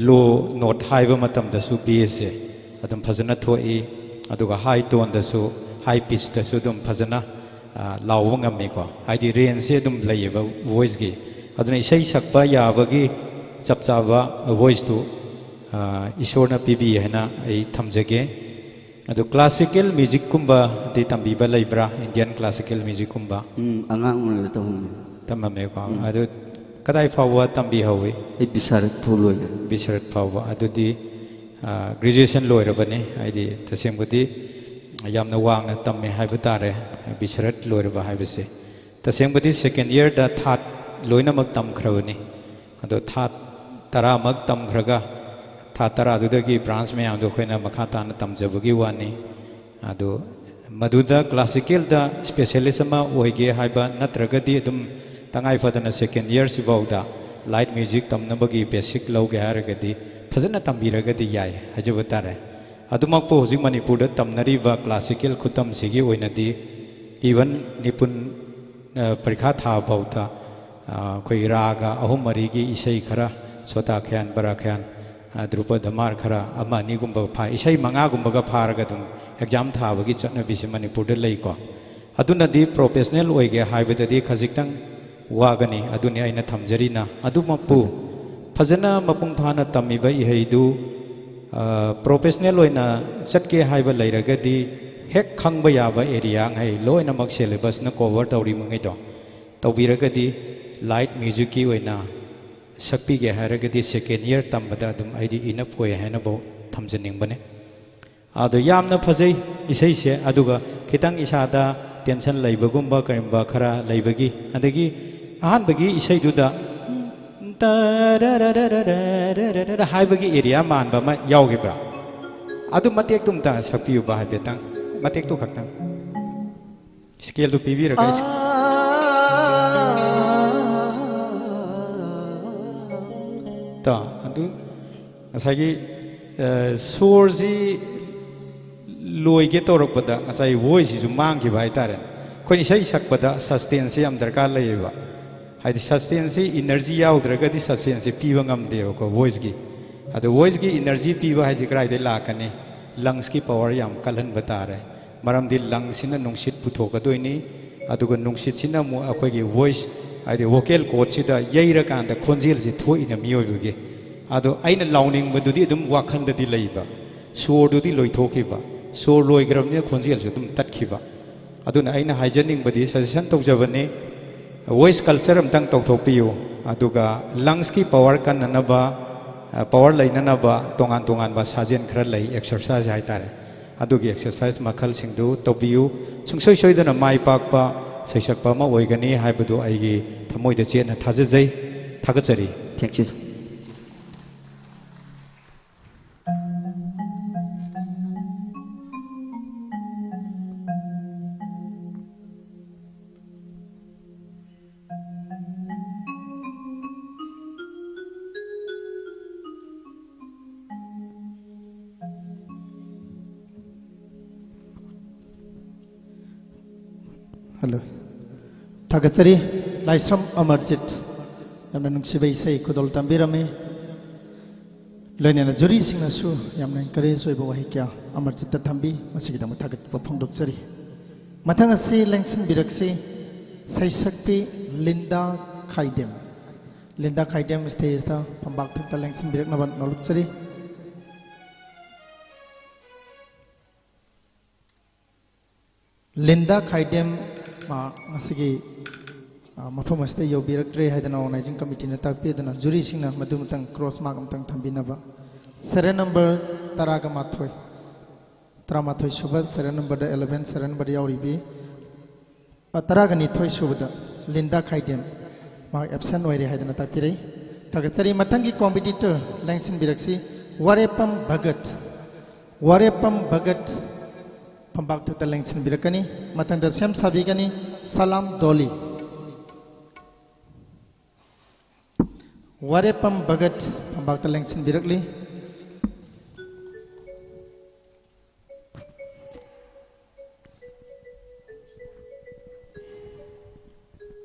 low note ꯍꯥꯏꯕ ꯃꯇꯝꯗꯁꯨ bass ꯁꯦ ꯑꯗꯨꯝ ꯐꯖꯅ ꯊꯣꯛꯏ, ꯑꯗꯨꯒ high tone ꯗꯁꯨ, high pitch ꯇꯁꯨ ꯑꯗꯨꯝ ꯐꯖꯅ ꯑ, ꯂꯥꯎꯕ ꯉꯝꯃꯤꯀꯣ꯫ ꯍꯥꯏꯗꯤ rangeꯁꯦ ꯑꯗꯨꯝ ꯂꯩꯌꯦꯕ voiceꯀꯤ꯫ ꯑꯗꯨꯅ ꯏꯁꯩ ꯁꯛꯄ ꯌꯥꯕꯒꯤ ꯆꯞ ꯆꯥꯕ voiceꯇꯨ, ꯑ, ꯏꯁꯣꯔꯅ ꯄꯤꯕꯤ ꯍꯥꯏꯅ ꯑꯩ ꯊꯝꯖꯒꯦ꯫ ꯑꯗꯨ classical musicꯀꯨꯝꯕꯗꯤ ꯇꯝꯕꯤꯕ ꯂꯩꯕ꯭ꯔꯥ? Indian classical musicꯀꯨꯝꯕ? ꯎꯝ, ꯑꯉꯥꯡ ꯑꯣꯏꯔꯤꯉꯩꯗ ꯇꯧꯔꯝꯃꯦ꯫ ꯇꯝꯃꯝꯃꯦꯀꯣ꯫ ꯑꯗꯨ ꯀꯗꯥꯏ ꯐꯥꯎꯕ ꯇꯝꯕꯤꯍꯧꯋꯤ? ꯑꯩ ꯕꯤꯁꯥꯔꯠ ꯐꯥꯎ ꯂꯣꯏꯔꯦ꯫ ꯕꯤꯁꯥꯔꯠ ꯐꯥꯎꯕ꯫ ꯑꯗꯨꯗꯤ, ꯑ, graduation ꯂꯣꯏꯔꯕꯅꯤ꯫ ꯍꯥꯏꯗꯤ ꯇꯁꯦꯡꯕꯗꯤ ꯌꯥꯝꯅ ꯋꯥꯡꯅ ꯇꯝꯃꯦ ꯍꯥꯏꯕ ꯇꯥꯔꯦ, ꯕꯤꯁꯥꯔꯠ ꯂꯣꯏꯔꯕ ꯍꯥꯏꯕꯁꯦ꯫ ꯇꯁꯦꯡꯕꯗꯤ second yearꯗ ꯊꯥ ꯂꯣꯏꯅꯃꯛ ꯇꯝꯈ꯭ꯔꯕꯅꯤ꯫ ꯑꯗꯣ ꯊꯥ ꯇꯔꯥꯃꯛ ꯇꯝꯈ꯭ꯔꯒ, ꯊꯥ ꯇꯔꯥꯗꯨꯗꯒꯤ branch ꯃꯌꯥꯝꯗꯣ ꯑꯩꯈꯣꯏꯅ ꯃꯈꯥ ꯇꯥꯅ ꯇꯝꯖꯕꯒꯤ ꯋꯥꯅꯤ꯫ ꯑꯗꯣ ꯃꯗꯨꯗ classicalꯗ specialist ꯑꯃ ꯑꯣꯏꯒꯦ ꯍꯥꯏꯕ ꯅꯠꯇ꯭ꯔꯒꯗꯤ, ꯑꯗꯨꯝ ꯇꯉꯥꯏ ꯐꯗꯅ second yearꯁꯤꯐꯥꯎꯗ light music ꯇꯝꯅꯕꯒꯤ basic ꯂꯧꯒꯦ ꯍꯥꯏꯔꯒꯗꯤ, ꯐꯖꯅ ꯇꯝꯕꯤꯔꯒꯗꯤ ꯌꯥꯏ ꯍꯥꯏꯖꯕ ꯇꯥꯔꯦ꯫ ꯑꯗꯨꯃꯛꯄꯨ ꯍꯧꯖꯤꯛ ꯃꯅꯤꯄꯨꯔꯗ ꯇꯝꯅꯔꯤꯕ classical ꯈꯨꯇꯝꯁꯤꯒꯤ ꯑꯣꯏꯅꯗꯤ, even ꯅꯤꯄꯨꯟ, ꯑ, ꯄꯔꯤꯈꯥ ꯊꯥꯕ ꯐꯥꯎꯗ, ꯑ, ꯑꯩꯈꯣꯏ ꯔꯥꯒ ꯑꯍꯨꯝ ꯃꯔꯤꯒꯤ ꯏꯁꯩ ꯈꯔ, ꯁꯣꯇꯥ ꯈꯌꯥꯟ, ꯕꯔꯥ ꯈꯌꯥꯟ, ꯑ, ꯙ꯭ꯔꯨꯄ ꯙꯃꯥꯔ ꯈꯔ ꯑꯃ ꯑꯅꯤꯒꯨꯝꯕ ꯐꯥ-, ꯏꯁꯩ ꯃꯉꯥꯒꯨꯝꯕꯒ ꯐꯥꯔꯒ ꯑꯗꯨꯝ exam ꯊꯥꯕꯒꯤ ꯆꯠꯅꯕꯤꯁꯦ ꯃꯅꯤꯄꯨꯔꯗ ꯂꯩꯀꯣ꯫ ꯑꯗꯨꯅꯗꯤ professional ꯑꯣꯏꯒꯦ ꯍꯥꯏꯕꯗꯗꯤ ꯈꯖꯤꯛꯇꯪ ꯋꯥꯒꯅꯤ꯫ ꯑꯗꯨꯅꯤ ꯑꯩꯅ ꯊꯝꯖꯔꯤꯅ꯫ ꯑꯗꯨꯃꯛꯄꯨ ꯐꯖꯅ ꯃꯄꯨꯡ ꯐꯥꯅ ꯇꯝꯃꯤꯕ ꯏꯍꯩꯗꯨ, ꯑ, professional ꯑꯣꯏꯅ ꯆꯠꯀꯦ ꯍꯥꯏꯕ ꯂꯩꯔꯒꯗꯤ, ꯍꯦꯛ ꯈꯪꯕ ꯌꯥꯕ area ꯉꯩ ꯂꯣꯏꯅꯃꯛ syllabusꯅ cover ꯇꯧꯔꯤꯕꯉꯩꯗꯣ ꯇꯧꯕꯤꯔꯒꯗꯤ, light musicꯀꯤ ꯑꯣꯏꯅ ꯁꯛꯄꯤꯒꯦ ꯍꯥꯏꯔꯒꯗꯤ, second year ꯇꯝꯕꯗ ꯑꯗꯨꯝ ꯑꯩꯗꯤ enough ꯑꯣꯏ ꯍꯥꯏꯅꯐꯥꯎ ꯊꯝꯖꯅꯤꯡꯕꯅꯦ꯫ ꯑꯗꯣ ꯌꯥꯝꯅ ꯐꯖꯩ ꯏꯁꯩꯁꯦ꯫ ꯑꯗꯨꯒ ꯈꯤꯇꯪ ꯏꯁꯥꯗ tension ꯂꯩꯕꯒꯨꯝꯕ ꯀꯔꯤꯒꯨꯝꯕ ꯈꯔ ꯂꯩꯕꯒꯤ, ꯑꯗꯒꯤ ꯑꯍꯥꯟꯕꯒꯤ ꯏꯁꯩꯗꯨꯗ ꯇꯔꯔꯔꯔꯔꯔꯔꯔ ꯍꯥꯏꯕꯒꯤ area ꯃꯥꯟꯕ ꯑꯃ ꯌꯥꯎꯈꯤꯕ꯭ꯔꯥ? ꯑꯗꯨ ꯃꯇꯦꯛꯇꯨ ꯑꯝꯇ ꯁꯛꯄꯤꯌꯨꯕ ꯍꯥꯏꯐꯦꯠꯇꯪ, ꯃꯇꯦꯛꯇꯨ ꯈꯛꯇꯪ꯫ Scaleꯗꯨ ꯄꯤꯕꯤꯔꯒ ꯏꯁ-, ꯇꯣ, ꯑꯗꯨ ꯉꯁꯥꯏꯒꯤ, ꯑ, ꯁꯣꯔꯁꯤ ꯂꯣꯏꯒꯦ ꯇꯧꯔꯛꯄꯗ ꯉꯁꯥꯏ voiceꯁꯤꯁꯨ ꯃꯥꯡꯈꯤꯕ ꯍꯥꯏꯇꯥꯔꯦ꯫ ꯑꯩꯈꯣꯏꯅ ꯏꯁꯩ ꯁꯛꯄꯗ sustainꯁꯤ ꯌꯥꯝ ꯗꯔꯀꯥꯔ ꯂꯩꯌꯦꯕ꯫ ꯍꯥꯏꯗꯤ sustainꯁꯤ energy ꯌꯥꯎꯗ꯭ꯔꯒꯗꯤ sustainꯁꯤ ꯄꯤꯕ ꯉꯝꯗꯦꯕꯀꯣ voiceꯀꯤ꯫ ꯑꯗꯣ voiceꯀꯤ energy ꯄꯤꯕ ꯍꯥꯏꯁꯦ ꯀꯗꯥꯏꯗꯩ ꯂꯥꯛꯀꯅꯤ? Lungsꯀꯤ power ꯌꯥꯝ ꯀꯜꯍꯟꯕ ꯇꯥꯔꯦ꯫ ꯃꯔꯝꯗꯤ lungsꯁꯤꯅ ꯅꯨꯡꯁꯤꯠ ꯄꯨꯊꯣꯛꯀꯗꯣꯏꯅꯤ꯫ ꯑꯗꯨꯒ ꯅꯨꯡꯁꯤꯠꯁꯤꯅ ꯑꯃꯨꯛ ꯑꯩꯈꯣꯏꯒꯤ ꯚꯣꯏꯁ, ꯍꯥꯏꯗꯤ ꯚꯣꯀꯦꯜ ꯀꯣꯔꯠꯁꯤꯗ ꯌꯩꯔꯀꯥꯟꯗ ꯈꯣꯟꯖꯦꯜꯁꯤ ꯊꯣꯛꯏꯅ ꯃꯤꯑꯣꯏꯕꯒꯤ꯫ ꯑꯗꯣ ꯑꯩꯅ ꯂꯥꯎꯅꯤꯡꯕꯗꯨꯗꯤ ꯑꯗꯨꯝ ꯋꯥꯈꯜꯗꯗꯤ ꯂꯩꯕ, ꯁꯣꯔꯗꯨꯗꯤ ꯂꯣꯏꯊꯣꯛꯈꯤꯕ, ꯁꯣꯔ ꯂꯣꯏꯈ꯭ꯔꯕꯅꯤꯅ ꯈꯣꯟꯖꯦꯜꯁꯨ ꯑꯗꯨꯝ ꯇꯠꯈꯤꯕ꯫ ꯑꯗꯨꯅ ꯑꯩꯅ ꯍꯥꯏꯖꯅꯤꯡꯕꯗꯤ, ꯁꯖꯦꯁꯟ ꯇꯧꯖꯕꯅꯤ, ꯚꯣꯏꯁ ꯀꯜꯆꯔ ꯑꯝꯇꯪ ꯇꯧꯊꯣꯛꯄꯤꯌꯨ, ꯑꯗꯨꯒ ꯂꯪꯁꯀꯤ ꯄꯋꯥꯔ ꯀꯟꯅꯅꯕ, ꯑ, ꯄꯋꯥꯔ ꯂꯩꯅꯅꯕ ꯇꯣꯉꯥꯟ ꯇꯣꯉꯥꯟꯕ ꯁꯥꯖꯦꯜ ꯈꯔ ꯂꯩ, ꯑꯦꯛꯁꯔꯁꯥꯏꯁ ꯍꯥꯏꯇꯥꯔꯦ꯫ ꯑꯗꯨꯒꯤ ꯑꯦꯛꯁꯔꯁꯥꯏꯁ ꯃꯈꯜꯁꯤꯡꯗꯨ ꯇꯧꯕꯤꯌꯨ꯫ ꯁꯨꯡꯁꯣꯏ ꯁꯣꯏꯗꯅ ꯃꯥꯏ ꯄꯥꯛꯄ ꯁꯩꯁꯛꯄ ꯑꯃ ꯑꯣꯏꯒꯅꯤ ꯍꯥꯏꯕꯗꯨ ꯑꯩꯒꯤ ꯊꯃꯣꯏꯗ ꯆꯦꯠꯅ ꯊꯥꯖꯖꯩ꯫ ꯊꯥꯒꯠꯆꯔꯤ꯫ Thank you. ꯍꯜꯂꯣ꯫ ꯊꯥꯒꯠꯆꯔꯤ꯫ ꯂꯥꯏꯁ꯭ꯔꯝ ꯑꯃꯔꯖꯤꯠ, ꯌꯥꯝꯅ ꯅꯨꯡꯁꯤꯕ ꯏꯁꯩ ꯈꯨꯗꯣꯜ ꯇꯝꯕꯤꯔꯝꯃꯤ꯫ ꯂꯣꯏꯅꯅ ꯖꯨꯔꯤꯁꯤꯡꯅꯁꯨ ꯌꯥꯝꯅ ꯑꯦꯟꯀꯔꯦꯖ ꯑꯣꯏꯕ ꯋꯥꯍꯩ ꯀꯌꯥ ꯑꯃꯔꯖꯤꯠꯇ ꯊꯝꯕꯤ꯫ ꯃꯁꯤꯒꯤꯗꯃꯛ ꯊꯥꯒꯠꯄ ꯐꯣꯡꯗꯣꯛꯆꯔꯤ꯫ ꯃꯊꯪ ꯑꯁꯤ ꯂꯦꯡꯁꯤꯟꯕꯤꯔꯛꯁꯤ, ꯁꯩꯁꯛꯄꯤ ꯂꯤꯟꯗꯥ ꯈꯥꯏꯗꯦꯝ꯫ ꯂꯤꯟꯗꯥ ꯈꯥꯏꯗꯦꯝ ꯁ꯭ꯇꯦꯖꯇ ꯐꯝꯕꯥꯛ ꯊꯛꯇ ꯂꯦꯡꯁꯤꯟꯕꯤꯔꯛꯅꯕ ꯅꯣꯜꯂꯨꯛꯆꯔꯤ꯫ ꯂꯤꯟꯗꯥ ꯈꯥꯏꯗꯦꯝ, ꯃꯥ ꯉꯁꯤꯒꯤ, ꯑ, ꯃꯐꯝ ꯑꯁꯤꯗ ꯌꯧꯕꯤꯔꯛꯇ꯭ꯔꯦ ꯍꯥꯏꯗꯅ ꯑꯣꯔꯒꯅꯥꯏꯖꯤꯡ ꯀꯃꯤꯇꯤꯅ ꯇꯥꯛꯄꯤ꯫ ꯑꯗꯨꯅ ꯖꯨꯔꯤꯁꯤꯡꯅ ꯃꯗꯨ ꯑꯃꯇꯪ ꯀ꯭ꯔꯣꯁ ꯃꯥꯔꯛ ꯑꯃꯇꯪ ꯊꯝꯕꯤꯅꯕ꯫ ꯁꯦꯔꯦꯜ ꯅꯝꯕꯔ ꯇꯔꯥꯒ ꯃꯥꯊꯣꯏ, ꯇꯔꯥꯃꯥꯊꯣꯏ ꯁꯨꯕ ꯁꯦꯔꯦꯜ ꯅꯝꯕꯔꯗ, ꯑꯦꯂꯦꯚꯦꯟ ꯁꯦꯔꯦꯜ ꯅꯝꯕꯔꯗ ꯌꯥꯎꯔꯤꯕꯤ, ꯑ, ꯇꯔꯥꯒ ꯅꯤꯊꯣꯏ ꯁꯨꯕꯗ ꯂꯤꯟꯗꯥ ꯈꯥꯏꯗꯦꯝ, ꯃꯍꯥꯛ ꯑꯦꯕꯁꯦꯟ ꯑꯣꯏꯔꯦ ꯍꯥꯏꯗꯅ ꯇꯥꯛꯄꯤꯔꯛꯏ꯫ ꯊꯥꯒꯠꯆꯔꯤ꯫ ꯃꯊꯪꯒꯤ ꯀꯣꯝꯄꯤꯇꯤꯇꯔ ꯂꯦꯡꯁꯤꯟꯕꯤꯔꯛꯁꯤ, ꯋꯥꯔꯦꯄꯝ ꯚꯒꯠ꯫ ꯋꯥꯔꯦꯄꯝ ꯚꯒꯠ ꯐꯝꯕꯥꯛ ꯊꯛꯇ ꯂꯦꯡꯁꯤꯟꯕꯤꯔꯛꯀꯅꯤ꯫ ꯃꯊꯪꯗ ꯁꯦꯝ ꯁꯥꯕꯤꯒꯅꯤ, ꯁꯂꯥꯝ ꯗꯣꯂꯤ꯫ ꯋꯥꯔꯦꯄꯝ ꯚꯒꯠ ꯐꯝꯕꯥꯛꯇ ꯂꯦꯡꯁꯤꯟꯕꯤꯔꯛꯂꯤ꯫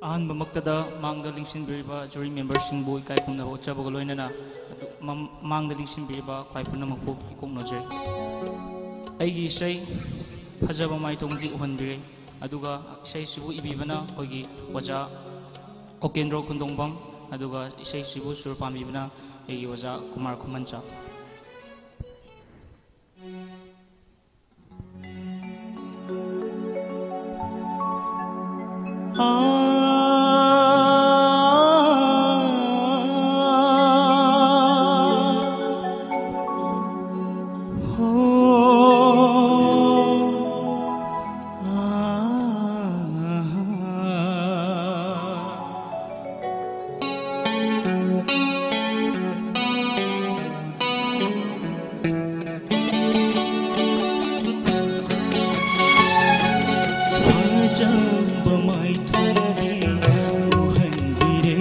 ꯑꯍꯥꯟꯕꯃꯛꯇꯗ ꯃꯥꯡꯗ ꯂꯦꯡꯁꯤꯟꯕꯤꯔꯤꯕ ꯖꯨꯔꯤ ꯃꯦꯝꯕꯔꯁꯤꯡꯕꯨ ꯏꯀꯥꯏ ꯈꯨꯝꯅꯕ ꯎꯠꯆꯕꯒ ꯂꯣꯏꯅꯅ ꯑꯗꯨ ꯃꯝ-, ꯃꯥꯡꯗ ꯂꯦꯡꯁꯤꯟꯕꯤꯔꯤꯕ ꯈ꯭ꯋꯥꯏ ꯄꯨꯝꯅꯃꯛꯄꯨ ꯏꯀꯣꯛꯅꯖꯩ꯫ ꯑꯩꯒꯤ ꯏꯁꯩ ꯐꯖꯕ ꯃꯥꯏꯊꯣꯡꯗꯤ ꯎꯍꯟꯕꯤꯔꯦ꯫ ꯑꯗꯨꯒ ꯏꯁꯩꯁꯤꯕꯨ ꯏꯕꯤꯕꯅ ꯑꯩꯈꯣꯏꯒꯤ ꯑꯣꯖꯥ ꯑꯣꯀꯦꯟꯗ꯭ꯔꯣ ꯈꯨꯟꯗꯣꯡꯕꯝ, ꯑꯗꯨꯒ ꯏꯁꯩꯁꯤꯕꯨ ꯁꯨꯔ ꯄꯥꯟꯕꯤꯕꯅ ꯑꯩꯒꯤ ꯑꯣꯖꯥ ꯀꯨꯃꯥꯔ ꯈꯨꯃꯟꯆꯥ꯫ ꯐꯖꯕ ꯃꯥꯏꯊꯣꯡꯗꯤ ꯎꯍꯟꯕꯤꯔꯦ,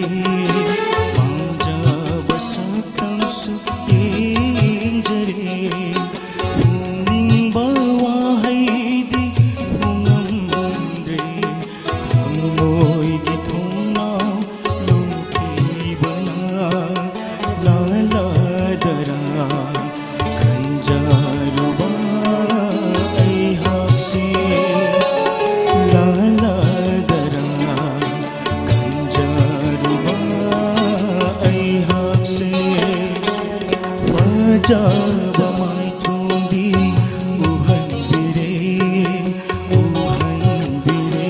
ꯄꯥꯝꯖꯕ ꯁꯛꯇꯝꯁꯨ ꯌꯦꯡꯖꯔꯦ, ꯐꯣꯡꯅꯤꯡꯕ ꯋꯥꯍꯩꯗꯤ ꯐꯣꯡꯉꯝꯗ꯭ꯔꯦ, ꯊꯃꯣꯏꯒꯤ ꯊꯣꯡꯅꯥꯎ ꯂꯣꯟꯈꯤꯕꯅ ꯂꯥꯜꯂꯗꯔꯥ ꯈꯟꯖꯔꯨꯕ ꯑꯩꯍꯥꯛꯁꯦ, ꯂꯥꯜꯂꯗꯔꯥ ꯈꯟꯖꯔꯨꯕ ꯑꯩꯍꯥꯛꯁꯦ, ꯐꯖꯕ ꯃꯥꯏꯊꯣꯡꯗꯤ ꯎꯍꯟꯕꯤꯔꯦ, ꯎꯍꯟꯕꯤꯔꯦ꯫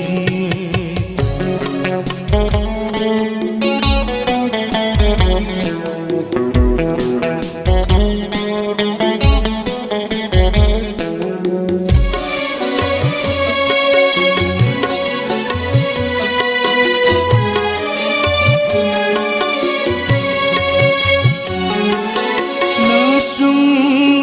ꯅꯁꯨꯝ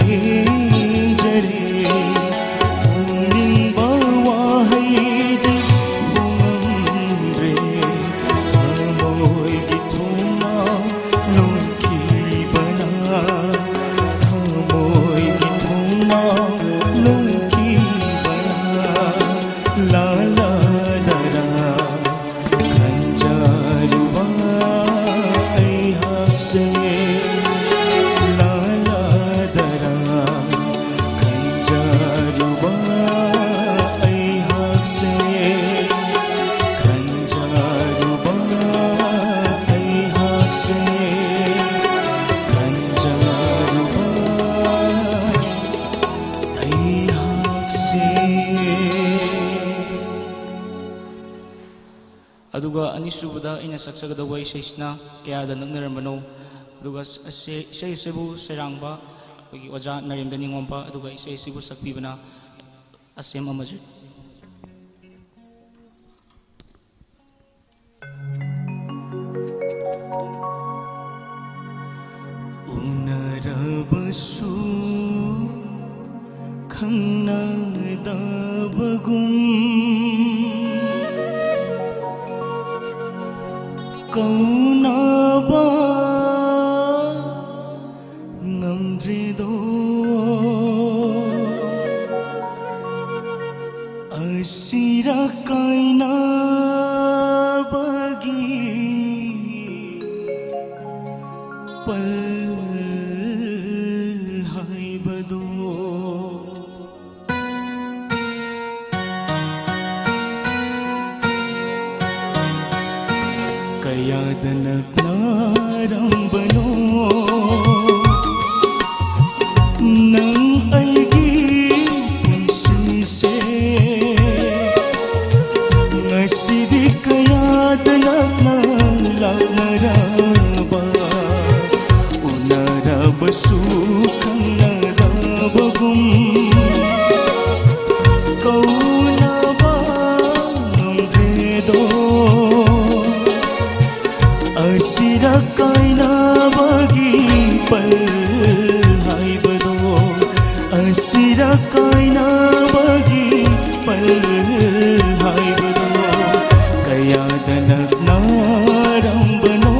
ꯌꯦꯡꯖꯔꯦ꯫ ꯐꯣꯡꯅꯤꯡꯕ ꯋꯥꯍꯩꯗꯤ ꯐꯣꯡꯉꯝꯗ꯭ꯔꯦ꯫ ꯊꯃꯣꯏꯒꯤ ꯊꯣꯡꯅꯥꯎ ꯂꯣꯟꯈꯤꯕꯅ, ꯊꯃꯣꯏꯒꯤ ꯊꯣꯡꯅꯥꯎ ꯂꯣꯟꯈꯤꯕꯅ, ꯂꯥꯂꯥꯗꯔꯥ ꯈꯟꯖꯔꯨꯕ ꯑꯩꯍꯥꯛꯁꯦ, ꯂꯥꯂꯥꯗꯔꯥ ꯈꯟꯖꯔꯨꯕ ꯑꯩꯍꯥꯛꯁꯦ, ꯈꯟꯖꯔꯨꯕ ꯑꯩꯍꯥꯛꯁꯦ, ꯈꯟꯖꯔꯨꯕ ꯑꯩꯍꯥꯛꯁꯦ꯫ ꯑꯗꯨꯒ ꯑꯅꯤꯁꯨꯕꯗ ꯑꯩꯅ ꯁꯛꯆꯒꯗꯧꯕ ꯏꯁꯩꯁꯤꯅ ꯀꯌꯥꯗ ꯅꯛꯅꯔꯝꯕꯅꯣ, ꯑꯗꯨꯒ ꯑꯁꯤ ꯏꯁꯩ ꯑꯁꯤꯕꯨ ꯁꯩꯔꯥꯡꯕ ꯑꯩꯈꯣꯏꯒꯤ ꯑꯣꯖꯥ ꯅꯔꯦꯟꯗ꯭ꯔ ꯅꯤꯉꯣꯝꯕ, ꯑꯗꯨꯒ ꯏꯁꯩ ꯑꯁꯤꯕꯨ ꯁꯛꯄꯤꯕꯅ ꯑꯁꯦꯝ ꯑꯃꯔꯖꯤꯠ꯫ ꯎꯅꯔꯕꯁꯨ ꯈꯪꯅꯗꯕꯒꯨꯝ ꯀꯧꯅꯕ ꯉꯝꯗ꯭ꯔꯦꯗꯣ꯫ ꯑꯁꯤꯔ ꯀꯥꯏꯅꯕꯒꯤ ꯄꯜ ꯍꯥꯏꯕꯗꯣ꯫ ꯀꯌꯥꯗ ꯅꯛꯅꯔꯝꯕꯅꯣ ꯅꯪ ꯑꯩꯒꯤ ꯄꯨꯟꯁꯤꯁꯦ? ꯉꯁꯤꯗꯤ ꯀꯌꯥꯗ ꯅꯛꯅ ꯂꯥꯞꯅꯔꯕ, ꯎꯅꯔꯕꯁꯨ ꯈꯪꯅꯗꯕꯒꯨꯝ ꯀꯧꯅꯕ ꯉꯝꯗ꯭ꯔꯦꯗꯣ꯫ ꯑꯁꯤꯔ ꯀꯥꯏꯅꯕꯒꯤ ꯄꯜ ꯍꯥꯏꯕ ꯑꯁꯤꯗ ꯀꯥꯏꯅꯕꯒꯤ ꯄꯜ ꯍꯥꯏꯕꯗꯣ ꯀꯌꯥꯗ ꯅꯛꯅꯔꯝꯕꯅꯣ꯫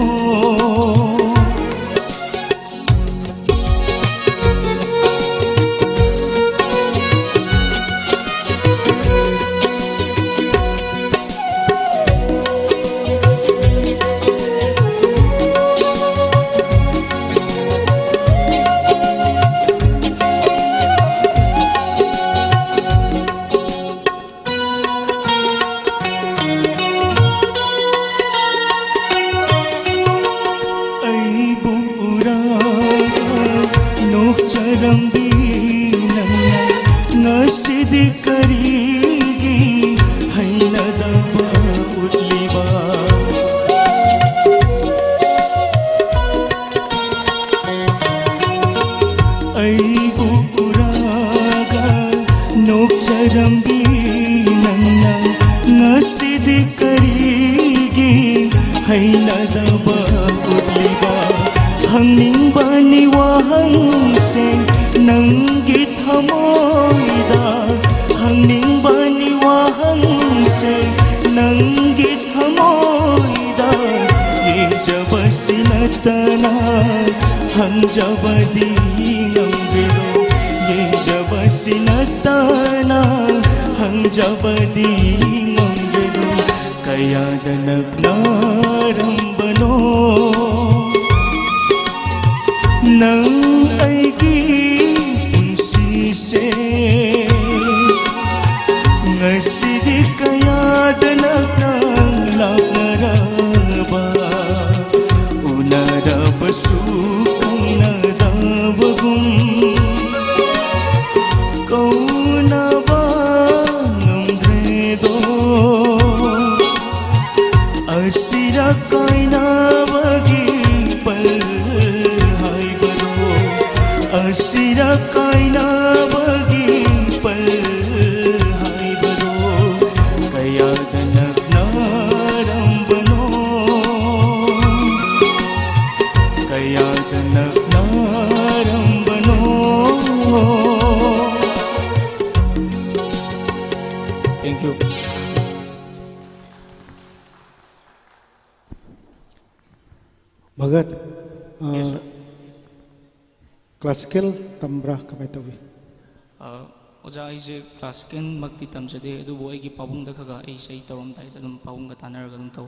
ꯑꯩꯕꯨ ꯎꯔꯒ ꯅꯣꯛꯆꯔꯝꯕꯤ ꯅꯪꯅ ꯉꯁꯤꯗꯤ ꯀꯔꯤꯒꯤ ꯍꯩꯅꯗꯕ ꯎꯠꯂꯤꯕ? ꯑꯩꯕꯨ ꯎꯔꯒ ꯅꯣꯛꯆꯔꯝꯕꯤ ꯅꯪꯅ ꯉꯁꯤꯗꯤ ꯀꯔꯤꯒꯤ ꯍꯩꯅꯗꯕ ꯎꯠꯂꯤꯕ? ꯍꯪꯅꯤꯡꯕꯅꯤ ꯋꯥꯍꯪꯁꯦ ꯅꯪꯒꯤ ꯊꯃꯣꯏꯗ, ꯍꯪꯅꯤꯡꯕꯅꯤ ꯋꯥꯍꯪꯁꯦ ꯅꯪꯒꯤ ꯊꯃꯣꯏꯗ꯫ ꯌꯦꯡꯖꯕꯁꯤ ꯅꯠꯇꯅ ꯍꯪꯖꯕꯗꯤ ꯉꯝꯗ꯭ꯔꯦꯗꯣ, ꯌꯦꯡꯖꯕꯁꯤ ꯅꯠꯇꯅ ꯍꯪꯖꯕꯗꯤ ꯉꯝꯗ꯭ꯔꯦꯗꯣ꯫ ꯀꯌꯥꯗ ꯅꯛꯅꯔꯝꯕꯅꯣ ꯅꯪ ꯑꯩꯒꯤ ꯄꯨꯟꯁꯤꯁꯦ? ꯉꯁꯤꯗꯤ ꯀꯌꯥꯗ ꯅꯛꯅ ꯂꯥꯞꯅꯔꯕ, ꯎꯅꯔꯕꯁꯨ ꯈꯪꯅꯗꯕꯒꯨꯝ ꯀꯧꯅꯕ ꯉꯝꯗ꯭ꯔꯦꯗꯣ꯫ ꯑꯁꯤꯗ ꯀꯥꯏꯅꯕꯒꯤ ꯄꯜ ꯍꯥꯏꯕꯗꯣ, ꯑꯁꯤꯗ ꯀꯥꯏꯅꯕꯒꯤ ꯄꯜ ꯍꯥꯏꯕꯗꯣ ꯀꯌꯥꯗ ꯅꯛꯅꯔꯝꯕꯅꯣ, ꯀꯌꯥꯗ ꯅꯛꯅꯔꯝꯕꯅꯣ꯫ Good. ꯑ, Yes, sir. Classical ꯇꯝꯕ꯭ꯔꯥ? ꯀꯃꯥꯏꯅ ꯇꯧꯏ? ꯑ, ꯑꯣꯖꯥ, ꯑꯩꯁꯦ classical ꯃꯛꯇꯤ ꯇꯝꯖꯗꯦ, ꯑꯗꯨꯕꯨ ꯑꯩꯒꯤ ꯄꯥꯕꯨꯡꯗ ꯈꯔ ꯈꯔ ꯑꯩ ꯏꯁꯩ ꯇꯧꯔꯝꯗꯥꯏꯗ ꯑꯗꯨꯝ ꯄꯥꯕꯨꯡꯒ ꯇꯥꯟꯅꯔꯒ ꯑꯗꯨꯝ ꯇꯧ꯫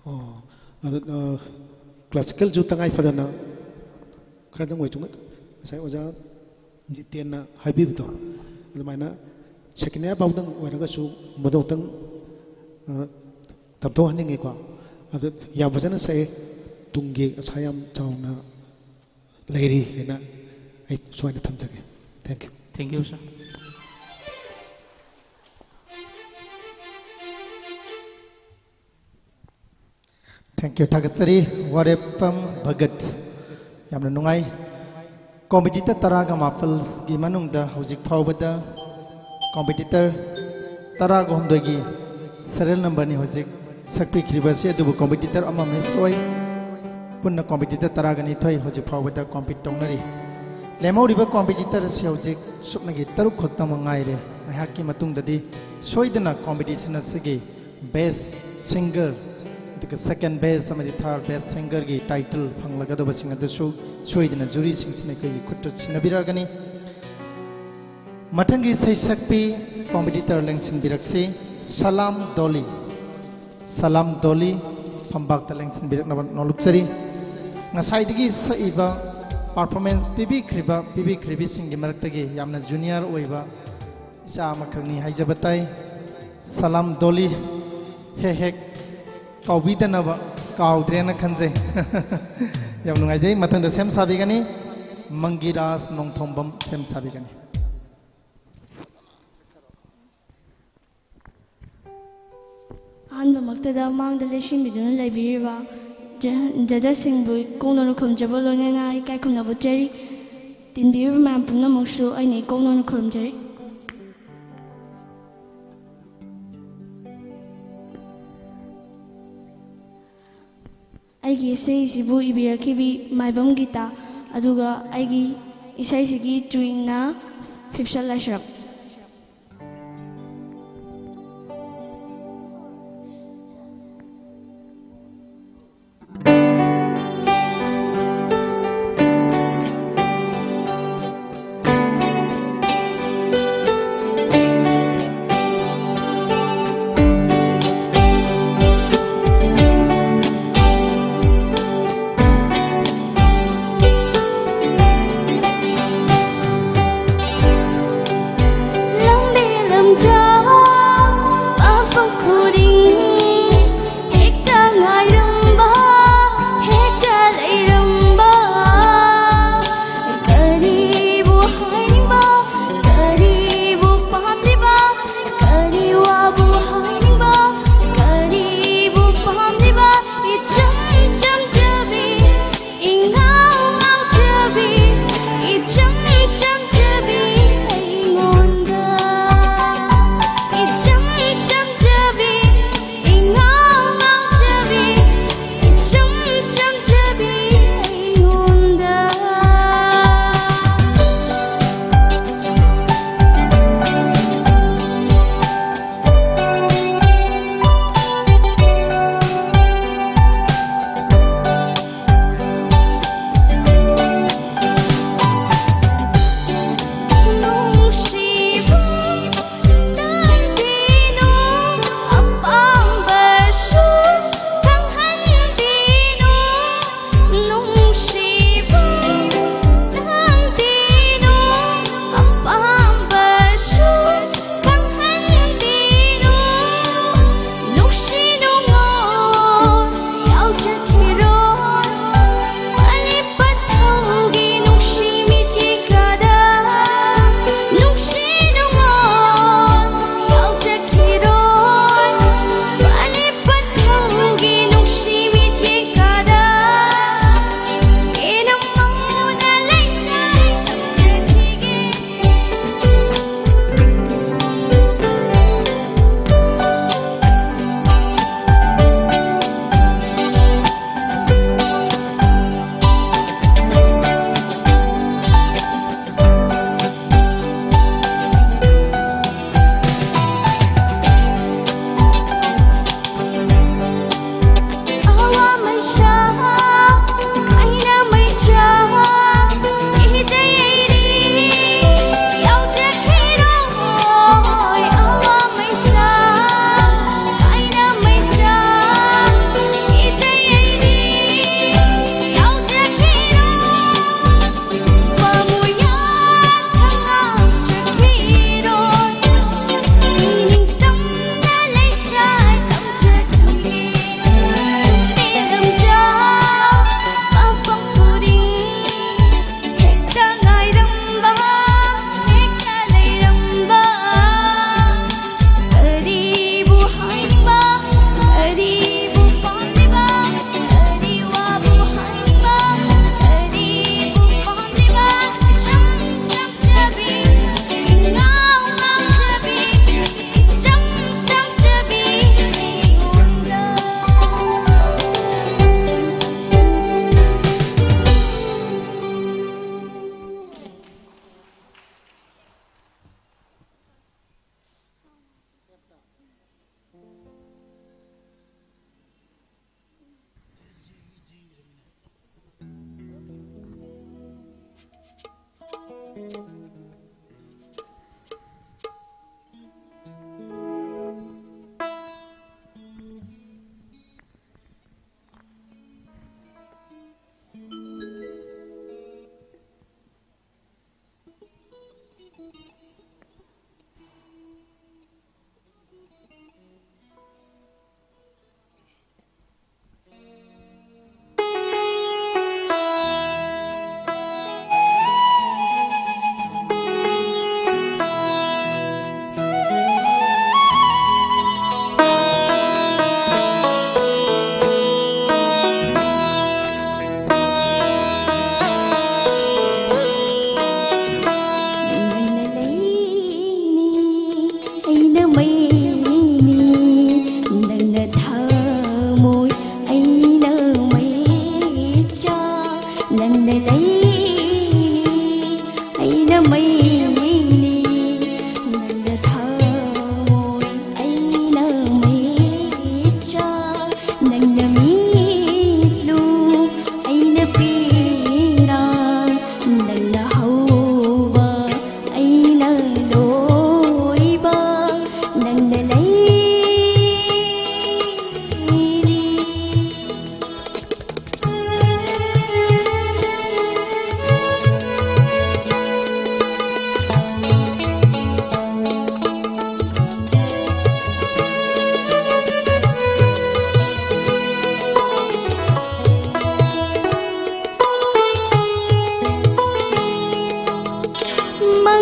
ꯑꯣ, ꯑꯗꯨ, ꯑ, classicalꯁꯨ ꯇꯉꯥꯏ ꯐꯗꯅ ꯈꯔꯗꯪ ꯑꯣꯏꯊꯣꯛ-, ꯉꯁꯥꯏ ꯑꯣꯖꯥ ꯖꯤꯇꯦꯟꯅ ꯍꯥꯏꯕꯤꯕꯗꯣ, ꯑꯗꯨꯃꯥꯏꯅ second year ꯐꯥꯎꯗꯪ ꯑꯣꯏꯔꯒꯁꯨ ꯃꯗꯨꯇꯪ, ꯑ, ꯇꯝꯊꯣꯛꯍꯟꯅꯤꯡꯉꯤꯀꯣ꯫ ꯑꯗꯨ ꯌꯥꯝ ꯐꯖꯅ ꯁꯛꯑꯦ, ꯇꯨꯡꯒꯤ ꯑꯁꯥ ꯌꯥꯝ ꯆꯥꯎꯅ ꯂꯩꯔꯤ ꯍꯥꯏꯅ ꯑꯩ ꯁꯨꯃꯥꯏꯅ ꯊꯝꯖꯒꯦ꯫ Thank you꯫ Thank you, sir꯫ Thank you, ꯊꯥꯒꯠꯆꯔꯤ꯫ ꯋꯥꯔꯦꯞꯐꯝ ꯚꯒꯠ꯫ ꯌꯥꯝꯅ ꯅꯨꯡꯉꯥꯏ꯫ Competitor ꯇꯔꯥꯒ ꯃꯥꯄꯜꯒꯤ ꯃꯅꯨꯡꯗ ꯍꯧꯖꯤꯛ ꯐꯥꯎꯕꯗ competitor ꯇꯔꯥꯒ ꯍꯨꯝꯗꯣꯏꯒꯤ serial numberꯅꯤ ꯍꯧꯖꯤꯛ ꯁꯛꯄꯤꯈ꯭ꯔꯤꯕꯁꯤ, ꯑꯗꯨꯕꯨ competitor ꯑꯃ miss ꯑꯣꯏ꯫ ꯄꯨꯟꯅ competitor ꯇꯔꯥꯒ ꯅꯤꯊꯣꯏ ꯍꯧꯖꯤꯛ ꯐꯥꯎꯕꯗ compete ꯇꯧꯅꯔꯤ꯫ ꯂꯦꯝꯍꯧꯔꯤꯕ competitor ꯑꯁꯤ ꯍꯧꯖꯤꯛ ꯁꯨꯞꯅꯒꯤ ꯇꯔꯨꯛ ꯈꯛꯇꯃꯛ ꯉꯥꯏꯔꯦ꯫ ꯉꯥꯏꯍꯥꯛꯀꯤ ꯃꯇꯨꯡꯗꯗꯤ ꯁꯣꯏꯗꯅ competition ꯑꯁꯤꯒꯤ best singer, ꯑꯗꯨꯒ second best ꯑꯃꯗꯤ third best singerꯒꯤ title ꯐꯪꯂꯒꯗꯧꯕꯁꯤꯡ ꯑꯗꯨꯁꯨ ꯁꯣꯏꯗꯅ juryꯁꯤꯡꯁꯤꯅ ꯑꯩꯈꯣꯏꯒꯤ ꯈꯨꯠꯇ ꯁꯤꯟꯅꯕꯤꯔꯛꯑꯒꯅꯤ꯫ ꯃꯊꯪꯒꯤ ꯏꯁꯩ ꯁꯛꯄꯤ competitor ꯂꯦꯡꯁꯤꯟꯕꯤꯔꯛꯁꯤ, ꯁꯂꯥꯝ ꯗꯣꯂꯤ꯫ ꯁꯂꯥꯝ ꯗꯣꯂꯤ ꯐꯝꯕꯥꯛꯇ ꯂꯦꯡꯁꯤꯟꯕꯤꯔꯛꯅꯕ ꯅꯣꯜꯂꯨꯛꯆꯔꯤ꯫ ꯉꯁꯥꯏꯗꯒꯤ ꯁꯛꯏꯕ, performance ꯄꯤꯕꯤꯈ꯭ꯔꯤꯕ, ꯄꯤꯕꯤꯈ꯭ꯔꯤꯕꯤꯁꯤꯡꯒꯤ ꯃꯔꯛꯇꯒꯤ ꯌꯥꯝꯅ junior ꯑꯣꯏꯕ ꯏꯆꯥ ꯑꯃꯈꯛꯅꯤ ꯍꯥꯏꯖꯕ ꯇꯥꯏ꯫ ꯁꯂꯥꯝ ꯗꯣꯂꯤ ꯍꯦꯛ ꯍꯦꯛ ꯀꯥꯎꯕꯤꯗꯅꯕ, ꯀꯥꯎꯗ꯭ꯔꯦꯅ ꯈꯟꯖꯩ꯫ ꯌꯥꯝ ꯅꯨꯡꯉꯥꯏꯖꯩ꯫ ꯃꯊꯪꯗ ꯁꯦꯝ ꯁꯥꯕꯤꯒꯅꯤ, ꯃꯪꯒꯤꯔꯥꯖ ꯅꯣꯡꯊꯣꯝꯕꯝ ꯁꯦꯝ ꯁꯥꯕꯤꯒꯅꯤ꯫ ꯑꯍꯥꯟꯕꯃꯛꯇꯗ ꯃꯥꯡꯗ ꯂꯦꯞꯁꯤꯟꯕꯤꯗꯨꯅ ꯂꯩꯕꯤꯔꯤꯕ ꯖ-, judgeꯁꯤꯡꯕꯨ ꯏꯀꯣꯛꯅꯅ ꯈꯨꯔꯨꯝꯖꯕ ꯂꯣꯏꯅꯅ ꯏꯀꯥꯏ ꯈꯨꯝꯅꯕ ꯎꯠꯆꯔꯤ꯫ ꯇꯤꯟꯕꯤꯔꯤꯕ ꯃꯌꯥꯝ ꯄꯨꯝꯅꯃꯛꯁꯨ ꯑꯩꯅ ꯏꯀꯣꯛꯅꯅ ꯈꯨꯔꯨꯝꯖꯔꯤ꯫ ꯑꯩꯒꯤ ꯏꯁꯩꯁꯤꯕꯨ ꯏꯕꯤꯔꯛꯈꯤꯕꯤ ꯃꯥꯏꯕꯝ ꯒꯤꯇꯥ, ꯑꯗꯨꯒ ꯑꯩꯒꯤ ꯏꯁꯩꯁꯤꯒꯤ ꯆꯨꯏꯡꯅ ꯐꯤꯞꯁꯟ ꯂꯥꯏꯁ꯭ꯔꯝ꯫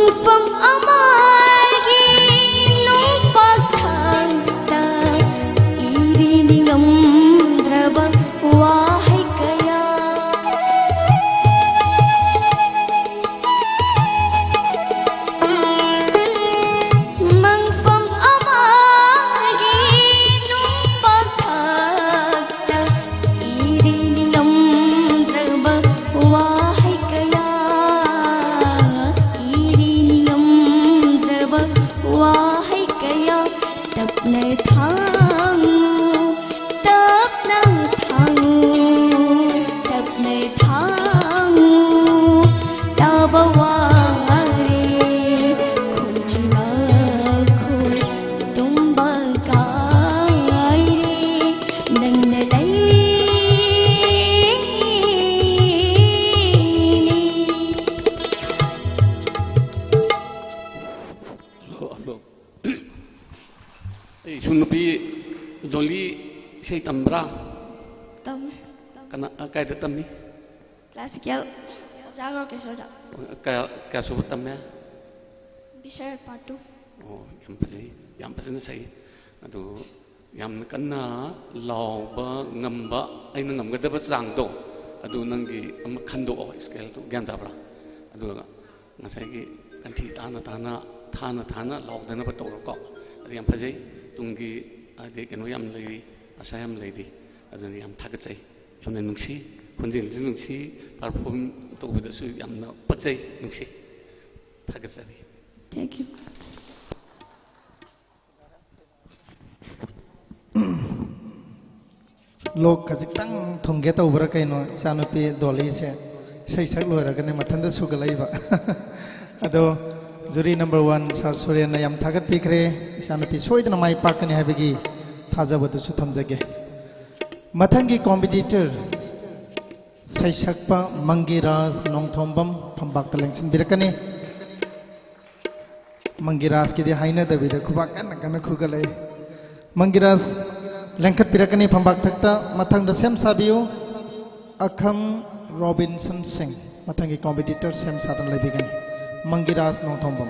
ꯃꯐꯝ ꯑꯃꯒꯤ ꯅꯨꯡꯄꯥꯛꯊꯛꯇ ꯏꯔꯤ ꯅꯤꯡꯉꯝꯗ꯭ꯔꯕ ꯋꯥꯍꯩ ꯀꯌꯥ꯫ ꯃꯪꯐꯝ ꯑꯃꯒꯤ ꯅꯨꯡꯄꯥꯛꯊꯛꯇ ꯏꯔꯤ ꯅꯤꯡꯉꯝꯗ꯭ꯔꯕ ꯋꯥꯍꯩ ꯀꯌꯥ, ꯏꯔꯤ ꯅꯤꯡꯉꯝꯗ꯭ꯔꯕ ꯋꯥꯍꯩ ꯀꯌꯥ, ꯇꯞꯅ ꯊꯥꯡꯉꯨ, ꯇꯞꯅ ꯊꯥꯡꯉꯨ, ꯇꯞꯅ ꯊꯥꯡꯉꯨ, ꯇꯥꯕ ꯋꯥꯔꯦ, ꯈꯣꯟꯖꯦꯜ ꯃꯈꯣꯜ ꯇꯨꯝꯕ ꯀꯥꯏꯔꯦ, ꯅꯪꯅ ꯂꯩꯅꯤ꯫ Hello, hello. ꯑꯩ ꯁꯨꯝ ꯅꯨꯄꯤ ꯗꯣꯂꯤ ꯏꯁꯩ ꯇꯝꯕ꯭ꯔꯥ? ꯇꯝꯃꯦ꯫ ꯀꯅꯥ, ꯀꯥꯏꯗ ꯇꯝꯃꯤ? ꯀ꯭ꯂꯥꯁꯤꯀꯦꯜ ꯑꯣꯖꯥ ꯒꯣꯀꯦꯁꯣꯔꯗ꯫ ꯀꯌꯥ, ꯀꯌꯥ ꯁꯨꯕ ꯇꯝꯃꯦ? ꯕꯤꯁꯔ ꯄꯥꯔꯠ ꯇꯨ꯫ ꯑꯣ, ꯌꯥꯝ ꯐꯖꯩ, ꯌꯥꯝ ꯐꯖꯅ ꯁꯛꯏ꯫ ꯑꯗꯨ ꯌꯥꯝꯅ ꯀꯟꯅ ꯂꯥꯎꯕ ꯉꯝꯕ, ꯑꯩꯅ ꯉꯝꯒꯗꯕ ꯆꯥꯡꯗꯣ, ꯑꯗꯨ ꯅꯪꯒꯤ ꯑꯃ ꯈꯟꯗꯣꯛꯑꯣ, ꯁ꯭ꯀꯦꯜꯗꯣ, ꯒ꯭ꯌꯥꯟ ꯇꯥꯕ꯭ꯔꯥ? ꯑꯗꯨꯒ ꯉꯁꯥꯏꯒꯤ ꯀꯟꯊꯤ ꯇꯥꯅ ꯇꯥꯅ, ꯊꯥꯅ ꯊꯥꯅ ꯂꯥꯎꯗꯅꯕ ꯇꯧꯔꯣꯀꯣ꯫ ꯑꯗꯨ ꯌꯥꯝ ꯐꯖꯩ꯫ ꯇꯨꯡꯒꯤ ꯍꯥꯏꯗꯤ ꯀꯩꯅꯣ ꯌꯥꯝ ꯂꯩꯔꯤ, ꯑꯁꯥ ꯌꯥꯝ ꯂꯩꯔꯤ꯫ ꯑꯗꯨꯅ ꯌꯥꯝ ꯊꯥꯒꯠꯆꯩ, ꯌꯥꯝꯅ ꯅꯨꯡꯁꯤ꯫ ꯈꯣꯟꯖꯦꯜꯁꯨ ꯅꯨꯡꯁꯤ, ꯄꯔꯐꯣꯝ ꯇꯧꯕꯗꯁꯨ ꯌꯥꯝꯅ ꯄꯛꯆꯩ, ꯅꯨꯡꯁꯤ꯫ ꯊꯥꯒꯠꯆꯔꯤ꯫ Thank you꯫ ꯂꯣꯛ ꯈꯖꯤꯛꯇꯪ ꯊꯨꯡꯒꯦ ꯇꯧꯕ꯭ꯔꯥ ꯀꯩꯅꯣ, ꯏꯆꯥꯅꯨꯄꯤ ꯗꯣꯂꯤꯁꯦ ꯏꯁꯩ ꯁꯛ ꯂꯣꯏꯔꯒꯅꯦ ꯃꯊꯟꯇ ꯁꯨꯒꯠꯂꯛꯏꯕ꯫ ꯑꯗꯣ ꯖꯨꯔꯤ ꯅꯝꯕꯔ ꯋꯥꯟ ꯁꯥꯔ ꯁꯨꯔꯦꯟꯅ ꯌꯥꯝ ꯊꯥꯒꯠꯄꯤꯈ꯭ꯔꯦ꯫ ꯏꯆꯥꯅꯨꯄꯤ ꯁꯣꯏꯗꯅ ꯃꯥꯏ ꯄꯥꯛꯀꯅꯤ ꯍꯥꯏꯕꯒꯤ ꯊꯥꯖꯕꯗꯨꯁꯨ ꯊꯝꯖꯒꯦ꯫ ꯃꯊꯪꯒꯤ ꯀꯣꯝꯄꯤꯇꯤꯇꯔ ꯁꯩꯁꯛꯄ ꯃꯪꯒꯤꯔꯥꯖ ꯅꯣꯡꯊꯣꯝꯕꯝ ꯐꯝꯕꯥꯛꯇ ꯂꯦꯡꯁꯤꯟꯕꯤꯔꯛꯀꯅꯤ꯫ ꯃꯪꯒꯤꯔꯥꯖꯀꯤꯗꯤ ꯍꯥꯏꯅꯗꯕꯤꯗ ꯈꯨꯕꯥꯛ ꯀꯟꯅ ꯀꯟꯅ ꯈꯨꯒꯠꯂꯛꯏ꯫ ꯃꯪꯒꯤꯔꯥꯖ ꯂꯦꯡꯈꯠꯄꯤꯔꯛꯀꯅꯤ ꯐꯝꯕꯥꯛ ꯊꯛꯇ꯫ ꯃꯊꯪꯗ ꯁꯦꯝ ꯁꯥꯕꯤꯌꯨ, ꯑꯈꯝ ꯔꯣꯕꯤꯟꯁꯟ ꯁꯤꯡ꯫ ꯃꯊꯪꯒꯤ ꯀꯣꯝꯄꯤꯇꯤꯇꯔ ꯁꯦꯝ ꯁꯥꯗꯨꯅ ꯂꯩꯕꯤꯒꯅꯤ꯫ ꯃꯪꯒꯤꯔꯥꯖ ꯅꯣꯡꯊꯣꯝꯕꯝ꯫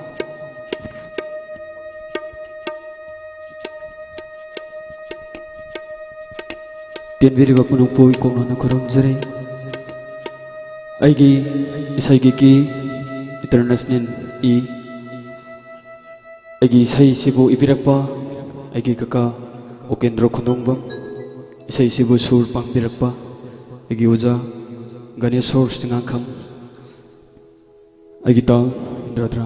ꯇꯦꯟꯕꯤꯔꯤꯕ ꯄꯨꯝꯅꯃꯛꯄꯨ ꯏꯀꯣꯛꯅꯅ ꯈꯨꯔꯨꯝꯖꯔꯤ꯫ ꯑꯩꯒꯤ ꯏꯁꯩꯒꯤ ꯀꯤ ꯏꯟꯇꯔꯅꯦꯁꯅꯦꯜ ꯏ꯫ ꯑꯩꯒꯤ ꯏꯁꯩꯁꯤꯕꯨ ꯏꯕꯤꯔꯛꯄ ꯑꯩꯒꯤ ꯀꯀꯥ ꯎꯄꯦꯟꯗ꯭ꯔ ꯈꯨꯟꯗꯣꯡꯕꯝ, ꯏꯁꯩꯁꯤꯕꯨ ꯁꯨꯔ ꯄꯥꯟꯕꯤꯔꯛꯄ ꯑꯩꯒꯤ ꯑꯣꯖꯥ ꯒꯅꯦꯁꯣꯔ ꯆꯤꯉꯥꯡꯈꯝ, ꯑꯩꯒꯤ ꯇꯥ ꯏꯟꯗ꯭ꯔꯗ꯭ꯔ꯫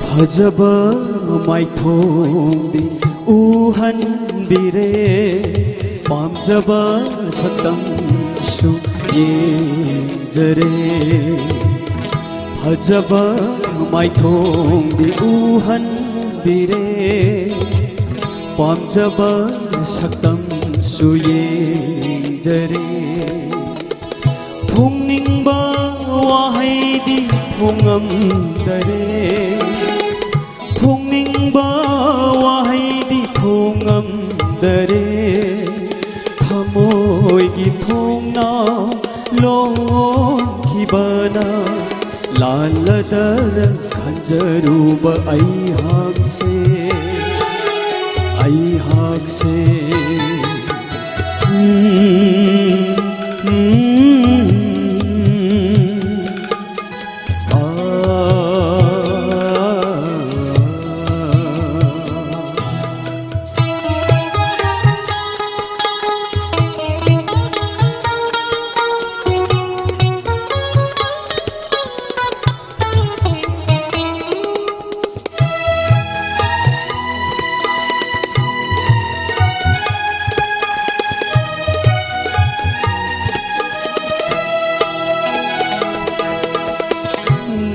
ꯐꯖꯕ ꯃꯥꯏꯊꯣꯡꯗꯤ ꯎꯍꯟꯕꯤꯔꯦ, ꯄꯥꯝꯖꯕ ꯁꯛꯇꯝꯁꯨ ꯌꯦꯡꯖꯔꯦ꯫ ꯐꯖꯕ ꯃꯥꯏꯊꯣꯡꯗꯤ ꯎꯍꯟꯕꯤꯔꯦ, ꯄꯥꯝꯖꯕ ꯁꯛꯇꯝꯁꯨ ꯌꯦꯡꯖꯔꯦ꯫ ꯐꯣꯡꯅꯤꯡꯕ ꯋꯥꯍꯩꯗꯤ ꯐꯣꯡꯉꯝꯗꯔꯦ, ꯐꯣꯡꯅꯤꯡꯕ ꯋꯥꯍꯩꯗꯤ ꯐꯣꯡꯉꯝꯗꯔꯦ꯫ ꯊꯃꯣꯏꯒꯤ ꯊꯣꯡꯅꯥꯎ ꯂꯣꯟꯈꯤꯕꯅ ꯂꯥꯜꯂꯗꯔ ꯈꯟꯖꯔꯨꯕ ꯑꯩꯍꯥꯛꯁꯦ, ꯑꯩꯍꯥꯛꯁꯦ꯫ ꯎꯝ, ꯎꯝ, ꯎꯝ꯫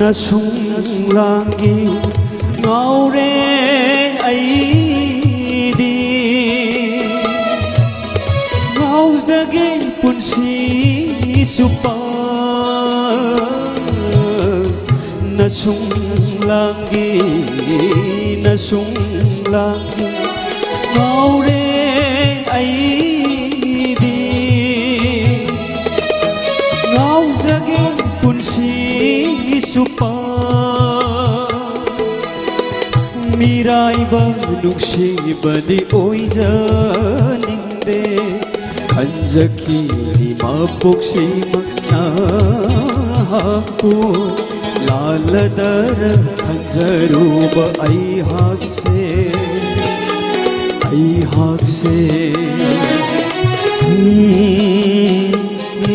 ꯅꯁꯨꯡ ꯂꯥꯡꯒꯤ ꯉꯥꯎꯔꯦ ꯑꯩꯗꯤ꯫ ꯉꯥꯎꯖꯒꯦ ꯄꯨꯟꯁꯤ ꯆꯨꯞꯄ ꯅꯁꯨꯡ ꯂꯥꯡꯒꯤ, ꯅꯁꯨꯡ ꯂꯥꯡꯒꯤ ꯉꯥꯎꯔꯦ ꯑꯩꯗꯤ꯫ ꯉꯥꯎꯖꯒꯦ ꯄꯨꯟꯁꯤ ꯆꯨꯞꯄ ꯃꯤꯔꯥꯏꯕ ꯅꯨꯡꯁꯤꯕꯗꯤ ꯑꯣꯏꯖꯅꯤꯡꯗꯦ꯫ ꯈꯟꯖꯈꯤꯅꯤ ꯃꯄꯣꯛꯁꯤꯃꯛ ꯅꯍꯥꯛꯄꯨ ꯂꯥꯜꯂꯗꯔ ꯈꯟꯖꯔꯨꯕ ꯑꯩꯍꯥꯛꯁꯦ, ꯑꯩꯍꯥꯛꯁꯦ꯫ ꯎꯝ, ꯎꯝ, ꯎꯝ,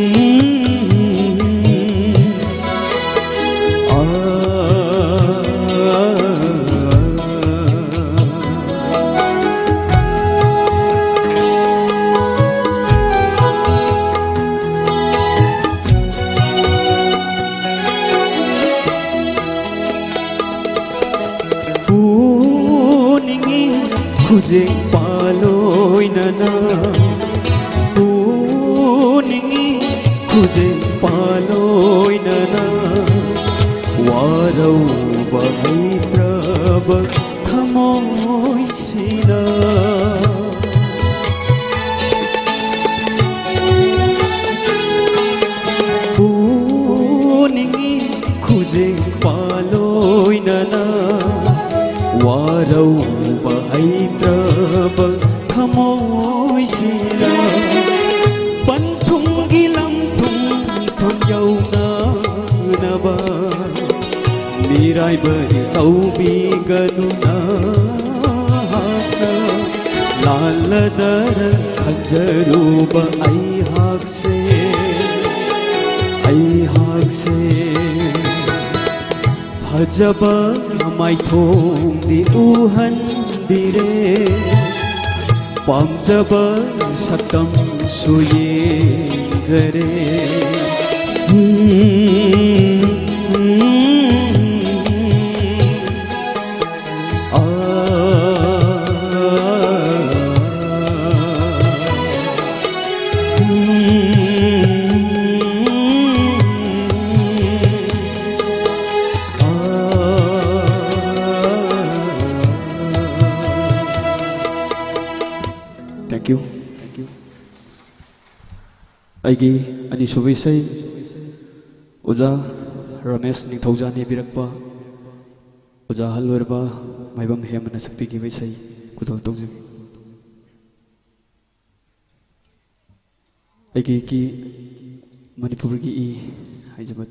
ꯎꯝ꯫ ꯑꯥ꯫ ꯄꯨꯅꯤꯡꯉꯤ ꯈꯨꯖꯦꯡ ꯄꯥꯂꯣꯏꯅꯅ, ꯄꯨꯅꯤꯡꯉꯤ ꯈꯨꯖꯦꯡ ꯄꯥꯂꯣꯏꯅꯅ ꯋꯥꯔꯧꯕ ꯍꯩꯇ꯭ꯔꯕ ꯊꯃꯣꯏꯁꯤꯅ꯫ ꯄꯨꯅꯤꯡꯉꯤ ꯈꯨꯖꯦꯡ ꯄꯥꯂꯣꯏꯅꯅ ꯋꯥꯔꯧꯕ ꯍꯩꯇ꯭ꯔꯕ ꯊꯃꯣꯏꯁꯤꯅ꯫ ꯄꯟꯊꯨꯡꯒꯤ ꯂꯝꯊꯨꯡꯐꯝ ꯌꯧꯅꯅꯕ ꯃꯤꯔꯥꯏꯕꯗꯤ ꯇꯧꯕꯤꯒꯅꯨ ꯅꯍꯥꯛꯅ꯫ ꯂꯥꯜꯂꯗꯔ ꯈꯟꯖꯔꯨꯕ ꯑꯩꯍꯥꯛꯁꯦ, ꯑꯩꯍꯥꯛꯁꯦ꯫ ꯐꯖꯕ ꯃꯥꯏꯊꯣꯡꯗꯤ ꯎꯍꯟꯕꯤꯔꯦ, ꯄꯥꯝꯖꯕ ꯁꯛꯇꯝꯁꯨ ꯌꯦꯡꯖꯔꯦ꯫ ꯎꯝ, ꯎꯝ, Thank you. ꯑꯩꯒꯤ ꯑꯅꯤꯁꯨꯕ ꯏꯁꯩ ꯑꯣꯖꯥ ꯔꯃꯦꯁ ꯅꯤꯡꯊꯧꯖꯥꯅ ꯏꯕꯤꯔꯛꯄ, ꯑꯣꯖꯥ ꯑꯍꯜ ꯑꯣꯏꯔꯕ ꯃꯥꯏꯕꯝ ꯍꯦꯃꯅ ꯁꯛꯄꯤꯈꯤꯕ ꯏꯁꯩ ꯈꯨꯗꯣꯜ ꯇꯧꯖꯒꯦ꯫ ꯑꯩꯒꯤ ꯀꯤ ꯃꯅꯤꯄꯨꯔꯒꯤ ꯏ ꯍꯥꯏꯖꯕ꯫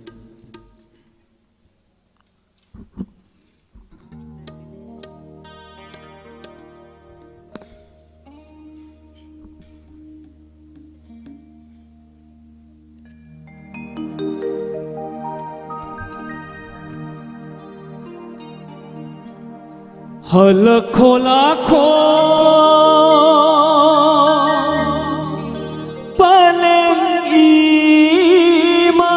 ꯍꯜꯂꯛꯈꯣ ꯂꯥꯛꯈꯣ ꯄꯂꯦꯝ ꯏꯃꯥ꯫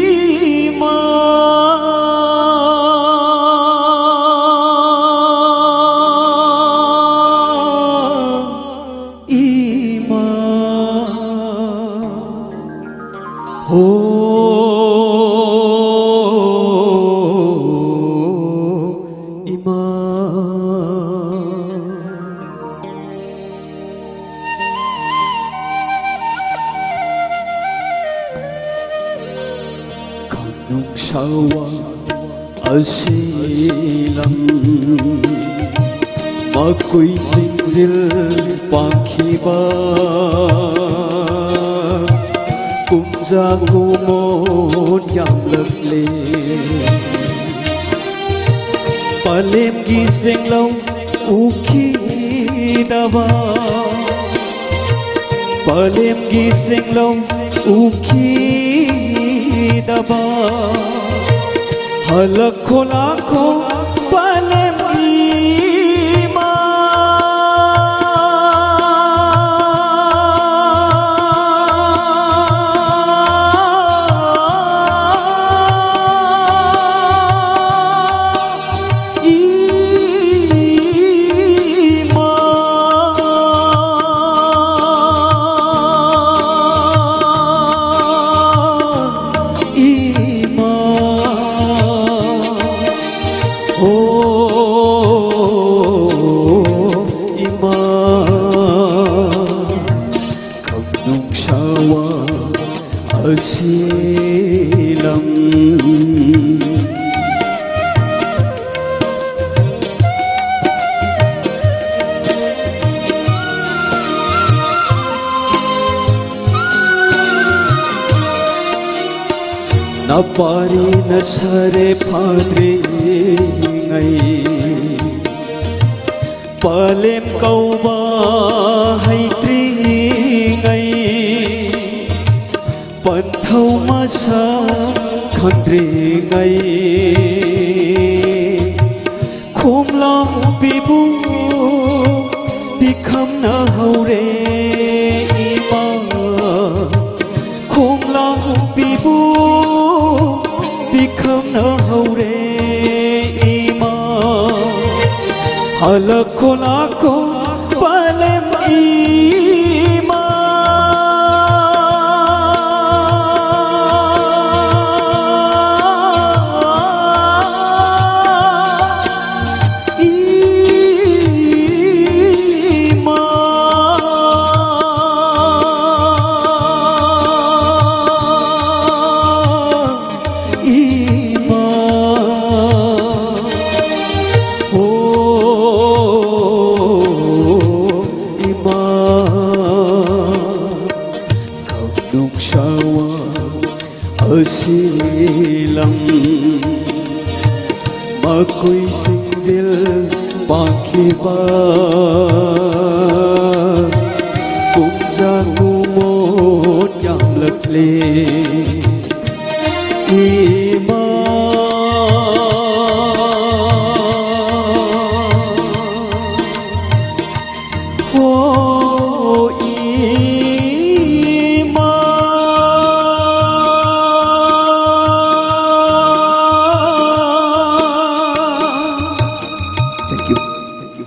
ꯏꯃꯥ, ꯏꯃꯥ, ꯍꯣ, ꯏꯃꯥ꯫ ꯈꯪꯅꯨꯡ ꯁꯥꯋꯥ ꯑꯁꯤ ꯂꯝ ꯃꯀꯨꯏ ꯆꯤꯡꯖꯤꯜ ꯄꯥꯡꯈꯤꯕ ꯀꯨꯝꯖꯥ ꯀꯨꯃꯣꯟ ꯌꯥꯝꯂꯛꯂꯦ꯫ ꯄꯂꯦꯝꯒꯤ ꯁꯦꯡꯂꯧ ꯎꯈꯤꯗꯕ, ꯄꯂꯦꯝꯒꯤ ꯁꯦꯡꯂꯧ ꯎꯈꯤꯗꯕ, ꯍꯜꯂꯛꯈꯣ ꯂꯥꯛꯈꯣ ꯄꯂꯦꯝ ꯏꯃꯥ꯫ ꯏꯃꯥ, ꯑꯣ ꯏꯃꯥ, ꯈꯪꯅꯨꯡꯁꯥꯋꯥ ꯑꯁꯤ ꯂꯝ꯫ ꯅꯄꯥꯔꯤ ꯅꯁꯔꯦ ꯐꯥꯗ꯭ꯔꯤꯉꯩ, ꯄꯥꯂꯦꯝ ꯀꯧꯕ ꯍꯩꯇ꯭ꯔꯤꯉꯩ, ꯄꯟꯊꯧ ꯃꯁꯛ ꯈꯪꯗ꯭ꯔꯤꯉꯩ, ꯈꯣꯝꯂꯥꯎꯕꯤꯕꯨ ꯄꯤꯈꯝꯅ ꯍꯧꯔꯦ ꯏꯃꯥ꯫ ꯈꯣꯝꯂꯥꯎꯕꯤꯕꯨ ꯄꯤꯈꯝꯅ ꯍꯧꯔꯦ ꯏꯃꯥ꯫ ꯍꯜꯂꯛꯈꯣ ꯂꯥꯛꯈꯣ ꯄꯥꯂꯦꯝ ꯏꯃꯥ꯫ ꯏꯃꯥ꯫ ꯏꯃꯥ꯫ ꯑꯣ ꯏꯃꯥ, ꯈꯪꯅꯨꯡꯁꯥꯋꯥ ꯑꯁꯤ ꯂꯝ꯫ ꯃꯈꯣꯏ ꯁꯤꯡꯖꯤꯜ ꯄꯥꯡꯈꯤꯕ ꯄꯨꯝꯖꯥ ꯄꯨꯝꯃꯣꯠ ꯌꯥꯝꯂꯛꯂꯦ ꯏꯃꯥ꯫ ꯍꯣ ꯏꯃꯥ꯫ Thank you. Thank you.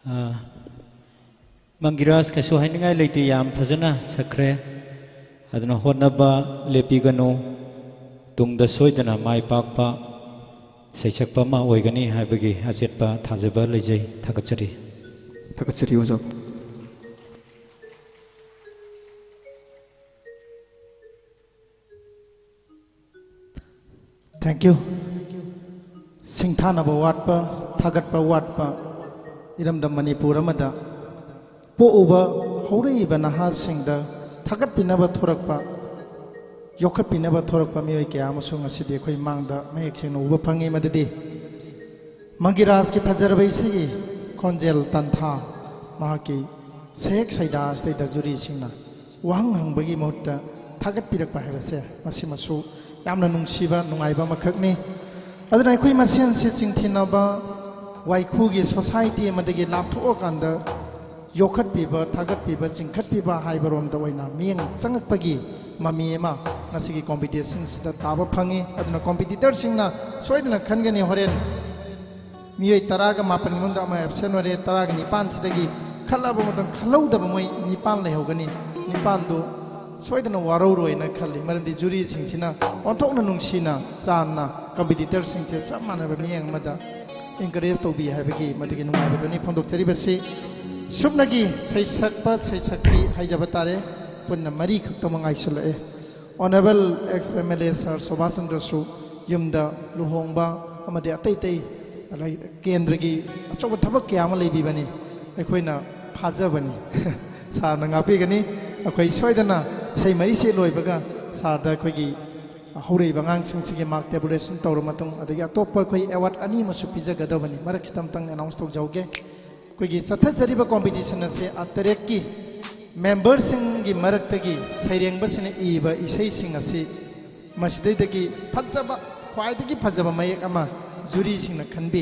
ꯑ, ꯃꯪꯒꯤꯔꯥꯖ, ꯀꯩꯁꯨ ꯍꯥꯏꯅꯤꯡꯉꯥꯏ ꯂꯩꯇꯦ, ꯌꯥꯝ ꯐꯖꯅ ꯁꯛꯈ꯭ꯔꯦ꯫ ꯑꯗꯨꯅ ꯍꯣꯠꯅꯕ ꯂꯦꯞꯄꯤꯒꯅꯨ, ꯇꯨꯡꯗ ꯁꯣꯏꯗꯅ ꯃꯥꯏ ꯄꯥꯛꯄ ꯁꯩꯁꯛꯄ ꯑꯃ ꯑꯣꯏꯒꯅꯤ ꯍꯥꯏꯕꯒꯤ ꯑꯆꯦꯠꯄ ꯊꯥꯖꯕ ꯂꯩꯖꯩ꯫ ꯊꯥꯒꯠꯆꯔꯤ꯫ ꯊꯥꯒꯠꯆꯔꯤ, ꯑꯣꯖꯥ꯫ Thank you. ꯁꯤꯡꯊꯥꯅꯕ ꯋꯥꯠꯄ, ꯊꯥꯒꯠꯄ ꯋꯥꯠꯄ ꯏꯔꯝꯗꯝ ꯃꯅꯤꯄꯨꯔ ꯑꯃꯗ ꯄꯣꯛꯎꯕ ꯍꯧꯔꯛꯏꯕ ꯅꯍꯥꯁꯤꯡꯗ ꯊꯥꯒꯠꯄꯤꯅꯕ ꯊꯣꯔꯛꯄ, ꯌꯣꯛꯈꯠꯄꯤꯅꯕ ꯊꯣꯔꯛꯄ ꯃꯤꯑꯣꯏ ꯀꯌꯥ ꯑꯃꯁꯨ ꯉꯁꯤꯗꯤ ꯑꯩꯈꯣꯏ ꯃꯥꯡꯗ ꯃꯌꯦꯛ ꯁꯦꯡꯅ ꯎꯕ ꯐꯪꯉꯤ꯫ ꯃꯗꯨꯗꯤ ꯃꯪꯒꯤꯔꯥꯖꯀꯤ ꯐꯖꯔꯕ ꯏꯁꯩꯒꯤ ꯈꯣꯟꯖꯦꯜ ꯇꯟꯊꯥ, ꯃꯍꯥꯛꯀꯤ ꯁꯩꯍꯦꯛ ꯁꯩꯗꯥ ꯑꯁꯤꯗꯩꯗ ꯖꯨꯔꯤꯁꯤꯡꯅ ꯋꯥꯍꯪ ꯍꯪꯕꯒꯤ ꯃꯍꯨꯠꯇ ꯊꯥꯒꯠꯄꯤꯔꯛꯄ ꯍꯥꯏꯕꯁꯦ, ꯃꯁꯤꯃꯁꯨ ꯌꯥꯝꯅ ꯅꯨꯡꯁꯤꯕ, ꯅꯨꯡꯉꯥꯏꯕ ꯑꯃꯈꯛꯅꯤ꯫ ꯑꯗꯨꯅ ꯑꯩꯈꯣꯏ ꯃꯁꯦꯟꯁꯤ ꯆꯤꯡꯊꯤꯅꯕ, ꯋꯥꯏꯈꯨꯒꯤ society ꯑꯃꯗꯒꯤ ꯂꯥꯞꯊꯣꯛꯑꯀꯥꯟꯗ ꯌꯣꯛꯈꯠꯄꯤꯕ, ꯊꯥꯒꯠꯄꯤꯕ, ꯆꯤꯡꯈꯠꯄꯤꯕ ꯍꯥꯏꯕꯔꯣꯝꯗ ꯑꯣꯏꯅ ꯃꯤꯠꯌꯦꯡ ꯆꯪꯉꯛꯄꯒꯤ ꯃꯃꯤ ꯑꯃ ꯉꯁꯤꯒꯤ competitionꯁꯤꯗ ꯇꯥꯕ ꯐꯪꯉꯤ꯫ ꯑꯗꯨꯅ competitorꯁꯤꯡꯅ ꯁꯣꯏꯗꯅ ꯈꯟꯒꯅꯤ, ꯍꯣꯔꯦꯟ ꯃꯤꯑꯣꯏ ꯇꯔꯥꯒ ꯃꯥꯄꯟꯒꯤ ꯃꯅꯨꯡꯗ ꯑꯃ absent ꯑꯣꯏꯔꯦ, ꯇꯔꯥꯒ ꯅꯤꯄꯥꯟꯁꯤꯗꯒꯤ ꯈꯜꯂꯕ ꯃꯇꯝ ꯈꯜꯍꯧꯗꯕ ꯃꯣꯏ ꯅꯤꯄꯥꯟ ꯂꯩꯍꯧꯒꯅꯤ꯫ ꯅꯤꯄꯥꯟꯗꯨ ꯁꯣꯏꯗꯅ ꯋꯥꯔꯧꯔꯣꯏꯅ ꯈꯜꯂꯤ, ꯃꯔꯝꯗꯤ ꯖꯨꯔꯤꯁꯤꯡꯁꯤꯅ ꯑꯣꯟꯊꯣꯛꯅ ꯅꯨꯡꯁꯤꯅ ꯆꯥꯟꯅ competitorꯁꯤꯡꯁꯦ ꯆꯞ ꯃꯥꯟꯅꯕ ꯃꯤꯠꯌꯦꯡ ꯑꯃꯗ encourage ꯇꯧꯕꯤ ꯍꯥꯏꯕꯒꯤ ꯃꯗꯨꯒꯤ ꯅꯨꯡꯉꯥꯏꯕꯗꯨꯅꯤ ꯐꯣꯡꯗꯣꯛꯆꯔꯤꯕꯁꯤ꯫ ꯁꯨꯞꯅꯒꯤ ꯁꯩꯁꯛꯄ ꯁꯩꯁꯛꯄꯤ ꯍꯥꯏꯖꯕ ꯇꯥꯔꯦ, ꯄꯨꯟꯅ ꯃꯔꯤ ꯈꯛꯇꯃꯛ ꯉꯥꯏꯁꯤꯜꯂꯛꯑꯦ꯫ Honourable ex MLA sir Subhas ꯆꯟꯗ꯭ꯔꯁꯨ ꯌꯨꯝꯗ ꯂꯨꯍꯣꯡꯕ ꯑꯃꯗꯤ ꯑꯇꯩ ꯑꯇꯩ ꯂꯩ-, ꯀꯦꯟꯗ꯭ꯔꯒꯤ ꯑꯆꯧꯕ ꯊꯕꯛ ꯀꯌꯥ ꯑꯃ ꯂꯩꯕꯤꯕꯅꯤ꯫ ꯑꯩꯈꯣꯏꯅ ꯐꯥꯖꯕꯅꯤ꯫ Sirꯅ ꯉꯥꯛꯄꯤꯒꯅꯤ꯫ ꯑꯩꯈꯣꯏ ꯁꯣꯏꯗꯅ ꯏꯁꯩ ꯃꯔꯤꯁꯦ ꯂꯣꯏꯕꯒ sirꯗ ꯑꯩꯈꯣꯏꯒꯤ ꯍꯧꯔꯛꯏꯕ ꯑꯉꯥꯡꯁꯤꯡꯁꯤꯒꯤ mark tabulation ꯇꯧꯔꯕ ꯃꯇꯨꯡ, ꯑꯗꯒꯤ ꯑꯇꯣꯞꯄ ꯑꯩꯈꯣꯏ award ꯑꯅꯤ ꯑꯃꯁꯨ ꯄꯤꯖꯒꯗꯕꯅꯤ꯫ ꯃꯔꯛꯁꯤꯗ ꯑꯝꯇꯪ announce ꯇꯧꯖꯍꯧꯒꯦ꯫ ꯑꯩꯈꯣꯏꯒꯤ ꯆꯠꯊꯖꯔꯤꯕ competition ꯑꯁꯤ ꯑꯥ ꯇꯔꯦꯠꯀꯤ memberꯁꯤꯡꯒꯤ ꯃꯔꯛꯇꯒꯤ ꯁꯩꯔꯦꯡꯕꯁꯤꯡꯅ ꯏꯕ ꯏꯁꯩꯁꯤꯡ ꯑꯁꯤ ꯃꯁꯤꯗꯩꯗꯒꯤ ꯐꯖꯕ, ꯈ꯭ꯋꯥꯏꯗꯒꯤ ꯐꯖꯕ ꯃꯌꯦꯛ ꯑꯃ ꯖꯨꯔꯤꯁꯤꯡꯅ ꯈꯟꯕꯤ꯫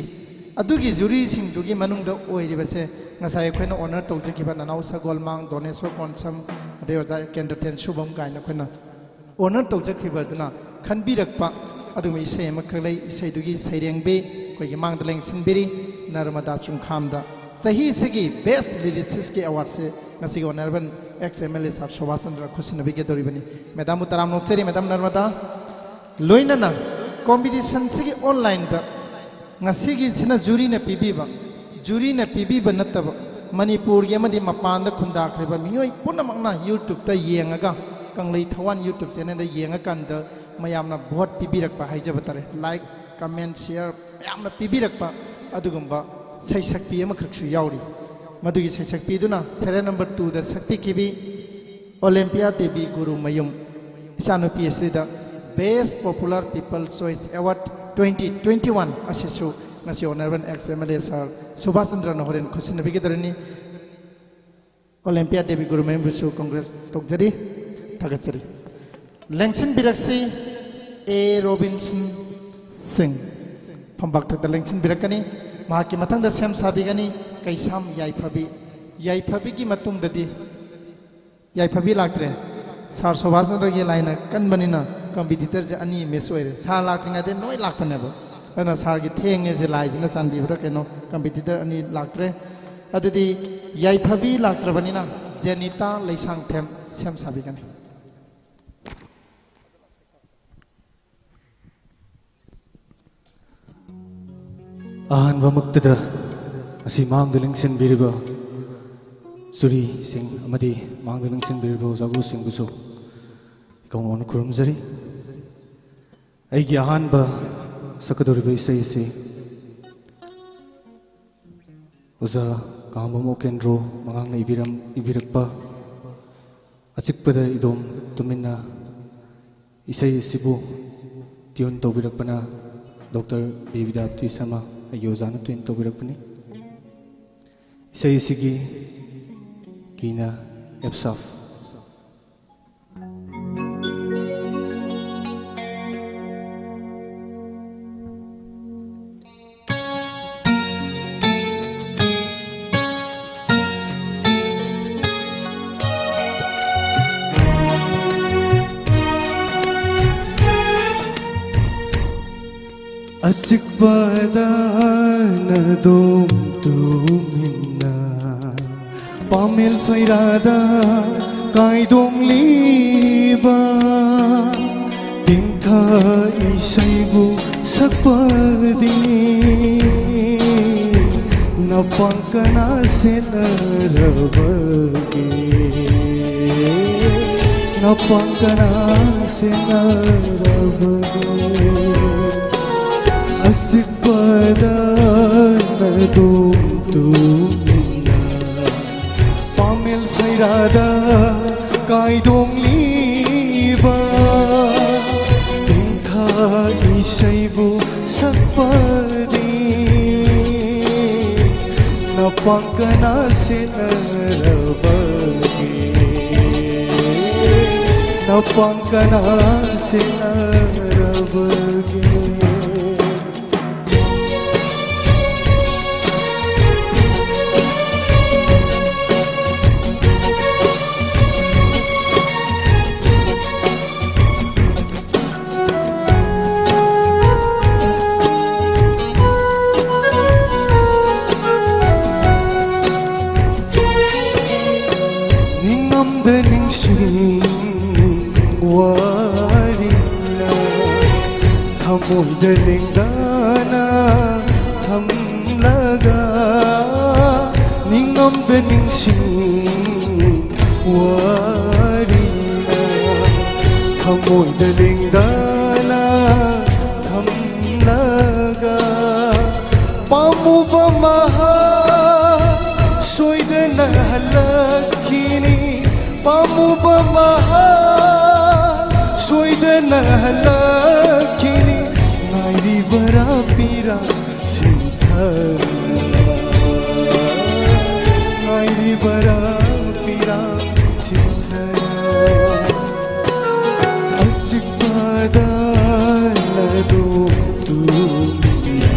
ꯑꯗꯨꯒꯤ ꯖꯨꯔꯤꯁꯤꯡꯗꯨꯒꯤ ꯃꯅꯨꯡꯗ ꯑꯣꯏꯔꯤꯕꯁꯦ ꯉꯁꯥꯏ ꯑꯩꯈꯣꯏꯅ honor ꯇꯧꯖꯈꯤꯕ ꯅꯅꯥꯎ ꯁꯒꯣꯜꯃꯥꯡ, ꯗꯣꯅꯦꯁꯣꯔ ꯀꯣꯟꯁꯝ, ꯑꯗꯩ ꯑꯣꯖꯥ ꯀꯦꯟꯗ꯭ꯔꯊꯦꯟ ꯁꯨꯕꯝ ꯀꯥꯏꯅ ꯑꯩꯈꯣꯏꯅ honor ꯇꯧꯖꯈꯤꯕꯗꯨꯅ ꯈꯟꯕꯤꯔꯛꯄ ꯑꯗꯨꯒꯨꯝꯕ ꯏꯁꯩ ꯑꯃꯈꯛ ꯂꯩ꯫ ꯏꯁꯩꯗꯨꯒꯤ ꯁꯩꯔꯦꯡꯕꯤ ꯑꯩꯈꯣꯏꯒꯤ ꯃꯥꯡꯗ ꯂꯦꯡꯁꯤꯟꯕꯤꯔꯤ ꯅꯔꯃꯗꯥ ꯆꯨꯡꯈꯥꯝꯗ꯫ ꯆꯍꯤꯁꯤꯒꯤ ꯕꯦꯁ ꯂꯤꯔꯤꯁꯤꯁꯀꯤ ꯑꯦꯋꯥꯔꯗꯁꯦ ꯉꯁꯤꯒꯤ honourable X M L A sir Subash Chandra ꯈꯨꯠꯁꯤꯟꯅꯕꯤꯒꯗꯧꯔꯤꯕꯅꯤ꯫ ꯃꯦꯗꯥꯝꯕꯨ ꯇꯔꯥꯝꯅ ꯑꯣꯛꯆꯔꯤ, ꯃꯦꯗꯥꯝ ꯅꯔꯃꯗꯥ꯫ ꯂꯣꯏꯅꯅ ꯀꯣꯝꯄꯤꯇꯤꯁꯟꯁꯤꯒꯤ ꯑꯣꯟꯂꯥꯏꯟꯗ ꯉꯁꯤꯒꯤꯁꯤꯅ ꯖꯨꯔꯤꯅ ꯄꯤꯕꯤꯕ, ꯖꯨꯔꯤꯅ ꯄꯤꯕꯤꯕ ꯅꯠꯇꯕ, ꯃꯅꯤꯄꯨꯔꯒꯤ ꯑꯃꯗꯤ ꯃꯄꯥꯟꯗ ꯈꯨꯟꯗꯥꯈ꯭ꯔꯤꯕ ꯃꯤꯑꯣꯏ ꯄꯨꯝꯅꯃꯛꯅ ꯌꯨꯇ꯭ꯌꯨꯕꯇ ꯌꯦꯡꯉꯒ, ꯀꯪꯂꯩ ꯊꯋꯥꯟ ꯌꯨꯇ꯭ꯌꯨꯕ ꯆꯦꯅꯦꯜꯗ ꯌꯦꯡꯉꯀꯥꯟꯗ ꯃꯌꯥꯝꯅ ꯚꯣꯠ ꯄꯤꯕꯤꯔꯛꯄ ꯍꯥꯏꯖꯕ ꯇꯥꯔꯦ, ꯂꯥꯏꯛ, ꯀꯃꯦꯟ, ꯁꯤꯌꯔ ꯃꯌꯥꯝꯅ ꯄꯤꯕꯤꯔꯛꯄ ꯑꯗꯨꯒꯨꯝꯕ ꯁꯩꯁꯛꯄꯤ ꯑꯃꯈꯛꯁꯨ ꯌꯥꯎꯔꯤ꯫ ꯃꯗꯨꯒꯤ ꯁꯩꯁꯛꯄꯤꯗꯨꯅ ꯁꯦꯔꯦꯜ ꯅꯝꯕꯔ ꯇꯨꯗ ꯁꯛꯄꯤꯈꯤꯕꯤ ꯑꯣꯂꯦꯝꯄꯤꯌꯥ ꯗꯦꯕꯤ ꯒꯨꯔꯨꯃꯌꯨꯝ ꯏꯆꯥꯅꯨꯄꯤ ꯑꯁꯤꯗ Best Popular People Choice Award twenty twenty-one ꯑꯁꯤꯁꯨ ꯉꯁꯤ honourable X M L A sir Subash ꯆꯟꯗ꯭ꯔꯅ ꯍꯣꯔꯦꯟ ꯈꯨꯠꯁꯤꯟꯅꯕꯤꯒꯗꯧꯔꯤꯅꯤ꯫ ꯑꯣꯂꯦꯝꯄꯤꯌꯥ ꯗꯦꯕꯤ ꯒꯨꯔꯨꯃꯌꯨꯝꯕꯨꯁꯨ ꯀꯣꯡꯒ꯭ꯔꯦꯁ ꯇꯧꯖꯔꯤ, ꯊꯥꯒꯠꯆꯔꯤ꯫ ꯂꯦꯡꯁꯤꯟꯕꯤꯔꯛꯁꯤ ꯑꯦ ꯔꯣꯕꯤꯟꯁꯟ ꯁꯤꯡ꯫ ꯐꯝꯕꯥꯛꯊꯛꯇ ꯂꯦꯡꯁꯤꯟꯕꯤꯔꯛꯀꯅꯤ꯫ ꯃꯍꯥꯛꯀꯤ ꯃꯊꯪꯗ ꯁꯦꯝ ꯁꯥꯕꯤꯒꯅꯤ ꯀꯩꯁꯥꯝ ꯌꯥꯏꯐꯕꯤ꯫ ꯌꯥꯏꯐꯕꯤꯒꯤ ꯃꯇꯨꯡꯗꯗꯤ ꯌꯥꯏꯐꯕꯤ ꯂꯥꯛꯇ꯭ꯔꯦ꯫ ꯁꯥꯔ ꯁꯨꯕꯥꯁ ꯆꯟꯗ꯭ꯔꯒꯤ ꯂꯥꯏꯅ ꯀꯟꯕꯅꯤꯅ ꯀꯝꯄꯤꯇꯤꯇꯔꯁꯦ ꯑꯅꯤ ꯃꯤꯁ ꯑꯣꯏꯔꯦ꯫ ꯁꯥꯔ ꯂꯥꯛꯇ꯭ꯔꯤꯉꯩꯗ ꯂꯣꯏ ꯂꯥꯛꯄꯅꯦꯕ꯫ ꯑꯗꯨꯅ ꯁꯥꯔꯒꯤ ꯊꯦꯡꯉꯦꯁꯦ ꯂꯥꯏꯁꯤꯅ ꯆꯥꯟꯕꯤꯕ꯭ꯔꯥ ꯀꯩꯅꯣ, ꯀꯝꯄꯤꯇꯤꯇꯔ ꯑꯅꯤ ꯂꯥꯛꯇ꯭ꯔꯦ꯫ ꯑꯗꯨꯗꯤ ꯌꯥꯏꯐꯕꯤ ꯂꯥꯛꯇ꯭ꯔꯕꯅꯤꯅ ꯖꯦꯅꯤꯇꯥ ꯂꯩꯁꯥꯡꯊꯦꯝ ꯁꯦꯝ ꯁꯥꯕꯤꯒꯅꯤ꯫ ꯑꯍꯥꯟꯕꯃꯛꯇꯗ ꯉꯁꯤ ꯃꯥꯡꯗ ꯂꯦꯡꯁꯤꯟꯕꯤꯔꯤꯕ ꯖꯨꯔꯤꯁꯤꯡ ꯑꯃꯗꯤ ꯃꯥꯡꯗ ꯂꯦꯡꯁꯤꯟꯕꯤꯔꯤꯕ ꯑꯣꯖꯥ ꯒꯨꯔꯨꯁꯤꯡꯕꯨꯁꯨ ꯏꯀꯧꯅꯧꯅ ꯈꯨꯔꯨꯝꯖꯔꯤ꯫ ꯑꯩꯒꯤ ꯑꯍꯥꯟꯕ ꯁꯛꯀꯗꯧꯔꯤꯕ ꯏꯁꯩ ꯑꯁꯤ ꯑꯣꯖꯥ ꯀꯥꯡꯕꯝ ꯑꯣꯀꯦꯟꯗ꯭ꯔꯣ ꯃꯉꯥꯡꯅ ꯏꯕꯤꯔꯝ-, ꯏꯕꯤꯔꯛꯄ ꯑꯆꯤꯛꯄꯗ ꯏꯗꯣꯝ ꯇꯨꯃꯤꯟꯅ ꯏꯁꯩ ꯑꯁꯤꯕꯨ ꯇ꯭ꯌꯨꯟ ꯇꯧꯕꯤꯔꯛꯄꯅ ꯗꯣꯛꯇꯔ ꯕꯤ ꯕꯤꯗ꯭ꯌꯥꯄꯇꯤ ꯁꯔꯃ, ꯑꯩꯒꯤ ꯑꯣꯖꯥꯅ ꯇ꯭ꯌꯨꯟ ꯇꯧꯕꯤꯔꯛꯄꯅꯤ꯫ ꯏꯁꯩ ꯑꯁꯤꯒꯤ ꯀꯤꯅ ꯑꯦꯐ ꯁꯥꯔꯞ꯫ ꯑꯆꯤꯛꯄꯗ ꯅꯗꯣꯝ ꯇꯨꯃꯤꯟꯅ ꯄꯥꯃꯦꯜ ꯐꯩꯔꯥꯗ ꯀꯥꯏꯗꯣꯡꯂꯤꯕ ꯇꯦꯡꯊꯥ ꯏꯁꯩꯕꯨ ꯁꯛꯄꯗꯤ ꯅꯄꯥꯡ ꯀꯅꯥ ꯁꯦꯟꯅꯔꯕꯒꯦ? ꯅꯄꯥꯡ ꯀꯅꯥ ꯁꯦꯟꯅꯔꯕꯒꯦ? ꯑꯆꯤꯛ ꯄꯗ ꯅꯗꯣꯝ ꯇꯨꯃꯤꯟꯅ ꯄꯥꯃꯦꯜ ꯐꯩꯔꯥꯗ ꯀꯥꯏꯗꯣꯡꯂꯤꯕ ꯇꯦꯡꯊꯥ ꯏꯁꯩꯕꯨ ꯁꯛꯄꯗꯤ ꯅꯄꯥꯡ ꯀꯅꯥ ꯁꯦꯟꯅꯔꯕꯒꯦ? ꯅꯄꯥꯡ ꯀꯅꯥ ꯁꯦꯟꯅꯔꯕꯒꯦ? ꯅꯤꯡꯉꯝꯗ ꯅꯤꯡꯁꯤꯡ ꯋꯥꯔꯤꯅ ꯊꯃꯣꯏꯗ ꯂꯦꯡꯗꯅ ꯊꯝꯂꯒ, ꯅꯤꯡꯉꯝꯗ ꯅꯤꯡꯁꯤꯡ ꯋꯥꯔꯤꯅ ꯊꯃꯣꯏꯗ ꯂꯦꯡꯗꯅ ꯊꯝꯂꯒ, ꯄꯥꯝꯃꯨꯕ ꯃꯍꯥꯛ ꯁꯣꯏꯗꯅ ꯍꯜꯂꯛꯈꯤꯅꯤ꯫ ꯄꯥꯝꯃꯨꯕ ꯃꯍꯥꯛ ꯁꯣꯏꯗꯅ ꯍꯜꯂꯛꯈꯤꯅꯤ꯫ ꯉꯥꯏꯔꯤꯕꯔꯥ ꯄꯤꯔꯥꯡ ꯁꯤꯟꯊꯔ? ꯉꯥꯏꯔꯤꯕꯔꯥ ꯄꯤꯔꯥꯡ ꯁꯤꯟꯊꯔ? ꯑꯆꯤꯛꯄꯗ ꯅꯗꯣꯝ ꯇꯨꯃꯤꯟꯅ꯫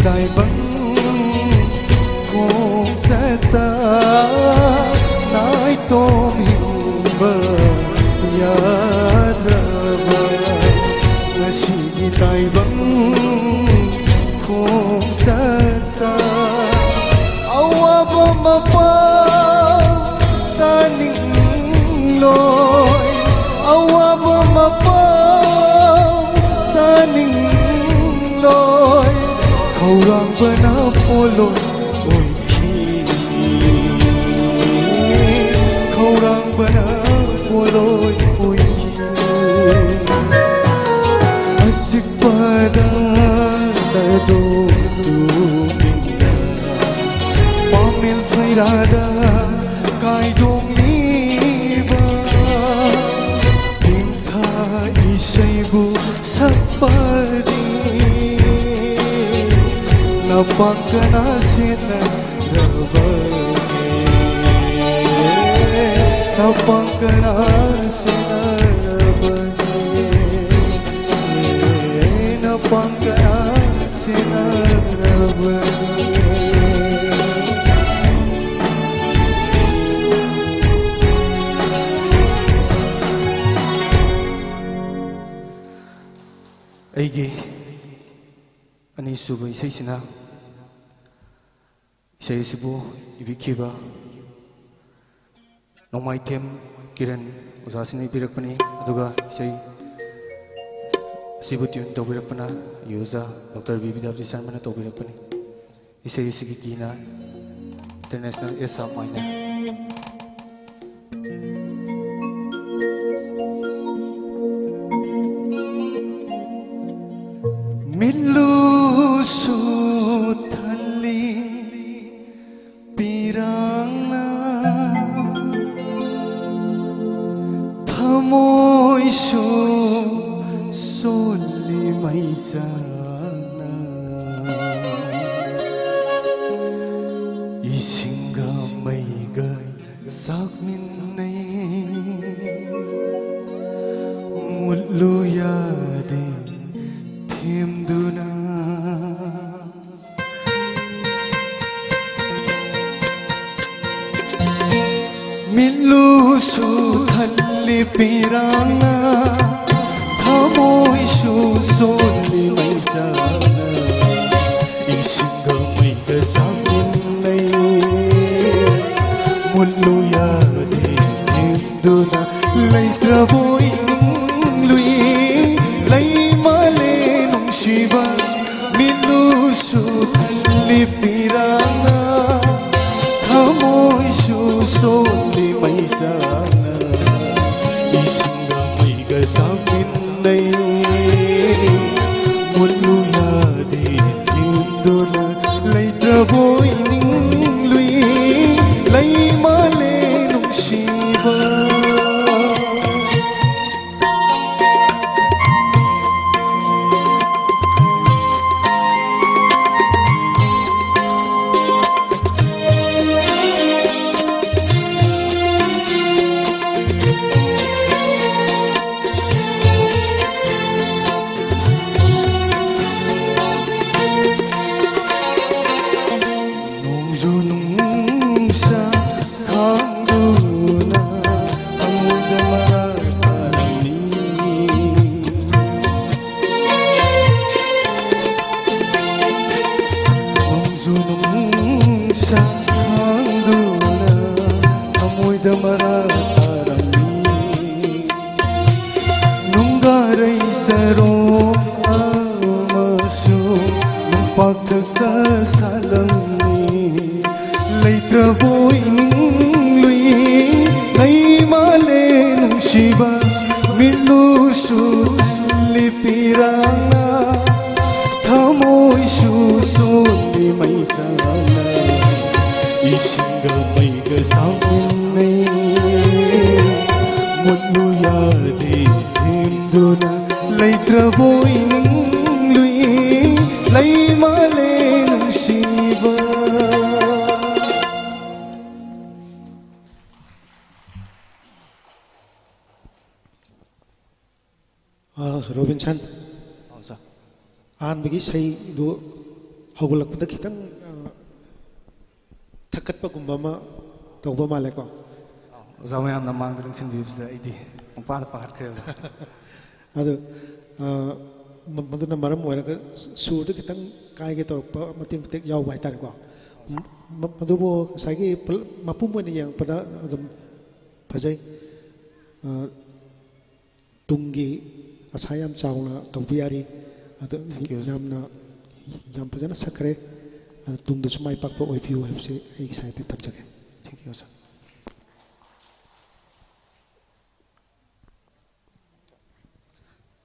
ꯇꯥꯏꯕꯪ ꯈꯣꯡꯆꯠꯇ ꯅꯥꯏꯇꯣꯝ ꯍꯤꯡꯕ ꯌꯥꯗ꯭ꯔꯕ ꯉꯁꯤꯒꯤ ꯇꯥꯏꯕꯪ ꯈꯣꯡꯆꯠꯇ ꯑꯋꯥꯕ ꯃꯄꯥꯎ ꯇꯥꯅꯤꯡꯂꯣꯏ, ꯑꯋꯥꯕ ꯃꯄꯥꯎ ꯇꯥꯅꯤꯡꯂꯣꯏ꯫ ꯈꯧꯔꯥꯡꯕꯅ ꯄꯣꯂꯣꯏ ꯑꯣꯏꯈꯤ, ꯈꯧꯔꯥꯡꯕꯅ ꯄꯣꯂꯣꯏ ꯑꯣꯏꯈꯤ꯫ ꯑꯆꯤꯛꯄꯗ ꯅꯗꯣꯝ ꯇꯨꯒꯤꯅ ꯄꯥꯃꯦꯜ ꯐꯩꯔꯥꯗ ꯀꯥꯏꯗꯣꯛꯂꯤꯕ ꯄꯦꯟꯊ ꯏꯁꯩꯕꯨ ꯁꯛꯄꯗꯤ ꯅꯄꯥꯡꯒꯅ ꯁꯦꯟꯅꯔꯕꯒꯦ, ꯅꯄꯥꯡꯒꯅ ꯁꯦꯟꯅꯔꯕꯒꯦ, ꯅꯄꯥꯡꯒꯅ ꯁꯦꯟꯅꯔꯕꯒꯦ꯫ ꯑꯩꯒꯤ ꯑꯅꯤꯁꯨꯕ ꯏꯁꯩꯁꯤꯅ ꯏꯁꯩ ꯑꯁꯤꯕꯨ ꯏꯕꯤꯈꯤꯕ ꯅꯣꯡꯃꯥꯏꯊꯦꯝ ꯀꯤꯔꯟ ꯑꯣꯖꯥꯁꯤꯅ ꯏꯕꯤꯔꯛꯄꯅꯤ꯫ ꯑꯗꯨꯒ ꯏꯁꯩ ꯑꯁꯤꯕꯨ ꯇ꯭ꯌꯨꯟ ꯇꯧꯕꯤꯔꯛꯄꯅ ꯌꯨ ꯑꯣꯖꯥ ꯗꯣꯛꯇꯔ ꯕꯤ ꯕꯤꯗ꯭ꯌꯥꯄꯇꯤ ꯁꯔꯃꯅ ꯇꯧꯕꯤꯔꯛꯄꯅꯤ꯫ ꯏꯁꯩ ꯑꯁꯤꯒꯤ ꯀꯤꯅ International S sharp minor꯫ ꯃꯤꯠꯂꯨꯁꯨ ꯊꯜꯂꯤ ꯄꯤꯔꯥꯡꯅ, ꯊꯃꯣꯏꯁꯨ ꯁꯣꯜꯂꯤ ꯃꯩꯁꯥꯅ꯫ ꯏꯁꯤꯡꯒ ꯃꯩꯒ ꯂꯤꯄꯤꯔꯥꯡꯅ ꯊꯃꯣꯏꯁꯨ ꯁꯣꯜꯂꯤ ꯃꯩꯁꯥꯅ ꯏꯁꯤꯡꯒ ꯃꯩꯒ ꯆꯥꯃꯤꯟꯅꯩ꯫ ꯃꯨꯠꯂꯨ ꯌꯥꯗꯦ ꯊꯤꯡꯗꯨꯅ ꯂꯩꯇ꯭ꯔꯕꯣꯏ ꯅꯤꯡꯂꯨꯏ꯫ ꯂꯩ ꯃꯥꯜꯂꯦ ꯅꯨꯡꯁꯤꯕ ꯃꯤꯠꯂꯨꯁꯨ ꯊꯜꯂꯤ ꯄꯤꯔꯥꯡꯅ ꯊꯃꯣꯏꯁꯨ ꯁꯣꯛꯂꯤ ꯃꯩꯁꯥꯅ ꯏꯁꯤꯡꯒ ꯃꯩꯒ ꯆꯥꯃꯤꯟꯅꯩ꯫ ꯃꯨꯠꯂꯨ ꯌꯥꯗꯦ ꯊꯤꯡꯗꯨꯅ ꯂꯩꯇ꯭ꯔꯕꯣꯏ ꯅꯤꯡꯂꯨꯏ꯫ ꯂꯩ ꯃꯥꯜꯂꯦ ꯅꯨꯡꯁꯤꯕ꯫ ꯅꯣꯡꯖꯨ ꯅꯨꯡꯁꯥ ꯈꯥꯡꯗꯨꯅ ꯊꯃꯣꯏꯗ ꯃꯔꯥ ꯇꯥꯔꯝꯃꯤ꯫ ꯅꯣꯡꯖꯨ ꯅꯨꯡꯁꯥ ꯈꯥꯡꯗꯨꯅ ꯊꯃꯣꯏꯗ ꯃꯔꯥ ꯇꯥꯔꯝꯃꯤ꯫ ꯅꯨꯡꯒꯥꯔꯩ ꯆꯔꯣꯡ ꯑꯃꯁꯨ ꯅꯨꯡꯄꯥꯛꯊꯛꯇ ꯁꯥꯠꯂꯝꯃꯤ꯫ ꯂꯩꯇ꯭ꯔꯕꯣꯏ ꯅꯤꯡꯂꯨꯏ꯫ ꯂꯩ ꯃꯥꯜꯂꯦ ꯅꯨꯡꯁꯤꯕ ꯃꯤꯠꯂꯨꯁꯨ ꯂꯤꯄꯤꯔꯥꯡꯅ ꯊꯃꯣꯏꯁꯨ ꯁꯣꯛꯂꯤ ꯃꯩꯁꯥꯅ ꯏꯁꯤꯡꯒ ꯃꯩꯒ ꯆꯥꯃꯤꯟꯅꯩ꯫ ꯃꯨꯠꯂꯨ ꯌꯥꯗꯦ ꯊꯦꯝꯗꯨꯅ ꯂꯩꯇ꯭ꯔꯕꯣꯏ ꯅꯤꯡꯂꯨꯏ꯫ ꯂꯩ ꯃꯥꯜꯂꯦ ꯅꯨꯡꯁꯤꯕ꯫ ꯑ, ꯔꯣꯕꯤꯟꯁꯟ, ꯑꯧ, ꯁꯥꯔ꯫ ꯑꯍꯥꯟꯕꯒꯤ ꯏꯁꯩꯗꯨ ꯍꯧꯒꯠꯂꯛꯄꯗ ꯈꯤꯇꯪ, ꯑ, ꯊꯛꯀꯠꯄꯒꯨꯝꯕ ꯑꯃ ꯇꯧꯕ ꯃꯥꯜꯂꯦꯀꯣ? ꯑꯧ, ꯑꯣꯖꯥ ꯃꯌꯥꯝꯅ ꯃꯥꯡꯗ ꯂꯦꯡꯁꯤꯟꯕꯤꯕꯁꯤꯗ ꯑꯩꯗꯤ ꯄꯨꯡꯄꯥꯗ ꯄꯥꯈꯠꯈ꯭ꯔꯦ, ꯑꯣꯖꯥ꯫ ꯑꯗꯨ, ꯑ, ꯃ-, ꯃꯗꯨꯅ ꯃꯔꯝ ꯑꯣꯏꯔꯒ ꯁꯨꯔꯗꯨ ꯈꯤꯇꯪ ꯀꯥꯏꯒꯦ ꯇꯧꯔꯛꯄ ꯃꯇꯦꯛ ꯃꯇꯦꯛ ꯌꯥꯎꯕ ꯍꯥꯏꯇꯥꯔꯦꯀꯣ꯫ ꯃ-, ꯃ-, ꯃꯗꯨꯕꯨ ꯉꯁꯥꯏꯒꯤ ꯄꯨꯂꯞ ꯃꯄꯨꯝ ꯑꯣꯏꯅ ꯌꯦꯡꯉꯛꯄꯗ ꯑꯗꯨꯝ ꯐꯖꯩ꯫ ꯑ, ꯇꯨꯡꯒꯤ ꯑꯁꯥ ꯌꯥꯝ ꯆꯥꯎꯅ ꯇꯧꯕ ꯌꯥꯔꯤ꯫ ꯑꯗꯨ Thank you, sir. ꯌꯥꯝꯅ, ꯌꯥꯝ ꯐꯖꯅ ꯁꯛꯈ꯭ꯔꯦ꯫ ꯑꯗꯨ ꯇꯨꯡꯗꯁꯨ ꯃꯥꯏ ꯄꯥꯛꯄ ꯑꯣꯏꯕꯤꯌꯨ ꯍꯥꯏꯕꯁꯤ ꯑꯩꯒꯤ side ꯇꯒꯤ ꯊꯝꯖꯒꯦ꯫ Thank you, sir.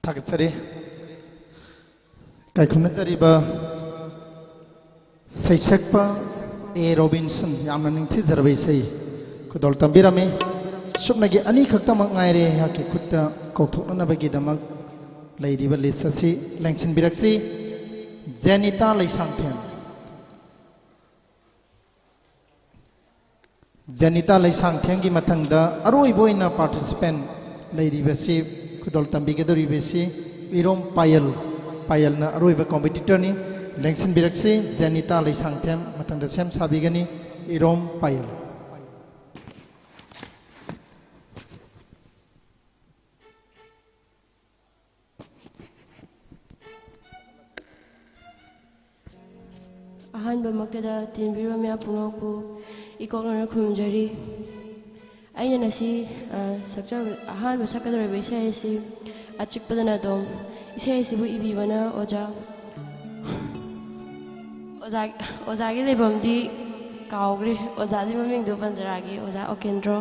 ꯊꯥꯒꯠꯆꯔꯤ꯫ ꯏꯀꯥꯏ ꯈꯨꯝꯅꯖꯔꯤꯕ ꯁꯩꯁꯛꯄ ꯑꯦ ꯔꯣꯕꯤꯟꯁꯟ, ꯌꯥꯝꯅ ꯅꯤꯡꯊꯤꯖꯔꯕ ꯏꯁꯩ ꯈꯨꯗꯣꯜ ꯇꯝꯕꯤꯔꯝꯃꯤ꯫ ꯁꯨꯞꯅꯒꯤ ꯑꯅꯤꯈꯛꯇꯃꯛ ꯉꯥꯏꯔꯦ ꯑꯩꯍꯥꯛꯀꯤ ꯈꯨꯠꯇ ꯀꯧꯊꯣꯛꯅꯅꯕꯒꯤꯗꯃꯛ ꯂꯩꯔꯤꯕ list ꯑꯁꯤ ꯂꯦꯡꯁꯤꯟꯕꯤꯔꯛꯁꯤ꯫ ꯖꯦꯅꯤꯇꯥ ꯂꯩꯁꯥꯡꯊꯦꯝ꯫ ꯖꯦꯅꯤꯇꯥ ꯂꯩꯁꯥꯡꯊꯦꯝꯒꯤ ꯃꯊꯪꯗ ꯑꯔꯣꯏꯕ ꯑꯣꯏꯅ participant ꯂꯩꯔꯤꯕꯁꯤ, ꯈꯨꯗꯣꯜ ꯇꯝꯕꯤꯒꯗꯧꯔꯤꯕꯁꯤ ꯏꯔꯣꯝ ꯄꯥꯌꯜ, ꯄꯥꯌꯜꯅ ꯑꯔꯣꯏꯕ competitor ꯅꯤ꯫ ꯂꯦꯡꯁꯤꯟꯕꯤꯔꯛꯁꯤ ꯖꯦꯅꯤꯇꯥ ꯂꯩꯁꯥꯡꯊꯦꯝ, ꯃꯊꯪꯗ ꯁꯦꯝ ꯁꯥꯕꯤꯒꯅꯤ ꯏꯔꯣꯝ ꯄꯥꯌꯜ꯫ ꯑꯍꯥꯟꯕꯃꯛꯇꯗ ꯇꯤꯟꯕꯤꯔꯤꯕ ꯃꯌꯥꯝ ꯄꯨꯝꯅꯃꯛꯄꯨ ꯏꯀꯣꯛꯅꯅ ꯈꯨꯔꯨꯝꯖꯔꯤ꯫ ꯑꯩꯅ ꯉꯁꯤ, ꯑ, ꯁꯛꯆ-, ꯑꯍꯥꯟꯕ ꯁꯛꯀꯗꯧꯔꯤꯕ ꯏꯁꯩ ꯑꯁꯤ ꯑꯆꯤꯛꯄꯗ ꯅꯥꯇꯣꯝ꯫ ꯏꯁꯩ ꯑꯁꯤꯕꯨ ꯏꯕꯤꯕꯅ ꯑꯣꯖꯥ, ꯑꯣꯖꯥ, ꯑꯣꯖꯥꯒꯤ ꯂꯩꯐꯝꯗꯤ ꯀꯥꯎꯈ꯭ꯔꯦ꯫ ꯑꯣꯖꯥꯒꯤ ꯃꯃꯤꯡꯗꯨ ꯄꯟꯖꯔꯛꯑꯒꯦ, ꯑꯣꯖꯥ ꯑꯣꯀꯦꯟꯗ꯭ꯔꯣ꯫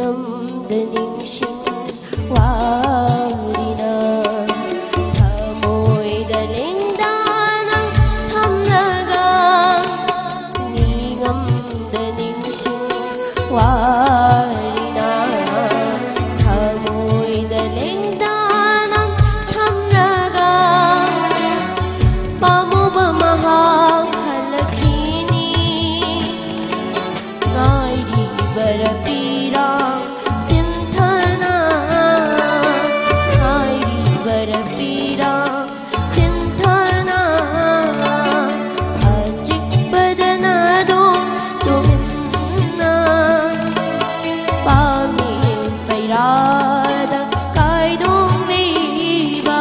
ꯅꯤꯡꯁꯤꯡ ꯋꯥꯔꯤꯅ ꯊꯃꯣꯏꯗ ꯂꯦꯡꯗꯅ ꯊꯝꯂꯒ, ꯅꯤꯡꯉꯝꯗ ꯅꯤꯡꯁꯤꯡ ꯋꯥꯔꯤꯅ ꯊꯃꯣꯏꯗ ꯂꯦꯡꯗꯅ ꯊꯝꯂꯒ, ꯄꯥꯝꯃꯨꯕ ꯃꯍꯥꯛ ꯍꯜꯂꯛꯈꯤꯅꯤ꯫ ꯉꯥꯏꯔꯤꯕꯔ ꯄꯤꯔꯥꯡ ꯁꯤꯟꯊꯅ, ꯉꯥꯏꯔꯤꯕꯔ ꯄꯤꯔꯥꯡ ꯁꯤꯟꯊꯅ, ꯑꯆꯤꯛꯄꯗꯅ ꯑꯗꯨꯝ ꯇꯨꯃꯤꯟꯅ ꯄꯥꯝꯃꯤ ꯐꯩꯔꯥꯗ ꯀꯥꯏꯗꯣꯡꯂꯤꯕ꯫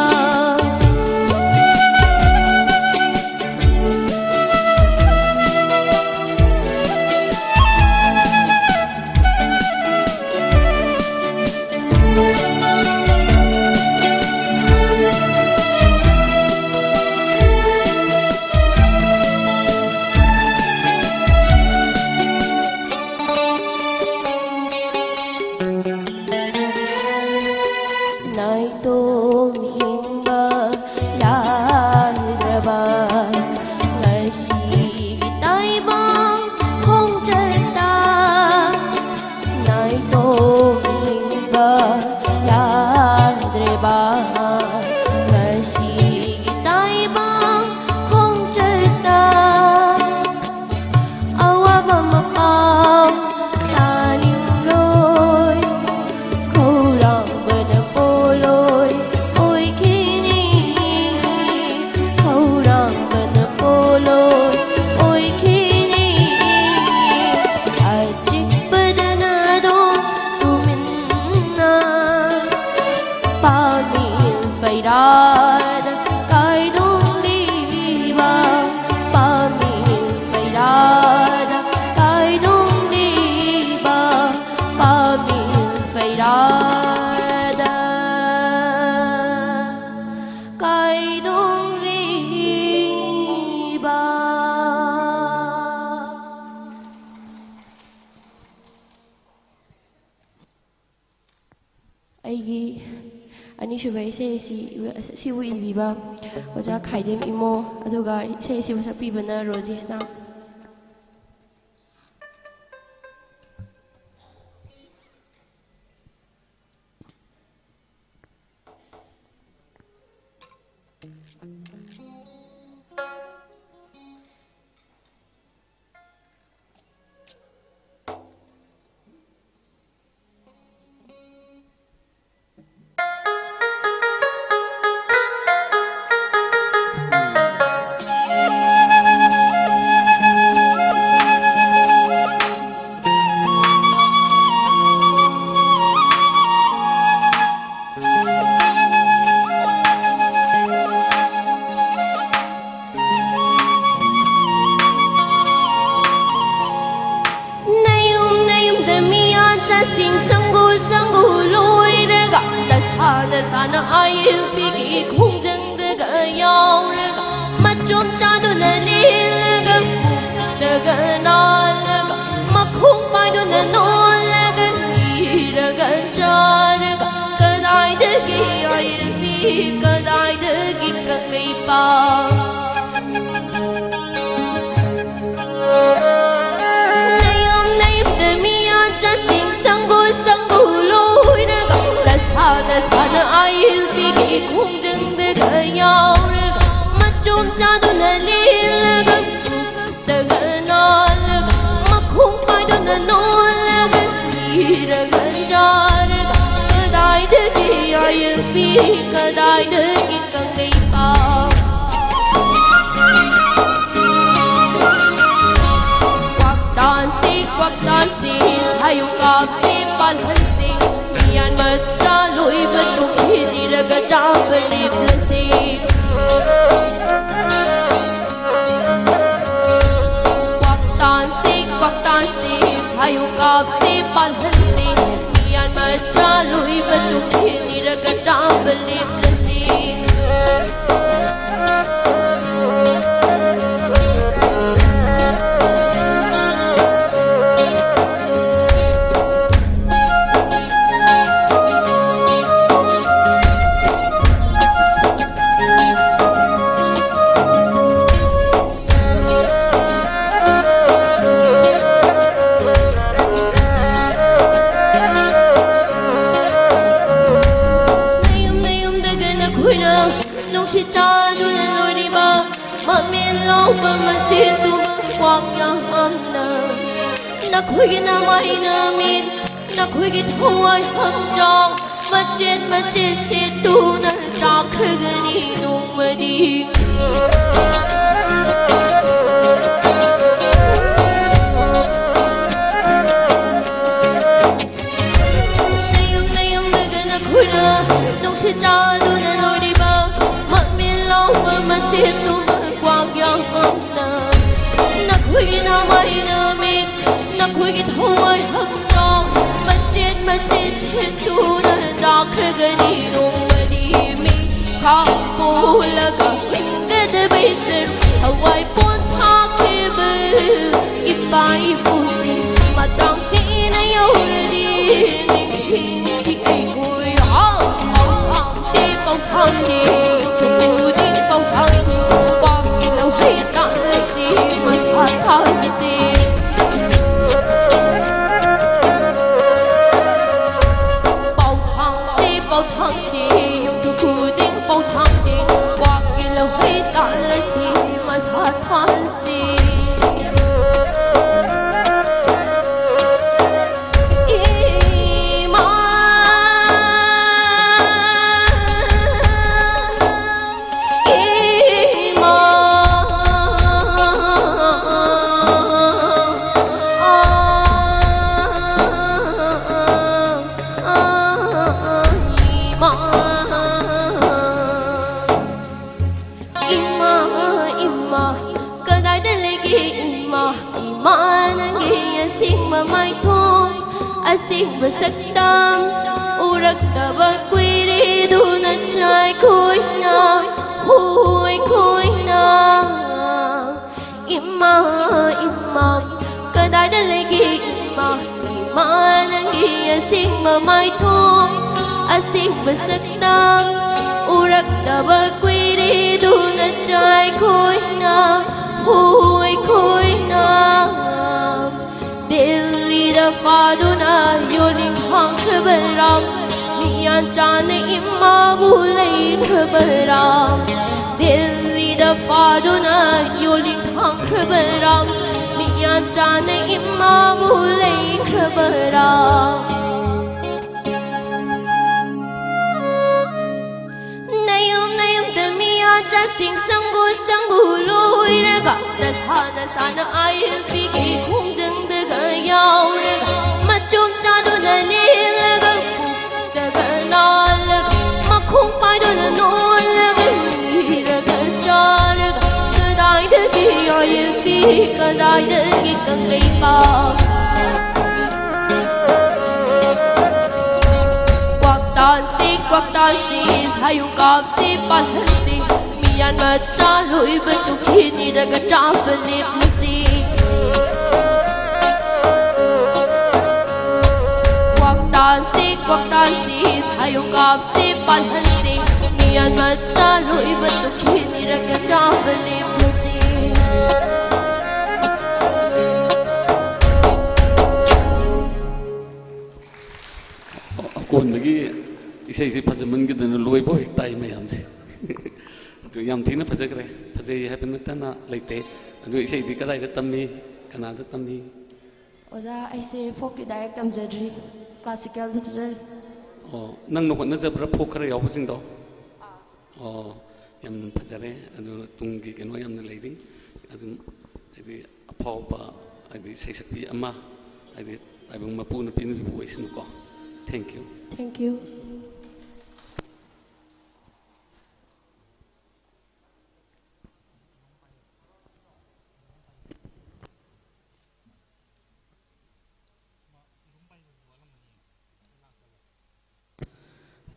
ꯅꯥꯏꯇꯣꯝ ꯍꯤꯡꯕ ꯌꯥꯗ꯭ꯔꯕ ꯉꯁꯤꯒꯤ ꯇꯥꯏꯕꯪ ꯈꯣꯡꯆꯠꯇ, ꯅꯥꯏꯇꯣꯝ ꯍꯤꯡꯕ ꯌꯥꯗ꯭ꯔꯦꯕ ꯉꯁꯤꯒꯤ ꯇꯥꯏꯕꯪ ꯈꯣꯡꯆꯠꯇ꯫ ꯑꯋꯥꯕ ꯃꯄꯥꯎ ꯇꯥꯅꯤꯡꯂꯣꯏ, ꯑꯩꯒꯤ ꯑꯅꯤꯁꯨꯕ ꯏꯁꯩ ꯑꯁꯤ, ꯑꯁꯤꯕꯨ ꯏꯕꯤꯕ ꯑꯣꯖꯥ ꯈꯥꯏꯗꯦꯝ ꯏꯃꯣ, ꯑꯗꯨꯒ ꯏꯁꯩ ꯑꯁꯤꯕꯨ ꯁꯛꯄꯤꯕꯅ ꯔꯣꯖꯦꯁꯅ꯫ ꯅꯌꯨꯝ ꯅꯌꯨꯝꯗ ꯃꯤꯌꯥꯟ ꯆꯥꯁꯤꯡ ꯁꯪꯒꯨ ꯁꯪꯒꯨ ꯂꯣꯏꯔꯒ, ꯗꯁꯥ ꯗꯁꯥꯅ ꯑꯥꯏ ꯑꯦꯜ ꯄꯤꯒꯤ ꯈꯣꯡꯖꯪꯗꯒ ꯌꯥꯎꯔꯒ, ꯃꯆꯣꯝ ꯆꯥꯗꯨꯅ ꯂꯦꯜꯂꯒ, ꯐꯨꯗꯒ ꯅꯥꯜꯂꯒ, ꯃꯈꯣꯡ ꯄꯥꯏꯗꯨꯅ ꯅꯣꯜꯂꯒ, ꯅꯤꯔꯒ ꯆꯥꯔꯒ, ꯀꯗꯥꯏꯗꯒꯤ ꯑꯥꯏ ꯑꯦꯜ ꯄꯤ, ꯀꯗꯥꯏꯗꯒꯤ ꯀꯪꯂꯩꯄꯥꯛ? ꯅꯌꯨꯝ ꯅꯌꯨꯝꯗ ꯃꯤꯌꯥꯟ ꯆꯥꯁꯤꯡ ꯁꯪꯒꯨ ꯁꯪꯒꯨ ꯂꯣꯏꯔꯒ, ꯗꯁꯥ ꯗꯁꯥꯅ ꯑꯥꯏ ꯑꯦꯜ ꯄꯤꯒꯤ ꯈꯣꯡꯖꯪꯗꯒ ꯌꯥꯎꯔꯒ, ꯃꯆꯣꯝ ꯆꯥꯗꯨꯅ ꯂꯦꯜꯂꯒ, ꯐꯨꯗꯒ ꯅꯥꯜꯂꯒ, ꯃꯈꯣꯡ ꯄꯥꯏꯗꯨꯅ ꯅꯣꯜꯂꯒ, ꯅꯤꯔꯒ ꯆꯥꯔꯒ, ꯀꯗꯥꯏꯗꯒꯤ ꯑꯥꯏ ꯑꯦꯜ ꯄꯤ, ꯀꯗꯥꯏꯗꯒꯤ ꯀꯪꯂꯩꯄꯥꯛ? ꯀ꯭ꯋꯥꯛꯇꯥꯟꯁꯤ, ꯀ꯭ꯋꯥꯛꯇꯥꯟꯁꯤ, ꯁꯥꯌꯨꯝ ꯀꯥꯞꯁꯤ, ꯄꯥꯜꯍꯟꯁꯤ, ꯃꯤꯌꯥꯟ ꯃꯆꯥ ꯂꯣꯏꯕ ꯇꯣꯛꯁꯤ, ꯅꯤꯔꯒ ꯆꯥꯕ ꯂꯦꯞꯂꯁꯤ꯫ ꯀ꯭ꯋꯥꯛꯇꯥꯟꯁꯤ, ꯀ꯭ꯋꯥꯛꯇꯥꯟꯁꯤ, ꯁꯥꯌꯨꯝ ꯀꯥꯞꯁꯤ, ꯄꯥꯜꯍꯟꯁꯤ, ꯃꯤꯌꯥꯟ ꯃꯆꯥ ꯂꯣꯏꯕ ꯇꯣꯛꯁꯤ, ꯅꯤꯔꯒ ꯆꯥꯕ ꯂꯦꯞꯂꯁꯤ꯫ ꯅꯈꯣꯏꯒꯤ ꯅꯃꯥꯏ ꯅꯃꯤꯠ, ꯅꯈꯣꯏꯒꯤ ꯊꯋꯥꯏ ꯍꯛꯆꯥꯡ, ꯃꯆꯦꯠ ꯃꯆꯦꯠ ꯁꯦꯠꯇꯨꯅ ꯆꯥꯈ꯭ꯔꯒꯅꯤ ꯅꯣꯡꯃꯗꯤ꯫ ꯅꯌꯨꯝ ꯅꯌꯨꯝꯗꯒ ꯅꯈꯣꯏꯅ ꯅꯨꯡꯁꯤꯠ ꯆꯥꯗꯨꯅ ꯂꯣꯏꯔꯤꯕ ꯃꯃꯤꯠ ꯂꯥꯎꯕ ꯃꯆꯦꯠꯇꯨꯃ ꯀ꯭ꯋꯥꯛ ꯌꯥꯝꯅ꯫ ꯅꯈꯣꯏꯒꯤ ꯅꯃꯥꯏ ꯅꯃꯤꯠ, ꯅꯈꯣꯏꯒꯤ ꯊꯋꯥꯏ ꯍꯛꯆꯥꯡ, ꯃꯆꯦꯠ ꯃꯆꯦꯠ ꯁꯦꯠꯇꯨꯅ ꯆꯥꯈ꯭ꯔꯒꯅꯤ ꯅꯣꯡꯃꯗꯤ꯫ ꯃꯤꯈꯥ ꯄꯣꯜꯂꯒ ꯍꯤꯡꯒꯗꯕꯩ ꯁꯔꯨꯛ ꯊꯋꯥꯏ ꯄꯣꯟꯊꯥꯈꯤꯕ ꯏꯄꯥ ꯏꯄꯨꯁꯤꯡ ꯃꯇꯥꯡꯁꯤꯅ ꯌꯧꯔꯗꯤ ꯅꯤꯡꯁꯤꯡꯁꯤ ꯑꯩꯈꯣꯏ꯫ ꯍꯥꯎ! ꯄꯥꯎꯊꯥꯡꯁꯤ, ꯄꯥꯎꯊꯥꯡꯁꯤ, ꯌꯨꯝꯊꯣꯡ ꯈꯨꯗꯤꯡ ꯄꯥꯎꯊꯥꯡꯁꯤ, ꯀ꯭ꯋꯥꯛꯀꯤ ꯂꯧꯍꯩ ꯇꯥꯟꯅꯁꯤ, ꯃꯁꯥ ꯊꯥꯟꯁꯤ꯫ ꯄꯥꯎꯊꯥꯡꯁꯤ, ꯄꯥꯎꯊꯥꯡꯁꯤ, ꯌꯨꯝꯊꯣꯡ ꯈꯨꯗꯤꯡ ꯄꯥꯎꯊꯥꯡꯁꯤ, ꯀ꯭ꯋꯥꯛꯀꯤ ꯂꯧꯍꯩ ꯇꯥꯜꯂꯁꯤ, ꯃꯁꯥ ꯊꯥꯟꯁꯤ꯫ ꯏꯃꯥ, ꯏꯃꯥ, ꯏꯃꯥ꯫ ꯏꯃꯥ, ꯏꯃꯥ, ꯀꯗꯥꯏꯗ ꯂꯩꯒꯦ ꯏꯃꯥ? ꯏꯃꯥ, ꯅꯪꯒꯤ ꯑꯁꯦꯡꯕ ꯃꯥꯏꯊꯣꯡ, ꯑꯁꯦꯡꯕ ꯁꯛꯇꯝ ꯎꯔꯛꯇꯕ ꯀꯨꯏꯔꯦ, ꯑꯗꯨꯅ ꯆꯥꯏꯈꯣꯏꯅ, ꯍꯨꯏꯈꯣꯏꯅ꯫ ꯏꯃꯥ, ꯏꯃꯥ, ꯀꯗꯥꯏꯗ ꯂꯩꯒꯦ ꯏꯃꯥ? ꯏꯃꯥ, ꯅꯪꯒꯤ ꯑꯁꯦꯡꯕ ꯃꯥꯏꯊꯣꯡ, ꯑꯁꯦꯡꯕ ꯁꯛꯇꯝ ꯎꯔꯛꯇꯕ ꯀꯨꯏꯔꯦ, ꯑꯗꯨꯅ ꯆꯥꯏꯈꯣꯏꯅ, ꯍꯨꯏꯈꯣꯏꯅ꯫ ꯗꯤꯜꯂꯤꯗ ꯐꯥꯗꯨꯅ ꯌꯣꯜꯂꯤ ꯍꯥꯡꯈ꯭ꯔꯕ ꯔꯥꯝ, ꯃꯤꯌꯥꯟ ꯆꯥꯅ ꯏꯃꯥꯕꯨ ꯂꯩꯈ꯭ꯔꯕ ꯔꯥꯝ꯫ ꯗꯤꯜꯂꯤꯗ ꯐꯥꯗꯨꯅ ꯌꯣꯜꯂꯤ ꯍꯥꯡꯈ꯭ꯔꯕ ꯔꯥꯝ, ꯃꯤ ꯌꯥꯟ ꯆꯥꯅ ꯏꯃꯥꯕꯨ ꯂꯩꯈ꯭ꯔꯕꯔꯥ? ꯅꯌꯨꯝ ꯅꯌꯨꯝꯗ ꯃꯤꯌꯥꯟꯆꯥꯁꯤꯡ ꯁꯪꯒꯨ ꯁꯪꯒꯨ ꯂꯣꯏꯔꯒ, ꯅꯁꯥ ꯅꯁꯥꯅ ꯑꯥꯏ ꯑꯦꯜ ꯄꯤꯒꯤ ꯈꯣꯡꯖꯪꯗꯒ ꯌꯥꯎꯔꯒ, ꯃꯆꯣꯝ ꯆꯥꯗꯨꯅ ꯂꯦꯜꯂꯒ, ꯄꯨꯛꯇꯒ ꯅꯥꯜꯂꯒ, ꯃꯈꯣꯡ ꯄꯥꯏꯗꯨꯅ ꯅꯣꯜꯂꯒ, ꯅꯤꯔꯒ ꯆꯥꯔꯒ, ꯀꯗꯥꯏꯗꯒꯤ ꯑꯥꯏ ꯑꯦꯜ ꯄꯤ, ꯀꯗꯥꯏꯗꯒꯤ ꯀꯪꯂꯩꯄꯥꯛ? ꯀ꯭ꯋꯥꯛꯇꯥꯁꯤ, ꯀ꯭ꯋꯥꯛꯇꯥꯁꯤ, ꯁꯥꯌꯨꯝ ꯀꯥꯞꯁꯤ, ꯄꯥꯜꯍꯟꯁꯤ, ꯃꯤꯌꯥꯟ ꯃꯆꯥ ꯂꯣꯏꯕ ꯇꯨꯡꯁꯤꯟꯅꯤꯔꯒ ꯆꯥꯕ ꯂꯦꯞꯂꯁꯤ꯫ ꯀ꯭ꯋꯥꯛꯇꯥꯁꯤ, ꯀ꯭ꯋꯥꯛꯇꯥꯁꯤ, ꯁꯥꯌꯨꯝ ꯀꯥꯞꯁꯤ, ꯄꯥꯜꯍꯟꯁꯤ, ꯃꯤꯌꯥꯟ ꯃꯆꯥ ꯂꯣꯏꯕ ꯇꯨꯡꯁꯤꯟꯅꯤꯔꯒ ꯆꯥꯕ ꯂꯦꯞꯂꯁꯤ꯫ ꯑꯀꯣꯟꯕꯒꯤ ꯏꯁꯩꯁꯤ ꯐꯖꯃꯟꯈꯤꯗꯅ ꯂꯣꯏꯕ ꯍꯦꯛ ꯇꯥꯏ ꯃꯌꯥꯝꯁꯦ꯫ ꯑꯗꯨ ꯌꯥꯝ ꯊꯤꯅ ꯐꯖꯈ꯭ꯔꯦ꯫ ꯐꯖꯩ ꯍꯥꯏꯕ ꯅꯠꯇꯅ ꯂꯩꯇꯦ꯫ ꯑꯗꯨ ꯏꯁꯩꯗꯤ ꯀꯗꯥꯏꯗ ꯇꯝꯃꯤ? ꯀꯅꯥꯗ ꯇꯝꯃꯤ? ꯑꯣꯖꯥ, ꯑꯩꯁꯦ ꯐꯣꯛꯀꯤ ꯗꯥꯏꯔꯦꯛ ꯇꯝꯖꯗ꯭ꯔꯤ, ꯀ꯭ꯂꯥꯁꯤꯀꯦꯜꯗ ꯆꯠꯆꯔꯤ꯫ ꯑꯣ, ꯅꯪꯅ ꯍꯣꯠꯅꯖꯕ꯭ꯔꯥ ꯐꯣꯛ ꯈꯔ ꯌꯥꯎꯕꯁꯤꯡꯗꯣ? ꯑꯣ, ꯌꯥꯝ ꯐꯖꯔꯦ꯫ ꯑꯗꯨ ꯇꯨꯡꯒꯤ ꯀꯩꯅꯣ ꯌꯥꯝꯅ ꯂꯩꯔꯤ꯫ ꯑꯗꯨꯝ ꯍꯥꯏꯗꯤ ꯑꯐꯥꯎꯕ ꯍꯥꯏꯗꯤ ꯁꯩꯁꯛꯄꯤ ꯑꯃ ꯍꯥꯏꯗꯤ ꯇꯥꯏꯕꯪ ꯃꯄꯨꯅ ꯄꯤꯅꯕꯤꯕ ꯑꯣꯏꯁꯅꯨꯀꯣ꯫ Thank you꯫ Thank you꯫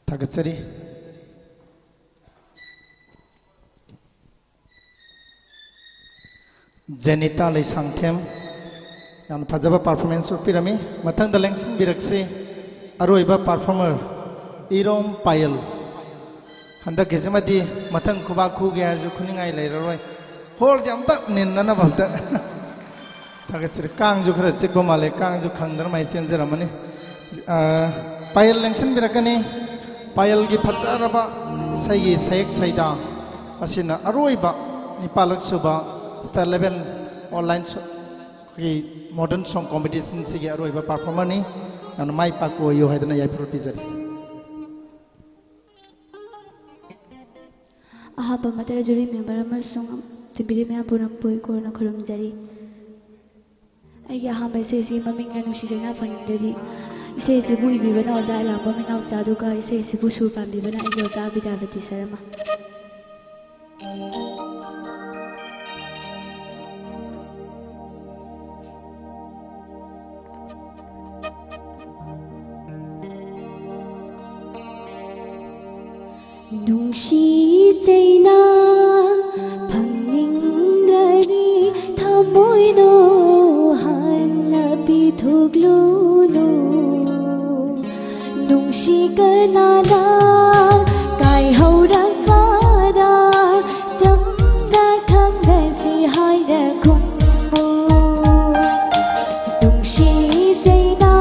ꯊꯥꯒꯠꯆꯔꯤ꯫ ꯖꯦꯅꯤꯇꯥ ꯂꯩꯁꯥꯡꯊꯦꯝ, ꯌꯥꯝꯅ ꯐꯖꯕ performance ꯎꯠꯄꯤꯔꯝꯃꯤ꯫ ꯃꯊꯪꯗ ꯂꯦꯡꯁꯤꯟꯕꯤꯔꯛꯁꯤ ꯑꯔꯣꯏꯕ performer ꯏꯔꯣꯝ ꯄꯥꯌꯜ꯫ ꯍꯟꯗꯛꯀꯤꯁꯤꯃꯗꯤ ꯃꯊꯪ ꯈꯨꯕꯥꯛ ꯈꯨꯒꯦ ꯍꯥꯏꯔꯁꯨ ꯈꯨꯅꯤꯡꯉꯥꯏ ꯂꯩꯔꯔꯣꯏ꯫ ꯍꯣꯜꯁꯦ ꯑꯝꯇ ꯅꯤꯟꯅꯅꯕ ꯑꯝꯇ꯫ ꯊꯥꯒꯠꯆꯔꯤ꯫ ꯀꯥꯡꯁꯨ ꯈꯔ ꯆꯤꯛꯄ ꯃꯥꯜꯂꯦ, ꯀꯥꯡꯁꯨ ꯈꯪꯗꯅ ꯃꯥꯏ ꯆꯦꯟꯖꯔꯝꯃꯅꯤ꯫ ꯑ, ꯄꯥꯌꯜ ꯂꯦꯡꯁꯤꯟꯕꯤꯔꯛꯀꯅꯤ꯫ ꯄꯥꯌꯜꯒꯤ ꯐꯖꯔꯕ ꯏꯁꯩꯒꯤ ꯁꯌꯦꯛ ꯁꯩꯗꯥ ꯑꯁꯤꯅ ꯑꯔꯣꯏꯕ ꯅꯤꯄꯥꯜꯂꯛ ꯁꯨꯕ state level online show, ꯑꯩꯈꯣꯏꯒꯤ modern song competition ꯁꯤꯒꯤ ꯑꯔꯣꯏꯕ performer ꯅꯤ꯫ ꯌꯥꯝꯅ ꯃꯥꯏ ꯄꯥꯛꯄ ꯑꯣꯏꯌꯨ ꯍꯥꯏꯗꯅ ꯌꯥꯏꯐꯕ ꯄꯤꯖꯔꯤ꯫ ꯑꯍꯥꯟꯕ ꯃꯛꯇꯗ jury member ꯑꯃꯁꯨꯡ ꯇꯤꯟꯕꯤꯔꯤ ꯃꯌꯥꯝ ꯄꯨꯝꯅꯃꯛꯄꯨ ꯏꯀꯣꯟꯅ ꯈꯨꯔꯨꯝꯖꯔꯤ꯫ ꯑꯩꯒꯤ ꯑꯍꯥꯟꯕ ꯏꯁꯩꯁꯤꯒꯤ ꯃꯃꯤꯡꯅ ꯅꯨꯡꯁꯤ ꯆꯩꯅꯥ ꯐꯪꯅꯤꯡꯗ꯭ꯔꯗꯤ꯫ ꯏꯁꯩ ꯑꯁꯤꯕꯨ ꯏꯕꯤꯕꯅ ꯑꯣꯖꯥ ꯑꯦꯂꯥꯡꯕꯝ ꯏꯅꯥꯎꯆꯥ, ꯑꯗꯨꯒ ꯏꯁꯩ ꯑꯁꯤꯕꯨ ꯁꯨꯔ ꯄꯥꯟꯕꯤꯕꯅ ꯑꯩꯒꯤ ꯑꯣꯖꯥ ꯕꯤꯗ꯭ꯌꯥꯄꯇꯤ ꯁꯔꯃ꯫ ꯅꯨꯡꯁꯤ ꯆꯩꯅꯥ ꯐꯪꯅꯤꯡꯂꯗꯤ ꯊꯃꯣꯏꯗꯣ ꯍꯟꯅ ꯄꯤꯊꯣꯛꯂꯨꯅꯨ꯫ ꯅꯨꯡꯁꯤ ꯀꯅꯥꯅ ꯀꯥꯏꯍꯧꯔꯛꯄꯗ ꯆꯝꯅ ꯈꯪꯅꯁꯤ ꯍꯥꯏꯅ ꯈꯨꯝꯃꯨ꯫ ꯅꯨꯡꯁꯤ ꯆꯩꯅꯥ꯫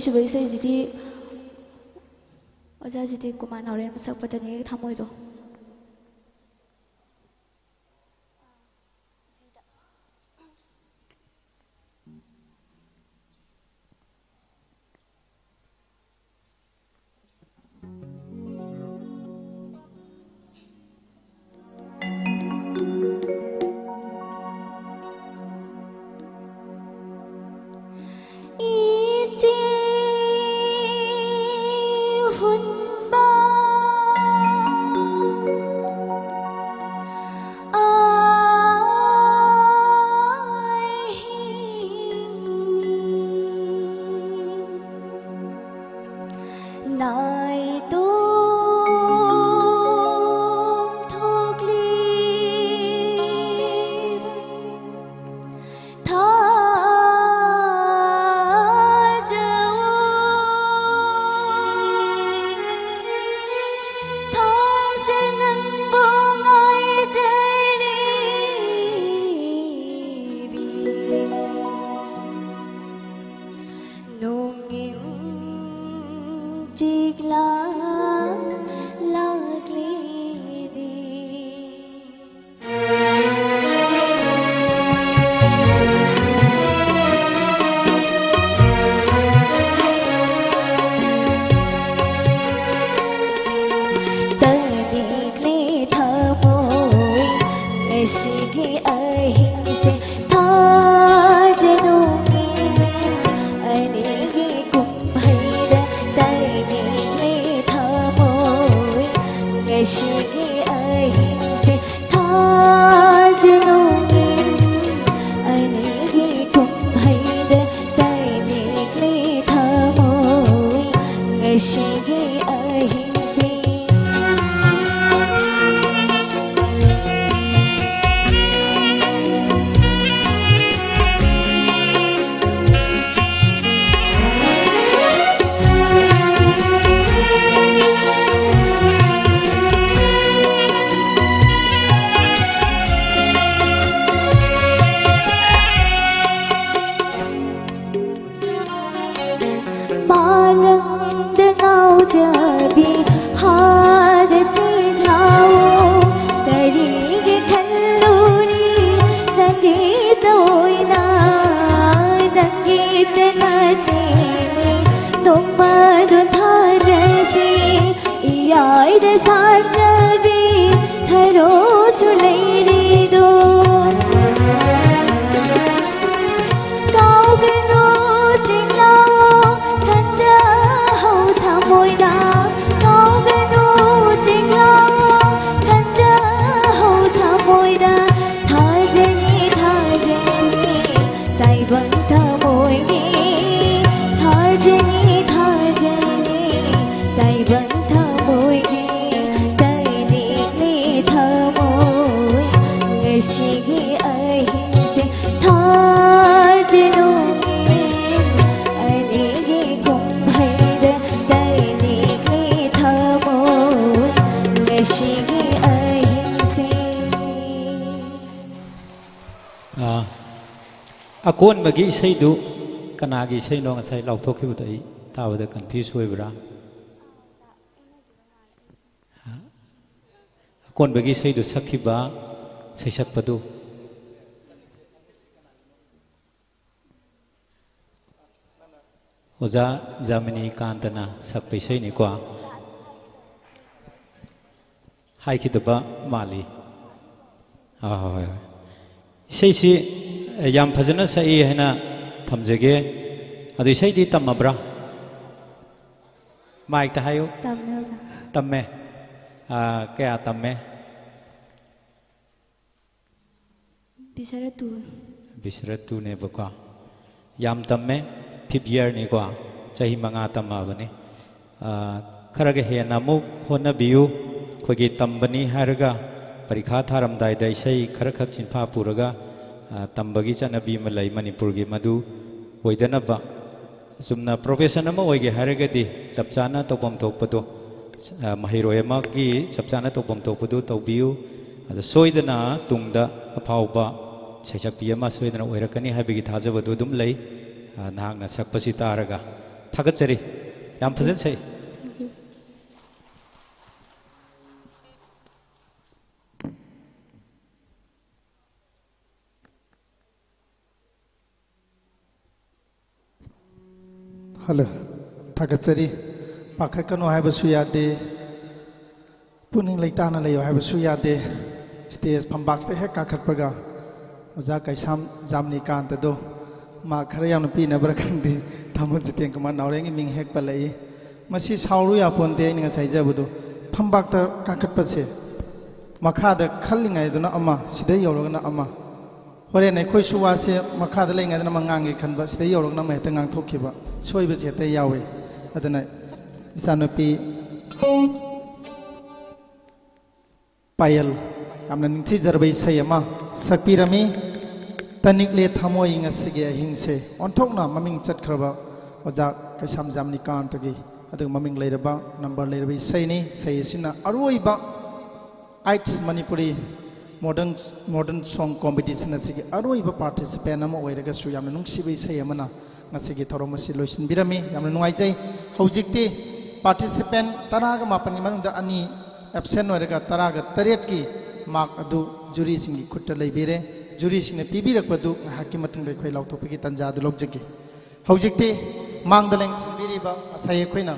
ꯁꯤꯕ ꯏꯁꯩꯁꯤꯗꯤ ꯑꯣꯖꯥ ꯖꯤꯇꯦꯟ ꯀꯨꯃꯥꯔ ꯅꯥꯎꯔꯦꯝꯅ ꯁꯛꯄꯗꯅꯦ ꯊꯃꯣꯏꯗꯣ꯫ ꯇꯅꯤꯛꯂꯦ ꯊꯃꯣꯏ ꯉꯁꯤꯒꯤ ꯑꯍꯤꯡꯁꯦ ꯊꯥꯖꯅꯨꯡꯒꯤ ꯑꯅꯤꯒꯤ ꯀꯨꯝꯍꯩꯗ ꯇꯅꯤꯛꯂꯦ ꯊꯃꯣꯏ ꯉꯁꯤꯒꯤ ꯑꯍꯤꯡꯁꯦ ꯊꯥꯖꯅꯨꯡꯒꯤ ꯑꯅꯤꯒꯤ ꯀꯨꯝꯍꯩꯗ ꯇꯅꯤꯛꯂꯦ ꯊꯃꯣꯏ ꯉꯁꯤꯒꯤ ꯑꯍꯤꯡꯁꯦ꯫ ꯁꯥꯖꯕꯤ ꯊꯔꯣꯁꯨ ꯂꯩꯔꯤꯗꯣ꯫ ꯀꯥꯎꯒꯅꯨ ꯆꯤꯡꯂꯥꯎ ꯈꯟꯖꯍꯧ ꯊꯃꯣꯏꯗ꯫ ꯀꯥꯎꯒꯅꯨ ꯆꯤꯡꯂꯥꯎ ꯈꯟꯖꯍꯧ ꯊꯃꯣꯏꯗ꯫ ꯊꯥꯖꯅꯤ ꯊꯥꯖꯅꯤ ꯇꯥꯏꯕꯪ ꯊꯃꯣꯏꯒꯤ꯫ ꯊꯥꯖꯅꯤ ꯊꯥꯖꯅꯤ ꯇꯥꯏꯕꯪ ꯊꯃꯣꯏꯒꯤ꯫ ꯇꯥꯏꯅꯤꯡꯂꯤ ꯊꯃꯣꯏ ꯉꯁꯤꯒꯤ ꯑꯍꯤꯡꯁꯦ꯫ ꯊꯥꯖꯅꯨ ꯑꯅꯤꯒꯤ ꯀꯨꯝꯍꯩꯗ꯫ ꯇꯥꯏꯅꯤꯡꯂꯤ ꯊꯃꯣꯏ ꯉꯁꯤꯒꯤ ꯑꯍꯤꯡꯁꯦ꯫ ꯑꯥ, ꯑꯀꯣꯟꯕꯒꯤ ꯏꯁꯩꯗꯨ ꯀꯅꯥꯒꯤ ꯏꯁꯩꯅꯣ? ꯉꯁꯥꯏ ꯂꯥꯎꯊꯣꯛꯈꯤꯕꯗꯣ ꯑꯩ ꯇꯥꯕꯗ ꯀꯟꯐ꯭ꯌꯨꯁ ꯑꯣꯏꯕ꯭ꯔꯥ? ꯑꯀꯣꯟꯕꯒꯤ ꯏꯁꯩꯗꯨ ꯁꯛꯈꯤꯕ ꯁꯩꯁꯛꯄꯗꯨ? ꯑꯣꯖꯥ ꯖꯥꯃꯤꯅꯤ ꯀꯥꯟꯇꯅ ꯁꯛꯄ ꯏꯁꯩꯅꯤꯀꯣ꯫ ꯍꯥꯏꯈꯤꯗꯕ ꯃꯥꯜꯂꯤ꯫ ꯑꯥ, ꯍꯣꯏ, ꯍꯣꯏ, ꯍꯣꯏ꯫ ꯏꯁꯩꯁꯤ, ꯑꯦ, ꯌꯥꯝ ꯐꯖꯅ ꯁꯛꯏ ꯍꯥꯏꯅ ꯊꯝꯖꯒꯦ꯫ ꯑꯗꯨ ꯏꯁꯩꯗꯤ ꯇꯝꯃꯕ꯭ꯔꯥ? ꯃꯥꯏꯛꯇ ꯍꯥꯏꯌꯨ꯫ ꯇꯝꯃꯦ, ꯑꯣꯖꯥ꯫ ꯇꯝꯃꯦ꯫ ꯑꯥ, ꯀꯌꯥ ꯇꯝꯃꯦ? ꯕꯤꯁꯔ ꯇꯨ꯫ ꯕꯤꯁꯔ ꯇꯨꯅꯦꯕꯀꯣ꯫ ꯌꯥꯝ ꯇꯝꯃꯦ, ꯐꯤꯐ ꯏꯌꯔꯅꯤꯀꯣ, ꯆꯍꯤ ꯃꯉꯥ ꯇꯝꯃꯛꯑꯕꯅꯤ꯫ ꯑꯥ, ꯈꯔꯒ ꯍꯦꯟꯅ ꯑꯃꯨꯛ ꯍꯣꯠꯅꯕꯤꯌꯨ꯫ ꯑꯩꯈꯣꯏꯒꯤ ꯇꯝꯕꯅꯤ ꯍꯥꯏꯔꯒ ꯄꯔꯤꯈꯥ ꯊꯥꯔꯝꯗꯥꯏꯗ ꯏꯁꯩ ꯈꯔꯈꯛ ꯆꯤꯟꯐꯥ ꯄꯨꯔꯒ, ꯑꯥ, ꯇꯝꯕꯒꯤ ꯆꯠꯅꯕꯤ ꯑꯃ ꯂꯩ ꯃꯅꯤꯄꯨꯔꯒꯤ, ꯃꯗꯨ ꯑꯣꯏꯗꯅꯕ꯫ ꯑꯁꯨꯝꯅ ꯄ꯭ꯔꯣꯐꯦꯁꯟ ꯑꯃ ꯑꯣꯏꯒꯦ ꯍꯥꯏꯔꯒꯗꯤ ꯆꯞ ꯆꯥꯅ ꯇꯧꯐꯝ ꯊꯣꯛꯄꯗꯣ, ꯑ, ꯃꯍꯩꯔꯣꯏ ꯑꯃꯒꯤ ꯆꯞ ꯆꯥꯅ ꯇꯧꯐꯝ ꯊꯣꯛꯄꯗꯨ ꯇꯧꯕꯤꯌꯨ꯫ ꯑꯗ ꯁꯣꯏꯗꯅ ꯇꯨꯡꯗ ꯑꯐꯥꯎꯕ ꯁꯩꯁꯛꯄꯤ ꯑꯃ ꯁꯣꯏꯗꯅ ꯑꯣꯏꯔꯛꯀꯅꯤ ꯍꯥꯏꯕꯒꯤ ꯊꯥꯖꯕꯗꯨ ꯑꯗꯨꯝ ꯂꯩ꯫ ꯑ, ꯅꯍꯥꯛꯅ ꯁꯛꯄꯁꯤ ꯇꯥꯔꯒ꯫ ꯊꯥꯒꯠꯆꯔꯤ꯫ ꯌꯥꯝ ꯐꯖꯅ ꯁꯛꯏ꯫ ꯍꯜꯂꯣ꯫ ꯊꯥꯒꯠꯆꯔꯤ꯫ ꯄꯥꯈꯠꯀꯅꯨ ꯍꯥꯏꯕꯁꯨ ꯌꯥꯗꯦ꯫ ꯄꯨꯛꯅꯤꯡ ꯂꯩꯇꯥꯅ ꯂꯩꯌꯨ ꯍꯥꯏꯕꯁꯨ ꯌꯥꯗꯦ꯫ ꯁ꯭ꯇꯦꯖ ꯐꯝꯕꯥꯛꯁꯤꯗ ꯍꯦꯛ ꯀꯥꯈꯠꯄꯒ ꯑꯣꯖꯥ ꯀꯩꯁꯥꯝ ꯖꯥꯝꯅꯤꯀꯥꯟꯇꯗꯣ ꯃꯥ ꯈꯔ ꯌꯥꯝꯅ ꯄꯤꯅꯕ꯭ꯔꯥ ꯈꯪꯗꯦ, ꯊꯥꯡꯃꯣꯏ ꯖꯤꯇꯦꯟ ꯀꯨꯃꯥꯔ ꯅꯥꯎꯔꯦꯝꯒꯤ ꯃꯤꯡ ꯍꯦꯛ ꯄꯜꯂꯛꯏ꯫ ꯃꯁꯤ ꯁꯥꯎꯔꯨ ꯌꯥꯄꯣꯟꯇꯦ꯫ ꯑꯩꯅ ꯉꯁꯥꯏ ꯍꯥꯏꯖꯕꯗꯣ, ꯐꯝꯕꯥꯛꯇ ꯀꯥꯈꯠꯄꯁꯦ ꯃꯈꯥꯗ ꯈꯜꯂꯤꯉꯩꯗꯅ ꯑꯃ, ꯁꯤꯗ ꯌꯧꯔꯒꯅ ꯑꯃ꯫ ꯍꯣꯔꯦꯟ ꯑꯩꯈꯣꯏꯁꯨ ꯋꯥꯁꯦ ꯃꯈꯥꯗ ꯂꯩꯉꯩꯗꯅ ꯑꯃ ꯉꯥꯡꯒꯦ ꯈꯟꯕ, ꯁꯤꯗ ꯌꯧꯔꯒꯅ ꯑꯃ ꯍꯦꯛꯇ ꯉꯥꯡꯊꯣꯛꯈꯤꯕ, ꯁꯣꯏꯕꯁꯦ ꯍꯦꯛꯇ ꯌꯥꯎꯏ꯫ ꯑꯗꯨꯅ ꯏꯆꯥꯅꯨꯄꯤ ꯄꯥꯌꯜ, ꯌꯥꯝꯅ ꯅꯤꯡꯊꯤꯖꯔꯕ ꯏꯁꯩ ꯑꯃ ꯁꯛꯄꯤꯔꯝꯃꯤ꯫ ꯇꯅꯤꯛꯂꯦ ꯊꯃꯣꯏ ꯉꯁꯤꯒꯤ ꯑꯍꯤꯡꯁꯦ꯫ ꯑꯣꯟꯊꯣꯛꯅ ꯃꯃꯤꯡ ꯆꯠꯈ꯭ꯔꯕ ꯑꯣꯖꯥ ꯀꯩꯁꯥꯝ ꯖꯥꯝꯅꯤꯀꯥꯟꯇꯒꯤ ꯑꯗꯨꯒ ꯃꯃꯤꯡ ꯂꯩꯔꯕ, ꯅꯝꯕꯔ ꯂꯩꯔꯕ ꯏꯁꯩꯅꯤ꯫ ꯏꯁꯩ ꯑꯁꯤꯅ ꯑꯔꯣꯏꯕ ꯑꯥꯏꯠꯁ ꯃꯅꯤꯄꯨꯔꯤ ꯃꯣꯗꯔꯟ, ꯃꯣꯗꯔꯟ ꯁꯣꯡ ꯀꯣꯝꯄꯤꯇꯤꯁꯟ ꯑꯁꯤꯒꯤ ꯑꯔꯣꯏꯕ ꯄꯥꯔꯇꯤꯁꯤꯄꯦꯟ ꯑꯃ ꯑꯣꯏꯔꯒꯁꯨ ꯌꯥꯝꯅ ꯅꯨꯡꯁꯤꯕ ꯏꯁꯩ ꯑꯃꯅ ꯉꯁꯤꯒꯤ ꯊꯧꯔꯝ ꯑꯁꯤ ꯂꯣꯏꯁꯤꯟꯕꯤꯔꯝꯃꯤ꯫ ꯌꯥꯝꯅ ꯅꯨꯡꯉꯥꯏꯖꯩ꯫ ꯍꯧꯖꯤꯛꯇꯤ ꯄꯥꯔꯇꯤꯁꯤꯄꯦꯟ ꯇꯔꯥꯒ ꯃꯥꯄꯟꯒꯤ ꯃꯅꯨꯡꯗ ꯑꯅꯤ ꯑꯦꯕꯁꯦꯟ ꯑꯣꯏꯔꯒ ꯇꯔꯥꯒ ꯇꯔꯦꯠꯀꯤ ꯃꯥꯔꯛ ꯑꯗꯨ ꯖꯨꯔꯤꯁꯤꯡꯒꯤ ꯈꯨꯠꯇ ꯂꯩꯕꯤꯔꯦ꯫ ꯖꯨꯔꯤꯁꯤꯡꯅ ꯄꯤꯕꯤꯔꯛꯄꯗꯨ ꯉꯥꯏꯍꯥꯛꯀꯤ ꯃꯇꯨꯡꯗ ꯑꯩꯈꯣꯏ ꯂꯥꯎꯊꯣꯛꯄꯒꯤ ꯇꯥꯟꯖꯥ ꯑꯗꯨ ꯂꯧꯖꯒꯦ꯫ ꯍꯧꯖꯤꯛꯇꯤ ꯃꯥꯡꯗ ꯂꯦꯡꯁꯤꯟꯕꯤꯔꯤꯕ ꯉꯁꯥꯏ ꯑꯩꯈꯣꯏꯅ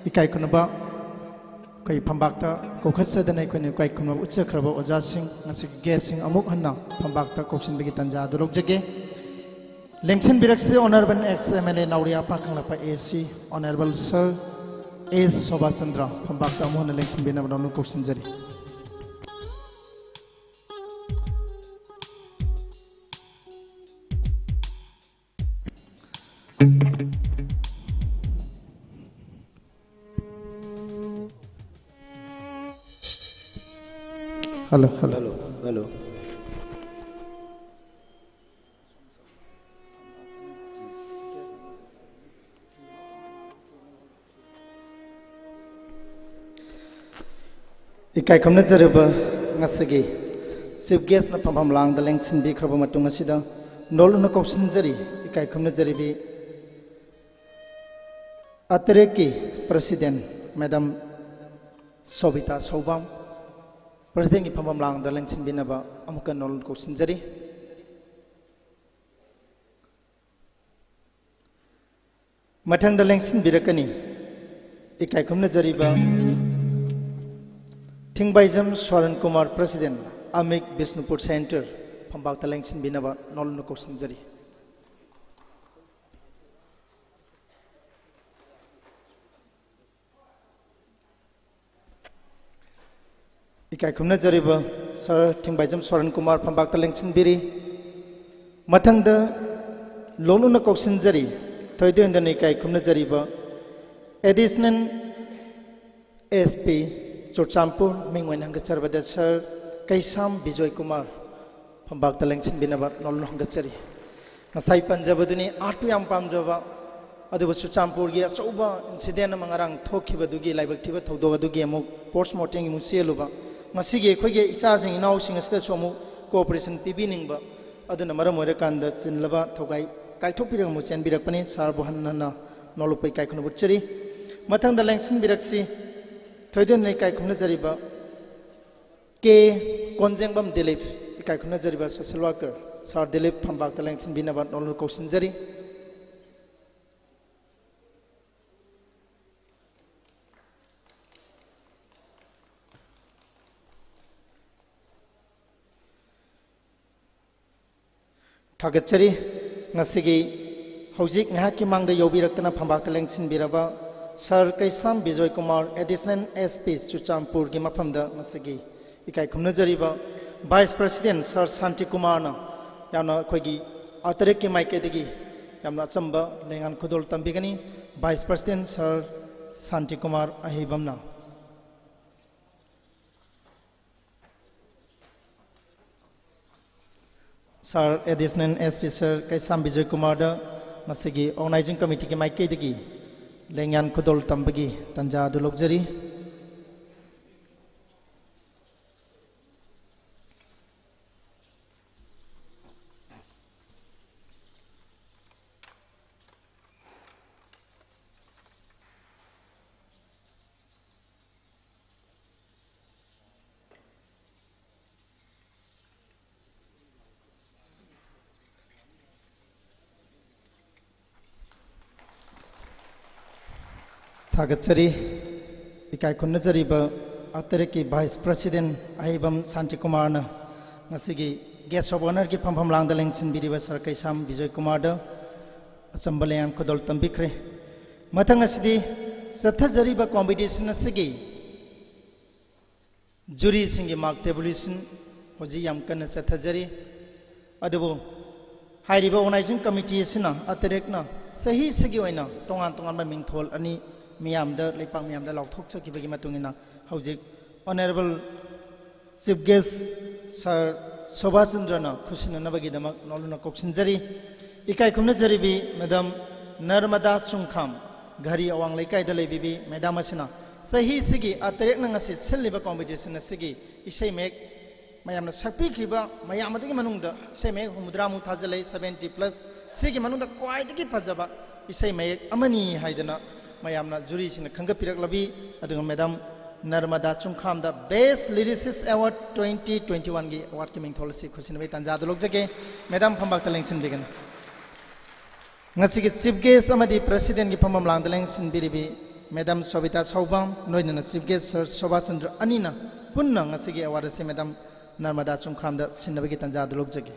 ꯏꯀꯥꯏ ꯈꯨꯝꯅꯕ ꯑꯩꯈꯣꯏ ꯐꯝꯕꯥꯛꯇ ꯀꯧꯈꯠꯆꯗꯅ ꯑꯩꯈꯣꯏꯅ ꯏꯀꯥꯏ ꯈꯨꯝꯅꯕ ꯎꯠꯆꯈ꯭ꯔꯕ ꯑꯣꯖꯥꯁꯤꯡ, ꯉꯁꯤꯒꯤ ꯒꯦꯁꯁꯤꯡ ꯑꯃꯨꯛ ꯍꯟꯅ ꯐꯝꯕꯥꯛꯇ ꯀꯧꯁꯤꯟꯕꯒꯤ ꯇꯥꯟꯖꯥ ꯑꯗꯨ ꯂꯧꯖꯒꯦ꯫ ꯂꯦꯡꯁꯤꯟꯕꯤꯔꯛꯁꯤ Honourable ex M L A Nauriya ꯄꯥꯈꯪꯂꯥꯛꯄ A C, Honourable Sir S ꯁꯣꯚꯥꯆꯟꯗ꯭ꯔ ꯐꯝꯕꯥꯛꯇ ꯑꯃꯨꯛ ꯍꯟꯅ ꯂꯦꯡꯁꯤꯟꯕꯤꯅꯕ ꯅꯧꯅ ꯀꯧꯁꯤꯟꯖꯔꯤ꯫ Hello, hello. Hello, hello. ꯏꯀꯥꯏ ꯈꯨꯝꯅꯖꯔꯤꯕ ꯉꯁꯤꯒꯤ Chief Guestꯅ ꯐꯝꯐꯝ ꯂꯥꯡꯗ ꯂꯦꯡꯁꯤꯟꯕꯤꯈ꯭ꯔꯕ ꯃꯇꯨꯡ ꯑꯁꯤꯗ ꯅꯣꯜꯂꯨꯛꯅ ꯀꯧꯁꯤꯟꯖꯔꯤ ꯏꯀꯥꯏ ꯈꯨꯝꯅꯖꯔꯤꯕꯤ ꯑꯇꯔꯦꯛꯀꯤ President Madam ꯁꯣꯕꯤꯇꯥ ꯁꯧꯕꯥꯝ, Presidentꯀꯤ ꯐꯝꯐꯝ ꯂꯥꯡꯗ ꯂꯦꯡꯁꯤꯟꯕꯤꯅꯕ ꯑꯃꯨꯛꯀ ꯅꯣꯜꯂꯨꯛ ꯀꯧꯁꯤꯟꯖꯔꯤ꯫ ꯃꯊꯪꯗ ꯂꯦꯡꯁꯤꯟꯕꯤꯔꯛꯀꯅꯤ ꯏꯀꯥꯏ ꯈꯨꯝꯅꯖꯔꯤꯕ ꯊꯤꯡꯕꯥꯏꯖꯝ ꯁ꯭ꯋꯥꯔꯟ ꯀꯨꯃꯥꯔ, President, ꯑꯃꯤꯛ, ꯕꯤꯁꯅꯨꯄꯨꯔ Centre, ꯐꯝꯕꯥꯛꯇ ꯂꯦꯡꯁꯤꯟꯕꯤꯅꯕ ꯅꯣꯜꯂꯨꯛꯅ ꯀꯧꯁꯤꯟꯖꯔꯤ꯫ ꯏꯀꯥꯏ ꯈꯨꯝꯅꯖꯔꯤꯕ Sir ꯊꯤꯡꯕꯥꯏꯖꯝ ꯁ꯭ꯋꯥꯔꯟ ꯀꯨꯃꯥꯔ ꯐꯝꯕꯥꯛꯇ ꯂꯦꯡꯁꯤꯟꯕꯤꯔꯤ꯫ ꯃꯊꯪꯗ ꯂꯣꯜꯂꯨꯛꯅ ꯀꯧꯁꯤꯟꯖꯔꯤ, ꯊꯣꯏꯗꯣꯛ ꯍꯦꯟꯗꯨꯅ ꯏꯀꯥꯏ ꯈꯨꯝꯅꯖꯔꯤꯕ Additional SP ꯆꯨꯔꯆꯥꯟꯄꯨꯔ, ꯃꯤꯡ ꯑꯣꯏꯅ ꯍꯪꯒꯠꯆꯔꯕꯗ Sir ꯀꯩꯁꯥꯝ ꯕꯤꯖꯣꯏ ꯀꯨꯃꯥꯔ ꯐꯝꯕꯥꯛꯇ ꯂꯦꯡꯁꯤꯟꯕꯤꯅꯕ ꯅꯣꯜꯂꯨꯛꯅ ꯍꯪꯒꯠꯆꯔꯤ꯫ ꯉꯁꯥꯏ ꯄꯟꯖꯕꯗꯨꯅꯤ, artꯄꯨ ꯌꯥꯝ ꯄꯥꯝꯖꯕ, ꯑꯗꯨꯕꯨ ꯆꯨꯔꯆꯥꯟꯄꯨꯔꯒꯤ ꯑꯆꯧꯕ incident ꯑꯃ ꯉꯔꯥꯡ ꯊꯣꯛꯈꯤꯕꯗꯨꯒꯤ, ꯂꯥꯏꯕꯛ ꯊꯤꯕ ꯊꯧꯗꯣꯛ ꯑꯗꯨꯒꯤ ꯑꯃꯨꯛ post mortemꯒꯤ ꯑꯃꯨꯛ ꯆꯦꯜꯂꯨꯕ, ꯉꯁꯤꯒꯤ ꯑꯩꯈꯣꯏꯒꯤ ꯏꯆꯥꯁꯤꯡ ꯏꯅꯥꯎꯁꯤꯡ ꯑꯁꯤꯗꯁꯨ ꯑꯃꯨꯛ cooperation ꯄꯤꯕꯤꯅꯤꯡꯕ, ꯑꯗꯨꯅ ꯃꯔꯝ ꯑꯣꯏꯔꯀꯥꯟꯗ ꯆꯤꯜꯂꯕ ꯊꯧꯒꯥꯏ ꯀꯥꯏꯊꯣꯛꯄꯤꯔꯒ ꯑꯃꯨꯛ ꯆꯦꯟꯕꯤꯔꯛꯄꯅꯤ꯫ Sirꯕꯨ ꯍꯟꯅ ꯍꯟꯅ ꯅꯣꯜꯂꯨꯛꯄ ꯏꯀꯥꯏ ꯈꯨꯝꯅꯕ ꯎꯠꯆꯔꯤ꯫ ꯃꯊꯪꯗ ꯂꯦꯡꯁꯤꯟꯕꯤꯔꯛꯁꯤ, ꯊꯣꯏꯗꯣꯛ ꯍꯦꯟꯗꯨꯅ ꯏꯀꯥꯏ ꯈꯨꯝꯅꯖꯔꯤꯕ ꯀꯦ ꯀꯣꯟꯖꯦꯡꯕꯝ ꯗꯤꯂꯤꯞ, ꯏꯀꯥꯏ ꯈꯨꯝꯅꯖꯔꯤꯕ social worker Sir ꯗꯤꯂꯤꯞ ꯐꯝꯕꯥꯛꯇ ꯂꯦꯡꯁꯤꯟꯕꯤꯅꯕ ꯅꯣꯜꯂꯨꯛꯅ ꯀꯧꯁꯤꯟꯖꯔꯤ꯫ ꯊꯥꯒꯠꯆꯔꯤ꯫ ꯉꯁꯤꯒꯤ ꯍꯧꯖꯤꯛ ꯉꯥꯏꯍꯥꯛꯀꯤ ꯃꯥꯡꯗ ꯌꯧꯕꯤꯔꯛꯇꯨꯅ ꯐꯝꯕꯥꯛꯇ ꯂꯦꯡꯁꯤꯟꯕꯤꯔꯕ Sir ꯀꯩꯁꯥꯝ ꯕꯤꯖꯣꯏ ꯀꯨꯃꯥꯔ, Additional SP ꯆꯨꯔꯆꯥꯟꯄꯨꯔꯒꯤ ꯃꯐꯝꯗ ꯉꯁꯤꯒꯤ ꯏꯀꯥꯏ ꯈꯨꯝꯅꯖꯔꯤꯕ Vice President Sir ꯁꯥꯟꯇꯤ ꯀꯨꯃꯥꯔꯅ ꯌꯥꯝꯅ ꯑꯩꯈꯣꯏꯒꯤ ꯑꯥꯔꯇꯔꯦꯛꯀꯤ ꯃꯥꯏꯀꯩꯗꯒꯤ ꯌꯥꯝꯅ ꯑꯆꯝꯕ ꯂꯦꯡꯌꯥꯟ ꯈꯨꯗꯣꯜ ꯇꯝꯕꯤꯒꯅꯤ꯫ Vice President Sir ꯁꯥꯟꯇꯤ Kumar ꯑꯍꯩꯕꯝꯅ꯫ Sir Additional SP Sir ꯀꯩꯁꯥꯝ ꯕꯤꯖꯣꯏ ꯀꯨꯃꯥꯔꯗ ꯃꯁꯤꯒꯤ Organizing Committeeꯒꯤ ꯃꯥꯏꯀꯩꯗꯒꯤ ꯂꯦꯡꯌꯥꯟ ꯈꯨꯗꯣꯜ ꯇꯝꯕꯒꯤ ꯇꯥꯟꯖꯥ ꯑꯗꯨ ꯂꯧꯖꯔꯤ꯫ ꯊꯥꯒꯠꯆꯔꯤ꯫ ꯏꯀꯥꯏ ꯈꯨꯝꯅꯖꯔꯤꯕ ꯑꯇꯔꯦꯛꯀꯤ Vice President ꯑꯍꯩꯕꯝ ꯁꯥꯟꯇꯤ ꯀꯨꯃꯥꯔꯅ ꯉꯁꯤꯒꯤ Guest of Honourꯒꯤ ꯐꯝꯐꯝ ꯂꯥꯡꯗ ꯂꯦꯡꯁꯤꯟꯕꯤꯔꯤꯕ Sir ꯀꯩꯁꯥꯝ ꯕꯤꯖꯣꯏ ꯀꯨꯃꯥꯔꯗ ꯑꯆꯝꯕ ꯂꯌꯥꯝ ꯈꯨꯗꯣꯜ ꯇꯝꯕꯤꯈ꯭ꯔꯦ꯫ ꯃꯊꯪ ꯑꯁꯤꯗꯤ ꯆꯠꯊꯖꯔꯤꯕ competition ꯑꯁꯤꯒꯤ juryꯁꯤꯡꯒꯤ mark tabulation ꯍꯧꯖꯤꯛ ꯌꯥꯝ ꯀꯟꯅ ꯆꯠꯊꯖꯔꯤ꯫ ꯑꯗꯨꯕꯨ ꯍꯥꯏꯔꯤꯕ organizing committee ꯑꯁꯤꯅ ꯑꯇꯔꯦꯛꯅ ꯆꯍꯤꯁꯤꯒꯤ ꯑꯣꯏꯅ ꯇꯣꯉꯥꯟ ꯇꯣꯉꯥꯟꯕ ꯃꯤꯡꯊꯣꯜ ꯑꯅꯤ ꯃꯤꯌꯥꯝꯗ, ꯂꯩꯄꯥꯛ ꯃꯤꯌꯥꯝꯗ ꯂꯥꯎꯊꯣꯛꯆꯈꯤꯕꯒꯤ ꯃꯇꯨꯡ ꯏꯟꯅ ꯍꯧꯖꯤꯛ Honourable Chief Guest Sir ꯁꯣꯚꯥꯆꯟꯗ꯭ꯔꯅ ꯈꯨꯠꯁꯤꯟꯅꯅꯕꯒꯤꯗꯃꯛ ꯅꯣꯂꯨꯛꯅ ꯀꯧꯁꯤꯟꯖꯔꯤ꯫ ꯏꯀꯥꯏ ꯈꯨꯝꯅꯖꯔꯤꯕꯤ Madam ꯅꯔꯃꯗꯥ ꯆꯨꯡꯈꯥꯝ, ꯘꯔꯤ ꯑꯋꯥꯡ ꯂꯩꯀꯥꯏꯗ ꯂꯩꯕꯤꯕꯤ Madam ꯑꯁꯤꯅ ꯆꯍꯤꯁꯤꯒꯤ ꯑꯇꯔꯦꯛꯅ ꯉꯁꯤ ꯁꯤꯜꯂꯤꯕ competition ꯑꯁꯤꯒꯤ ꯏꯁꯩ ꯃꯌꯦꯛ ꯃꯌꯥꯝꯅ ꯁꯛꯄꯤꯈ꯭ꯔꯤꯕ ꯃꯌꯥꯝ ꯑꯗꯨꯒꯤ ꯃꯅꯨꯡꯗ ꯏꯁꯩ ꯃꯌꯦꯛ ꯍꯨꯝꯐꯨꯇꯔꯥꯃꯨꯛ ꯊꯥꯖꯤꯜꯂꯛꯏ, seventy plus꯫ ꯁꯤꯒꯤ ꯃꯅꯨꯡꯗ ꯈ꯭ꯋꯥꯏꯗꯒꯤ ꯐꯖꯕ ꯏꯁꯩ ꯃꯌꯦꯛ ꯑꯃꯅꯤ ꯍꯥꯏꯗꯅ ꯃꯌꯥꯝꯅ juryꯁꯤꯡꯅ ꯈꯟꯒꯠꯄꯤꯔꯛꯂꯕꯤ꯫ ꯑꯗꯨꯒ Madam ꯅꯔꯃꯗꯥ ꯆꯨꯡꯈꯥꯝꯗ Best Lyricist Award twenty twenty-oneꯒꯤ awardꯀꯤ ꯃꯤꯡꯊꯣꯜ ꯑꯁꯤ ꯈꯨꯠꯁꯤꯟꯅꯕꯒꯤ ꯇꯥꯟꯖꯥꯗꯨ ꯂꯧꯖꯒꯦ꯫ Madam ꯐꯝꯕꯥꯛꯇ ꯂꯦꯡꯁꯤꯟꯕꯤꯒꯅꯤ꯫ ꯉꯁꯤꯒꯤ Chief Guest ꯑꯃꯗꯤ Presidentꯀꯤ ꯐꯝꯐꯝ ꯂꯥꯡꯗ ꯂꯦꯡꯁꯤꯟꯕꯤꯔꯤꯕꯤ Madam ꯁꯣꯕꯤꯇꯥ ꯁꯥꯎꯕꯝ, ꯂꯣꯏꯅꯅ Chief Guest Sir ꯁꯣꯚꯥꯆꯟꯗ꯭ꯔ ꯑꯅꯤꯅ ꯄꯨꯟꯅ ꯉꯁꯤꯒꯤ award ꯑꯁꯤ Madam ꯅꯔꯃꯗꯥ ꯆꯨꯡꯈꯥꯝꯗ ꯁꯤꯟꯅꯕꯒꯤ ꯇꯥꯟꯖꯥꯗꯨ ꯂꯧꯖꯒꯦ꯫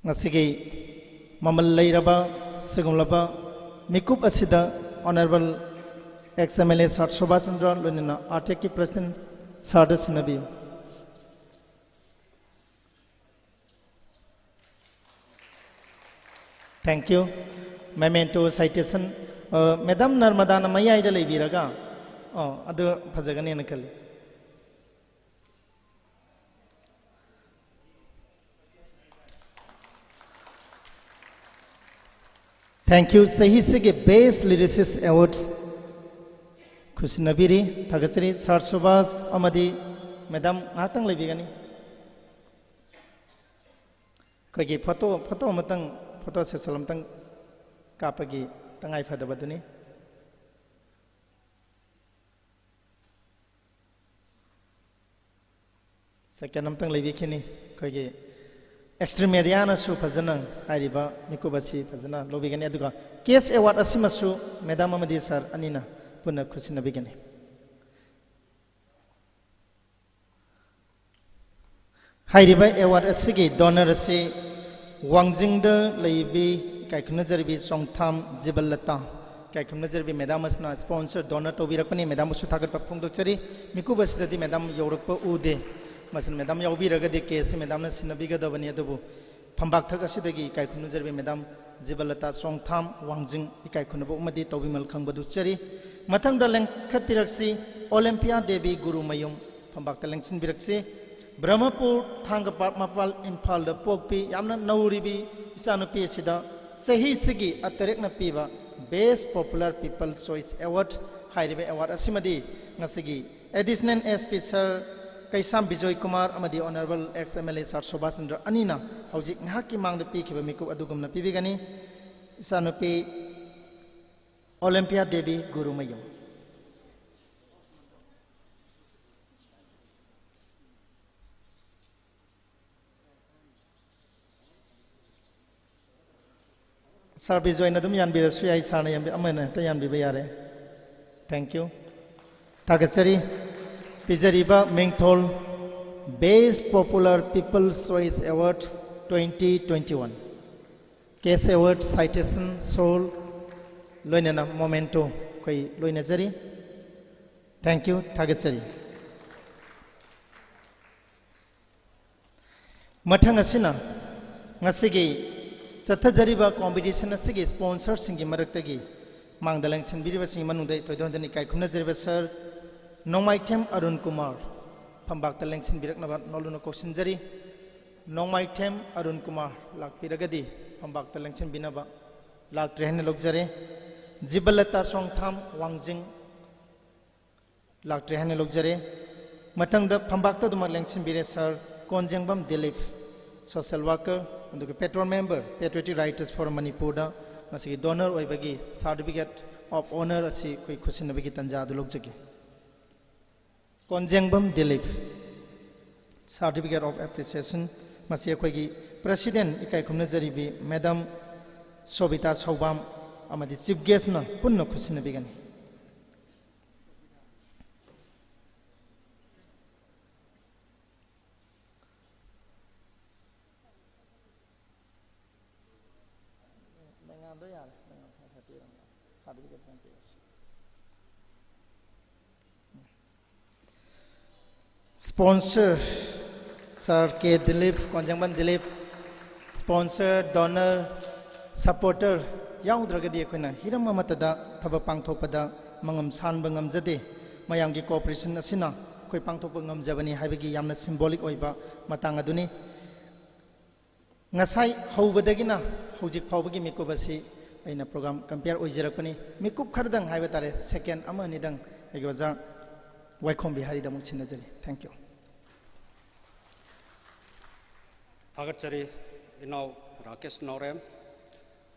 ꯉꯁꯤꯒꯤ ꯃꯃꯜ ꯂꯩꯔꯕ ꯁꯤꯒꯨꯝꯂꯕ ꯃꯤꯀꯨꯞ ꯑꯁꯤꯗ Honourable ex MLA Sir ꯁꯣꯚꯥꯆꯟꯗ꯭ꯔ, ꯂꯣꯏꯅꯅ ꯑꯥꯔꯇꯦꯛꯀꯤ President Sirꯗ ꯁꯤꯟꯅꯕꯤꯌꯨ꯫ Thank you. Memento citation. ꯑ, Madam ꯅꯔꯃꯗꯥꯅ ꯃꯌꯥꯏꯗ ꯂꯩꯕꯤꯔꯒ, ꯑꯣ, ꯑꯗꯨ ꯐꯖꯒꯅꯦꯅ ꯈꯜꯂꯤ꯫ Thank you. ꯆꯍꯤꯁꯤꯒꯤ Best Lyricist Awards ꯈꯨꯠꯁꯤꯟꯅꯕꯤꯔꯤ꯫ ꯊꯥꯒꯠꯆꯔꯤ꯫ Sir ꯁꯨꯕꯥꯁ ꯑꯃꯗꯤ Madam ꯉꯥꯏꯍꯥꯛꯇꯪ ꯂꯩꯕꯤꯒꯅꯤ꯫ ꯑꯩꯈꯣꯏꯒꯤ photo, photo ꯑꯃꯇꯪ, photo session ꯑꯃꯇꯪ ꯀꯥꯞꯄꯒꯤ ꯇꯉꯥꯏ ꯐꯗꯕꯗꯨꯅꯤ꯫ Second ꯑꯃꯇꯪ ꯂꯩꯕꯤꯈꯤꯅꯤ꯫ ꯑꯩꯈꯣꯏꯒꯤ extreme mediaꯅꯁꯨ ꯐꯖꯅ ꯍꯥꯏꯔꯤꯕ ꯃꯤꯀꯨꯞ ꯑꯁꯤ ꯐꯖꯅ ꯂꯧꯕꯤꯒꯅꯤ꯫ ꯑꯗꯨꯒ ꯀꯦꯁ ꯑꯦꯋꯥꯔꯗ ꯑꯁꯤꯃꯁꯨ ꯃꯦꯗꯥꯝ ꯑꯃꯗꯤ ꯁꯥꯔ ꯑꯅꯤꯅ ꯄꯨꯟꯅ ꯈꯨꯠꯁꯤꯟꯅꯕꯤꯒꯅꯤ꯫ ꯍꯥꯏꯔꯤꯕ ꯑꯦꯋꯥꯔꯗ ꯑꯁꯤꯒꯤ ꯗꯣꯅꯔ ꯑꯁꯤ ꯋꯥꯡꯖꯤꯡꯗ ꯂꯩꯕꯤ ꯏꯀꯥꯏ ꯈꯨꯝꯅꯖꯔꯤꯕꯤ ꯆꯣꯡꯊꯥꯝ ꯖꯤꯕꯜꯂꯇꯥ, ꯏꯀꯥꯏ ꯈꯨꯝꯅꯖꯔꯤꯕꯤ ꯃꯦꯗꯥꯝ ꯑꯁꯤꯅ ꯁ꯭ꯄꯣꯟꯁꯔ ꯗꯣꯅꯔ ꯇꯧꯕꯤꯔꯛꯄꯅꯤ꯫ ꯃꯦꯗꯥꯝꯕꯨꯁꯨ ꯊꯥꯒꯠꯄ ꯐꯣꯡꯗꯣꯛꯆꯔꯤ꯫ ꯃꯤꯀꯨꯞ ꯑꯁꯤꯗꯗꯤ ꯃꯦꯗꯥꯝ ꯌꯧꯔꯛꯄ ꯎꯗꯦ꯫ ꯃꯁꯤꯅ ꯃꯦꯗꯥꯝ ꯌꯥꯎꯕꯤꯔꯒꯗꯤ ꯀꯦꯁ ꯑꯁꯤ ꯃꯦꯗꯥꯝꯅ ꯁꯤꯟꯅꯕꯤꯒꯗꯕꯅꯤ꯫ ꯑꯗꯨꯕꯨ ꯐꯝꯕꯥꯛꯊꯛ ꯑꯁꯤꯗꯒꯤ ꯏꯀꯥꯏ ꯈꯨꯝꯅꯖꯔꯤꯕꯤ ꯃꯦꯗꯥꯝ ꯖꯤꯕꯜꯂꯇꯥ ꯆꯣꯡꯊꯥꯝ ꯋꯥꯡꯖꯤꯡ ꯏꯀꯥꯏ ꯈꯨꯝꯅꯕ ꯑꯃꯗꯤ ꯇꯧꯕꯤꯃꯜ ꯈꯪꯕꯗꯨ ꯆꯦꯔꯤ꯫ ꯃꯊꯪꯗ ꯂꯦꯡꯈꯠꯄꯤꯔꯛꯁꯤ ꯑꯣꯂꯦꯝꯄꯤꯌꯥ ꯗꯦꯕꯤ ꯒꯨꯔꯨꯃꯌꯨꯝ, ꯐꯝꯕꯥꯛꯇ ꯂꯦꯡꯁꯤꯟꯕꯤꯔꯛꯁꯤ꯫ ꯕ꯭ꯔꯍꯃꯄꯨꯔ ꯊꯥꯡꯒꯄꯥꯠ ꯃꯄꯥꯜ ꯏꯝꯐꯥꯜꯗ ꯄꯣꯛꯄꯤ ꯌꯥꯝꯅ ꯅꯧꯔꯤꯕꯤ ꯏꯆꯥꯅꯨꯄꯤ ꯑꯁꯤꯗ ꯆꯍꯤꯁꯤꯒꯤ ꯑꯇꯔꯦꯛꯅ ꯄꯤꯕ Best Popular People Choice Award ꯍꯥꯏꯔꯤꯕ ꯑꯦꯋꯥꯔꯗ ꯑꯁꯤꯃꯗꯤ ꯉꯁꯤꯒꯤ additional S P sir Keisham Bijoy Kumar ꯑꯃꯗꯤ honourable X M L A sir Sovash Chandra ꯑꯅꯤꯅ ꯍꯧꯖꯤꯛ ꯉꯥꯏꯍꯥꯛꯀꯤ ꯃꯥꯡꯗ ꯄꯤꯈꯤꯕ ꯃꯤꯀꯨꯞ ꯑꯗꯨꯒꯨꯝꯅ ꯄꯤꯕꯤꯒꯅꯤ꯫ ꯏꯆꯥꯅꯨꯄꯤ ꯑꯣꯂꯦꯝꯄꯤꯌꯥ ꯗꯦꯕꯤ ꯒꯨꯔꯨꯃꯌꯨꯝ꯫ ꯁꯥꯔ ꯕꯤꯖꯣꯏꯅ ꯑꯗꯨꯝ ꯌꯥꯟꯕꯤꯔꯁꯨ ꯌꯥꯏ, ꯁꯥꯔꯅ ꯌꯥꯟꯕꯤ-, ꯑꯃꯅ ꯍꯦꯛꯇ ꯌꯥꯟꯕꯤꯕ ꯌꯥꯔꯦ꯫ Thank you. ꯊꯥꯒꯠꯆꯔꯤ꯫ ꯄꯤꯖꯔꯤꯕ ꯃꯤꯡꯊꯣꯜ Best Popular People's Choice Award twenty twenty-one, Case Award, Citation, Shawl, ꯂꯣꯏꯅꯅ memento ꯑꯩꯈꯣꯏ ꯂꯣꯏꯅꯖꯔꯤ꯫ Thank you. ꯊꯥꯒꯠꯆꯔꯤ꯫ ꯃꯊꯪ ꯑꯁꯤꯅ ꯉꯁꯤꯒꯤ ꯆꯠꯊꯖꯔꯤꯕ ꯀꯣꯝꯄꯤꯇꯤꯁꯟ ꯑꯁꯤꯒꯤ ꯁ꯭ꯄꯣꯟꯁꯔꯁꯤꯡꯒꯤ ꯃꯔꯛꯇꯒꯤ ꯃꯥꯡꯗ ꯂꯦꯡꯁꯤꯟꯕꯤꯔꯤꯕꯁꯤꯡꯒꯤ ꯃꯅꯨꯡꯗ ꯑꯩ ꯊꯣꯏꯗꯣꯛ ꯍꯦꯟꯗꯣꯛꯅ ꯏꯀꯥꯏ ꯈꯨꯝꯅꯖꯔꯤꯕ ꯁꯥꯔ ꯅꯣꯡꯃꯥꯏꯊꯦꯝ ꯑꯔꯨꯟ ꯀꯨꯃꯥꯔ ꯐꯝꯕꯥꯛꯇ ꯂꯦꯡꯁꯤꯟꯕꯤꯔꯛꯅꯕ ꯅꯣꯜꯂꯨꯅ ꯀꯧꯁꯤꯟꯖꯔꯤ꯫ ꯅꯣꯡꯃꯥꯏꯊꯦꯝ ꯑꯔꯨꯟ ꯀꯨꯃꯥꯔ ꯂꯥꯛꯄꯤꯔꯒꯗꯤ ꯐꯝꯕꯥꯛꯇ ꯂꯦꯡꯁꯤꯟꯕꯤꯅꯕ꯫ ꯂꯥꯛꯇ꯭ꯔꯦ ꯍꯥꯏꯅ ꯂꯧꯖꯔꯦ꯫ ꯖꯤꯕꯂꯇꯥ ꯁꯣꯡꯊꯥꯝ ꯋꯥꯡꯖꯤꯡ ꯂꯥꯛꯇ꯭ꯔꯦ ꯍꯥꯏꯅ ꯂꯧꯖꯔꯦ꯫ ꯃꯊꯪꯗ ꯐꯝꯕꯥꯛꯇ ꯑꯗꯨꯃꯛ ꯂꯦꯡꯁꯤꯟꯕꯤꯔꯦ ꯁꯥꯔ ꯀꯣꯟꯖꯦꯡꯕꯝ ꯗꯤꯂꯤꯞ, social worker, ꯑꯗꯨꯒ Patron member, Patriotic Writers Forum ꯃꯅꯤꯄꯨꯔꯗ ꯉꯁꯤꯒꯤ ꯗꯣꯅꯔ ꯑꯣꯏꯕꯒꯤ Certificate of Honour ꯑꯁꯤ ꯑꯩꯈꯣꯏ ꯈꯨꯠꯁꯤꯟꯅꯕꯒꯤ ꯇꯥꯟꯖꯥ ꯑꯗꯨ ꯂꯧꯖꯒꯦ꯫ ꯀꯣꯟꯖꯦꯡꯕꯝ ꯗꯤꯂꯤꯞ, Certificate of Appreciation, ꯃꯁꯤ ꯑꯩꯈꯣꯏꯒꯤ ꯄ꯭ꯔꯦꯁꯤꯗꯦꯟ ꯏꯀꯥꯏ ꯈꯨꯝꯅꯖꯔꯤꯕꯤ ꯃꯦꯗꯥꯝ ꯁꯣꯕꯤꯇꯥ ꯁꯧꯕꯥꯝ, ꯑꯃꯗꯤ ꯆꯤꯐ ꯒꯦꯁꯅ ꯄꯨꯟꯅ ꯈꯨꯠꯁꯤꯟꯅꯕꯤꯒꯅꯤ꯫ ꯃꯉꯥꯜꯗꯣ ꯌꯥꯔꯦ, ꯃꯉꯥꯜ ꯁꯥ-, ꯁꯥ ꯄꯤꯔꯝꯃꯣ꯫ ꯁꯥꯔꯇꯤꯐꯤꯀꯦꯠꯇꯨ ꯄꯤꯔꯁꯤ꯫ Sponsor, Sir K Dilip, ꯀꯣꯟꯖꯦꯡꯕꯝ Dilip, sponsor, donor, supporter ꯌꯥꯎꯗ꯭ꯔꯒꯗꯤ ꯑꯩꯈꯣꯏꯅ ꯍꯤꯔꯝ ꯑꯃꯠꯇꯗ ꯊꯕꯛ ꯄꯥꯡꯊꯣꯛꯄꯗ ꯃꯉꯝ ꯁꯥꯟꯕ ꯉꯝꯖꯗꯦ꯫ ꯃꯌꯥꯝꯒꯤ cooperation ꯑꯁꯤꯅ ꯑꯩꯈꯣꯏ ꯄꯥꯡꯊꯣꯛꯄ ꯉꯝꯖꯕꯅꯤ ꯍꯥꯏꯕꯒꯤ ꯌꯥꯝꯅ symbolic ꯑꯣꯏꯕ ꯃꯇꯥꯡ ꯑꯗꯨꯅꯤ꯫ ꯉꯁꯥꯏ ꯍꯧꯕꯗꯒꯤꯅ ꯍꯧꯖꯤꯛ ꯐꯥꯎꯕꯒꯤ ꯃꯤꯀꯨꯞ ꯑꯁꯤ ꯑꯩꯅ program compare ꯑꯣꯏꯖꯔꯛꯄꯅꯤ꯫ ꯃꯤꯀꯨꯞ ꯈꯔꯗꯪ ꯍꯥꯏꯕ ꯇꯥꯔꯦ, second ꯑꯃ ꯑꯅꯤꯗꯪ ꯑꯩꯒꯤ ꯑꯣꯖꯥ ꯋꯥꯏꯈꯣꯝ ꯕꯤꯍꯥꯔꯤꯗ ꯑꯃꯨꯛ ꯁꯤꯟꯅꯖꯔꯤ꯫ Thank you꯫ ꯊꯥꯒꯠꯆꯔꯤ ꯏꯅꯥꯎ ꯔꯥꯀꯦꯁ ꯅꯥꯎꯔꯦꯝ꯫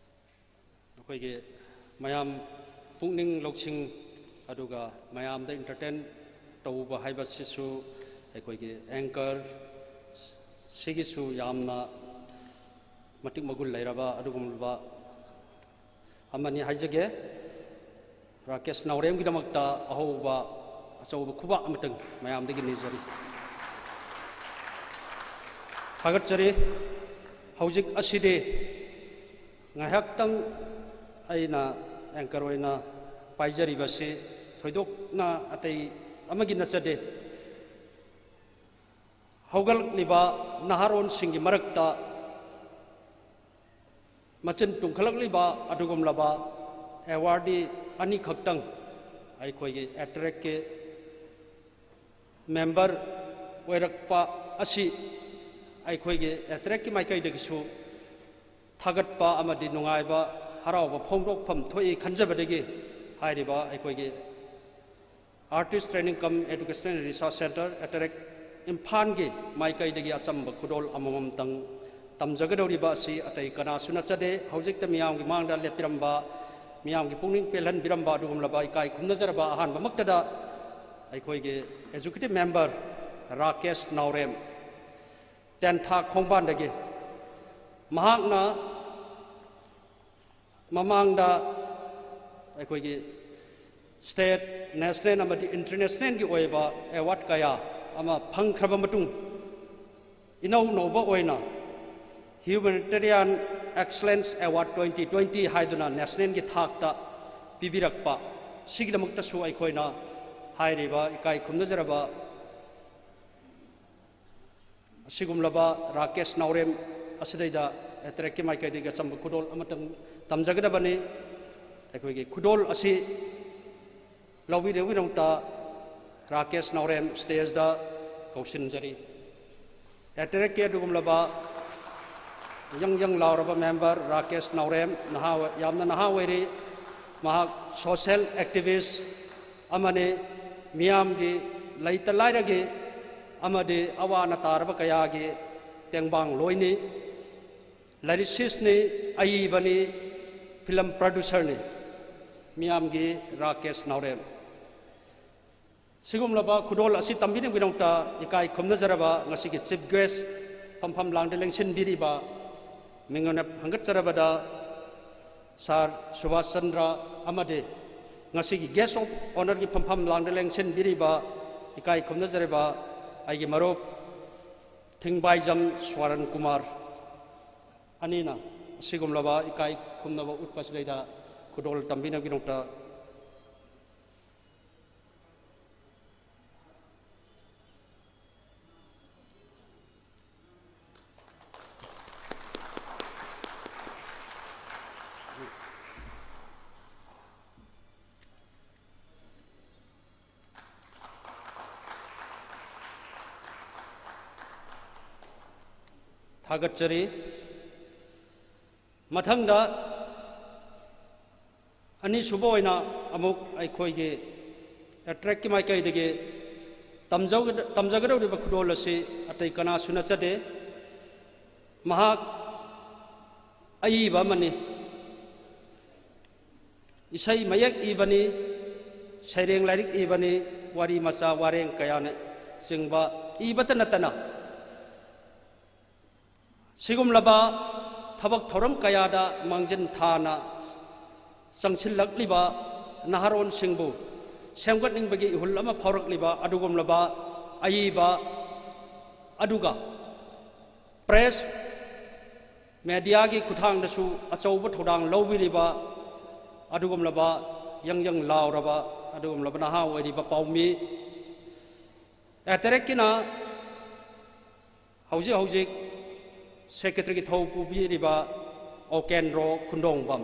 ꯑꯩꯈꯣꯏꯒꯤ ꯃꯌꯥꯝ ꯄꯨꯛꯅꯤꯡ ꯂꯧꯁꯤꯡ, ꯑꯗꯨꯒ ꯃꯌꯥꯝꯗ entertain ꯇꯧꯕ ꯍꯥꯏꯕꯁꯤꯁꯨ ꯑꯩꯈꯣꯏꯒꯤ anchor ꯁꯤꯒꯤꯁꯨ ꯌꯥꯝꯅ ꯃꯇꯤꯛ ꯃꯒꯨꯟ ꯂꯩꯔꯕ ꯑꯗꯨꯒꯨꯝꯂꯕ ꯑꯃꯅꯤ ꯍꯥꯏꯖꯒꯦ꯫ ꯔꯥꯀꯦꯁ ꯅꯥꯎꯔꯦꯝꯒꯤꯗꯃꯛꯇ ꯑꯍꯧꯕ ꯑꯆꯧꯕ ꯈꯨꯕꯥꯛ ꯑꯃꯇꯪ ꯃꯌꯥꯝꯗꯒꯤ ꯅꯤꯖꯔꯤ꯫ ꯊꯥꯒꯠꯆꯔꯤ꯫ ꯍꯧꯖꯤꯛ ꯑꯁꯤꯗꯤ ꯉꯥꯏꯍꯥꯛꯇꯪ ꯑꯩꯅ anchor ꯑꯣꯏꯅ ꯄꯥꯏꯖꯔꯤꯕꯁꯤ ꯊꯣꯏꯗꯣꯛꯅ ꯑꯇꯩ ꯑꯃꯒꯤ ꯅꯠꯆꯗꯦ꯫ ꯍꯧꯒꯠꯂꯛꯂꯤꯕ ꯅꯍꯥꯔꯣꯟꯁꯤꯡꯒꯤ ꯃꯔꯛꯇ ꯃꯆꯤꯟ ꯇꯨꯝꯈꯠꯂꯛꯂꯤꯕ ꯑꯗꯨꯒꯨꯝꯂꯕ awardee ꯑꯅꯤꯈꯛꯇꯪ ꯑꯩꯈꯣꯏꯒꯤ ATRECꯀꯤ member ꯑꯣꯏꯔꯛꯄ ꯑꯁꯤ ꯑꯩꯈꯣꯏꯒꯤ ATRECꯀꯤ ꯃꯥꯏꯀꯩꯗꯒꯤꯁꯨ ꯊꯥꯒꯠꯄ ꯑꯃꯗꯤ ꯅꯨꯡꯉꯥꯏꯕ, ꯍꯔꯥꯎꯕ ꯐꯣꯡꯗꯣꯛꯐꯝ ꯊꯣꯛꯏ ꯈꯟꯖꯕꯗꯒꯤ ꯍꯥꯏꯔꯤꯕ ꯑꯩꯈꯣꯏꯒꯤ Artist Training cum Educational Research Centre, ATREC, ꯏꯝꯐꯥꯜꯒꯤ ꯃꯥꯏꯀꯩꯗꯒꯤ ꯑꯆꯝꯕ ꯈꯨꯗꯣꯜ ꯑꯃꯃꯝꯇꯪ ꯇꯝꯖꯒꯗꯧꯔꯤꯕ ꯑꯁꯤ ꯑꯇꯩ ꯀꯅꯥꯁꯨ ꯅꯠꯆꯗꯦ꯫ ꯍꯧꯖꯤꯛꯇ ꯃꯤꯌꯥꯝꯒꯤ ꯃꯥꯡꯗ ꯂꯦꯞꯄꯤꯔꯝꯕ, ꯃꯤꯌꯥꯝꯒꯤ ꯄꯨꯛꯅꯤꯡ ꯄꯦꯜꯍꯟꯕꯤꯔꯝꯕ ꯑꯗꯨꯒꯨꯝꯂꯕ ꯏꯀꯥꯏ ꯈꯨꯝꯅꯖꯔꯕ ꯑꯍꯥꯟꯕꯃꯛꯇꯗ ꯑꯩꯈꯣꯏꯒꯤ executive member ꯔꯥꯀꯦꯁ ꯅꯥꯎꯔꯦꯝ, ꯇꯦꯟꯊꯥ ꯈꯣꯡꯕꯥꯟꯗꯒꯤ꯫ ꯃꯍꯥꯛꯅ ꯃꯃꯥꯡꯗ ꯑꯩꯈꯣꯏꯒꯤ state, national ꯑꯃꯗꯤ internationalꯒꯤ ꯑꯣꯏꯕ award ꯀꯌꯥ ꯑꯃ ꯐꯪꯈ꯭ꯔꯕ ꯃꯇꯨꯡ, ꯏꯅꯧ ꯅꯧꯕ ꯑꯣꯏꯅ Humanitarian Excellence Award twenty twenty ꯍꯥꯏꯗꯨꯅ nationalꯒꯤ ꯊꯥꯛꯇ ꯄꯤꯕꯤꯔꯛꯄ, ꯁꯤꯒꯤꯗꯃꯛꯇꯁꯨ ꯑꯩꯈꯣꯏꯅ ꯍꯥꯏꯔꯤꯕ ꯏꯀꯥꯏ ꯈꯨꯝꯅꯖꯔꯕ ꯑꯁꯤꯒꯨꯝꯂꯕ ꯔꯥꯀꯦꯁ ꯅꯥꯎꯔꯦꯝ ꯑꯁꯤꯗꯩꯗ ATRACꯀꯤ ꯃꯥꯏꯀꯩꯗꯒꯤ ꯑꯆꯝꯕ ꯈꯨꯗꯣꯜ ꯑꯃꯇꯪ ꯇꯝꯖꯒꯗꯕꯅꯤ꯫ ꯑꯩꯈꯣꯏꯒꯤ ꯈꯨꯗꯣꯜ ꯑꯁꯤ ꯂꯧꯕꯤꯅꯕꯒꯤꯗꯃꯛꯇ ꯔꯥꯀꯦꯁ ꯅꯥꯎꯔꯦꯝ stageꯗ ꯀꯧꯁꯤꯟꯖꯔꯤ꯫ ATRACꯀꯤ ꯑꯗꯨꯒꯨꯝꯂꯕ ꯌꯪ ꯌꯪ ꯂꯥꯎꯔꯕ member ꯔꯥꯀꯦꯁ ꯅꯥꯎꯔꯦꯝ, ꯅꯍꯥ ꯑꯣꯏ-, ꯌꯥꯝꯅ ꯅꯍꯥ ꯑꯣꯏꯔꯤ꯫ ꯃꯍꯥꯛ social activist ꯑꯃꯅꯤ꯫ ꯃꯤꯌꯥꯝꯒꯤ ꯂꯩꯇ ꯂꯥꯏꯔꯒꯤ ꯑꯃꯗꯤ ꯑꯋꯥ ꯑꯅꯥ ꯇꯥꯔꯕ ꯀꯌꯥꯒꯤ ꯇꯦꯡꯕꯥꯡ ꯂꯣꯏꯅꯤ꯫ Lyricistꯅꯤ, ꯑꯏꯕꯅꯤ, film producerꯅꯤ꯫ ꯃꯤꯌꯥꯝꯒꯤ ꯔꯥꯀꯦꯁ ꯅꯥꯎꯔꯦꯝ꯫ ꯁꯤꯒꯨꯝꯂꯕ ꯈꯨꯗꯣꯜ ꯑꯁꯤ ꯇꯝꯕꯤꯅꯕꯒꯤꯗꯃꯛꯇ ꯏꯀꯥꯏ ꯈꯨꯝꯅꯖꯔꯕ ꯉꯁꯤꯒꯤ chief guest ꯐꯝꯐꯝ ꯂꯥꯡꯗ ꯂꯦꯡꯁꯤꯟꯕꯤꯔꯤꯕ ꯃꯤꯡ ꯑꯣꯏꯅ ꯍꯪꯒꯠꯆꯔꯕꯗ sir ꯁꯨꯕꯥꯁ ꯆꯟꯗ꯭ꯔ ꯑꯃꯗꯤ ꯉꯁꯤꯒꯤ guest of honourꯒꯤ ꯐꯝꯐꯝ ꯂꯥꯡꯗ ꯂꯦꯡꯁꯤꯟꯕꯤꯔꯤꯕ ꯏꯀꯥꯏ ꯈꯨꯝꯅꯖꯔꯕ ꯑꯩꯒꯤ ꯃꯔꯨꯞ ꯊꯤꯡꯕꯥꯏꯖꯝ ꯁ꯭ꯋꯥꯔꯟ ꯀꯨꯃꯥꯔ ꯑꯅꯤꯅ ꯑꯁꯤꯒꯨꯝꯂꯕ ꯏꯀꯥꯏ ꯈꯨꯝꯅꯕ ꯎꯠꯄꯁꯤꯗꯩꯗ ꯈꯨꯗꯣꯜ ꯇꯝꯕꯤꯅꯕꯒꯤꯗꯃꯛꯇ ꯊꯥꯒꯠꯆꯔꯤ꯫ ꯃꯊꯪꯗ ꯑꯅꯤꯁꯨꯕ ꯑꯣꯏꯅ ꯑꯃꯨꯛ ꯑꯩꯈꯣꯏꯒꯤ ATRACꯀꯤ ꯃꯥꯏꯀꯩꯗꯒꯤ ꯇꯝꯖꯧꯒ-, ꯇꯝꯖꯒꯗꯧꯔꯤꯕ ꯈꯨꯗꯣꯜ ꯑꯁꯤ ꯑꯇꯩ ꯀꯅꯥꯁꯨ ꯅꯠꯆꯗꯦ꯫ ꯃꯍꯥꯛ ꯑꯏꯕ ꯑꯃꯅꯤ꯫ ꯏꯁꯩ ꯃꯌꯦꯛ ꯏꯕꯅꯤ, ꯁꯩꯔꯦꯡ ꯂꯥꯏꯔꯤꯛ ꯏꯕꯅꯤ, ꯋꯥꯔꯤ ꯃꯆꯥ ꯋꯥꯔꯦꯡ ꯀꯌꯥꯅ ꯆꯤꯡꯕ ꯏꯕꯇ ꯅꯠꯇꯅ ꯁꯤꯒꯨꯝꯂꯕ ꯊꯕꯛ ꯊꯧꯔꯝ ꯀꯌꯥꯗ ꯃꯥꯡꯖꯤꯟ ꯊꯥꯅ ꯆꯪꯁꯤꯜꯂꯛꯂꯤꯕ ꯅꯍꯥꯔꯣꯟꯁꯤꯡꯕꯨ ꯁꯦꯝꯒꯠꯅꯤꯡꯕꯒꯤ ꯏꯍꯨꯜ ꯑꯃ ꯐꯥꯎꯔꯛꯂꯤꯕ ꯑꯗꯨꯒꯨꯝꯂꯕ ꯑꯏꯕ, ꯑꯗꯨꯒ ꯄ꯭ꯔꯦꯁ ꯃꯦꯗꯤꯌꯥꯒꯤ ꯈꯨꯠꯊꯥꯡꯗꯁꯨ ꯑꯆꯧꯕ ꯊꯧꯗꯥꯡ ꯂꯧꯕꯤꯔꯤꯕ ꯑꯗꯨꯒꯨꯝꯂꯕ ꯌꯪ ꯌꯪ ꯂꯥꯎꯔꯕ ꯑꯗꯨꯒꯨꯝꯂꯕ ꯅꯍꯥ ꯑꯣꯏꯔꯤꯕ ꯄꯥꯎꯃꯤ, ꯑꯦꯇꯦꯔꯦꯛꯀꯤꯅ ꯍꯧꯖꯤꯛ ꯍꯧꯖꯤꯛ ꯁꯦꯀ꯭ꯔꯦꯇꯔꯤꯒꯤ ꯊꯧ ꯄꯨꯕꯤꯔꯤꯕ ꯑꯣꯀꯦꯟꯗ꯭ꯔꯣ ꯈꯨꯟꯗꯣꯡꯕꯝ꯫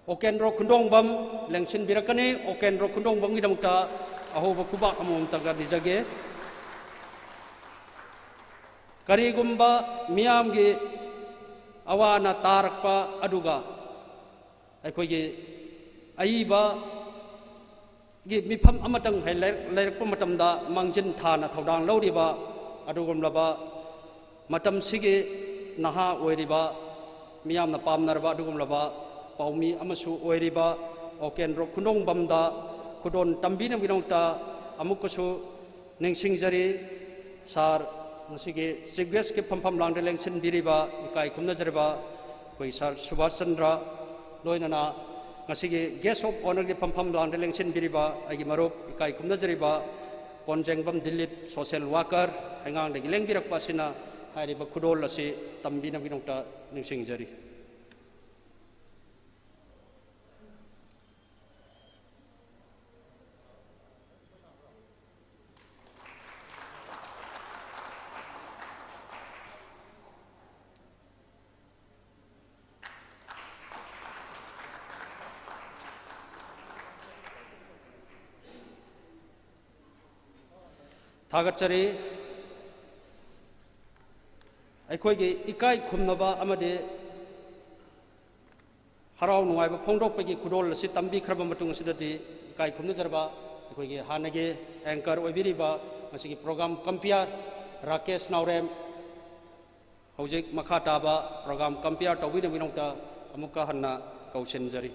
ꯑꯣꯀꯦꯟꯗ꯭ꯔꯣ ꯈꯨꯟꯗꯣꯡꯕꯝ ꯂꯦꯡꯁꯤꯟꯕꯤꯔꯛꯀꯅꯤ꯫ ꯑꯣꯀꯦꯟꯗ꯭ꯔꯣ ꯈꯨꯟꯗꯣꯡꯕꯝꯒꯤꯗꯃꯛꯇ ꯑꯍꯧꯕ ꯈꯨꯕꯥꯛ ꯑꯃꯃꯝꯇꯪꯒ ꯅꯤꯖꯒꯦ꯫ ꯀꯔꯤꯒꯨꯝꯕ ꯃꯤꯌꯥꯝꯒꯤ ꯑꯋꯥ ꯑꯅꯥ ꯇꯥꯔꯛꯄ ꯑꯗꯨꯒ ꯑꯩꯈꯣꯏꯒꯤ ꯑꯏꯕꯒꯤ ꯃꯤꯐꯝ ꯑꯃꯇꯪ ꯍꯦꯛ ꯂꯩ-, ꯂꯩꯔꯛꯄ ꯃꯇꯝꯗ ꯃꯥꯡꯖꯤꯟ ꯊꯥꯅ ꯊꯧꯗꯥꯡ ꯂꯧꯔꯤꯕ ꯑꯗꯨꯒꯨꯝꯂꯕ ꯃꯇꯝꯁꯤꯒꯤ ꯅꯍꯥ ꯑꯣꯏꯔꯤꯕ, ꯃꯤꯌꯥꯝꯅ ꯄꯥꯝꯅꯔꯕ ꯑꯗꯨꯒꯨꯝꯂꯕ ꯄꯥꯎꯃꯤ ꯑꯃꯁꯨ ꯑꯣꯏꯔꯤꯕ ꯑꯣꯀꯦꯟꯗ꯭ꯔꯣ ꯈꯨꯟꯗꯣꯡꯕꯝꯗ ꯈꯨꯗꯣꯜ ꯇꯝꯕꯤꯅꯕꯒꯤꯗꯃꯛꯇ ꯑꯃꯨꯛꯀꯁꯨ ꯅꯤꯡꯁꯤꯡꯖꯔꯤ꯫ ꯁꯥꯔ, ꯉꯁꯤꯒꯤ ꯆꯤꯐ ꯒꯦꯁꯀꯤ ꯐꯝꯐꯝ ꯂꯥꯡꯗ ꯂꯦꯡꯁꯤꯟꯕꯤꯔꯤꯕ ꯏꯀꯥꯏ ꯈꯨꯝꯅꯖꯔꯤꯕ ꯑꯩꯈꯣꯏ ꯁꯥꯔ ꯁꯨꯕꯥꯁ ꯆꯟꯗ꯭ꯔ, ꯂꯣꯏꯅꯅ ꯉꯁꯤꯒꯤ ꯒꯦꯁ ꯑꯣꯐ ꯑꯣꯅꯔꯒꯤ ꯐꯝꯐꯝ ꯂꯥꯡꯗ ꯂꯦꯡꯁꯤꯟꯕꯤꯔꯤꯕ ꯑꯩꯒꯤ ꯃꯔꯨꯞ ꯏꯀꯥꯏ ꯈꯨꯝꯅꯖꯔꯤꯕ ꯀꯣꯟꯖꯦꯡꯕꯝ ꯗꯤꯂꯤꯞ, ꯁꯣꯁꯦꯜ ꯋꯥꯀꯔ, ꯍꯩꯉꯥꯡꯗꯒꯤ ꯂꯦꯡꯕꯤꯔꯛꯄ ꯑꯁꯤꯅ ꯍꯥꯏꯔꯤꯕ ꯈꯨꯗꯣꯜ ꯑꯁꯤ ꯇꯝꯕꯤꯅꯕꯒꯤꯗꯃꯛꯇ ꯅꯤꯡꯁꯤꯡꯖꯔꯤ꯫ ꯊꯥꯒꯠꯆꯔꯤ꯫ ꯑꯩꯈꯣꯏꯒꯤ ꯏꯀꯥꯏ ꯈꯨꯝꯅꯕ ꯑꯃꯗꯤ ꯍꯔꯥꯎ ꯅꯨꯡꯉꯥꯏꯕ ꯐꯣꯡꯗꯣꯛꯄꯒꯤ ꯈꯨꯗꯣꯜ ꯑꯁꯤ ꯇꯝꯕꯤꯈ꯭ꯔꯕ ꯃꯇꯨꯡ ꯑꯁꯤꯗꯗꯤ, ꯏꯀꯥꯏ ꯈꯨꯝꯅꯖꯔꯕ ꯑꯩꯈꯣꯏꯒꯤ ꯍꯥꯟꯅꯒꯤ ꯑꯦꯡꯀꯔ ꯑꯣꯏꯕꯤꯔꯤꯕ ꯃꯁꯤꯒꯤ ꯄ꯭ꯔꯣꯒ꯭ꯔꯥꯝ ꯀꯝꯄꯤꯌꯥꯔ ꯔꯥꯀꯦꯁ ꯅꯥꯎꯔꯦꯝ, ꯍꯧꯖꯤꯛ ꯃꯈꯥ ꯇꯥꯕ ꯄ꯭ꯔꯣꯒ꯭ꯔꯥꯝ ꯀꯝꯄꯤꯌꯥꯔ ꯇꯧꯕꯤꯅꯕꯒꯤꯗꯃꯛꯇ ꯑꯃꯨꯛꯀ ꯍꯟꯅ ꯀꯧꯁꯤꯟꯖꯔꯤ꯫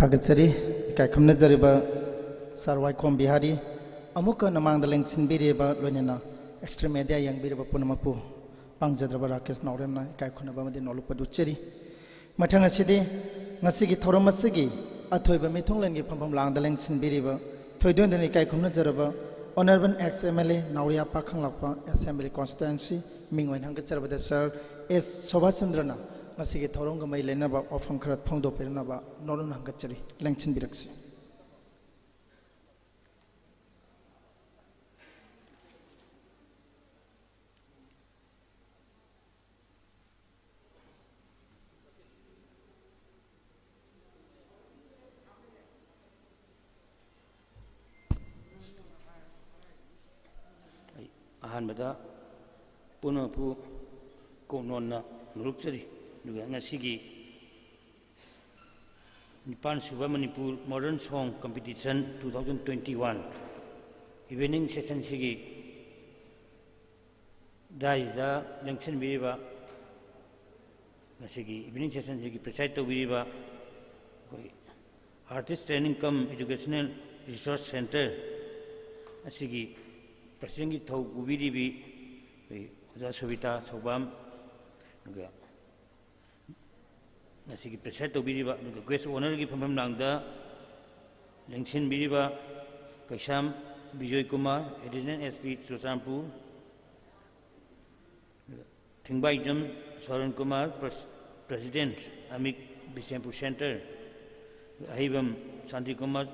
ꯊꯥꯒꯠꯆꯔꯤ꯫ ꯏꯀꯥꯏ ꯈꯨꯝꯅꯖꯔꯤꯕ ꯁꯥꯔ ꯋꯥꯏꯈꯣꯝ ꯕꯤꯍꯥꯔꯤ꯫ ꯑꯃꯨꯛꯀ ꯅꯃꯥꯡꯗ ꯂꯦꯡꯁꯤꯟꯕꯤꯔꯤꯕ, ꯂꯣꯏꯅꯅ extra media ꯌꯦꯡꯕꯤꯔꯤꯕ ꯄꯨꯝꯅꯃꯛꯄꯨ ꯄꯥꯡꯖꯗ꯭ꯔꯕ ꯔꯥꯀꯦꯁ ꯅꯥꯎꯔꯦꯝꯅ ꯏꯀꯥꯏ ꯈꯨꯝꯅꯕ ꯑꯃꯗꯤ ꯅꯣꯂꯨꯛꯄꯗꯨ ꯎꯠꯆꯔꯤ꯫ ꯃꯊꯪ ꯑꯁꯤꯗꯤ ꯉꯁꯤꯒꯤ ꯊꯧꯔꯝ ꯑꯁꯤꯒꯤ ꯑꯊꯣꯏꯕ ꯃꯤꯊꯨꯡꯂꯦꯟꯒꯤ ꯐꯝꯐꯝ ꯂꯥꯡꯗ ꯂꯦꯡꯁꯤꯟꯕꯤꯔꯤꯕ, ꯊꯣꯏꯗꯣꯟꯗꯨꯅ ꯏꯀꯥꯏ ꯈꯨꯝꯅꯖꯔꯕ Honourable ex M L A Nauriya ꯄꯥꯈꯪꯂꯥꯛꯄ Assembly Constituency ꯃꯤꯡ ꯑꯣꯏꯅ ꯍꯪꯒꯠꯆꯔꯕꯗ Sir S ꯁꯣꯚꯥꯆꯟꯗ꯭ꯔꯅ ꯉꯁꯤꯒꯤ ꯊꯧꯔꯝꯒ ꯃꯔꯤ ꯂꯩꯅꯕ ꯋꯥꯐꯝ ꯈꯔ ꯐꯣꯡꯗꯣꯛꯄꯤꯔꯛꯅꯕ ꯅꯣꯂꯨꯛꯅ ꯍꯪꯒꯠꯆꯔꯤ꯫ ꯂꯦꯡꯁꯤꯟꯕꯤꯔꯛꯁꯤ꯫ ꯑꯩ ꯑꯍꯥꯟꯕꯗ ꯄꯨꯝꯅꯃꯛꯄꯨ ꯀꯣꯛꯅꯣꯟꯅ ꯅꯣꯂꯨꯛꯆꯔꯤ꯫ ꯑꯗꯨꯒ ꯉꯁꯤꯒꯤ ꯅꯤꯄꯥꯟ ꯁꯨꯕ Manipur Modern Song Competition two thousand twenty-one evening session ꯁꯤꯒꯤ ꯗꯥꯏꯁꯗ ꯂꯦꯡꯁꯤꯟꯕꯤꯔꯤꯕ, ꯉꯁꯤꯒꯤ evening session ꯁꯤꯒꯤ preside ꯇꯧꯕꯤꯔꯤꯕ ꯑꯩꯈꯣꯏ Artist Training cum Educational Resource Centre ꯑꯁꯤꯒꯤ presidentꯀꯤ ꯊꯧ ꯄꯨꯕꯤꯔꯤꯕꯤ ꯑꯩꯈꯣꯏ ꯑꯣꯖꯥ ꯁꯣꯕꯤꯇꯥ ꯁꯧꯕꯥꯝ, ꯑꯗꯨꯒ ꯉꯁꯤꯒꯤ preside ꯇꯧꯕꯤꯔꯤꯕ, ꯑꯗꯨꯒ guest honourꯒꯤ ꯐꯝꯐꯝ ꯂꯥꯡꯗ ꯂꯦꯡꯁꯤꯟꯕꯤꯔꯤꯕ ꯀꯩꯁꯥꯝ Bijoy Kumar, Additional S P Churachandpur, ꯊꯤꯡꯕꯥꯏꯖꯝ ꯁꯣꯔꯟ Kumar, pres-, president ꯑꯃꯤꯛ Bishnupur centre, ꯑꯍꯩꯕꯝ ꯁꯥꯟꯇꯤ Kumar,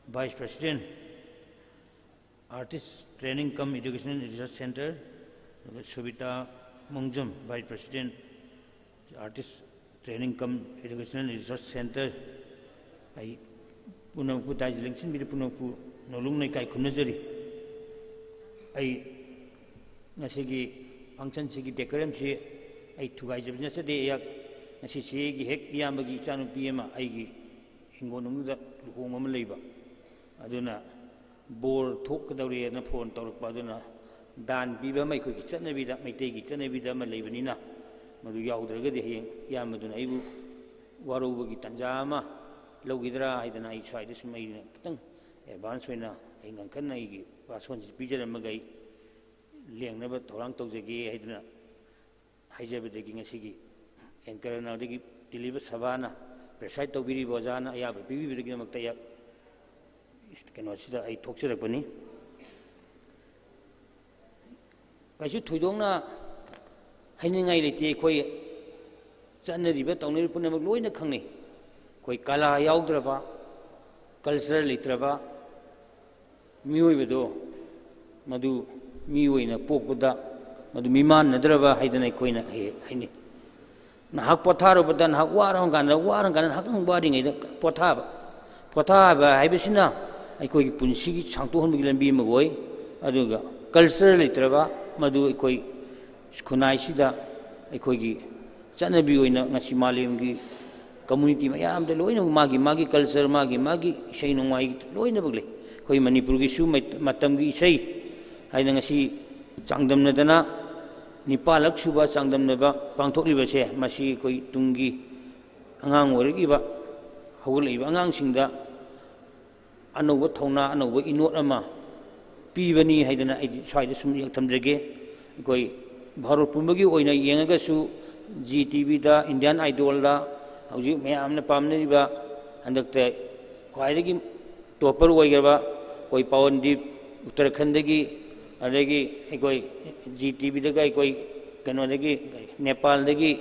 vice president, Artist Training cum Educational Research Centre, ꯑꯗꯨꯒ ꯁꯨꯕꯤꯇꯥ ꯃꯣꯡꯖꯝ, vice president, Artist Training cum Educational Research Centre, ꯑꯩ ꯄꯨꯝꯅꯃꯛꯄꯨ ꯗꯥꯏꯁꯗ ꯂꯦꯡꯁꯤꯟꯕꯤꯔꯤꯕ ꯄꯨꯝꯅꯃꯛꯄꯨ ꯅꯣꯂꯨꯛꯅ ꯏꯀꯥꯏ ꯈꯨꯝꯅꯖꯔꯤ꯫ ꯑꯩ ꯉꯁꯤꯒꯤ function ꯁꯤꯒꯤ decorum ꯁꯤ ꯑꯩ ꯊꯨꯒꯥꯏꯖꯕ ꯅꯠꯆꯗꯦ꯫ ꯑꯩꯍꯥꯛ ꯉꯁꯤ ꯁꯤꯒꯤ ꯍꯦꯛ ꯏꯌꯥꯝꯕꯒꯤ ꯏꯆꯥꯅꯨꯄꯤ ꯑꯃ ꯑꯩꯒꯤ ꯍꯤꯡꯒꯣꯜ ꯅꯨꯡꯗ ꯂꯨꯍꯣꯡꯕ ꯑꯃ ꯂꯩꯕ, ꯑꯗꯨꯅ ꯕꯣꯔ ꯊꯣꯛꯀꯗꯧꯔꯦꯅ phone ꯇꯧꯔꯛꯄ꯫ ꯑꯗꯨꯅ ꯗꯥꯟ ꯄꯤꯕ ꯑꯃ ꯑꯩꯈꯣꯏꯒꯤ ꯆꯠꯅꯕꯤꯗ, ꯃꯩꯇꯩꯒꯤ ꯆꯠꯅꯕꯤꯗ ꯑꯃ ꯂꯩꯕꯅꯤꯅ, ꯃꯗꯨ ꯌꯥꯎꯗ꯭ꯔꯒꯗꯤ ꯍꯌꯦꯡ ꯏꯌꯥꯝꯕꯗꯨꯅ ꯑꯩꯕꯨ ꯋꯥꯔꯧꯕꯒꯤ ꯇꯥꯟꯖꯥ ꯑꯃ ꯂꯧꯈꯤꯗ꯭ꯔꯥ ꯍꯥꯏꯗꯅ ꯑꯩ ꯁ꯭ꯋꯥꯏꯗ ꯁꯨꯝ ꯑꯩꯅ ꯈꯤꯇꯪ advance ꯑꯣꯏꯅ ꯑꯩ ꯉꯟꯈꯠꯅ ꯑꯩꯒꯤ ꯋꯥꯁꯣꯟꯁꯤ ꯄꯤꯖꯔꯝꯃꯒ ꯑꯩ ꯂꯦꯡꯅꯕ ꯊꯧꯔꯥꯡ ꯇꯧꯖꯒꯦ ꯍꯥꯏꯗꯨꯅ ꯍꯥꯏꯖꯕꯗꯒꯤ ꯉꯁꯤꯒꯤ ꯑꯦꯡꯀꯔꯅ ꯑꯗꯒꯤ ꯇꯤꯜꯂꯤꯕ ꯁꯚꯥꯅ ꯄ꯭ꯔꯦꯁꯥꯏꯠ ꯇꯧꯕꯤꯔꯤꯕ ꯑꯣꯖꯥꯅ ꯑꯌꯥꯕ ꯄꯤꯕꯤꯕꯗꯒꯤꯗꯃꯛꯇ ꯑꯩ ꯀꯩꯅꯣꯁꯤꯗ ꯑꯩ ꯊꯣꯛꯆꯔꯛꯄꯅꯤ꯫ ꯀꯩꯁꯨ ꯊꯣꯏꯗꯣꯛꯅ ꯍꯥꯏꯅꯤꯡꯉꯥꯏ ꯂꯩꯇꯦ꯫ ꯑꯩꯈꯣꯏ ꯆꯠꯅꯔꯤꯕ ꯇꯧꯅꯔꯤꯕ ꯄꯨꯝꯅꯃꯛ ꯂꯣꯏꯅ ꯈꯪꯅꯩ꯫ ꯑꯩꯈꯣꯏ ꯀꯂꯥ ꯌꯥꯎꯗ꯭ꯔꯕ, ꯀꯜꯆꯔ ꯂꯩꯇ꯭ꯔꯕ ꯃꯤꯑꯣꯏꯕꯗꯣ ꯃꯗꯨ ꯃꯤ ꯑꯣꯏꯅ ꯄꯣꯛꯄꯗ ꯃꯗꯨ ꯃꯤꯃꯥꯟꯅꯗ꯭ꯔꯕ ꯍꯥꯏꯗꯅ ꯑꯩꯈꯣꯏꯅ ꯍꯦꯛ ꯍꯥꯏꯅꯩ꯫ ꯅꯍꯥꯛ ꯄꯣꯊꯥꯔꯨꯕꯗ ꯅꯍꯥꯛ ꯋꯥꯔꯕ ꯀꯥꯟꯗ, ꯋꯥꯔꯕ ꯀꯥꯟꯗ ꯉꯥꯏꯍꯥꯛꯇꯪ ꯋꯥꯔꯤꯉꯩꯗ ꯄꯣꯊꯥꯕ꯫ ꯄꯣꯊꯥꯕ ꯍꯥꯏꯕꯁꯤꯅ ꯑꯩꯈꯣꯏꯒꯤ ꯄꯨꯟꯁꯤꯒꯤ ꯁꯥꯡꯇꯣꯛꯍꯟꯕꯒꯤ ꯂꯝꯕꯤ ꯑꯃ ꯑꯣꯏ꯫ ꯑꯗꯨꯒ ꯀꯜꯆꯔ ꯂꯩꯇ꯭ꯔꯕ ꯃꯗꯨ ꯑꯩꯈꯣꯏ ꯈꯨꯟꯅꯥꯏꯁꯤꯗ ꯑꯩꯈꯣꯏꯒꯤ ꯆꯠꯅꯕꯤ ꯑꯣꯏꯅ ꯉꯁꯤ ꯃꯥꯂꯦꯝꯒꯤ ꯀꯝꯃꯨꯅꯤꯇꯤ ꯃꯌꯥꯝꯗ ꯂꯣꯏꯅꯃꯛ ꯃꯥꯒꯤ ꯃꯥꯒꯤ ꯀꯜꯆꯔ, ꯃꯥꯒꯤ ꯃꯥꯒꯤ ꯏꯁꯩ ꯅꯣꯡꯃꯥꯏ ꯂꯣꯏꯅꯃꯛ ꯂꯩ꯫ ꯑꯩꯈꯣꯏ ꯃꯅꯤꯄꯨꯔꯒꯤꯁꯨ ꯃꯩ-, ꯃꯇꯝꯒꯤ ꯏꯁꯩ ꯍꯥꯏꯅ ꯉꯁꯤ ꯆꯥꯡꯗꯝꯅꯗꯅ ꯅꯤꯄꯥꯜꯂꯛ ꯁꯨꯕ ꯆꯥꯡꯗꯝꯅꯕ ꯄꯥꯡꯊꯣꯛꯂꯤꯕꯁꯦ, ꯃꯁꯤ ꯑꯩꯈꯣꯏ ꯇꯨꯡꯒꯤ ꯑꯉꯥꯡ ꯑꯣꯏꯔꯛꯂꯤꯕ, ꯍꯧꯒꯠꯂꯛꯏꯕ ꯑꯉꯥꯡꯁꯤꯡꯗ ꯑꯅꯧꯕ ꯊꯧꯅꯥ, ꯑꯅꯧꯕ ꯏꯅꯣꯠ ꯑꯃ ꯄꯤꯕꯅꯤ ꯍꯥꯏꯗꯅ ꯑꯩꯗꯤ ꯁ꯭ꯋꯥꯏꯗ ꯁꯨꯝ ꯏꯌꯦꯛ ꯊꯝꯖꯒꯦ꯫ ꯑꯩꯈꯣꯏ ꯚꯥꯔꯠ ꯄꯨꯝꯕꯒꯤ ꯑꯣꯏꯅ ꯌꯦꯡꯉꯒꯁꯨ, ꯖꯤ ꯇꯤ ꯚꯤꯗ, ꯏꯟꯗꯤꯌꯥꯟ ꯑꯥꯏꯗꯣꯜꯗ ꯍꯧꯖꯤꯛ ꯃꯌꯥꯝꯅ ꯄꯥꯝꯅꯔꯤꯕ, ꯍꯟꯗꯛꯇ ꯈ꯭ꯋꯥꯏꯗꯒꯤ ꯇꯣꯞꯄꯔ ꯑꯣꯏꯈ꯭ꯔꯕ ꯑꯩꯈꯣꯏ ꯄꯋꯟꯗꯤꯞ, ꯎꯠꯇꯔꯥꯈꯟꯗꯒꯤ, ꯑꯗꯒꯤ ꯑꯩꯈꯣꯏ ꯖꯤ ꯇꯤ ꯚꯤꯗꯒ ꯑꯩꯈꯣꯏ ꯀꯩꯅꯣꯗꯒꯤ, ꯅꯦꯄꯥꯜꯗꯒꯤ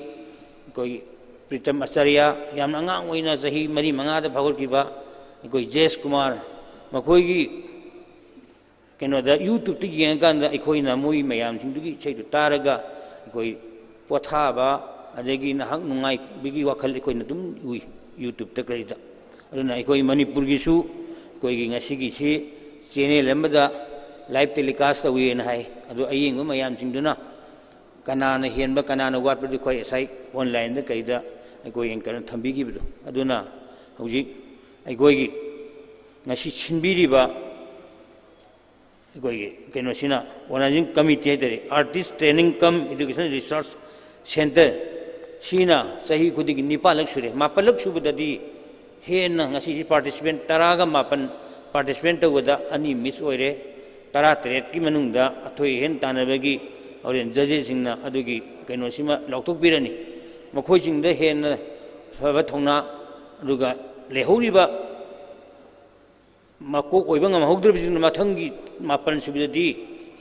ꯑꯩꯈꯣꯏ ꯄ꯭ꯔꯤꯇꯝ ꯑꯆꯥꯔꯌꯥ, ꯌꯥꯝꯅ ꯑꯉꯥꯡ ꯑꯣꯏꯅ ꯆꯍꯤ ꯃꯔꯤ ꯃꯉꯥꯗ ꯐꯥꯎꯒꯠꯈꯤꯕ ꯑꯩꯈꯣꯏ ꯖꯦꯁ ꯀꯨꯃꯥꯔ, ꯃꯈꯣꯏꯒꯤ ꯀꯩꯅꯣꯗ YouTube-ꯇ ꯌꯦꯡꯉꯀꯥꯟꯗ ꯑꯩꯈꯣꯏꯅ ꯃꯣꯏ ꯃꯌꯥꯝꯁꯤꯡꯗꯨꯒꯤ ꯏꯁꯩꯗꯨ ꯇꯥꯔꯒ ꯑꯩꯈꯣꯏ ꯄꯣꯊꯥꯕ, ꯑꯗꯒꯤ ꯅꯍꯥꯛ ꯅꯨꯡꯉꯥꯏꯕꯒꯤ ꯋꯥꯈꯜ ꯑꯩꯈꯣꯏꯅ ꯑꯗꯨꯝ ꯎꯏ YouTube-ꯇ ꯀꯔꯤꯗ꯫ ꯑꯗꯨꯅ ꯑꯩꯈꯣꯏ ꯃꯅꯤꯄꯨꯔꯒꯤꯁꯨ ꯑꯩꯈꯣꯏꯒꯤ ꯉꯁꯤꯒꯤꯁꯤ ꯆꯦꯅꯦꯜ ꯑꯃꯗ ꯂꯥꯏꯚ ꯇꯦꯂꯤꯀꯥꯁ ꯇꯧꯏꯅ ꯍꯥꯏ꯫ ꯑꯗꯨ ꯑꯌꯦꯡꯕ ꯃꯌꯥꯝꯁꯤꯡꯗꯨꯅ ꯀꯅꯥꯅ ꯍꯦꯟꯕ, ꯀꯅꯥꯅ ꯋꯥꯠꯄꯗꯨ ꯑꯩꯈꯣꯏ ꯉꯁꯥꯏ ꯑꯣꯟꯂꯥꯏꯟꯗ ꯀꯩꯗ ꯑꯩꯈꯣꯏ ꯑꯦꯡꯀꯔꯅ ꯊꯝꯕꯤꯈꯤꯕꯗꯣ꯫ ꯑꯗꯨꯅ ꯍꯧꯖꯤꯛ ꯑꯩꯈꯣꯏꯒꯤ ꯉꯁꯤ ꯁꯤꯟꯕꯤꯔꯤꯕ ꯑꯩꯈꯣꯏꯒꯤ ꯀꯩꯅꯣꯁꯤꯅ, ꯑꯣꯔꯒꯅꯥꯏꯖꯤꯡ ꯀꯃꯤꯇꯤ ꯍꯥꯏꯇꯥꯔꯦ, Artist Training cum Education Research Centre, ꯁꯤꯅ ꯆꯍꯤ ꯈꯨꯗꯤꯡꯒꯤ ꯅꯤꯄꯥꯜꯂꯛ ꯁꯨꯔꯦ꯫ ꯃꯥꯄꯜꯂꯛ ꯁꯨꯕꯗꯗꯤ ꯍꯦꯟꯅ ꯉꯁꯤꯁꯤ participant ꯇꯔꯥꯒ ꯃꯥꯄꯜ ꯄꯥꯔꯇꯤꯁꯤꯄꯦꯠ ꯇꯧꯕꯗ ꯑꯅꯤ ꯃꯤꯁ ꯑꯣꯏꯔꯦ꯫ ꯇꯔꯥꯇꯔꯦꯠꯀꯤ ꯃꯅꯨꯡꯗ ꯑꯊꯣꯏ ꯑꯍꯦꯟ ꯇꯥꯟꯅꯕꯒꯤ ꯍꯣꯔꯦꯟ ꯖꯖꯦꯁꯁꯤꯡꯅ ꯑꯗꯨꯒꯤ ꯀꯩꯅꯣꯁꯤꯃ ꯂꯥꯎꯊꯣꯛꯄꯤꯔꯅꯤ꯫ ꯃꯈꯣꯏꯁꯤꯡꯗ ꯍꯦꯟꯅ ꯐꯕ ꯊꯧꯅꯥ, ꯑꯗꯨꯒ ꯂꯩꯍꯧꯔꯤꯕ ꯃꯀꯣꯛ ꯑꯣꯏꯕ ꯉꯝꯍꯧꯗ꯭ꯔꯕꯁꯤꯡꯅ ꯃꯊꯪꯒꯤ ꯃꯥꯄꯟ ꯁꯨꯕꯗꯗꯤ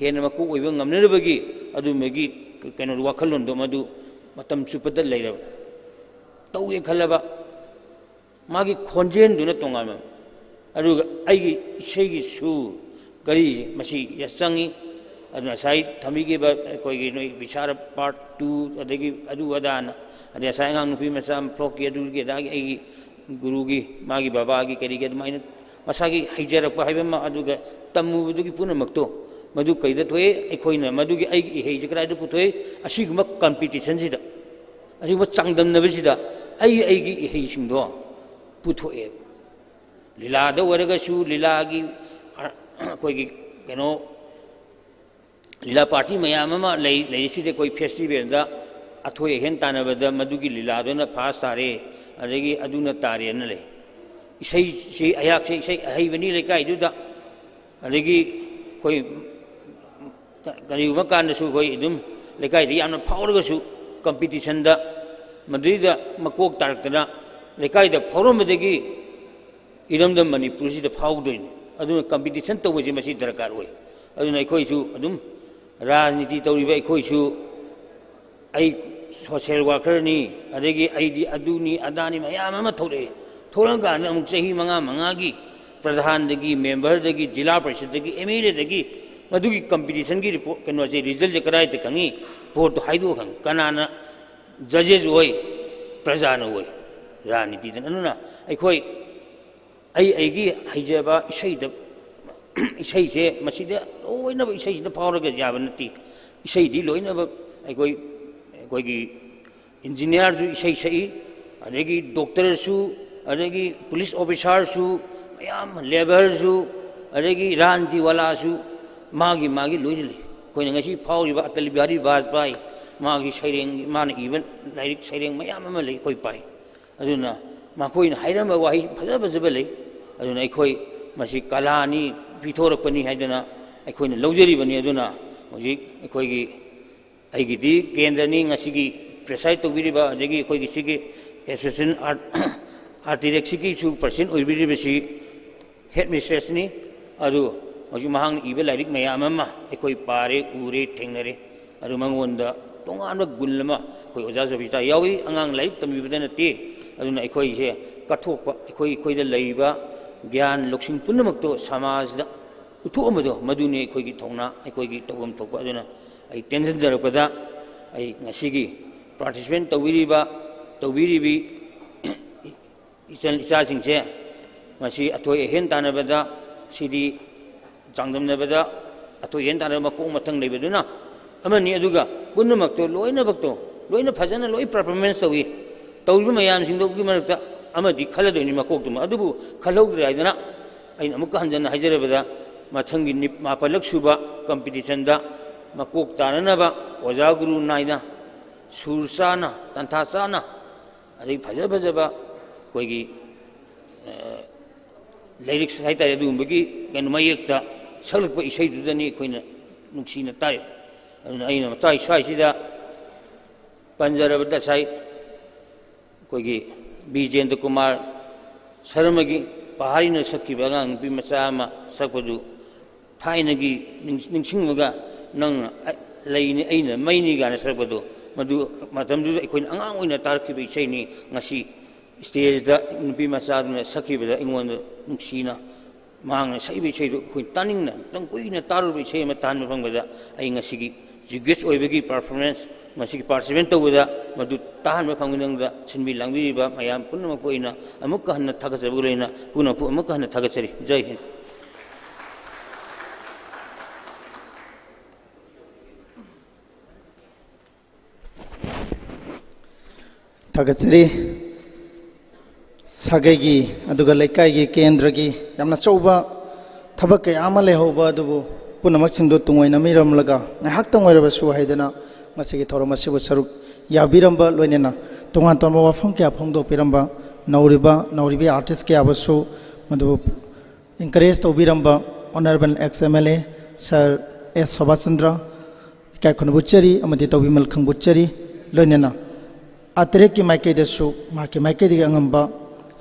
ꯍꯦꯟꯅ ꯃꯀꯣꯛ ꯑꯣꯏꯕ ꯉꯝꯅꯅꯕꯒꯤ ꯑꯗꯨꯝꯕꯒꯤ ꯀꯩꯅꯣ, ꯋꯥꯈꯜꯂꯣꯟꯗꯣ ꯃꯗꯨ ꯃꯇꯝ ꯆꯨꯞꯄꯗ ꯂꯩꯔꯕ꯫ ꯇꯧꯒꯦ ꯈꯜꯂꯕ ꯃꯥꯒꯤ ꯈꯣꯟꯖꯦꯜꯗꯨꯅ ꯇꯣꯉꯥꯟꯕ꯫ ꯑꯗꯨꯒ ꯑꯩꯒꯤ ꯏꯁꯩꯒꯤ ꯁꯨꯔ, ꯀꯔꯤ, ꯃꯁꯤ ꯆꯪꯉꯤ꯫ ꯑꯗꯨꯅ ꯉꯁꯥꯏ ꯊꯝꯕꯤꯈꯤꯕ ꯑꯩꯈꯣꯏꯒꯤ ꯅꯣꯏ ꯕꯤꯁꯥꯔ ꯄꯥꯔꯠ ꯇꯨ, ꯑꯗꯒꯤ ꯑꯗꯨ ꯑꯗꯥꯅ, ꯑꯗꯩ ꯉꯁꯥꯏ ꯑꯉꯥꯡ ꯅꯨꯄꯤ ꯃꯆꯥ ꯑꯃ ꯐ꯭ꯂꯣꯛꯀꯤ ꯑꯗꯨꯒꯤ ꯑꯗꯥꯒꯤ ꯑꯩꯒꯤ ꯒꯨꯔꯨꯒꯤ, ꯃꯥꯒꯤ ꯕꯕꯥꯒꯤ ꯀꯔꯤꯒꯤ ꯑꯗꯨꯃꯥꯏꯅ ꯃꯁꯥꯒꯤ ꯍꯩꯖꯔꯛꯄ ꯍꯥꯏꯕ ꯑꯃ, ꯑꯗꯨꯒ ꯇꯝꯃꯨꯕꯗꯨꯒꯤ ꯄꯨꯝꯅꯃꯛꯇꯣ ꯃꯗꯨ ꯀꯩꯗ ꯊꯣꯛꯑꯦ? ꯑꯩꯈꯣꯏꯅ ꯃꯗꯨꯒꯤ ꯑꯩꯒꯤ ꯏꯍꯩꯁꯦ ꯀꯗꯥꯏꯗ ꯄꯨꯊꯣꯛꯏ? ꯑꯁꯤꯒꯨꯝꯕ ꯀꯝꯄꯤꯇꯤꯁꯟꯁꯤꯗ, ꯑꯁꯤꯒꯨꯝꯕ ꯆꯥꯡꯗꯝꯅꯕꯁꯤꯗ ꯑꯩ ꯑꯩꯒꯤ ꯏꯍꯩꯁꯤꯡꯗꯣ ꯄꯨꯊꯣꯛꯑꯦ꯫ ꯂꯤꯂꯥꯗ ꯑꯣꯏꯔꯒꯁꯨ ꯂꯤꯂꯥꯒꯤ, ꯑ, ꯑꯩꯈꯣꯏꯒꯤ ꯀꯩꯅꯣ, ꯂꯤꯂꯥ ꯄꯥꯔꯇꯤ ꯃꯌꯥꯝ ꯑꯃ ꯂꯩ꯫ ꯂꯩꯔꯤꯁꯤꯗꯤ ꯑꯩꯈꯣꯏ ꯐꯦꯁꯇꯤꯚꯦꯜꯗ ꯑꯊꯣꯏ ꯑꯍꯦꯟ ꯇꯥꯟꯅꯕꯗ ꯃꯗꯨꯒꯤ ꯂꯤꯂꯥꯗꯨꯅ ꯐꯥꯔꯁ ꯇꯥꯔꯦ, ꯑꯗꯒꯤ ꯑꯗꯨꯅ ꯇꯥꯔꯦꯅ ꯂꯩ꯫ ꯏꯁꯩꯁꯤ ꯑꯩꯍꯥꯛꯁꯦ ꯏꯁꯩ ꯑꯍꯩꯕꯅꯤ ꯂꯩꯀꯥꯏꯗꯨꯗ꯫ ꯑꯗꯒꯤ ꯑꯩꯈꯣꯏ ꯀ-, ꯀꯔꯤꯒꯨꯝꯕ ꯀꯥꯟꯗꯁꯨ ꯑꯩꯈꯣꯏ ꯑꯗꯨꯝ ꯂꯩꯀꯥꯏꯗ ꯌꯥꯝꯅ ꯐꯥꯎꯔꯒꯁꯨ ꯀꯝꯄꯤꯇꯤꯁꯟꯗ ꯃꯗꯨꯗꯩꯗ ꯃꯀꯣꯛ ꯇꯥꯔꯛꯇꯅ ꯂꯩꯀꯥꯏꯗ ꯐꯥꯎꯔꯝꯕꯗꯒꯤ ꯏꯔꯝꯗꯝ ꯃꯅꯤꯄꯨꯔꯁꯤꯗ ꯐꯥꯎꯗꯣꯏꯅꯤ꯫ ꯑꯗꯨꯅ ꯀꯝꯄꯤꯇꯤꯁꯟ ꯇꯧꯕꯁꯦ ꯃꯁꯤ ꯗꯔꯀꯥꯔ ꯑꯣꯏ꯫ ꯑꯗꯨꯅ ꯑꯩꯈꯣꯏꯁꯨ ꯑꯗꯨꯝ ꯔꯥꯖꯅꯤꯇꯤ ꯇꯧꯔꯤꯕ ꯑꯩꯈꯣꯏꯁꯨ, ꯑꯩ ꯁꯣꯁꯤꯌꯦꯜ ꯋꯥꯔꯀꯔꯅꯤ, ꯑꯗꯒꯤ ꯑꯩꯗꯤ ꯑꯗꯨꯅꯤ ꯑꯗꯥꯅꯤ ꯃꯌꯥꯝ ꯑꯃ ꯊꯣꯛꯂꯛꯑꯦ꯫ ꯊꯣꯛꯂꯛꯑꯀꯥꯟꯗ ꯑꯃꯨꯛ ꯆꯍꯤ ꯃꯉꯥ ꯃꯉꯥꯒꯤ ꯄ꯭ꯔꯙꯥꯟꯗꯒꯤ, ꯃꯦꯝꯕꯔꯗꯒꯤ, ꯖꯤꯂꯥ ꯄꯔꯤꯁꯠꯇꯒꯤ, ꯑꯦꯝ ꯑꯦꯜ ꯑꯦꯗꯒꯤ ꯃꯗꯨꯒꯤ ꯀꯝꯄꯤꯇꯤꯁꯟꯒꯤ ꯔꯤꯄꯣꯔꯠ, ꯀꯩꯅꯣꯁꯦ, ꯔꯤꯖꯜꯁꯦ ꯀꯗꯥꯏꯗ ꯈꯪꯉꯤ? ꯄꯣꯠꯇꯣ ꯍꯥꯏꯗꯣꯛꯑ ꯈꯪꯉꯤ꯫ ꯀꯅꯥꯅ ꯖꯖꯦꯁ ꯑꯣꯏ? ꯄ꯭ꯔꯖꯥꯅ ꯑꯣꯏ, ꯔꯥꯖꯅꯤꯇꯤꯗꯅ꯫ ꯑꯗꯨꯅ ꯑꯩꯈꯣꯏ ꯑꯩ ꯑꯩꯒꯤ ꯍꯩꯖꯕ ꯏꯁꯩꯗ, ꯏꯁꯩꯁꯦ ꯃꯁꯤꯗ ꯂꯣꯏꯅꯃꯛ ꯏꯁꯩꯁꯤꯗ ꯐꯥꯎꯔꯒ ꯌꯥꯕ ꯅꯠꯇꯦ꯫ ꯏꯁꯩꯗꯤ ꯂꯣꯏꯅꯃꯛ ꯑꯩꯈꯣꯏ, ꯑꯩꯈꯣꯏꯒꯤ ꯏꯟꯖꯤꯅꯤꯌꯥꯔꯁꯨ ꯏꯁꯩ ꯁꯛꯏ, ꯑꯗꯒꯤ ꯗꯣꯛꯇꯔꯁꯨ, ꯑꯗꯒꯤ ꯄꯨꯂꯤꯁ ꯑꯣꯐꯤꯁꯥꯔꯁꯨ, ꯃꯌꯥꯝ, ꯂꯦꯕꯔꯁꯨ, ꯑꯗꯒꯤ ꯔꯥꯟꯇꯤꯋꯥꯂꯥꯁꯨ, ꯃꯥꯒꯤ ꯃꯥꯒꯤ ꯂꯣꯏꯅ ꯂꯩ꯫ ꯑꯩꯈꯣꯏꯅ ꯉꯁꯤ ꯐꯥꯎꯔꯤꯕ ꯑꯇꯜ ꯕꯤꯍꯥꯔꯤ ꯕꯥꯖꯄꯥꯏ, ꯃꯥꯒꯤ ꯁꯩꯔꯦꯡ, ꯃꯥꯅ ꯏꯕ ꯂꯥꯏꯔꯤꯛ ꯁꯩꯔꯦꯡ ꯃꯌꯥꯝ ꯑꯃ ꯂꯩ ꯑꯩꯈꯣꯏ ꯄꯥꯏ꯫ ꯑꯗꯨꯅ ꯃꯈꯣꯏꯅ ꯍꯥꯏꯔꯝꯕ ꯋꯥꯍꯩ ꯐꯖ ꯐꯖꯕ ꯂꯩ꯫ ꯑꯗꯨꯅ ꯑꯩꯈꯣꯏ ꯃꯁꯤ ꯀꯂꯥꯅꯤ, ꯄꯤꯊꯣꯔꯛꯄꯅꯤ ꯍꯥꯏꯗꯅ ꯑꯩꯈꯣꯏꯅ ꯂꯧꯖꯔꯤꯕꯅꯤ꯫ ꯑꯗꯨꯅ ꯍꯧꯖꯤꯛ ꯑꯩꯈꯣꯏꯒꯤ, ꯑꯩꯒꯤꯗꯤ ꯀꯦꯟꯗ꯭ꯔꯅꯤ, ꯉꯁꯤꯒꯤ ꯄ꯭ꯔꯦꯁꯥꯏꯠ ꯇꯧꯕꯤꯔꯤꯕ, ꯑꯗꯒꯤ ꯑꯩꯈꯣꯏꯒꯤ ꯁꯤꯒꯤ ꯑꯦꯁꯣꯁꯤꯌꯦꯁꯟ ꯑꯥꯔꯠ, ꯑꯥꯔꯇꯤꯔꯦꯛꯁꯤꯒꯤꯁꯨ ꯄ꯭ꯔꯁꯤꯗꯦꯟ ꯑꯣꯏꯕꯤꯔꯤꯕꯁꯤ ꯍꯦꯗ ꯃꯤꯁꯇ꯭ꯔꯦꯁꯅꯤ꯫ ꯑꯗꯨ ꯍꯧꯖꯤꯛ ꯃꯍꯥꯛꯅ ꯏꯕ ꯂꯥꯏꯔꯤꯛ ꯃꯌꯥꯝ ꯑꯃ ꯑꯩꯈꯣꯏ ꯄꯥꯔꯦ, ꯎꯔꯦ, ꯊꯦꯡꯅꯔꯦ꯫ ꯑꯗꯨ ꯃꯉꯣꯟꯗ ꯇꯣꯉꯥꯟꯕ ꯒꯨꯟ ꯑꯃ ꯑꯩꯈꯣꯏ ꯑꯣꯖꯥ ꯖꯣꯕꯤꯇꯥ ꯌꯥꯎꯏ꯫ ꯑꯉꯥꯡ ꯂꯥꯏꯔꯤꯛ ꯇꯝꯕꯤꯕꯗ ꯅꯠꯇꯦ꯫ ꯑꯗꯨꯅ ꯑꯩꯈꯣꯏꯁꯦ ꯀꯠꯊꯣꯛꯄ, ꯑꯩꯈꯣꯏ, ꯑꯩꯈꯣꯏꯗ ꯂꯩꯔꯤꯕ ꯒ꯭ꯌꯥꯟ ꯂꯧꯁꯤꯡ ꯄꯨꯝꯅꯃꯛꯇꯣ ꯁꯃꯥꯖꯗ ꯎꯠꯊꯣꯛꯑꯝꯕꯗꯣ, ꯃꯗꯨꯅꯤ ꯑꯩꯈꯣꯏꯒꯤ ꯊꯧꯅꯥ, ꯑꯩꯈꯣꯏꯒꯤ ꯇꯧꯐꯝ ꯊꯣꯛꯄ꯫ ꯑꯗꯨꯅ ꯑꯩ ꯇꯦꯟꯁꯤꯟꯖꯔꯛꯄꯗ, ꯑꯩ ꯉꯁꯤꯒꯤ ꯄꯥꯔꯇꯤꯁꯤꯄꯦꯠ ꯇꯧꯕꯤꯔꯤꯕ, ꯇꯧꯕꯤꯔꯤꯕꯤ ꯏꯆꯟ ꯏꯆꯥꯁꯤꯡꯁꯦ ꯉꯁꯤ ꯑꯊꯣꯏ ꯑꯍꯦꯟ ꯇꯥꯟꯅꯕꯗ, ꯁꯤꯗꯤ ꯆꯥꯡꯗꯝꯅꯕꯗ ꯑꯊꯣꯏ ꯑꯍꯦꯟ ꯇꯥꯟꯅꯕ ꯃꯀꯣꯛ ꯃꯊꯪ ꯂꯩꯕꯗꯨꯅ ꯑꯃꯅꯤ꯫ ꯑꯗꯨꯒ ꯄꯨꯝꯅꯃꯛꯇꯣ, ꯂꯣꯏꯅꯃꯛꯇꯣ, ꯂꯣꯏꯅ ꯐꯖꯅ ꯂꯣꯏ ꯄꯔꯐꯣꯔꯃꯦꯟꯁ ꯇꯧꯏ꯫ ꯇꯧꯔꯤꯕ ꯃꯌꯥꯝꯁꯤꯡꯗꯨꯒꯤ ꯃꯔꯛꯇ ꯑꯃꯗꯤ ꯈꯜꯂꯗꯣꯏꯅꯤ ꯃꯀꯣꯛꯇꯨꯃ, ꯑꯗꯨꯕꯨ ꯈꯜꯍꯧꯗ꯭ꯔꯦ ꯍꯥꯏꯗꯅ ꯑꯩꯅ ꯑꯃꯨꯛꯀ ꯍꯟꯖꯟꯅ ꯍꯥꯏꯖꯔꯕꯗ, ꯃꯊꯪꯒꯤ ꯅꯤꯞ-, ꯃꯥꯄꯜꯂꯛ ꯁꯨꯕ ꯀꯝꯄꯤꯇꯤꯁꯟꯗ ꯃꯀꯣꯛ ꯇꯥꯅꯅꯕ ꯑꯣꯖꯥ ꯒꯨꯔꯨ ꯅꯥꯏꯅ, ꯁꯨꯔ ꯆꯥꯅ, ꯇꯟꯊꯥ ꯆꯥꯅ, ꯑꯗꯒꯤ ꯐꯖ ꯐꯖꯕ ꯑꯩꯈꯣꯏꯒꯤ, ꯑ, ꯂꯥꯏꯔꯤꯛ ꯍꯥꯏꯇꯥꯔꯦ, ꯑꯗꯨꯒꯨꯝꯕꯒꯤ ꯀꯩꯅꯣ ꯃꯌꯦꯛꯇ ꯁꯛꯂꯛꯄ ꯏꯁꯩꯗꯨꯗꯅꯤ ꯑꯩꯈꯣꯏꯅ ꯅꯨꯡꯁꯤꯅ ꯇꯥꯏ꯫ ꯑꯗꯨꯅ ꯑꯩꯅ ꯃꯇꯥꯏ ꯁ꯭ꯋꯥꯏꯁꯤꯗ ꯄꯟꯖꯔꯕꯗ ꯉꯁꯥꯏ ꯑꯩꯈꯣꯏꯒꯤ ꯕꯤꯖꯦꯟꯗ꯭ꯔ ꯀꯨꯃꯥꯔ ꯁꯔꯃꯒꯤ ꯄꯍꯥꯔꯤꯅ ꯁꯛꯈꯤꯕ ꯑꯉꯥꯡ ꯅꯨꯄꯤ ꯃꯆꯥ ꯑꯃ ꯁꯛꯄꯗꯨ ꯊꯥꯏꯅꯒꯤ ꯅꯤꯡ-, ꯅꯤꯡꯁꯤꯡꯂꯒ ꯅꯪꯅ ꯑ-, ꯂꯩꯅꯤ, ꯑꯩꯅ ꯃꯩꯅꯤ ꯀꯥꯏꯅ ꯁꯛꯄꯗꯣ, ꯃꯗꯨ ꯃꯇꯝꯗꯨꯗ ꯑꯩꯈꯣꯏꯅ ꯑꯉꯥꯡ ꯑꯣꯏꯅ ꯇꯥꯔꯛꯈꯤꯕ ꯏꯁꯩꯅꯤ꯫ ꯉꯁꯤ ꯁ꯭ꯇꯦꯖꯇ ꯅꯨꯄꯤ ꯃꯆꯥꯗꯨꯅ ꯁꯛꯈꯤꯕꯗ ꯑꯩꯉꯣꯟꯗ ꯅꯨꯡꯁꯤꯅ ꯃꯍꯥꯛꯅ ꯁꯛꯏꯕ ꯏꯁꯩꯗꯨ ꯑꯩꯈꯣꯏ ꯇꯥꯅꯤꯡꯅ ꯑꯃꯨꯛꯇꯪ ꯀꯨꯏꯅ ꯇꯥꯔꯨꯔꯕ ꯏꯁꯩ ꯑꯃ ꯇꯥꯍꯟꯕ ꯐꯪꯕꯗ ꯑꯩ ꯉꯁꯤꯒꯤ ꯆꯤꯐ ꯒꯦꯁ ꯑꯣꯏꯕꯒꯤ ꯄꯔꯐꯣꯔꯃꯦꯟꯁ, ꯃꯁꯤꯒꯤ ꯄꯥꯔꯇꯤꯁꯤꯄꯦꯠ ꯇꯧꯕꯗ ꯃꯗꯨ ꯇꯥꯍꯟꯕ ꯐꯪꯕꯗ ꯁꯤꯟꯕꯤ ꯂꯥꯡꯕꯤꯔꯤꯕ ꯃꯌꯥꯝ ꯄꯨꯝꯅꯃꯛꯄꯨ ꯑꯩꯅ ꯑꯃꯨꯛꯀ ꯍꯟꯅ ꯊꯥꯒꯠꯆꯕꯒ ꯂꯣꯏꯅꯅ ꯄꯨꯝꯅꯃꯛꯄꯨ ꯑꯃꯨꯛꯀ ꯍꯟꯅ ꯊꯥꯒꯠꯆꯔꯤ꯫ ꯖꯩ ꯍꯤꯟꯗ꯫ ꯊꯥꯒꯠꯆꯔꯤ꯫ ꯁꯥꯒꯩꯒꯤ ꯑꯗꯨꯒ ꯂꯩꯀꯥꯏꯒꯤ ꯀꯦꯟꯗ꯭ꯔꯒꯤ ꯌꯥꯝꯅ ꯑꯆꯧꯕ ꯊꯕꯛ ꯀꯌꯥ ꯑꯃ ꯂꯩꯍꯧꯕ ꯑꯗꯨꯕꯨ ꯄꯨꯝꯅꯃꯛꯁꯤꯡꯗꯨ ꯇꯨꯡꯑꯣꯏꯅ ꯃꯤꯔꯝꯂꯒ ꯉꯥꯏꯍꯥꯛꯇꯪ ꯑꯣꯏꯔꯕꯁꯨ ꯍꯥꯏꯗꯅ ꯃꯁꯤꯒꯤ ꯊꯧꯔꯝ ꯑꯁꯤꯕꯨ ꯁꯔꯨꯛ ꯌꯥꯕꯤꯔꯝꯕ, ꯂꯣꯏꯅꯅ ꯇꯣꯉꯥꯟ ꯇꯣꯉꯥꯟꯕ ꯋꯥꯐꯝ ꯀꯌꯥ ꯐꯣꯡꯗꯣꯛꯄꯤꯔꯝꯕ ꯅꯧꯔꯤꯕ, ꯅꯧꯔꯤꯕꯤ ꯑꯥꯔꯇꯤꯁ ꯀꯌꯥꯕꯨꯁꯨ ꯃꯗꯨꯕꯨ Encourage ꯇꯧꯕꯤꯔꯝꯕ Honourable ex M L A Sir S ꯁꯣꯚꯥꯆꯟꯗ꯭ꯔ ꯏꯀꯥꯏ ꯈꯨꯝꯅꯕ ꯎꯠꯆꯔꯤ ꯑꯃꯗꯤ ꯇꯧꯕꯤꯃꯜ ꯈꯪꯕ ꯎꯠꯆꯔꯤ꯫ ꯂꯣꯏꯅꯅ ꯑꯇꯔꯦꯠꯀꯤ ꯃꯥꯏꯀꯩꯗꯁꯨ ꯃꯍꯥꯛꯀꯤ ꯃꯥꯏꯀꯩꯗꯒꯤ ꯑꯉꯝꯕ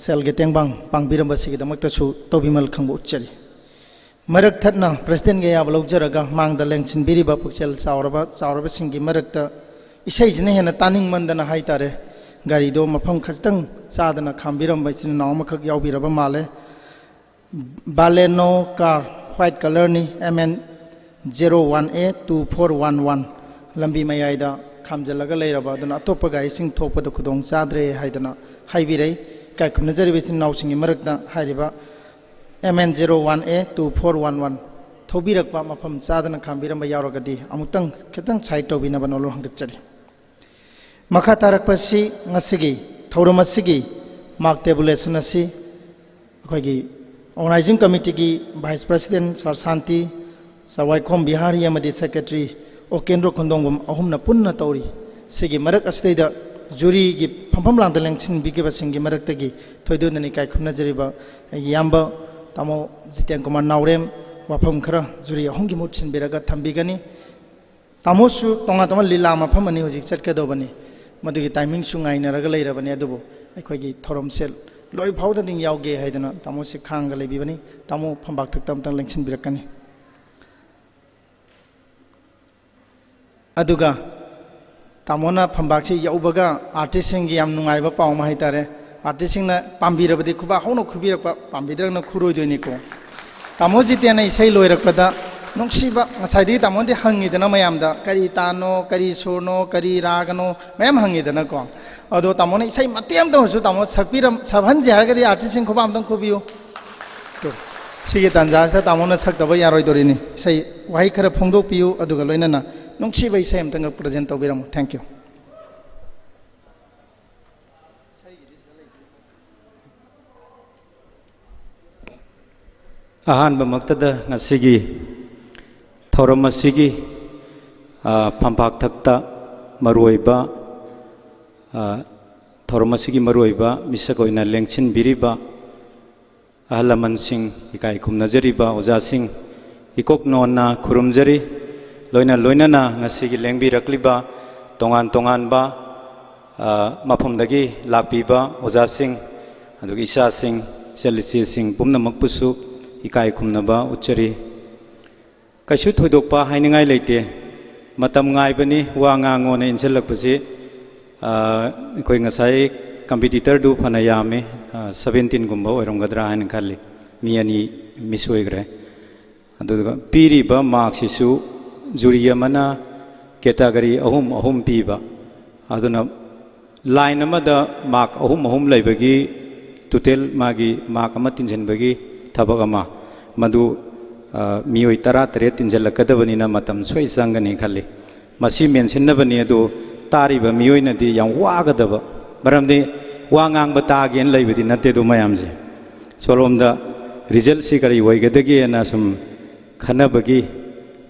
ꯁꯦꯜꯒꯤ ꯇꯦꯡꯕꯥꯡ ꯄꯥꯡꯕꯤꯔꯝꯕꯁꯤꯒꯤꯗꯃꯛꯇꯁꯨ ꯇꯧꯕꯤꯃꯜ ꯈꯪꯕ ꯎꯠꯆꯔꯤ꯫ ꯃꯔꯛ ꯊꯠꯅ Presidentꯒꯤ ꯑꯌꯥꯕ ꯂꯧꯖꯔꯒ ꯃꯥꯡꯗ ꯂꯦꯡꯁꯤꯟꯕꯤꯔꯤꯕ ꯄꯨꯛꯆꯦꯜ ꯆꯥꯎꯔꯕ ꯆꯥꯎꯔꯕꯁꯤꯡꯒꯤ ꯃꯔꯛꯇ ꯏꯁꯩꯁꯤꯅ ꯍꯦꯟꯅ ꯇꯥꯅꯤꯡꯃꯟꯗꯅ ꯍꯥꯏꯇꯥꯔꯦ, ꯒꯥꯔꯤꯗꯣ ꯃꯐꯝ ꯈꯖꯤꯛꯇꯪ ꯆꯥꯗꯅ ꯈꯥꯝꯕꯤꯔꯝꯕ ꯏꯆꯤꯟ ꯏꯅꯥꯎ ꯑꯃꯈꯛ ꯌꯥꯎꯕꯤꯔꯕ ꯃꯥꯜꯂꯦ꯫ Baleno car, white colourꯅꯤ, M N zero one A two four one one꯫ ꯂꯝꯕꯤ ꯃꯌꯥꯏꯗ ꯈꯥꯝꯖꯤꯜꯂꯒ ꯂꯩꯔꯕ ꯑꯗꯨꯅ ꯑꯇꯣꯞꯄ ꯒꯥꯔꯤꯁꯤꯡ ꯊꯣꯛꯄꯗ ꯈꯨꯗꯣꯡ ꯆꯥꯗ꯭ꯔꯦ ꯍꯥꯏꯗꯅ ꯍꯥꯏꯕꯤꯔꯛꯏ꯫ ꯏꯀꯥꯏ ꯈꯨꯝꯅꯖꯔꯤꯕ ꯏꯆꯤꯟ ꯏꯅꯥꯎꯁꯤꯡꯒꯤ ꯃꯔꯛꯇ ꯍꯥꯏꯔꯤꯕ M N zero one A two four one one ꯊꯧꯕꯤꯔꯛꯄ ꯃꯐꯝ ꯆꯥꯗꯅ ꯈꯥꯝꯕꯤꯔꯝꯕ ꯌꯥꯎꯔꯒꯗꯤ ꯑꯃꯨꯛꯇꯪ ꯈꯤꯇꯪ side ꯇꯧꯕꯤꯅꯕ ꯅꯣꯜꯂꯨꯛ ꯍꯪꯒꯠꯆꯔꯤ꯫ ꯃꯈꯥ ꯇꯥꯔꯛꯄꯁꯤ ꯉꯁꯤꯒꯤ ꯊꯧꯔꯝ ꯑꯁꯤꯒꯤ mark tabulation ꯑꯁꯤ ꯑꯩꯈꯣꯏꯒꯤ Organising Committeeꯒꯤ Vice President Sir ꯁꯥꯟꯇꯤ, Sir ꯋꯥꯏꯈꯣꯝ ꯕꯤꯍꯥꯔꯤ ꯑꯃꯗꯤ Secretary ꯑꯣꯀꯦꯟꯗ꯭ꯔꯣ ꯈꯨꯟꯗꯣꯡꯕꯝ ꯑꯍꯨꯝꯅ ꯄꯨꯟꯅ ꯇꯧꯔꯤ꯫ ꯁꯤꯒꯤ ꯃꯔꯛ ꯑꯁꯤꯗꯩꯗ juryꯒꯤ ꯐꯝꯐꯝ ꯂꯥꯡꯗ ꯂꯦꯡꯁꯤꯟꯕꯤꯈꯤꯕꯁꯤꯡꯒꯤ ꯃꯔꯛꯇꯒꯤ ꯊꯣꯏꯗꯣꯛꯅ ꯏꯀꯥꯏ ꯈꯨꯝꯅꯖꯔꯤꯕ ꯑꯩꯒꯤ ꯏꯌꯥꯝꯕ ꯇꯥꯃꯣ ꯖꯤꯇꯦꯟ ꯀꯨꯃꯥꯔ ꯅꯥꯎꯔꯦꯝ ꯋꯥꯐꯝ ꯈꯔ jury ꯑꯍꯨꯝꯒꯤ ꯃꯍꯨꯠ ꯁꯤꯟꯕꯤꯔꯒ ꯊꯝꯕꯤꯒꯅꯤ꯫ ꯇꯥꯃꯣꯁꯨ ꯇꯣꯉꯥꯟ ꯇꯣꯉꯥꯟ ꯂꯤꯂꯥ ꯃꯐꯝ ꯑꯅꯤ ꯍꯧꯖꯤꯛ ꯆꯠꯀꯗꯧꯕꯅꯤ, ꯃꯗꯨꯒꯤ timingꯁꯨ ꯉꯥꯏꯅꯔꯒ ꯂꯩꯔꯕꯅꯤ꯫ ꯑꯗꯨꯕꯨ ꯑꯩꯈꯣꯏꯒꯤ ꯊꯧꯔꯝꯁꯦ ꯂꯣꯏ ꯐꯥꯎꯗꯗꯤ ꯌꯥꯎꯒꯦ ꯍꯥꯏꯗꯅ ꯇꯥꯃꯣꯁꯤ ꯈꯥꯡꯒ ꯂꯩꯕꯤꯕꯅꯤ꯫ ꯇꯥꯃꯣ ꯐꯝꯕꯥꯛ ꯊꯛꯇ ꯑꯝꯇꯪ ꯂꯦꯡꯁꯤꯟꯕꯤꯔꯛꯀꯅꯤ꯫ ꯑꯗꯨꯒ ꯇꯥꯃꯣꯅ ꯐꯝꯕꯥꯛꯁꯤ ꯌꯧꯕꯒ artistꯁꯤꯡꯒꯤ ꯌꯥꯝ ꯅꯨꯡꯉꯥꯏꯕ ꯄꯥꯎ ꯑꯃ ꯍꯥꯏꯇꯥꯔꯦ, artistꯁꯤꯡꯅ ꯄꯥꯝꯕꯤꯔꯕꯗꯤ ꯈꯨꯕꯥꯛ ꯍꯧꯅ ꯈꯨꯕꯤꯔꯛꯄ, ꯄꯥꯝꯕꯤꯗ꯭ꯔꯒꯅ ꯈꯨꯔꯣꯏꯗꯣꯏꯅꯤꯀꯣ꯫ ꯇꯥꯃꯣ ꯖꯤꯇꯦꯟꯅ ꯏꯁꯩ ꯂꯣꯏꯔꯛꯄꯗ ꯅꯨꯡꯁꯤꯕ, ꯉꯁꯥꯏꯗꯒꯤ ꯇꯥꯃꯣꯅꯗꯤ ꯍꯪꯉꯤꯗꯅ ꯃꯌꯥꯝꯗ, ꯀꯔꯤ ꯇꯥꯟꯅꯣ, ꯀꯔꯤ ꯁꯨꯔꯅꯣ, ꯀꯔꯤ ꯔꯥꯒꯅꯣ, ꯃꯌꯥꯝ ꯍꯪꯉꯤꯗꯅꯀꯣ꯫ ꯑꯗꯣ ꯇꯥꯃꯣꯅ ꯏꯁꯩ ꯃꯇꯦꯛ ꯑꯃꯇ ꯑꯣꯏꯔꯁꯨ ꯇꯥꯃꯣ ꯁꯛꯄꯤꯔꯝ-, ꯁꯛꯍꯟꯁꯦ ꯍꯥꯏꯔꯒꯗꯤ artistꯁꯤꯡ ꯈꯨꯕꯥꯛ ꯑꯝꯇꯪ ꯈꯨꯕꯤꯌꯨ꯫ ꯇꯨ, ꯁꯤꯒꯤ ꯇꯥꯟꯖꯥꯁꯤꯗ ꯇꯥꯃꯣꯅ ꯁꯛꯇꯕ ꯌꯥꯔꯣꯏꯗꯣꯔꯤꯅꯤ꯫ ꯏꯁꯩ ꯋꯥꯍꯩ ꯈꯔ ꯐꯣꯡꯗꯣꯛꯄꯤꯌꯨ, ꯑꯗꯨꯒ ꯂꯣꯏꯅꯅ ꯅꯨꯡꯁꯤꯕ ꯏꯁꯩ ꯑꯃꯇꯪꯒ present ꯇꯧꯕꯤꯔꯝꯃꯨ꯫ Thank you꯫ ꯑꯍꯥꯟꯕꯃꯛꯇꯗ ꯉꯁꯤꯒꯤ ꯊꯧꯔꯝ ꯑꯁꯤꯒꯤ, ꯑ, ꯐꯝꯄꯥꯛꯊꯛꯇ ꯃꯔꯨꯑꯣꯏꯕ, ꯑ, ꯊꯧꯔꯝ ꯑꯁꯤꯒꯤ ꯃꯔꯨꯑꯣꯏꯕ ꯃꯤꯁꯛ ꯑꯣꯏꯅ ꯂꯦꯡꯁꯤꯟꯕꯤꯔꯤꯕ ꯑꯍꯜ ꯂꯃꯟꯁꯤꯡ, ꯏꯀꯥꯏ ꯈꯨꯝꯅꯖꯔꯤꯕ ꯑꯣꯖꯥꯁꯤꯡ, ꯏꯀꯣꯛ ꯅꯣꯟꯅ ꯈꯨꯔꯨꯝꯖꯔꯤ꯫ ꯂꯣꯏꯅ ꯂꯣꯏꯅꯅ ꯉꯁꯤꯒꯤ ꯂꯦꯡꯕꯤꯔꯛꯂꯤꯕ ꯇꯣꯉꯥꯟ ꯇꯣꯉꯥꯟꯕ, ꯑ, ꯃꯐꯝꯗꯒꯤ ꯂꯥꯛꯄꯤꯕ ꯑꯣꯖꯥꯁꯤꯡ, ꯑꯗꯨꯒ ꯏꯆꯥꯁꯤꯡ, ꯏꯆꯜ ꯏꯆꯦꯁꯤꯡ ꯄꯨꯝꯅꯃꯛꯄꯨꯁꯨ ꯏꯀꯥꯏ ꯈꯨꯝꯅꯕ ꯎꯠꯆꯔꯤ꯫ ꯀꯩꯁꯨ ꯊꯣꯏꯗꯣꯛꯄ ꯍꯥꯏꯅꯤꯡꯉꯥꯏ ꯂꯩꯇꯦ꯫ ꯃꯇꯝ ꯉꯥꯏꯕꯅꯤ, ꯋꯥ ꯉꯥꯡꯉꯣꯅ ꯏꯟꯁꯤꯜꯂꯛꯄꯁꯤ, ꯑ, ꯑꯩꯈꯣꯏ ꯉꯁꯥꯏ ꯀꯝꯄꯤꯇꯤꯇꯔꯗꯨ ꯐꯅ ꯌꯥꯝꯃꯤ, ꯑ, ꯁꯚꯦꯟꯇꯤꯟꯒꯨꯝꯕ ꯑꯣꯏꯔꯝꯒꯗ꯭ꯔꯥ ꯍꯥꯏꯅ ꯈꯜꯂꯤ꯫ ꯃꯤ ꯑꯅꯤ ꯃꯤꯁ ꯑꯣꯏꯈ꯭ꯔꯦ꯫ ꯑꯗꯨꯒ ꯄꯤꯔꯤꯕ ꯃꯥꯔꯛꯁꯤꯁꯨ ꯖꯨꯔꯤ ꯑꯃꯅ ꯀꯦꯇꯥꯒꯣꯔꯤ ꯑꯍꯨꯝ ꯑꯍꯨꯝ ꯄꯤꯕ, ꯑꯗꯨꯅ ꯂꯥꯏꯟ ꯑꯃꯗ ꯃꯥꯔꯛ ꯑꯍꯨꯝ ꯑꯍꯨꯝ ꯂꯩꯕꯒꯤ ꯇꯣꯇꯦꯜ ꯃꯥꯒꯤ ꯃꯥꯔꯛ ꯑꯃ ꯇꯤꯟꯁꯤꯟꯕꯒꯤ ꯊꯕꯛ ꯑꯃ, ꯃꯗꯨ, ꯑ, ꯃꯤꯑꯣꯏ ꯇꯔꯥ ꯇꯔꯦꯠ ꯇꯤꯟꯁꯤꯜꯂꯛꯀꯗꯕꯅꯤꯅ ꯃꯇꯝ ꯁꯣꯏ ꯆꯪꯒꯅꯤ ꯈꯜꯂꯤ꯫ ꯃꯁꯤ ꯃꯦꯟꯁꯤꯟꯅꯕꯅꯤ, ꯑꯗꯨ ꯇꯥꯔꯤꯕ ꯃꯤꯑꯣꯏꯅꯗꯤ ꯌꯥꯝ ꯋꯥꯒꯗꯕ, ꯃꯔꯝꯗꯤ ꯋꯥ ꯉꯥꯡꯕ ꯇꯥꯒꯦꯅ ꯂꯩꯕꯗꯤ ꯅꯠꯇꯦ꯫ ꯑꯗꯨ ꯃꯌꯥꯝꯁꯦ ꯁꯣꯂꯣꯝꯗ ꯔꯤꯖꯜꯁꯤ ꯀꯔꯤ ꯑꯣꯏꯒꯗꯒꯦꯅ ꯁꯨꯝ ꯈꯟꯅꯕꯒꯤ,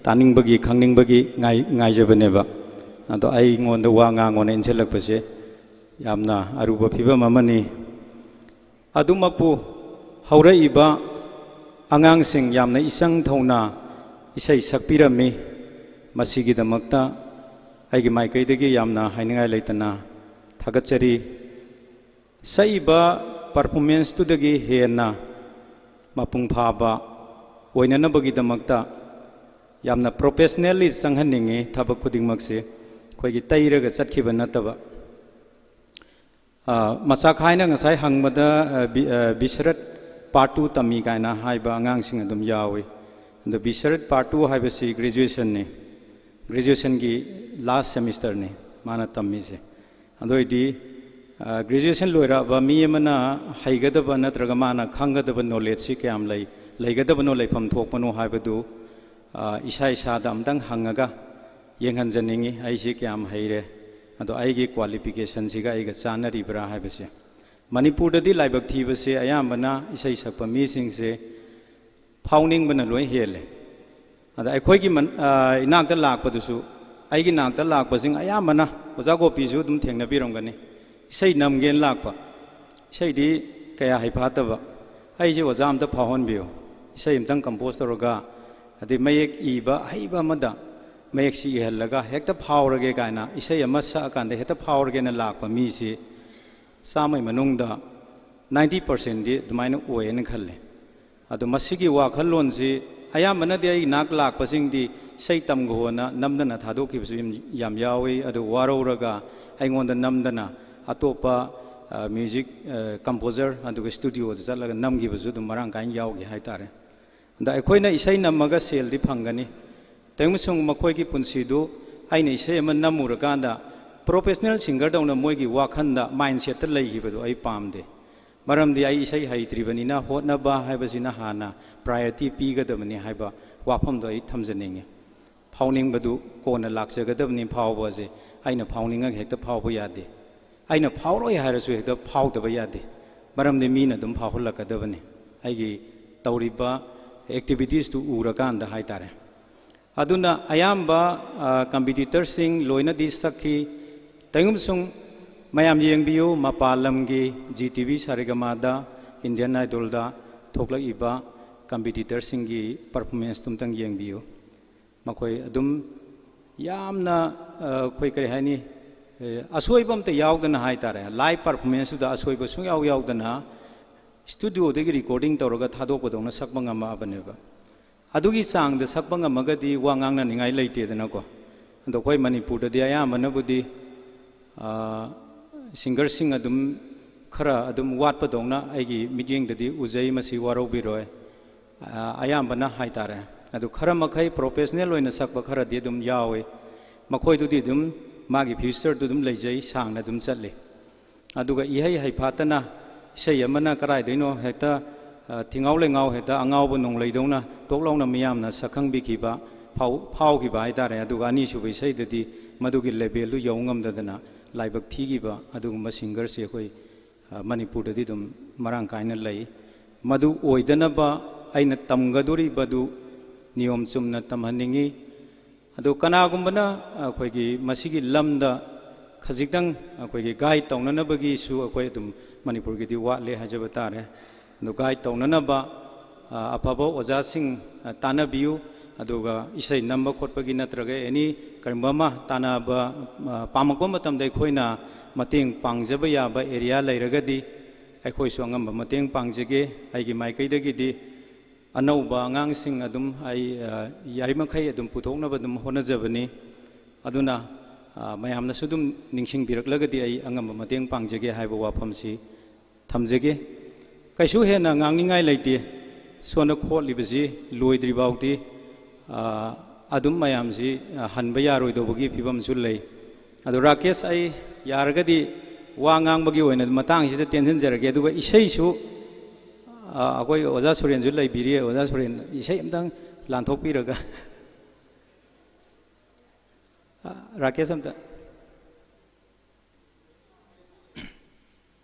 ꯇꯥꯅꯤꯡꯕꯒꯤ, ꯈꯪꯅꯤꯡꯕꯒꯤ ꯉꯥꯏ-, ꯉꯥꯏꯖꯕꯅꯦꯕ꯫ ꯑꯗꯣ ꯑꯩꯉꯣꯟꯗ ꯋꯥ ꯉꯥꯡꯉꯣꯅ ꯏꯟꯁꯤꯜꯂꯛꯄꯁꯦ ꯌꯥꯝꯅ ꯑꯔꯨꯕ ꯐꯤꯕꯝ ꯑꯃꯅꯤ꯫ ꯑꯗꯨꯃꯛꯄꯨ ꯍꯧꯔꯛꯏꯕ ꯑꯉꯥꯡꯁꯤꯡ ꯌꯥꯝꯅ ꯏꯆꯪ ꯊꯧꯅ ꯏꯁꯩ ꯁꯛꯄꯤꯔꯝꯃꯤ꯫ ꯃꯁꯤꯒꯤꯗꯃꯛꯇ ꯑꯩꯒꯤ ꯃꯥꯏꯀꯩꯗꯒꯤ ꯌꯥꯝꯅ ꯍꯥꯏꯅꯤꯡꯉꯥꯏ ꯂꯩꯇꯅ ꯊꯥꯒꯠꯆꯔꯤ꯫ ꯁꯛꯏꯕ ꯄꯔꯐꯣꯔꯃꯦꯟꯁꯇꯨꯗꯒꯤ ꯍꯦꯟꯅ ꯃꯄꯨꯡ ꯐꯥꯕ ꯑꯣꯏꯅꯅꯕꯒꯤꯗꯃꯛꯇ ꯌꯥꯝꯅ ꯄ꯭ꯔꯣꯐꯦꯁꯅꯦꯜꯂꯤ ꯆꯪꯍꯟꯅꯤꯡꯉꯤ꯫ ꯊꯕꯛ ꯈꯨꯗꯤꯡꯃꯛꯁꯤ ꯑꯩꯈꯣꯏꯒꯤ ꯇꯩꯔꯒ ꯆꯠꯈꯤꯕ ꯅꯠꯇꯕ꯫ ꯑ, ꯃꯆꯥ ꯈꯥꯏꯅ ꯉꯁꯥꯏ ꯍꯪꯕꯗ, ꯑ, ꯕꯤ-, ꯑ, ꯕꯤꯁꯔꯠ ꯄꯥꯔꯠ ꯇꯨ ꯇꯝꯃꯤ ꯀꯥꯏꯅ ꯍꯥꯏꯕ ꯑꯉꯥꯡꯁꯤꯡ ꯑꯗꯨꯝ ꯌꯥꯎꯏ꯫ ꯑꯗꯣ ꯕꯤꯁꯔꯠ ꯄꯥꯔꯠ ꯇꯨ ꯍꯥꯏꯕꯁꯤ ꯒ꯭ꯔꯦꯖꯨꯑꯦꯁꯟꯅꯤ, ꯒ꯭ꯔꯦꯖꯨꯑꯦꯁꯟꯒꯤ ꯂꯥꯁ ꯁꯦꯃꯤꯁꯇꯔꯅꯤ ꯃꯥꯅ ꯇꯝꯃꯤꯁꯦ꯫ ꯑꯗꯨ ꯑꯣꯏꯗꯤ, ꯑ, ꯒ꯭ꯔꯦꯖꯨꯑꯦꯁꯟ ꯂꯣꯏꯔꯛꯑꯕ ꯃꯤ ꯑꯃꯅ ꯍꯩꯒꯗꯕ ꯅꯠꯇ꯭ꯔꯒ ꯃꯥꯅ ꯈꯪꯒꯗꯕ ꯅꯣꯂꯦꯖꯁꯤ ꯀꯌꯥꯝ ꯂꯩ, ꯂꯩꯒꯗꯕꯅꯣ, ꯂꯩꯐꯝ ꯊꯣꯛꯄꯅꯣ ꯍꯥꯏꯕꯗꯨ, ꯑ, ꯏꯁꯥ ꯏꯁꯥꯗ ꯑꯝꯇꯪ ꯍꯪꯉꯒ ꯌꯦꯡꯍꯟꯖꯅꯤꯡꯉꯤ꯫ ꯑꯩꯁꯤ ꯀꯌꯥꯝ ꯍꯩꯔꯦ, ꯑꯗꯣ ꯑꯩꯒꯤ ꯀ꯭ꯋꯥꯂꯤꯐꯤꯀꯦꯁꯟꯁꯤꯒ ꯑꯩꯒ ꯆꯥꯟꯅꯔꯤꯕ꯭ꯔꯥ ꯍꯥꯏꯕꯁꯦ꯫ ꯃꯅꯤꯄꯨꯔꯗꯗꯤ ꯂꯥꯏꯕꯛ ꯊꯤꯕꯁꯦ ꯑꯌꯥꯝꯕꯅ ꯏꯁꯩ ꯁꯛꯄ ꯃꯤꯁꯤꯡꯁꯦ ꯐꯥꯎꯅꯤꯡꯕꯅ ꯂꯣꯏ ꯍꯦꯜꯂꯦ꯫ ꯑꯗ ꯑꯩꯈꯣꯏꯒꯤ ꯃꯟ-, ꯑ, ꯏꯅꯥꯛꯇ ꯂꯥꯛꯄꯗꯨꯁꯨ, ꯑꯩꯒꯤ ꯅꯥꯛꯇ ꯂꯥꯛꯄꯁꯤꯡ ꯑꯌꯥꯝꯕꯅ, ꯑꯣꯖꯥ ꯒꯣꯄꯤꯁꯨ ꯑꯗꯨꯝ ꯊꯦꯡꯅꯕꯤꯔꯝꯒꯅꯤ, ꯏꯁꯩ ꯅꯝꯒꯦꯅ ꯂꯥꯛꯄ, ꯏꯁꯩꯗꯤ ꯀꯌꯥ ꯍꯩꯐꯥꯠꯇꯕ꯫ ꯑꯩꯁꯦ ꯑꯣꯖꯥ ꯑꯝꯇ ꯐꯥꯎꯍꯟꯕꯤꯌꯨ, ꯏꯁꯩ ꯑꯝꯇꯪ ꯀꯝꯄꯣꯖ ꯇꯧꯔꯒ, ꯑꯗꯩ ꯃꯌꯦꯛ ꯏꯕ ꯍꯩꯕ ꯑꯃꯗ ꯃꯌꯦꯛꯁꯤ ꯏꯍꯜꯂꯒ ꯍꯦꯛꯇ ꯐꯥꯎꯔꯒꯦ ꯀꯥꯏꯅ, ꯏꯁꯩ ꯑꯃ ꯁꯛꯑꯀꯥꯟꯗ ꯍꯦꯛꯇ ꯐꯥꯎꯔꯒꯦꯅ ꯂꯥꯛꯄ ꯃꯤꯁꯤ ꯆꯥꯝꯃꯩ ꯃꯅꯨꯡꯗ ꯅꯥꯏꯟꯇꯤ ꯄꯥꯔꯁꯦꯟꯗꯤ ꯑꯗꯨꯃꯥꯏꯅ ꯑꯣꯏꯌꯦꯅ ꯈꯜꯂꯦ꯫ ꯑꯗꯣ ꯃꯁꯤꯒꯤ ꯋꯥꯈꯜꯂꯣꯟꯁꯤ ꯑꯌꯥꯝꯕꯅꯗꯤ ꯑꯩ ꯅꯥꯛ ꯂꯥꯛꯄꯁꯤꯡꯗꯤ ꯏꯁꯩ ꯇꯝꯈꯣꯅ ꯅꯝꯗꯅ ꯊꯥꯗꯣꯛꯈꯤꯕꯁꯨ ꯌꯥꯝ, ꯌꯥꯝ ꯌꯥꯎꯏ꯫ ꯑꯗꯨ ꯋꯥꯔꯧꯔꯒ ꯑꯩꯉꯣꯟꯗ ꯅꯝꯗꯅ ꯑꯇꯣꯞꯄ, ꯑ, ꯃ꯭ꯌꯨꯖꯤꯛ, ꯑ, ꯀꯝꯄꯣꯖꯔ ꯑꯗꯨꯒ ꯁ꯭ꯇꯨꯗꯤꯑꯣꯗ ꯆꯠꯂꯒ ꯅꯝꯈꯤꯕꯁꯨ ꯑꯗꯨꯝ ꯃꯔꯥꯡ ꯀꯥꯏꯅ ꯌꯥꯎꯈꯤ ꯍꯥꯏꯇꯥꯔꯦ꯫ ꯑꯗ ꯑꯩꯈꯣꯏꯅ ꯏꯁꯩ ꯅꯝꯃꯒ ꯁꯦꯜꯗꯤ ꯐꯪꯒꯅꯤ꯫ ꯇꯩꯃꯁꯨꯡ ꯃꯈꯣꯏꯒꯤ ꯄꯨꯟꯁꯤꯗꯨ ꯑꯩꯅ ꯏꯁꯩ ꯑꯃ ꯅꯝꯃꯨꯔꯀꯥꯟꯗ professional singerꯗꯧꯅ ꯃꯣꯏꯒꯤ ꯋꯥꯈꯜꯗ, mindsetꯇ ꯂꯩꯈꯤꯕꯗꯨ ꯑꯩ ꯄꯥꯝꯗꯦ꯫ ꯃꯔꯝꯗꯤ ꯑꯩ ꯏꯁꯩ ꯍꯩꯇ꯭ꯔꯤꯕꯅꯤꯅ ꯍꯣꯠꯅꯕ ꯍꯥꯏꯕꯁꯤꯅ ꯍꯥꯟꯅ priority ꯄꯤꯒꯗꯕꯅꯤ ꯍꯥꯏꯕ ꯋꯥꯐꯝꯗꯣ ꯑꯩ ꯊꯝꯖꯅꯤꯡꯉꯤ꯫ ꯐꯥꯎꯅꯤꯡꯕꯗꯨ ꯀꯣꯟꯅ ꯂꯥꯛꯆꯒꯗꯕꯅꯤ꯫ ꯐꯥꯎꯕ ꯑꯁꯦ ꯑꯩꯅ ꯐꯥꯎꯅꯤꯡꯉꯒ ꯍꯦꯛꯇ ꯐꯥꯎꯕ ꯌꯥꯗꯦ꯫ ꯑꯩꯅ ꯐꯥꯎꯔꯣꯏ ꯍꯥꯏꯔꯁꯨ ꯍꯦꯛꯇ ꯐꯥꯎꯗꯕ ꯌꯥꯗꯦ꯫ ꯃꯔꯝꯗꯤ ꯃꯤꯅ ꯑꯗꯨꯝ ꯐꯥꯎꯍꯜꯂꯛꯀꯗꯕꯅꯤ, ꯑꯩꯒꯤ ꯇꯧꯔꯤꯕ activitiesꯇꯨ ꯎꯔꯀꯥꯟꯗ ꯍꯥꯏꯇꯥꯔꯦ꯫ ꯑꯗꯨꯅ ꯑꯌꯥꯝꯕ, ꯑ, competitorꯁꯤꯡ ꯂꯣꯏꯅꯗꯤ ꯁꯛꯈꯤ꯫ ꯇꯩꯒꯨꯝꯁꯨꯡ ꯃꯌꯥꯝ ꯌꯦꯡꯕꯤꯌꯨ, ꯃꯄꯥꯟ ꯂꯝꯒꯤ Zee TV ꯁꯥꯔꯦꯒꯃꯥꯗ, Indian Idolꯗ ꯊꯣꯛꯂꯛꯏꯕ competitorꯁꯤꯡꯒꯤ performanceꯇꯨ ꯑꯝꯇꯪ ꯌꯦꯡꯕꯤꯌꯨ꯫ ꯃꯈꯣꯏ ꯑꯗꯨꯝ ꯌꯥꯝꯅ, ꯑ, ꯑꯩꯈꯣꯏ ꯀꯔꯤ ꯍꯥꯏꯅꯤ, ꯑ, ꯑꯁꯣꯏꯕ ꯑꯝꯇ ꯌꯥꯎꯗꯅ ꯍꯥꯏꯇꯥꯔꯦ, live performanceꯇꯨꯗ ꯑꯁꯣꯏꯕ ꯁꯨꯡꯌꯥꯎ ꯌꯥꯎꯗꯅ studioꯗꯒꯤ recording ꯇꯧꯔꯒ ꯊꯥꯗꯣꯛꯄꯗꯧꯅ ꯁꯛꯄ ꯉꯝꯃꯛꯑꯕꯅꯦꯕ꯫ ꯑꯗꯨꯒꯤ ꯆꯥꯡꯗ ꯁꯛꯄ ꯉꯝꯃꯒꯗꯤ ꯋꯥ ꯉꯥꯡꯅꯅꯤꯡꯉꯥꯏ ꯂꯩꯇꯦꯗꯅꯀꯣ꯫ ꯑꯗꯣ ꯑꯩꯈꯣꯏ ꯃꯅꯤꯄꯨꯔꯗꯗꯤ ꯑꯌꯥꯝꯕꯅꯕꯨꯗꯤ, ꯑ, singerꯁꯤꯡ ꯑꯗꯨꯝ ꯈꯔ ꯑꯗꯨꯝ ꯋꯥꯠꯄꯗꯧꯅ ꯑꯩꯒꯤ ꯃꯤꯠꯌꯦꯡꯗꯗꯤ ꯎꯖꯩ꯫ ꯃꯁꯤ ꯋꯥꯔꯧꯕꯤꯔꯣꯏ꯫ ꯑ, ꯑꯌꯥꯝꯕꯅ ꯍꯥꯏꯇꯥꯔꯦ꯫ ꯑꯗꯨ ꯈꯔ ꯃꯈꯩ professional ꯑꯣꯏꯅ ꯁꯛꯄ ꯈꯔꯗꯤ ꯑꯗꯨꯝ ꯌꯥꯎꯏ꯫ ꯃꯈꯣꯏꯗꯨꯗꯤ ꯑꯗꯨꯝ ꯃꯥꯒꯤ futureꯗꯨ ꯑꯗꯨꯝ ꯂꯩꯖꯩ, ꯁꯥꯡꯅ ꯑꯗꯨꯝ ꯆꯠꯂꯤ꯫ ꯑꯗꯨꯒ ꯏꯍꯩ ꯍꯩꯐꯥꯠꯇꯅ ꯏꯁꯩ ꯑꯃꯅ ꯀꯗꯥꯏꯗꯩꯅꯣ ꯍꯦꯛꯇ, ꯑ, ꯊꯤꯉꯥꯎ ꯂꯩꯉꯥꯎ ꯍꯦꯛꯇ ꯑꯉꯥꯎꯕ ꯅꯣꯡꯂꯩꯗꯧꯅ ꯇꯣꯛ ꯂꯥꯎꯅ ꯃꯤꯌꯥꯝꯅ ꯁꯛꯈꯪꯕꯤꯈꯤꯕ, ꯐꯥꯎ-, ꯐꯥꯎꯈꯤꯕ ꯍꯥꯏꯇꯥꯔꯦ꯫ ꯑꯗꯨꯒ ꯑꯅꯤꯁꯨꯕ ꯏꯁꯩꯗꯗꯤ ꯃꯗꯨꯒꯤ levelꯗꯨ ꯌꯧ ꯉꯝꯗꯗꯅ ꯂꯥꯏꯕꯛ ꯊꯤꯈꯤꯕ ꯑꯗꯨꯒꯨꯝꯕ singerꯁꯦ ꯑꯩꯈꯣꯏ, ꯑ, ꯃꯅꯤꯄꯨꯔꯗꯗꯤ ꯑꯗꯨꯝ ꯃꯔꯥꯡ ꯀꯥꯏꯅ ꯂꯩ꯫ ꯃꯗꯨ ꯑꯣꯏꯗꯅꯕ ꯑꯩꯅ ꯇꯝꯒꯗꯣꯔꯤꯕꯗꯨ ꯅꯤꯌꯣꯝ ꯆꯨꯝꯅ ꯇꯝꯍꯟꯅꯤꯡꯉꯤ꯫ ꯑꯗꯨ ꯀꯅꯥꯒꯨꯝꯕꯅ ꯑꯩꯈꯣꯏꯒꯤ ꯃꯁꯤꯒꯤ ꯂꯝꯗ ꯈꯖꯤꯛꯇꯪ ꯑꯩꯈꯣꯏꯒꯤ guide ꯇꯧꯅꯅꯕꯒꯤꯁꯨ ꯑꯩꯈꯣꯏ ꯑꯗꯨꯝ ꯃꯅꯤꯄꯨꯔꯒꯤꯗꯤ ꯋꯥꯠꯂꯦ ꯍꯥꯏꯖꯕ ꯇꯥꯔꯦ꯫ ꯑꯗꯨ ꯒꯥꯏꯗ ꯇꯧꯅꯅꯕ, ꯑ, ꯑꯐꯕ ꯑꯣꯖꯥꯁꯤꯡ, ꯑ, ꯇꯥꯟꯅꯕꯤꯌꯨ꯫ ꯑꯗꯨꯒ ꯏꯁꯩ ꯅꯝꯕ ꯈꯣꯠꯄꯒꯤ ꯅꯠꯇ꯭ꯔꯒ ꯑꯦꯅꯤ ꯀꯔꯤꯒꯨꯝꯕ ꯑꯃ ꯇꯥꯟꯅꯕ, ꯑ, ꯄꯥꯝꯃꯛꯄ ꯃꯇꯝꯗ ꯑꯩꯈꯣꯏꯅ ꯃꯇꯦꯡ ꯄꯥꯡꯖꯕ ꯌꯥꯕ ꯑꯦꯔꯤꯌꯥ ꯂꯩꯔꯒꯗꯤ ꯑꯩꯈꯣꯏꯁꯨ ꯑꯉꯝꯕ ꯃꯇꯦꯡ ꯄꯥꯡꯖꯒꯦ꯫ ꯑꯩꯒꯤ ꯃꯥꯏꯀꯩꯗꯒꯤꯗꯤ ꯑꯅꯧꯕ ꯑꯉꯥꯡꯁꯤꯡ ꯑꯗꯨꯝ ꯑꯩ, ꯑ, ꯌꯥꯔꯤꯃꯈꯩ ꯑꯗꯨꯝ ꯄꯨꯊꯣꯛꯅꯕ ꯑꯗꯨꯝ ꯍꯣꯠꯅꯖꯕꯅꯤ꯫ ꯑꯗꯨꯅ, ꯑ, ꯃꯌꯥꯝꯅꯁꯨ ꯑꯗꯨꯝ ꯅꯤꯡꯁꯤꯡꯕꯤꯔꯛꯂꯒꯗꯤ ꯑꯩ ꯑꯉꯝꯕ ꯃꯇꯦꯡ ꯄꯥꯡꯖꯒꯦ ꯍꯥꯏꯕ ꯋꯥꯐꯝꯁꯤ ꯊꯝꯖꯒꯦ꯫ ꯀꯩꯁꯨ ꯍꯦꯟꯅ ꯉꯥꯡꯅꯤꯡꯉꯥꯏ ꯂꯩꯇꯦ꯫ ꯁꯣꯝꯗ ꯈꯣꯠꯂꯤꯕꯁꯤ ꯂꯣꯏꯗ꯭ꯔꯤ ꯐꯥꯎꯗꯤ, ꯑ, ꯑꯗꯨꯝ ꯃꯌꯥꯝꯁꯤ, ꯑ, ꯍꯟꯕ ꯌꯥꯔꯣꯏꯗꯧꯕꯒꯤ ꯐꯤꯕꯝꯁꯨ ꯂꯩ꯫ ꯑꯗꯣ ꯔꯥꯀꯦꯁ, ꯑꯩ ꯌꯥꯔꯒꯗꯤ ꯋꯥ ꯉꯥꯡꯕꯒꯤ ꯑꯣꯏꯅ ꯃꯇꯥꯡꯁꯤꯗ ꯇꯦꯟꯁꯤꯟꯖꯔꯒꯦ꯫ ꯑꯗꯨꯒ ꯏꯁꯩꯁꯨ, ꯑ, ꯑꯩꯈꯣꯏ ꯑꯣꯖꯥ ꯁꯨꯔꯦꯟꯁꯨ ꯂꯩꯕꯤꯔꯤ꯫ ꯑꯣꯖꯥ ꯁꯨꯔꯦꯟ, ꯏꯁꯩ ꯑꯝꯇꯪ ꯂꯥꯟꯊꯣꯛꯄꯤꯔꯒ꯫ ꯑ, ꯔꯥꯀꯦꯁ ꯑꯝꯇ꯫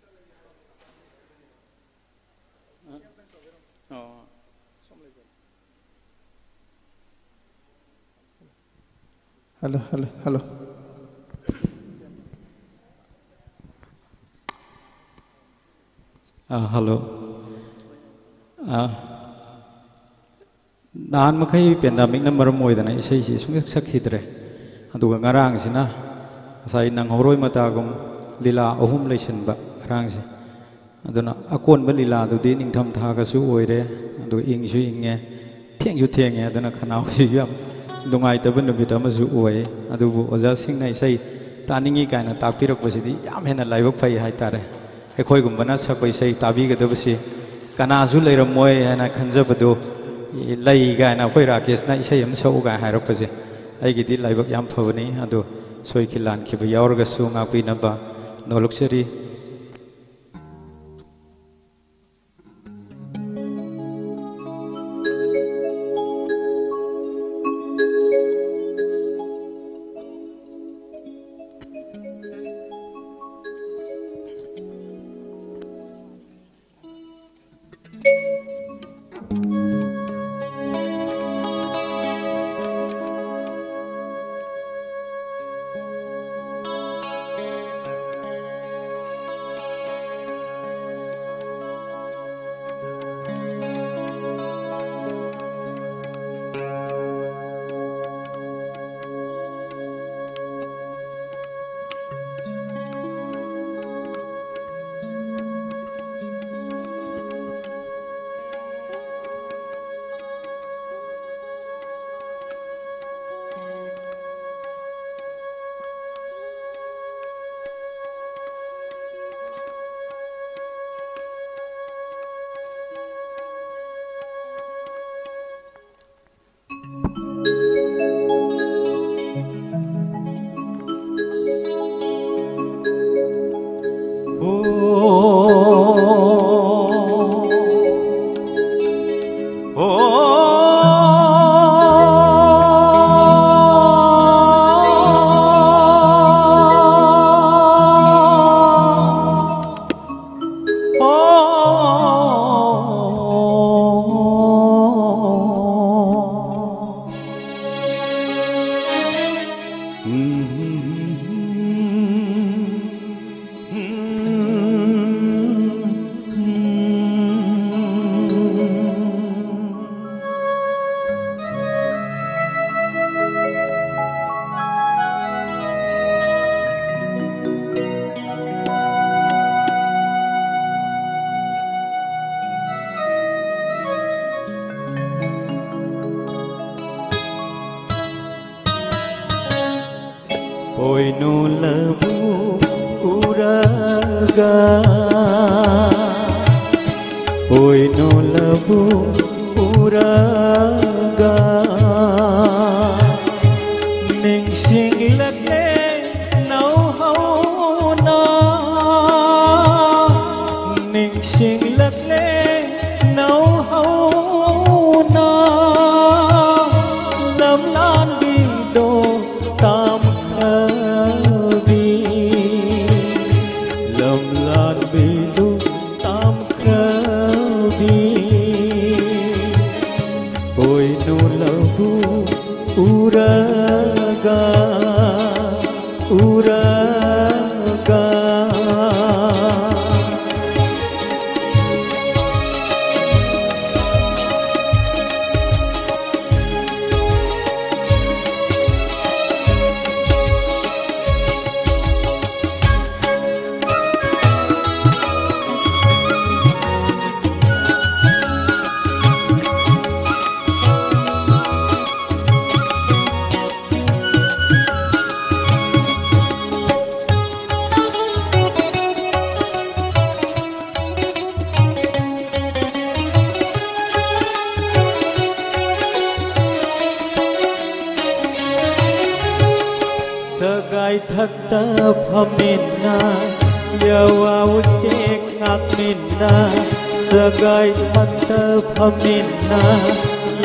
ꯑꯣ꯫ Hello, hello, hello. ꯑ, ꯍꯜꯂꯣ꯫ ꯑ, ꯅꯍꯥꯟ ꯃꯈꯩ ꯄꯦꯟꯗꯥꯃꯤꯛꯅ ꯃꯔꯝ ꯑꯣꯏꯗꯅ ꯏꯁꯩꯁꯤ ꯁꯨꯡꯁꯛ ꯁꯛꯈꯤꯗ꯭ꯔꯦ꯫ ꯑꯗꯨꯒ ꯉꯔꯥꯡꯁꯤꯅ ꯉꯁꯥꯏ ꯅꯪꯍꯧꯔꯣꯏ ꯃꯇꯥꯒꯨꯝ ꯂꯤꯂꯥ ꯑꯍꯨꯝ ꯂꯩꯁꯤꯟꯕ ꯉꯔꯥꯡꯁꯦ꯫ ꯑꯗꯨꯅ ꯑꯀꯣꯟꯕ ꯂꯤꯂꯥꯗꯨꯗꯤ ꯅꯤꯡꯊꯝꯊꯥꯒꯁꯨ ꯑꯣꯏꯔꯦ, ꯑꯗꯨꯒ ꯏꯪꯁꯨ ꯏꯪꯉꯦ, ꯊꯦꯡꯁꯨ ꯊꯦꯡꯉꯦ꯫ ꯑꯗꯨꯅ ꯈꯅꯥꯎꯁꯤꯁꯨ ꯌꯥꯝ ꯅꯨꯡꯉꯥꯏꯇꯕ ꯅꯨꯃꯤꯠ ꯑꯃꯁꯨ ꯑꯣꯏ꯫ ꯑꯗꯨꯕꯨ ꯑꯣꯖꯥꯁꯤꯡꯅ ꯏꯁꯩ ꯇꯥꯅꯤꯡꯉꯤ ꯀꯥꯏꯅ ꯇꯥꯛꯄꯤꯔꯛꯄꯁꯤꯗꯤ ꯌꯥꯝ ꯍꯦꯟꯅ ꯂꯥꯏꯕꯛ ꯐꯩ ꯍꯥꯏꯇꯥꯔꯦ꯫ ꯑꯩꯈꯣꯏꯒꯨꯝꯕꯅ ꯁꯛꯄ ꯏꯁꯩ ꯇꯥꯕꯤꯒꯗꯕꯁꯤ ꯀꯅꯥꯁꯨ ꯂꯩꯔꯝꯃꯣꯏ ꯍꯥꯏꯅ ꯈꯟꯖꯕꯗꯨ ꯂꯩ ꯀꯥꯏꯅ, ꯑꯩꯈꯣꯏ ꯔꯥꯀꯦꯁꯅ ꯏꯁꯩ ꯑꯃ ꯁꯛꯎ ꯀꯥꯏꯅ ꯍꯥꯏꯔꯛꯄꯁꯦ ꯑꯩꯒꯤꯗꯤ ꯂꯥꯏꯕꯛ ꯌꯥꯝ ꯐꯕꯅꯤ꯫ ꯑꯗꯨ ꯁꯣꯏꯈꯤ ꯂꯥꯟꯈꯤꯕ ꯌꯥꯎꯔꯒꯁꯨ ꯉꯥꯛꯄꯤꯅꯕ ꯅꯣꯜꯂꯨꯛꯆꯔꯤ꯫ ꯄꯣꯏꯅꯨ ꯂꯧꯕꯨꯛ ꯎꯔꯒ, ꯄꯣꯏꯅꯨ ꯂꯧꯕꯨꯛ ꯎꯔꯒ, ꯅꯤꯡꯁꯤꯡꯂꯛꯂꯦ ꯅꯧꯍꯧꯅ, ꯅꯤꯡꯁꯤꯡꯂꯛꯂꯦ ꯅꯧꯍꯧꯅ, ꯂꯝꯂꯥꯟꯕꯤꯗꯣ ꯇꯝꯈ꯭ꯔꯕꯤ, ꯂꯝꯂꯥꯟꯕꯤꯗꯣ ꯇꯝꯈ꯭ꯔꯕꯤ꯫ ꯄꯣꯏꯅꯨ ꯂꯧꯕꯨꯛ ꯎꯔꯒ, ꯎꯔꯒ꯫ ꯃꯊꯛꯇ ꯐꯝꯃꯤꯟꯅ, ꯌꯥꯋꯥ ꯎꯆꯦꯛ ꯉꯥꯛꯃꯤꯟꯅ, ꯁꯒꯥꯏ ꯃꯊꯛꯇ ꯐꯝꯃꯤꯟꯅ,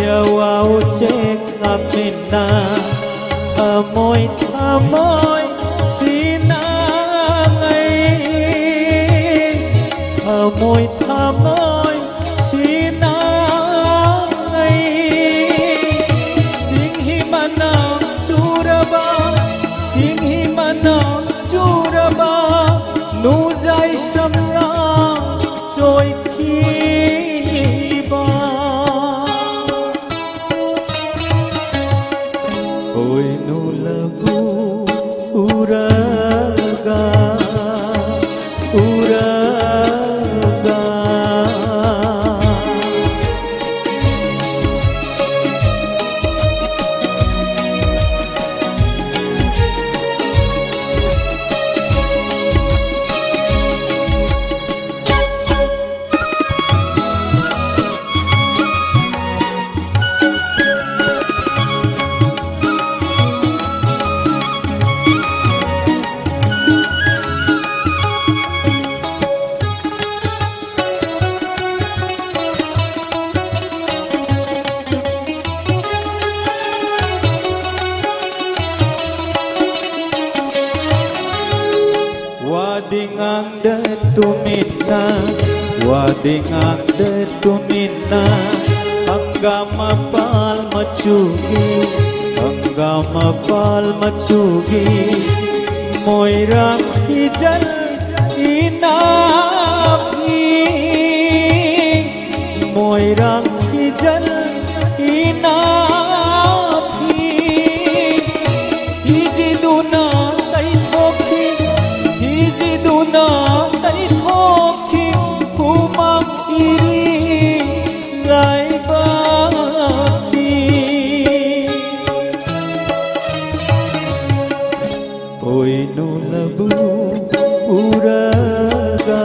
ꯌꯥꯋꯥ ꯎꯆꯦꯛ ꯉꯥꯛꯃꯤꯟꯅ, ꯊꯃꯣꯏ ꯊꯃꯣꯏ ꯁꯤꯟꯅꯉꯩ, ꯊꯃꯣꯏ ꯊꯃꯣꯏ ꯁꯤꯟꯅꯉꯩ꯫ ꯆꯤꯡꯍꯤ ꯃꯅꯥ ꯆꯨꯔꯕ, ꯆꯤꯡꯍꯤ ꯃꯅꯥ ꯆꯨꯔꯕ, ꯅꯨꯡꯖꯥꯏ ꯁꯝꯂꯥꯡ ꯆꯣꯏꯈꯤꯕ꯫ ꯄꯣꯏꯅꯨ ꯂꯕꯨꯛ ꯎꯔꯒ, ꯎꯔꯒ꯫ ꯋꯥꯗꯤ ꯉꯥꯡꯗ ꯇꯨꯃꯤꯟꯅ, ꯋꯥꯗꯤ ꯉꯥꯡꯗ ꯇꯨꯃꯤꯟꯅ, ꯍꯪꯒꯥꯝ ꯃꯄꯥꯜ ꯃꯆꯨꯒꯤ, ꯍꯪꯒꯥꯝ ꯃꯄꯥꯜ ꯃꯆꯨꯒꯤ, ꯃꯣꯏꯔꯥꯡ ꯐꯤꯖꯜ ꯏꯅꯥꯐꯤ, ꯃꯣꯏꯔꯥꯡ ꯐꯤꯖꯜ ꯏꯅꯥꯐꯤ꯫ ꯐꯤꯖꯤꯗꯨꯅ ꯇꯩꯊꯣꯛꯈꯤ, ꯐꯤꯖꯤꯗꯨꯅ ꯇꯩꯊꯣꯛꯈꯤ, ꯍꯨꯃꯥꯡ ꯏꯔꯤ ꯂꯥꯏꯕꯛꯇꯤ꯫ ꯄꯣꯏꯅꯨ ꯂꯕꯨꯛ ꯎꯔꯒ,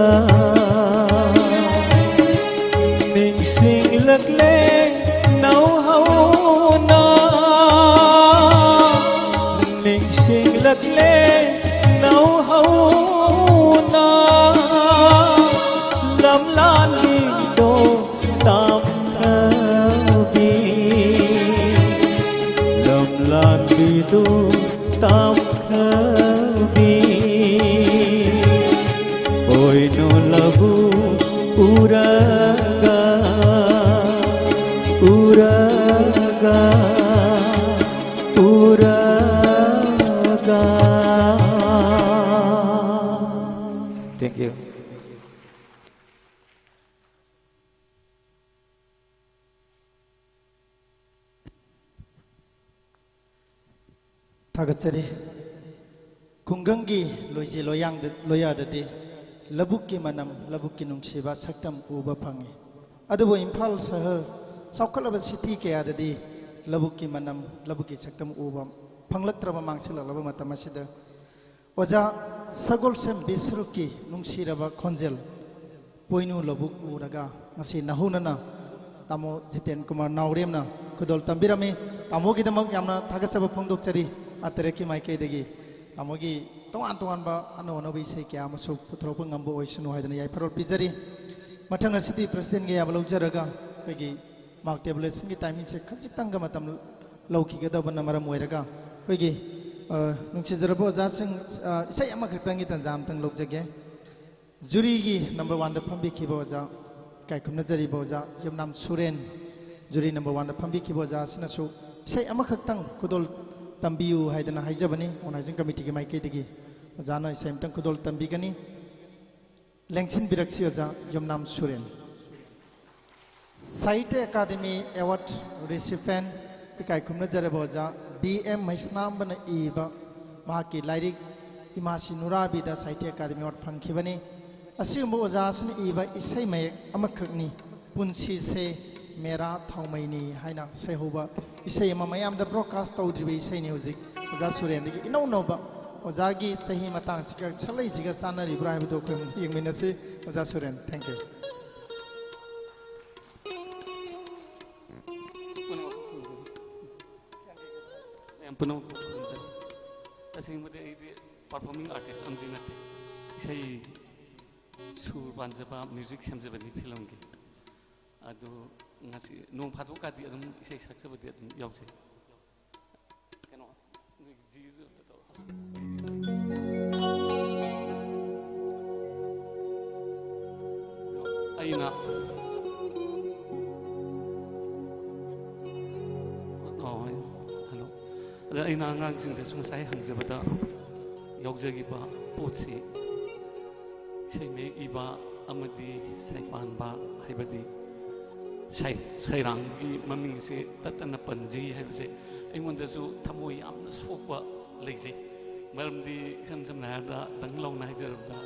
ꯂꯧꯕꯨꯛ ꯎꯔꯒ, ꯎꯔꯒ, ꯎꯔꯒ꯫ Thank you. ꯊꯥꯒꯠꯆꯔꯤ꯫ ꯈꯨꯡꯒꯪꯒꯤ ꯂꯣꯏꯖꯤ ꯂꯣꯌꯥꯡꯗ-, ꯂꯣꯌꯥꯗꯗꯤ ꯂꯧꯕꯨꯛꯀꯤ ꯃꯅꯝ, ꯂꯧꯕꯨꯛꯀꯤ ꯅꯨꯡꯁꯤꯕ ꯁꯛꯇꯝ ꯎꯕ ꯐꯪꯉꯤ꯫ ꯑꯗꯨꯕꯨ ꯏꯝꯐꯥꯜ ꯁꯍꯔ ꯆꯥꯎꯈꯠꯂꯕ ꯁꯤꯇꯤ ꯀꯌꯥꯗꯗꯤ ꯂꯧꯕꯨꯛꯀꯤ ꯃꯅꯝ, ꯂꯧꯕꯨꯛꯀꯤ ꯁꯛꯇꯝ ꯎꯕ ꯐꯪꯂꯛꯇ꯭ꯔꯕ ꯃꯥꯡꯁꯤꯜꯂꯛꯂꯕ ꯃꯇꯝ ꯑꯁꯤꯗ ꯑꯣꯖꯥ ꯁꯒꯣꯜꯁꯦꯝ ꯕꯤꯁ꯭ꯋꯔꯨꯞꯀꯤ ꯅꯨꯡꯁꯤꯔꯕ ꯈꯣꯟꯖꯦꯜ ꯄꯣꯏꯅꯨ ꯂꯧꯕꯨꯛ ꯎꯔꯒ ꯉꯁꯤ ꯅꯧꯍꯧꯅꯅ ꯇꯥꯃꯣ ꯖꯤꯇꯦꯟ ꯀꯨꯃꯥꯔ ꯅꯥꯎꯔꯦꯝꯅ ꯈꯨꯗꯣꯜ ꯇꯝꯕꯤꯔꯝꯃꯤ꯫ ꯇꯥꯃꯣꯒꯤꯗꯃꯛ ꯌꯥꯝꯅ ꯊꯥꯒꯠꯆꯕ ꯐꯣꯡꯗꯣꯛꯆꯔꯤ꯫ ꯑꯥ ꯇꯔꯦꯠꯀꯤ ꯃꯥꯏꯀꯩꯗꯒꯤ ꯇꯥꯃꯣꯒꯤ ꯇꯣꯉꯥꯟ ꯇꯣꯉꯥꯟꯕ ꯑꯅꯧ ꯑꯅꯧꯕ ꯏꯁꯩ ꯀꯌꯥ ꯑꯃꯁꯨ ꯄꯨꯊꯣꯔꯛꯄ ꯉꯝꯕ ꯑꯣꯏꯁꯅꯨ ꯍꯥꯏꯗꯅ ꯌꯥꯏꯐꯔꯣꯜ ꯄꯤꯖꯔꯤ꯫ ꯃꯊꯪ ꯑꯁꯤꯗꯤ ꯄ꯭ꯔꯁꯤꯗꯦꯟꯒꯤ ꯑꯌꯥꯕ ꯂꯧꯖꯔꯒ ꯑꯩꯈꯣꯏꯒꯤ ꯃꯥꯔꯛ ꯇꯦꯕꯨꯂꯦꯁꯟꯒꯤ ꯇꯥꯏꯃꯤꯡꯁꯦ ꯈꯖꯤꯛꯇꯪꯒ ꯃꯇꯝ ꯂꯧꯈꯤꯒꯗꯕꯅ ꯃꯔꯝ ꯑꯣꯏꯔꯒ ꯑꯩꯈꯣꯏꯒꯤ, ꯑ, ꯅꯨꯡꯁꯤꯖꯔꯕ ꯑꯣꯖꯥꯁꯤꯡ, ꯑ, ꯏꯁꯩ ꯑꯃꯈꯛꯇꯪꯒꯤ ꯇꯥꯟꯖꯥ ꯑꯃꯇꯪ ꯂꯧꯖꯒꯦ꯫ ꯖꯨꯔꯤꯒꯤ ꯅꯝꯕꯔ ꯋꯥꯟꯗ ꯐꯝꯕꯤꯈꯤꯕ ꯑꯣꯖꯥ, ꯏꯀꯥꯏ ꯈꯨꯝꯅꯖꯔꯤꯕ ꯑꯣꯖꯥ ꯌꯨꯝꯅꯥꯝ ꯁꯨꯔꯦꯟ, ꯖꯨꯔꯤ ꯅꯝꯕꯔ ꯋꯥꯟꯗ ꯐꯝꯕꯤꯈꯤꯕ ꯑꯣꯖꯥ ꯑꯁꯤꯅꯁꯨ ꯏꯁꯩ ꯑꯃꯈꯛꯇꯪ ꯈꯨꯗꯣꯜ ꯇꯝꯕꯤꯌꯨ ꯍꯥꯏꯗꯅ ꯍꯥꯏꯖꯕꯅꯤ꯫ ꯑꯣꯔꯒꯅꯥꯏꯖꯤꯡ ꯀꯃꯤꯇꯤꯒꯤ ꯃꯥꯏꯀꯩꯗꯒꯤ ꯑꯣꯖꯥꯅ ꯏꯁꯩ ꯑꯃꯇꯪ ꯈꯨꯗꯣꯜ ꯇꯝꯕꯤꯒꯅꯤ꯫ ꯂꯦꯡꯁꯤꯟꯕꯤꯔꯛꯁꯤ ꯑꯣꯖꯥ ꯌꯨꯝꯅꯥꯝ ꯁꯨꯔꯦꯟ꯫ ꯁꯥꯍꯤꯇ꯭ꯌ ꯑꯦꯀꯥꯗꯃꯤ ꯑꯦꯋꯥꯔꯗ ꯔꯤꯁꯤꯄꯦꯟ, ꯏꯀꯥꯏ ꯈꯨꯝꯅꯖꯔꯕ ꯑꯣꯖꯥ ꯕꯤ ꯑꯦꯝ ꯃꯩꯁꯅꯥꯝꯕꯅ ꯏꯕ ꯃꯍꯥꯛꯀꯤ ꯂꯥꯏꯔꯤꯛ ꯏꯃꯥꯁꯤ ꯅꯨꯔꯥꯕꯤꯗ ꯁꯥꯍꯤꯇ꯭ꯌ ꯑꯦꯀꯥꯗꯃꯤ ꯑꯦꯋꯥꯔꯗ ꯐꯪꯈꯤꯕꯅꯤ꯫ ꯑꯁꯤꯒꯨꯝꯕ ꯑꯣꯖꯥ ꯑꯁꯤꯅ ꯏꯕ ꯏꯁꯩ ꯃꯌꯦꯛ ꯑꯃꯈꯛꯅꯤ, ꯄꯨꯟꯁꯤꯁꯦ ꯃꯦꯔꯥ ꯊꯥꯎꯃꯩꯅꯤ ꯍꯥꯏꯅ ꯁꯩꯍꯧꯕ ꯏꯁꯩ ꯑꯃ ꯃꯌꯥꯝꯗ ꯕ꯭ꯔꯣꯗꯀꯥꯁ ꯇꯧꯗ꯭ꯔꯤꯕ ꯏꯁꯩꯅꯤ꯫ ꯍꯧꯖꯤꯛ ꯑꯣꯖꯥ ꯁꯨꯔꯦꯟꯗꯒꯤ ꯏꯅꯧ ꯅꯧꯕ ꯑꯣꯖꯥꯒꯤ ꯆꯍꯤ ꯃꯇꯥꯡꯁꯤꯒ ꯁꯛꯂꯛꯏꯁꯤꯒ ꯆꯥꯟꯅꯔꯤꯕ꯭ꯔꯥ ꯍꯥꯏꯕꯗꯨ ꯑꯩꯈꯣꯏ ꯑꯃꯨꯛ ꯌꯦꯡꯃꯤꯟꯅꯁꯤ꯫ ꯑꯣꯖꯥ ꯁꯨꯔꯦꯟ, thank you꯫ ꯄꯨꯝꯅꯃꯛ ꯃꯌꯥꯝ ꯄꯨꯝꯅꯃꯛꯄꯨ ꯈꯨꯔꯨꯝꯖꯔꯤ꯫ ꯇꯁꯦꯡꯕꯗꯤ ꯑꯩꯗꯤ ꯄꯔꯐꯣꯔꯃꯤꯡ ꯑꯥꯔꯇꯤꯁ ꯑꯃꯗꯤ ꯅꯠꯇꯦ꯫ ꯏꯁꯩ ꯁꯨꯔ ꯄꯥꯟꯖꯕ, ꯃ꯭ꯌꯨꯖꯤꯛ ꯁꯦꯝꯖꯕꯅꯤ ꯐꯤꯂꯝꯒꯤ꯫ ꯑꯗꯨ ꯉꯁꯤ ꯅꯣꯡ ꯐꯥꯗꯣꯛꯀꯗꯤ ꯑꯗꯨꯝ ꯏꯁꯩ ꯁꯛꯆꯕꯗꯤ ꯑꯗꯨꯝ ꯌꯥꯎꯖꯩ꯫ ꯀꯩꯅꯣ, ꯅꯣꯏꯒꯤ ꯖꯤꯗꯨ ꯑꯝꯇ ꯇꯧꯔꯣ꯫ ꯑꯩꯅ ꯑꯣ, ꯍꯜꯂꯣ꯫ ꯑꯗ ꯑꯩꯅ ꯑꯉꯥꯡꯁꯤꯡꯗꯁꯨ ꯉꯁꯥꯏ ꯍꯪꯖꯕꯗ ꯌꯥꯎꯖꯈꯤꯕ ꯄꯣꯠꯁꯤ ꯁꯩꯃꯦꯛ ꯏꯕ ꯑꯃꯗꯤ ꯁꯩꯄꯥꯟꯕ ꯍꯥꯏꯕꯗꯤ ꯁꯩ-, ꯁꯩꯔꯥꯡꯒꯤ ꯃꯃꯤꯡꯁꯦ ꯇꯠꯇꯅ ꯄꯟꯖꯩ ꯍꯥꯏꯕꯁꯦ ꯑꯩꯉꯣꯟꯗꯁꯨ ꯊꯃꯣꯏ ꯌꯥꯝꯅ ꯁꯣꯛꯄ ꯂꯩꯖꯩ꯫ ꯃꯔꯝꯗꯤ ꯏꯁꯝ ꯁꯝꯅ ꯍꯥꯏꯔꯕꯗ, ꯗꯪ ꯂꯥꯎꯅ ꯍꯥꯏꯖꯔꯕꯗ,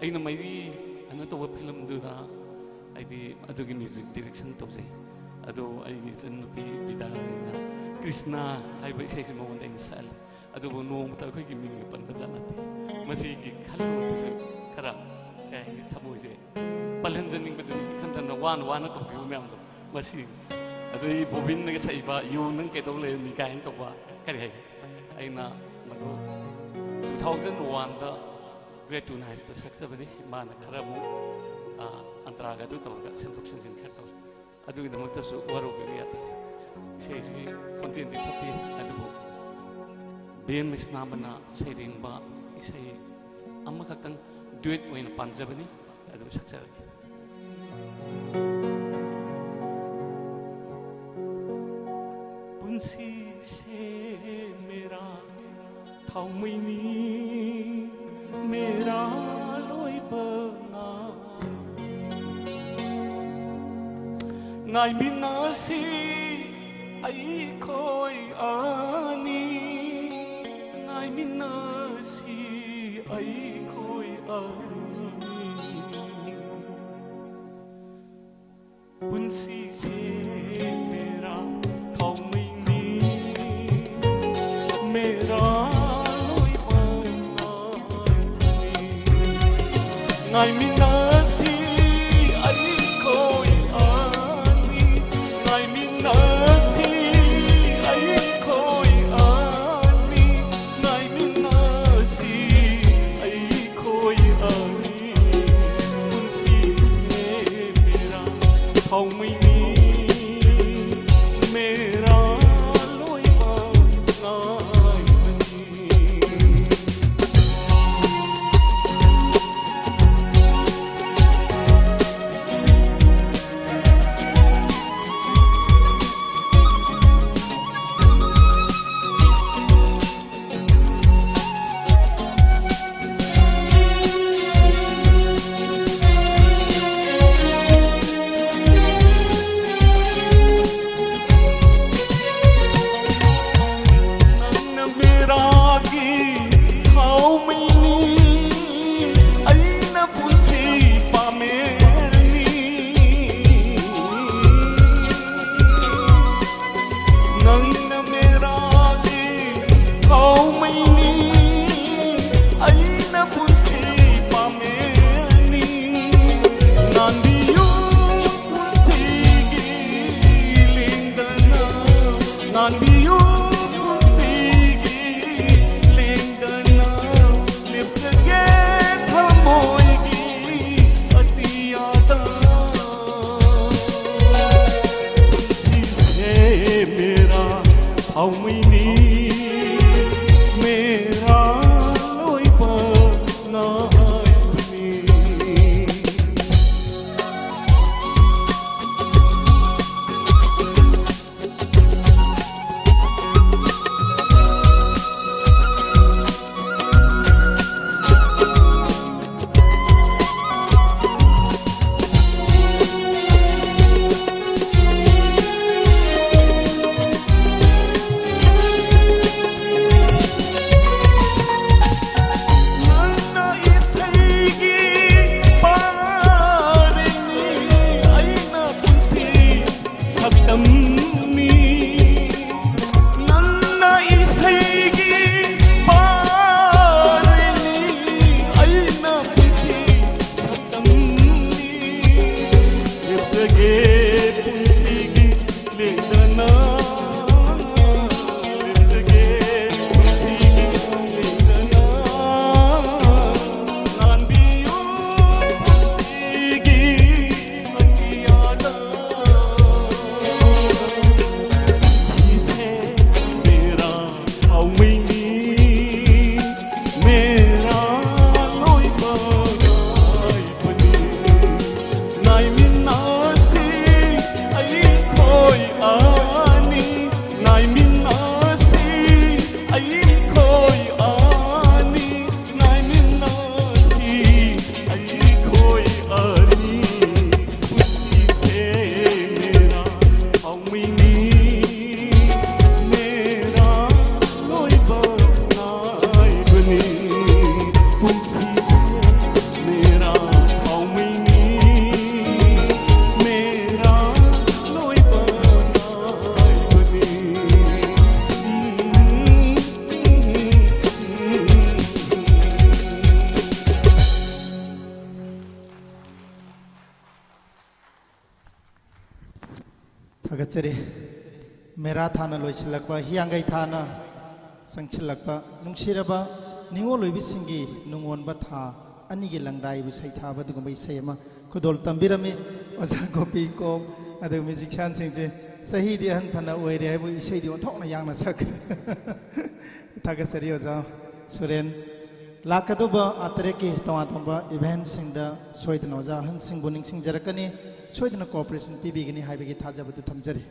ꯑꯩꯅ ꯃꯩꯔꯤ ꯑꯅ ꯇꯧꯕ ꯐꯤꯂꯝꯗꯨꯗ ꯍꯥꯏꯗꯤ ꯑꯗꯨꯒꯤ ꯃ꯭ꯌꯨꯖꯤꯛ ꯗꯤꯔꯦꯛꯁꯟ ꯇꯧꯖꯩ꯫ ꯑꯗꯣ ꯑꯩꯒꯤ ꯏꯆꯟꯅꯨꯄꯤ ꯕꯤꯗꯥꯔꯥꯅꯤꯅ ꯀ꯭ꯔꯤꯁꯅ ꯍꯥꯏꯕ ꯏꯁꯩꯁꯤ ꯃꯉꯣꯟꯗ ꯑꯩꯅ ꯁꯛꯍꯜꯂꯤ꯫ ꯑꯗꯨꯕꯨ ꯅꯣꯡꯃꯇ ꯑꯩꯈꯣꯏꯒꯤ ꯃꯤꯡꯒ ꯄꯟꯕ ꯖꯥꯠ ꯅꯠꯇꯦ꯫ ꯃꯁꯤꯒꯤ ꯈꯜꯂꯨꯕꯗꯁꯨ ꯈꯔ, ꯀꯩ ꯍꯥꯏꯅꯤ, ꯊꯃꯣꯏꯁꯦ ꯄꯜꯍꯟꯖꯅꯤꯡꯕꯗꯨꯅꯤ꯫ ꯏꯁꯝ ꯁꯝꯅ ꯋꯥꯅ ꯋꯥꯅ ꯇꯧꯈꯤꯕ ꯃꯌꯥꯝꯗꯣ ꯃꯁꯤ꯫ ꯑꯗꯨꯗꯒꯤ ꯕꯣꯕꯤꯟꯅꯒ ꯁꯛꯏꯕ "ꯌꯨ ꯅꯪ ꯀꯩꯗꯧ ꯂꯩꯔꯝꯃꯤ" ꯀꯥꯏꯅ ꯇꯧꯕ, ꯀꯔꯤ ꯍꯥꯏꯒꯦ? ꯑꯩꯅ ꯃꯗꯨ two thousand one ꯗ Grade Two Nights ꯇ ꯁꯛꯆꯕꯅꯤ꯫ ꯃꯥꯅ ꯈꯔ ꯑꯃꯨꯛ, ꯑ, ꯑꯟꯇ꯭ꯔꯥꯒ ꯑꯗꯨ ꯇꯧꯔꯒ ꯁꯦꯝꯗꯣꯛ ꯁꯦꯝꯖꯤꯟ ꯈꯔ ꯇꯧꯔꯦ꯫ ꯑꯗꯨꯒꯤꯗꯃꯛꯇꯁꯨ ꯋꯥꯔꯧꯕꯤꯕ ꯌꯥꯗꯦ꯫ ꯏꯁꯩꯁꯤ ꯈꯣꯟꯖꯦꯜꯗꯤ ꯐꯠꯇꯦ, ꯑꯗꯨꯕꯨ ꯕꯤ ꯑꯦꯝ ꯃꯤꯁꯅꯥꯃꯅ ꯁꯩꯔꯦꯡꯕ ꯏꯁꯩ ꯑꯃꯈꯛꯇꯪ ꯗ꯭ꯌꯨꯌꯦꯠ ꯑꯣꯏꯅ ꯄꯥꯟꯖꯕꯅꯤ, ꯑꯗꯨ ꯁꯛꯆꯔꯒꯦ꯫ ꯄꯨꯟꯁꯤꯁꯦ ꯃꯦꯔꯥ ꯊꯥꯎꯃꯩꯅꯤ, ꯃꯦꯔꯥ ꯂꯣꯏꯕ ꯉꯥꯏ꯫ ꯉꯥꯏꯃꯤꯟꯅꯁꯤ ꯑꯩꯈꯣꯏ ꯑꯅꯤ, ꯉꯥꯏꯃꯤꯟꯅꯁꯤ ꯑꯩꯈꯣꯏ ꯑꯅꯤ꯫ ꯄꯨꯟꯁꯤꯁꯦ ꯃꯦꯔꯥ ꯊꯥꯎꯃꯩꯅꯤ, ꯃꯦꯔꯥ ꯂꯣꯏꯕ ꯉꯥꯏꯃꯤꯟꯅꯁꯤ ꯑꯩꯈꯣꯏ ꯑꯅꯤ, ꯉꯥꯏꯃꯤꯟꯅꯁꯤ ꯑꯩꯈꯣꯏ ꯑꯅꯤ, ꯉꯥꯏꯃꯤꯟꯅꯁꯤ ꯑꯩꯈꯣꯏ ꯑꯅꯤ꯫ ꯄꯨꯟꯁꯤꯁꯦ ꯃꯦꯔꯥ ꯊꯥꯎꯃꯩꯅꯤ, ꯃꯦꯔꯥ ꯂꯣꯏꯕ ꯉꯥꯏꯕꯅꯤ꯫ ꯊꯥꯒꯠꯆꯔꯤ꯫ ꯃꯦꯔꯥ ꯊꯥꯅ ꯂꯣꯏꯁꯤꯜꯂꯛꯄ, ꯍꯤꯌꯥꯡꯒꯩ ꯊꯥꯅ ꯆꯪꯁꯤꯜꯂꯛꯄ, ꯅꯨꯡꯁꯤꯔꯕ ꯅꯤꯉꯣꯜ ꯑꯣꯏꯕꯤꯁꯤꯡꯒꯤ ꯅꯨꯡꯉꯣꯟꯕ ꯊꯥ ꯑꯅꯤꯒꯤ ꯂꯪꯗꯥꯏꯕꯨ ꯁꯩꯊꯥꯕ ꯑꯗꯨꯒꯨꯝꯕ ꯏꯁꯩ ꯑꯃ ꯈꯨꯗꯣꯜ ꯇꯝꯕꯤꯔꯝꯃꯤ꯫ ꯑꯣꯖꯥ ꯒꯣꯄꯤ ꯀꯣꯛ, ꯑꯗꯨꯒ ꯃ꯭ꯌꯨꯖꯤꯁꯤꯌꯥꯟꯁꯤꯡꯁꯦ ꯆꯍꯤꯗꯤ ꯑꯍꯟ ꯐꯅ ꯑꯣꯏꯔꯦ ꯍꯥꯏꯕꯨ ꯏꯁꯩꯗꯤ ꯑꯣꯟꯊꯣꯛꯅ ꯌꯥꯡꯅ ꯁꯛꯈ꯭ꯔꯦ꯫ ꯊꯥꯒꯠꯆꯔꯤ ꯑꯣꯖꯥ ꯁꯨꯔꯦꯟ꯫ ꯂꯥꯛꯀꯗꯧꯕ ꯑꯥ ꯇꯔꯦꯠꯀꯤ ꯇꯣꯉꯥꯟ ꯇꯣꯉꯥꯟꯕ ꯏꯚꯦꯟꯠꯁꯤꯡꯗ ꯁꯣꯏꯗꯅ ꯑꯣꯖꯥ ꯑꯍꯟꯁꯤꯡꯕꯨ ꯅꯤꯡꯁꯤꯡꯖꯔꯛꯀꯅꯤ, ꯁꯣꯏꯗꯅ ꯀꯣꯑꯣꯄꯔꯦꯁꯟ ꯄꯤꯕꯤꯒꯅꯤ ꯍꯥꯏꯕꯒꯤ ꯊꯥꯖꯕꯗꯨ ꯊꯝꯖꯔꯤ꯫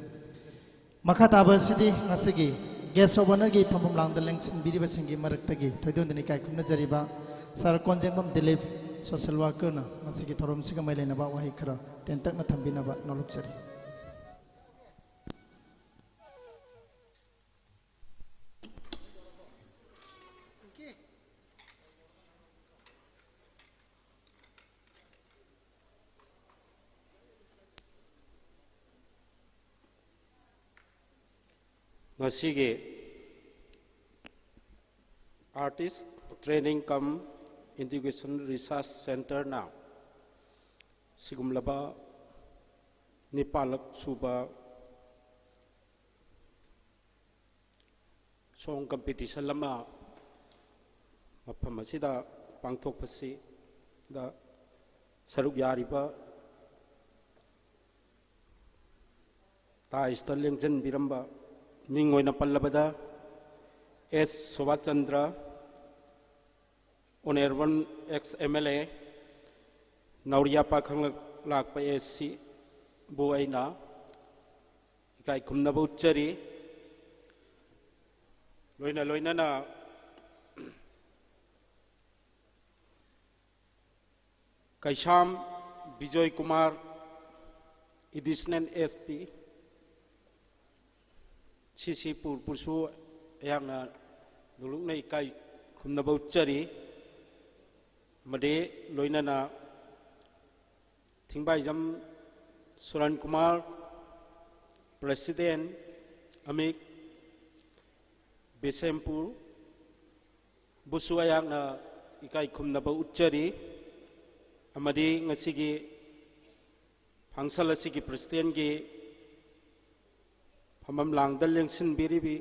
ꯃꯈꯥ ꯇꯥꯕ ꯑꯁꯤꯗꯤ ꯉꯁꯤꯒꯤ ꯒꯦꯁ ꯑꯣꯐ ꯑꯣꯅꯔꯒꯤ ꯐꯝꯐꯝ ꯂꯥꯡꯗ ꯂꯦꯡꯁꯤꯟꯕꯤꯔꯤꯕꯁꯤꯡꯒꯤ ꯃꯔꯛꯇꯒꯤ ꯊꯣꯏꯗꯣꯟꯗꯨꯅ ꯏꯀꯥꯏ ꯈꯨꯝꯅꯖꯔꯤꯕ ꯁꯥꯔ ꯀꯣꯟꯖꯦꯡꯕꯝ ꯗꯤꯂꯤꯞ, ꯁꯣꯁꯦꯜ ꯋꯥꯔꯀꯔꯅ ꯉꯁꯤꯒꯤ ꯊꯧꯔꯝꯁꯤꯒ ꯃꯔꯤ ꯂꯩꯅꯕ ꯋꯥꯍꯩ ꯈꯔ ꯇꯦꯟꯇꯛꯅ ꯊꯝꯕꯤꯅꯕ ꯅꯣꯜꯂꯨꯛꯆꯔꯤ꯫ ꯉꯁꯤꯒꯤ Artist Training cum Education Research Centreꯅ ꯁꯤꯒꯨꯝꯂꯕ ꯅꯤꯄꯥꯜꯂꯛ ꯁꯨꯕ song competition ꯑꯃ ꯃꯐꯝ ꯑꯁꯤꯗ ꯄꯥꯡꯊꯣꯛꯄꯁꯤꯗ ꯁꯔꯨꯛ ꯌꯥꯔꯤꯕ ꯇꯥꯏꯁꯇ ꯂꯦꯡꯁꯤꯟꯕꯤꯔꯝꯕ ꯃꯤꯡ ꯑꯣꯏꯅ ꯄꯜꯂꯕꯗ ꯑꯦꯁ Subhas Chandra, Honourable ex M L A, ꯅꯥꯎꯔꯤꯌꯥ ꯄꯥꯈꯪꯂꯥꯛꯄ ꯑꯦꯁ ꯁꯤꯕꯨ ꯑꯩꯅ ꯏꯀꯥꯏ ꯈꯨꯝꯅꯕ ꯎꯠꯆꯔꯤ꯫ ꯂꯣꯏꯅ ꯂꯣꯏꯅꯅ ꯀꯩꯁꯥꯝ Bijoy Kumar, Additional S P, ꯁꯤ ꯁꯤ ꯄꯨꯔꯕꯨꯁꯨ ꯑꯩꯍꯥꯛꯅ ꯅꯣꯂꯨꯛꯅ ꯏꯀꯥꯏ ꯈꯨꯝꯅꯕ ꯎꯠꯆꯔꯤ꯫ ꯑꯃꯗꯤ ꯂꯣꯏꯅꯅ ꯊꯤꯡꯕꯥꯏꯖꯝ ꯁꯨꯔꯟ ꯀꯨꯃꯥꯔ, President, ꯑꯃꯤꯛ, ꯕꯤꯁꯦꯝꯄꯨꯔ, ꯕꯨꯁꯨ ꯑꯩꯍꯥꯛꯅ ꯏꯀꯥꯏ ꯈꯨꯝꯅꯕ ꯎꯠꯆꯔꯤ꯫ ꯑꯃꯗꯤ ꯉꯁꯤꯒꯤ function ꯑꯁꯤꯒꯤ presidentꯀꯤ ꯐꯝꯐꯝ ꯂꯥꯡꯗ ꯂꯦꯡꯁꯤꯟꯕꯤꯔꯤꯕꯤ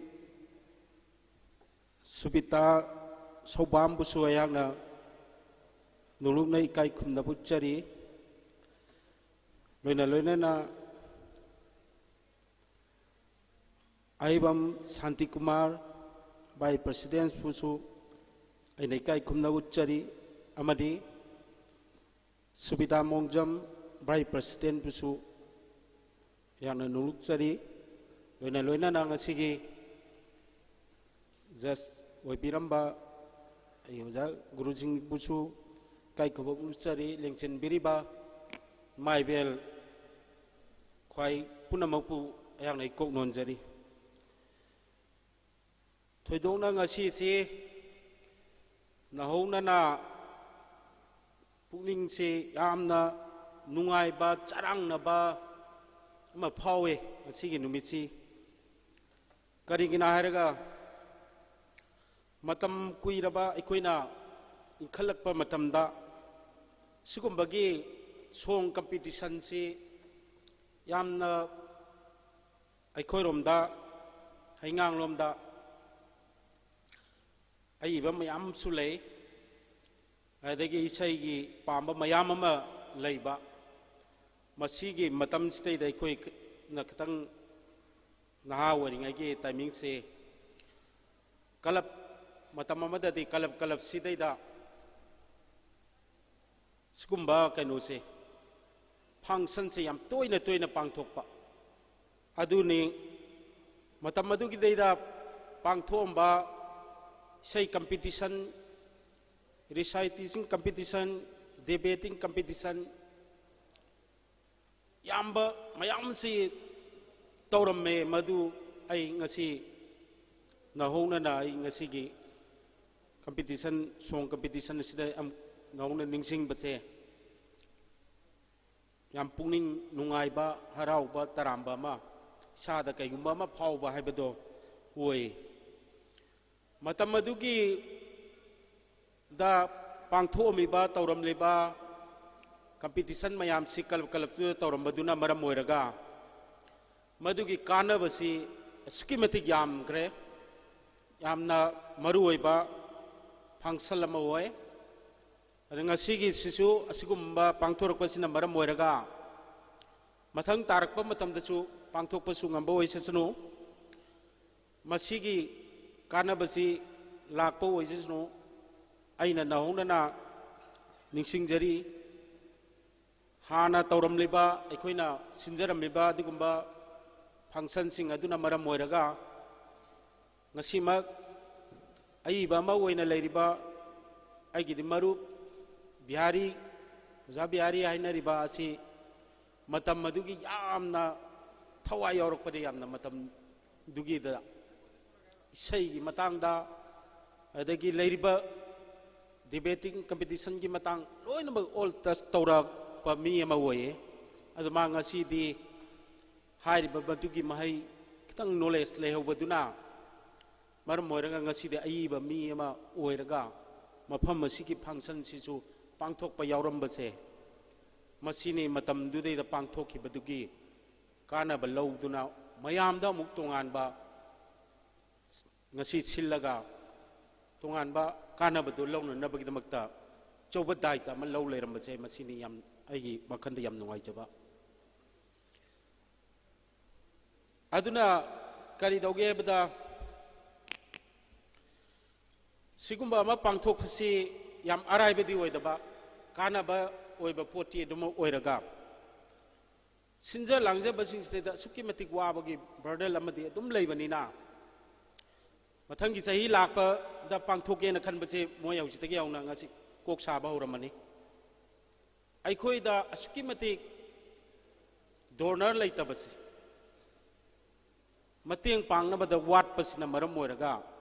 ꯁꯨꯕꯤꯇꯥ ꯁꯧꯕꯥꯝꯕꯨꯁꯨ ꯑꯩꯍꯥꯛꯅ ꯅꯣꯡꯂꯨꯛꯅ ꯏꯀꯥꯏ ꯈꯨꯝꯅꯕ ꯎꯠꯆꯔꯤ꯫ ꯂꯣꯏꯅ ꯂꯣꯏꯅꯅ ꯑꯍꯩꯕꯝ ꯁꯥꯟꯇꯤꯀꯨꯃꯥꯔ ꯚꯥꯏꯁ ꯄ꯭ꯔꯁꯤꯗꯦꯟꯕꯨꯁꯨ ꯑꯩꯅ ꯏꯀꯥꯏ ꯈꯨꯝꯅꯕ ꯎꯠꯆꯔꯤ, ꯑꯃꯗꯤ ꯁꯨꯕꯤꯗꯥ ꯃꯣꯡꯖꯝ ꯚꯥꯏꯁ ꯄ꯭ꯔꯁꯤꯗꯦꯟꯕꯨꯁꯨ ꯌꯥꯝꯅ ꯅꯣꯡꯂꯨꯛꯆꯔꯤ꯫ ꯂꯣꯏꯅ ꯂꯣꯏꯅꯅ ꯉꯁꯤꯒꯤ ꯖꯁ ꯑꯣꯏꯕꯤꯔꯝꯕ ꯑꯩ ꯑꯣꯖꯥ ꯒꯨꯔꯨꯁꯤꯡꯕꯨꯁꯨ ꯏꯀꯥꯏ ꯈꯨꯝꯅꯕ ꯎꯠꯆꯔꯤ꯫ ꯂꯦꯡꯁꯤꯟꯕꯤꯔꯤꯕ ꯏꯃꯥ ꯏꯕꯦꯜ ꯈ꯭ꯋꯥꯏ ꯄꯨꯝꯅꯃꯛꯄꯨ ꯑꯩꯍꯥꯛꯅ ꯏꯀꯣꯛ ꯅꯣꯟꯖꯔꯤ꯫ ꯊꯣꯏꯗꯣꯛꯅ ꯉꯁꯤꯁꯤ ꯅꯧꯍꯧꯅꯅ ꯄꯨꯛꯅꯤꯡꯁꯤ ꯌꯥꯝꯅ ꯅꯨꯡꯉꯥꯏꯕ, ꯆꯔꯥꯡꯅꯕ ꯑꯃ ꯐꯥꯎꯋꯦ ꯉꯁꯤꯒꯤ ꯅꯨꯃꯤꯠꯁꯤ꯫ ꯀꯔꯤꯒꯤꯅꯣ ꯍꯥꯏꯔꯒ, ꯃꯇꯝ ꯀꯨꯏꯔꯕ ꯑꯩꯈꯣꯏꯅ ꯏꯟꯈꯠꯂꯛꯄ ꯃꯇꯝꯗ ꯁꯤꯒꯨꯝꯕꯒꯤ ꯁꯣꯡ ꯀꯝꯄꯤꯇꯤꯁꯟꯁꯤ ꯌꯥꯝꯅ ꯑꯩꯈꯣꯏꯔꯣꯝꯗ, ꯍꯩꯉꯥꯡꯂꯣꯝꯗ ꯑꯏꯕ ꯃꯌꯥꯝ ꯑꯃꯁꯨ ꯂꯩ, ꯑꯗꯒꯤ ꯏꯁꯩꯒꯤ ꯄꯥꯝꯕ ꯃꯌꯥꯝ ꯑꯃ ꯂꯩꯕ꯫ ꯃꯁꯤꯒꯤ ꯃꯇꯝꯁꯤꯗꯩꯗ ꯑꯩꯈꯣꯏꯅ ꯈꯤꯇꯪ ꯅꯍꯥ ꯑꯣꯏꯔꯤꯉꯩꯒꯤ ꯇꯥꯏꯃꯤꯡꯁꯦ, ꯀꯂꯕ, ꯃꯇꯝ ꯑꯃꯗꯗꯤ ꯀꯂꯕ, ꯀꯂꯕꯁꯤꯗꯩꯗ ꯁꯤꯒꯨꯝꯕ ꯀꯩꯅꯣꯁꯦ, ꯐꯪꯁꯟꯁꯦ ꯌꯥꯝ ꯇꯣꯏꯅ ꯇꯣꯏꯅ ꯄꯥꯡꯊꯣꯛꯄ꯫ ꯑꯗꯨꯅꯤ ꯃꯇꯝ ꯑꯗꯨꯒꯤꯗꯩꯗ ꯄꯥꯡꯊꯣꯛꯑꯝꯕ ꯏꯁꯩ ꯀꯝꯄꯤꯇꯤꯁꯟ, ꯔꯤꯁꯥꯏꯇꯦꯁꯟ ꯀꯝꯄꯤꯇꯤꯁꯟ, ꯗꯤꯕꯦꯇꯤꯡ ꯀꯝꯄꯤꯇꯤꯁꯟ, ꯌꯥꯝꯕ ꯃꯌꯥꯝꯁꯤ ꯇꯧꯔꯝꯃꯦ꯫ ꯃꯗꯨ ꯑꯩ ꯉꯁꯤ ꯅꯧꯍꯧꯅꯅ ꯑꯩ ꯉꯁꯤꯒꯤ ꯀꯝꯄꯤꯇꯤꯁꯟ, ꯁꯣꯡ ꯀꯝꯄꯤꯇꯤꯁꯟ ꯑꯁꯤꯗ ꯑꯃꯨꯛ ꯅꯧꯅ ꯅꯤꯡꯁꯤꯡꯕꯁꯦ ꯌꯥꯝ ꯄꯨꯛꯅꯤꯡ ꯅꯨꯡꯉꯥꯏꯕ, ꯍꯔꯥꯎꯕ, ꯇꯔꯥꯝꯕ ꯑꯃ, ꯏꯁꯥꯗ ꯀꯩꯒꯨꯝꯕ ꯑꯃ ꯐꯥꯎꯕ ꯍꯥꯏꯕꯗꯣ ꯑꯣꯏ꯫ ꯃꯇꯝ ꯑꯗꯨꯒꯤ ꯗ ꯄꯥꯡꯊꯣꯛꯑꯝꯃꯤꯕ, ꯇꯧꯔꯝꯂꯤꯕ ꯀꯝꯄꯤꯇꯤꯁꯟ ꯃꯌꯥꯝꯁꯤ ꯀꯂꯕ ꯀꯂꯕꯇꯨꯗ ꯇꯧꯔꯝꯕꯗꯨꯅ ꯃꯔꯝ ꯑꯣꯏꯔꯒ ꯃꯗꯨꯒꯤ ꯀꯥꯟꯅꯕꯁꯤ ꯑꯁꯨꯛꯀꯤ ꯃꯇꯤꯛ ꯌꯥꯝꯈ꯭ꯔꯦ꯫ ꯌꯥꯝꯅ ꯃꯔꯨꯑꯣꯏꯕ function ꯑꯃ ꯑꯣꯏ꯫ ꯑꯗ ꯉꯁꯤꯒꯤꯁꯤꯁꯨ ꯑꯁꯤꯒꯨꯝꯕ ꯄꯥꯡꯊꯣꯔꯛꯄꯁꯤꯅ ꯃꯔꯝ ꯑꯣꯏꯔꯒ ꯃꯊꯪ ꯇꯥꯔꯛꯄ ꯃꯇꯝꯗꯁꯨ ꯄꯥꯡꯊꯣꯛꯄꯁꯨ ꯉꯝꯕ ꯑꯣꯏꯁꯁꯅꯨ꯫ ꯃꯁꯤꯒꯤ ꯀꯥꯟꯅꯕꯁꯤ ꯂꯥꯛꯄ ꯑꯣꯏꯁꯁꯅꯨ꯫ ꯑꯩꯅ ꯅꯧꯍꯧꯅꯅ ꯅꯤꯡꯁꯤꯡꯖꯔꯤ꯫ ꯍꯥꯟꯅ ꯇꯧꯔꯝꯂꯤꯕ, ꯑꯩꯈꯣꯏꯅ ꯁꯤꯟꯖꯔꯝꯂꯤꯕ ꯑꯗꯨꯒꯨꯝꯕ functionꯁꯤꯡ ꯑꯗꯨꯅ ꯃꯔꯝ ꯑꯣꯏꯔꯒ ꯉꯁꯤꯃꯛ ꯑꯏꯕ ꯑꯃ ꯑꯣꯏꯅ ꯂꯩꯔꯤꯕ ꯑꯩꯒꯤꯗꯤ ꯃꯔꯨꯞ ꯕꯤꯍꯥꯔꯤ, ꯑꯣꯖꯥ ꯕꯤꯍꯥꯔꯤ ꯍꯥꯏꯅꯔꯤꯕ ꯑꯁꯤ ꯃꯇꯝ ꯑꯗꯨꯒꯤ ꯌꯥꯝꯅ ꯊꯋꯥꯏ ꯌꯥꯎꯔꯛꯄꯗ, ꯌꯥꯝꯅ ꯃꯇꯝꯗꯨꯒꯤꯗ ꯏꯁꯩꯒꯤ ꯃꯇꯥꯡꯗ, ꯑꯗꯒꯤ ꯂꯩꯔꯤꯕ debating competitionꯒꯤ ꯃꯇꯥꯡ ꯂꯣꯏꯅꯃꯛ all touch ꯇꯧꯔꯛꯄ ꯃꯤ ꯑꯃ ꯑꯣꯏꯌꯦ꯫ ꯑꯗꯨ ꯃꯥ ꯉꯁꯤꯗꯤ ꯍꯥꯏꯔꯤꯕ ꯃꯗꯨꯒꯤ ꯃꯍꯩ ꯈꯤꯇꯪ knowledge ꯂꯩꯍꯧꯕꯗꯨꯅ ꯃꯔꯝ ꯑꯣꯏꯔꯒ ꯉꯁꯤꯗꯤ ꯑꯏꯕ ꯃꯤ ꯑꯃ ꯑꯣꯏꯔꯒ ꯃꯐꯝ ꯑꯁꯤꯒꯤ functionꯁꯤꯁꯨ ꯄꯥꯡꯊꯣꯛꯄ ꯌꯥꯎꯔꯝꯕꯁꯦ, ꯃꯁꯤꯅꯤ ꯃꯇꯝꯗꯨꯗꯩꯗ ꯄꯥꯡꯊꯣꯛꯈꯤꯕꯗꯨꯒꯤ ꯀꯥꯟꯅꯕ ꯂꯧꯗꯨꯅ ꯃꯌꯥꯝꯗ ꯑꯃꯨꯛ ꯇꯣꯉꯥꯟꯕ ꯉꯁꯤ ꯁꯤꯜꯂꯒ ꯇꯣꯉꯥꯟꯕ ꯀꯥꯟꯅꯕꯗꯨ ꯂꯧꯅꯅꯕꯒꯤꯗꯃꯛꯇ ꯑꯆꯧꯕ ꯗꯥꯏꯇ ꯑꯃ ꯂꯧ ꯂꯩꯔꯝꯕꯁꯦ, ꯃꯁꯤꯅꯤ ꯌꯥꯝ, ꯑꯩꯒꯤ ꯋꯥꯈꯜꯗ ꯌꯥꯝ ꯅꯨꯡꯉꯥꯏꯖꯕ꯫ ꯑꯗꯨꯅ ꯀꯔꯤ ꯇꯧꯒꯦ ꯍꯥꯏꯕꯗ, ꯁꯤꯒꯨꯝꯕ ꯑꯃ ꯄꯥꯡꯊꯣꯛꯄꯁꯤ ꯌꯥꯝ ꯑꯔꯥꯏꯕꯗꯤ ꯑꯣꯏꯗꯕ, ꯀꯥꯟꯅꯕ ꯑꯣꯏꯕ ꯄꯣꯠꯇꯤ ꯑꯗꯨꯃꯛ ꯑꯣꯏꯔꯒ, ꯁꯤꯟꯖ ꯂꯥꯡꯖꯕꯁꯤꯡꯁꯤꯗ ꯑꯁꯨꯛꯀꯤ ꯃꯇꯤꯛ ꯋꯥꯕꯒꯤ burden ꯑꯃꯗꯤ ꯑꯗꯨꯝ ꯂꯩꯕꯅꯤꯅ, ꯃꯊꯪꯒꯤ ꯆꯍꯤ ꯂꯥꯛꯄꯗ ꯄꯥꯡꯊꯣꯛꯀꯦꯅ ꯈꯟꯕꯁꯦ ꯃꯣꯏ ꯍꯧꯖꯤꯛꯇꯒꯤ ꯍꯧꯅ ꯉꯁꯤ ꯀꯣꯛ ꯁꯥꯕ ꯍꯧꯔꯝꯃꯅꯤ꯫ ꯑꯩꯈꯣꯏꯗ ꯑꯁꯨꯛꯀꯤ ꯃꯇꯤꯛ donor ꯂꯩꯇꯕꯁꯦ, ꯃꯇꯦꯡ ꯄꯥꯡꯅꯕꯗ ꯋꯥꯠꯄꯁꯤꯅ ꯃꯔꯝ ꯑꯣꯏꯔꯒ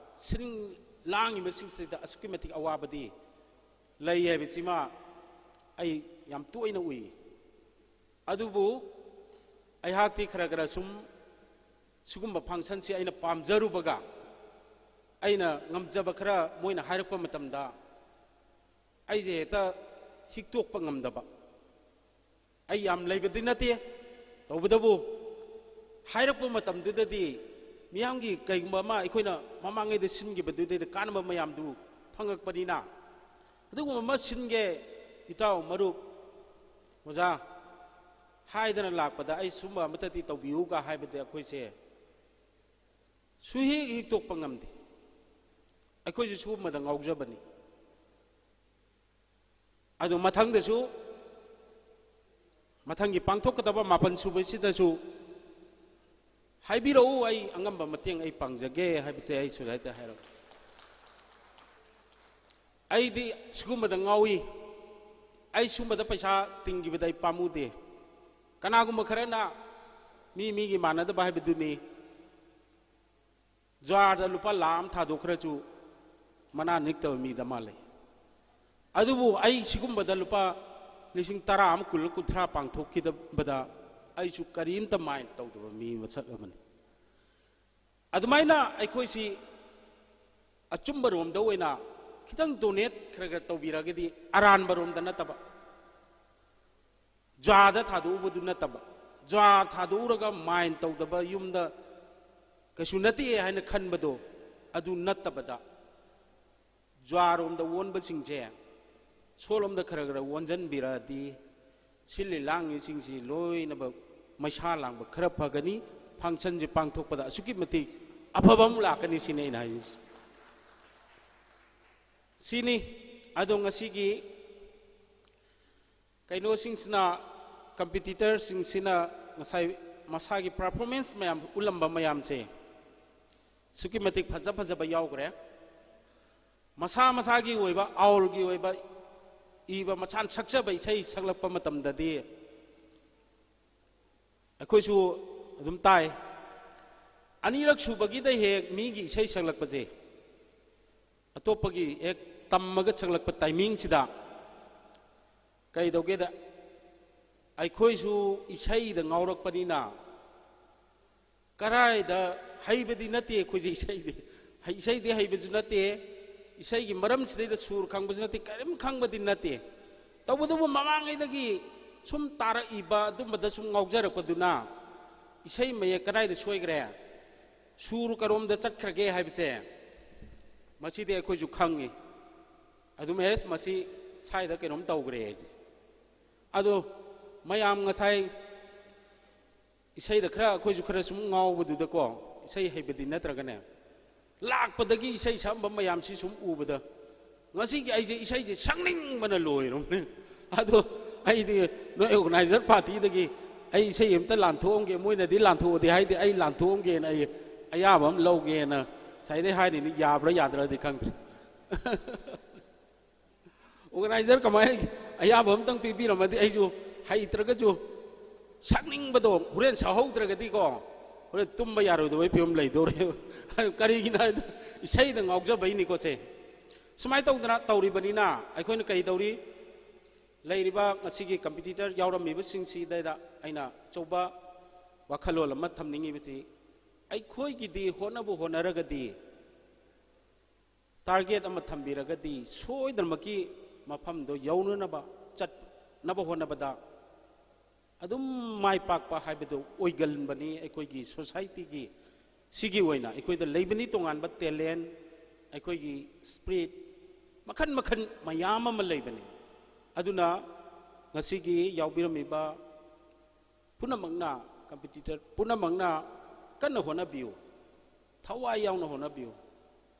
ꯁꯤꯟ ꯂꯥꯡꯉꯤꯕꯁꯤꯡꯁꯤꯗ ꯑꯁꯨꯛꯀꯤ ꯃꯇꯤꯛ ꯑꯋꯥꯕꯗꯤ ꯂꯩ ꯍꯥꯏꯕꯁꯤꯃ ꯑꯩ ꯌꯥꯝ ꯇꯣꯏꯅ ꯎꯏ꯫ ꯑꯗꯨꯕꯨ ꯑꯩꯍꯥꯛꯇꯤ ꯈꯔ ꯈꯔ ꯁꯨꯝ ꯁꯤꯒꯨꯝꯕ functionꯁꯤ ꯑꯩꯅ ꯄꯥꯝꯖꯔꯨꯕꯒ ꯑꯩꯅ ꯉꯝꯖꯕ ꯈꯔ ꯃꯣꯏꯅ ꯍꯥꯏꯔꯛꯄ ꯃꯇꯝꯗ ꯑꯩꯁꯦ ꯍꯦꯛꯇ ꯍꯤꯛꯇꯣꯛꯄ ꯉꯝꯗꯕ꯫ ꯑꯩ ꯌꯥꯝ ꯂꯩꯕꯗꯤ ꯅꯠꯇꯦ, ꯇꯧꯕꯇꯕꯨ ꯍꯥꯏꯔꯛꯄ ꯃꯇꯝꯗꯨꯗꯗꯤ ꯃꯤꯌꯥꯝꯒꯤ ꯀꯩꯒꯨꯝꯕ ꯑꯃ ꯑꯩꯈꯣꯏꯅ ꯃꯃꯥꯡꯉꯩꯗ ꯁꯤꯟꯈꯤꯕꯗꯨꯗꯩꯗ ꯀꯥꯟꯅꯕ ꯃꯌꯥꯝꯗꯨ ꯐꯪꯉꯛꯄꯅꯤꯅ, ꯑꯗꯨꯒꯨꯝꯕ ꯑꯃ ꯁꯤꯟꯒꯦ, ꯏꯇꯥꯎ ꯃꯔꯨꯞ ꯑꯣꯖꯥ ꯍꯥꯏꯗꯅ ꯂꯥꯛꯄꯗ ꯑꯩ ꯁꯨꯝꯕ ꯑꯃꯠꯇꯗꯤ ꯇꯧꯕꯤꯌꯨꯒ ꯍꯥꯏꯕꯗꯤ ꯑꯩꯈꯣꯏꯁꯦ ꯁꯨꯍꯤꯛ ꯍꯤꯛꯇꯣꯛꯄ ꯉꯝꯗꯦ꯫ ꯑꯩꯈꯣꯏꯁꯨ ꯁꯤꯒꯨꯝꯕꯗ ꯉꯥꯎꯖꯕꯅꯤ꯫ ꯑꯗꯨ ꯃꯊꯪꯗꯁꯨ, ꯃꯊꯪꯒꯤ ꯄꯥꯡꯊꯣꯛꯀꯗꯕ ꯃꯥꯄꯟ ꯁꯨꯕꯁꯤꯗꯁꯨ ꯍꯥꯏꯕꯤꯔꯛꯎ, ꯑꯩ ꯑꯉꯝꯕ ꯃꯇꯦꯡ ꯑꯩ ꯄꯥꯡꯖꯒꯦ ꯍꯥꯏꯕꯁꯦ ꯑꯩ ꯁꯨꯖꯥꯏꯇ ꯍꯥꯏꯔꯛꯎ꯫ ꯑꯩꯗꯤ ꯁꯤꯒꯨꯝꯕꯗ ꯉꯥꯎꯏ, ꯑꯩ ꯁꯤꯒꯨꯝꯕꯗ ꯄꯩꯁꯥ ꯇꯤꯡꯈꯤꯕꯗ ꯑꯩ ꯄꯥꯝꯃꯨꯗꯦ꯫ ꯀꯅꯥꯒꯨꯝꯕ ꯈꯔꯅ ꯃꯤ ꯃꯤꯒꯤ ꯃꯥꯟꯅꯗꯕ ꯍꯥꯏꯕꯗꯨꯅꯤ꯫ ꯖ꯭ꯋꯥꯔꯗ ꯂꯨꯄꯥ ꯂꯥꯈ ꯑꯃ ꯊꯥꯗꯣꯛꯈ꯭ꯔꯁꯨ ꯃꯅꯥ ꯅꯤꯛꯇꯕ ꯃꯤꯗ ꯃꯥꯜꯂꯦ꯫ ꯑꯗꯨꯕꯨ ꯑꯩ ꯁꯤꯒꯨꯝꯕꯗ ꯂꯨꯄꯥ ꯂꯤꯁꯤꯡ ꯇꯔꯥ ꯑꯃ, ꯀꯨꯟ, ꯀꯨꯟꯊ꯭ꯔꯥ ꯄꯥꯡꯊꯣꯛꯈꯤꯗꯕꯗ ꯑꯩꯁꯨ ꯀꯔꯤꯝꯇ ꯃꯥꯏꯟ ꯇꯧꯗꯕ ꯃꯤ ꯃꯁꯛ ꯑꯃꯅꯤ꯫ ꯑꯗꯨꯃꯥꯏꯅ ꯑꯩꯈꯣꯏꯁꯤ ꯑꯆꯨꯝꯕ ꯔꯣꯝꯗ ꯑꯣꯏꯅ ꯈꯤꯇꯪ ꯗꯣꯅꯦꯠ ꯈꯔ ꯈꯔ ꯇꯧꯕꯤꯔꯒꯗꯤ, ꯑꯔꯥꯟꯕ ꯔꯣꯝꯗ ꯅꯠꯇꯕ, ꯖ꯭ꯋꯥꯗ ꯊꯥꯗꯣꯛꯎꯕꯗꯨ ꯅꯠꯇꯕ, ꯖ꯭ꯋꯥ ꯊꯥꯗꯣꯛꯎꯔꯒ ꯃꯥꯏꯟ ꯇꯧꯗꯕ, ꯌꯨꯝꯗ ꯀꯩꯁꯨ ꯅꯠꯇꯦ ꯍꯥꯏꯅ ꯈꯟꯕꯗꯣ, ꯑꯗꯨ ꯅꯠꯇꯕꯗ, ꯖ꯭ꯋꯥꯔꯣꯝꯗ ꯑꯣꯟꯕꯁꯤꯡꯁꯦ ꯁꯣꯂꯣꯝꯗ ꯈꯔ ꯈꯔ ꯑꯣꯟꯁꯤꯟꯕꯤꯔꯛꯑꯗꯤ, ꯁꯤꯜꯂꯤ ꯂꯥꯡꯉꯤꯁꯤꯡꯁꯤ ꯂꯣꯏꯅꯃꯛ ꯃꯩꯁꯥ ꯂꯥꯡꯕ ꯈꯔ ꯐꯒꯅꯤ, ꯐꯪꯁꯟꯁꯦ ꯄꯥꯡꯊꯣꯛꯄꯗ ꯑꯁꯨꯛꯀꯤ ꯃꯇꯤꯛ ꯑꯐꯕ ꯑꯃ ꯂꯥꯛꯀꯅꯤ ꯁꯤꯅꯤ ꯑꯩꯅ ꯍꯥꯏꯖꯔꯤꯁꯦ꯫ ꯁꯤꯅꯤ꯫ ꯑꯗꯣ ꯉꯁꯤꯒꯤ ꯀꯩꯅꯣꯁꯤꯡꯁꯤꯅ, ꯀꯝꯄꯤꯇꯤꯇꯔꯁꯤꯡꯁꯤꯅ ꯉꯁꯥꯏ ꯃꯁꯥꯒꯤ ꯄꯔꯐꯣꯔꯃꯦꯟꯁ ꯃꯌꯥꯝ ꯎꯠꯂꯝꯕ ꯃꯌꯥꯝꯁꯦ ꯑꯁꯨꯛꯀꯤ ꯃꯇꯤꯛ ꯐꯖ ꯐꯖꯕ ꯌꯥꯎꯈ꯭ꯔꯦ꯫ ꯃꯁꯥ ꯃꯁꯥꯒꯤ ꯑꯣꯏꯕ, ꯑꯥꯎꯜꯒꯤ ꯑꯣꯏꯕ ꯏꯕ, ꯃꯁꯥꯅ ꯁꯛꯆꯕ ꯏꯁꯩ ꯁꯛꯂꯛꯄ ꯃꯇꯝꯗꯗꯤ ꯑꯩꯈꯣꯏꯁꯨ ꯑꯗꯨꯝ ꯇꯥꯏ꯫ ꯑꯅꯤꯔꯛ ꯁꯨꯕꯒꯤꯗ ꯍꯦꯛ ꯃꯤꯒꯤ ꯏꯁꯩ ꯁꯛꯂꯛꯄꯁꯦ, ꯑꯇꯣꯞꯄꯒꯤ ꯍꯦꯛ ꯇꯝꯃꯒ ꯁꯛꯂꯛꯄ ꯇꯥꯏꯃꯤꯡꯁꯤꯗ ꯀꯩꯗꯧꯒꯦꯗ, ꯑꯩꯈꯣꯏꯁꯨ ꯏꯁꯩꯗ ꯉꯥꯎꯔꯛꯄꯅꯤꯅ, ꯀꯔꯥꯏꯗ, ꯍꯩꯕꯗꯤ ꯅꯠꯇꯦ ꯑꯩꯈꯣꯏꯁꯦ ꯏꯁꯩꯗꯤ꯫ ꯍꯩ-, ꯏꯁꯩꯗꯤ ꯍꯩꯕꯁꯨ ꯅꯠꯇꯦ, ꯏꯁꯩꯒꯤ ꯃꯔꯝꯁꯤꯗꯩꯗ ꯁꯨꯔ ꯈꯪꯕꯁꯨ ꯅꯠꯇꯦ, ꯀꯔꯤꯝ ꯈꯪꯕꯗꯤ ꯅꯠꯇꯦ꯫ ꯇꯧꯕꯇꯕꯨ ꯃꯃꯥꯡꯉꯩꯗꯒꯤ ꯁꯨꯝ ꯇꯥꯔꯛꯏꯕ ꯑꯗꯨꯝꯕꯗ ꯁꯨꯝ ꯉꯥꯎꯖꯔꯛꯄꯗꯨꯅ ꯏꯁꯩ ꯃꯌꯦꯛ ꯀꯗꯥꯏꯗ ꯁꯣꯏꯈ꯭ꯔꯦ, ꯁꯨꯔ ꯀꯔꯣꯝꯗ ꯆꯠꯈ꯭ꯔꯒꯦ ꯍꯥꯏꯕꯁꯦ ꯃꯁꯤꯗꯤ ꯑꯩꯈꯣꯏꯁꯨ ꯈꯪꯉꯤ꯫ ꯑꯗꯨꯝ ꯑꯦꯁ, ꯃꯁꯤ ꯁ꯭ꯋꯥꯏꯗ ꯀꯩꯅꯣꯝ ꯇꯧꯈ꯭ꯔꯦ ꯍꯥꯏꯁꯦ꯫ ꯑꯗꯣ ꯃꯌꯥꯝ ꯉꯁꯥꯏ ꯏꯁꯩꯗ ꯈꯔ, ꯑꯩꯈꯣꯏꯁꯨ ꯈꯔ ꯁꯨꯝ ꯉꯥꯎꯕꯗꯨꯗꯀꯣ, ꯏꯁꯩ ꯍꯩꯕꯗꯤ ꯅꯠꯇ꯭ꯔꯒꯅꯦ, ꯂꯥꯛꯄꯗꯒꯤ ꯏꯁꯩ ꯁꯛꯑꯝꯕ ꯃꯌꯥꯝꯁꯤ ꯁꯨꯝ ꯎꯕꯗ ꯉꯁꯤꯒꯤ ꯑꯩꯁꯦ ꯏꯁꯩꯁꯦ ꯁꯛꯅꯤꯡꯕꯅ ꯂꯣꯏꯔꯕꯅꯦ꯫ ꯑꯗꯣ ꯑꯩꯗꯤ ꯅꯣꯏ ꯑꯣꯔꯒꯅꯥꯏꯖꯔ ꯄꯥꯔꯇꯤꯗꯒꯤ ꯑꯩ ꯏꯁꯩ ꯑꯝꯇ ꯂꯥꯟꯊꯣꯛꯑꯝꯒꯦ, ꯃꯣꯏꯅꯗꯤ ꯂꯥꯟꯊꯣꯛꯑꯣꯗꯤ ꯍꯥꯏꯗꯦ, ꯑꯩ ꯂꯥꯟꯊꯣꯛꯑꯝꯒꯦꯅ ꯑꯩ ꯑꯌꯥꯕ ꯑꯃ ꯂꯧꯒꯦꯅ ꯉꯁꯥꯏꯗꯩ ꯍꯥꯏꯔꯤꯅꯤ꯫ ꯌꯥꯕ꯭ꯔꯥ ꯌꯥꯗ꯭ꯔꯥꯗꯤ ꯈꯪꯗ꯭ꯔꯦ꯫ ꯑꯣꯔꯒꯅꯥꯏꯖꯔ ꯀꯃꯥꯏꯅ ꯑꯌꯥꯕ ꯑꯝꯇꯪ ꯄꯤꯕꯤꯔꯝꯃꯗꯤ ꯑꯩꯁꯨ ꯍꯩꯇ꯭ꯔꯒꯁꯨ ꯁꯛꯅꯤꯡꯕꯗꯣ ꯍꯣꯔꯦꯟ ꯁꯛꯍꯧꯗ꯭ꯔꯒꯗꯤꯀꯣ, ꯍꯣꯔꯦꯟ ꯇꯨꯝꯕ ꯌꯥꯔꯣꯏꯗꯕꯒꯤ ꯐꯤꯕꯝ ꯂꯩꯗꯧꯔꯦꯕ꯫ ꯀꯔꯤꯒꯤꯅꯣ ꯍꯥꯏꯗꯤ ꯏꯁꯩꯗ ꯉꯥꯎꯖꯕꯩꯅꯤꯀꯣ ꯁꯦ꯫ ꯁꯨꯃꯥꯏꯅ ꯇꯧꯗꯅ ꯇꯧꯔꯤꯕꯅꯤꯅ ꯑꯩꯈꯣꯏꯅ ꯀꯔꯤ ꯇꯧꯔꯤ? ꯂꯩꯔꯤꯕ ꯉꯁꯤꯒꯤ ꯀꯝꯄꯤꯇꯤꯇꯔ ꯌꯥꯎꯔꯝꯃꯤꯕꯁꯤꯡꯁꯤꯗ ꯑꯩꯅ ꯑꯆꯧꯕ ꯋꯥꯈꯜꯂꯣꯟ ꯑꯃ ꯊꯝꯅꯤꯡꯉꯤꯕꯁꯤ, ꯑꯩꯈꯣꯏꯒꯤꯗꯤ ꯍꯣꯠꯅꯕꯨ ꯍꯣꯠꯅꯔꯒꯗꯤ, ꯇꯥꯔꯒꯦꯠ ꯑꯃ ꯊꯝꯕꯤꯔꯒꯗꯤ ꯁꯣꯏꯗꯅꯃꯛꯀꯤ ꯃꯐꯝꯗꯣ ꯌꯧꯅꯅꯕ ꯆꯠꯅꯕ ꯍꯣꯠꯅꯕꯗ ꯑꯗꯨꯝ ꯃꯥꯏ ꯄꯥꯛꯄ ꯍꯥꯏꯕꯗꯨ ꯑꯣꯏꯒꯟꯕꯅꯤ꯫ ꯑꯩꯈꯣꯏꯒꯤ ꯁꯣꯁꯥꯏꯇꯤꯒꯤ ꯁꯤꯒꯤ ꯑꯣꯏꯅ ꯑꯩꯈꯣꯏꯗ ꯂꯩꯕꯅꯤ ꯇꯣꯉꯥꯟꯕ ꯇꯦꯂꯦꯟ, ꯑꯩꯈꯣꯏꯒꯤ ꯁ꯭ꯄꯤꯔꯤꯠ, ꯃꯈꯜ ꯃꯈꯜ ꯃꯌꯥꯝ ꯑꯃ ꯂꯩꯕꯅꯤ꯫ ꯑꯗꯨꯅ ꯉꯁꯤꯒꯤ ꯌꯥꯎꯕꯤꯔꯝꯃꯤꯕ ꯄꯨꯝꯅꯃꯛꯅ, ꯀꯝꯄꯤꯇꯤꯇꯔ ꯄꯨꯝꯅꯃꯛꯅ ꯀꯟꯅ ꯍꯣꯠꯅꯕꯤꯌꯨ, ꯊꯋꯥꯏ ꯌꯥꯎꯅ ꯍꯣꯠꯅꯕꯤꯌꯨ꯫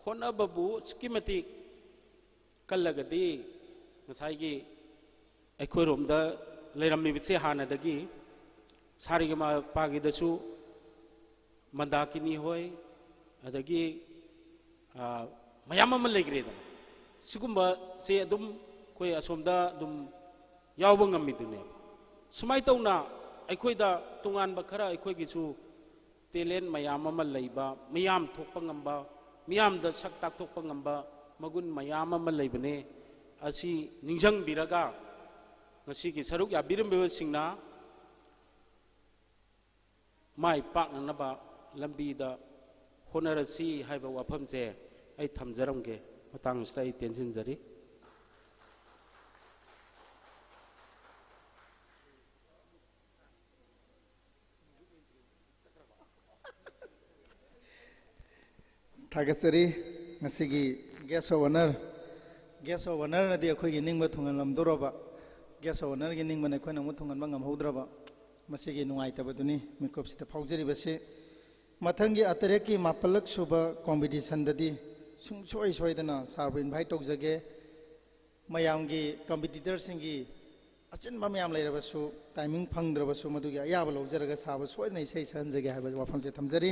ꯍꯣꯠꯅꯕꯕꯨ ꯑꯁꯨꯛꯀꯤ ꯃꯇꯤꯛ ꯀꯜꯂꯒꯗꯤ ꯉꯁꯥꯏꯒꯤ ꯑꯩꯈꯣꯏꯔꯣꯝꯗ ꯂꯩꯔꯝꯃꯤꯕꯁꯦ ꯍꯥꯟꯅꯗꯒꯤ ꯁꯥꯔꯦꯒꯃꯥꯄꯥꯒꯤꯗꯁꯨ ꯃꯟꯗꯥꯀꯤꯅꯤ ꯍꯣꯏ, ꯑꯗꯒꯤ, ꯑ, ꯃꯌꯥꯝ ꯑꯃ ꯂꯩꯈ꯭ꯔꯦꯗꯅ꯫ ꯁꯤꯒꯨꯝꯕꯁꯦ ꯑꯗꯨꯝ ꯑꯩꯈꯣꯏ ꯑꯁꯣꯝꯗ ꯑꯗꯨꯝ ꯌꯥꯎꯕ ꯉꯝꯃꯤꯗꯨꯅꯦꯕ꯫ ꯁꯨꯃꯥꯏꯅ ꯇꯧꯅ ꯑꯩꯈꯣꯏꯗ ꯇꯣꯉꯥꯟꯕ ꯈꯔ ꯑꯩꯈꯣꯏꯒꯤꯁꯨ ꯇꯦꯂꯦꯟ ꯃꯌꯥꯝ ꯑꯃ ꯂꯩꯕ, ꯃꯤꯌꯥꯝ ꯊꯣꯛꯄ ꯉꯝꯕ, ꯃꯤꯌꯥꯝꯗ ꯁꯛ ꯇꯥꯛꯊꯣꯛꯄ ꯉꯝꯕ ꯃꯒꯨꯟ ꯃꯌꯥꯝ ꯑꯃ ꯂꯩꯕꯅꯦ꯫ ꯑꯁꯤ ꯅꯤꯡꯁꯤꯡꯕꯤꯔꯒ ꯉꯁꯤꯒꯤ ꯁꯔꯨꯛ ꯌꯥꯕꯤꯔꯝꯃꯤꯕꯁꯤꯡꯅ ꯃꯥꯏ ꯄꯥꯛꯅꯅꯕ ꯂꯝꯕꯤꯗ ꯍꯣꯠꯅꯔꯁꯤ ꯍꯥꯏꯕ ꯋꯥꯐꯝꯁꯦ ꯑꯩ ꯊꯝꯖꯔꯝꯒꯦ꯫ ꯃꯇꯥꯡ ꯑꯁꯤꯗ ꯑꯩ ꯇꯦꯟꯁꯤꯟꯖꯔꯤ꯫ ꯊꯥꯒꯠꯆꯔꯤ꯫ ꯉꯁꯤꯒꯤ guest of honour, guest of honourꯅꯗꯤ ꯑꯩꯈꯣꯏꯒꯤ ꯅꯤꯡꯕ ꯊꯨꯡꯍꯜꯂꯝꯗꯧꯔꯕ, guest of honourꯒꯤ ꯅꯤꯡꯕꯅ ꯑꯩꯈꯣꯏꯅ ꯑꯃꯨꯛ ꯊꯨꯡꯍꯟꯕ ꯉꯝꯍꯧꯗ꯭ꯔꯕ, ꯃꯁꯤꯒꯤ ꯅꯨꯡꯉꯥꯏꯇꯕꯗꯨꯅꯤ ꯃꯤꯀꯨꯞꯁꯤꯗ ꯐꯥꯎꯖꯔꯤꯕꯁꯤ꯫ ꯃꯊꯪꯒꯤ ꯇꯔꯦꯠꯀꯤ ꯃꯥꯄꯜꯂꯛ ꯁꯨꯕ competitionꯗꯗꯤ ꯁꯨꯡꯁꯣꯏ ꯁꯣꯏꯗꯅ sirꯕꯨ invite ꯇꯧꯖꯒꯦ꯫ ꯃꯌꯥꯝꯒꯤ competitorꯁꯤꯡꯒꯤ ꯑꯆꯤꯟꯕ ꯃꯌꯥꯝ ꯂꯩꯔꯕꯁꯨ, timing ꯐꯪꯗ꯭ꯔꯕꯁꯨ, ꯃꯗꯨꯒꯤ ꯑꯌꯥꯕ ꯂꯧꯖꯔꯒ sirꯕꯨ ꯁꯣꯏꯗꯅ ꯏꯁꯩ ꯁꯛꯍꯟꯖꯒꯦ ꯍꯥꯏꯕ ꯋꯥꯐꯝꯁꯦ ꯊꯝꯖꯔꯤ꯫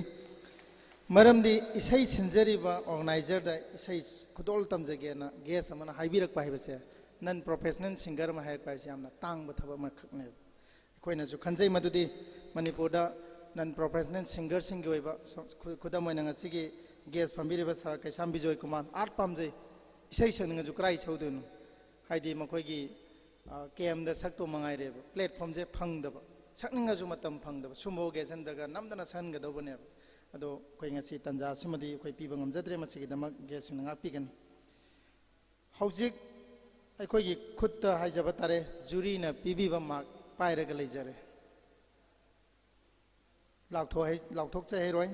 ꯃꯔꯝꯗꯤ ꯏꯁꯩ ꯁꯤꯟꯖꯔꯤꯕ organizerꯗ ꯏꯁꯩ ꯈꯨꯗꯣꯜ ꯇꯝꯖꯒꯦꯅ guest ꯑꯃꯅ ꯍꯥꯏꯕꯤꯔꯛꯄ ꯍꯥꯏꯕꯁꯦ, non professional singer ꯑꯃ ꯍꯥꯏꯔꯛꯄ ꯍꯥꯏꯁꯦ ꯌꯥꯝꯅ ꯇꯥꯡꯕ ꯊꯕꯛ ꯑꯃꯈꯛꯅꯦꯕ꯫ ꯑꯩꯈꯣꯏꯅꯁꯨ ꯈꯟꯖꯩ ꯃꯗꯨꯗꯤ ꯃꯅꯤꯄꯨꯔꯗ non professional singerꯁꯤꯡꯒꯤ ꯑꯣꯏꯕ, ꯈꯨ-, ꯈꯨꯗꯝ ꯑꯣꯏꯅ ꯉꯁꯤꯒꯤ guest ꯐꯝꯕꯤꯔꯤꯕ sir ꯀꯩꯁꯥꯝ ꯕꯤꯖꯣꯏ ꯀꯨꯃꯥꯔ, art ꯄꯥꯝꯖꯩ, ꯏꯁꯩ ꯁꯛꯅꯤꯡꯉꯁꯨ ꯀꯗꯥꯏ ꯁꯛꯎꯗꯣꯏꯅꯣ? ꯍꯥꯏꯗꯤ ꯃꯈꯣꯏꯒꯤ, ꯑ, campꯗ ꯁꯛꯇꯧ ꯃꯉꯥꯏꯔꯦꯕ, platformꯁꯦ ꯐꯪꯗꯕ, ꯁꯛꯅꯤꯡꯉꯁꯨ ꯃꯇꯝ ꯐꯪꯗꯕ, ꯁꯨꯝꯕ occasionꯗꯒ ꯅꯝꯗꯅ ꯁꯛꯍꯟꯒꯗꯧꯕꯅꯦꯕ꯫ ꯑꯗꯣ ꯑꯩꯈꯣꯏ ꯉꯁꯤ ꯇꯥꯟꯖꯥꯁꯤꯃꯗꯤ ꯑꯩꯈꯣꯏ ꯄꯤꯕ ꯉꯝꯖꯗ꯭ꯔꯦ, ꯃꯁꯤꯒꯤꯗꯃꯛ guestꯁꯤꯡꯅ ꯉꯥꯛꯄꯤꯒꯅꯤ꯫ ꯍꯧꯖꯤꯛ ꯑꯩꯈꯣꯏꯒꯤ ꯈꯨꯠꯇ ꯍꯥꯏꯖꯕ ꯇꯥꯔꯦ, juryꯅ ꯄꯤꯕꯤꯕ mark ꯄꯥꯏꯔꯒ ꯂꯩꯖꯔꯦ꯫ ꯂꯥꯎꯊꯣꯛꯍꯩ-, ꯂꯥꯎꯊꯣꯛꯆꯍꯩꯔꯣꯏ꯫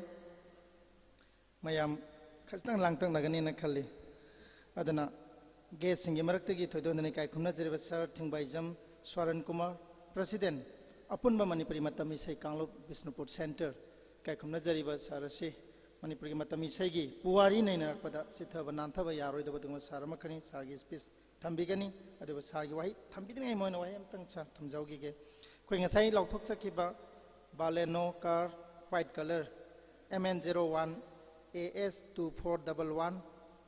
ꯃꯌꯥꯝ ꯈꯖꯤꯛꯇꯪ ꯂꯥꯡꯇꯛꯅꯒꯅꯤꯅ ꯈꯜꯂꯤ꯫ ꯑꯗꯨꯅ guestꯁꯤꯡꯒꯤ ꯃꯔꯛꯇꯒꯤ ꯊꯣꯏꯗꯣꯛ ꯍꯦꯟꯗꯣꯛꯅ ꯏꯀꯥꯏ ꯈꯨꯝꯅꯖꯔꯤꯕ sir ꯊꯤꯡꯕꯥꯏꯖꯝ ꯁ꯭ꯋꯥꯔꯟ ꯀꯨꯃꯥꯔ, president, ꯑꯄꯨꯟꯕ ꯃꯅꯤꯄꯨꯔꯤ ꯃꯇꯝ ꯏꯁꯩ ꯀꯥꯡꯂꯨꯞ ꯕꯤꯁꯅꯨꯄꯨꯔ centre, ꯏꯀꯥꯏ ꯈꯨꯝꯅꯖꯔꯤꯕ sir ꯑꯁꯤ ꯃꯅꯤꯄꯨꯔꯒꯤ ꯃꯇꯝ ꯏꯁꯩꯒꯤ ꯄꯨꯋꯥꯔꯤ ꯅꯩꯅꯔꯛꯄꯗ ꯆꯤꯊꯕ ꯅꯥꯟꯊꯕ ꯌꯥꯔꯣꯏꯗꯕ ꯑꯗꯨꯒꯨꯝꯕ sir ꯑꯃꯈꯛꯅꯤ꯫ Sirꯒꯤ speech ꯊꯝꯕꯤꯒꯅꯤ꯫ ꯑꯗꯨꯕꯨ sirꯒꯤ ꯋꯥꯍꯩ ꯊꯝꯕꯤꯗ꯭ꯔꯤꯉꯩ ꯃꯣꯏꯅ ꯋꯥꯍꯩ ꯑꯃꯇꯪ sir ꯊꯝꯖꯍꯧꯈꯤꯒꯦ꯫ ꯑꯩꯈꯣꯏ ꯉꯁꯥꯏ ꯂꯥꯎꯊꯣꯛꯆꯈꯤꯕ Baleno car, white colour, M N zero one A S two four double one,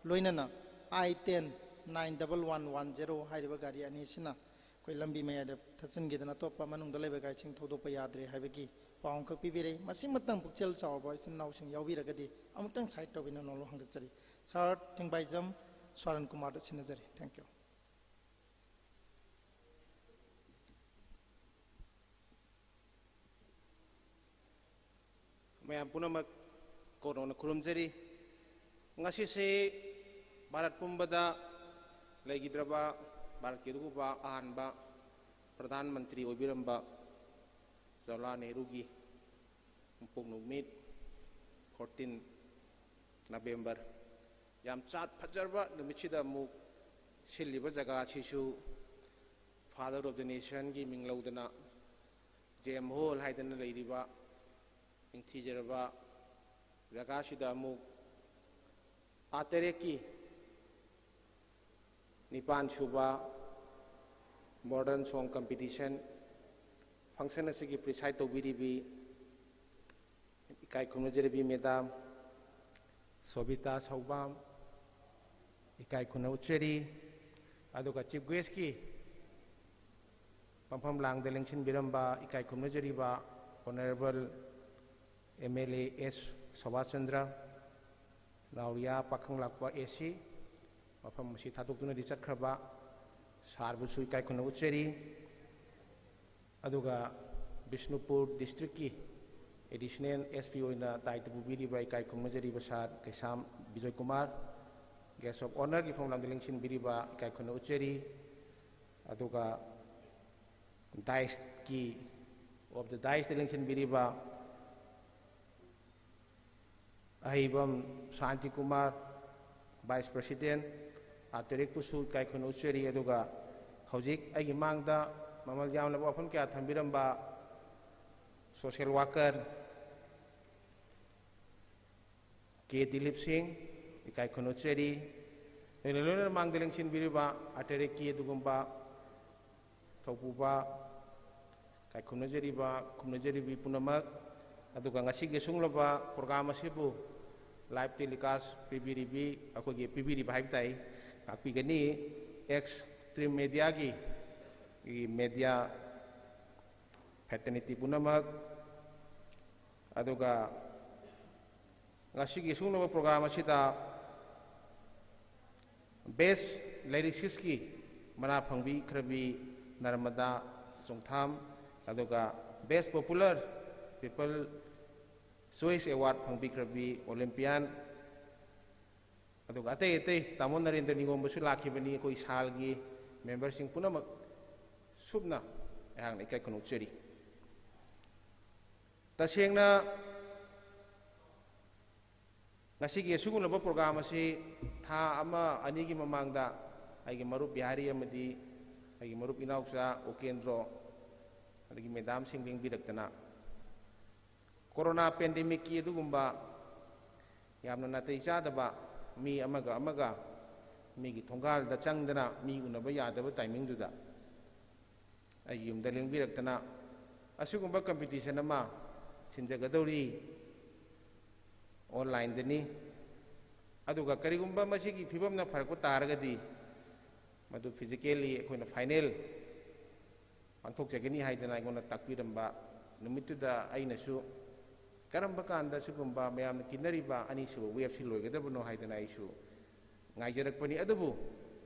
ꯂꯣꯏꯅꯅ I ten nine double one one zero ꯍꯥꯏꯔꯤꯕ ꯒꯥꯔꯤ ꯑꯅꯤꯁꯤꯅ ꯑꯩꯈꯣꯏ ꯂꯝꯕꯤ ꯃꯌꯥꯏꯗ ꯊꯠꯆꯤꯟꯈꯤꯗꯅ ꯑꯇꯣꯞꯄ ꯃꯅꯨꯡꯗ ꯂꯩꯕ ꯒꯥꯔꯤꯁꯤꯡ ꯊꯧꯗꯣꯛꯄ ꯌꯥꯗ꯭ꯔꯦ ꯍꯥꯏꯕꯒꯤ ꯄꯥꯎ ꯑꯃꯈꯛ ꯄꯤꯕꯤꯔꯛꯏ꯫ ꯃꯁꯤꯃꯛꯇꯪ ꯄꯨꯛꯆꯦꯜ ꯆꯥꯎꯕ ꯏꯆꯤꯟ ꯏꯅꯥꯎꯁꯤꯡ ꯌꯥꯎꯕꯤꯔꯒꯗꯤ ꯑꯃꯨꯛꯇꯪ side ꯇꯧꯕꯤꯅ ꯅꯣꯂꯨꯛ ꯍꯪꯒꯠꯆꯔꯤ꯫ Sir ꯊꯤꯡꯕꯥꯏꯖꯝ ꯁ꯭ꯋꯥꯔꯟ ꯀꯨꯃꯥꯔꯗ ꯁꯤꯟꯅꯖꯔꯤ꯫ Thank you꯫ ꯃꯌꯥꯝ ꯄꯨꯝꯅꯃꯛ ꯀꯣꯔꯣꯅ ꯈꯨꯔꯨꯝꯖꯔꯤ꯫ ꯉꯁꯤꯁꯤ ꯚꯥꯔꯠ ꯄꯨꯝꯕꯗ ꯂꯩꯈꯤꯗ꯭ꯔꯕ ꯚꯥꯔꯠꯀꯤ ꯑꯗꯨꯒꯨꯝꯕ ꯑꯍꯥꯟꯕ ꯄ꯭ꯔꯙꯥꯟ ꯃꯟꯇ꯭ꯔꯤ ꯑꯣꯏꯕꯤꯔꯝꯕ ꯖꯋꯥꯍꯔꯂꯥꯜ ꯅꯦꯍꯔꯨꯒꯤ ꯃꯄꯣꯛ ꯅꯨꯃꯤꯠ, fourteen ꯅꯕꯦꯝꯕꯔ꯫ ꯌꯥꯝ ꯆꯥꯠ ꯐꯖꯔꯕ ꯅꯨꯃꯤꯠꯁꯤꯗ ꯑꯃꯨꯛ ꯁꯤꯜꯂꯤꯕ ꯖꯒꯥ ꯑꯁꯤꯁꯨ Father of the Nationꯒꯤ ꯃꯤꯡ ꯂꯧꯗꯅ J M Hall ꯍꯥꯏꯗꯅ ꯂꯩꯔꯤꯕ ꯅꯤꯡꯊꯤꯖꯔꯕ ꯖꯒꯥꯁꯤꯗ ꯑꯃꯨꯛ ꯑꯥ ꯇꯔꯦꯠꯀꯤ ꯅꯤꯄꯥꯟ ꯁꯨꯕ Modern Song Competition function ꯑꯁꯤꯒꯤ preside ꯇꯧꯕꯤꯔꯤꯕꯤ ꯏꯀꯥꯏ ꯈꯨꯝꯅꯖꯔꯕꯤ Madam ꯁꯣꯕꯤꯇꯥ ꯁꯧꯕꯥꯝ ꯏꯀꯥꯏ ꯈꯨꯝꯅ ꯎꯠꯆꯔꯤ꯫ ꯑꯗꯨꯒ chief guestꯀꯤ ꯃꯐꯝ ꯂꯥꯡꯗ ꯂꯦꯡꯁꯤꯟꯕꯤꯔꯝꯕ ꯏꯀꯥꯏ ꯈꯨꯝꯅꯖꯔꯤꯕ Honourable M L A S ꯁꯣꯕꯥꯁ Chandra, ꯅꯥꯎꯔꯤꯌꯥ ꯄꯥꯈꯪ ꯂꯥꯛꯄ A C, ꯃꯐꯝ ꯑꯁꯤ ꯊꯥꯗꯣꯛꯇꯨꯅꯗꯤ ꯆꯠꯈ꯭ꯔꯕ sirꯕꯨꯁꯨ ꯏꯀꯥꯏ ꯈꯨꯝꯅ ꯎꯠꯆꯔꯤ꯫ ꯑꯗꯨꯒ ꯕꯤꯁꯅꯨꯄꯨꯔ districtꯀꯤ additional S P ꯑꯣꯏꯅ ꯗꯥꯏꯇ ꯄꯨꯕꯤꯔꯤꯕ ꯏꯀꯥꯏ ꯈꯨꯝꯅꯖꯔꯤꯕ sir Keisham Bijoy Kumar, guest of honourꯒꯤ ꯐꯝꯂꯥꯡꯗ ꯂꯦꯡꯁꯤꯟꯕꯤꯔꯤꯕ ꯏꯀꯥꯏ ꯈꯨꯝꯅ ꯎꯠꯆꯔꯤ꯫ ꯑꯗꯨꯒ daisꯀꯤ, of the daisꯇ ꯂꯦꯡꯁꯤꯟꯕꯤꯔꯤꯕ Aheibam Shanti Kumar, vice president, ꯑꯥ ꯇꯔꯦꯠꯄꯨꯁꯨ ꯏꯀꯥꯏ ꯈꯨꯝꯅ ꯎꯠꯆꯔꯤ꯫ ꯑꯗꯨꯒ ꯍꯧꯖꯤꯛ ꯑꯩꯒꯤ ꯃꯥꯡꯗ ꯃꯃꯜ ꯌꯥꯝꯂꯕ ꯋꯥꯐꯝ ꯀꯌꯥ ꯊꯝꯕꯤꯔꯝꯕ social worker ꯀꯦ ꯗꯤꯂꯤꯞ ꯁꯤꯡ, ꯏꯀꯥꯏ ꯈꯨꯝꯅ ꯎꯠꯆꯔꯤ꯫ ꯂꯣꯏꯅ ꯂꯣꯏꯅꯅ ꯃꯥꯡꯗ ꯂꯦꯡꯁꯤꯟꯕꯤꯔꯤꯕ ꯑꯥ ꯇꯔꯦꯠꯀꯤ ꯑꯗꯨꯒꯨꯝꯕ ꯊꯧꯄꯨꯕ, ꯏꯀꯥꯏ ꯈꯨꯝꯅꯖꯔꯤꯕ, ꯈꯨꯝꯅꯖꯔꯤꯕꯤ ꯄꯨꯝꯅꯃꯛ, ꯑꯗꯨꯒ ꯉꯁꯤꯒꯤ ꯑꯁꯨꯡꯂꯕ program ꯑꯁꯤꯕꯨ live telecast ꯄꯤꯕꯤꯔꯤꯕꯤ, ꯑꯩꯈꯣꯏꯒꯤ ꯄꯤꯕꯤꯔꯤꯕ ꯍꯥꯏꯕ ꯇꯥꯏ, ꯉꯥꯛꯄꯤꯒꯅꯤ X Stream Mediaꯒꯤ media fraternity ꯄꯨꯝꯅꯃꯛ, ꯑꯗꯨꯒ ꯉꯁꯤꯒꯤ ꯑꯁꯨꯡꯂꯕ program ꯑꯁꯤꯗ best lyricistꯀꯤ ꯃꯅꯥ ꯐꯪꯕꯤꯈ꯭ꯔꯕꯤ ꯅꯔꯃꯗꯥ ꯆꯣꯡꯊꯥꯝ, ꯑꯗꯨꯒ best popular people choice award ꯐꯪꯕꯤꯈ꯭ꯔꯕꯤ Olympian, ꯑꯗꯨꯒ ꯑꯇꯩ ꯑꯇꯩ ꯇꯥꯃꯣ ꯅꯔꯦꯟꯗ꯭ꯔ ꯅꯤꯉꯣꯝꯕꯁꯨ ꯂꯥꯛꯈꯤꯕꯅꯤ, ꯑꯩꯈꯣꯏ ꯁꯥꯜꯒꯤ memberꯁꯤꯡ ꯄꯨꯝꯅꯃꯛ ꯁꯨꯞꯅ ꯑꯩꯍꯥꯛꯅ ꯏꯀꯥꯏ ꯈꯨꯝꯅꯧꯖꯔꯤ꯫ ꯇꯁꯦꯡꯅ ꯉꯁꯤꯒꯤ ꯑꯁꯤꯒꯨꯝꯂꯕ ꯄ꯭ꯔꯣꯒ꯭ꯔꯥꯝ ꯑꯁꯤ ꯊꯥ ꯑꯃ ꯑꯅꯤꯒꯤ ꯃꯃꯥꯡꯗ ꯑꯩꯒꯤ ꯃꯔꯨꯞ ꯕꯤꯍꯥꯔꯤ ꯑꯃꯗꯤ ꯑꯩꯒꯤ ꯃꯔꯨꯞ ꯏꯅꯥꯎꯆꯥ ꯎꯀꯦꯟꯗ꯭ꯔꯣ ꯑꯗꯒꯤ ꯃꯦꯗꯥꯝꯁꯤꯡ ꯂꯦꯡꯕꯤꯔꯛꯇꯅ ꯀꯣꯔꯣꯅꯥ ꯄꯦꯟꯗꯦꯃꯤꯛꯀꯤ ꯑꯗꯨꯒꯨꯝꯕ ꯌꯥꯝꯅ ꯅꯥꯇꯩ ꯆꯥꯗꯕ, ꯃꯤ ꯑꯃꯒ ꯑꯃꯒ ꯃꯤꯒꯤ ꯊꯣꯡꯒꯥꯜꯗ ꯆꯪꯗꯅ ꯃꯤ ꯎꯅꯕ ꯌꯥꯗꯕ ꯇꯥꯏꯃꯤꯡꯗꯨꯗ ꯑꯩꯒꯤ ꯌꯨꯝꯗ ꯂꯦꯡꯕꯤꯔꯛꯇꯅ ꯑꯁꯤꯒꯨꯝꯕ ꯀꯝꯄꯤꯇꯤꯁꯟ ꯑꯃ ꯁꯤꯟꯖꯒꯗꯧꯔꯤ, ꯑꯣꯟꯂꯥꯏꯟꯗꯅꯤ꯫ ꯑꯗꯨꯒ ꯀꯔꯤꯒꯨꯝꯕ ꯃꯁꯤꯒꯤ ꯐꯤꯕꯝꯅ ꯐꯔꯛꯄ ꯇꯥꯔꯒꯗꯤ ꯃꯗꯨ ꯐꯤꯖꯤꯀꯦꯜꯂꯤ ꯑꯩꯈꯣꯏꯅ ꯐꯥꯏꯅꯦꯜ ꯄꯥꯡꯊꯣꯛꯆꯒꯅꯤ ꯍꯥꯏꯗꯅ ꯑꯩꯉꯣꯟꯗ ꯇꯥꯛꯄꯤꯔꯝꯕ ꯅꯨꯃꯤꯠꯇꯨꯗ ꯑꯩꯅꯁꯨ ꯀꯔꯝꯕ ꯀꯥꯟꯗ ꯁꯤꯒꯨꯝꯕ ꯃꯌꯥꯝꯅ ꯀꯤꯅꯔꯤꯕ ꯑꯅꯤꯁꯨꯕ ꯋꯦꯕꯁꯤ ꯂꯣꯏꯒꯗꯕꯅꯣ ꯍꯥꯏꯗꯅ ꯑꯩꯁꯨ ꯉꯥꯏꯖꯔꯛꯄꯅꯤ꯫ ꯑꯗꯨꯕꯨ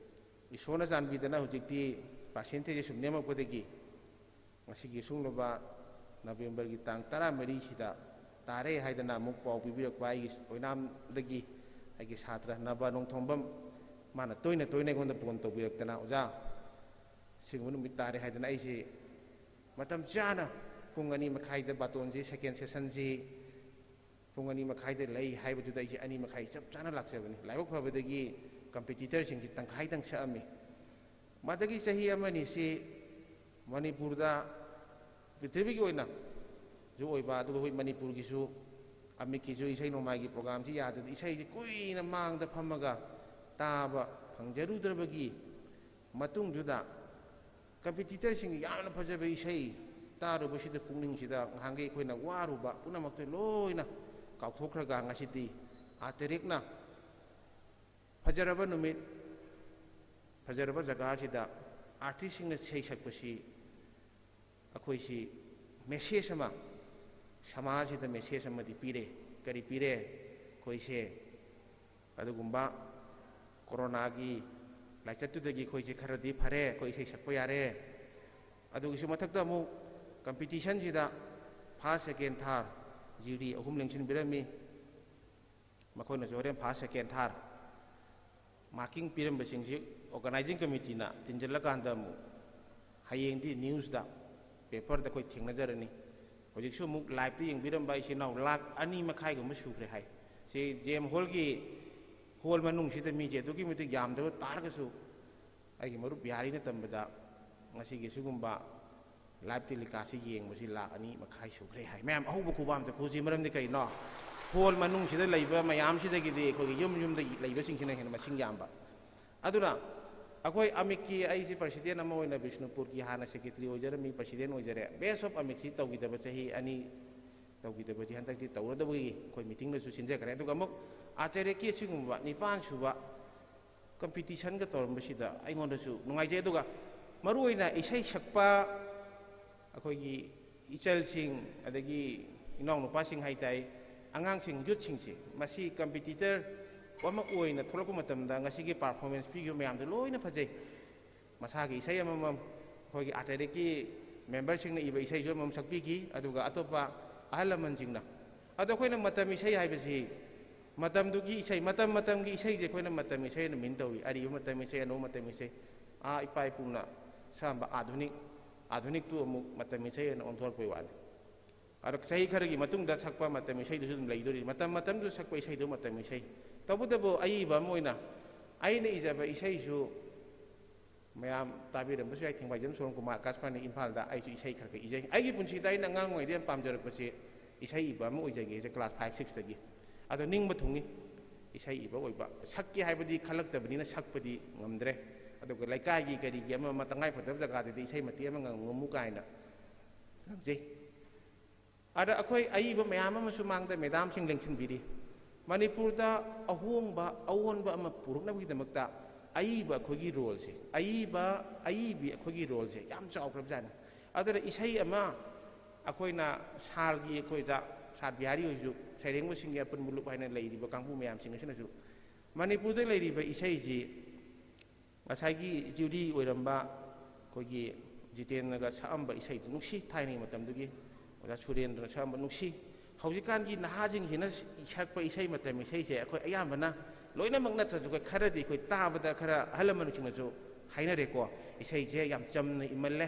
ꯏꯁꯣꯔꯅ ꯆꯥꯟꯕꯤꯗꯅ ꯍꯧꯖꯤꯛꯇꯤ ꯄꯥꯔꯁꯦꯟꯇꯦꯖ ꯁꯨꯝ ꯅꯦꯝꯃꯛꯄꯗꯒꯤ ꯉꯁꯤꯒꯤ ꯁꯨꯡꯂꯕ ꯅꯕꯦꯝꯕꯔꯒꯤ ꯇꯥꯡ ꯇꯔꯥꯃꯔꯤꯁꯤꯗ ꯇꯥꯔꯦ ꯍꯥꯏꯗꯅ ꯑꯃꯨꯛ ꯄꯥꯎ ꯄꯤꯕꯤꯔꯛꯄ ꯑꯩꯒꯤ ꯑꯣꯏꯅꯥꯝꯗꯒꯤ ꯑꯩꯒꯤ ꯁꯥꯇ꯭ꯔ ꯅꯕ ꯅꯣꯡꯊꯣꯝꯕꯝ, ꯃꯥꯅ ꯇꯣꯏꯅ ꯇꯣꯏꯅ ꯑꯩꯉꯣꯟꯗ ꯐꯣꯟ ꯇꯧꯕꯤꯔꯛꯇꯅ, "ꯑꯣꯖꯥ, ꯁꯤꯒꯨꯝꯕ ꯅꯨꯃꯤꯠ ꯇꯥꯔꯦ" ꯍꯥꯏꯗꯅ ꯑꯩꯁꯦ ꯃꯇꯝ ꯆꯥꯅ ꯄꯨꯡ ꯑꯅꯤ ꯃꯈꯥꯏꯗ ꯕꯥꯇꯣꯟꯁꯤ, ꯁꯦꯀꯦꯟ ꯁꯦꯁꯟꯁꯤ ꯄꯨꯡ ꯑꯅꯤ ꯃꯈꯥꯏꯗ ꯂꯩ ꯍꯥꯏꯕꯗꯨꯗ ꯑꯩꯁꯦ ꯑꯅꯤ ꯃꯈꯥꯏ ꯆꯞ ꯆꯥꯅ ꯂꯥꯛꯆꯕꯅꯤ꯫ ꯂꯥꯏꯕꯛ ꯐꯕꯗꯒꯤ ꯀꯝꯄꯤꯇꯤꯇꯔꯁꯤꯡꯁꯤ ꯇꯪꯈꯥꯏꯗꯪ ꯁꯛꯑꯝꯃꯤ꯫ ꯃꯗꯒꯤ ꯆꯍꯤ ꯑꯃꯅꯤꯁꯤ ꯃꯅꯤꯄꯨꯔꯗ ꯄ꯭ꯔꯤꯊꯤꯕꯤꯒꯤ ꯑꯣꯏꯅꯁꯨ ꯑꯣꯏꯕ, ꯑꯗꯨꯒ ꯑꯩꯈꯣꯏ ꯃꯅꯤꯄꯨꯔꯒꯤꯁꯨ ꯑꯃꯤꯠꯀꯤꯁꯨ ꯏꯁꯩ ꯅꯣꯡꯃꯥꯏꯒꯤ ꯄ꯭ꯔꯣꯒꯥꯝꯁꯤ ꯌꯥꯗꯗꯅ ꯏꯁꯩꯁꯤ ꯀꯨꯏꯅ ꯃꯥꯡꯗ ꯐꯝꯃꯒ ꯇꯥꯕ ꯐꯪꯖꯔꯨꯗ꯭ꯔꯕꯒꯤ ꯃꯇꯨꯡꯗꯨꯗ ꯀꯝꯄꯤꯇꯤꯇꯔꯁꯤꯡꯒꯤ ꯌꯥꯝꯅ ꯐꯖꯕ ꯏꯁꯩ ꯇꯥꯔꯨꯕꯁꯤꯗ ꯄꯨꯛꯅꯤꯡꯁꯤꯗ ꯉꯍꯥꯟꯈꯩ ꯑꯩꯈꯣꯏꯅ ꯋꯥꯔꯨꯕ ꯄꯨꯝꯅꯃꯛꯇꯨ ꯂꯣꯏꯅ ꯀꯥꯎꯊꯣꯛꯈ꯭ꯔꯒ ꯉꯁꯤꯗꯤ ꯑꯥꯔꯇꯔꯦꯛꯅ ꯐꯖꯔꯕ ꯅꯨꯃꯤꯠ, ꯐꯖꯔꯕ ꯖꯒꯥꯁꯤꯗ ꯑꯥꯔꯇꯤꯁꯁꯤꯡꯅ ꯏꯁꯩ ꯁꯛꯄꯁꯤ ꯑꯩꯈꯣꯏꯁꯤ ꯃꯦꯁꯦꯖ ꯑꯃ, ꯁꯃꯥꯖꯁꯤꯗ ꯃꯦꯁꯦꯖ ꯑꯃꯗꯤ ꯄꯤꯔꯦ꯫ ꯀꯔꯤ ꯄꯤꯔꯦ? ꯑꯩꯈꯣꯏꯁꯦ ꯑꯗꯨꯒꯨꯝꯕ ꯀꯣꯔꯣꯅꯥꯒꯤ ꯂꯥꯏꯆꯠꯇꯨꯗꯒꯤ ꯑꯩꯈꯣꯏꯁꯦ ꯈꯔꯗꯤ ꯐꯔꯦ, ꯑꯩꯈꯣꯏ ꯏꯁꯩ ꯁꯛꯄ ꯌꯥꯔꯦ꯫ ꯑꯗꯨꯒꯤꯁꯨ ꯃꯊꯛꯇ ꯑꯃꯨꯛ ꯀꯝꯄꯤꯇꯤꯁꯟꯁꯤꯗ ꯐꯥꯔꯁ, ꯁꯦꯀꯦꯟ, ꯊꯥꯔ ꯖꯨꯔꯤ ꯑꯍꯨꯝ ꯂꯦꯡꯁꯤꯟꯕꯤꯔꯝꯃꯤ꯫ ꯃꯈꯣꯏꯅꯁꯨ ꯍꯣꯔꯦꯟ ꯐꯥꯔꯁ, ꯁꯦꯀꯦꯟ, ꯊꯥꯔ ꯃꯥꯔꯀꯤꯡ ꯄꯤꯔꯝꯕꯁꯤꯡꯁꯤ ꯑꯣꯔꯒꯅꯥꯏꯖꯤꯡ ꯀꯃꯤꯇꯤꯅ ꯇꯤꯟꯁꯤꯜꯂꯀꯥꯟꯗ ꯑꯃꯨꯛ ꯍꯌꯦꯡꯗꯤ ꯅ꯭ꯌꯨꯁꯇ, ꯄꯦꯄꯔꯗ ꯑꯩꯈꯣꯏ ꯊꯦꯡꯅꯖꯔꯅꯤ꯫ ꯍꯧꯖꯤꯛꯁꯨ ꯑꯃꯨꯛ ꯂꯥꯏꯞꯇ ꯌꯦꯡꯕꯤꯔꯝꯕ ꯏꯆꯤꯟ ꯏꯅꯥꯎ ꯂꯥꯈ ꯑꯅꯤ ꯃꯈꯥꯏꯒꯨꯝꯕ ꯁꯨꯈ꯭ꯔꯦ ꯍꯥꯏ꯫ ꯁꯤ ꯖꯦꯝ ꯍꯣꯜꯒꯤ ꯍꯣꯜ ꯃꯅꯨꯡꯁꯤꯗ ꯃꯤꯁꯦ ꯑꯗꯨꯛꯀꯤ ꯃꯇꯤꯛ ꯌꯥꯝꯗꯕ ꯇꯥꯔꯒꯁꯨ, ꯑꯩꯒꯤ ꯃꯔꯨꯞ ꯕꯤꯍꯥꯔꯤꯅ ꯇꯝꯕꯗ ꯉꯁꯤꯒꯤ ꯁꯤꯒꯨꯝꯕ ꯂꯥꯏꯚ ꯇꯦꯂꯤꯀꯥꯁꯁꯤ ꯌꯦꯡꯕꯁꯤ ꯂꯥꯈ ꯑꯅꯤ ꯃꯈꯥꯏ ꯁꯨꯈ꯭ꯔꯦ ꯍꯥꯏ꯫ ꯃꯌꯥꯝ ꯑꯍꯧꯕ ꯈꯨꯕꯥꯝꯇ ꯈꯨꯁꯤ꯫ ꯃꯔꯝꯗꯤ ꯀꯔꯤꯅꯣ? ꯍꯣꯜ ꯃꯅꯨꯡꯁꯤꯗ ꯂꯩꯕ ꯃꯌꯥꯝꯁꯤꯗꯒꯤꯗꯤ ꯑꯩꯈꯣꯏꯒꯤ ꯌꯨꯝ ꯌꯨꯝꯗ ꯂꯩꯕꯁꯤꯡꯁꯤꯅ ꯍꯦꯟꯅ ꯃꯁꯤꯡ ꯌꯥꯝꯕ꯫ ꯑꯗꯨꯅ ꯑꯩꯈꯣꯏ ꯑꯃꯤꯛꯀꯤ, ꯑꯩꯁꯤ ꯄ꯭ꯔꯁꯤꯗꯦꯟ ꯑꯃ ꯑꯣꯏꯅ ꯕꯤꯁꯅꯨꯄꯨꯔꯒꯤ ꯍꯥꯟꯅ ꯁꯦꯀ꯭ꯔꯦꯇꯔꯤ ꯑꯣꯏꯖꯔꯝꯃꯤ, ꯄ꯭ꯔꯁꯤꯗꯦꯟ ꯑꯣꯏꯖꯔꯦ꯫ ꯕꯦꯁ ꯑꯣꯐ ꯑꯃꯤꯛꯁꯤ ꯇꯧꯈꯤꯗꯕ ꯆꯍꯤ ꯑꯅꯤ ꯇꯧꯈꯤꯗꯕꯁꯤ ꯍꯟꯗꯛꯇꯤ ꯇꯧꯔꯗꯕꯒꯤ ꯑꯩꯈꯣꯏ ꯃꯤꯇꯤꯡꯗꯁꯨ ꯁꯤꯟꯖꯈ꯭ꯔꯦ꯫ ꯑꯗꯨꯒ ꯑꯃꯨꯛ ꯑꯥꯆꯥꯔꯌꯒꯤ ꯑꯁꯤꯒꯨꯝꯕ ꯅꯤꯄꯥꯟ ꯁꯨꯕ ꯀꯝꯄꯤꯇꯤꯁꯟꯒ ꯇꯧꯔꯝꯕꯁꯤꯗ ꯑꯩꯉꯣꯟꯗꯁꯨ ꯅꯨꯡꯉꯥꯏꯖꯩ꯫ ꯑꯗꯨꯒ ꯃꯔꯨꯑꯣꯏꯅ ꯏꯁꯩ ꯁꯛꯄ ꯑꯩꯈꯣꯏꯒꯤ ꯏꯆꯜꯁꯤꯡ, ꯑꯗꯒꯤ ꯏꯅꯥꯎꯅꯨꯄꯥꯁꯤꯡ ꯍꯥꯏ ꯇꯥꯏ, ꯑꯉꯥꯡꯁꯤꯡ, ꯌꯨꯠꯁꯤꯡꯁꯦ, ꯃꯁꯤ ꯀꯝꯄꯤꯇꯤꯇꯔ ꯑꯃ ꯑꯣꯏꯅ ꯊꯣꯛꯂꯛꯄ ꯃꯇꯝꯗ ꯉꯁꯤꯒꯤ ꯄꯥꯔꯐꯣꯔꯃꯦꯟꯁ ꯄꯤꯈꯤꯕ ꯃꯌꯥꯝꯗꯣ ꯂꯣꯏꯅ ꯐꯖꯩ꯫ ꯃꯁꯥꯒꯤ ꯏꯁꯩ ꯑꯃꯃꯝ, ꯑꯩꯈꯣꯏꯒꯤ ꯑꯥꯔꯇꯤꯁꯀꯤ ꯃꯦꯝꯕꯔꯁꯤꯡꯅ ꯏꯕ ꯏꯁꯩꯁꯨ ꯑꯃꯃꯝ ꯁꯛꯄꯤꯈꯤ, ꯑꯗꯨꯒ ꯑꯇꯣꯞꯄ ꯑꯍꯜ ꯂꯃꯟꯁꯤꯡꯅ꯫ ꯑꯗꯣ ꯑꯩꯈꯣꯏꯅ ꯃꯇꯝ ꯏꯁꯩ ꯍꯥꯏꯕꯁꯤ, ꯃꯇꯝꯗꯨꯒꯤ ꯏꯁꯩ, ꯃꯇꯝ ꯃꯇꯝꯒꯤ ꯏꯁꯩꯁꯦ ꯑꯩꯈꯣꯏꯅ ꯃꯇꯝ ꯏꯁꯩ ꯑꯅ ꯃꯤꯡ ꯇꯧꯏ꯫ ꯑꯔꯤꯕ ꯃꯇꯝ ꯏꯁꯩ, ꯑꯅꯧꯕ ꯃꯇꯝ ꯏꯁꯩ, ꯑꯥ ꯏꯄꯥ ꯏꯄꯨꯅ ꯁꯛꯑꯝꯕ ꯑꯥꯙꯨꯅꯤꯛ, ꯑꯥꯙꯨꯅꯤꯛꯇꯨ ꯑꯃꯨꯛ ꯃꯇꯝ ꯏꯁꯩ ꯑꯅ ꯑꯣꯟꯊꯣꯔꯛꯄꯩ ꯋꯥꯅꯤ꯫ ꯑꯗꯣ ꯆꯍꯤ ꯈꯔꯒꯤ ꯃꯇꯨꯡꯗ ꯁꯛꯄ ꯃꯇꯝ ꯏꯁꯩꯗꯨꯁꯨ ꯑꯗꯨꯝ ꯂꯩꯗꯣꯔꯤ, ꯃꯇꯝ ꯃꯇꯝꯗꯨꯗ ꯁꯛꯄ ꯏꯁꯩꯗꯨ ꯃꯇꯝ ꯏꯁꯩ꯫ ꯇꯧꯕꯇꯕꯨ ꯑꯏꯕ ꯑꯃ ꯑꯣꯏꯅ ꯑꯩꯅ ꯏꯖꯕ ꯏꯁꯩꯁꯨ ꯃꯌꯥꯝ ꯇꯥꯕꯤꯔꯝꯕꯁꯨ ꯌꯥꯏ꯫ ꯊꯦꯡꯕꯥꯏꯖꯝ ꯁꯣꯔꯣꯝ ꯀꯨꯃꯥꯔ, ꯑꯀꯥꯁꯕꯥꯅꯤ ꯏꯝꯐꯥꯜꯗ꯫ ꯑꯩꯁꯨ ꯏꯁꯩ ꯈꯔ ꯈꯔ ꯏꯖꯩ꯫ ꯑꯩꯒꯤ ꯄꯨꯟꯁꯤꯗ ꯑꯩꯅ ꯑꯉꯥꯡ ꯑꯣꯏꯔꯤꯉꯩꯗ ꯌꯥꯝ ꯄꯥꯝꯖꯔꯛꯄꯁꯦ ꯏꯁꯩ ꯏꯕ ꯑꯃ ꯑꯣꯏꯖꯒꯦꯁꯦ, ꯀ꯭ꯂꯥꯁ ꯐꯥꯏꯚ ꯁꯤꯛꯁꯇꯒꯤ꯫ ꯑꯗꯣ ꯅꯤꯡꯕ ꯊꯨꯡꯉꯤ, ꯏꯁꯩ ꯏꯕ ꯑꯣꯏꯕ꯫ ꯁꯛꯀꯦ ꯍꯥꯏꯕꯗꯤ ꯈꯜꯂꯛꯇꯕꯅꯤꯅ ꯁꯛꯄꯗꯤ ꯉꯝꯗ꯭ꯔꯦ꯫ ꯑꯗꯨꯒ ꯂꯩꯀꯥꯏꯒꯤ ꯀꯔꯤꯒꯤ ꯑꯃ ꯑꯃ ꯇꯉꯥꯏ ꯐꯗꯕ ꯖꯒꯥꯗꯗꯤ ꯏꯁꯩ ꯃꯇꯦꯛ ꯑꯃ ꯉꯪꯉꯝꯃꯨ ꯀꯥꯏꯅ ꯉꯝꯖꯩ꯫ ꯑꯗ ꯑꯩꯈꯣꯏ ꯑꯏꯕ ꯃꯌꯥꯝ ꯑꯃꯁꯨ ꯃꯥꯡꯗ ꯃꯦꯗꯥꯝꯁꯤꯡ ꯂꯦꯡꯁꯤꯟꯕꯤꯔꯤ꯫ ꯃꯅꯤꯄꯨꯔꯗ ꯑꯍꯣꯡꯕ, ꯑꯑꯣꯟꯕ ꯑꯃ ꯄꯨꯔꯛꯅꯕꯒꯤꯗꯃꯛꯇ ꯑꯏꯕ ꯑꯩꯈꯣꯏꯒꯤ ꯔꯣꯜꯁꯦ, ꯑꯏꯕ, ꯑꯏꯕꯤ ꯑꯩꯈꯣꯏꯒꯤ ꯔꯣꯜꯁꯦ ꯌꯥꯝ ꯆꯥꯎꯈ꯭ꯔꯕꯖꯥꯠꯅꯤ꯫ ꯑꯗꯨꯅ ꯏꯁꯩ ꯑꯃ ꯑꯩꯈꯣꯏꯅ ꯁꯥꯔꯒꯤ, ꯑꯩꯈꯣꯏꯗ ꯁꯥꯔ ꯕꯤꯍꯥꯔꯤ ꯍꯣꯏꯁꯨ ꯁꯩꯔꯦꯡꯕꯁꯤꯡꯒꯤ ꯑꯄꯨꯟꯕ ꯂꯨꯞ ꯍꯥꯏꯅ ꯂꯩꯔꯤꯕ ꯀꯥꯡꯕꯨ ꯃꯌꯥꯝꯁꯤꯡ ꯑꯁꯤꯅꯁꯨ ꯃꯅꯤꯄꯨꯔꯗ ꯂꯩꯔꯤꯕ ꯏꯁꯩꯁꯤ ꯉꯁꯥꯏꯒꯤ ꯖ꯭ꯌꯨꯔꯤ ꯑꯣꯏꯔꯝꯕ ꯑꯩꯈꯣꯏꯒꯤ ꯖꯤꯇꯦꯟꯅꯒ ꯁꯛꯑꯝꯕ ꯏꯁꯩꯗꯨ ꯅꯨꯡꯁꯤ, ꯊꯥꯏꯅꯒꯤ ꯃꯇꯝꯗꯨꯒꯤ ꯑꯣꯖꯥ ꯁꯨꯔꯦꯟꯗ꯭ꯔꯅ ꯁꯛꯑꯝꯕ ꯅꯨꯡꯁꯤ꯫ ꯍꯧꯖꯤꯛꯀꯥꯟꯒꯤ ꯅꯍꯥꯁꯤꯡꯁꯤꯅ ꯁꯛꯄ ꯏꯁꯩ, ꯃꯇꯝ ꯏꯁꯩꯁꯦ ꯑꯩꯈꯣꯏ ꯑꯌꯥꯝꯕꯅ, ꯂꯣꯏꯅꯃꯛ ꯅꯠꯇ꯭ꯔꯁꯨ, ꯑꯩꯈꯣꯏ ꯈꯔꯗꯤ, ꯑꯩꯈꯣꯏ ꯇꯥꯕꯗ ꯈꯔ ꯑꯍꯜ ꯂꯃꯟꯁꯤꯡꯅꯁꯨ ꯍꯥꯏꯅꯔꯦꯀꯣ, ꯏꯁꯩꯁꯦ ꯌꯥꯝ ꯆꯝꯅ ꯏꯃꯜꯂꯦ,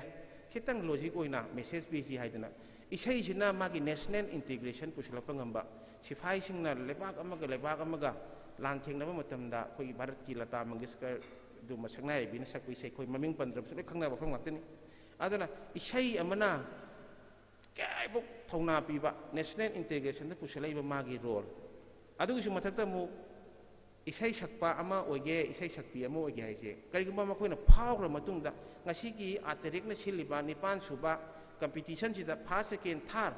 ꯈꯤꯇꯪ ꯂꯣꯖꯤꯛ ꯑꯣꯏꯅ ꯃꯦꯁꯦꯖ ꯄꯤꯁꯤ ꯍꯥꯏꯗꯅ꯫ ꯏꯁꯩꯁꯤꯅ ꯃꯥꯒꯤ national integration ꯄꯨꯁꯤꯜꯂꯛꯄ ꯉꯝꯕ, ꯁꯤꯐꯥꯏꯁꯤꯡꯅ ꯂꯩꯕꯥꯛ ꯑꯃꯒ ꯂꯩꯕꯥꯛ ꯑꯃꯒ ꯂꯥꯟ ꯊꯦꯡꯅꯕ ꯃꯇꯝꯗ ꯑꯩꯈꯣꯏꯒꯤ ꯚꯥꯔꯠꯀꯤ ꯂꯇꯥ ꯃꯪꯒꯦꯁꯀꯔ ꯑꯗꯨꯒꯨꯝꯕ ꯁꯛꯅꯥꯏꯔꯕꯤꯅ ꯁꯛꯄ ꯏꯁꯩ, ꯑꯩꯈꯣꯏ ꯃꯃꯤꯡ ꯄꯟꯗ꯭ꯔꯕꯁꯨ ꯂꯣꯏ ꯈꯪꯅꯕ ꯃꯐꯝ ꯉꯥꯛꯇꯅꯤ꯫ ꯑꯗꯨꯅ ꯏꯁꯩ ꯑꯃꯅ ꯀꯌꯥꯐꯥꯎ ꯊꯧꯅꯥ ꯄꯤꯕ, national integrationꯗ ꯄꯨꯁꯤꯜꯂꯛꯏꯕ ꯃꯥꯒꯤ role, ꯑꯗꯨꯒꯤꯁꯨ ꯃꯊꯛꯇ ꯑꯃꯨꯛ ꯏꯁꯩ ꯁꯛꯄ ꯑꯃ ꯑꯣꯏꯒꯦ, ꯏꯁꯩ ꯁꯛꯄꯤ ꯑꯃ ꯑꯣꯏꯒꯦ ꯍꯥꯏꯁꯦ, ꯀꯔꯤꯒꯨꯝꯕ ꯃꯈꯣꯏꯅ ꯐꯥꯎꯈ꯭ꯔ ꯃꯇꯨꯡꯗ, ꯉꯁꯤꯒꯤ ꯑꯥꯔꯇꯦꯔꯦꯛꯅ ꯁꯤꯜꯂꯤꯕ ꯅꯤꯄꯥꯟ ꯁꯨꯕ competitionꯁꯤꯗ first, second, third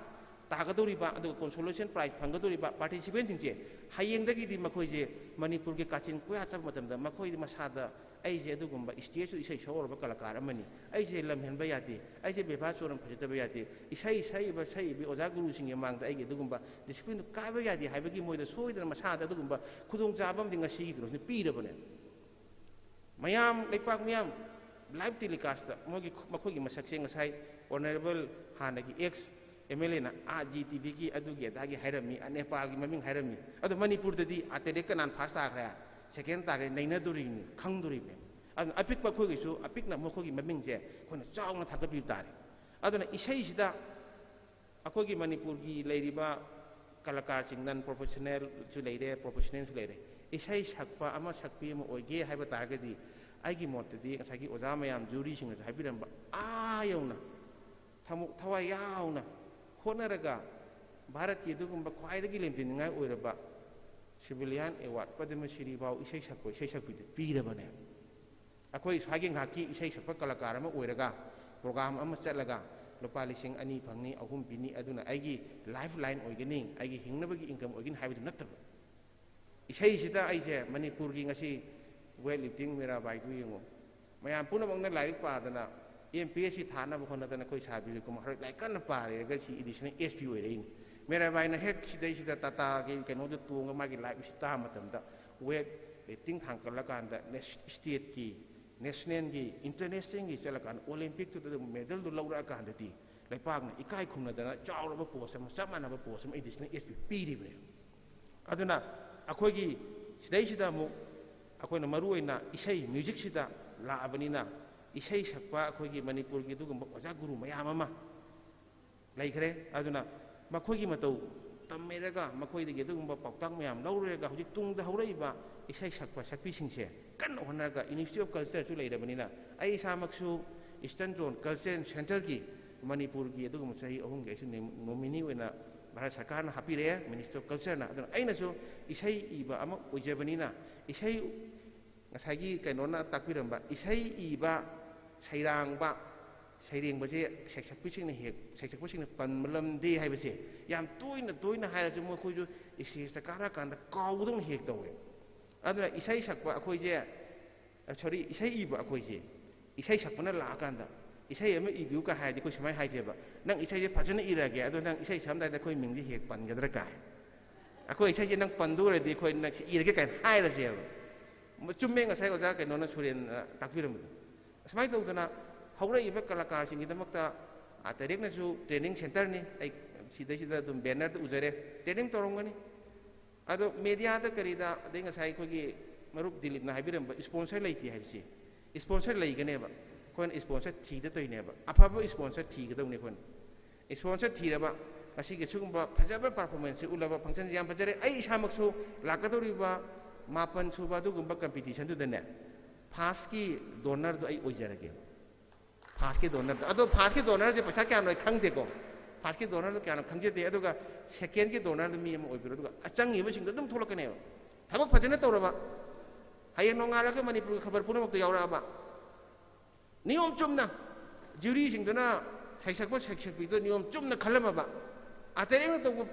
ꯇꯥꯒꯗꯧꯔꯤꯕ, ꯑꯗꯨꯒ consolation prize ꯐꯪꯒꯗꯧꯔꯤꯕ participantꯁꯤꯡꯁꯦ, ꯍꯌꯦꯡꯗꯒꯤꯗꯤ ꯃꯈꯣꯏꯁꯦ ꯃꯅꯤꯄꯨꯔꯒꯤ ꯀꯥꯆꯤꯟ ꯀꯣꯌꯥ ꯆꯠꯄ ꯃꯇꯝꯗ ꯃꯈꯣꯏ ꯃꯁꯥꯗ "ꯑꯩꯁꯦ ꯑꯗꯨꯒꯨꯝꯕ stageꯇ ꯏꯁꯩ ꯁꯛꯑꯣꯔꯕ ꯀꯂꯥꯀꯥꯔ ꯑꯃꯅꯤ, ꯑꯩꯁꯦ ꯂꯝꯍꯦꯟꯕ ꯌꯥꯗꯦ, ꯑꯩꯁꯦ ꯕꯦꯕꯥꯔ ꯆꯣꯔꯝ ꯐꯖꯗꯕ ꯌꯥꯗꯦ, ꯏꯁꯩ ꯁꯛꯏꯕ, ꯁꯛꯏꯕꯤ ꯑꯣꯖꯥ ꯒꯨꯔꯨꯁꯤꯡꯒꯤ ꯃꯥꯡꯗ ꯑꯩꯒꯤ ꯑꯗꯨꯒꯨꯝꯕ disciplineꯗꯨ ꯀꯥꯏꯕ ꯌꯥꯗꯦ" ꯍꯥꯏꯕꯒꯤ ꯃꯣꯏꯗ ꯁꯣꯏꯗꯅ ꯃꯁꯥꯗ ꯑꯗꯨꯒꯨꯝꯕ ꯈꯨꯗꯣꯡꯆꯥꯕ ꯑꯃꯗꯤ ꯉꯁꯤꯒꯤ ꯀꯩꯅꯣꯁꯤꯅ ꯄꯤꯔꯕꯅꯦ꯫ ꯃꯌꯥꯝ, ꯂꯩꯄꯥꯛ ꯃꯤꯌꯥꯝ live telecastꯇ ꯃꯣꯏꯒꯤ, ꯃꯈꯣꯏꯒꯤ ꯃꯁꯛꯁꯦ ꯉꯁꯥꯏ honourable ꯍꯥꯟꯅꯒꯤ ex MLAꯅ ꯑꯥ Zee TVꯒꯤ ꯑꯗꯨꯒꯤ ꯑꯗꯥꯒꯤ ꯍꯥꯏꯔꯝꯃꯤ, ꯑꯥ ꯅꯦꯄꯥꯜꯒꯤ ꯃꯃꯤꯡ ꯍꯥꯏꯔꯝꯃꯤ꯫ ꯑꯗꯣ ꯃꯅꯤꯄꯨꯔꯗꯗꯤ ꯑꯥꯔꯇꯦꯔꯦꯛ ꯀꯅꯥꯅ first ꯇꯥꯈ꯭ꯔꯦ, second ꯇꯥꯈ꯭ꯔꯦ, ꯅꯩꯅꯗꯣꯔꯤꯕꯅꯤ, ꯈꯪꯗꯣꯔꯤꯕꯅꯤ꯫ ꯑꯗꯨꯅ ꯑꯄꯤꯛꯄ ꯑꯩꯈꯣꯏꯒꯤꯁꯨ, ꯑꯄꯤꯛꯅ ꯃꯈꯣꯏꯒꯤ ꯃꯃꯤꯡꯁꯦ ꯑꯩꯈꯣꯏꯅ ꯆꯥꯎꯅ ꯊꯥꯡꯒꯠꯄꯤꯕ ꯇꯥꯔꯦ꯫ ꯑꯗꯨꯅ ꯏꯁꯩꯁꯤꯗ ꯑꯩꯈꯣꯏꯒꯤ ꯃꯅꯤꯄꯨꯔꯒꯤ ꯂꯩꯔꯤꯕ ꯀꯂꯥꯀꯥꯔꯁꯤꯡ, non professionalꯁꯨ ꯂꯩꯔꯦ, professionalꯁꯨ ꯂꯩꯔꯦ, ꯏꯁꯩ ꯁꯛꯄ ꯑꯃ, ꯁꯛꯄꯤ ꯑꯃ ꯑꯣꯏꯒꯦ ꯍꯥꯏꯕ ꯇꯥꯔꯒꯗꯤ, ꯑꯩꯒꯤ ꯃꯣꯠꯇꯗꯤ ꯉꯁꯥꯏꯒꯤ ꯑꯣꯖꯥ ꯃꯌꯥꯝ ꯖꯨꯔꯤꯁꯤꯡꯅꯁꯨ ꯍꯥꯏꯕꯤꯔꯝꯕ, ꯑꯥ ꯌꯧꯅ ꯊꯃꯣ-, ꯊꯋꯥꯏ ꯌꯥꯎꯅ ꯍꯣꯠꯅꯔꯒ ꯚꯥꯔꯠꯀꯤ ꯑꯗꯨꯒꯨꯝꯕ ꯈ꯭ꯋꯥꯏꯗꯒꯤ ꯂꯦꯝꯖꯅꯤꯡꯉꯥꯏ ꯑꯣꯏꯔꯕ civilian award, ꯄꯗꯃ ꯁ꯭ꯔꯤ ꯐꯥꯎ ꯏꯁꯩ ꯁꯛꯄ, ꯏꯁꯩ ꯁꯛꯄꯤꯗ ꯄꯤꯔꯕꯅꯦ꯫ ꯑꯩꯈꯣꯏ ꯏꯁꯥꯒꯤ ꯉꯥꯏꯍꯥꯛꯀꯤ ꯏꯁꯩ ꯁꯛꯄ ꯀꯂꯥꯀꯥꯔ ꯑꯃ ꯑꯣꯏꯔꯒ, program ꯑꯃ ꯆꯠꯂꯒ ꯂꯨꯄꯥ ꯂꯤꯁꯤꯡ ꯑꯅꯤ ꯐꯪꯅꯤ, ꯑꯍꯨꯝ ꯄꯤꯅꯤ, ꯑꯗꯨꯅ ꯑꯩꯒꯤ lifeline ꯑꯣꯏꯒꯅꯤ, ꯑꯩꯒꯤ ꯍꯤꯡꯅꯕꯒꯤ income ꯑꯣꯏꯒꯅꯤ ꯍꯥꯏꯕꯗꯨ ꯅꯠꯇꯕ꯫ ꯏꯁꯩꯁꯤꯗ ꯑꯩꯁꯦ ꯃꯅꯤꯄꯨꯔꯒꯤ ꯉꯁꯤ weight lifting ꯃꯤꯔꯥꯕꯥꯏꯗꯨ ꯌꯦꯡꯉꯨ꯫ ꯃꯌꯥꯝ ꯄꯨꯝꯅꯃꯛꯅ ꯂꯥꯏꯔꯤꯛ ꯄꯥꯗꯅ, MPSC ꯊꯥꯅꯕ ꯍꯣꯠꯅꯗꯅ ꯑꯩꯈꯣꯏ ꯁꯥꯔ ꯕꯤꯖꯣꯏ ꯀꯨꯃꯥꯔ ꯍꯣꯏ ꯂꯥꯏꯔꯤꯛ ꯀꯟꯅ ꯄꯥꯔꯦꯒ ꯁꯤ additional SP ꯑꯣꯏꯔꯛꯏꯅꯤ꯫ ꯃꯤꯔꯥꯕꯥꯏꯅ ꯍꯦꯛ ꯁꯤꯗꯩꯁꯤꯗ ꯇꯥꯇꯥꯒꯤ ꯀꯩꯅꯣꯗ ꯇꯣꯡꯉꯒ ꯃꯥꯒꯤ life ꯁꯤ ꯇꯥꯕ ꯃꯇꯝꯗ weight lifting ꯊꯥꯡꯒꯠꯂꯀꯥꯟꯗ ꯅꯦꯁ-, stateꯀꯤ, nationalꯒꯤ, internationalꯒꯤ ꯆꯠꯂꯀꯥꯟꯗ Olympicꯇꯨꯗ medalꯗꯨ ꯂꯧꯔꯛꯑꯀꯥꯟꯗꯗꯤ ꯂꯩꯄꯥꯛꯅ ꯏꯀꯥꯏ ꯈꯨꯝꯅꯗꯅ ꯆꯥꯎꯔꯕ post ꯑꯃ, ꯆꯞ ꯃꯥꯟꯅꯕ post ꯑꯃ additional SP ꯄꯤꯔꯤꯕꯅꯦ꯫ ꯑꯗꯨꯅ ꯑꯩꯈꯣꯏꯒꯤ ꯁꯤꯗꯩꯁꯤꯗ ꯑꯃꯨꯛ ꯑꯩꯈꯣꯏꯅ ꯃꯔꯨ ꯑꯣꯏꯅ ꯏꯁꯩ musicꯁꯤꯗ ꯂꯥꯛꯑꯕꯅꯤꯅ, ꯏꯁꯩ ꯁꯛꯄ ꯑꯩꯈꯣꯏꯒꯤ ꯃꯅꯤꯄꯨꯔꯒꯤ ꯑꯗꯨꯒꯨꯝꯕ ꯑꯣꯖꯥ ꯒꯨꯔꯨ ꯃꯌꯥꯝ ꯑꯃ ꯂꯩꯈ꯭ꯔꯦ꯫ ꯑꯗꯨꯅ ꯃꯈꯣꯏꯒꯤ ꯃꯇꯧ ꯇꯝꯃꯤꯔꯒ, ꯃꯈꯣꯏꯗꯒꯤ ꯑꯗꯨꯒꯨꯝꯕ ꯄꯥꯎꯇꯥꯛ ꯃꯌꯥꯝ ꯂꯧꯔꯨꯔꯒ, ꯍꯧꯖꯤꯛ ꯇꯨꯡꯗ ꯍꯧꯔꯛꯏꯕ ꯏꯁꯩ ꯁꯛꯄ ꯁꯛꯄꯤꯁꯤꯡꯁꯦ ꯀꯟꯅ ꯍꯣꯠꯅꯔꯒ, University of Cultureꯁꯨ ꯂꯩꯔꯕꯅꯤꯅ, ꯑꯩ ꯏꯁꯥꯃꯛꯁꯨ Eastern Zone Cultural Centreꯒꯤ ꯃꯅꯤꯄꯨꯔꯒꯤ ꯑꯗꯨꯒꯨꯝꯕ ꯆꯍꯤ ꯑꯍꯨꯝꯒꯤ ꯑꯩꯁꯨ ꯅꯣꯃꯤꯅꯤ ꯑꯣꯏꯅ ꯚꯥꯔꯠ ꯁꯔꯀꯥꯔꯅ ꯍꯥꯞꯄꯤꯔꯛꯑꯦ, Ministry of Cultureꯅ꯫ ꯑꯗꯨꯅ ꯑꯩꯅꯁꯨ ꯏꯁꯩ ꯏꯕ ꯑꯃ ꯑꯣꯏꯖꯕꯅꯤꯅ, ꯏꯁꯩ, ꯉꯁꯥꯏꯒꯤ ꯀꯩꯅꯣꯅ ꯇꯥꯛꯄꯤꯔꯝꯕ, ꯏꯁꯩ ꯏꯕ, ꯁꯩꯔꯥꯡꯕ, ꯁꯩꯔꯦꯡꯕꯁꯦ ꯁꯩꯁꯛꯄꯤꯁꯤꯡꯅ ꯍꯦꯛ, ꯁꯩꯁꯛꯄꯁꯤꯡꯅ ꯄꯟꯕ ꯂꯝꯗꯦ ꯍꯥꯏꯕꯁꯦ ꯌꯥꯝ ꯇꯣꯏꯅ ꯇꯣꯏꯅ ꯍꯥꯏꯔꯁꯨ, ꯃꯈꯣꯏꯁꯨ stageꯇ ꯀꯥꯔꯛꯑꯀꯥꯟꯗ ꯀꯥꯎꯕꯗꯧꯅ ꯍꯦꯛ ꯇꯧꯋꯦ꯫ ꯑꯗꯨꯅ ꯏꯁꯩ ꯁꯛꯄ ꯑꯩꯈꯣꯏꯁꯦ, sorry, ꯏꯁꯩ ꯏꯕ ꯑꯩꯈꯣꯏꯁꯦ, ꯏꯁꯩ ꯁꯛꯄꯅ ꯂꯥꯛꯑꯀꯥꯟꯗ, "ꯏꯁꯩ ꯑꯃ ꯏꯕꯤꯌꯨ" ꯀꯥꯏ ꯍꯥꯏꯔꯗꯤ, ꯑꯩꯈꯣꯏ ꯁꯨꯃꯥꯏꯅ ꯍꯥꯏꯁꯦꯕ, "ꯅꯪ ꯏꯁꯩꯁꯦ ꯐꯖꯅ ꯏꯔꯒꯦ, ꯑꯗꯣ ꯅꯪ ꯏꯁꯩ ꯁꯛꯑꯝꯗꯥꯏꯗ ꯑꯩꯈꯣꯏ ꯃꯤꯡꯁꯦ ꯍꯦꯛ ꯄꯟꯒꯗ꯭ꯔꯥ?" ꯀꯥꯏ꯫ ꯑꯩꯈꯣꯏ ꯏꯁꯩꯁꯦ ꯅꯪ ꯄꯟꯗꯣꯔꯗꯤ, ꯑꯩꯈꯣꯏ ꯅꯪ ꯁꯤ ꯏꯔꯒꯦ ꯀꯥꯏꯅ ꯍꯥꯏꯔꯁꯦꯕ꯫ ꯆꯨꯝꯃꯦ, ꯉꯁꯥꯏ ꯑꯣꯖꯥ ꯀꯩꯅꯣꯅ, ꯁꯨꯔꯦꯟꯅ ꯇꯥꯛꯄꯤꯔꯝꯕꯗꯣ꯫ ꯑꯁꯨꯃꯥꯏꯅ ꯇꯧꯗꯅ ꯍꯧꯔꯛꯏꯕ ꯀꯂꯥꯀꯥꯔꯁꯤꯡꯒꯤꯗꯃꯛꯇ, ꯑꯥ, ꯇꯔꯦꯠꯅꯁꯨ training centreꯅꯤ꯫ ꯑꯩ ꯁꯤꯗꯩꯁꯤꯗ ꯑꯗꯨꯝ bannerꯗ ꯎꯖꯔꯦ, training ꯇꯧꯔꯝꯒꯅꯤ꯫ ꯑꯗꯣ mediaꯗ ꯀꯔꯤꯗ, ꯑꯗꯩ ꯉꯁꯥꯏ ꯑꯩꯈꯣꯏꯒꯤ ꯃꯔꯨꯞ ꯗꯤꯂꯤꯞꯅ ꯍꯥꯏꯕꯤꯔꯝꯕ sponsor ꯂꯩꯇꯦ ꯍꯥꯏꯕꯁꯤ, sponsor ꯂꯩꯒꯅꯦꯕ꯫ ꯑꯩꯈꯣꯏꯅ sponsor ꯊꯤꯗ ꯇꯧꯔꯤꯅꯦꯕ꯫ ꯑꯐꯕ sponsor ꯊꯤꯒꯗꯧꯅꯤ ꯑꯩꯈꯣꯏꯅ꯫ Sponsor ꯊꯤꯔꯕ, ꯉꯁꯤꯒꯤ ꯁꯤꯒꯨꯝꯕ ꯐꯖꯕ performanceꯁꯤ ꯎꯠꯂꯕ, functionꯁꯤ ꯌꯥꯝ ꯐꯖꯔꯦ꯫ ꯑꯩ ꯏꯁꯥꯃꯛꯁꯨ ꯂꯥꯛꯀꯗꯧꯔꯤꯕ ꯃꯥꯄꯟ ꯁꯨꯕ ꯑꯗꯨꯒꯨꯝꯕ competitionꯗꯨꯗꯅꯦ, firstꯀꯤ donorꯗꯣ ꯑꯩ ꯑꯣꯏꯖꯔꯒꯦ꯫ Firstꯀꯤ donorꯗꯣ꯫ ꯑꯗꯣ firstꯀꯤ donorꯁꯦ ꯄꯩꯁꯥ ꯀꯌꯥꯅꯣ ꯑꯩ ꯈꯪꯗꯦꯀꯣ꯫ Firstꯀꯤ donorꯗꯣ ꯀꯌꯥꯅꯣ ꯈꯪꯖꯗꯦ꯫ ꯑꯗꯨꯒ secondꯀꯤ donorꯗꯣ ꯃꯤ ꯑꯃ ꯑꯣꯏꯕꯤꯔꯣ꯫ ꯑꯗꯨꯒ ꯆꯪꯉꯤꯕꯁꯤꯡꯗꯣ ꯑꯗꯨꯝ ꯊꯣꯛꯂꯛꯀꯅꯦꯕ꯫ ꯊꯕꯛ ꯐꯖꯅ ꯇꯧꯔꯕ, ꯍꯌꯦꯡ ꯅꯣꯡꯉꯥꯜꯂꯒ ꯃꯅꯤꯄꯨꯔꯒꯤ ꯈꯕꯔ ꯄꯨꯝꯅꯃꯛꯇ ꯌꯥꯎꯔꯛꯑꯕ, ꯅꯤꯌꯣꯝ ꯆꯨꯝꯅ juryꯁꯤꯡꯗꯨꯅ ꯁꯩꯁꯛꯄ ꯁꯩꯁꯛꯄꯤꯗꯣ ꯅꯤꯌꯣꯝ ꯆꯨꯝꯅ ꯈꯜꯂꯝꯃꯕ, ꯑꯇꯩ ꯑꯃ ꯇꯧꯕ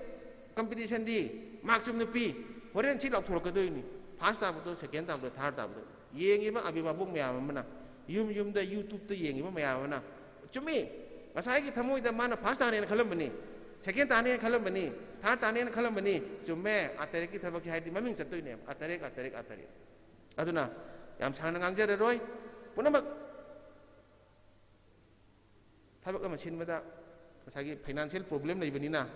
competitionꯗꯤ mark ꯆꯨꯝꯅ ꯄꯤ꯫ ꯍꯣꯔꯦꯟ ꯁꯤ ꯂꯥꯎꯊꯣꯔꯛꯀꯗꯣꯏꯅꯤ, first ꯇꯥꯕꯗꯣ, second ꯇꯥꯕꯗꯣ, third ꯇꯥꯕꯗꯣ꯫ ꯌꯦꯡꯉꯤꯕ ꯑꯕꯤꯚꯥꯕꯣꯛ ꯃꯌꯥꯝ ꯑꯃꯅ, ꯌꯨꯝ ꯌꯨꯝꯗ YouTubeꯇ ꯌꯦꯡꯉꯤꯕ ꯃꯌꯥꯝ ꯑꯃꯅ, ꯆꯨꯝꯃꯤ, ꯉꯁꯥꯏꯒꯤ ꯊꯃꯣꯏꯗ ꯃꯥꯅ first ꯇꯥꯅꯦꯅ ꯈꯜꯂꯝꯕꯅꯤ, second ꯇꯥꯅꯦꯅ ꯈꯜꯂꯝꯕꯅꯤ, third ꯇꯥꯅꯦꯅ ꯈꯜꯂꯝꯕꯅꯤ꯫ ꯆꯨꯝꯃꯦ, ꯑꯇꯔꯦꯛꯀꯤ ꯊꯕꯛꯁꯦ ꯍꯥꯏꯗꯤ ꯃꯃꯤꯡ ꯆꯠꯇꯣꯏꯅꯦꯕ, ꯑꯇꯔꯦꯛ, ꯑꯇꯔꯦꯛ, ꯑꯇꯔꯦꯛ꯫ ꯑꯗꯨꯅ ꯌꯥꯝ ꯁꯥꯡꯅ ꯉꯥꯡꯖꯔꯔꯣꯏ꯫ ꯄꯨꯝꯅꯃꯛ ꯊꯕꯛ ꯑꯃ ꯁꯤꯟꯕꯗ ꯉꯁꯥꯏꯒꯤ financial problem ꯂꯩꯕꯅꯤꯅ,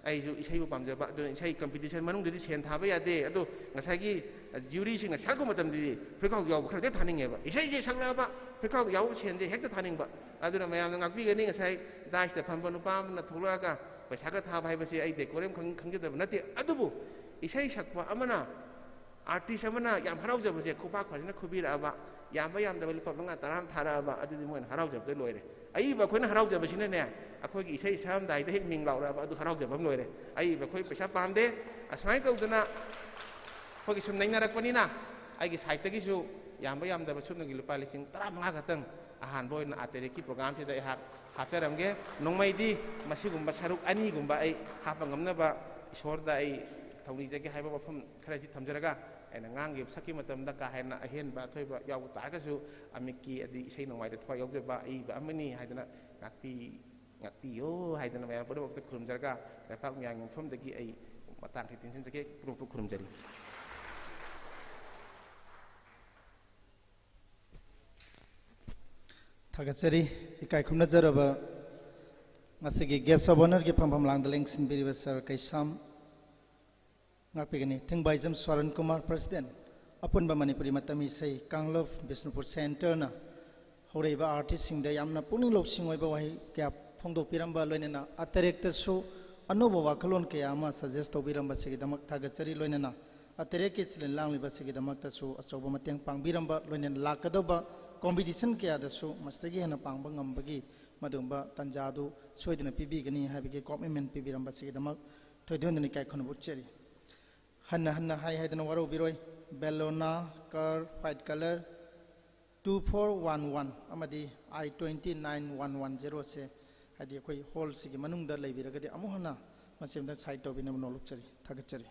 ꯑꯩꯁꯨ ꯏꯁꯩꯕꯨ ꯄꯥꯝꯖꯕ, ꯑꯗꯨꯅ ꯏꯁꯩ competition ꯃꯅꯨꯡꯗꯗꯤ ꯁꯦꯟ ꯊꯥꯕ ꯌꯥꯗꯦ꯫ ꯑꯗꯣ ꯉꯁꯥꯏꯒꯤ juryꯁꯤꯡꯅ ꯁꯛꯂꯛꯄ ꯃꯇꯝꯗꯗꯤ ꯐꯨꯔꯤꯠꯈꯥꯎꯗ ꯌꯥꯎꯕ ꯈꯔꯗꯤ ꯊꯥꯅꯤꯡꯉꯦꯕ꯫ ꯏꯁꯩꯁꯦ ꯁꯛꯂꯛꯑꯕ, ꯐꯨꯔꯤꯠꯈꯥꯎꯗ ꯌꯥꯎꯕ ꯁꯦꯟꯁꯦ ꯍꯦꯛꯇ ꯊꯥꯅꯤꯡꯕ꯫ ꯑꯗꯨꯅ ꯃꯌꯥꯝꯅ ꯉꯥꯛꯄꯤꯒꯅꯤ꯫ ꯉꯁꯥꯏ ꯗꯥꯏꯁꯇ ꯐꯝꯕ ꯅꯨꯄꯥ ꯑꯃꯅ ꯊꯣꯛꯂꯛꯑꯒ ꯄꯩꯁꯥꯒ ꯊꯥꯕ ꯍꯥꯏꯕꯁꯤ ꯑꯩ ꯗꯦꯀꯣꯔꯝ ꯈꯪ-, ꯈꯪꯖꯗꯕ ꯅꯠꯇꯦ꯫ ꯑꯗꯨꯕꯨ ꯏꯁꯩ ꯁꯛꯄ ꯑꯃꯅ, ꯑꯥꯔꯇꯤꯁ ꯑꯃꯅ ꯌꯥꯝ ꯍꯔꯥꯎꯖꯕꯁꯦ, ꯈꯨꯄꯥꯛ ꯐꯖꯅ ꯈꯨꯕꯤꯔꯛꯑꯕ, ꯌꯥꯝꯕ ꯌꯥꯝꯗꯕ ꯂꯨꯄꯥ ꯃꯉꯥ, ꯇꯔꯥ ꯑꯃ ꯊꯥꯔꯛꯑꯕ, ꯑꯗꯨꯗꯤ ꯃꯣꯏꯅ ꯍꯔꯥꯎꯖꯕꯗ ꯂꯣꯏꯔꯦ꯫ ꯑꯏꯕ ꯑꯩꯈꯣꯏꯅ ꯍꯔꯥꯎꯖꯕꯁꯤꯅꯅꯦ, ꯑꯩꯈꯣꯏꯒꯤ ꯏꯁꯩ ꯁꯛꯑꯝꯗꯥꯏꯗ ꯍꯦꯛ ꯃꯤꯡ ꯂꯥꯎꯔꯛꯑꯕ, ꯑꯗꯨ ꯍꯔꯥꯎꯖꯕ ꯑꯃ ꯂꯣꯏꯔꯦ꯫ ꯑꯏꯕ ꯑꯩꯈꯣꯏ ꯄꯩꯁꯥ ꯄꯥꯝꯗꯦ꯫ ꯑꯁꯨꯃꯥꯏꯅ ꯇꯧꯗꯅ ꯑꯩꯈꯣꯏꯒꯤ ꯁꯨꯝ ꯅꯩꯅꯔꯛꯄꯅꯤꯅ, ꯑꯩꯒꯤ ꯁꯥꯏꯠꯇꯒꯤꯁꯨ ꯌꯥꯝꯕ ꯌꯥꯝꯗꯕ ꯁꯨꯞꯅꯒꯤ ꯂꯨꯄꯥ ꯂꯤꯁꯤꯡ ꯇꯔꯥꯃꯉꯥ ꯈꯛꯇꯪ ꯑꯍꯥꯟꯕ ꯑꯣꯏꯅ ꯑꯥꯔꯇꯦꯔꯦꯛꯀꯤ ꯄ꯭ꯔꯣꯒ꯭ꯔꯥꯝꯁꯤꯗ ꯑꯩꯍꯥꯛ ꯍꯥꯞꯆꯔꯝꯒꯦ꯫ ꯅꯣꯡꯃꯩꯗꯤ ꯃꯁꯤꯒꯨꯝꯕ ꯁꯔꯨꯛ ꯑꯅꯤꯒꯨꯝꯕ ꯑꯩ ꯍꯥꯞꯄ ꯉꯝꯅꯕ ꯏꯁꯣꯔꯗ ꯑꯩ ꯊꯧꯅꯤꯖꯒꯦ ꯍꯥꯏꯕ ꯋꯥꯐꯝ ꯈꯔꯁꯤ ꯊꯝꯖꯔꯒ, ꯑꯩꯅ ꯉꯥꯡꯈꯤꯕ, ꯁꯛꯈꯤꯕ ꯃꯇꯝꯗ ꯀꯥ ꯍꯦꯟꯅ ꯑꯍꯦꯟꯕ ꯑꯊꯣꯏꯕ ꯌꯥꯎꯕ ꯇꯥꯔꯒꯁꯨ, ꯑꯃꯤꯛꯀꯤ ꯑꯗꯤ ꯏꯁꯩ ꯅꯣꯡꯃꯥꯏꯗ ꯊꯋꯥꯏ ꯌꯥꯎꯖꯕ ꯑꯏꯕ ꯑꯃꯅꯤ ꯍꯥꯏꯗꯅ ꯉꯥꯛꯄꯤ-, ꯉꯥꯛꯄꯤꯌꯣ ꯍꯥꯏꯗꯅ ꯃꯌꯥꯝ ꯄꯨꯝꯅꯃꯛꯇ ꯈꯨꯔꯨꯝꯖꯔꯒ, ꯂꯩꯄꯥꯛ ꯃꯤꯌꯥꯝꯒꯤ ꯃꯐꯝꯗꯒꯤ ꯑꯩ ꯃꯇꯥꯡꯁꯤ ꯇꯦꯟꯁꯤꯟꯖꯒꯦ꯫ ꯄꯨꯝꯅꯃꯛꯄꯨ ꯈꯨꯔꯨꯝꯖꯔꯤ꯫ ꯊꯥꯒꯠꯆꯔꯤ꯫ ꯏꯀꯥꯏ ꯈꯨꯝꯅꯖꯔꯕ ꯉꯁꯤꯒꯤ Guest of Honourꯒꯤ ꯐꯝꯐꯝ ꯂꯥꯡꯗ ꯂꯦꯡꯁꯤꯟꯕꯤꯔꯤꯕ ꯁꯥꯔ ꯀꯩꯁꯥꯝ ꯉꯥꯛꯄꯤꯒꯅꯤ꯫ ꯊꯤꯡꯕꯥꯏꯖꯝ ꯁ꯭ꯋꯥꯔꯟ ꯀꯨꯃꯥꯔ, ꯄ꯭ꯔꯁꯤꯗꯦꯟꯠ, ꯑꯄꯨꯟꯕ ꯃꯅꯤꯄꯨꯔꯤ ꯃꯇꯝ ꯏꯁꯩ ꯀꯥꯡꯂꯨꯞ, ꯕꯤꯁꯅꯨꯄꯨꯔ ꯁꯦꯟꯇꯔꯅ ꯍꯧꯔꯛꯏꯕ ꯑꯥꯔꯇꯤꯁꯁꯤꯡꯗ ꯌꯥꯝꯅ ꯄꯨꯛꯅꯤꯡ ꯂꯧꯁꯤꯡ ꯑꯣꯏꯕ ꯋꯥꯍꯩ ꯀꯌꯥ ꯐꯣꯡꯗꯣꯛꯄꯤꯔꯝꯕ, ꯂꯣꯏꯅꯅ ꯑꯇꯔꯦꯛꯇꯁꯨ ꯑꯅꯧꯕ ꯋꯥꯈꯜꯂꯣꯟ ꯀꯌꯥ ꯑꯃ ꯁꯖꯦꯁ ꯇꯧꯕꯤꯔꯝꯕꯁꯤꯒꯤꯗꯃꯛ ꯊꯥꯒꯠꯆꯔꯤ꯫ ꯂꯣꯏꯅꯅ ꯑꯇꯔꯦꯛꯀꯤ ꯁꯤꯜ ꯂꯥꯡꯂꯤꯕꯁꯤꯒꯤꯗꯃꯛꯇꯁꯨ ꯑꯆꯧꯕ ꯃꯇꯦꯡ ꯄꯥꯡꯕꯤꯔꯝꯕ, ꯂꯣꯏꯅꯅ ꯂꯥꯛꯀꯗꯧꯕ ꯀꯣꯝꯄꯤꯇꯤꯁꯟ ꯀꯌꯥꯗꯁꯨ ꯃꯁꯤꯗꯒꯤ ꯍꯦꯟꯅ ꯄꯥꯡꯕ ꯉꯝꯕꯒꯤ ꯃꯗꯨꯒꯨꯝꯕ ꯇꯥꯟꯖꯥꯗꯨ ꯁꯣꯏꯗꯅ ꯄꯤꯕꯤꯒꯅꯤ ꯍꯥꯏꯕꯒꯤ ꯀꯣꯃꯤꯠꯃꯦꯟ ꯄꯤꯕꯤꯔꯝꯕꯁꯤꯒꯤꯗꯃꯛ ꯊꯣꯏꯗꯣꯛ ꯍꯦꯟꯗꯨꯅ ꯏꯀꯥꯏ ꯈꯨꯝꯅꯕ ꯎꯠꯆꯔꯤ꯫ ꯍꯟꯅ ꯍꯟꯅ ꯍꯥꯏ ꯍꯥꯏꯗꯅ ꯋꯥꯔꯧꯕꯤꯔꯣꯏ, Bellona car white colour two four one one ꯑꯃꯗꯤ I twenty nine one one zero ꯁꯦ, ꯍꯥꯏꯗꯤ ꯑꯩꯈꯣꯏ ꯍꯣꯜꯁꯤꯒꯤ ꯃꯅꯨꯡꯗ ꯂꯩꯕꯤꯔꯒꯗꯤ ꯑꯃꯨꯛ ꯍꯟꯅ ꯃꯁꯤ ꯑꯝꯇ ꯁꯥꯏꯟ ꯇꯧꯕꯤꯅꯕ ꯅꯣꯜꯂꯨꯛꯆꯔꯤ, ꯊꯥꯒꯠꯆꯔꯤ꯫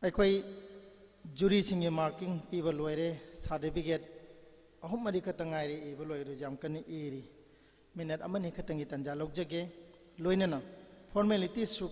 ꯑꯩꯈꯣꯏ ꯖꯨꯔꯤꯁꯤꯡꯒꯤ ꯃꯥꯔꯀꯤꯡ ꯄꯤꯕ ꯂꯣꯏꯔꯦ꯫ ꯁꯥꯔꯇꯤꯐꯤꯀꯦꯠ ꯑꯍꯨꯝ ꯃꯔꯤ ꯈꯛꯇ ꯉꯥꯏꯔꯦ ꯏꯕ ꯂꯣꯏꯔꯣꯏ, ꯌꯥꯝ ꯀꯟꯅ ꯏꯔꯤ꯫ ꯃꯤꯅꯠ ꯑꯃꯅꯤ ꯈꯛꯇꯪꯒꯤ ꯇꯥꯟꯖꯥ ꯂꯧꯖꯒꯦ꯫ ꯂꯣꯏꯅꯅ ꯐꯣꯔꯃꯦꯂꯤꯇꯤꯁꯨ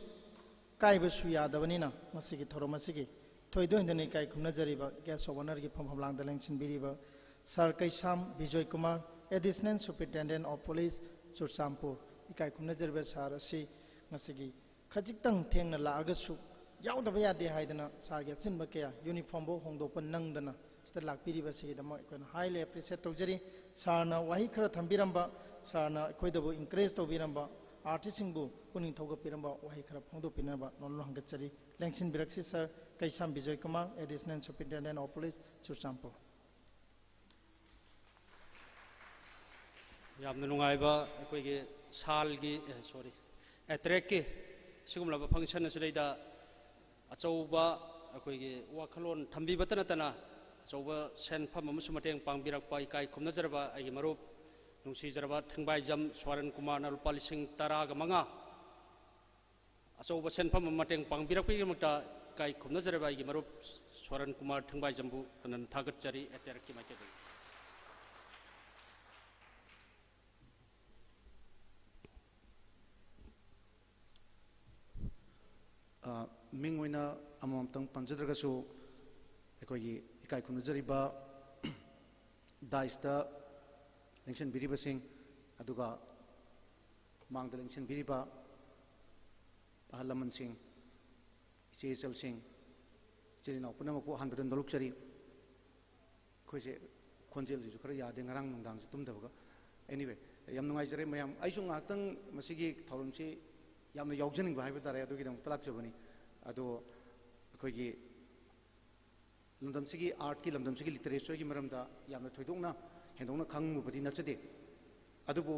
ꯀꯥꯏꯕꯁꯨ ꯌꯥꯗꯕꯅꯤꯅ, ꯃꯁꯤꯒꯤ ꯊꯧꯔꯝ ꯑꯁꯤꯒꯤ ꯊꯣꯏꯗꯣꯛ ꯍꯦꯟꯗꯨꯅ ꯏꯀꯥꯏ ꯈꯨꯝꯅꯖꯔꯤꯕ Guest of Honourꯒꯤ ꯐꯝꯐꯝ ꯂꯥꯡꯗ ꯂꯦꯡꯁꯤꯟꯕꯤꯔꯤꯕ ꯁꯥꯔ Keisham Bijoy Kumar, Additional Superintendent of Police Churachandpur, ꯏꯀꯥꯏ ꯈꯨꯝꯅꯖꯔꯤꯕ ꯁꯥꯔ ꯑꯁꯤ ꯉꯁꯤꯒꯤ ꯈꯖꯤꯛꯇꯪ ꯊꯦꯡꯅ ꯂꯥꯛꯑꯒꯁꯨ ꯌꯥꯎꯗꯕ ꯌꯥꯗꯦ ꯍꯥꯏꯗꯅ ꯁꯥꯔꯒꯤ ꯑꯆꯤꯟꯕ ꯀꯌꯥ, ꯌꯨꯅꯤꯐꯣꯔꯝꯐꯥꯎ ꯍꯣꯡꯗꯣꯛꯄ ꯅꯪꯗꯅ ꯁꯤꯗ ꯂꯥꯛꯄꯤꯔꯤꯕꯁꯤꯒꯤꯗꯃꯛ ꯑꯩꯈꯣꯏꯅ highly appreciate ꯇꯧꯖꯔꯤ꯫ ꯁꯥꯔꯅ ꯋꯥꯍꯩ ꯈꯔ ꯊꯝꯕꯤꯔꯝꯕ, ꯁꯥꯔꯅ ꯑꯩꯈꯣꯏꯗꯕꯨ ꯏꯟꯀꯔꯦꯖ ꯇꯧꯕꯤꯔꯝꯕ, ꯑꯥꯔꯇꯤꯁꯁꯤꯡꯕꯨ ꯄꯨꯛꯅꯤꯡ ꯊꯧꯒꯠꯄꯤꯔꯝꯕ ꯋꯥꯍꯩ ꯈꯔ ꯐꯣꯡꯗꯣꯛꯄꯤꯅꯕ ꯅꯣꯟꯅ ꯍꯪꯒꯠꯆꯔꯤ꯫ ꯂꯦꯡꯁꯤꯟꯕꯤꯔꯛꯁꯤ sir Keisham Bijoy Kumar, additional superintendent of police, Churachandpur. ꯌꯥꯝꯅ ꯅꯨꯡꯉꯥꯏꯕ ꯑꯩꯈꯣꯏꯒꯤ ꯁꯥꯜꯒꯤ, ꯑꯦ, ꯁꯣꯔꯤ, ꯑꯦꯇ꯭ꯔꯦꯛꯀꯤ ꯁꯤꯒꯨꯝꯂꯕ ꯐꯪꯁꯟ ꯑꯁꯤꯗꯩꯗ ꯑꯆꯧꯕ ꯑꯩꯈꯣꯏꯒꯤ ꯋꯥꯈꯜꯂꯣꯟ ꯊꯝꯕꯤꯕꯇ ꯅꯠꯇꯅ ꯑꯆꯧꯕ ꯁꯦꯟꯐꯝ ꯑꯃꯁꯨ ꯃꯇꯦꯡ ꯄꯥꯡꯕꯤꯔꯛꯄ ꯏꯀꯥꯏ ꯈꯨꯝꯅꯖꯔꯕ ꯑꯩꯒꯤ ꯃꯔꯨꯞ ꯅꯨꯡꯁꯤꯖꯔꯕ ꯊꯦꯡꯕꯥꯏꯖꯝ ꯁ꯭ꯋꯥꯔꯟ ꯀꯨꯃꯥꯔꯅ ꯂꯨꯄꯥ ꯂꯤꯁꯤꯡ ꯇꯔꯥꯒ ꯃꯉꯥ ꯑꯆꯧꯕ ꯁꯦꯟꯐꯝ ꯑꯃ ꯃꯇꯦꯡ ꯄꯥꯡꯕꯤꯔꯛꯄꯒꯤꯗꯃꯛꯇ ꯏꯀꯥꯏ ꯈꯨꯝꯅꯖꯔꯕ ꯑꯩꯒꯤ ꯃꯔꯨꯞ ꯁ꯭ꯋꯥꯔꯟ ꯀꯨꯃꯥꯔ ꯊꯦꯡꯕꯥꯏꯖꯝꯕꯨ ꯍꯟꯅ ꯊꯥꯒꯠꯆꯔꯤ ꯑꯦꯇ꯭ꯔꯦꯛꯀꯤ ꯃꯥꯏꯀꯩꯗꯒꯤ꯫ ꯑ, ꯃꯤꯡ ꯑꯣꯏꯅ ꯑꯃꯃꯝꯇꯪ ꯄꯟꯖꯗ꯭ꯔꯒꯁꯨ, ꯑꯩꯈꯣꯏꯒꯤ ꯏꯀꯥꯏ ꯈꯨꯝꯅꯖꯔꯤꯕ ꯗꯥꯏꯁꯇ ꯂꯦꯡꯁꯤꯟꯕꯤꯔꯤꯕꯁꯤꯡ, ꯑꯗꯨꯒ ꯃꯥꯡꯗ ꯂꯦꯡꯁꯤꯟꯕꯤꯔꯤꯕ ꯑꯍꯜ ꯂꯃꯟꯁꯤꯡ, ꯏꯆꯦ ꯏꯆꯜꯁꯤꯡ, ꯏꯆꯤꯜ ꯏꯅꯥꯎ ꯄꯨꯝꯅꯃꯛꯄꯨ ꯑꯍꯥꯟꯕꯗ ꯅꯣꯂꯨꯛꯆꯔꯤ꯫ ꯑꯩꯈꯣꯏꯁꯦ ꯈꯣꯟꯖꯦꯜꯁꯤꯁꯨ ꯈꯔ ꯌꯥꯗꯦ, ꯉꯔꯥꯡ ꯅꯨꯡꯗꯥꯡꯁꯦ ꯇꯨꯝꯗꯕꯒ꯫ Anyway, ꯌꯥꯝ ꯅꯨꯡꯉꯥꯏꯖꯔꯦ ꯃꯌꯥꯝ꯫ ꯑꯩꯁꯨ ꯉꯥꯏꯍꯥꯛꯇꯪ ꯃꯁꯤꯒꯤ ꯊꯧꯔꯝꯁꯤ ꯌꯥꯝꯅ ꯌꯥꯎꯖꯅꯤꯡꯕ ꯍꯥꯏꯕ ꯇꯥꯔꯦ, ꯑꯗꯨꯒꯤꯗꯃꯛꯇ ꯂꯥꯛꯆꯕꯅꯤ꯫ ꯑꯗꯣ ꯑꯩꯈꯣꯏꯒꯤ ꯂꯝꯗꯝꯁꯤꯒꯤ ꯑꯥꯔꯠꯀꯤ, ꯂꯝꯗꯝꯁꯤꯒꯤ ꯂꯤꯇꯔꯦꯆꯔꯒꯤ ꯃꯔꯝꯗ ꯌꯥꯝꯅ ꯊꯣꯏꯗꯣꯛꯅ ꯍꯦꯟꯗꯣꯛꯅ ꯈꯪꯉꯨꯕꯗꯤ ꯅꯠꯆꯗꯦ, ꯑꯗꯨꯕꯨ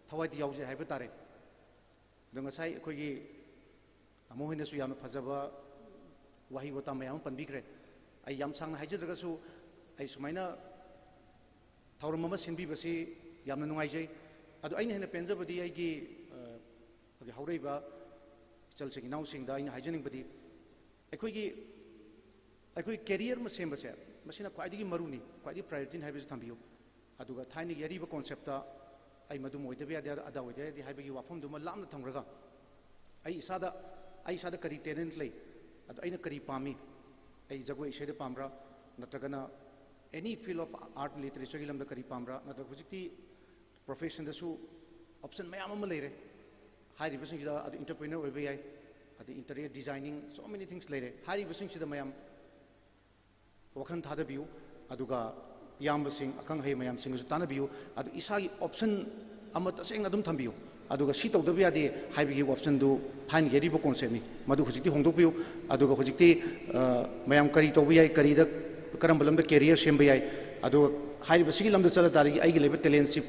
ꯊꯋꯥꯏꯗꯤ ꯌꯥꯎꯖꯩ ꯍꯥꯏꯕ ꯇꯥꯔꯦ꯫ ꯑꯗꯣ ꯉꯁꯥꯏ ꯑꯩꯈꯣꯏꯒꯤ ꯇꯥꯃꯣ ꯍꯣꯏꯅꯁꯨ ꯌꯥꯝꯅ ꯐꯖꯕ ꯋꯥꯍꯩ ꯋꯥꯇꯥ ꯃꯌꯥꯝ ꯑꯃ ꯄꯟꯕꯤꯈ꯭ꯔꯦ꯫ ꯑꯩ ꯌꯥꯝ ꯁꯥꯡꯅ ꯍꯥꯏꯖꯗ꯭ꯔꯒꯁꯨ, ꯑꯩ ꯁꯨꯃꯥꯏꯅ ꯊꯧꯔꯝ ꯑꯃ ꯁꯤꯟꯕꯤꯕꯁꯤ ꯌꯥꯝꯅ ꯅꯨꯡꯉꯥꯏꯖꯩ꯫ ꯑꯗꯣ ꯑꯩꯅ ꯍꯦꯟꯅ ꯄꯦꯟꯖꯕꯗꯤ ꯑꯩꯒꯤ, ꯑ, ꯑꯩꯈꯣꯏꯒꯤ ꯍꯧꯔꯛꯏꯕ ꯏꯆꯜꯁꯤꯡ ꯏꯅꯥꯎꯁꯤꯡꯗ ꯑꯩꯅ ꯍꯥꯏꯖꯅꯤꯡꯕꯗꯤ, ꯑꯩꯈꯣꯏꯒꯤ, ꯑꯩꯈꯣꯏ ꯀꯦꯔꯤꯌꯔ ꯑꯃ ꯁꯦꯝꯕꯁꯦ, ꯃꯁꯤꯅ ꯈ꯭ꯋꯥꯏꯗꯒꯤ ꯃꯔꯨꯅꯤ, ꯈ꯭ꯋꯥꯏꯗꯒꯤ ꯄ꯭ꯔꯥꯏꯌꯣꯔꯤꯇꯤꯅꯤ ꯍꯥꯏꯕꯁꯤ ꯊꯝꯕꯤꯌꯨ꯫ ꯑꯗꯨꯒ ꯊꯥꯏꯅꯒꯤ ꯑꯔꯤꯕ ꯀꯣꯟꯁꯦꯞꯇ ꯑꯩ ꯃꯗꯨꯃ ꯑꯣꯏꯗꯕ ꯌꯥꯗꯦ, ꯑꯗꯥ ꯑꯣꯏꯗꯕ ꯌꯥꯗꯦ ꯍꯥꯏꯕꯒꯤ ꯋꯥꯐꯝꯗꯨꯃ ꯂꯥꯞꯅ ꯊꯝꯈ꯭ꯔꯒ, ꯑꯩ ꯏꯁꯥꯗ, ꯑꯩ ꯏꯁꯥꯗ ꯀꯔꯤ ꯇꯦꯂꯦꯟꯠ ꯂꯩ, ꯑꯗꯣ ꯑꯩꯅ ꯀꯔꯤ ꯄꯥꯝꯃꯤ, ꯑꯩ ꯖꯒꯣꯏ ꯏꯁꯩꯗ ꯄꯥꯝꯕ꯭ꯔꯥ, ꯅꯠꯇ꯭ꯔꯒꯅ any field of art, literature ꯒꯤ ꯂꯝꯗ ꯀꯔꯤ ꯄꯥꯝꯕ꯭ꯔꯥ, ꯅꯠꯇ꯭ꯔꯒ ꯍꯧꯖꯤꯛꯇꯤ ꯄ꯭ꯔꯣꯐꯦꯁꯟꯗꯁꯨ ꯑꯣꯞꯁꯟ ꯃꯌꯥꯝ ꯑꯃ ꯂꯩꯔꯦ꯫ ꯍꯥꯏꯔꯤꯕꯁꯤꯡꯁꯤꯗ ꯑꯗꯨ ꯑꯦꯟꯇꯔꯄ꯭ꯔꯤꯅꯔ ꯑꯣꯏꯕ ꯌꯥꯏ, ꯑꯗꯩ interior designing, so many things ꯂꯩꯔꯦ꯫ ꯍꯥꯏꯔꯤꯕꯁꯤꯡꯁꯤꯗ ꯃꯌꯥꯝ ꯋꯥꯈꯜ ꯊꯥꯗꯕꯤꯌꯨ, ꯑꯗꯨꯒ ꯏꯌꯥꯝꯕꯁꯤꯡ, ꯑꯈꯪ ꯑꯍꯩ ꯃꯌꯥꯝꯁꯤꯡꯒꯁꯨ ꯇꯥꯟꯅꯕꯤꯌꯨ꯫ ꯑꯗꯨ ꯏꯁꯥꯒꯤ option ꯑꯃ ꯇꯁꯦꯡꯅ ꯑꯗꯨꯝ ꯊꯝꯕꯤꯌꯨ꯫ ꯑꯗꯨꯒ ꯁꯤ ꯇꯧꯗꯕ ꯌꯥꯗꯦ ꯍꯥꯏꯕꯒꯤ optionꯗꯨ ꯊꯥꯏꯅꯒꯤ ꯑꯔꯤꯕ conceptꯅꯤ, ꯃꯗꯨ ꯍꯧꯖꯤꯛꯇꯤ ꯍꯣꯡꯗꯣꯛꯄꯤꯌꯨ꯫ ꯑꯗꯨꯒ ꯍꯧꯖꯤꯛꯇꯤ, ꯑ, ꯃꯌꯥꯝ ꯀꯔꯤ ꯇꯧꯕ ꯌꯥꯏ, ꯀꯔꯤꯗ, ꯀꯔꯝꯕ ꯂꯝꯗ career ꯁꯦꯝꯕ ꯌꯥꯏ, ꯑꯗꯨꯒ ꯍꯥꯏꯔꯤꯕꯁꯤꯒꯤ ꯂꯝꯗ ꯆꯠꯂ ꯇꯥꯔꯗꯤ ꯑꯩꯒꯤ ꯂꯩꯕ talentꯁꯤ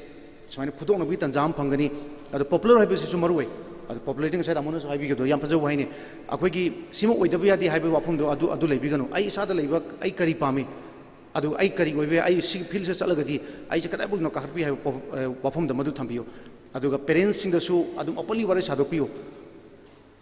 ꯁꯨꯃꯥꯏꯅ ꯐꯨꯗꯣꯛꯅꯕꯒꯤ ꯇꯥꯟꯖꯥ ꯑꯃ ꯐꯪꯒꯅꯤ꯫ ꯑꯗꯣ popular ꯍꯥꯏꯕꯁꯤꯁꯨ ꯃꯔꯨ ꯑꯣꯏ꯫ ꯑꯗꯣ popularity ꯉꯁꯥꯏ ꯇꯥꯃꯣꯅꯁꯨ ꯍꯥꯏꯕꯤꯈꯤꯕꯗꯣ ꯌꯥꯝ ꯐꯖꯕ ꯋꯥꯍꯩꯅꯤ꯫ ꯑꯩꯈꯣꯏꯒꯤ ꯁꯤꯃ ꯑꯣꯏꯗꯕ ꯌꯥꯗꯦ ꯍꯥꯏꯕꯒꯤ ꯋꯥꯐꯝꯗꯣ ꯑꯗꯨ, ꯑꯗꯨ ꯂꯩꯕꯤꯒꯅꯨ꯫ ꯑꯩ ꯏꯁꯥꯗ ꯂꯩꯕ, ꯑꯩ ꯀꯔꯤ ꯄꯥꯝꯃꯤ, ꯑꯗꯨ ꯑꯩ ꯀꯔꯤ ꯑꯣꯏꯕ ꯌꯥꯏ, ꯑꯩ ꯁꯤꯒꯤ fieldꯁꯤꯗ ꯆꯠꯂꯒꯗꯤ ꯑꯩꯁꯦ ꯀꯗꯥꯏꯐꯥꯎꯅꯣ ꯀꯥꯈꯠꯄ ꯌꯥꯏ ꯍꯥꯏꯕ ꯋꯥꯐꯝ, ꯑ, ꯋꯥꯐꯝꯗꯣ ꯃꯗꯨ ꯊꯝꯕꯤꯌꯨ꯫ ꯑꯗꯨꯒ parentsꯁꯤꯡꯗꯁꯨ ꯑꯗꯨꯝ openly ꯋꯥꯔꯤ ꯁꯥꯗꯣꯛꯄꯤꯌꯨ꯫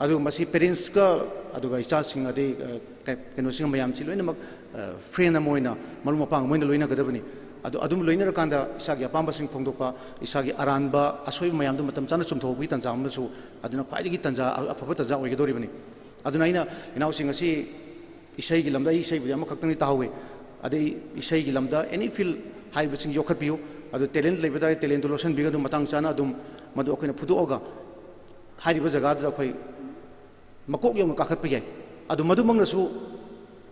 ꯑꯗꯨꯒ ꯃꯁꯤ parentsꯀ ꯑꯗꯨꯒ ꯏꯆꯥꯁꯤꯡ ꯑꯗꯩ, ꯑ, ꯀ-, ꯀꯩꯅꯣꯁꯤꯡ ꯃꯌꯥꯝꯁꯤ ꯂꯣꯏꯅꯃꯛ, ꯑ, friend ꯑꯃ ꯑꯣꯏꯅ, ꯃꯔꯨꯞ ꯃꯄꯥꯡ ꯑꯃ ꯑꯣꯏꯅ ꯂꯣꯏꯅꯒꯗꯕꯅꯤ꯫ ꯑꯗꯨ ꯑꯗꯨꯝ ꯂꯣꯏꯅꯔꯀꯥꯟꯗ ꯏꯁꯥꯒꯤ ꯑꯄꯥꯝꯕꯁꯤꯡ ꯐꯣꯡꯗꯣꯛꯄ, ꯏꯁꯥꯒꯤ ꯑꯔꯥꯟꯕ ꯑꯁꯣꯏꯕ ꯃꯌꯥꯝꯗꯨ ꯃꯇꯝ ꯆꯥꯅ ꯆꯨꯝꯊꯣꯛꯄꯒꯤ ꯇꯥꯟꯖꯥ ꯑꯃꯁꯨ ꯑꯗꯨꯅ ꯈ꯭ꯋꯥꯏꯗꯒꯤ ꯇꯥꯟꯖꯥ, ꯑ-, ꯑꯐꯕ ꯇꯥꯟꯖꯥ ꯑꯣꯏꯒꯗꯧꯔꯤꯕꯅꯤ꯫ ꯑꯗꯨꯅ ꯑꯩꯅ ꯏꯅꯥꯎꯁꯤꯡ ꯑꯁꯤ ꯏꯁꯩꯒꯤ ꯂꯝꯗ, ꯑꯩ ꯏꯁꯩꯕꯨꯗꯤ ꯑꯃꯈꯛꯇꯪꯗꯤ ꯇꯥꯍꯧꯋꯤ, ꯑꯗꯩ ꯏꯁꯩꯒꯤ ꯂꯝꯗ any field ꯍꯥꯏꯔꯤꯕꯁꯤꯡ ꯌꯣꯛꯈꯠꯄꯤꯌꯨ꯫ ꯑꯗꯨ talent ꯂꯩꯕ ꯇꯥꯔꯗꯤ talentꯇꯨ ꯂꯧꯁꯤꯟꯕꯤꯒꯅꯨ, ꯃꯇꯥꯡ ꯆꯥꯅ ꯑꯗꯨꯝ ꯃꯗꯨ ꯑꯩꯈꯣꯏꯅ ꯐꯨꯗꯣꯛꯑꯒ ꯍꯥꯏꯔꯤꯕ ꯖꯒꯥꯗꯨꯗ ꯑꯩꯈꯣꯏ ꯃꯀꯣꯛ ꯌꯧꯅ ꯀꯥꯈꯠꯄ ꯌꯥꯏ꯫ ꯑꯗꯨ ꯃꯗꯨꯃꯛꯅꯁꯨ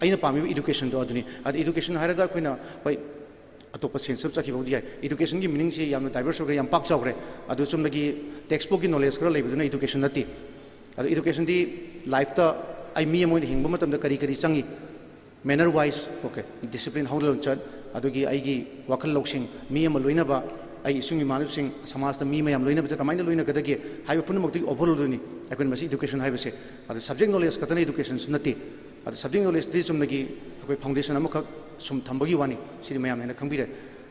ꯑꯩꯅ ꯄꯥꯝꯃꯤꯕ educationꯗꯣ ꯑꯗꯨꯅꯤ꯫ ꯑꯗꯨ education ꯍꯥꯏꯔꯒ ꯑꯩꯈꯣꯏꯅ, ꯍꯣꯏ, ꯑꯇꯣꯞꯄ senseꯇ ꯆꯠꯈꯤꯕꯕꯨꯗꯤ ꯌꯥꯏ꯫ Educationꯒꯤ meaningꯁꯤ ꯌꯥꯝꯅ diverse ꯑꯣꯏꯈ꯭ꯔꯦ, ꯌꯥꯝ ꯄꯥꯛ ꯆꯥꯎꯈ꯭ꯔꯦ꯫ ꯑꯗꯨ ꯆꯨꯝꯅꯒꯤ textbookꯀꯤ knowledge ꯈꯔ ꯂꯩꯕꯗꯨꯅ education ꯅꯠꯇꯦ꯫ ꯑꯗꯨ educationꯗꯤ lifeꯇ ꯑꯩ ꯃꯤ ꯑꯃ ꯑꯣꯏꯅ ꯍꯤꯡꯕ ꯃꯇꯝꯗ ꯀꯔꯤ ꯀꯔꯤ ꯆꯪꯉꯤ, manner wise, okay, discipline, ꯍꯧꯅ ꯂꯣꯟꯆꯠ, ꯑꯗꯨꯒꯤ ꯑꯩꯒꯤ ꯋꯥꯈꯜ ꯂꯧꯁꯤꯡ, ꯃꯤ ꯑꯃ ꯂꯣꯏꯅꯕ, ꯑꯩ ꯏꯁꯨꯡ ꯏꯃꯥꯟꯅꯕꯁꯤꯡ, ꯁꯃꯥꯖꯇ ꯃꯤ ꯃꯌꯥꯝ ꯂꯣꯏꯅꯕꯁꯦ ꯀꯃꯥꯏꯅ ꯂꯣꯏꯅꯒꯗꯒꯦ ꯍꯥꯏꯕ ꯄꯨꯝꯅꯃꯛꯇꯨꯒꯤ overallꯗꯨꯅꯤ ꯑꯩꯈꯣꯏꯅ ꯃꯁꯤ education ꯍꯥꯏꯕꯁꯦ꯫ ꯑꯗꯨ subject knowledge ꯈꯛꯇꯅ educationꯁꯨ ꯅꯠꯇꯦ꯫ ꯑꯗꯨ subject knowledgeꯇꯤ ꯆꯨꯝꯅꯒꯤ ꯑꯩꯈꯣꯏ foundation ꯑꯃꯈꯛ ꯁꯨꯝ ꯊꯝꯕꯒꯤ ꯋꯥꯅꯤ, ꯁꯤꯗꯤ ꯃꯌꯥꯝꯅ ꯍꯦꯟꯅ ꯈꯪꯕꯤꯔꯦ꯫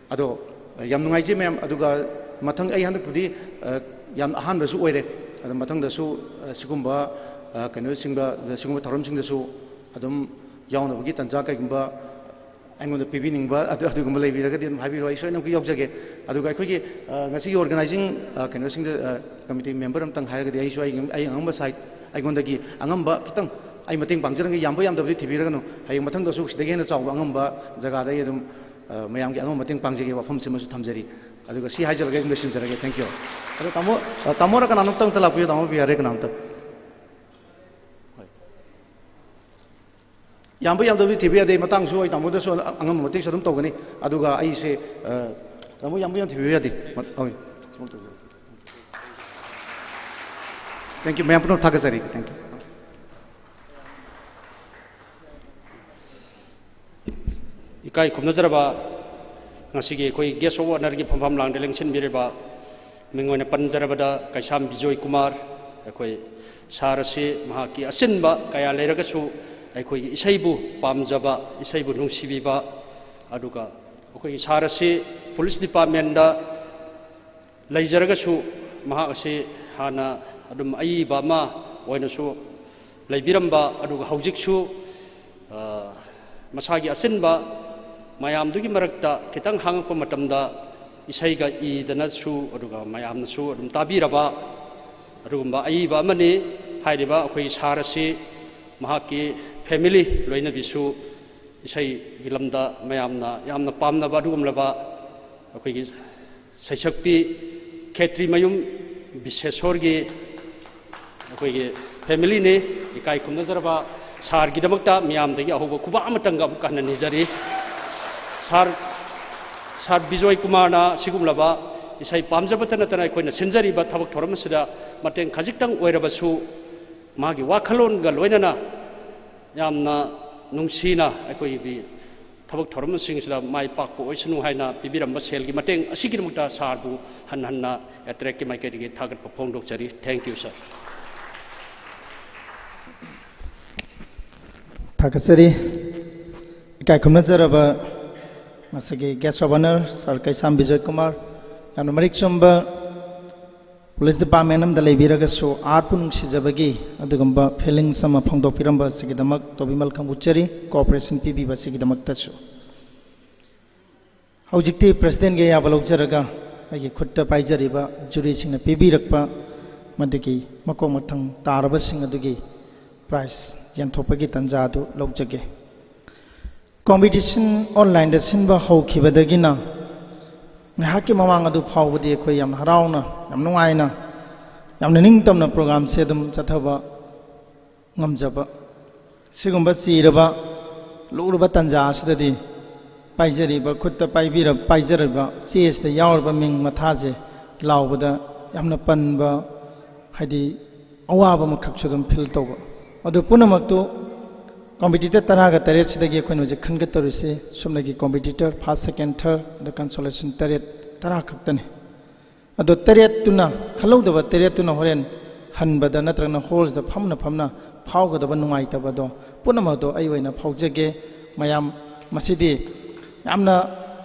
ꯑꯗꯣ, ꯑ, ꯌꯥꯝ ꯅꯨꯡꯉꯥꯏꯖꯩ ꯃꯌꯥꯝ꯫ ꯑꯗꯨꯒ ꯃꯊꯪ ꯑꯩ ꯍꯟꯗꯛꯄꯨꯗꯤ, ꯑ, ꯌꯥꯝ ꯑꯍꯥꯟꯕꯁꯨ ꯑꯣꯏꯔꯦ꯫ ꯑꯗꯣ ꯃꯊꯪꯗꯁꯨ, ꯑ, ꯁꯤꯒꯨꯝꯕ, ꯑ, ꯀꯩꯅꯣꯁꯤꯡꯗ, ꯁꯤꯒꯨꯝꯕ ꯊꯧꯔꯝꯁꯤꯡꯗꯁꯨ ꯑꯗꯨꯝ ꯌꯥꯎꯅꯕꯒꯤ ꯇꯥꯟꯖꯥ ꯀꯩꯒꯨꯝꯕ ꯑꯩꯉꯣꯟꯗ ꯄꯤꯕꯤꯅꯤꯡꯕ ꯑꯗꯨ, ꯑꯗꯨꯒꯨꯝꯕ ꯂꯩꯕꯤꯔꯒꯗꯤ ꯑꯗꯨꯝ ꯍꯥꯏꯕꯤꯔꯣ, ꯑꯩ ꯁꯣꯏꯗꯅꯃꯛꯀꯤ ꯌꯥꯎꯖꯒꯦ꯫ ꯑꯗꯨꯒ ꯑꯩꯈꯣꯏꯒꯤ, ꯑ, ꯉꯁꯤꯒꯤ organizing, ꯑ, ꯀꯩꯅꯣꯁꯤꯡꯗ, ꯑ, committee member ꯑꯃꯇꯪ ꯍꯥꯏꯔꯒꯗꯤ ꯑꯩꯁꯨ ꯑꯩꯒꯤ, ꯑꯩ ꯑꯉꯝꯕ side, ꯑꯩꯉꯣꯟꯗꯒꯤ ꯑꯉꯝꯕ ꯈꯤꯇꯪ ꯑꯩ ꯃꯇꯦꯡ ꯄꯥꯡꯖꯔꯝꯒꯦ, ꯌꯥꯝꯕ ꯌꯥꯝꯗꯕꯗꯤ ꯊꯤꯕꯤꯔꯒꯅꯨ, ꯍꯌꯦꯡ ꯃꯊꯪꯗꯁꯨ ꯁꯤꯗꯒꯤ ꯍꯦꯟꯅ ꯆꯥꯎꯕ ꯑꯉꯝꯕ ꯖꯒꯥꯗ ꯑꯩ ꯑꯗꯨꯝ, ꯑ, ꯃꯌꯥꯝꯒꯤ ꯑꯉꯝꯕ ꯃꯇꯦꯡ ꯄꯥꯡꯖꯒꯦ ꯋꯥꯐꯝꯁꯤꯃꯁꯨ ꯊꯝꯖꯔꯤ꯫ ꯑꯗꯨꯒ ꯁꯤ ꯍꯥꯏꯖꯔꯒ ꯑꯩ ꯑꯗꯨꯝ ꯂꯣꯏꯁꯤꯟꯖꯔꯒꯦ꯫ Thank you꯫ ꯑꯗꯣ ꯇꯥꯃꯣ, ꯑ, ꯇꯥꯃꯣꯔ ꯀꯅꯥꯅꯣꯝꯇ ꯑꯝꯇ ꯂꯥꯛꯄꯤꯌꯨ, ꯇꯥꯃꯣ ꯕꯤ ꯑꯥꯔ ꯑꯦ ꯀꯅꯥꯝꯇ꯫ ꯍꯣꯏ꯫ ꯌꯥꯝꯕ ꯌꯥꯝꯗꯕꯗꯤ ꯊꯤꯕ ꯌꯥꯗꯦ, ꯃꯇꯥꯡꯁꯨ ꯑꯩ ꯇꯥꯃꯣꯗꯁꯨ ꯑꯉꯝꯕ ꯃꯇꯦꯡꯁꯨ ꯑꯗꯨꯝ ꯇꯧꯒꯅꯤ꯫ ꯑꯗꯨꯒ ꯑꯩꯁꯦ, ꯑ, ꯇꯥꯃꯣ, ꯌꯥꯝꯕ ꯌꯥꯝ ꯊꯤꯕ ꯌꯥꯗꯦ꯫ ꯃ-, ꯍꯣꯏ꯫ Thank you, ꯃꯌꯥꯝ ꯄꯨꯝꯅꯃꯛ ꯊꯥꯒꯠꯆꯔꯤ꯫ Thank you꯫ ꯏꯀꯥꯏ ꯈꯨꯝꯅꯖꯔꯕ ꯉꯁꯤꯒꯤ ꯑꯩꯈꯣꯏ Guest of Honourꯒꯤ ꯐꯝꯐꯝ ꯂꯥꯡꯗ ꯂꯦꯡꯁꯤꯟꯕꯤꯔꯤꯕ, ꯃꯤꯡ ꯑꯣꯏꯅ ꯄꯟꯖꯔꯕꯗ ꯀꯩꯁꯥꯝ ꯕꯤꯖꯣꯏ ꯀꯨꯃꯥꯔ, ꯑꯩꯈꯣꯏ ꯁꯥꯔ ꯑꯁꯤ ꯃꯍꯥꯛꯀꯤ ꯑꯆꯤꯟꯕ ꯀꯌꯥ ꯂꯩꯔꯒꯁꯨ ꯑꯩꯈꯣꯏꯒꯤ ꯏꯁꯩꯕꯨ ꯄꯥꯝꯖꯕ, ꯏꯁꯩꯕꯨ ꯅꯨꯡꯁꯤꯕꯤꯕ, ꯑꯗꯨꯒ ꯑꯩꯈꯣꯏꯒꯤ ꯁꯥꯔ ꯑꯁꯤ ꯄꯨꯂꯤꯁ ꯗꯤꯄꯥꯔꯠꯃꯦꯟꯗ ꯂꯩꯖꯔꯒꯁꯨ ꯃꯍꯥꯛ ꯑꯁꯤ ꯍꯥꯟꯅ ꯑꯗꯨꯝ ꯑꯏꯕ ꯑꯃ ꯑꯣꯏꯅꯁꯨ ꯂꯩꯕꯤꯔꯝꯕ, ꯑꯗꯨꯒ ꯍꯧꯖꯤꯛꯁꯨ, ꯑ, ꯃꯁꯥꯒꯤ ꯑꯆꯤꯟꯕ ꯃꯌꯥꯝꯗꯨꯒꯤ ꯃꯔꯛꯇ ꯈꯤꯇꯪ ꯍꯥꯡꯉꯛꯄ ꯃꯇꯝꯗ ꯏꯁꯩꯒ ꯏꯗꯅꯁꯨ, ꯑꯗꯨꯒ ꯃꯌꯥꯝꯅꯁꯨ ꯑꯗꯨꯝ ꯇꯥꯕꯤꯔꯕ ꯑꯗꯨꯒꯨꯝꯕ ꯑꯏꯕ ꯑꯃꯅꯤ꯫ ꯍꯥꯏꯔꯤꯕ ꯑꯩꯈꯣꯏ ꯁꯥꯔ ꯑꯁꯤ ꯃꯍꯥꯛꯀꯤ family ꯂꯣꯏꯅꯕꯤꯁꯨ ꯏꯁꯩꯒꯤ ꯂꯝꯗ ꯃꯌꯥꯝꯅ ꯌꯥꯝꯅ ꯄꯥꯝꯅꯕ ꯑꯗꯨꯒꯨꯝꯂꯕ ꯑꯩꯈꯣꯏꯒꯤ ꯁꯩꯁꯛꯄꯤ ꯈꯦꯇ꯭ꯔꯤꯃꯌꯨꯝ ꯕꯤꯁꯦꯁꯣꯔꯒꯤ ꯑꯩꯈꯣꯏꯒꯤ familyꯅꯤ꯫ ꯏꯀꯥꯏ ꯈꯨꯝꯅꯖꯔꯕ ꯁꯥꯔꯒꯤꯗꯃꯛꯇ ꯃꯤꯌꯥꯝꯗꯒꯤ ꯑꯍꯧꯕ ꯈꯨꯕꯥꯛ ꯑꯃꯇꯪꯒ ꯑꯃꯨꯛ ꯍꯟꯅ ꯅꯤꯖꯔꯤ꯫ ꯁꯥꯔ, ꯁꯥꯔ ꯕꯤꯖꯣꯏ ꯀꯨꯃꯥꯔꯅ ꯁꯤꯒꯨꯝꯂꯕ ꯏꯁꯩ ꯄꯥꯝꯖꯕꯇ ꯅꯠꯇꯅ ꯑꯩꯈꯣꯏꯅ ꯁꯤꯟꯖꯔꯤꯕ ꯊꯕꯛ ꯊꯧꯔꯝ ꯑꯁꯤꯗ ꯃꯇꯦꯡ ꯈꯖꯤꯛꯇꯪ ꯑꯣꯏꯔꯕꯁꯨ ꯃꯥꯒꯤ ꯋꯥꯈꯜꯂꯣꯟꯒ ꯂꯣꯏꯅꯅ ꯌꯥꯝꯅ ꯅꯨꯡꯁꯤꯅ ꯑꯩꯈꯣꯏꯒꯤ ꯊꯕꯛ ꯊꯧꯔꯝꯁꯤꯡꯁꯤꯗ ꯃꯥꯏ ꯄꯥꯛꯄ ꯑꯣꯏꯁꯅꯨ ꯍꯥꯏꯅ ꯄꯤꯕꯤꯔꯝꯕ ꯁꯦꯜꯒꯤ ꯃꯇꯦꯡ ꯑꯁꯤꯒꯤꯗꯃꯛꯇ ꯁꯥꯔꯕꯨ ꯍꯟꯅ ꯍꯟꯅ ꯇ꯭ꯔꯦꯛꯀꯤ ꯃꯥꯏꯀꯩꯗꯒꯤ ꯊꯥꯒꯠꯄ ꯐꯣꯡꯗꯣꯛꯆꯔꯤ꯫ Thank you, sir. ꯊꯥꯒꯠꯆꯔꯤ꯫ ꯏꯀꯥꯏ ꯈꯨꯝꯅꯖꯔꯕ ꯉꯁꯤꯒꯤ Guest of Honour ꯁꯥꯔ ꯀꯩꯁꯥꯝ ꯕꯤꯖꯣꯏ ꯀꯨꯃꯥꯔ, ꯌꯥꯝꯅ ꯃꯔꯤꯛ ꯆꯨꯝꯕ ꯄꯨꯂꯤꯁ ꯗꯤꯄꯥꯔꯠꯃꯦꯟ ꯑꯃꯗ ꯂꯩꯕꯤꯔꯒꯁꯨ ꯑꯥꯔꯠꯄꯨ ꯅꯨꯡꯁꯤꯖꯕꯒꯤ ꯑꯗꯨꯒꯨꯝꯕ feelings ꯑꯃ ꯐꯣꯡꯗꯣꯛꯄꯤꯔꯝꯕ ꯑꯁꯤꯒꯤꯗꯃꯛ ꯇꯣꯕꯤꯃꯜ ꯈꯝꯕꯨꯆꯔꯤ꯫ Cooperation ꯄꯤꯕꯤꯕ ꯑꯁꯤꯒꯤꯗꯃꯛꯇꯁꯨ꯫ ꯍꯧꯖꯤꯛꯇꯤ presidentꯒꯤ ꯑꯌꯥꯕ ꯂꯧꯖꯔꯒ ꯑꯩꯒꯤ ꯈꯨꯠꯇ ꯄꯥꯏꯖꯔꯤꯕ juryꯁꯤꯡꯅ ꯄꯤꯕꯤꯔꯛꯄ ꯃꯗꯨꯒꯤ ꯃꯀꯣꯛ ꯃꯊꯪ ꯇꯥꯔꯕꯁꯤꯡ ꯑꯗꯨꯒꯤ prize ꯌꯦꯟꯊꯣꯛꯄꯒꯤ ꯇꯥꯟꯖꯥ ꯑꯗꯨ ꯂꯧꯖꯒꯦ꯫ Competition onlineꯗ ꯁꯤꯟꯕ ꯍꯧꯈꯤꯕꯗꯒꯤꯅ ꯉꯥꯏꯍꯥꯛꯀꯤ ꯃꯃꯥꯡ ꯑꯗꯨ ꯐꯥꯎꯕꯗꯤ ꯑꯩꯈꯣꯏ ꯌꯥꯝꯅ ꯍꯔꯥꯎꯅ, ꯌꯥꯝ ꯅꯨꯡꯉꯥꯏꯅ, ꯌꯥꯝꯅ ꯅꯤꯡꯇꯝꯅ programꯁꯦ ꯑꯗꯨꯝ ꯆꯠꯊꯕ ꯉꯝꯖꯕ꯫ ꯁꯤꯒꯨꯝꯕ ꯆꯤꯔꯕ, ꯂꯨꯔꯕ ꯇꯥꯟꯖꯥ ꯑꯁꯤꯗꯗꯤ ꯄꯥꯏꯖꯔꯤꯕ, ꯈꯨꯠꯇ ꯄꯥꯏꯕꯤꯔ-, ꯄꯥꯏꯖꯔꯤꯕ ꯆꯦ ꯑꯁꯤꯗ ꯌꯥꯎꯔꯤꯕ ꯃꯤꯡ ꯃꯊꯥꯁꯦ ꯂꯥꯎꯕꯗ ꯌꯥꯝꯅ ꯄꯟꯕ, ꯍꯥꯏꯗꯤ ꯑꯋꯥꯕ ꯑꯃꯈꯛꯁꯨ ꯑꯗꯨꯝ feel ꯇꯧꯕ꯫ ꯑꯗꯨ ꯄꯨꯝꯅꯃꯛꯇꯨ competitor ꯇꯔꯥꯒ ꯇꯔꯦꯠꯁꯤꯗꯒꯤ ꯑꯩꯈꯣꯏꯅ ꯍꯧꯖꯤꯛ ꯈꯟꯒꯠꯇꯧꯔꯤꯁꯤ ꯆꯨꯝꯅꯒꯤ competitor first, second, third, ꯑꯗ consolation ꯇꯔꯦꯠ, ꯇꯔꯥ ꯈꯛꯇꯅꯤ꯫ ꯑꯗꯣ ꯇꯔꯦꯠꯇꯨꯅ, ꯈꯜꯍꯧꯗꯕ ꯇꯔꯦꯠꯇꯨꯅ ꯍꯣꯔꯦꯟ ꯍꯟꯕꯗ ꯅꯠꯇ꯭ꯔꯒꯅ hallꯁꯤꯗ ꯐꯝꯅ ꯐꯝꯅ ꯐꯥꯎꯒꯗꯕ ꯅꯨꯡꯉꯥꯏꯇꯕꯗꯣ ꯄꯨꯝꯅꯃꯛꯇꯣ ꯑꯩ ꯑꯣꯏꯅ ꯐꯥꯎꯖꯒꯦ꯫ ꯃꯌꯥꯝ, ꯃꯁꯤꯗꯤ ꯌꯥꯝꯅ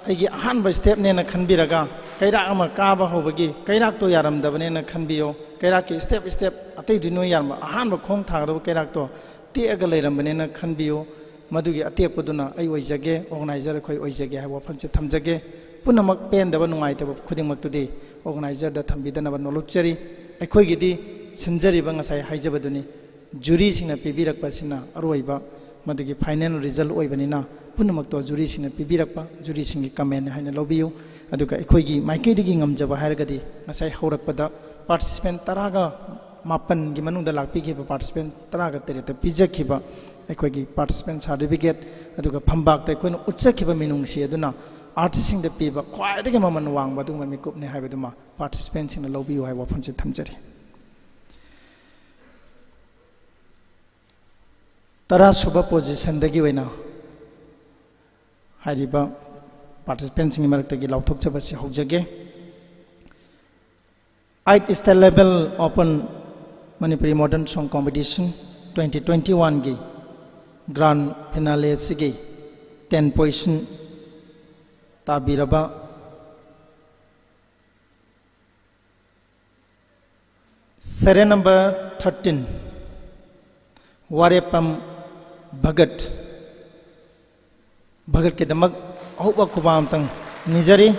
ꯑꯩꯒꯤ ꯑꯍꯥꯟꯕ stepꯅꯦꯅ ꯈꯟꯕꯤꯔꯒ, ꯀꯩꯔꯥꯛ ꯑꯃ ꯀꯥꯕ ꯍꯧꯕꯒꯤ ꯀꯩꯔꯥꯛꯇꯣ ꯌꯥꯔꯝꯗꯕꯅꯦꯅ ꯈꯟꯕꯤꯌꯣ꯫ ꯀꯩꯔꯥꯛꯀꯤ step step ꯑꯇꯩꯗꯨ ꯅꯣꯏ ꯌꯥꯔꯝꯕ, ꯑꯍꯥꯟꯕ ꯈꯣꯡ ꯊꯥꯒꯗꯕ ꯀꯩꯔꯥꯛꯇꯣ ꯇꯦꯛꯑꯒ ꯂꯩꯔꯝꯕꯅꯦꯅ ꯈꯟꯕꯤꯌꯨ꯫ ꯃꯗꯨꯒꯤ ꯑꯇꯦꯛꯄꯗꯨꯅ ꯑꯩ ꯑꯣꯏꯖꯒꯦ, organizer ꯑꯩꯈꯣꯏ ꯑꯣꯏꯖꯒꯦ ꯍꯥꯏꯕ ꯋꯥꯐꯝꯁꯦ ꯊꯝꯖꯒꯦ꯫ ꯄꯨꯝꯅꯃꯛ ꯄꯦꯟꯗꯕ, ꯅꯨꯡꯉꯥꯏꯇꯕ ꯈꯨꯗꯤꯡꯃꯛꯇꯨꯗꯤ organizerꯗ ꯊꯝꯕꯤꯗꯅꯕ ꯅꯣꯂꯨꯛꯆꯔꯤ꯫ ꯑꯩꯈꯣꯏꯒꯤꯗꯤ ꯁꯤꯟꯖꯔꯤꯕ ꯉꯁꯥꯏ ꯍꯥꯏꯖꯕꯗꯨꯅꯤ, juryꯁꯤꯡꯅ ꯄꯤꯕꯤꯔꯛꯄꯁꯤꯅ ꯑꯔꯣꯏꯕ ꯃꯗꯨꯒꯤ final result ꯑꯣꯏꯕꯅꯤꯅ, ꯄꯨꯝꯅꯃꯛꯇꯣ juryꯁꯤꯡꯅ ꯄꯤꯕꯤꯔꯛꯄ, juryꯁꯤꯡꯒꯤ commentꯅꯤ ꯍꯥꯏꯅ ꯂꯧꯕꯤꯌꯨ꯫ ꯑꯗꯨꯒ ꯑꯩꯈꯣꯏꯒꯤ ꯃꯥꯏꯀꯩꯗꯒꯤ ꯉꯝꯖꯕ ꯍꯥꯏꯔꯒꯗꯤ ꯉꯁꯥꯏ ꯍꯧꯔꯛꯄꯗ participant ꯇꯔꯥꯒ ꯃꯥꯄꯟꯒꯤ ꯃꯅꯨꯡꯗ ꯂꯥꯛꯄꯤꯈꯤꯕ participant ꯇꯔꯥꯒ ꯇꯔꯦꯠꯇ ꯄꯤꯖꯈꯤꯕ ꯑꯩꯈꯣꯏꯒꯤ participant certificate, ꯑꯗꯨꯒ ꯐꯝꯕꯥꯛꯇ ꯑꯩꯈꯣꯏꯅ ꯎꯠꯆꯈꯤꯕ ꯃꯤꯅꯨꯡꯁꯤ ꯑꯗꯨꯅ artistꯁꯤꯡꯗ ꯄꯤꯕ ꯈ꯭ꯋꯥꯏꯗꯒꯤ ꯃꯃꯜ ꯋꯥꯡꯕ ꯑꯗꯨꯒꯨꯝꯕ ꯃꯤꯀꯨꯞꯅꯤ ꯍꯥꯏꯕꯗꯨꯃ participantꯁꯤꯡꯅ ꯂꯧꯕꯤꯌꯨ ꯍꯥꯏꯕ ꯋꯥꯐꯝꯁꯤ ꯊꯝꯖꯔꯤ꯫ ꯇꯔꯥꯁꯨꯕ positionꯗꯒꯤ ꯑꯣꯏꯅ ꯍꯥꯏꯔꯤꯕ participantꯁꯤꯡꯒꯤ ꯃꯔꯛꯇꯒꯤ ꯂꯥꯎꯊꯣꯛꯆꯕꯁꯤ ꯍꯧꯖꯒꯦ꯫ Eight State Level Open Manipuri Modern Song Competition twenty twenty-oneꯒꯤ grand finale ꯑꯁꯤꯒꯤ ten position ꯇꯥꯕꯤꯔꯕ serial number thirteen, Warepam Bhagat. ꯚꯒꯠꯀꯤꯗꯃꯛ ꯑꯍꯧꯕ ꯈꯨꯕꯥꯛ ꯑꯃꯇꯪ ꯅꯤꯖꯔꯤ꯫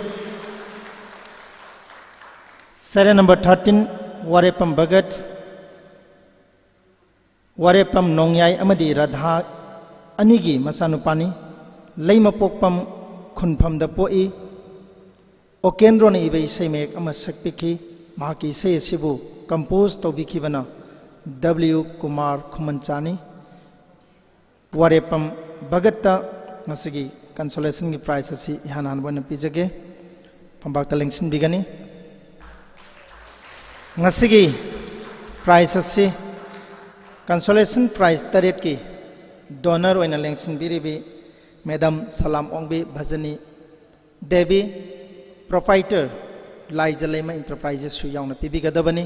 Serial number thirteen, Warepam Bhagat. Warepam ꯅꯣꯡꯌꯥꯏ ꯑꯃꯗꯤ ꯔꯥꯙꯥ ꯑꯅꯤꯒꯤ ꯃꯆꯥꯅꯨꯄꯥꯅꯤ꯫ ꯂꯩꯃꯄꯣꯛꯄꯝ ꯈꯨꯟꯐꯝꯗ ꯄꯣꯛꯏ꯫ ꯑꯣꯀꯦꯟꯗ꯭ꯔꯣꯅ ꯏꯕ ꯏꯁꯩ ꯃꯌꯦꯛ ꯑꯃ ꯁꯛꯄꯤꯈꯤ꯫ ꯃꯍꯥꯛꯀꯤ ꯏꯁꯩ ꯑꯁꯤꯕꯨ compose ꯇꯧꯕꯤꯈꯤꯕꯅ W ꯀꯨꯃꯥꯔ ꯈꯨꯃꯟꯆꯥꯅꯤ꯫ ꯋꯥꯔꯦꯞꯐꯝ ꯚꯒꯠꯇ ꯉꯁꯤꯒꯤ consolation ꯒꯤ prize ꯑꯁꯤ ꯏꯍꯥꯟ ꯍꯥꯟꯕ ꯑꯣꯏꯅ ꯄꯤꯖꯒꯦ꯫ ꯐꯝꯕꯥꯛꯇ ꯂꯦꯡꯁꯤꯟꯕꯤꯒꯅꯤ꯫ ꯉꯁꯤꯒꯤ prize ꯑꯁꯤ, consolation prize ꯇꯔꯦꯠꯀꯤ donor ꯑꯣꯏꯅ ꯂꯦꯡꯁꯤꯟꯕꯤꯔꯤꯕꯤ Madam ꯁꯂꯥꯝ ꯑꯣꯡꯕꯤ ꯚꯖꯅꯤ ꯗꯦꯕꯤ, proprietor ꯂꯥꯏꯖ ꯂꯩꯃ Enterprises ꯁꯨ ꯌꯥꯎꯅ ꯄꯤꯕꯤꯒꯗꯕꯅꯤ꯫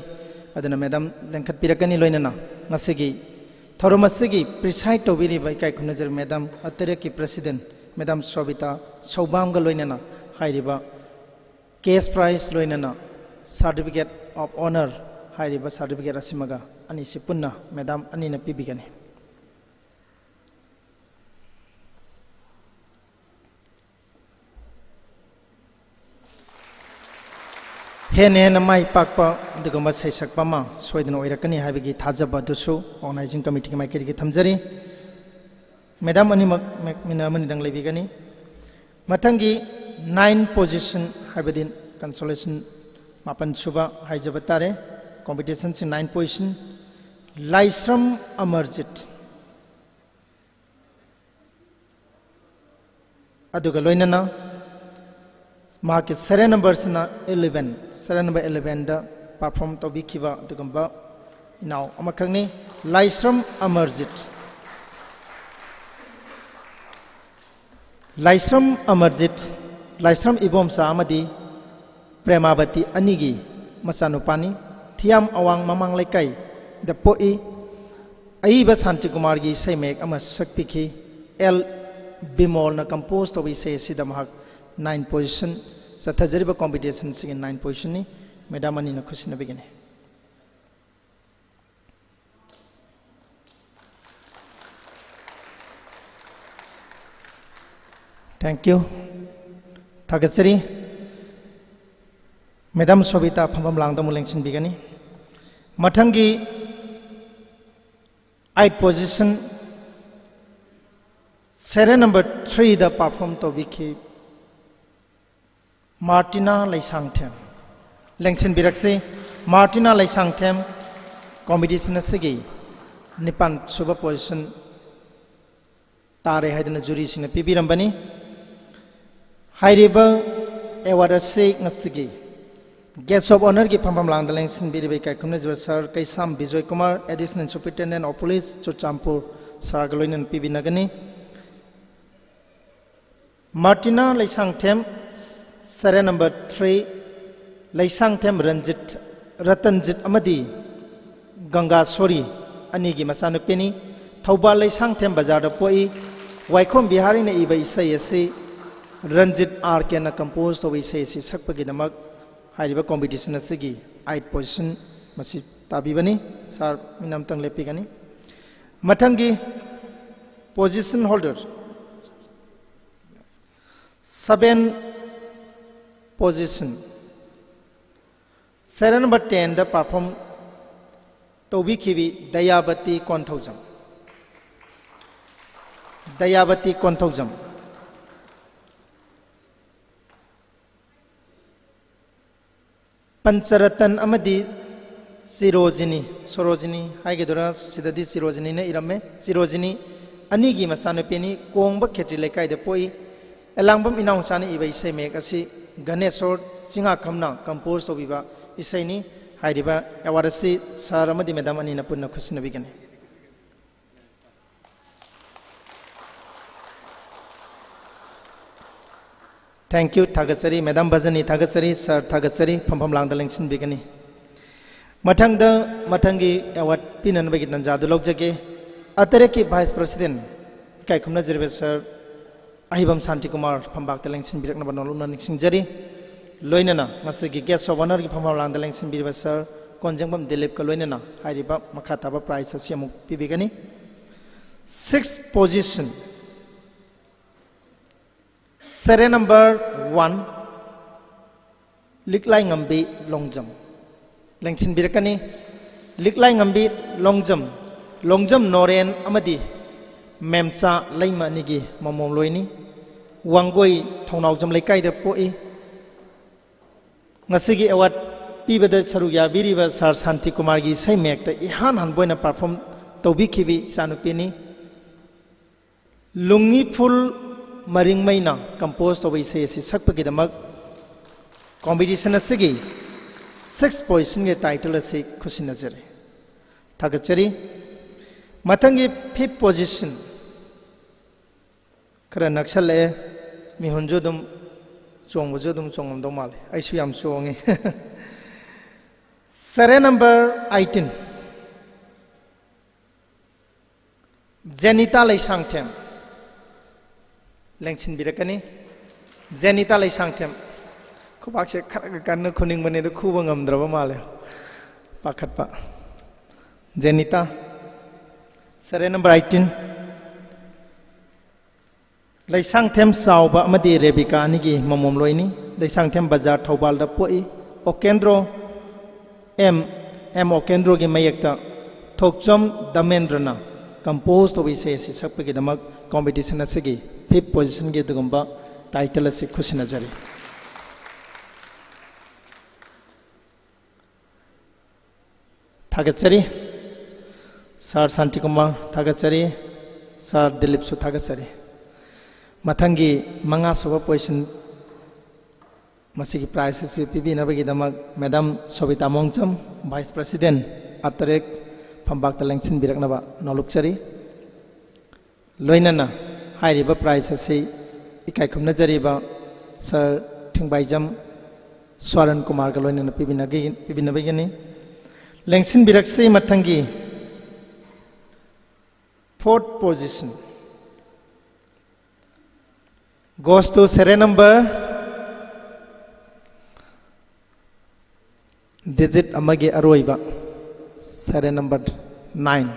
ꯑꯗꯨꯅ Madam ꯂꯦꯡꯈꯠꯄꯤꯔꯛꯀꯅꯤ꯫ ꯂꯣꯏꯅꯅ ꯉꯁꯤꯒꯤ ꯊꯧꯔꯝ ꯑꯁꯤꯒꯤ preside ꯇꯧꯕꯤꯔꯤꯕ ꯏꯀꯥꯏ ꯈꯨꯝꯅꯖꯔꯕ Madam ꯑ ꯇꯔꯦꯠꯀꯤ President Madam ꯁꯣꯕꯤꯇꯥ ꯁꯧꯕꯥꯝꯒ ꯂꯣꯏꯅꯅ ꯍꯥꯏꯔꯤꯕ cash prize ꯂꯣꯏꯅꯅ Certificate of Honour ꯍꯥꯏꯔꯤꯕ certificate ꯑꯁꯤꯃꯒ ꯑꯅꯤꯁꯤ ꯄꯨꯟꯅ Madam ꯑꯅꯤꯅ ꯄꯤꯕꯤꯒꯅꯤ꯫ ꯍꯦꯟꯅ ꯍꯦꯟꯅ ꯃꯥꯏ ꯄꯥꯛꯄ ꯑꯗꯨꯒꯨꯝꯕ ꯁꯩꯁꯛꯄ ꯑꯃ ꯁꯣꯏꯗꯅ ꯑꯣꯏꯔꯛꯀꯅꯤ ꯍꯥꯏꯕꯒꯤ ꯊꯥꯖꯕ ꯑꯗꯨꯁꯨ organizing committee ꯒꯤ ꯃꯥꯏꯀꯩꯗꯒꯤ ꯊꯝꯖꯔꯤ꯫ Madam ꯑꯅꯤꯃꯛ ꯃꯦꯛ-, minute ꯑꯃꯅꯤꯗꯪ ꯂꯩꯕꯤꯒꯅꯤ꯫ ꯃꯊꯪꯒꯤ nine position ꯍꯥꯏꯕꯗꯤ consolation ꯃꯥꯄꯟ ꯁꯨꯕ ꯍꯥꯏꯖꯕ ꯇꯥꯔꯦ꯫ Competition ꯁꯤ nine position, ꯂꯥꯏꯁ꯭ꯔꯝ ꯑꯃꯔꯖꯤꯠ꯫ ꯑꯗꯨꯒ ꯂꯣꯏꯅꯅ ꯃꯍꯥꯛꯀꯤ serial number ꯁꯤꯅ eleven, serial number eleven ꯗ perform ꯇꯧꯕꯤꯈꯤꯕ ꯑꯗꯨꯒꯨꯝꯕ ꯏꯅꯥꯎ ꯑꯃꯈꯛꯅꯤ, ꯂꯥꯏꯁ꯭ꯔꯝ ꯑꯃꯔꯖꯤꯠ꯫ ꯂꯥꯏꯁ꯭ꯔꯝ ꯑꯃꯔꯖꯤꯠ, ꯂꯥꯏꯁ꯭ꯔꯝ ꯏꯕꯣꯝꯆꯥ ꯑꯃꯗꯤ ꯄ꯭ꯔꯦꯃꯥꯕꯇꯤ ꯑꯅꯤꯒꯤ ꯃꯆꯥꯅꯨꯄꯥꯅꯤ꯫ ꯊꯤꯌꯥꯝ ꯑꯋꯥꯡ ꯃꯃꯥꯡ ꯂꯩꯀꯥꯏꯗ ꯄꯣꯛꯏ꯫ ꯑꯏꯕ ꯁꯥꯟꯇꯤꯀꯨꯃꯥꯔꯒꯤ ꯏꯁꯩ ꯃꯌꯦꯛ ꯑꯃ ꯁꯛꯄꯤꯈꯤ꯫ ꯑꯦꯜ ꯕꯤꯃꯣꯜꯅ compose ꯇꯧꯕ ꯏꯁꯩ ꯑꯁꯤꯗ ꯃꯍꯥꯛ nine position, ꯆꯠꯊꯖꯔꯤꯕ competition ꯁꯤꯒꯤ nine position ꯅꯤ꯫ Madam ꯑꯅꯤꯅ ꯈꯨꯠꯁꯤꯟꯅꯕꯤꯒꯅꯤ꯫ Thank you. ꯊꯥꯒꯠꯆꯔꯤ꯫ Madam ꯁꯣꯕꯤꯇꯥ ꯐꯝꯐꯝ ꯂꯥꯡꯗ ꯑꯃꯨꯛ ꯂꯦꯡꯁꯤꯟꯕꯤꯒꯅꯤ꯫ ꯃꯊꯪꯒꯤ eight position, serial number three ꯗ perform ꯇꯧꯕꯤꯈꯤ ꯃꯥꯔꯇꯤꯅꯥ ꯂꯩꯁꯥꯡꯊꯦꯝ꯫ ꯂꯦꯡꯁꯤꯟꯕꯤꯔꯛꯁꯤ꯫ ꯃꯥꯔꯇꯤꯅꯥ ꯂꯩꯁꯥꯡꯊꯦꯝ, competition ꯑꯁꯤꯒꯤ ꯅꯤꯄꯥꯟ ꯁꯨꯕ position ꯇꯥꯔꯦ ꯍꯥꯏꯗꯨꯅ ꯖꯨꯔꯤꯁꯤꯡꯅ ꯄꯤꯕꯤꯔꯝꯕꯅꯤ꯫ ꯍꯥꯏꯔꯤꯕ ꯑꯦꯋꯥꯔꯗ ꯑꯁꯤ ꯉꯁꯤꯒꯤ Guest of Honourꯒꯤ ꯐꯝꯐꯝ ꯂꯥꯡꯗ ꯂꯦꯡꯁꯤꯟꯕꯤꯔꯤꯕ ꯏꯀꯥꯏ ꯈꯨꯝꯅꯖꯕ ꯁꯥꯔ Keisham Bijoy Kumar, Additional Superintendent of Police, Churachandpur, ꯁꯥꯔꯒ ꯂꯣꯏꯅꯅ ꯄꯤꯕꯤꯅꯒꯅꯤ꯫ ꯃꯥꯔꯇꯤꯅꯥ Leishangthem, serial number three, Leishangthem Ranjit, ꯔꯇꯟꯖꯤꯠ ꯑꯃꯗꯤ ꯒꯪꯒꯥꯁꯣꯔꯤ ꯑꯅꯤꯒꯤ ꯃꯆꯥꯅꯨꯄꯤꯅꯤ꯫ ꯊꯧꯕꯥꯜ ꯂꯩꯁꯥꯡꯊꯦꯝ ꯕꯖꯥꯔꯗ ꯄꯣꯛꯏ꯫ ꯋꯥꯏꯈꯣꯝ ꯕꯤꯍꯥꯔꯤꯅ ꯏꯕ ꯏꯁꯩ ꯑꯁꯤ ꯔꯟꯖꯤꯠ ꯑꯥꯔ ꯀꯦꯅ compose ꯇꯧꯕ ꯏꯁꯩ ꯑꯁꯤ ꯁꯛꯄꯒꯤꯗꯃꯛ ꯍꯥꯏꯔꯤꯕ competition ꯑꯁꯤꯒꯤ eight position ꯃꯁꯤ ꯇꯥꯕꯤꯕꯅꯤ꯫ ꯁꯥꯔ, ꯃꯤꯅꯝꯇꯪ ꯂꯦꯞꯄꯤꯒꯅꯤ꯫ ꯃꯊꯪꯒꯤ position holder, seven position, serial number tenꯗ perform ꯇꯧꯕꯤꯈꯤꯕꯤ ꯗꯌꯥꯕꯇꯤ Konthoujam. ꯗꯌꯥꯕꯇꯤ Konthoujam. ꯄꯟꯆꯔꯇꯟ ꯑꯃꯗꯤ ꯆꯤꯔꯣꯖꯤꯅꯤ, ꯁꯣꯔꯣꯖꯤꯅꯤ ꯍꯥꯏꯒꯗ꯭ꯔꯥ, ꯁꯤꯗꯗꯤ ꯆꯤꯔꯣꯖꯤꯅꯤꯅ ꯏꯔꯝꯃꯦ꯫ ꯆꯤꯔꯣꯖꯤꯅꯤ ꯑꯅꯤꯒꯤ ꯃꯆꯥꯅꯨꯄꯤꯅꯤ, ꯀꯣꯡꯕ ꯈꯦꯇ꯭ꯔꯤ ꯂꯩꯀꯥꯏꯗ ꯄꯣꯛꯏ꯫ ꯑꯦꯂꯥꯡꯕꯝ ꯏꯅꯥꯎꯆꯥꯅ ꯏꯕ ꯏꯁꯩ ꯃꯌꯦꯛ ꯑꯁꯤ ꯒꯅꯦꯁꯣꯔ ꯆꯤꯡꯉꯥꯈꯝꯅ compose ꯇꯧꯕꯤꯕ ꯏꯁꯩꯅꯤ꯫ ꯍꯥꯏꯔꯤꯕ ꯑꯦꯋꯥꯔꯗ ꯑꯁꯤ ꯁꯥꯔ ꯑꯃꯗꯤ ꯃꯦꯗꯥꯝ ꯑꯅꯤꯅ ꯄꯨꯟꯅ ꯈꯨꯠꯁꯤꯟꯅꯕꯤꯒꯅꯤ꯫ Thank you, ꯊꯥꯒꯠꯆꯔꯤ꯫ ꯃꯦꯗꯥꯝ ꯕꯖꯅꯤ ꯊꯥꯒꯠꯆꯔꯤ, ꯁꯥꯔ ꯊꯥꯒꯠꯆꯔꯤ꯫ ꯐꯝꯐꯝ ꯂꯥꯡꯗ ꯂꯦꯡꯁꯤꯟꯕꯤꯒꯅꯤ꯫ ꯃꯊꯪꯗ, ꯃꯊꯪꯒꯤ ꯑꯦꯋꯥꯔꯗ ꯄꯤꯅꯅꯕꯒꯤ ꯇꯥꯟꯖꯥꯗꯨ ꯂꯧꯖꯒꯦ꯫ ꯑꯇꯔꯦꯠꯀꯤ vice president, ꯏꯀꯥꯏ ꯈꯨꯝꯅꯖꯔꯤꯕ ꯁꯥꯔ ꯑꯍꯤꯕꯝ ꯁꯥꯟꯇꯤꯀꯨꯃꯥꯔ ꯐꯝꯕꯥꯛꯇ ꯂꯦꯡꯁꯤꯟꯕꯤꯔꯛꯅꯕ ꯅꯣꯂꯨꯛꯅ ꯅꯤꯡꯁꯤꯡꯖꯔꯤ꯫ ꯂꯣꯏꯅꯅ ꯉꯁꯤꯒꯤ Guest of Honourꯒꯤ ꯐꯝꯐꯝ ꯂꯥꯡꯗ ꯂꯦꯡꯁꯤꯟꯕꯤꯔꯤꯕ ꯁꯥꯔ ꯀꯣꯟꯖꯦꯡꯕꯝ ꯗꯤꯂꯤꯞꯀ ꯂꯣꯏꯅꯅ ꯍꯥꯏꯔꯤꯕ ꯃꯈꯥ ꯇꯥꯕ prize ꯑꯁꯤ ꯑꯃꯨꯛ ꯄꯤꯕꯤꯒꯅꯤ꯫ Sixth position, serial number one, ꯂꯤꯛꯂꯥꯏꯉꯝꯕꯤ Longjam ꯂꯦꯡꯁꯤꯟꯕꯤꯔꯛꯀꯅꯤ꯫ ꯂꯤꯛꯂꯥꯏꯉꯝꯕꯤ Longjam, Longjam Noren ꯑꯃꯗꯤ ꯃꯦꯝꯆꯥ ꯂꯩꯃ ꯑꯅꯤꯒꯤ ꯃꯃꯣꯝꯂꯣꯏꯅꯤ꯫ ꯋꯥꯡꯒꯣꯏ ꯊꯧꯅꯥꯎꯖꯝ ꯂꯩꯀꯥꯏꯗ ꯄꯣꯛꯏ꯫ ꯉꯁꯤꯒꯤ ꯑꯦꯋꯥꯔꯗ ꯄꯤꯕꯗ ꯁꯔꯨꯛ ꯌꯥꯕꯤꯔꯤꯕ ꯁꯥꯔ ꯁꯥꯟꯇꯤ ꯀꯨꯃꯥꯔꯒꯤ ꯏꯁꯩ ꯃꯌꯦꯛꯇ ꯏꯍꯥꯟ ꯍꯥꯟꯕ ꯑꯣꯏꯅ perform ꯇꯧꯕꯤꯈꯤꯕꯤ ꯏꯆꯥꯅꯨꯄꯤꯅꯤ꯫ ꯂꯨꯡꯉꯤꯐꯨꯜ ꯃꯔꯤꯡꯃꯩꯅ ꯀꯝꯄꯣꯁ ꯇꯧꯕ ꯏꯁꯩ ꯑꯁꯤ ꯁꯛꯄꯒꯤꯗꯃꯛ ꯀꯣꯝꯄꯤꯇꯤꯁꯟ ꯑꯁꯤꯒꯤ ꯁꯤꯛꯁ ꯄꯣꯖꯤꯁꯟꯒꯤ ꯇꯥꯏꯇꯜ ꯑꯁꯤ ꯈꯨꯠꯁꯤꯟꯅꯖꯔꯤ꯫ ꯊꯥꯒꯠꯆꯔꯤ꯫ ꯃꯊꯪꯒꯤ ꯐꯤꯐ ꯄꯣꯖꯤꯁꯟ ꯈꯔ ꯅꯛꯁꯜꯂꯛꯑꯦ꯫ ꯃꯤꯍꯨꯟꯁꯨ ꯑꯗꯨꯝ ꯆꯣꯡꯕꯁꯨ ꯑꯗꯨꯝ ꯆꯣꯡꯉꯝꯗꯧ ꯃꯥꯜꯂꯦ꯫ ꯑꯩꯁꯨ ꯌꯥꯝ ꯆꯣꯡꯉꯤ꯫ ꯁꯦꯔꯦ ꯅꯝꯕꯔ ꯑꯩꯠꯇꯤꯟ꯫ ꯖꯦꯅꯤꯇꯥ ꯂꯩꯁꯥꯡꯊꯦꯝ ꯂꯦꯡꯁꯤꯟꯕꯤꯔꯛꯀꯅꯤ꯫ ꯖꯦꯅꯤꯇꯥ ꯂꯩꯁꯥꯡꯊꯦꯝ꯫ ꯈꯨꯕꯥꯛꯁꯦ ꯈꯔꯒ ꯀꯟꯅ ꯈꯨꯅꯤꯡꯕꯅꯦ, ꯑꯗꯨ ꯈꯨꯕ ꯉꯝꯗ꯭ꯔꯕ ꯃꯥꯜꯂꯦ꯫ ꯄꯥꯈꯠꯄ꯫ ꯖꯦꯅꯤꯇꯥ꯫ ꯁꯦꯔꯦ number eighteen. ꯂꯩꯁꯥꯡꯊꯦꯝ ꯆꯥꯎꯕ ꯑꯃꯗꯤ ꯔꯦꯕꯤꯀꯥ ꯑꯅꯤꯒꯤ ꯃꯃꯣꯝꯂꯣꯏꯅꯤ꯫ ꯂꯩꯁꯥꯡꯊꯦꯝ ꯕꯖꯥꯔ, ꯊꯧꯕꯥꯜꯗ ꯄꯣꯛꯏ꯫ ꯑꯣꯀꯦꯟꯗ꯭ꯔꯣ ꯑꯦꯝ, ꯑꯦꯝ ꯑꯣꯀꯦꯟꯗ꯭ꯔꯣꯒꯤ ꯃꯌꯦꯛꯇ ꯊꯣꯛꯆꯣꯝ ꯗꯃꯦꯟꯗ꯭ꯔꯅ ꯀꯝꯄꯣꯖ ꯇꯧꯕ ꯏꯁꯩ ꯑꯁꯤ ꯁꯛꯄꯒꯤꯗꯃꯛ ꯀꯣꯝꯄꯤꯇꯤꯁꯟ ꯑꯁꯤꯒꯤ ꯐꯤꯐ ꯄꯣꯖꯤꯁꯟꯒꯤ ꯑꯗꯨꯒꯨꯝꯕ ꯇꯥꯏꯇꯜ ꯑꯁꯤ ꯈꯨꯠꯁꯤꯟꯅꯖꯔꯤ꯫ ꯊꯥꯒꯠꯆꯔꯤ꯫ ꯁꯥꯔ ꯁꯥꯟꯇꯤꯀꯨꯃꯥꯔ ꯊꯥꯒꯠꯆꯔꯤ꯫ ꯁꯥꯔ ꯗꯤꯂꯤꯞꯁꯨ ꯊꯥꯒꯠꯆꯔꯤ꯫ ꯃꯊꯪꯒꯤ ꯃꯉꯥꯁꯨꯕ ꯄꯣꯖꯤꯁꯟ ꯃꯁꯤꯒꯤ ꯄ꯭ꯔꯥꯏꯖ ꯑꯁꯤ ꯄꯤꯕꯤꯅꯕꯒꯤꯗꯃꯛ ꯃꯦꯗꯥꯝ ꯁꯣꯕꯤꯇꯥ ꯃꯣꯡꯆꯝ, ꯚꯥꯏꯁ ꯄ꯭ꯔꯦꯁꯤꯗꯦꯟ, ꯑꯇꯔꯦꯛ ꯐꯝꯕꯥꯛꯇ ꯂꯦꯡꯁꯤꯟꯕꯤꯔꯛꯅꯕ ꯅꯣꯜꯂꯨꯛꯆꯔꯤ꯫ ꯂꯣꯏꯅꯅ ꯍꯥꯏꯔꯤꯕ ꯄ꯭ꯔꯥꯏꯖ ꯑꯁꯤ ꯏꯀꯥꯏ ꯈꯨꯝꯅꯖꯔꯤꯕ ꯁꯥꯔ ꯊꯤꯡꯕꯥꯏꯖꯝ ꯁ꯭ꯋꯥꯔꯟ ꯀꯨꯃꯥꯔꯒ ꯂꯣꯏꯅꯅ ꯄꯤꯕꯤꯅꯒꯤ-, ꯄꯤꯕꯤꯅꯕꯒꯤꯅꯤ꯫ ꯂꯦꯡꯁꯤꯟꯕꯤꯔꯛꯁꯤ꯫ ꯃꯊꯪꯒꯤ fourth position goes to serial number, digit ꯑꯃꯒꯤ ꯑꯔꯣꯏꯕ, serial number nine꯫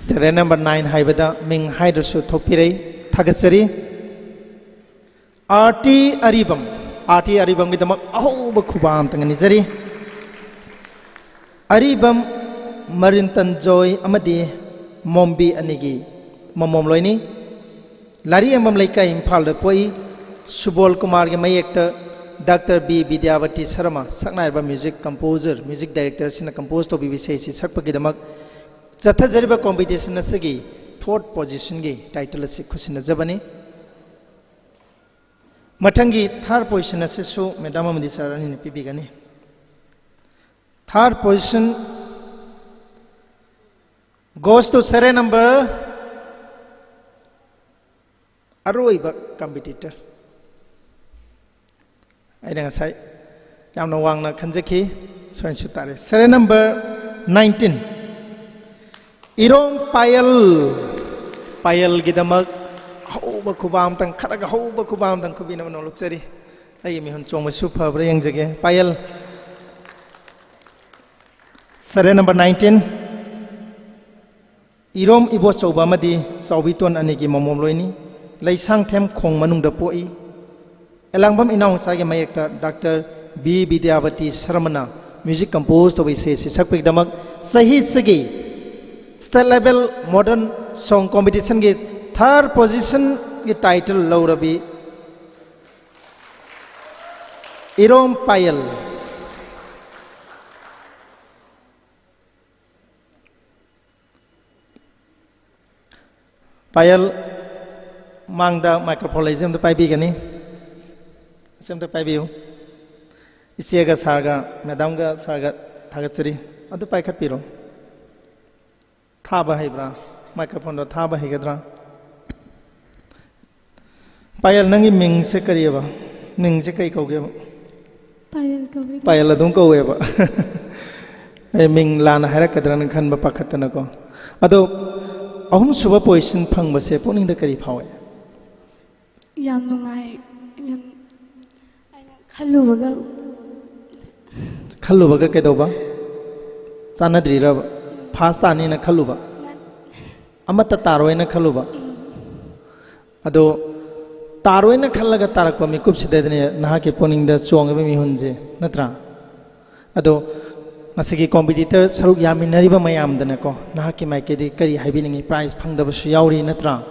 Serial number nine ꯍꯥꯏꯕꯗ ꯃꯤꯡ ꯍꯥꯏꯗ꯭ꯔꯁꯨ ꯊꯣꯛꯄꯤꯔꯦ꯫ ꯊꯥꯒꯠꯆꯔꯤ꯫ ꯑꯥꯔꯇꯤ ꯑꯔꯤꯕꯝ, ꯑꯥꯔꯇꯤ ꯑꯔꯤꯕꯝꯒꯤꯗꯃꯛ ꯑꯍꯧꯕ ꯈꯨꯕꯥꯛ ꯑꯝꯇꯪ ꯅꯤꯖꯔꯤ꯫ ꯑꯔꯤꯕꯝ ꯃꯔꯤꯟꯇꯟꯖꯣꯏ ꯑꯃꯗꯤ ꯃꯣꯝꯕꯤ ꯑꯅꯤꯒꯤ ꯃꯃꯣꯝꯂꯣꯏꯅꯤ꯫ ꯂꯥꯔꯤꯌꯦꯡꯕꯝ ꯂꯩꯀꯥꯏ, ꯏꯝꯐꯥꯜꯗ ꯄꯣꯛꯏ꯫ ꯁꯨꯕꯣꯜ ꯀꯨꯃꯥꯔꯒꯤ ꯃꯌꯦꯛꯇ ꯗꯥꯛꯇꯔ ꯕꯤ ꯕꯤꯗ꯭ꯌꯥꯕꯇꯤ ꯁꯔꯃ, ꯁꯛꯅꯥꯏꯔꯕ ꯃ꯭ꯌꯨꯖꯤꯛ ꯀꯝꯄꯣꯖꯔ, ꯃ꯭ꯌꯨꯖꯤꯛ ꯗꯥꯏꯔꯦꯛꯇꯔ ꯑꯁꯤꯅ ꯀꯝꯄꯣꯖ ꯇꯧꯕꯤꯕ ꯏꯁꯩ ꯑꯁꯤ ꯁꯛꯄꯒꯤꯗꯃꯛ ꯆꯠꯊꯖꯔꯤꯕ ꯀꯣꯝꯄꯤꯇꯤꯁꯟ ꯑꯁꯤꯒꯤ ꯐꯣꯔꯠ ꯄꯣꯖꯤꯁꯟꯒꯤ ꯇꯥꯏꯇꯜ ꯑꯁꯤ ꯈꯨꯠꯁꯤꯟꯅꯖꯕꯅꯤ꯫ ꯃꯊꯪꯒꯤ ꯊꯥꯔꯠ ꯄꯣꯖꯤꯁꯟ ꯑꯁꯤꯁꯨ ꯃꯦꯗꯥꯝ ꯑꯃꯗꯤ ꯁꯥꯔ ꯑꯅꯤꯅ ꯄꯤꯕꯤꯒꯅꯤ꯫ Third position goes to serial number, ꯑꯔꯣꯏꯕ ꯀꯝꯄꯤꯇꯤꯇꯔ꯫ ꯑꯩꯅ ꯉꯁꯥꯏ ꯌꯥꯝꯅ ꯋꯥꯡꯅ ꯈꯟꯖꯈꯤ, ꯁꯣꯏꯅꯁꯨ ꯇꯥꯔꯦ꯫ Serial number nineteen, ꯏꯔꯣꯝ ꯄꯥꯌꯜ꯫ ꯄꯥꯌꯜꯒꯤꯗꯃꯛ ꯍꯧꯕ ꯈꯨꯕꯥꯛ ꯑꯝꯇꯪ, ꯈꯔꯒ ꯍꯧꯕ ꯈꯨꯕꯥꯛ ꯑꯝꯇꯪ ꯈꯨꯕꯤꯅꯕ ꯅꯣꯂꯨꯛꯆꯔꯤ꯫ ꯑꯩꯒꯤ ꯃꯤꯍꯨꯟ ꯆꯣꯡꯕꯁꯨ ꯐꯕ꯭ꯔꯥ ꯌꯦꯡꯖꯒꯦ꯫ ꯄꯥꯌꯜ꯫ Serial number nineteen, ꯏꯔꯣꯝ ꯏꯕꯣꯆꯧꯕ ꯑꯃꯗꯤ ꯆꯥꯎꯕꯤꯇꯣꯟ ꯑꯅꯤꯒꯤ ꯃꯃꯣꯝꯂꯣꯏꯅꯤ꯫ ꯂꯩꯁꯥꯡꯊꯦꯝ ꯈꯣꯡ ꯃꯅꯨꯡꯗ ꯄꯣꯛꯏ꯫ ꯑꯦꯂꯥꯡꯕꯝ ꯏꯅꯥꯎꯆꯥꯒꯤ ꯃꯌꯦꯛꯇ ꯗꯥꯛꯇꯔ ꯕꯤ ꯕꯤꯗ꯭ꯌꯥꯕꯇꯤ ꯁꯔꯃꯅ ꯃ꯭ꯌꯨꯖꯤꯛ ꯀꯝꯄꯣꯖ ꯇꯧꯕ ꯏꯁꯩ ꯑꯁꯤ ꯁꯛꯄꯒꯤꯗꯃꯛ ꯆꯍꯤꯁꯤꯒꯤ ꯁ꯭ꯇꯦꯠ ꯂꯦꯚꯦꯜ ꯃꯣꯗꯔꯟ ꯁꯣꯡ ꯀꯣꯝꯄꯤꯇꯤꯁꯟꯒꯤ ꯊꯥꯔꯠ ꯄꯣꯖꯤꯁꯟꯒꯤ ꯇꯥꯏꯇꯜ ꯂꯧꯔꯕꯤ ꯏꯔꯣꯝ ꯄꯥꯌꯜ꯫ ꯄꯥꯌꯜ, ꯃꯥꯡꯗ ꯃꯥꯏꯀ꯭ꯔꯣꯐꯣꯟ ꯂꯩꯁꯦ ꯑꯝꯇ ꯄꯥꯏꯕꯤꯒꯅꯤ? ꯑꯁꯤ ꯑꯝꯇ ꯄꯥꯏꯕꯤꯌꯨ꯫ ꯏꯆꯦꯒ ꯁꯥꯔꯒ, ꯃꯦꯗꯥꯝꯒ ꯁꯥꯔꯒ ꯊꯥꯒꯠꯆꯔꯤ꯫ ꯑꯗꯨ ꯄꯥꯏꯈꯠꯄꯤꯔꯣ꯫ ꯊꯥꯕ ꯍꯩꯕ꯭ꯔꯥ? ꯃꯥꯏꯀ꯭ꯔꯣꯐꯣꯟꯗꯣ ꯊꯥꯕ ꯍꯩꯒꯗ꯭ꯔꯥ? ꯄꯥꯌꯜ, ꯅꯪꯒꯤ ꯃꯤꯡꯁꯦ ꯀꯔꯤꯑꯕ? ꯃꯤꯡꯁꯦ ꯀꯩ ꯀꯧꯒꯦꯕ? ꯄꯥꯌꯜ ꯀꯧꯏ꯫ ꯄꯥꯌꯜ ꯑꯗꯨꯝ ꯀꯧꯋꯦꯕ꯫ ꯑꯩ ꯃꯤꯡ ꯂꯥꯟꯅ ꯍꯥꯏꯔꯛꯀꯗ꯭ꯔꯥꯅ ꯈꯟꯕ, ꯄꯥꯈꯠꯇꯅꯀꯣ꯫ ꯑꯗꯣ, ꯑꯍꯨꯝꯁꯨꯕ ꯄꯣꯖꯤꯁꯟ ꯐꯪꯕꯁꯦ ꯄꯨꯛꯅꯤꯡꯗ ꯀꯔꯤ ꯐꯥꯎꯏ? ꯌꯥꯝ ꯅꯨꯡꯉꯥꯏ꯫ ꯌꯥꯝ, ꯑꯩꯅ ꯈꯜꯂꯨꯕꯒ ꯈꯜꯂꯨꯕꯒ ꯀꯩꯗꯧꯕ? ꯆꯥꯟꯅꯗ꯭ꯔꯤꯔꯕ? ꯐꯥꯁ ꯇꯥꯅꯤꯅ ꯈꯜꯂꯨꯕ? ꯅꯠ- ꯑꯃꯠꯇ ꯇꯥꯔꯣꯏꯅ ꯈꯜꯂꯨꯕ? ꯎꯝ꯫ ꯑꯗꯣ, ꯇꯥꯔꯣꯏꯅ ꯈꯜꯂꯒ ꯇꯥꯔꯛꯄ ꯃꯤꯀꯨꯞꯁꯤꯗꯅꯦ ꯅꯍꯥꯛꯀꯤ ꯄꯨꯛꯅꯤꯡꯗ ꯆꯣꯡꯉꯤꯕ ꯃꯤꯍꯨꯟꯁꯦ, ꯅꯠꯇ꯭ꯔꯥ? ꯑꯗꯣ, ꯉꯁꯤꯒꯤ ꯀꯣꯝꯄꯤꯇꯤꯇꯔ ꯁꯔꯨꯛ ꯌꯥꯃꯤꯟꯅꯔꯤꯕ ꯃꯌꯥꯝꯗꯅꯀꯣ, ꯅꯍꯥꯛꯀꯤ ꯃꯥꯏꯀꯩꯗꯒꯤ ꯀꯔꯤ ꯍꯥꯏꯕꯤꯅꯤꯡꯉꯤ? ꯄ꯭ꯔꯥꯏꯖ ꯐꯪꯗꯕꯁꯨ ꯌꯥꯎꯔꯤ, ꯅꯠꯇ꯭ꯔꯥ?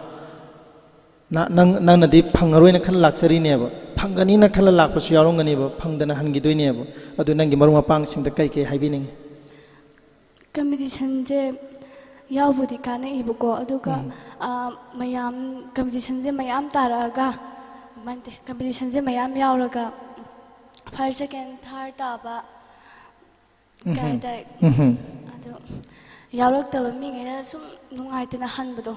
ꯅ- ꯅꯪ ꯅꯪꯅꯗꯤ ꯐꯪꯉꯔꯣꯏꯅ ꯈꯜꯂ ꯂꯥꯛꯆꯔꯤꯅꯦꯕ, ꯐꯪꯒꯅꯤꯅ ꯈꯜꯂ ꯂꯥꯛꯄꯁꯨ ꯌꯥꯎꯔꯝꯒꯅꯦꯕ, ꯐꯪꯗꯅ ꯍꯟꯈꯤꯗꯣꯏꯅꯦꯕ꯫ ꯑꯗꯨ ꯅꯪꯒꯤ ꯃꯔꯨꯞ ꯃꯄꯥꯡꯁꯤꯡꯗ ꯀꯩ ꯀꯩ ꯍꯥꯏꯕꯤꯅꯤꯡꯉꯤ? ꯀꯝꯄꯤꯇꯤꯁꯟꯁꯦ ꯌꯥꯎꯕꯨꯗꯤ ꯀꯥꯟꯅꯩꯕꯀꯣ, ꯑꯗꯨꯒ ꯃꯌꯥꯝ ꯀꯝꯄꯤꯇꯤꯁꯟꯁꯦ ꯃꯌꯥꯝ ꯇꯥꯔꯛꯑꯒ, ꯅꯠꯇꯦ, ꯀꯝꯄꯤꯇꯤꯁꯟꯁꯦ ꯃꯌꯥꯝ ꯌꯥꯎꯔꯒ first, second, third ꯇꯥꯕ ꯀꯩ ꯍꯥꯏꯇꯥꯔꯦ, ꯑꯗꯣ ꯌꯥꯎꯔꯛꯇꯕ ꯃꯤꯉꯩꯅ ꯁꯨꯝ ꯅꯨꯡꯉꯥꯏꯇꯅ ꯍꯟꯕꯗꯣ,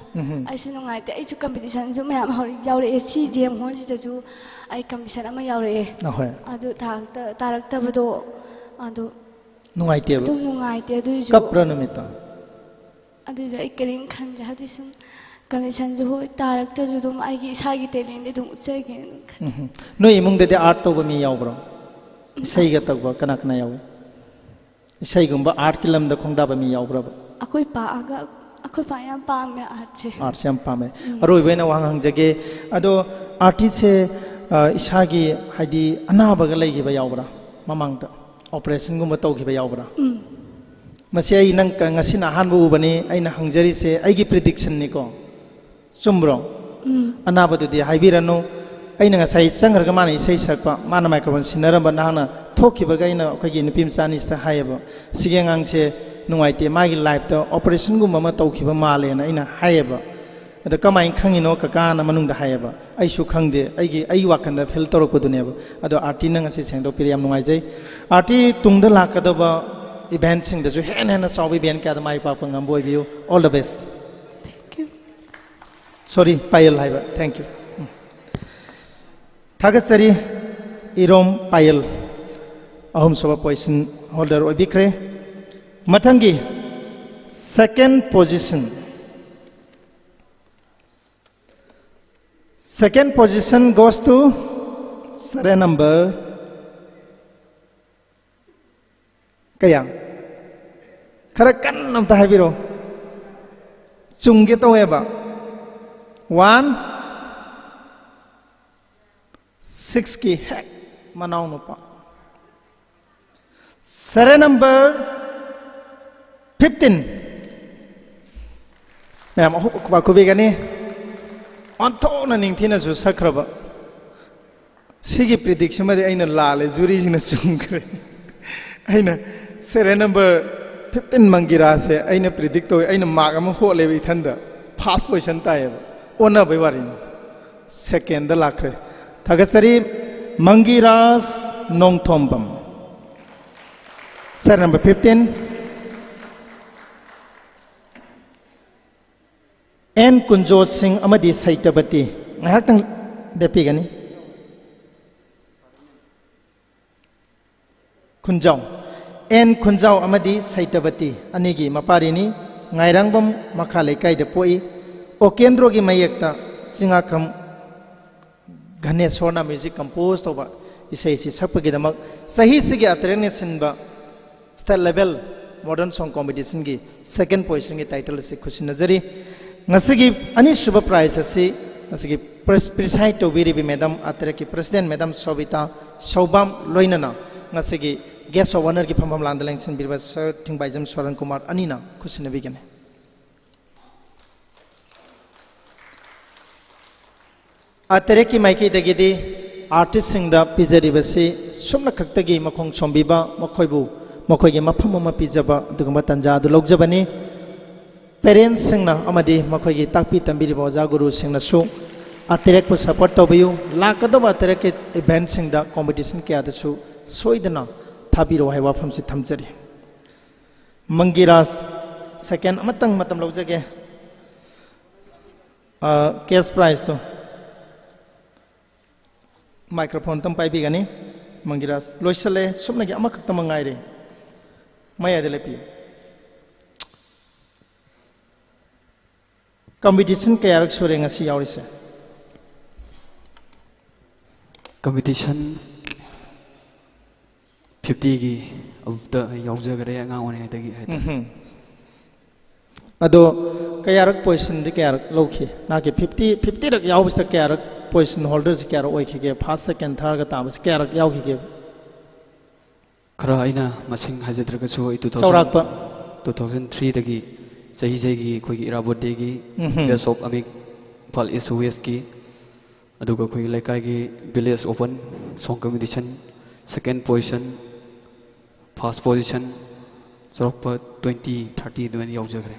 ꯑꯩꯁꯨ ꯅꯨꯡꯉꯥꯏꯇꯦ꯫ ꯑꯩꯁꯨ ꯀꯝꯄꯤꯇꯤꯁꯟꯁꯨ ꯃꯌꯥꯝ ꯍꯧꯔ- ꯌꯥꯎꯔꯛꯑꯦ꯫ ꯁꯤ ꯖꯦꯝ ꯍꯣꯜꯁꯤꯗꯁꯨ ꯑꯩ ꯀꯝꯄꯤꯇꯤꯁꯟ ꯑꯃ ꯌꯥꯎꯔꯛꯑꯦ꯫ ꯑꯍꯣꯏ꯫ ꯑꯗꯨ ꯇꯥꯔꯛꯇ- ꯇꯥꯔꯛꯇꯕꯗꯣ ꯑꯗꯨ ꯅꯨꯡꯉꯥꯏꯇꯦꯕ꯫ ꯑꯗꯨꯝ ꯅꯨꯡꯉꯥꯏꯇꯦ꯫ ꯑꯗꯨꯏꯁꯨ ꯀꯞꯄ꯭ꯔꯥ ꯅꯨꯃꯤꯠꯇꯣ? ꯑꯗꯨꯏꯁꯨ ꯑꯩ ꯀꯔꯤꯝ ꯈꯟꯗ꯭ꯔꯦ꯫ ꯍꯥꯏꯕꯗꯤ ꯁꯨꯝ ꯀꯝꯄꯤꯇꯤꯁꯟꯁꯨ ꯍꯣꯏ ꯇꯥꯔꯛꯇ꯭ꯔꯁꯨ ꯑꯗꯨꯝ ꯑꯩꯒꯤ ꯏꯁꯥꯒꯤ ꯇꯦꯂꯦꯟꯗꯤ ꯑꯗꯨꯝ ꯎꯠꯆꯒꯦꯅ ꯈꯜꯂꯦ꯫ ꯎꯝ꯫ ꯅꯣꯏ ꯏꯃꯨꯡꯗꯗꯤ ꯑꯥꯔꯠ ꯇꯧꯕ ꯃꯤ ꯌꯥꯎꯕ꯭ꯔꯣ? ꯏꯁꯩꯒ ꯇꯧꯕ ꯀꯅꯥ ꯀꯅꯥ ꯌꯥꯎꯏ? ꯏꯁꯩꯒꯨꯝꯕ ꯑꯥꯔꯠꯀꯤ ꯂꯝꯗ ꯈꯣꯡꯗꯥꯕ ꯃꯤ ꯌꯥꯎꯕ꯭ꯔꯕ? ꯑꯩꯈꯣꯏ ꯄꯥꯒ ꯑꯩꯈꯣꯏ ꯄꯥ ꯌꯥꯝ ꯄꯥꯝꯃꯦ ꯑꯥꯔꯠꯁꯦ꯫ ꯑꯥꯔꯠꯁꯦ ꯌꯥꯝ ꯄꯥꯝꯃꯦ꯫ ꯑꯔꯣꯏꯕ ꯑꯣꯏꯅ ꯋꯥꯍꯪ ꯍꯪꯖꯒꯦ꯫ ꯑꯗꯣ ꯑꯥꯔꯇꯤꯁꯁꯦ, ꯑ, ꯏꯁꯥꯒꯤ ꯍꯥꯏꯗꯤ ꯑꯅꯥꯕꯒ ꯂꯩꯈꯤꯕ ꯌꯥꯎꯕ꯭ꯔꯥ? ꯃꯃꯥꯡꯗ ꯑꯣꯄꯔꯦꯁꯟꯒꯨꯝꯕ ꯇꯧꯈꯤꯕ ꯌꯥꯎꯕ꯭ꯔꯥ? ꯃꯁꯤ ꯑꯩ ꯅꯪ ꯀ- ꯉꯁꯤꯅ ꯑꯍꯥꯟꯕ ꯎꯕꯅꯤ꯫ ꯑꯩꯅ ꯍꯪꯖꯔꯤꯁꯦ ꯑꯩꯒꯤ ꯄ꯭ꯔꯤꯗꯤꯛꯁꯟꯅꯤꯀꯣ, ꯆꯨꯝꯕ꯭ꯔꯣ? ꯑꯅꯥꯕꯗꯨꯗꯤ ꯍꯥꯏꯕꯤꯔꯅꯨ꯫ ꯑꯩꯅ ꯉꯁꯥꯏ ꯆꯪꯈ꯭ꯔꯒ ꯃꯥꯅ ꯏꯁꯩ ꯁꯛꯄ, ꯃꯥꯅ ꯃꯥꯏꯀ꯭ꯔꯣꯐꯣꯟ ꯁꯤꯟꯅꯔꯝꯕ ꯅꯍꯥꯛꯅ ꯊꯣꯛꯈꯤꯕꯒ ꯑꯩꯅ ꯑꯩꯈꯣꯏꯒꯤ ꯅꯨꯄꯤ ꯃꯆꯥ ꯑꯅꯤꯁꯤꯗ ꯍꯥꯏꯌꯦꯕ, "ꯁꯤꯒꯤ ꯑꯉꯥꯡꯁꯦ ꯅꯨꯡꯉꯥꯏꯇꯦ, ꯃꯥꯒꯤ ꯂꯥꯏꯐꯇ ꯑꯣꯄꯔꯦꯁꯟꯒꯨꯝꯕ ꯑꯃ ꯇꯧꯈꯤꯕ ꯃꯥꯜꯂꯦꯅ" ꯑꯩꯅ ꯍꯥꯏꯌꯦꯕ꯫ "ꯑꯗꯣ ꯀꯃꯥꯏꯅ ꯈꯪꯉꯤꯅꯣ ꯀꯀꯥꯅ?" ꯃꯅꯨꯡꯗ ꯍꯥꯏꯌꯦꯕ꯫ "ꯑꯩꯁꯨ ꯈꯪꯗꯦ, ꯑꯩꯒꯤ ꯑꯩꯒꯤ ꯋꯥꯈꯜꯗ ꯐꯤꯜ ꯇꯧꯔꯛꯄꯗꯨꯅꯦꯕ"꯫ ꯑꯗꯣ ꯑꯥꯔꯇꯤꯅ ꯉꯁꯤ ꯁꯦꯡꯗꯣꯛꯄꯤꯔꯦ, ꯌꯥꯝ ꯅꯨꯡꯉꯥꯏꯖꯩ꯫ ꯑꯥꯔꯇꯤ, ꯇꯨꯡꯗ ꯂꯥꯛꯀꯗꯕ ꯏꯚꯦꯟꯠꯁꯤꯡꯗꯁꯨ ꯍꯦꯟꯅ ꯍꯦꯟꯅ ꯆꯥꯎꯕ ꯏꯚꯦꯟꯠ ꯀꯌꯥꯗ ꯃꯥꯏ ꯄꯥꯛꯄ ꯉꯝꯕ ꯑꯣꯏꯕꯤꯌꯨ꯫ All the best꯫ Thank you꯫ ꯁꯣꯔꯤ, ꯄꯥꯌꯦꯜ ꯍꯥꯏꯕ꯫ Thank you꯫ ꯎꯝ꯫ ꯊꯥꯒꯠꯆꯔꯤ꯫ ꯏꯔꯣꯝ ꯄꯥꯌꯦꯜ, ꯑꯍꯨꯝꯁꯨꯕ ꯄꯣꯖꯤꯁꯟ ꯍꯣꯜꯗꯔ ꯑꯣꯏꯕꯤꯈ꯭ꯔꯦ꯫ ꯃꯊꯪꯒꯤ second position, second position goes to serial number ꯀꯌꯥ? ꯈꯔ ꯀꯟꯅ ꯑꯝꯇ ꯍꯥꯏꯕꯤꯔꯣ꯫ ꯆꯨꯝꯒꯦ ꯇꯧꯋꯦꯕ꯫ One sixꯀꯤ ꯍꯦꯛ ꯃꯅꯥꯎ ꯅꯨꯄꯥ꯫ Serial number fifteen꯫ ꯃꯌꯥꯝ ꯑꯍꯨꯝ ꯈꯨꯕꯥꯛ ꯈꯨꯕꯤꯒꯅꯤ꯫ ꯑꯣꯟꯊꯣꯛꯅ ꯅꯤꯡꯊꯤꯅꯁꯨ ꯁꯛꯈ꯭ꯔꯕ꯫ ꯁꯤꯒꯤ ꯄ꯭ꯔꯤꯗꯤꯛꯁꯤꯃꯗꯤ ꯑꯩꯅ ꯂꯥꯜꯂꯦ, ꯖꯨꯔꯤꯁꯤꯡꯅ ꯆꯨꯝꯈ꯭ꯔꯦ꯫ ꯑꯩꯅ ꯁꯦꯔꯦꯜ ꯅꯝꯕꯔ ꯐꯤꯐꯇꯤꯟ ꯃꯪꯒꯤꯔꯥꯁꯦ ꯑꯩꯅ ꯄ꯭ꯔꯤꯗꯤꯛ ꯇꯧꯋꯦ, ꯑꯩꯅ ꯃꯥꯔꯛ ꯑꯃ ꯍꯣꯠꯂꯦꯕ ꯏꯊꯟꯗ꯫ ꯐꯥꯔꯁ ꯄꯣꯖꯤꯁꯟ ꯇꯥꯏꯌꯦꯕ, ꯑꯣꯟꯅꯕꯩ ꯋꯥꯔꯤꯅꯤ꯫ ꯁꯦꯀꯦꯟꯗ ꯂꯥꯛꯈ꯭ꯔꯦ꯫ ꯊꯥꯒꯠꯆꯔꯤ꯫ Mangiraj Nongthombam, serial number fifteen. N Kunjo Singh ꯑꯃꯗꯤ ꯁꯩꯇꯕꯇꯤ꯫ ꯉꯥꯏꯍꯥꯛꯇꯪ ꯂꯦꯞꯄꯤꯒꯅꯤ꯫ ꯈꯨꯟꯖꯥꯎ, ꯑꯦꯟ ꯈꯨꯟꯖꯥꯎ ꯑꯃꯗꯤ ꯁꯩꯇꯕꯇꯤ ꯑꯅꯤꯒꯤ ꯃꯄꯥꯔꯤꯅꯤ꯫ ꯉꯥꯏꯔꯥꯡꯕꯝ ꯃꯈꯥ ꯂꯩꯀꯥꯏꯗ ꯄꯣꯛꯏ꯫ ꯑꯣꯀꯦꯟꯗ꯭ꯔꯣꯒꯤ ꯃꯌꯦꯛꯇ ꯆꯤꯡꯉꯥꯈꯝ ꯘꯅꯦꯁꯣꯔꯅ ꯃ꯭ꯌꯨꯖꯤꯛ ꯀꯝꯄꯣꯖ ꯇꯧꯕ ꯏꯁꯩꯁꯤ ꯁꯛꯄꯒꯤꯗꯃꯛ ꯆꯍꯤꯁꯤꯒꯤ ꯑꯇꯔꯦꯛꯅ ꯁꯤꯟꯕ ꯁ꯭ꯇꯦꯠ ꯂꯦꯚꯦꯜ ꯃꯣꯗꯔꯟ ꯁꯣꯡ ꯀꯣꯝꯄꯤꯇꯤꯁꯟꯒꯤ ꯁꯦꯀꯦꯟ ꯄꯣꯖꯤꯁꯟꯒꯤ ꯇꯥꯏꯇꯜ ꯑꯁꯤ ꯈꯨꯠꯁꯤꯟꯅꯖꯔꯤ꯫ ꯉꯁꯤꯒꯤ ꯑꯅꯤꯁꯨꯕ ꯄ꯭ꯔꯥꯏꯖ ꯑꯁꯤ ꯉꯁꯤꯒꯤ ꯄ꯭ꯔꯦꯁ-, ꯄ꯭ꯔꯤꯁꯥꯏꯗ ꯇꯧꯕꯤꯔꯤꯕꯤ ꯃꯦꯗꯥꯝ ꯑꯇꯔꯦꯛꯀꯤ ꯄ꯭ꯔꯦꯁꯤꯗꯦꯟ ꯃꯦꯗꯥꯝ ꯁꯣꯕꯤꯇꯥ ꯁꯧꯕꯥꯝ, ꯂꯣꯏꯅꯅ ꯉꯁꯤꯒꯤ ꯒꯦꯁ ꯑꯣꯐ ꯑꯣꯅꯔꯒꯤ ꯐꯝꯐꯝ ꯂꯥꯟꯗ ꯂꯦꯡꯁꯤꯟꯕꯤꯔꯤꯕ ꯁꯔ ꯊꯤꯡꯕꯥꯏꯖꯝ ꯁꯣꯔꯟ ꯀꯨꯃꯥꯔ ꯑꯅꯤꯅ ꯈꯨꯠꯁꯤꯟꯅꯕꯤꯒꯅꯤ꯫ ꯑꯇꯔꯦꯛꯀꯤ ꯃꯥꯏꯀꯩꯗꯒꯤꯗꯤ ꯑꯥꯔꯇꯤꯁꯁꯤꯡꯗ ꯄꯤꯖꯔꯤꯕꯁꯤ ꯁꯨꯞꯅꯈꯛꯇꯒꯤ ꯃꯈꯣꯡ ꯁꯣꯝꯕꯤꯕ, ꯃꯈꯣꯏꯕꯨ ꯃꯈꯣꯏꯒꯤ ꯃꯐꯝ ꯑꯃ ꯄꯤꯖꯕ ꯑꯗꯨꯒꯨꯝꯕ ꯇꯥꯟꯖꯥ ꯑꯗꯨ ꯂꯧꯖꯕꯅꯤ꯫ ꯄꯦꯔꯦꯟꯁꯁꯤꯡꯅ ꯑꯃꯗꯤ ꯃꯈꯣꯏꯒꯤ ꯇꯥꯛꯄꯤ ꯇꯝꯕꯤꯔꯤꯕ ꯑꯣꯖꯥ ꯒꯨꯔꯨꯁꯤꯡꯅꯁꯨ ꯑꯇꯔꯦꯛꯄꯨ ꯁꯄꯣꯔꯠ ꯇꯧꯕꯤꯌꯨ꯫ ꯂꯥꯛꯀꯗꯕ ꯑꯇꯔꯦꯛꯀꯤ ꯏꯚꯦꯟꯠꯁꯤꯡꯗ, ꯀꯣꯝꯄꯤꯇꯤꯁꯟ ꯀꯌꯥꯗꯁꯨ ꯁꯣꯏꯗꯅ ꯊꯥꯕꯤꯔꯛꯎ ꯍꯥꯏꯕ ꯋꯥꯐꯝꯁꯤ ꯊꯝꯖꯔꯤ꯫ ꯃꯪꯒꯤꯔꯥꯖ, ꯁꯦꯀꯦꯟ ꯑꯃꯇꯪ ꯃꯇꯝ ꯂꯧꯖꯒꯦ꯫ ꯑ, ꯀꯦꯁ ꯄ꯭ꯔꯥꯏꯖꯇꯣ꯫ ꯃꯥꯏꯀ꯭ꯔꯣꯐꯣꯟ ꯑꯝꯇꯪ ꯄꯥꯏꯕꯤꯒꯅꯤ꯫ ꯃꯪꯒꯤꯔꯥꯖ, ꯂꯣꯏꯁꯤꯜꯂꯦ, ꯁꯨꯞꯅꯒꯤ ꯑꯃꯈꯛꯇꯃꯛ ꯉꯥꯏꯔꯦ꯫ ꯃꯌꯥꯏꯗ ꯂꯦꯞꯄꯤꯌꯨ꯫ ꯀꯝꯄꯤꯇꯤꯁꯟ ꯀꯌꯥꯔꯛ ꯁꯨꯔꯦ ꯉꯁꯤ ꯌꯥꯎꯔꯤꯁꯦ? ꯀꯝꯄꯤꯇꯤꯁꯟ ꯐꯤꯐꯇꯤꯒꯤ ꯑꯗꯨꯗ ꯑꯩ ꯌꯥꯎꯖꯈꯔꯦ ꯑꯉꯥꯡ ꯑꯣꯏꯔꯤꯉꯩꯗꯒꯤ ꯍꯥꯏꯇꯥꯔꯦ꯫ ꯎꯝꯍꯨꯝ꯫ ꯑꯗꯣ ꯀꯌꯥꯔꯛ ꯄꯣꯖꯤꯁꯟꯗꯤ ꯀꯌꯥꯔꯛ ꯂꯧꯈꯤ? ꯅꯍꯥꯛꯀꯤ ꯐꯤꯐꯇꯤ, ꯐꯤꯐꯇꯤꯔꯛ ꯌꯥꯎꯕꯁꯤꯗ ꯀꯌꯥꯔꯛ ꯄꯣꯖꯤꯁꯟ ꯍꯣꯜꯗꯔꯁꯤ ꯀꯌꯥꯔꯛ ꯑꯣꯏꯈꯤꯒꯦ? ꯐꯥꯔꯁ, ꯁꯦꯀꯦꯟ, ꯊꯥꯔꯒ ꯇꯥꯕꯁꯤ ꯀꯌꯥꯔꯛ ꯌꯥꯎꯈꯤꯒꯦ? ꯈꯔ ꯑꯩꯅ ꯃꯁꯤꯡ ꯍꯥꯏꯖꯗ꯭ꯔꯒꯁꯨ ꯑꯩ ꯇꯨ ꯊꯥꯎꯖꯟ ꯆꯥꯎꯔꯥꯛꯄ꯫ ꯇꯨ ꯊꯥꯎꯖꯟ ꯊ꯭ꯔꯤꯗꯒꯤ ꯆꯍꯤ ꯆꯍꯤꯒꯤ ꯑꯩꯈꯣꯏꯒꯤ ꯏꯔꯥꯕꯣꯠ ꯗꯦꯒꯤ ꯎꯝꯍꯨꯝ꯫ ꯕꯦꯁ ꯑꯣꯐ ꯑꯃꯤꯛ ꯏꯝꯐꯥꯜ ꯏꯁ ꯋꯦꯁꯀꯤ, ꯑꯗꯨꯒ ꯑꯩꯈꯣꯏꯒꯤ ꯂꯩꯀꯥꯏꯒꯤ village open song competition, second position, first position, ꯆꯥꯎꯔꯥꯛꯄ twenty thirty ꯑꯗꯨꯃꯥꯏꯅ ꯌꯥꯎꯖꯈ꯭ꯔꯦ꯫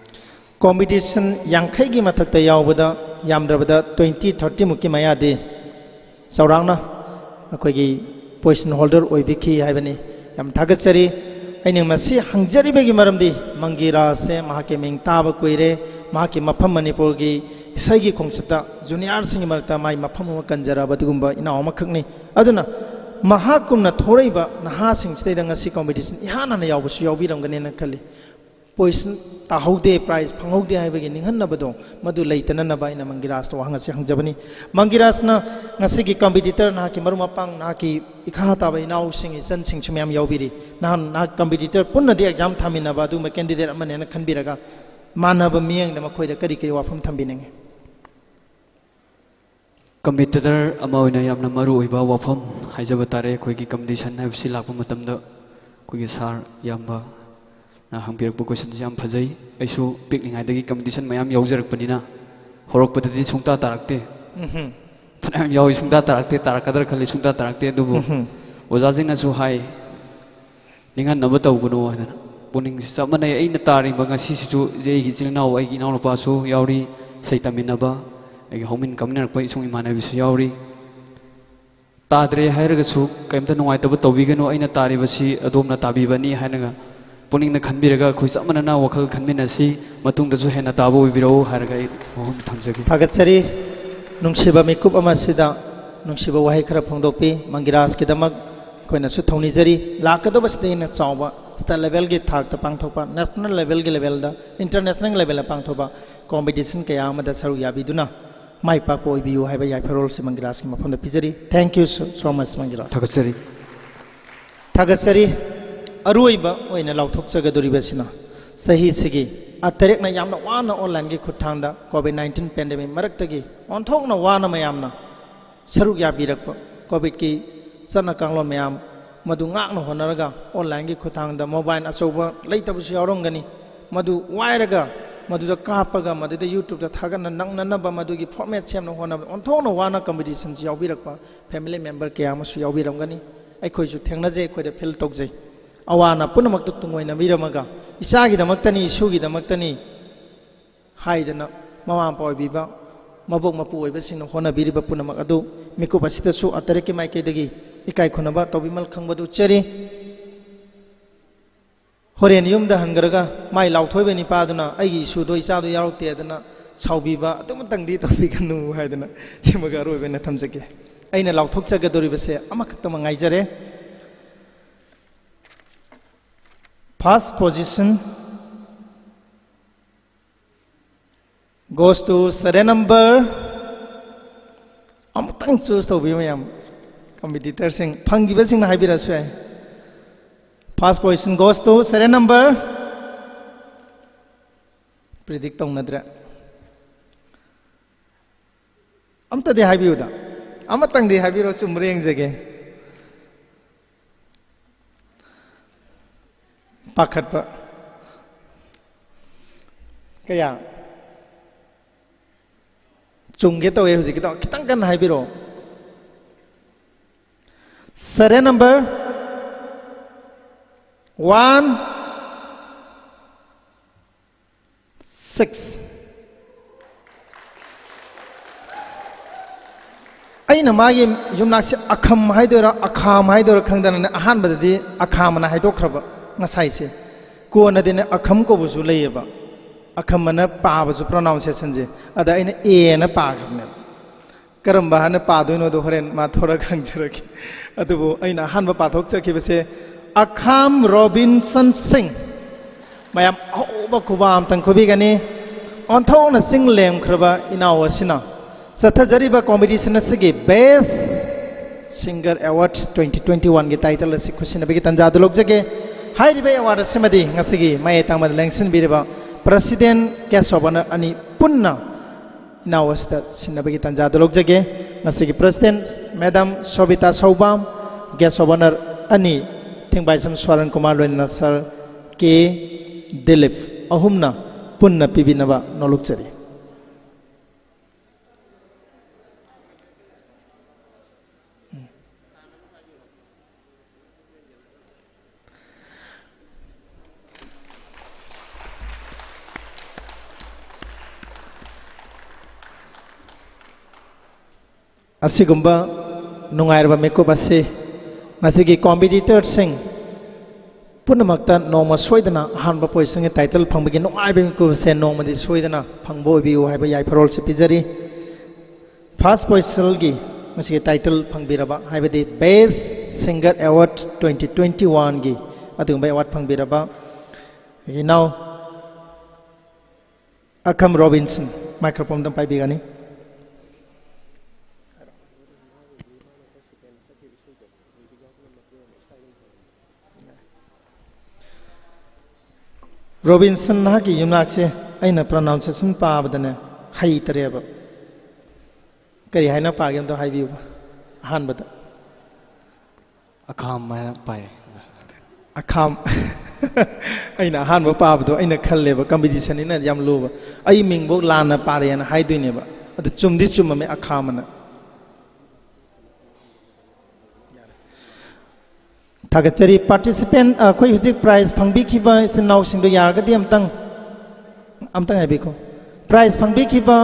ꯀꯣꯝꯄꯤꯇꯤꯁꯟ ꯌꯥꯡꯈꯩꯒꯤ ꯃꯊꯛꯇ ꯌꯥꯎꯕꯗ ꯌꯥꯝꯗ꯭ꯔꯕꯗ twenty thirty ꯃꯨꯛꯀꯤ ꯃꯌꯥꯗꯤ ꯆꯥꯎꯔꯥꯛꯅ ꯑꯩꯈꯣꯏꯒꯤ position holder ꯑꯣꯏꯕꯤꯈꯤ ꯍꯥꯏꯕꯅꯤ꯫ ꯌꯥꯝ ꯊꯥꯒꯠꯆꯔꯤ꯫ ꯑꯩꯅ ꯃꯁꯤ ꯍꯪꯖꯔꯤꯕꯒꯤ ꯃꯔꯝꯗꯤ ꯃꯪꯒꯤꯔꯥꯁꯦ ꯃꯍꯥꯛꯀꯤ ꯃꯤꯡ ꯇꯥꯕ ꯀꯨꯏꯔꯦ꯫ ꯃꯍꯥꯛꯀꯤ ꯃꯐꯝ ꯃꯅꯤꯄꯨꯔꯒꯤ ꯏꯁꯩꯒꯤ ꯈꯣꯡꯆꯠꯇ ꯖꯨꯅꯤꯌꯔꯁꯤꯡꯒꯤ ꯃꯔꯛꯇ ꯃꯥꯒꯤ ꯃꯐꯝ ꯑꯃ ꯀꯟꯖꯔꯕ ꯑꯗꯨꯒꯨꯝꯕ ꯏꯅꯥꯎ ꯑꯃꯈꯛꯅꯤ꯫ ꯑꯗꯨꯅ ꯃꯍꯥꯛꯀꯨꯝꯅ ꯊꯣꯔꯛꯏꯕ ꯅꯍꯥꯁꯤꯡꯁꯤꯗꯩꯗ ꯉꯁꯤ ꯀꯣꯝꯄꯤꯇꯤꯁꯟ ꯏꯍꯥꯟ ꯍꯥꯟꯅ ꯌꯥꯎꯕꯁꯨ ꯌꯥꯎꯕꯤꯔꯝꯒꯅꯦꯅ ꯈꯜꯂꯤ꯫ ꯄꯣꯖꯤꯁꯟ ꯇꯥꯍꯧꯗꯦ, ꯄ꯭ꯔꯥꯏꯖ ꯐꯪꯍꯧꯗꯦ ꯍꯥꯏꯕꯒꯤ ꯅꯤꯡꯍꯟꯅꯕꯗꯣ ꯃꯗꯨ ꯂꯩꯇꯅꯅꯕ ꯑꯩꯅ ꯃꯪꯒꯤꯔꯥꯖꯇ ꯋꯥꯍꯪ ꯑꯁꯤ ꯍꯪꯖꯕꯅꯤ꯫ ꯃꯪꯒꯤꯔꯥꯖꯅ ꯉꯁꯤꯒꯤ ꯀꯝꯄꯤꯇꯤꯇꯔ, ꯅꯍꯥꯛꯀꯤ ꯃꯔꯨꯞ ꯃꯄꯥꯡ, ꯅꯍꯥꯛꯀꯤ ꯏꯈꯥ ꯇꯥꯕ ꯏꯅꯥꯎꯁꯤꯡ, ꯏꯆꯟꯁꯤꯡꯁꯨ ꯃꯌꯥꯝ ꯌꯥꯎꯕꯤꯔꯤ꯫ ꯅꯍꯥꯟ ꯅꯍꯥꯛ ꯀꯝꯄꯤꯇꯤꯇꯔ ꯄꯨꯟꯅꯗꯤ ꯑꯦꯛꯖꯥꯝ ꯊꯥꯃꯤꯟꯅꯕ ꯑꯗꯨꯒꯨꯝꯕ ꯀꯦꯟꯗꯤꯗꯦꯠ ꯑꯃꯅꯦꯅ ꯈꯟꯕꯤꯔꯒ ꯃꯥꯟꯅꯕ ꯃꯤꯠꯌꯦꯡꯗ ꯃꯈꯣꯏꯗ ꯀꯔꯤ ꯀꯔꯤ ꯋꯥꯐꯝ ꯊꯝꯕꯤꯅꯤꯡꯉꯤ? ꯀꯝꯄꯤꯇꯤꯇꯔ ꯑꯃ ꯑꯣꯏꯅ ꯌꯥꯝꯅ ꯃꯔꯨ ꯑꯣꯏꯕ ꯋꯥꯐꯝ ꯍꯥꯏꯖꯕ ꯇꯥꯔꯦ꯫ ꯑꯩꯈꯣꯏꯒꯤ ꯀꯝꯄꯤꯇꯤꯁꯟ ꯍꯥꯏꯕꯁꯤ ꯂꯥꯛꯄ ꯃꯇꯝꯗ ꯑꯩꯈꯣꯏꯒꯤ ꯁꯥꯔ ꯏꯌꯥꯝꯕꯅ ꯍꯪꯕꯤꯔꯛꯄ ꯀꯣꯏꯁꯟꯁꯤ ꯌꯥꯝ ꯐꯖꯩ꯫ ꯑꯩꯁꯨ ꯄꯤꯛꯂꯤꯉꯩꯗꯒꯤ ꯀꯝꯄꯤꯇꯤꯁꯟ ꯃꯌꯥꯝ ꯌꯥꯎꯖꯔꯛꯄꯅꯤꯅ ꯍꯧꯔꯛꯄꯗꯗꯤ ꯁꯨꯡꯇꯥ ꯇꯥꯔꯛꯇꯦ꯫ ꯐꯅꯌꯥꯝ ꯌꯥꯎꯏ, ꯁꯨꯡꯇꯥ ꯇꯥꯔꯛꯇꯦ, ꯇꯥꯔꯛꯀꯗ꯭ꯔꯥ ꯈꯜꯂꯤ, ꯁꯨꯡꯇꯥ ꯇꯥꯔꯛꯇꯦ꯫ ꯑꯗꯨꯕꯨ ꯑꯣꯖꯥꯁꯤꯡꯅꯁꯨ ꯍꯥꯏ, ꯅꯤꯡꯍꯟꯅꯕ ꯇꯧꯒꯅꯨ ꯍꯥꯏꯗꯅ꯫ ꯄꯨꯛꯅꯤꯡꯁꯤ ꯆꯞ ꯃꯥꯟꯅꯩ꯫ ꯑꯩꯅ ꯇꯥꯔꯤꯕ ꯉꯁꯤꯁꯤꯁꯨ ꯏꯆꯦ ꯑꯩꯒꯤ ꯏꯆꯤꯜ ꯏꯅꯥꯎ, ꯑꯩꯒꯤ ꯏꯅꯥꯎꯅꯨꯄꯥꯁꯨ ꯌꯥꯎꯔꯤ, ꯏꯁꯩ ꯇꯝꯃꯤꯟꯅꯕ, ꯑꯩꯒꯤ ꯍꯧꯃꯤꯟ ꯀꯥꯃꯤꯟꯅꯔꯛꯄ ꯏꯁꯨꯡ ꯏꯃꯥꯟꯅꯕꯤꯁꯨ ꯌꯥꯎꯔꯤ꯫ ꯇꯥꯗ꯭ꯔꯦ ꯍꯥꯏꯔꯒꯁꯨ ꯀꯔꯤꯝꯇ ꯅꯨꯡꯉꯥꯏꯇꯕ ꯇꯧꯕꯤꯒꯅꯨ, ꯑꯩꯅ ꯇꯥꯔꯤꯕꯁꯤ ꯑꯗꯣꯝꯅ ꯇꯥꯕꯤꯕꯅꯤ ꯍꯥꯏꯅꯒ ꯄꯨꯛꯅꯤꯡꯗ ꯈꯟꯕꯤꯔꯒ ꯑꯩꯈꯣꯏ ꯆꯞ ꯃꯥꯟꯅꯅ ꯋꯥꯈꯜ ꯈꯟꯃꯤꯟꯅꯁꯤ꯫ ꯃꯇꯨꯡꯗꯁꯨ ꯍꯦꯟꯅ ꯇꯥꯕ ꯑꯣꯏꯕꯤꯔꯛꯎ ꯍꯥꯏꯔꯒ ꯑꯩ ꯋꯥꯍꯪ ꯊꯝꯖꯒꯦ꯫ ꯊꯥꯒꯠꯆꯔꯤ꯫ ꯅꯨꯡꯁꯤꯕ ꯃꯤꯀꯨꯞ ꯑꯃ ꯑꯁꯤꯗ ꯅꯨꯡꯁꯤꯕ ꯋꯥꯍꯩ ꯈꯔ ꯐꯣꯡꯗꯣꯛꯄꯤ꯫ ꯃꯪꯒꯤꯔꯥꯖꯀꯤꯗꯃꯛ ꯑꯩꯈꯣꯏꯅꯁꯨ ꯊꯧꯅꯤꯖꯔꯤ꯫ ꯂꯥꯛꯀꯗꯕꯁꯤꯗ ꯍꯦꯟꯅ ꯆꯥꯎꯕ state levelꯒꯤ ꯊꯥꯛꯇ ꯄꯥꯡꯊꯣꯛꯄ, national levelꯒꯤ levelꯗ, international levelꯗ ꯄꯥꯡꯊꯣꯛꯄ competition ꯀꯌꯥ ꯑꯃꯗ ꯁꯔꯨꯛ ꯌꯥꯕꯤꯗꯨꯅ ꯃꯥꯏ ꯄꯥꯛꯄ ꯑꯣꯏꯕꯤꯌꯨ ꯍꯥꯏꯕ ꯌꯥꯏꯐꯔꯣꯜꯁꯤ ꯃꯪꯒꯤꯔꯥꯖꯀꯤ ꯃꯐꯝꯗ ꯄꯤꯖꯔꯤ꯫ Thank you so, so much, ꯃꯪꯒꯤꯔꯥꯖ꯫ ꯊꯥꯒꯠꯆꯔꯤ꯫ ꯊꯥꯒꯠꯆꯔꯤ꯫ ꯑꯔꯣꯏꯕ ꯑꯣꯏꯅ ꯂꯥꯎꯊꯣꯛꯆꯒꯗꯧꯔꯤꯕꯁꯤꯅ ꯆꯍꯤꯁꯤꯒꯤ ꯑꯇꯔꯦꯛꯅ ꯌꯥꯝꯅ ꯋꯥꯅ onlineꯒꯤ ꯈꯨꯠꯊꯥꯡꯗ COVID nineteen pandemic ꯃꯔꯛꯇꯒꯤ ꯑꯣꯟꯊꯣꯛꯅ ꯋꯥꯅ ꯃꯌꯥꯝꯅ ꯁꯔꯨꯛ ꯌꯥꯕꯤꯔꯛꯄ, COVIDꯀꯤ ꯆꯠꯅ ꯀꯥꯡꯂꯣꯟ ꯃꯌꯥꯝ ꯃꯗꯨ ꯉꯥꯛꯅ ꯍꯣꯠꯅꯔꯒ onlineꯒꯤ ꯈꯨꯠꯊꯥꯡꯗ mobile ꯑꯆꯧꯕ ꯂꯩꯇꯕꯁꯨ ꯌꯥꯎꯔꯝꯒꯅꯤ, ꯃꯗꯨ ꯋꯥꯏꯔꯒ ꯃꯗꯨꯗ ꯀꯥꯞꯄꯒ ꯃꯗꯨꯗ YouTube-ꯇ ꯊꯥꯒꯠꯅ ꯅꯪꯅꯅꯕ ꯃꯗꯨꯒꯤ format ꯁꯦꯝꯅ ꯍꯣꯠꯅꯕ ꯑꯣꯟꯊꯣꯛꯅ ꯋꯥꯅ competition-ꯁꯤ ꯌꯥꯎꯕꯤꯔꯛꯄ family member ꯀꯌꯥ ꯑꯃꯁꯨ ꯌꯥꯎꯕꯤꯔꯝꯒꯅꯤ꯫ ꯑꯩꯈꯣꯏꯁꯨ ꯊꯦꯡꯅꯖꯩ, ꯑꯩꯈꯣꯏꯗ feel ꯇꯧꯖꯩ꯫ ꯑꯋꯥ ꯑꯅꯥ ꯄꯨꯝꯅꯃꯛꯇ ꯇꯨꯡꯑꯣꯏꯅꯕꯤꯔꯝꯃꯒ ꯏꯆꯥꯒꯤꯗꯃꯛꯇꯅꯤ, ꯏꯁꯨꯒꯤꯗꯃꯛꯇꯅꯤ ꯍꯥꯏꯗꯅ ꯃꯃꯥ ꯃꯄꯥ ꯑꯣꯏꯕꯤꯕ, ꯃꯕꯣꯛ ꯃꯄꯨ ꯑꯣꯏꯕꯁꯤꯡꯅ ꯍꯣꯠꯅꯕꯤꯔꯤꯕ ꯄꯨꯝꯅꯃꯛ ꯑꯗꯨ ꯃꯤꯀꯨꯞ ꯑꯁꯤꯗꯁꯨ ꯑꯇꯔꯦꯠꯀꯤ ꯃꯥꯏꯀꯩꯗꯒꯤ ꯏꯀꯥꯏ ꯈꯨꯝꯅꯕ ꯇꯧꯕꯤꯃꯜ ꯈꯪꯕꯗꯨ ꯎꯠꯆꯔꯤ꯫ ꯍꯣꯔꯦꯟ ꯌꯨꯝꯗ ꯍꯟꯈ꯭ꯔꯒ ꯃꯥꯏ ꯂꯥꯎꯊꯣꯏꯕ ꯅꯤꯄꯥꯗꯨꯅ "ꯑꯩꯒꯤ ꯏꯁꯨꯗꯣ, ꯏꯆꯥꯗꯣ ꯌꯥꯎꯔꯛꯇꯦ" ꯍꯥꯏꯗꯅ ꯁꯥꯎꯕꯤꯕ ꯑꯗꯨꯃꯇꯪꯗꯤ ꯇꯧꯕꯤꯒꯅꯨ ꯍꯥꯏꯗꯅ ꯁꯤꯃꯒ ꯑꯔꯣꯏꯕ ꯑꯣꯏꯅ ꯊꯝꯖꯒꯦ꯫ ꯑꯩꯅ ꯂꯥꯎꯊꯣꯛꯆꯒꯗꯧꯔꯤꯕꯁꯦ ꯑꯃꯈꯛꯇꯃꯛ ꯉꯥꯏꯖꯔꯦ꯫ First position goes to serial number, ꯑꯃꯨꯛꯇꯪ choose ꯇꯧꯕꯤꯌꯨ ꯃꯌꯥꯝ꯫ Competitor-ꯁꯤꯡ, ꯐꯪꯈꯤꯕꯁꯤꯡꯅ ꯍꯥꯏꯕꯤꯔꯛꯑꯁꯨ ꯌꯥꯏ꯫ First position goes to serial number, predict ꯇꯧꯅꯗ꯭ꯔꯦ꯫ ꯑꯝꯇꯗꯤ ꯍꯥꯏꯕꯤꯌꯨꯗ, ꯑꯃꯇꯪꯗꯤ ꯍꯥꯏꯕꯤꯔꯣ, ꯆꯨꯝꯕ꯭ꯔꯥ ꯌꯦꯡꯖꯒꯦ꯫ ꯄꯥꯈꯠꯄ꯫ ꯀꯌꯥ? ꯆꯨꯝꯒꯦ ꯇꯧꯋꯦ ꯍꯧꯖꯤꯛꯀꯤꯗꯣ, ꯈꯤꯇꯪ ꯀꯟꯅ ꯍꯥꯏꯕꯤꯔꯛꯑꯣ꯫ Serial number one six꯫ ꯑꯩꯅ ꯃꯥꯒꯤ ꯌꯨꯝꯅꯥꯛꯁꯦ ꯑꯈꯝ ꯍꯥꯏꯗꯣꯏꯔꯥ, ꯑꯈꯥꯝ ꯍꯥꯏꯗꯣꯏꯔꯥ ꯈꯪꯗꯅꯅꯦ, ꯑꯍꯥꯟꯕꯗꯗꯤ ꯑꯈꯥꯝ ꯑꯅ ꯍꯥꯏꯗꯣꯛꯈ꯭ꯔꯕ ꯉꯁꯥꯏꯁꯦ꯫ ꯀꯣꯟꯅꯗꯤꯅꯦ ꯑꯈꯝ ꯀꯧꯕꯁꯨ ꯂꯩꯌꯦꯕ, ꯑꯈꯝ ꯑꯅ ꯄꯥꯕꯁꯨ pronunciation-ꯁꯦ꯫ ꯑꯗ ꯑꯩꯅ ꯑꯦ ꯑꯅ ꯄꯥꯈ꯭ꯔꯕꯅꯦꯕ꯫ ꯀꯔꯝꯕ ꯍꯥꯟꯅ ꯄꯥꯗꯣꯏꯅꯣꯗꯣ ꯍꯣꯔꯦꯟ ꯃꯥ ꯊꯣꯔꯛꯑ ꯈꯪꯖꯔꯒꯦ꯫ ꯑꯗꯨꯕꯨ ꯑꯩꯅ ꯑꯍꯥꯟꯕ ꯄꯥꯊꯣꯛꯆꯈꯤꯕꯁꯦ ꯑꯈꯥꯝ ꯔꯣꯕꯤꯟꯁꯟ ꯁꯤꯡ꯫ ꯃꯌꯥꯝ ꯑꯍꯧꯕ ꯈꯨꯕꯥꯛ ꯑꯝꯇꯪ ꯈꯨꯕꯤꯒꯅꯤ꯫ ꯑꯣꯟꯊꯣꯛꯅ ꯆꯤꯡ ꯂꯦꯝꯈ꯭ꯔꯕ ꯏꯅꯥꯎ ꯑꯁꯤꯅ ꯆꯠꯊꯖꯔꯤꯕ competition ꯑꯁꯤꯒꯤ Best Singer Award twenty twenty-one-ꯒꯤ title ꯑꯁꯤ ꯈꯨꯠꯁꯤꯟꯅꯕꯒꯤ ꯇꯥꯟꯖꯥꯗꯨ ꯂꯧꯖꯒꯦ꯫ ꯍꯥꯏꯔꯤꯕ award ꯑꯁꯤꯃꯗꯤ ꯉꯁꯤꯒꯤ ꯃꯌꯥꯏ ꯇꯥꯡꯕꯗ ꯂꯦꯡꯁꯤꯟꯕꯤꯔꯤꯕ President, Guest of Honour ꯑꯅꯤ ꯄꯨꯟꯅ ꯏꯅꯥꯎ ꯑꯁꯤꯗ ꯁꯤꯟꯅꯕꯒꯤ ꯇꯥꯟꯖꯥꯗꯨ ꯂꯧꯖꯒꯦ꯫ ꯉꯁꯤꯒꯤ President Madam ꯁꯣꯕꯤꯇꯥ ꯁꯧꯕꯥꯝ, Guest of Honour ꯑꯅꯤ, ꯊꯦꯡꯕꯥꯏꯁꯝ ꯁ꯭ꯋꯥꯔꯟ ꯀꯨꯃꯥꯔ ꯂꯣꯏꯅꯅ Sir ꯀꯦ ꯗꯤꯂꯤꯞ, ꯑꯍꯨꯝꯅ ꯄꯨꯟꯅ ꯄꯤꯕꯤꯅꯕ ꯅꯣꯂꯨꯛꯆꯔꯤ꯫ ꯑꯁꯤꯒꯨꯝꯕ ꯅꯨꯡꯉꯥꯏꯔꯕ ꯃꯤꯀꯨꯞ ꯑꯁꯤ ꯉꯁꯤꯒꯤ ꯀꯣꯝꯄꯤꯇꯤꯇꯔꯁꯤꯡ ꯄꯨꯝꯅꯃꯛꯇ ꯅꯣꯡꯃ ꯁꯣꯏꯗꯅ ꯑꯍꯥꯟꯕ ꯄꯣꯖꯤꯁꯟꯒꯤ ꯇꯥꯏꯇꯜ ꯐꯪꯕꯒꯤ ꯅꯨꯡꯉꯥꯏꯕ ꯃꯤꯀꯨꯞ ꯑꯁꯦ ꯅꯣꯡꯃꯗꯤ ꯁꯣꯏꯗꯅ ꯐꯪꯕ ꯑꯣꯏꯕꯤꯌꯨ ꯍꯥꯏꯕ ꯌꯥꯏꯐꯔꯣꯜꯁꯦ ꯄꯤꯖꯔꯤ꯫ ꯐꯥꯔꯁ ꯄꯣꯖꯤꯁꯟꯒꯤ ꯉꯁꯤꯒꯤ ꯇꯥꯏꯇꯜ ꯐꯪꯕꯤꯔꯕ, ꯍꯥꯏꯕꯗꯤ Best Singer Award twenty twenty-one ꯒꯤ ꯑꯗꯨꯒꯨꯝꯕ ꯑꯦꯋꯥꯔꯗ ꯐꯪꯕꯤꯔꯕ ꯏꯅꯥꯎ ꯑꯈꯝ ꯔꯣꯕꯤꯟꯁꯟ ꯃꯥꯏꯀ꯭ꯔꯣꯐꯣꯟꯗ ꯄꯥꯏꯕꯤꯒꯅꯤ꯫ ꯔꯣꯕꯤꯟꯁꯟ, ꯅꯍꯥꯛꯀꯤ ꯌꯨꯝꯅꯥꯛꯁꯦ ꯑꯩꯅ ꯄ꯭ꯔꯣꯅꯥꯎꯟꯁꯤꯌꯦꯁꯟ ꯄꯥꯕꯗꯅꯦ ꯍꯩꯇꯔꯦꯕ꯫ ꯀꯔꯤ ꯍꯥꯏꯅ ꯄꯥꯒꯦ ꯑꯝꯇ ꯍꯥꯏꯕꯤꯌꯨꯕ꯫ ꯑꯍꯥꯟꯕꯗ ꯑꯈꯥꯝ ꯍꯥꯏꯅ ꯄꯥꯏ꯫ ꯑꯈꯥꯝ꯫ ꯑꯩꯅ ꯑꯍꯥꯟꯕ ꯄꯥꯕꯗꯣ ꯑꯩꯅ ꯈꯜꯂꯦꯕ ꯀꯝꯄꯤꯇꯤꯁꯟꯅꯤꯅ ꯌꯥꯝ ꯂꯨꯕ, ꯑꯩ ꯃꯤꯡꯐꯧ ꯂꯥꯟꯅ ꯄꯥꯔꯦꯅ ꯍꯥꯏꯗꯣꯏꯅꯦꯕ꯫ ꯑꯗꯨ ꯆꯨꯝꯗꯤ ꯆꯨꯝꯃꯝꯃꯦ, ꯑꯈꯥꯝ ꯑꯅ꯫ ꯊꯥꯒꯠꯆꯔꯤ꯫ ꯄꯥꯔꯇꯤꯁꯤꯄꯦꯟ, ꯑꯩꯈꯣꯏ ꯍꯧꯖꯤꯛ ꯄ꯭ꯔꯥꯏꯖ ꯐꯪꯕꯤꯈꯤꯕ ꯏꯆꯤꯟ ꯏꯅꯥꯎꯁꯤꯡꯗꯣ ꯌꯥꯔꯒꯗꯤ ꯑꯝꯇꯪ, ꯑꯝꯇꯪ ꯍꯥꯏꯕꯤꯈꯣ꯫ ꯄ꯭ꯔꯥꯏꯖ ꯐꯪꯕꯤꯈꯤꯕ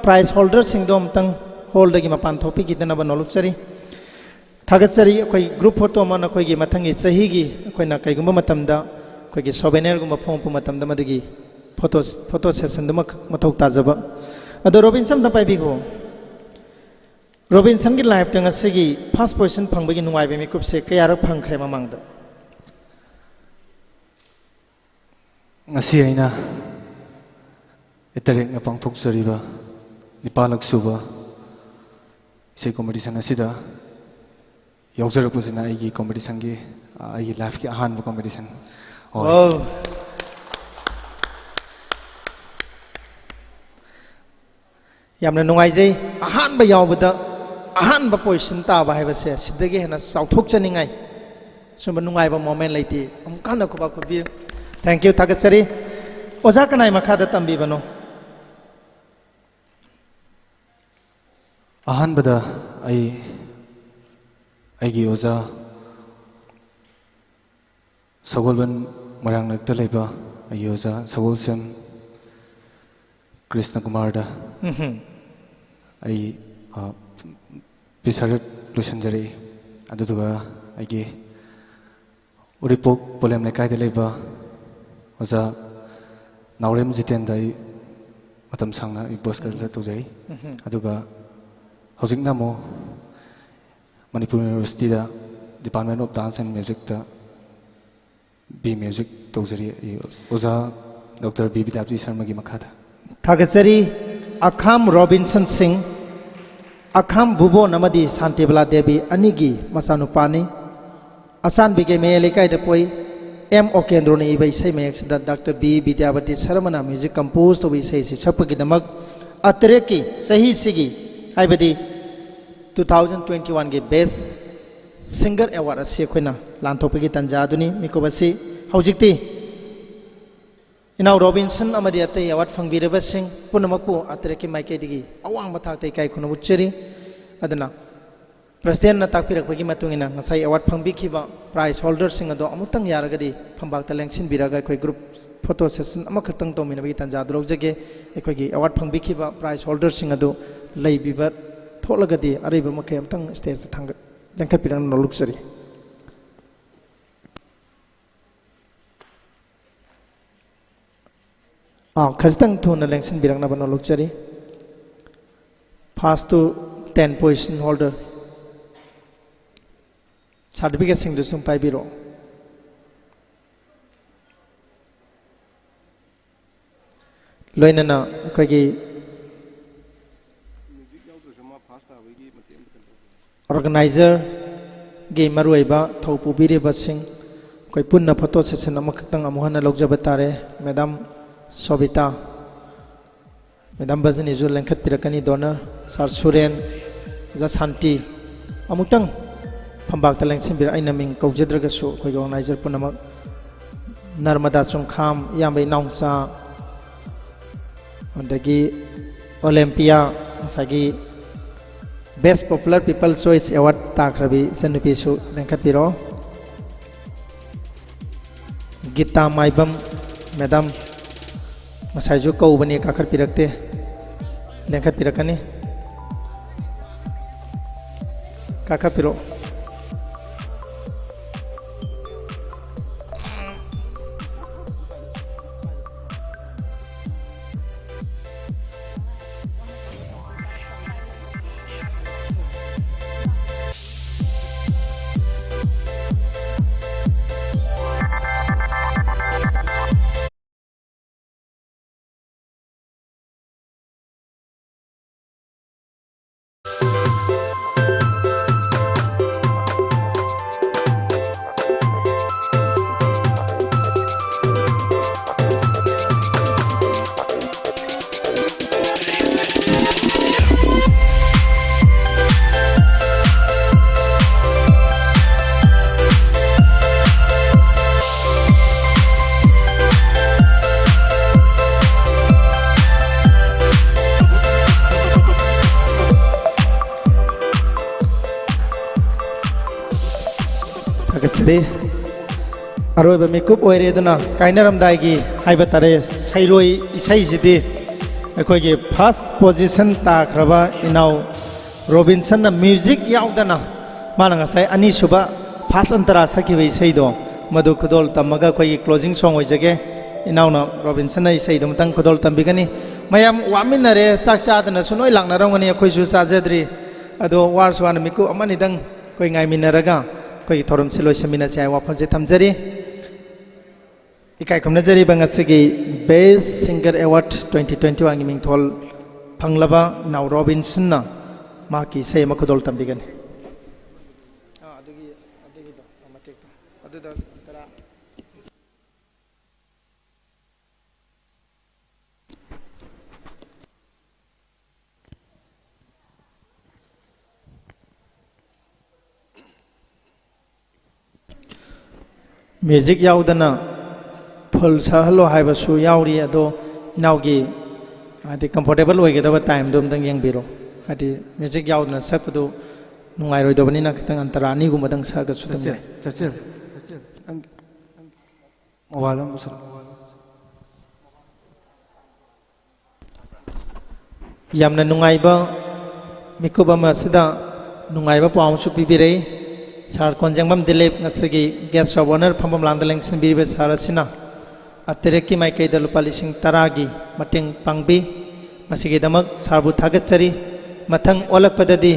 ꯄ꯭ꯔꯥꯏꯖ ꯍꯣꯜꯗꯔꯁꯤꯡꯗꯣ ꯑꯝꯇꯪ ꯍꯣꯜꯗꯒꯤ ꯃꯄꯥꯟ ꯊꯣꯛꯄꯤꯈꯤꯗꯅꯕ ꯅꯣꯂꯨꯛꯆꯔꯤ꯫ ꯊꯥꯒꯠꯆꯔꯤ꯫ ꯑꯩꯈꯣꯏ ꯒ꯭ꯔꯨꯞ ꯐꯣꯇꯣ ꯑꯃ ꯅꯈꯣꯏꯒꯤ ꯃꯊꯪꯒꯤ ꯆꯍꯤꯒꯤ ꯑꯩꯈꯣꯏꯅ ꯀꯩꯒꯨꯝꯕ ꯃꯇꯝꯗ ꯑꯩꯈꯣꯏꯒꯤ ꯁꯣꯚꯦꯅꯤꯌꯔꯒꯨꯝꯕ ꯐꯣꯡꯉꯛꯄ ꯃꯇꯝꯗ ꯃꯗꯨꯒꯤ ꯐꯣꯇꯣ, ꯐꯣꯇꯣ ꯁꯦꯁꯟꯗꯨꯃꯛ ꯃꯊꯧ ꯇꯥꯖꯕ꯫ ꯑꯗꯣ ꯔꯣꯕꯤꯟꯁꯟ ꯑꯝꯇ ꯄꯥꯏꯕꯤꯈꯣ꯫ ꯔꯣꯕꯤꯟꯁꯟꯒꯤ ꯂꯥꯏꯐꯇ ꯉꯁꯤꯒꯤ ꯐꯥꯔꯁ ꯄꯣꯖꯤꯁꯟ ꯐꯪꯕꯒꯤ ꯅꯨꯡꯉꯥꯏꯕ ꯃꯤꯀꯨꯞꯁꯦ ꯀꯌꯥꯔꯛ ꯐꯪꯈ꯭ꯔꯦ ꯃꯃꯥꯡꯗ? ꯉꯁꯤ ꯑꯩꯅ ꯏꯇꯔꯦꯛꯅ ꯄꯥꯡꯊꯣꯛꯆꯔꯤꯕ ꯅꯤꯄꯥꯜꯂꯛ ꯁꯨꯕ ꯏꯁꯩ ꯀꯣꯝꯄꯤꯇꯤꯁꯟ ꯑꯁꯤꯗ ꯌꯥꯎꯖꯔꯛꯄꯁꯤꯅ ꯑꯩꯒꯤ ꯀꯣꯝꯄꯤꯇꯤꯁꯟꯒꯤ, ꯑ, ꯑꯩꯒꯤ ꯂꯥꯏꯐꯀꯤ ꯑꯍꯥꯟꯕ ꯀꯣꯝꯄꯤꯇꯤꯁꯟ ꯑꯣꯏ꯫ ꯋꯥꯎ꯫ ꯌꯥꯝꯅ ꯅꯨꯡꯉꯥꯏꯖꯩ꯫ ꯑꯍꯥꯟꯕ ꯌꯥꯎꯕꯗ ꯑꯍꯥꯟꯕ ꯄꯣꯖꯤꯁꯟ ꯇꯥꯕ ꯍꯥꯏꯕꯁꯦ ꯁꯤꯗꯒꯤ ꯍꯦꯟꯅ ꯆꯥꯎꯊꯣꯛꯆꯅꯤꯡꯉꯥꯏ ꯁꯨꯝꯕ ꯅꯨꯡꯉꯥꯏꯕ ꯃꯣꯃꯦꯟ ꯂꯩꯇꯦ꯫ ꯑꯃꯨꯛ ꯍꯟꯅ ꯈꯨꯕꯥꯛ ꯈꯨꯕꯤꯌꯨ꯫ Thank you, ꯊꯥꯒꯠꯆꯔꯤ꯫ ꯑꯣꯖꯥ ꯀꯅꯥꯏ ꯃꯈꯥꯗ ꯇꯝꯕꯤꯕꯅꯣ? ꯑꯍꯥꯟꯕꯗ ꯑꯩ ꯑꯩꯒꯤ ꯑꯣꯖꯥ ꯁꯒꯣꯜꯕꯟ ꯃꯣꯏꯔꯥꯡꯂꯛꯇ ꯂꯩꯕ ꯑꯩꯒꯤ ꯑꯣꯖꯥ ꯁꯒꯣꯜꯁꯦꯝ ꯀ꯭ꯔꯤꯁꯅ ꯀꯨꯃꯥꯔꯗ ꯑꯩ ꯄꯤꯁꯔꯠ ꯂꯣꯏꯁꯤꯟꯖꯔꯛꯏ꯫ ꯑꯗꯨꯗꯨꯒ ꯑꯩꯒꯤ ꯎꯔꯤꯄꯣꯛ ꯄꯣꯂꯦꯝ ꯂꯩꯀꯥꯏꯗ ꯂꯩꯕ ꯑꯣꯖꯥ ꯅꯥꯎꯔꯦꯝ ꯖꯤꯇꯦꯟꯗ ꯑꯩ ꯃꯇꯝ ꯁꯥꯡꯅ ꯑꯩ ꯕꯣꯁ ꯀꯜꯆꯔ ꯇꯧꯖꯔꯤ꯫ ꯑꯗꯨꯒ ꯍꯧꯖꯤꯛꯅ ꯑꯃꯨꯛ ꯃꯅꯤꯄꯨꯔ ꯌꯨꯅꯤꯚꯔꯁꯤꯇꯤꯗ Department of Dance and Musicꯇ B Music ꯇꯧꯖꯔꯤ꯫ ꯑꯩ ꯑꯣꯖꯥ ꯗꯣꯛꯇꯔ ꯕꯤ ꯕꯤꯗ꯭ꯌꯥꯄꯇꯤ ꯁꯔꯃꯒꯤ ꯃꯈꯥꯗ꯫ ꯊꯥꯒꯠꯆꯔꯤ꯫ ꯑꯈꯥꯝ ꯔꯣꯕꯤꯟꯁꯟ ꯁꯤꯡ, ꯑꯈꯥꯝ ꯚꯨꯕꯣꯟ ꯑꯃꯗꯤ ꯁꯥꯟꯇꯤꯕꯂꯥ ꯗꯦꯕꯤ ꯑꯅꯤꯒꯤ ꯃꯆꯥꯅꯨꯄꯥꯅꯤ꯫ ꯑꯆꯥꯟꯕꯤꯒꯩ ꯃꯌꯥꯏ ꯂꯩꯀꯥꯏꯗ ꯄꯣꯛꯏ꯫ ꯑꯦꯝ ꯑꯣꯀꯦꯟꯗ꯭ꯔꯣꯅ ꯏꯕ ꯏꯁꯩ ꯃꯌꯦꯛꯁꯤꯗ ꯗꯥꯛꯇꯔ ꯕꯤ ꯕꯤꯗ꯭ꯌꯥꯄꯇꯤ ꯁꯔꯃꯅ ꯃ꯭ꯌꯨꯖꯤꯛ ꯀꯝꯄꯣꯖ ꯇꯧꯕ ꯏꯁꯩ ꯑꯁꯤ ꯁꯛꯄꯒꯤꯗꯃꯛ ꯑꯇꯔꯦꯠꯀꯤ ꯆꯍꯤꯁꯤꯒꯤ, ꯍꯥꯏꯕꯗꯤ two thousand twenty oneꯒꯤ Best Singer Award ꯑꯁꯤ ꯑꯩꯈꯣꯏꯅ ꯂꯥꯟꯊꯣꯛꯄꯒꯤ ꯇꯥꯟꯖꯥ ꯑꯗꯨꯅꯤ꯫ ꯃꯤꯀꯨꯞ ꯑꯁꯤ ꯍꯧꯖꯤꯛꯇꯤ ꯏꯅꯥꯎ ꯔꯣꯕꯤꯟꯁꯟ ꯑꯃꯗꯤ ꯑꯇꯩ ꯑꯦꯋꯥꯔꯗ ꯐꯪꯕꯤꯔꯕꯁꯤꯡ ꯄꯨꯝꯅꯃꯛꯄꯨ ꯑꯇꯔꯦꯠꯀꯤ ꯃꯥꯏꯀꯩꯗꯒꯤ ꯑꯋꯥꯡꯕ ꯊꯥꯛꯇ ꯏꯀꯥꯏ ꯈꯨꯝꯅꯕ ꯎꯠꯆꯔꯤ꯫ ꯑꯗꯨꯅ ꯄ꯭ꯔꯦꯁꯤꯗꯦꯟꯠꯅ ꯇꯥꯛꯄꯤꯔꯛꯄꯒꯤ ꯃꯇꯨꯡ ꯏꯟꯅ ꯉꯁꯥꯏ ꯑꯦꯋꯥꯔꯗ ꯐꯪꯕꯤꯈꯤꯕ ꯄ꯭ꯔꯥꯏꯖ ꯍꯣꯜꯗꯔꯁꯤꯡ ꯑꯗꯣ ꯑꯃꯨꯛꯇꯪ ꯌꯥꯔꯒꯗꯤ ꯐꯝꯕꯥꯛꯇ ꯂꯦꯡꯁꯤꯟꯕꯤꯔꯒ ꯑꯩꯈꯣꯏ ꯒ꯭ꯔꯨꯞ ꯐꯣꯇꯣ ꯁꯦꯁꯟ ꯑꯃꯈꯛꯇꯪ ꯇꯧꯃꯤꯟꯅꯕꯒꯤ ꯇꯥꯟꯖꯥꯗꯨ ꯂꯧꯖꯒꯦ꯫ ꯑꯩꯈꯣꯏꯒꯤ ꯑꯦꯋꯥꯔꯗ ꯐꯪꯕꯤꯈꯤꯕ ꯄ꯭ꯔꯥꯏꯖ ꯍꯣꯜꯗꯔꯁꯤꯡ ꯑꯗꯨ ꯂꯩꯕꯤꯕ ꯊꯣꯛꯂꯒꯗꯤ ꯑꯔꯩꯕ ꯃꯈꯩ ꯑꯃꯨꯛꯇꯪ ꯁ꯭ꯇꯦꯖꯇ ꯊꯥꯡꯒꯠ-, ꯂꯦꯡꯈꯠꯄꯤꯔꯛꯅꯕ ꯅꯣꯜꯂꯨꯛꯆꯔꯤ꯫ ꯑꯥ, ꯈꯖꯤꯛꯇꯪ ꯊꯨꯅ ꯂꯦꯡꯁꯤꯟꯕꯤꯔꯛꯅꯕ ꯅꯣꯜꯂꯨꯛꯆꯔꯤ꯫ First to ten position holder certificateꯁꯤꯡꯗꯨꯁꯨ ꯑꯗꯨꯝ ꯄꯥꯏꯕꯤꯔꯛꯑꯣ꯫ ꯂꯣꯏꯅꯅ ꯑꯩꯈꯣꯏꯒꯤ organizerꯒꯤ ꯃꯔꯨꯑꯣꯏꯕ ꯊꯧ ꯄꯨꯕꯤꯔꯤꯕꯁꯤꯡ, ꯑꯩꯈꯣꯏ ꯄꯨꯟꯅ ꯐꯣꯇꯣ ꯁꯦꯁꯟ ꯑꯃꯈꯛꯇꯪ ꯑꯃꯨꯛ ꯍꯟꯅ ꯂꯧꯖꯕ ꯇꯥꯔꯦ꯫ ꯃꯦꯗꯥꯝ ꯁꯣꯕꯤꯇꯥ, ꯃꯦꯗꯥꯝ ꯕꯖꯅꯤꯁꯨ ꯂꯦꯡꯈꯠꯄꯤꯔꯛꯀꯅꯤ꯫ ꯗꯣꯅꯔ ꯁꯥꯔ ꯁꯨꯔꯦꯟ, ꯑꯣꯖꯥ ꯁꯥꯟꯇꯤ, ꯑꯃꯨꯛꯇꯪ ꯐꯝꯕꯥꯛꯇ ꯂꯦꯡꯁꯤꯟꯕꯤꯔꯛ꯫ ꯑꯩꯅ ꯃꯤꯡ ꯀꯧꯖꯗ꯭ꯔꯒꯁꯨ ꯑꯩꯈꯣꯏꯒꯤ organizer ꯄꯨꯝꯅꯃꯛ ꯅꯔꯃꯗꯥ ꯆꯨꯡꯈꯥꯝ, ꯏꯌꯥꯝꯕ ꯏꯅꯥꯎꯆꯥ, ꯑꯗꯒꯤ ꯑꯣꯂꯦꯝꯄꯤꯌꯥ, ꯉꯁꯥꯏꯒꯤ Best Popular People Choice Award ꯇꯥꯈ꯭ꯔꯕꯤ ꯏꯆꯟꯅꯨꯄꯤꯁꯨ ꯂꯦꯡꯈꯠꯄꯤꯔꯛꯑꯣ꯫ ꯒꯤꯇꯥ ꯃꯥꯏꯕꯝ, ꯃꯦꯗꯥꯝ, ꯉꯁꯥꯏꯁꯨ ꯀꯧꯕꯅꯤ, ꯀꯥꯈꯠꯄꯤꯔꯛꯇꯦ꯫ ꯂꯦꯡꯈꯠꯄꯤꯔꯛꯀꯅꯤ꯫ ꯀꯥꯈꯠꯄꯤꯔꯛꯑꯣ꯫ ꯊꯥꯒꯠꯆꯔꯤ꯫ ꯑꯔꯣꯏꯕ ꯃꯤꯀꯨꯞ ꯑꯣꯏꯔꯦ, ꯑꯗꯨꯅ ꯀꯥꯏꯅꯔꯝꯗꯥꯏꯒꯤ ꯍꯥꯏꯕ ꯇꯥꯔꯦ, ꯁꯩꯔꯣꯏ ꯏꯁꯩꯁꯤꯗꯤ ꯑꯩꯈꯣꯏꯒꯤ first position ꯇꯥꯈ꯭ꯔꯕ ꯏꯅꯥꯎ ꯔꯣꯕꯤꯟꯁꯟꯅ music ꯌꯥꯎꯗꯅ ꯃꯥꯅ ꯉꯁꯥꯏ ꯑꯅꯤꯁꯨꯕ first ꯑꯟꯇꯔꯥ ꯁꯛꯈꯤꯕ ꯏꯁꯩꯗꯣ, ꯃꯗꯨ ꯈꯨꯗꯣꯜ ꯇꯝꯃꯒ ꯑꯩꯈꯣꯏꯒꯤ closing song ꯑꯣꯏꯖꯒꯦ꯫ ꯏꯅꯥꯎꯅ ꯔꯣꯕꯤꯟꯁꯟꯅ ꯏꯁꯩꯗꯣ ꯑꯃꯇꯪ ꯈꯨꯗꯣꯜ ꯇꯝꯕꯤꯒꯅꯤ꯫ ꯃꯌꯥꯝ ꯋꯥꯃꯤꯟꯅꯔꯦ, ꯆꯥꯛ ꯆꯥꯗꯅꯁꯨ ꯂꯣꯏ ꯂꯥꯛꯅꯔꯝꯒꯅꯤ, ꯑꯩꯈꯣꯏꯁꯨ ꯆꯥꯖꯗ꯭ꯔꯤ꯫ ꯑꯗꯣ ꯋꯥꯔꯁꯨ ꯋꯥꯅ ꯃꯤꯀꯨꯞ ꯑꯃꯅꯤꯗꯪ ꯑꯩꯈꯣꯏ ꯉꯥꯏꯃꯤꯟꯅꯔꯒ ꯑꯩꯈꯣꯏꯒꯤ ꯊꯧꯔꯝꯁꯤ ꯂꯣꯏꯁꯤꯟꯃꯤꯟꯅꯁꯤ ꯍꯥꯏꯕ ꯋꯥꯐꯝꯁꯤ ꯊꯝꯖꯔꯤ꯫ ꯏꯀꯥꯏ ꯈꯨꯝꯅꯖꯔꯤꯕ ꯉꯁꯤꯒꯤ Best Singer Award twenty twenty-oneꯒꯤ ꯃꯤꯡꯊꯣꯜ ꯐꯪꯂꯕ ꯏꯅꯥꯎ ꯔꯣꯕꯤꯟꯁꯟꯅ ꯃꯍꯥꯛꯀꯤ ꯏꯁꯩ ꯑꯃ ꯈꯨꯗꯣꯜ ꯇꯝꯕꯤꯒꯅꯤ꯫ ꯑꯥ, ꯑꯗꯨꯒꯤ, ꯑꯗꯨꯒꯤꯗꯣ, ꯃꯇꯦꯛꯇꯣ꯫ ꯑꯗꯨꯗ ꯇꯔꯥ꯫ Music ꯌꯥꯎꯗꯅ ꯐꯨꯜ ꯁꯛꯍꯜꯂꯣ ꯍꯥꯏꯕꯁꯨ ꯌꯥꯎꯔꯤ꯫ ꯑꯗꯣ ꯏꯅꯥꯎꯒꯤ ꯍꯥꯏꯗꯤ ꯀꯝꯐꯣꯔꯇꯦꯕꯜ ꯑꯣꯏꯒꯗꯕ ꯇꯥꯏꯝꯗꯣ ꯑꯝꯇꯪ ꯌꯦꯡꯕꯤꯔꯣ꯫ ꯍꯥꯏꯗꯤ ꯃ꯭ꯌꯨꯖꯤꯛ ꯌꯥꯎꯗꯅ ꯁꯛꯄꯗꯨ ꯅꯨꯡꯉꯥꯏꯔꯣꯏꯗꯕꯅꯤꯅ ꯈꯤꯇꯪ ꯑꯟꯇꯔꯥ ꯑꯅꯤꯒꯨꯝꯕꯗꯪ ꯁꯛꯑꯒꯁꯨ ꯑꯗꯨꯝ ꯆꯠꯆꯜ, ꯌꯥꯏ꯫ ꯆꯠꯆꯜ, ꯆꯠꯆꯜ꯫ ꯅꯪ ꯃꯣꯕꯥꯏꯜ ꯑꯃ ꯄꯨꯁꯜꯂꯛꯑꯣ꯫ ꯌꯥꯝꯅ ꯅꯨꯡꯉꯥꯏꯕ ꯃꯤꯀꯨꯞ ꯑꯃ ꯑꯁꯤꯗ ꯅꯨꯡꯉꯥꯏꯕ ꯄꯥꯎ ꯑꯃꯁꯨ ꯄꯤꯕꯤꯔꯛꯏ꯫ ꯁꯥꯔ ꯀꯣꯟꯖꯦꯡꯕꯝ ꯗꯤꯂꯤꯞ ꯉꯁꯤꯒꯤ guest of honour ꯐꯝꯐꯝ ꯂꯥꯡꯗ ꯂꯦꯡꯁꯤꯟꯕꯤꯔꯤꯕ ꯁꯥꯔ ꯑꯁꯤꯅ ꯑꯇꯦꯔꯦꯛꯀꯤ ꯃꯥꯏꯀꯩꯗ ꯂꯨꯄꯥ ꯂꯤꯁꯤꯡ ꯇꯔꯥꯒꯤ ꯃꯇꯦꯡ ꯄꯥꯡꯕꯤ꯫ ꯃꯁꯤꯒꯤꯗꯃꯛ ꯁꯥꯔꯕꯨ ꯊꯥꯒꯠꯆꯔꯤ꯫ ꯃꯊꯪ ꯑꯣꯜꯂꯛꯄꯗꯗꯤ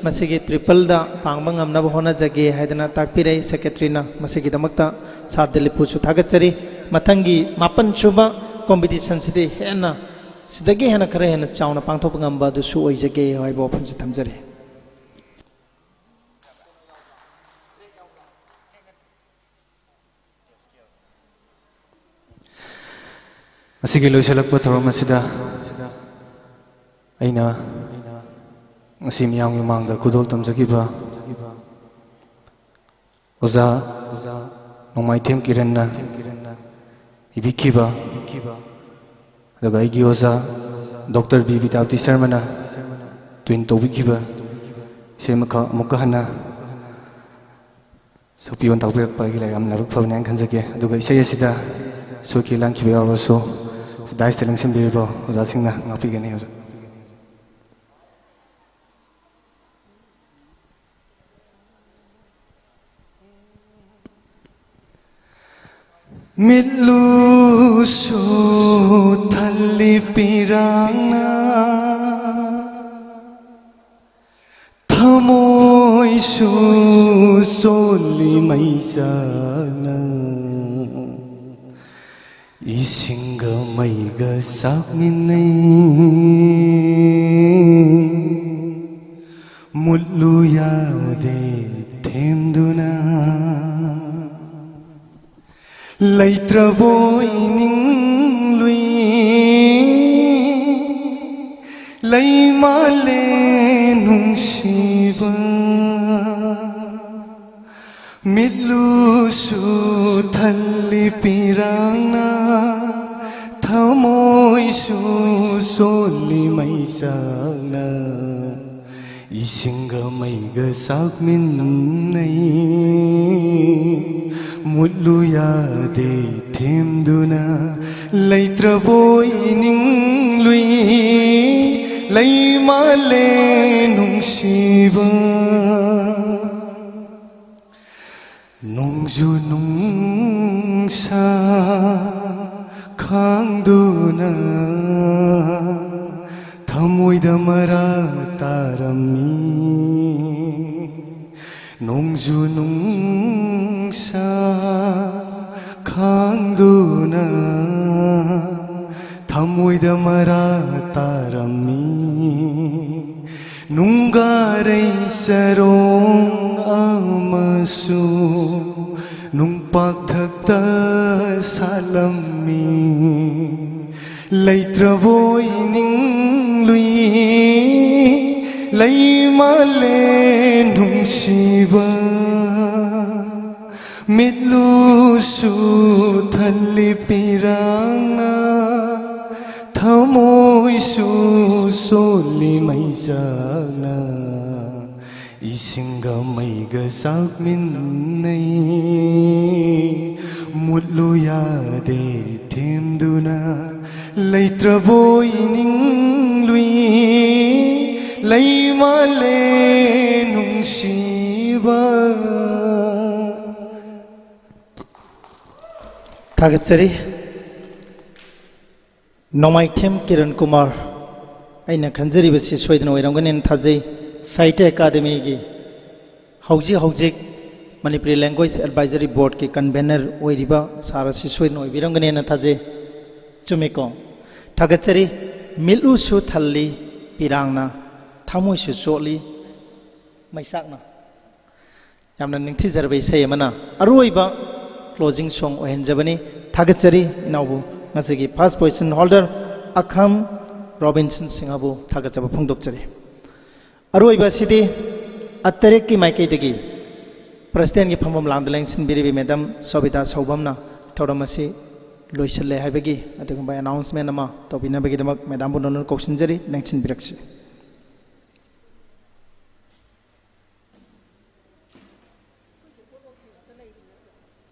ꯃꯁꯤꯒꯤ ꯇ꯭ꯔꯤꯄꯜꯗ ꯄꯥꯡꯕ ꯉꯝꯅꯕ ꯍꯣꯠꯅꯖꯒꯦ ꯍꯥꯏꯗꯅ ꯇꯥꯛꯄꯤꯔꯛꯏ ꯁꯦꯀ꯭ꯔꯦꯇꯔꯤꯅ꯫ ꯃꯁꯤꯒꯤꯗꯃꯛꯇ ꯁꯥꯔ ꯗꯤꯂꯤꯞꯄꯨꯁꯨ ꯊꯥꯒꯠꯆꯔꯤ꯫ ꯃꯊꯪꯒꯤ ꯃꯥꯄꯟ ꯁꯨꯕ ꯀꯣꯝꯄꯤꯇꯤꯁꯟꯁꯤꯗꯤ ꯍꯦꯟꯅ ꯁꯤꯗꯒꯤ ꯍꯦꯟꯅ ꯈꯔ ꯍꯦꯟꯅ ꯆꯥꯎꯅ ꯄꯥꯡꯊꯣꯛꯄ ꯉꯝꯕ ꯑꯗꯨꯁꯨ ꯑꯣꯏꯖꯒꯦ ꯍꯥꯏꯕ ꯋꯥꯐꯝꯁꯤ ꯊꯝꯖꯔꯤ꯫ ꯉꯁꯤꯒꯤ ꯂꯣꯏꯁꯤꯜꯂꯛꯄ ꯊꯧꯔꯝ ꯑꯁꯤꯗ ꯑꯩꯅ ꯉꯁꯤ ꯃꯤꯌꯥꯝꯒꯤ ꯃꯥꯡꯗ ꯈꯨꯗꯣꯜ ꯇꯝꯖꯈꯤꯕ ꯑꯣꯖꯥ ꯅꯣꯡꯃꯥꯏꯊꯦꯝ ꯀꯤꯔꯟꯅ ꯏꯕꯤꯈꯤꯕ, ꯑꯗꯨꯒ ꯑꯩꯒꯤ ꯑꯣꯖꯥ ꯗꯣꯛꯇꯔ ꯕꯤ ꯕꯤꯗ꯭ꯌꯥꯄꯇꯤ ꯁꯔꯃꯅ ꯇ꯭ꯋꯤꯟ ꯇꯧꯕꯤꯈꯤꯕ ꯏꯁꯩ ꯑꯃꯈꯛ ꯑꯃꯨꯛꯀ ꯍꯟꯅ ꯁꯛꯄꯤꯌꯣꯅ ꯇꯥꯛꯄꯤꯔꯛꯄ ꯑꯩꯒꯤ ꯂꯥꯏꯔꯤꯛ ꯌꯥꯝꯅ ꯂꯥꯏꯕꯛ ꯐꯕꯅꯦ ꯍꯥꯏꯅ ꯈꯟꯖꯒꯦ꯫ ꯑꯗꯨꯒ ꯏꯁꯩ ꯑꯁꯤꯗ ꯁꯣꯏꯈꯤ ꯂꯥꯟꯈꯤꯕ ꯌꯥꯎꯔꯕꯁꯨ ꯗꯥꯏꯁꯇ ꯂꯦꯡꯁꯤꯟꯕꯤꯔꯤꯕ ꯑꯣꯖꯥꯁꯤꯡꯅ ꯉꯥꯛꯄꯤꯒꯅꯤ꯫ ꯑꯣꯖꯥ꯫ ꯃꯤꯠꯂꯨꯁꯨ ꯊꯜꯂꯤ ꯄꯤꯔꯥꯡꯅ, ꯊꯃꯣꯏꯁꯨ ꯆꯣꯠꯂꯤ ꯃꯩꯆꯥꯛꯅ꯫ ꯏꯁꯤꯡꯒ ꯃꯩꯒ ꯆꯥꯛꯃꯤꯟꯅꯩ, ꯃꯨꯠꯂꯨ ꯌꯥꯗꯦ ꯊꯦꯝꯗꯨꯅ꯫ ꯂꯩꯇ꯭ꯔꯕꯣꯏ ꯅꯤꯡꯂꯨꯏ, ꯂꯩ ꯃꯥꯜꯂꯦ ꯅꯨꯡꯁꯤꯕ꯫ ꯃꯤꯠꯂꯨꯁꯨ ꯊꯜꯂꯤ ꯄꯤꯔꯥꯡꯅ, ꯊꯃꯣꯏꯁꯨ ꯁꯣꯜꯂꯤ ꯃꯩꯆꯥꯛꯅ, ꯏꯁꯤꯡꯒ ꯃꯩꯒ ꯆꯥꯛꯃꯤꯟꯅꯩ꯫ ꯃꯨꯠꯂꯨ ꯌꯥꯗꯦ ꯊꯦꯝꯗꯨꯅ, ꯂꯩꯇ꯭ꯔꯕꯣꯏ ꯅꯤꯡꯂꯨꯏ꯫ ꯂꯩ ꯃꯥꯜꯂꯦ ꯅꯨꯡꯁꯤꯕ, ꯅꯣꯡꯖꯨ ꯅꯨꯡꯁꯥ ꯈꯥꯡꯗꯨꯅ, ꯊꯃꯣꯏꯗ ꯃꯔꯥ ꯇꯥꯔꯝꯃꯤ꯫ ꯅꯣꯡꯖꯨ ꯅꯨꯡꯁꯥ ꯈꯥꯡꯗꯨꯅ, ꯊꯃꯣꯏꯗ ꯃꯔꯥ ꯇꯥꯔꯝꯃꯤ꯫ ꯅꯨꯡꯒꯥꯔꯩ ꯆꯔꯣꯡ ꯑꯃꯁꯨ ꯅꯨꯡꯄꯥꯛꯊꯛꯇ ꯁꯥꯠꯂꯝꯃꯤ꯫ ꯂꯩꯇ꯭ꯔꯕꯣꯏ ꯅꯤꯡꯂꯨꯏ꯫ ꯂꯩ ꯃꯥꯜꯂꯦ ꯅꯨꯡꯁꯤꯕ, ꯃꯤꯠꯂꯨꯁꯨ ꯊꯜꯂꯤ ꯄꯤꯔꯥꯡꯅ, ꯊꯃꯣꯏꯁꯨ ꯁꯣꯜꯂꯤ ꯃꯩꯆꯥꯛꯅ, ꯏꯁꯤꯡꯒ ꯃꯩꯒ ꯆꯥꯛꯃꯤꯟꯅꯩ꯫ ꯃꯨꯠꯂꯨ ꯌꯥꯗꯦ ꯊꯦꯝꯗꯨꯅ, ꯂꯩꯇ꯭ꯔꯕꯣꯏ ꯅꯤꯡꯂꯨꯏ꯫ ꯂꯩ ꯃꯥꯜꯂꯦ ꯅꯨꯡꯁꯤꯕ꯫ ꯊꯥꯒꯠꯆꯔꯤ꯫ ꯅꯣꯡꯃꯥꯏꯊꯦꯝ ꯀꯤꯔꯟ ꯀꯨꯃꯥꯔ, ꯑꯩꯅ ꯈꯟꯖꯔꯤꯕꯁꯤ ꯁꯣꯏꯗꯅ ꯑꯣꯏꯔꯝꯒꯅꯦꯅ ꯊꯥꯖꯩ꯫ ꯁꯥꯍꯤꯇ꯭ꯌ ꯑꯦꯀꯥꯗꯃꯤꯒꯤ ꯍꯧꯖꯤꯛ ꯍꯧꯖꯤꯛ ꯃꯅꯤꯄꯨꯔꯤ ꯂꯦꯡꯒ꯭ꯋꯦꯖ ꯑꯦꯗꯚꯥꯏꯖꯔꯤ ꯕꯣꯔꯗꯀꯤ ꯀꯟꯚꯦꯅꯔ ꯑꯣꯏꯔꯤꯕ ꯁꯥꯔ ꯑꯁꯤ ꯁꯣꯏꯗꯅ ꯑꯣꯏꯕꯤꯔꯝꯒꯅꯦꯅ ꯊꯥꯖꯩ꯫ ꯆꯨꯝꯃꯤꯀꯣ? ꯊꯥꯒꯠꯆꯔꯤ꯫ ꯃꯤꯠꯂꯨꯁꯨ ꯊꯜꯂꯤ ꯄꯤꯔꯥꯡꯅ, ꯊꯃꯣꯏꯁꯨ ꯆꯣꯠꯂꯤ ꯃꯩꯆꯥꯛꯅ꯫ ꯌꯥꯝꯅ ꯅꯤꯡꯊꯤꯖꯔꯕ ꯏꯁꯩ ꯑꯃꯅ ꯑꯔꯣꯏꯕ closing song ꯑꯣꯏꯍꯟꯖꯕꯅꯤ꯫ ꯊꯥꯒꯠꯆꯔꯤ ꯏꯅꯥꯎꯕꯨ, ꯉꯁꯤꯒꯤ first position holder ꯑꯈꯝ ꯔꯣꯕꯤꯟꯁꯟ ꯁꯤꯡꯍꯕꯨ ꯊꯥꯒꯠꯆꯕ ꯐꯣꯡꯗꯣꯛꯆꯔꯤ꯫ ꯑꯔꯣꯏꯕ ꯑꯁꯤꯗꯤ ꯑ ꯇꯔꯦꯠꯀꯤ ꯃꯥꯏꯀꯩꯗꯒꯤ ꯄ꯭ꯔꯦꯁꯤꯗꯦꯟꯒꯤ ꯐꯝꯐꯝ ꯂꯥꯡꯗ ꯂꯦꯡꯁꯤꯟꯕꯤꯔꯤꯕꯤ ꯃꯦꯗꯥꯝ ꯁꯣꯕꯤꯇꯥ ꯁꯧꯕꯝꯅ ꯊꯧꯔꯝ ꯑꯁꯤ ꯂꯣꯏꯁꯤꯜꯂꯦ ꯍꯥꯏꯕꯒꯤ ꯑꯗꯨꯒꯨꯝꯕ ꯑꯦꯅꯥꯎꯟꯁꯃꯦꯟ ꯑꯃ ꯇꯧꯕꯤꯅꯕꯒꯤꯗꯃꯛ ꯃꯦꯗꯥꯝꯕꯨ ꯅꯣꯟꯅ ꯀꯧꯁꯤꯟꯖꯔꯤ, ꯂꯦꯡꯁꯤꯟꯕꯤꯔꯛꯁꯤ꯫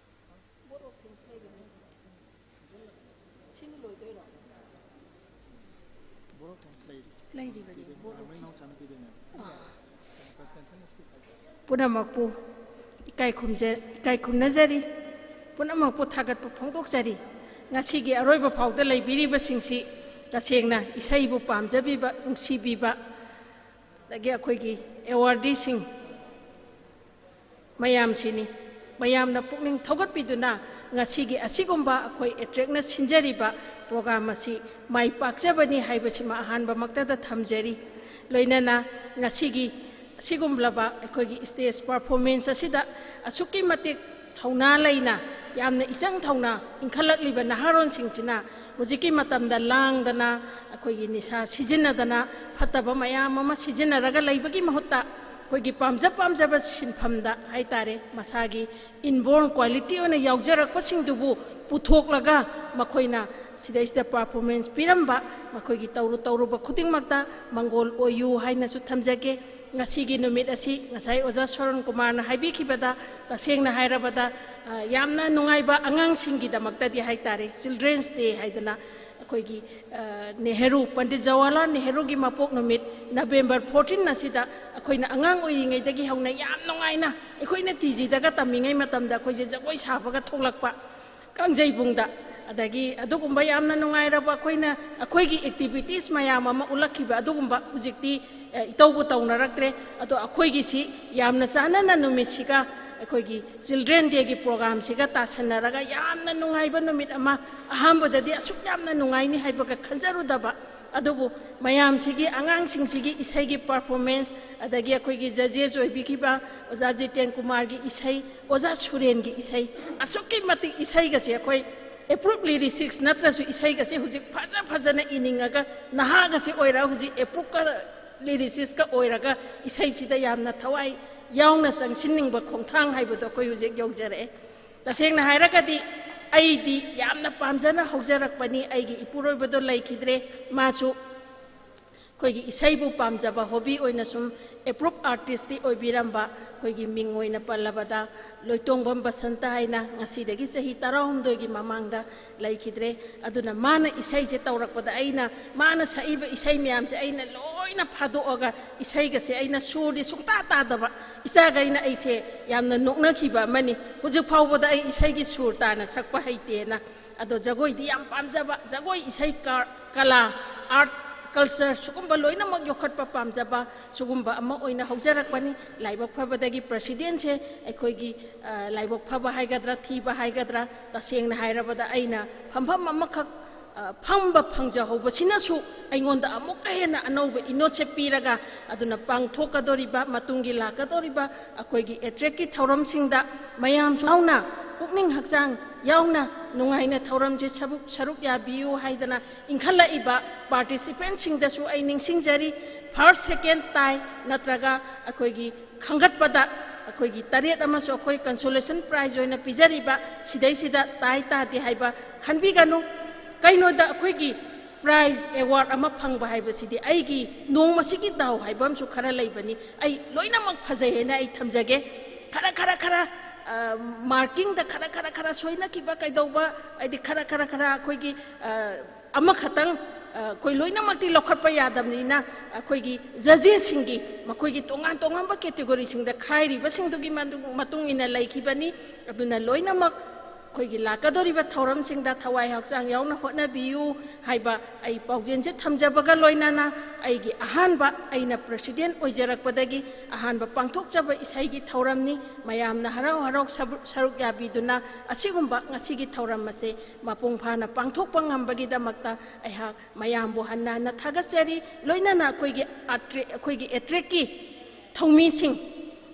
ꯂꯩꯔꯤꯕꯅꯤ꯫ ꯄꯨꯝꯅꯃꯛꯄꯨ ꯏꯀꯥꯏ ꯈꯨꯝꯖ-, ꯏꯀꯥꯏ ꯈꯨꯝꯅꯖꯔꯤ꯫ ꯄꯨꯝꯅꯃꯛꯄꯨ ꯊꯥꯒꯠꯄ ꯐꯣꯡꯗꯣꯛꯆꯔꯤ꯫ ꯉꯁꯤꯒꯤ ꯑꯔꯣꯏꯕ ꯐꯥꯎꯗ ꯂꯩꯕꯤꯔꯤꯕꯁꯤꯡꯁꯤ ꯇꯁꯦꯡꯅ ꯏꯁꯩꯕꯨ ꯄꯥꯝꯖꯕꯤꯕ, ꯅꯨꯡꯁꯤꯕꯤꯕ, ꯑꯗꯒꯤ ꯑꯩꯈꯣꯏꯒꯤ ꯑꯦꯋꯥꯔꯗꯤꯁꯤꯡ ꯃꯌꯥꯝꯁꯤꯅꯤ꯫ ꯃꯌꯥꯝꯅ ꯄꯨꯛꯅꯤꯡ ꯊꯧꯒꯠꯄꯤꯗꯨꯅ ꯉꯁꯤꯒꯤ ꯑꯁꯤꯒꯨꯝꯕ ꯑꯩꯈꯣꯏ ꯑꯦꯇ꯭ꯔꯦꯛꯅ ꯁꯤꯟꯖꯔꯤꯕ ꯄ꯭ꯔꯣꯒ꯭ꯔꯥꯝ ꯑꯁꯤ ꯃꯥꯏ ꯄꯥꯛꯆꯕꯅꯤ ꯍꯥꯏꯕꯁꯤꯃ ꯑꯍꯥꯟꯕꯃꯛꯇꯗ ꯊꯝꯖꯔꯤ꯫ ꯂꯣꯏꯅꯅ ꯉꯁꯤꯒꯤ ꯑꯁꯤꯒꯨꯝꯂꯕ ꯑꯩꯈꯣꯏꯒꯤ ꯁ꯭ꯇꯦꯖ ꯄꯔꯐꯣꯔꯃꯦꯟꯁ ꯑꯁꯤꯗ ꯑꯁꯨꯛꯀꯤ ꯃꯇꯤꯛ ꯊꯧꯅꯥ ꯂꯩꯅ, ꯌꯥꯝꯅ ꯏꯆꯪ ꯊꯧꯅ ꯏꯟꯈꯠꯂꯛꯂꯤꯕ ꯅꯍꯥꯔꯣꯟꯁꯤꯡꯁꯤꯅ ꯍꯧꯖꯤꯛꯀꯤ ꯃꯇꯝꯗ ꯂꯥꯡꯗꯅ, ꯑꯩꯈꯣꯏꯒꯤ ꯅꯤꯁꯥ ꯁꯤꯖꯤꯟꯅꯗꯅ, ꯐꯠꯇꯕ ꯃꯌꯥꯝ ꯑꯃ ꯁꯤꯖꯤꯟꯅꯔꯒ ꯂꯩꯕꯒꯤ ꯃꯍꯨꯠꯇ, ꯑꯩꯈꯣꯏꯒꯤ ꯄꯥꯝꯖ ꯄꯥꯝꯖꯕ ꯁꯤꯟꯐꯝꯗ ꯍꯥꯏꯇꯥꯔꯦ, ꯃꯁꯥꯒꯤ inborn quality ꯑꯣꯏꯅ ꯌꯥꯎꯖꯔꯛꯄꯁꯤꯡꯗꯨꯕꯨ ꯄꯨꯊꯣꯛꯂꯒ ꯃꯈꯣꯏꯅ ꯁꯤꯗꯩꯁꯤꯗ ꯄꯔꯐꯣꯔꯃꯦꯟꯁ ꯄꯤꯔꯝꯕ, ꯃꯈꯣꯏꯒꯤ ꯇꯧꯔꯨ ꯇꯧꯔꯨꯕ ꯈꯨꯗꯤꯡꯃꯛꯇ ꯃꯪꯒꯣꯜ ꯑꯣꯏꯌꯨ ꯍꯥꯏꯅꯁꯨ ꯊꯝꯖꯒꯦ꯫ ꯉꯁꯤꯒꯤ ꯅꯨꯃꯤꯠ ꯑꯁꯤ ꯉꯁꯥꯏ ꯑꯣꯖꯥ ꯁꯣꯔꯟ ꯀꯨꯃꯥꯔꯅ ꯍꯥꯏꯕꯤꯈꯤꯕꯗ, ꯇꯁꯦꯡꯅ ꯍꯥꯏꯔꯕꯗ, ꯑ, ꯌꯥꯝꯅ ꯅꯨꯡꯉꯥꯏꯕ, ꯑꯉꯥꯡꯁꯤꯡꯒꯤꯗꯃꯛꯇꯗꯤ ꯍꯥꯏꯇꯥꯔꯦ, ꯆꯤꯜꯗ꯭ꯔꯦꯟꯁ ꯗꯦ ꯍꯥꯏꯗꯅ ꯑꯩꯈꯣꯏꯒꯤ, ꯑ, ꯅꯦꯍꯔꯨ, ꯄꯟꯗꯤꯠ ꯖꯋꯥꯍꯔꯂꯥꯜ ꯅꯦꯍꯔꯨꯒꯤ ꯃꯄꯣꯛ ꯅꯨꯃꯤꯠ ꯅꯕꯦꯝꯕꯔ ꯐꯣꯔꯇꯤꯟ ꯑꯁꯤꯗ ꯑꯩꯈꯣꯏꯅ ꯑꯉꯥꯡ ꯑꯣꯏꯔꯤꯉꯩꯗꯒꯤ ꯍꯧꯅ ꯌꯥꯝ ꯅꯨꯡꯉꯥꯏꯅ, ꯑꯩꯈꯣꯏꯅ ꯇꯤ ꯖꯤꯗꯒ ꯇꯝꯃꯤꯉꯩ ꯃꯇꯝꯗ ꯑꯩꯈꯣꯏꯁꯦ ꯖꯒꯣꯏ ꯁꯥꯕꯒ ꯊꯣꯛꯂꯛꯄ, ꯀꯥꯡꯖꯩꯕꯨꯡꯗ꯫ ꯑꯗꯒꯤ ꯑꯗꯨꯒꯨꯝꯕ ꯌꯥꯝꯅ ꯅꯨꯡꯉꯥꯏꯔꯕ ꯑꯩꯈꯣꯏꯅ, ꯑꯩꯈꯣꯏꯒꯤ ꯑꯦꯛꯇꯤꯚꯤꯇꯤꯁ ꯃꯌꯥꯝ ꯑꯃ ꯎꯠꯂꯛꯈꯤꯕ ꯑꯗꯨꯒꯨꯝꯕ ꯍꯧꯖꯤꯛꯇꯤ, ꯑ, ꯏꯇꯧꯕꯨ ꯇꯧꯅꯔꯛꯇ꯭ꯔꯦ꯫ ꯑꯗꯣ ꯑꯩꯈꯣꯏꯒꯤꯁꯤ ꯌꯥꯝꯅ ꯆꯥꯟꯅꯅ ꯅꯨꯃꯤꯠꯁꯤꯒ ꯑꯩꯈꯣꯏꯒꯤ ꯆꯤꯜꯗ꯭ꯔꯦꯟ ꯗꯦꯒꯤ ꯄ꯭ꯔꯣꯒ꯭ꯔꯥꯝꯁꯤꯒ ꯇꯥꯁꯟꯅꯔꯒ ꯌꯥꯝꯅ ꯅꯨꯡꯉꯥꯏꯕ ꯅꯨꯃꯤꯠ ꯑꯃ, ꯑꯍꯥꯟꯕꯗꯗꯤ ꯑꯁꯨꯛ ꯌꯥꯝꯅ ꯅꯨꯡꯉꯥꯏꯅꯤ ꯍꯥꯏꯕꯒ ꯈꯟꯖꯔꯨꯗꯕ, ꯑꯗꯨꯕꯨ ꯃꯌꯥꯝꯁꯤꯒꯤ, ꯑꯉꯥꯡꯁꯤꯡꯁꯤꯒꯤ ꯏꯁꯩꯒꯤ ꯄꯔꯐꯣꯔꯃꯦꯟꯁ, ꯑꯗꯒꯤ ꯑꯩꯈꯣꯏꯒꯤ ꯖꯖꯦꯁ ꯑꯣꯏꯕꯤꯈꯤꯕ ꯑꯣꯖꯥ ꯖꯤꯇꯦꯟ ꯀꯨꯃꯥꯔꯒꯤ ꯏꯁꯩ, ꯑꯣꯖꯥ ꯁꯨꯔꯦꯟꯒꯤ ꯏꯁꯩ, ꯑꯁꯨꯛꯀꯤ ꯃꯇꯤꯛ ꯏꯁꯩꯒꯁꯦ ꯑꯩꯈꯣꯏ ꯑꯦꯄ꯭ꯔꯨꯞ ꯂꯤꯔꯤꯁꯤꯁ ꯅꯠꯇ꯭ꯔꯁꯨ ꯏꯁꯩꯒꯁꯦ ꯍꯧꯖꯤꯛ ꯐꯖ ꯐꯖꯅ ꯏꯅꯤꯡꯉꯒ, ꯅꯍꯥꯒꯁꯦ ꯑꯣꯏꯔꯒ ꯍꯧꯖꯤꯛ ꯑꯦꯄ꯭ꯔꯨꯞꯀ ꯂꯤꯔꯤꯁꯤꯁꯀ ꯑꯣꯏꯔꯒ ꯏꯁꯩꯁꯤꯗ ꯌꯥꯝꯅ ꯊꯋꯥꯏ ꯌꯥꯎꯅ ꯆꯪꯁꯤꯟꯅꯤꯡꯕ ꯈꯣꯡꯊꯥꯡ ꯍꯥꯏꯕꯗꯣ ꯑꯩꯈꯣꯏ ꯍꯧꯖꯤꯛ ꯌꯧꯖꯔꯛꯑꯦ꯫ ꯇꯁꯦꯡꯅ ꯍꯥꯏꯔꯒꯗꯤ ꯑꯩꯗꯤ ꯌꯥꯝꯅ ꯄꯥꯝꯖꯅ ꯍꯧꯖꯔꯛꯄꯅꯤ꯫ ꯑꯩꯒꯤ ꯏꯄꯨꯔꯣꯏꯕꯗꯣ ꯂꯩꯈꯤꯗ꯭ꯔꯦ꯫ ꯃꯥꯁꯨ ꯑꯩꯈꯣꯏꯒꯤ ꯏꯁꯩꯕꯨ ꯄꯥꯝꯖꯕ, ꯍꯣꯕꯤ ꯑꯣꯏꯅ ꯁꯨꯝ ꯑꯦꯄ꯭ꯔꯨꯞ ꯑꯥꯔꯇꯤꯁꯇꯤ ꯑꯣꯏꯕꯤꯔꯝꯕ, ꯑꯩꯈꯣꯏꯒꯤ ꯃꯤꯡ ꯑꯣꯏꯅ ꯄꯜꯂꯕꯗ ꯂꯣꯏꯇꯣꯡꯕꯝ ꯕꯁꯟꯇ ꯍꯥꯏꯅ ꯉꯁꯤꯗꯒꯤ ꯆꯍꯤ ꯇꯔꯥꯍꯨꯝꯗꯣꯏꯒꯤ ꯃꯃꯥꯡꯗ ꯂꯩꯈꯤꯗ꯭ꯔꯦ꯫ ꯑꯗꯨꯅ ꯃꯥꯅ ꯏꯁꯩꯁꯦ ꯇꯧꯔꯛꯄꯗ ꯑꯩꯅ, ꯃꯥꯅ ꯁꯛꯏꯕ ꯏꯁꯩ ꯃꯌꯥꯝꯁꯦ ꯑꯩꯅ ꯂꯣꯏꯅ ꯐꯥꯗꯣꯛꯑꯒ, ꯏꯁꯩꯒꯁꯦ ꯑꯩꯅ ꯁꯨꯔꯗꯤ ꯁꯨꯡꯇꯥ ꯇꯥꯗꯕ, ꯏꯆꯥꯈꯩꯅ ꯑꯩꯁꯦ ꯌꯥꯝꯅ ꯅꯣꯛꯅꯈꯤꯕ ꯑꯃꯅꯤ꯫ ꯍꯧꯖꯤꯛ ꯐꯥꯎꯕꯗ ꯑꯩ ꯏꯁꯩꯒꯤ ꯁꯨꯔ ꯇꯥꯅ ꯁꯛꯄ ꯍꯩꯇꯦꯅ꯫ ꯑꯗꯣ ꯖꯒꯣꯏꯗꯤ ꯌꯥꯝ ꯄꯥꯝꯖꯕ, ꯖꯒꯣꯏ ꯏꯁꯩ ꯀ-, ꯀꯂꯥ, ꯑꯥꯔꯠ, ꯀꯜꯆꯔ, ꯁꯤꯒꯨꯝꯕ ꯂꯣꯏꯅꯃꯛ ꯌꯣꯛꯈꯠꯄ ꯄꯥꯝꯖꯕ ꯁꯤꯒꯨꯝꯕ ꯑꯃ ꯑꯣꯏꯅ ꯍꯧꯖꯔꯛꯄꯅꯤ꯫ ꯂꯥꯏꯕꯛ ꯐꯕꯗꯒꯤ ꯄ꯭ꯔꯁꯤꯗꯦꯟꯁꯦ ꯑꯩꯈꯣꯏꯒꯤ, ꯑ, ꯂꯥꯏꯕꯛ ꯐꯕ ꯍꯥꯏꯒꯗ꯭ꯔꯥ, ꯊꯤꯕ ꯍꯥꯏꯒꯗ꯭ꯔꯥ, ꯇꯁꯦꯡꯅ ꯍꯥꯏꯔꯕꯗ ꯑꯩꯅ ꯐꯝꯐꯝ ꯑꯃꯈꯛ, ꯑ, ꯐꯝꯕ ꯐꯪꯖꯍꯧꯕꯁꯤꯅꯁꯨ ꯑꯩꯉꯣꯟꯗ ꯑꯃꯨꯛꯀ ꯍꯦꯟꯅ ꯑꯅꯧꯕ ꯏꯅꯣꯠꯁꯦ ꯄꯤꯔꯒ, ꯑꯗꯨꯅ ꯄꯥꯡꯊꯣꯛꯀꯗꯧꯔꯤꯕ, ꯃꯇꯨꯡꯒꯤ ꯂꯥꯛꯀꯗꯧꯔꯤꯕ ꯑꯩꯈꯣꯏꯒꯤ ꯑꯦꯇ꯭ꯔꯦꯛꯀꯤ ꯊꯧꯔꯝꯁꯤꯡꯗ ꯃꯌꯥꯝꯁꯨ ꯌꯥꯎꯅ, ꯄꯨꯛꯅꯤꯡ ꯍꯛꯆꯥꯡ ꯌꯥꯎꯅ ꯅꯨꯡꯉꯥꯏꯅ ꯊꯧꯔꯝꯁꯦ ꯁꯔꯨꯛ, ꯁꯔꯨꯛ ꯌꯥꯕꯤꯌꯨ ꯍꯥꯏꯗꯅ ꯏꯟꯈꯠꯂꯛꯏꯕ ꯄꯥꯔꯇꯤꯁꯤꯄꯦꯟꯁꯤꯡꯗꯁꯨ ꯑꯩ ꯅꯤꯡꯁꯤꯡꯖꯔꯤ꯫ ꯐꯥꯔꯁ, ꯁꯦꯀꯦꯟ ꯇꯥꯏ ꯅꯠꯇ꯭ꯔꯒ ꯑꯩꯈꯣꯏꯒꯤ ꯈꯟꯒꯠꯄꯗ ꯑꯩꯈꯣꯏꯒꯤ ꯇꯔꯦꯠ ꯑꯃꯁꯨ ꯑꯩꯈꯣꯏ ꯀꯟꯁꯣꯂꯦꯁꯟ ꯄ꯭ꯔꯥꯏꯖ ꯑꯣꯏꯅ ꯄꯤꯖꯔꯤꯕ, ꯁꯤꯗꯩꯁꯤꯗ ꯇꯥꯏ ꯇꯥꯗꯦ ꯍꯥꯏꯕ ꯈꯟꯕꯤꯒꯅꯨ꯫ ꯀꯩꯅꯣꯗ ꯑꯩꯈꯣꯏꯒꯤ ꯄ꯭ꯔꯥꯏꯖ, ꯑꯦꯋꯥꯔꯗ ꯑꯃ ꯐꯪꯕ ꯍꯥꯏꯕꯁꯤꯗꯤ ꯑꯩꯒꯤ ꯅꯣꯡꯃꯁꯤꯒꯤ ꯗꯥꯎ ꯍꯥꯏꯕ ꯑꯃꯁꯨ ꯈꯔ ꯂꯩꯕꯅꯤ꯫ ꯑꯩ ꯂꯣꯏꯅꯃꯛ ꯐꯖꯩ ꯍꯥꯏꯅ ꯑꯩ ꯊꯝꯖꯒꯦ꯫ ꯈꯔ, ꯈꯔ, ꯈꯔ, ꯑ, ꯃꯥꯔꯀꯤꯡꯗ ꯈꯔ, ꯈꯔ, ꯈꯔ ꯁꯣꯏꯅꯈꯤꯕ ꯀꯩꯗꯧꯕ, ꯍꯥꯏꯗꯤ ꯈꯔ, ꯈꯔ, ꯈꯔ ꯑꯩꯈꯣꯏꯒꯤ, ꯑ, ꯑꯃꯈꯛꯇꯪ, ꯑ, ꯑꯩꯈꯣꯏ ꯂꯣꯏꯅꯃꯛꯇꯤ ꯂꯧꯈꯠꯄ ꯌꯥꯗꯕꯅꯤꯅ, ꯑꯩꯈꯣꯏꯒꯤ ꯖꯖꯦꯁꯁꯤꯡꯒꯤ ꯃꯈꯣꯏꯒꯤ ꯇꯣꯉꯥꯟ ꯇꯣꯉꯥꯟꯕ ꯀꯦꯇꯦꯒꯣꯔꯤꯁꯤꯡꯗ ꯈꯥꯏꯔꯤꯕꯁꯤꯡꯗꯨꯒꯤ ꯃꯇꯨꯡ, ꯃꯇꯨꯡ ꯏꯟꯅ ꯂꯩꯈꯤꯕꯅꯤ꯫ ꯑꯗꯨꯅ ꯂꯣꯏꯅꯃꯛ ꯑꯩꯈꯣꯏꯒꯤ ꯂꯥꯛꯀꯗꯧꯔꯤꯕ ꯊꯧꯔꯝꯁꯤꯡꯗ ꯊꯋꯥꯏ ꯍꯛꯆꯥꯡ ꯌꯥꯎꯅ ꯍꯣꯠꯅꯕꯤꯌꯨ ꯍꯥꯏꯕ ꯑꯩ ꯄꯥꯎꯖꯦꯜꯁꯦ ꯊꯝꯖꯕꯒ ꯂꯣꯏꯅꯅ, ꯑꯩꯒꯤ ꯑꯍꯥꯟꯕ, ꯑꯩꯅ ꯄ꯭ꯔꯁꯤꯗꯦꯟ ꯑꯣꯏꯖꯔꯛꯄꯗꯒꯤ ꯑꯍꯥꯟꯕ ꯄꯥꯡꯊꯣꯛꯆꯕ ꯏꯁꯩꯒꯤ ꯊꯧꯔꯝꯅꯤ꯫ ꯃꯌꯥꯝꯅ ꯍꯔꯥꯎ ꯍꯔꯥꯎ ꯁꯔꯨꯛ, ꯁꯔꯨꯛ ꯌꯥꯕꯤꯗꯨꯅ ꯑꯁꯤꯒꯨꯝꯕ ꯉꯁꯤꯒꯤ ꯊꯧꯔꯝ ꯑꯁꯦ ꯃꯄꯨꯡ ꯐꯥꯅ ꯄꯥꯡꯊꯣꯛꯄ ꯉꯝꯕꯒꯤꯗꯃꯛꯇ ꯑꯩꯍꯥꯛ ꯃꯌꯥꯝꯕꯨ ꯍꯟꯅ ꯍꯟꯅ ꯊꯥꯒꯠꯆꯔꯤ꯫ ꯂꯣꯏꯅꯅ ꯑꯩꯈꯣꯏꯒꯤ ꯑꯥꯔꯇ꯭ꯔꯦ-, ꯑꯩꯈꯣꯏꯒꯤ ꯑꯦꯇ꯭ꯔꯦꯛꯀꯤ ꯊꯧꯃꯤꯁꯤꯡ,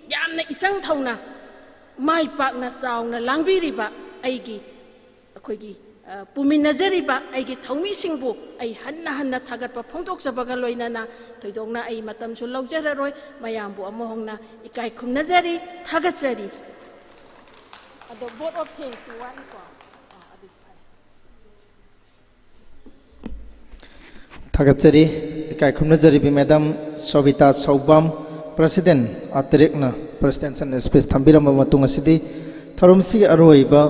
ꯌꯥꯝꯅ ꯏꯆꯪ ꯊꯧꯅ, ꯃꯥꯏ ꯄꯥꯛꯅ ꯆꯥꯎꯅ ꯂꯥꯡꯕꯤꯔꯤꯕ ꯑꯩꯒꯤ, ꯑꯩꯈꯣꯏꯒꯤ ꯄꯨꯃꯤꯟꯅꯖꯔꯤꯕ ꯑꯩꯒꯤ ꯊꯧꯃꯤꯁꯤꯡꯕꯨ ꯑꯩ ꯍꯟꯅ ꯍꯟꯅ ꯊꯥꯒꯠꯄ ꯐꯣꯡꯗꯣꯛꯆꯕꯒ ꯂꯣꯏꯅꯅ ꯊꯣꯏꯗꯣꯛꯅ ꯑꯩ ꯃꯇꯝꯁꯨ ꯂꯧꯖꯔꯔꯣꯏ꯫ ꯃꯌꯥꯝꯕꯨ ꯑꯃꯨꯛ ꯍꯟꯅ ꯏꯀꯥꯏ ꯈꯨꯝꯅꯖꯔꯤ, ꯊꯥꯒꯠꯆꯔꯤ꯫ ꯑꯗꯣ vote of thanks ꯋꯥꯠꯂꯤꯀꯣ? ꯑꯥ, ꯑꯗꯨ ꯐꯔꯦ꯫ ꯊꯥꯒꯠꯆꯔꯤ꯫ ꯏꯀꯥꯏ ꯈꯨꯝꯅꯖꯔꯤꯕꯤ ꯃꯦꯗꯥꯝ ꯁꯣꯕꯤꯇꯥ ꯁꯧꯕꯥꯝ, ꯄ꯭ꯔꯁꯤꯗꯦꯟ ꯑꯇꯔꯦꯛꯅ ꯄ꯭ꯔꯁꯤꯗꯦꯟꯁꯤꯌꯦꯜ ꯁ꯭ꯄꯤꯆ ꯊꯝꯕꯤꯔꯝꯕ ꯃꯇꯨꯡ ꯑꯁꯤꯗꯤ ꯊꯧꯔꯝꯁꯤꯒꯤ ꯑꯔꯣꯏꯕ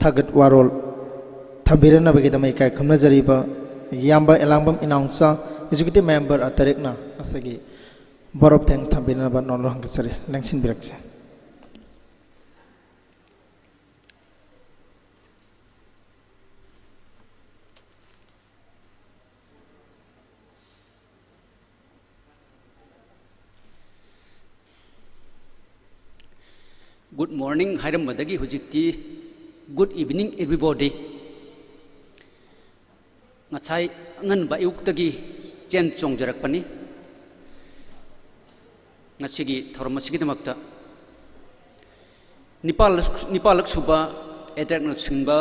ꯊꯥꯒꯠ ꯋꯥꯔꯣꯜ ꯊꯝꯕꯤꯔꯛꯅꯕꯒꯤꯗꯃꯛ ꯏꯀꯥꯏ ꯈꯨꯝꯅꯖꯔꯤꯕ ꯏꯌꯥꯝꯕ ꯑꯦꯂꯥꯡꯕꯝ ꯏꯅꯥꯎꯆꯥ, ꯑꯦꯛꯖꯤꯀ꯭ꯌꯨꯇꯤꯚ ꯃꯦꯝꯕꯔ ꯑꯇꯔꯦꯛꯅ ꯉꯁꯤꯒꯤ vote of thanks ꯊꯝꯕꯤꯅꯕ ꯅꯣꯟꯂꯣ ꯍꯪꯒꯠꯆꯔꯤ꯫ ꯂꯦꯡꯁꯤꯟꯕꯤꯔꯛꯁꯤ꯫ Good morning ꯍꯥꯏꯔꯝꯕꯗꯒꯤ ꯍꯧꯖꯤꯛꯇꯤ good evening everybody꯫ ꯉꯁꯥꯏ ꯑꯉꯟꯕ ꯑꯌꯨꯛꯇꯒꯤ ꯆꯦꯟ ꯆꯣꯡꯖꯔꯛꯄꯅꯤ꯫ ꯉꯁꯤꯒꯤ ꯊꯧꯔꯝ ꯑꯁꯤꯒꯤꯗꯃꯛꯇ ꯅꯤꯄꯥꯜ, ꯅꯤꯄꯥꯜꯂꯛ ꯁꯨꯕ ꯑꯦꯇ꯭ꯔꯦꯛꯅ ꯁꯤꯟꯕ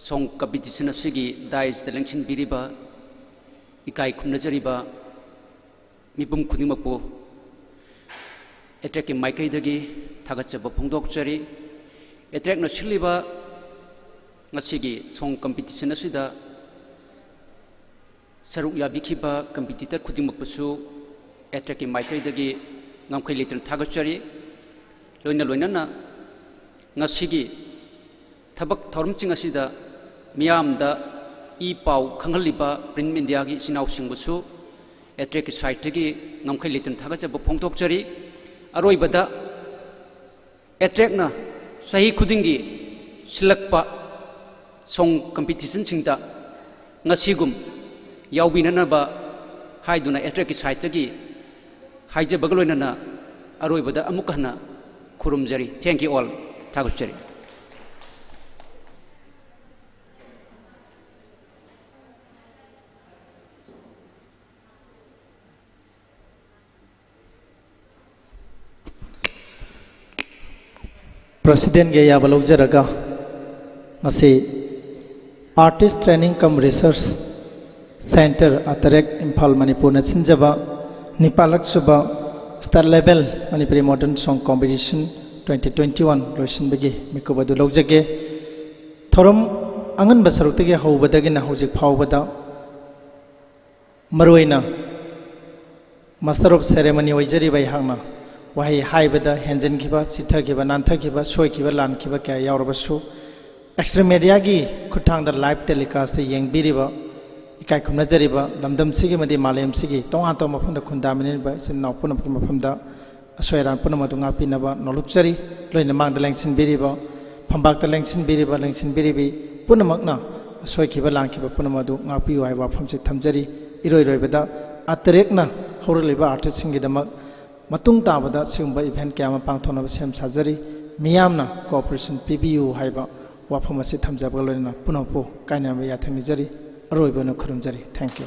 song competition ꯑꯁꯤꯒꯤ dais ꯇ ꯂꯦꯡꯁꯤꯟꯕꯤꯔꯤꯕ, ꯏꯀꯥꯏ ꯈꯨꯝꯅꯖꯔꯤꯕ ꯃꯤꯄꯨꯝ ꯈꯨꯗꯤꯡꯃꯛꯄꯨ ꯑꯦꯇ꯭ꯔꯦꯛꯀꯤ ꯃꯥꯏꯀꯩꯗꯒꯤ ꯊꯥꯒꯠꯆꯕ ꯐꯣꯡꯗꯣꯛꯆꯔꯤ꯫ ꯑꯦꯇ꯭ꯔꯦꯛꯅ ꯁꯤꯜꯂꯤꯕ ꯉꯁꯤꯒꯤ song competition ꯑꯁꯤꯗ ꯁꯔꯨꯛ ꯌꯥꯕꯤꯈꯤꯕ competitor ꯈꯨꯗꯤꯡꯃꯛꯄꯨꯁꯨ ꯑꯦꯇ꯭ꯔꯦꯛꯀꯤ ꯃꯥꯏꯀꯩꯗꯒꯤ ꯉꯝꯈꯩ ꯂꯩꯇꯅ ꯊꯥꯒꯠꯆꯔꯤ꯫ ꯂꯣꯏꯅ ꯂꯣꯏꯅꯅ ꯉꯁꯤꯒꯤ ꯊꯕꯛ ꯊꯧꯔꯝꯁꯤꯡ ꯑꯁꯤꯗ ꯃꯤꯌꯥꯝꯗ ꯏ ꯄꯥꯎ ꯈꯪꯍꯜꯂꯤꯕ print media ꯒꯤ ꯏꯆꯤꯟ ꯏꯅꯥꯎꯁꯤꯡꯕꯨꯁꯨ ꯑꯦꯇ꯭ꯔꯦꯛꯀꯤ side ꯇꯒꯤ ꯉꯝꯈꯩ ꯂꯩꯇꯅ ꯊꯥꯒꯠꯆꯕ ꯐꯣꯡꯗꯣꯛꯆꯔꯤ꯫ ꯑꯔꯣꯏꯕꯗ ꯑꯦꯇ꯭ꯔꯦꯛꯅ ꯆꯍꯤ ꯈꯨꯗꯤꯡꯒꯤ ꯁꯤꯜꯂꯛꯄ song competition ꯁꯤꯡꯗ ꯉꯁꯤꯒꯨꯝ ꯌꯥꯎꯕꯤꯅꯅꯕ ꯍꯥꯏꯗꯨꯅ ꯑꯦꯇ꯭ꯔꯦꯛꯀꯤ side ꯇꯒꯤ ꯍꯥꯏꯖꯕꯒ ꯂꯣꯏꯅꯅ ꯑꯔꯣꯏꯕꯗ ꯑꯃꯨꯛꯀ ꯍꯟꯅ ꯈꯨꯔꯨꯝꯖꯔꯤ꯫ Thank you all꯫ ꯊꯥꯒꯠꯆꯔꯤ꯫ President ꯀꯤ ꯑꯌꯥꯕ ꯂꯧꯖꯔꯒ ꯉꯁꯤ Artist Training cum Research Centre, ꯑꯇꯔꯦꯛ, Imphal, ꯃꯅꯤꯄꯨꯔꯅ ꯁꯤꯟꯖꯕ ꯅꯤꯄꯥꯜꯂꯛ ꯁꯨꯕ State Level Manipuri Modern Song Competition twenty twenty-one ꯂꯣꯏꯁꯤꯟꯕꯒꯤ ꯃꯤꯀꯨꯞ ꯑꯗꯨ ꯂꯧꯖꯒꯦ꯫ ꯊꯧꯔꯝ ꯑꯉꯟꯕ ꯁꯔꯨꯛꯇꯒꯤ ꯍꯧꯕꯗꯒꯤꯅ ꯍꯧꯖꯤꯛ ꯐꯥꯎꯕꯗ ꯃꯔꯨꯑꯣꯏꯅ Master of Ceremony ꯑꯣꯏꯖꯔꯤꯕ ꯑꯩꯍꯥꯛꯅ ꯋꯥꯍꯩ ꯍꯥꯏꯕꯗ ꯍꯦꯟꯖꯤꯟꯈꯤꯕ, ꯆꯤꯠꯊꯈꯤꯕ, ꯅꯥꯟꯊꯈꯤꯕ, ꯁꯣꯏꯈꯤꯕ, ꯂꯥꯟꯈꯤꯕ ꯀꯌꯥ ꯌꯥꯎꯔꯕꯁꯨ, extra mediaꯒꯤ ꯈꯨꯠꯊꯥꯡꯗ live telecastꯇ ꯌꯦꯡꯕꯤꯔꯤꯕ, ꯏꯀꯥꯏ ꯈꯨꯝꯅꯖꯔꯤꯕ, ꯂꯝꯗꯝꯁꯤꯒꯤ ꯑꯃꯗꯤ ꯃꯥꯂꯦꯝꯁꯤꯒꯤ ꯇꯣꯉꯥꯟ ꯇꯣꯉꯥꯟꯕ ꯃꯐꯝꯗ ꯈꯨꯟꯗꯥꯃꯤꯟꯅꯔꯤꯕ ꯏꯆꯤꯟ ꯏꯅꯥꯎ ꯄꯨꯝꯅꯃꯛꯀꯤ ꯃꯐꯝꯗ ꯑꯁꯣꯏ ꯑꯔꯥꯟ ꯄꯨꯝꯅꯃꯛ ꯑꯗꯨ ꯉꯥꯛꯄꯤꯅꯕ ꯅꯣꯜꯂꯨꯛꯆꯔꯤ꯫ ꯂꯣꯏꯅ ꯃꯥꯡꯗ ꯂꯦꯡꯁꯤꯟꯕꯤꯔꯤꯕ, ꯐꯝꯕꯥꯛꯇ ꯂꯦꯡꯁꯤꯟꯕꯤꯔꯤꯕ, ꯂꯦꯡꯁꯤꯟꯕꯤꯔꯤꯕꯤ ꯄꯨꯝꯅꯃꯛꯅ ꯑꯁꯣꯏꯈꯤꯕ ꯂꯥꯟꯈꯤꯕ ꯄꯨꯝꯅꯃꯛ ꯑꯗꯨ ꯉꯥꯛꯄꯤꯌꯨ ꯍꯥꯏꯕ ꯋꯥꯐꯝꯁꯤ ꯊꯝꯖꯔꯤ꯫ ꯏꯔꯣꯏ ꯂꯣꯏꯕꯗ ꯑꯇꯔꯦꯛꯅ ꯍꯧꯔꯛꯂꯤꯕ artistꯁꯤꯡꯒꯤꯗꯃꯛ ꯃꯇꯨꯡ ꯇꯥꯕꯗ ꯁꯤꯒꯨꯝꯕ event ꯀꯌꯥ ꯑꯃ ꯄꯥꯡꯊꯣꯛꯅꯕ ꯁꯦꯝ ꯁꯥꯖꯔꯤ꯫ ꯃꯤꯌꯥꯝꯅ cooperation ꯄꯤꯕꯤꯌꯨ ꯍꯥꯏꯕ ꯋꯥꯐꯝ ꯑꯁꯤ ꯊꯝꯖꯕꯒ ꯂꯣꯏꯅꯅ ꯄꯨꯝꯅꯃꯛꯄꯨ ꯀꯥꯏꯅꯕ ꯌꯥꯊꯪ ꯅꯤꯖꯔꯤ꯫ ꯑꯔꯣꯏꯕ ꯑꯣꯏꯅ ꯈꯨꯔꯨꯝꯖꯔꯤ꯫ Thank you꯫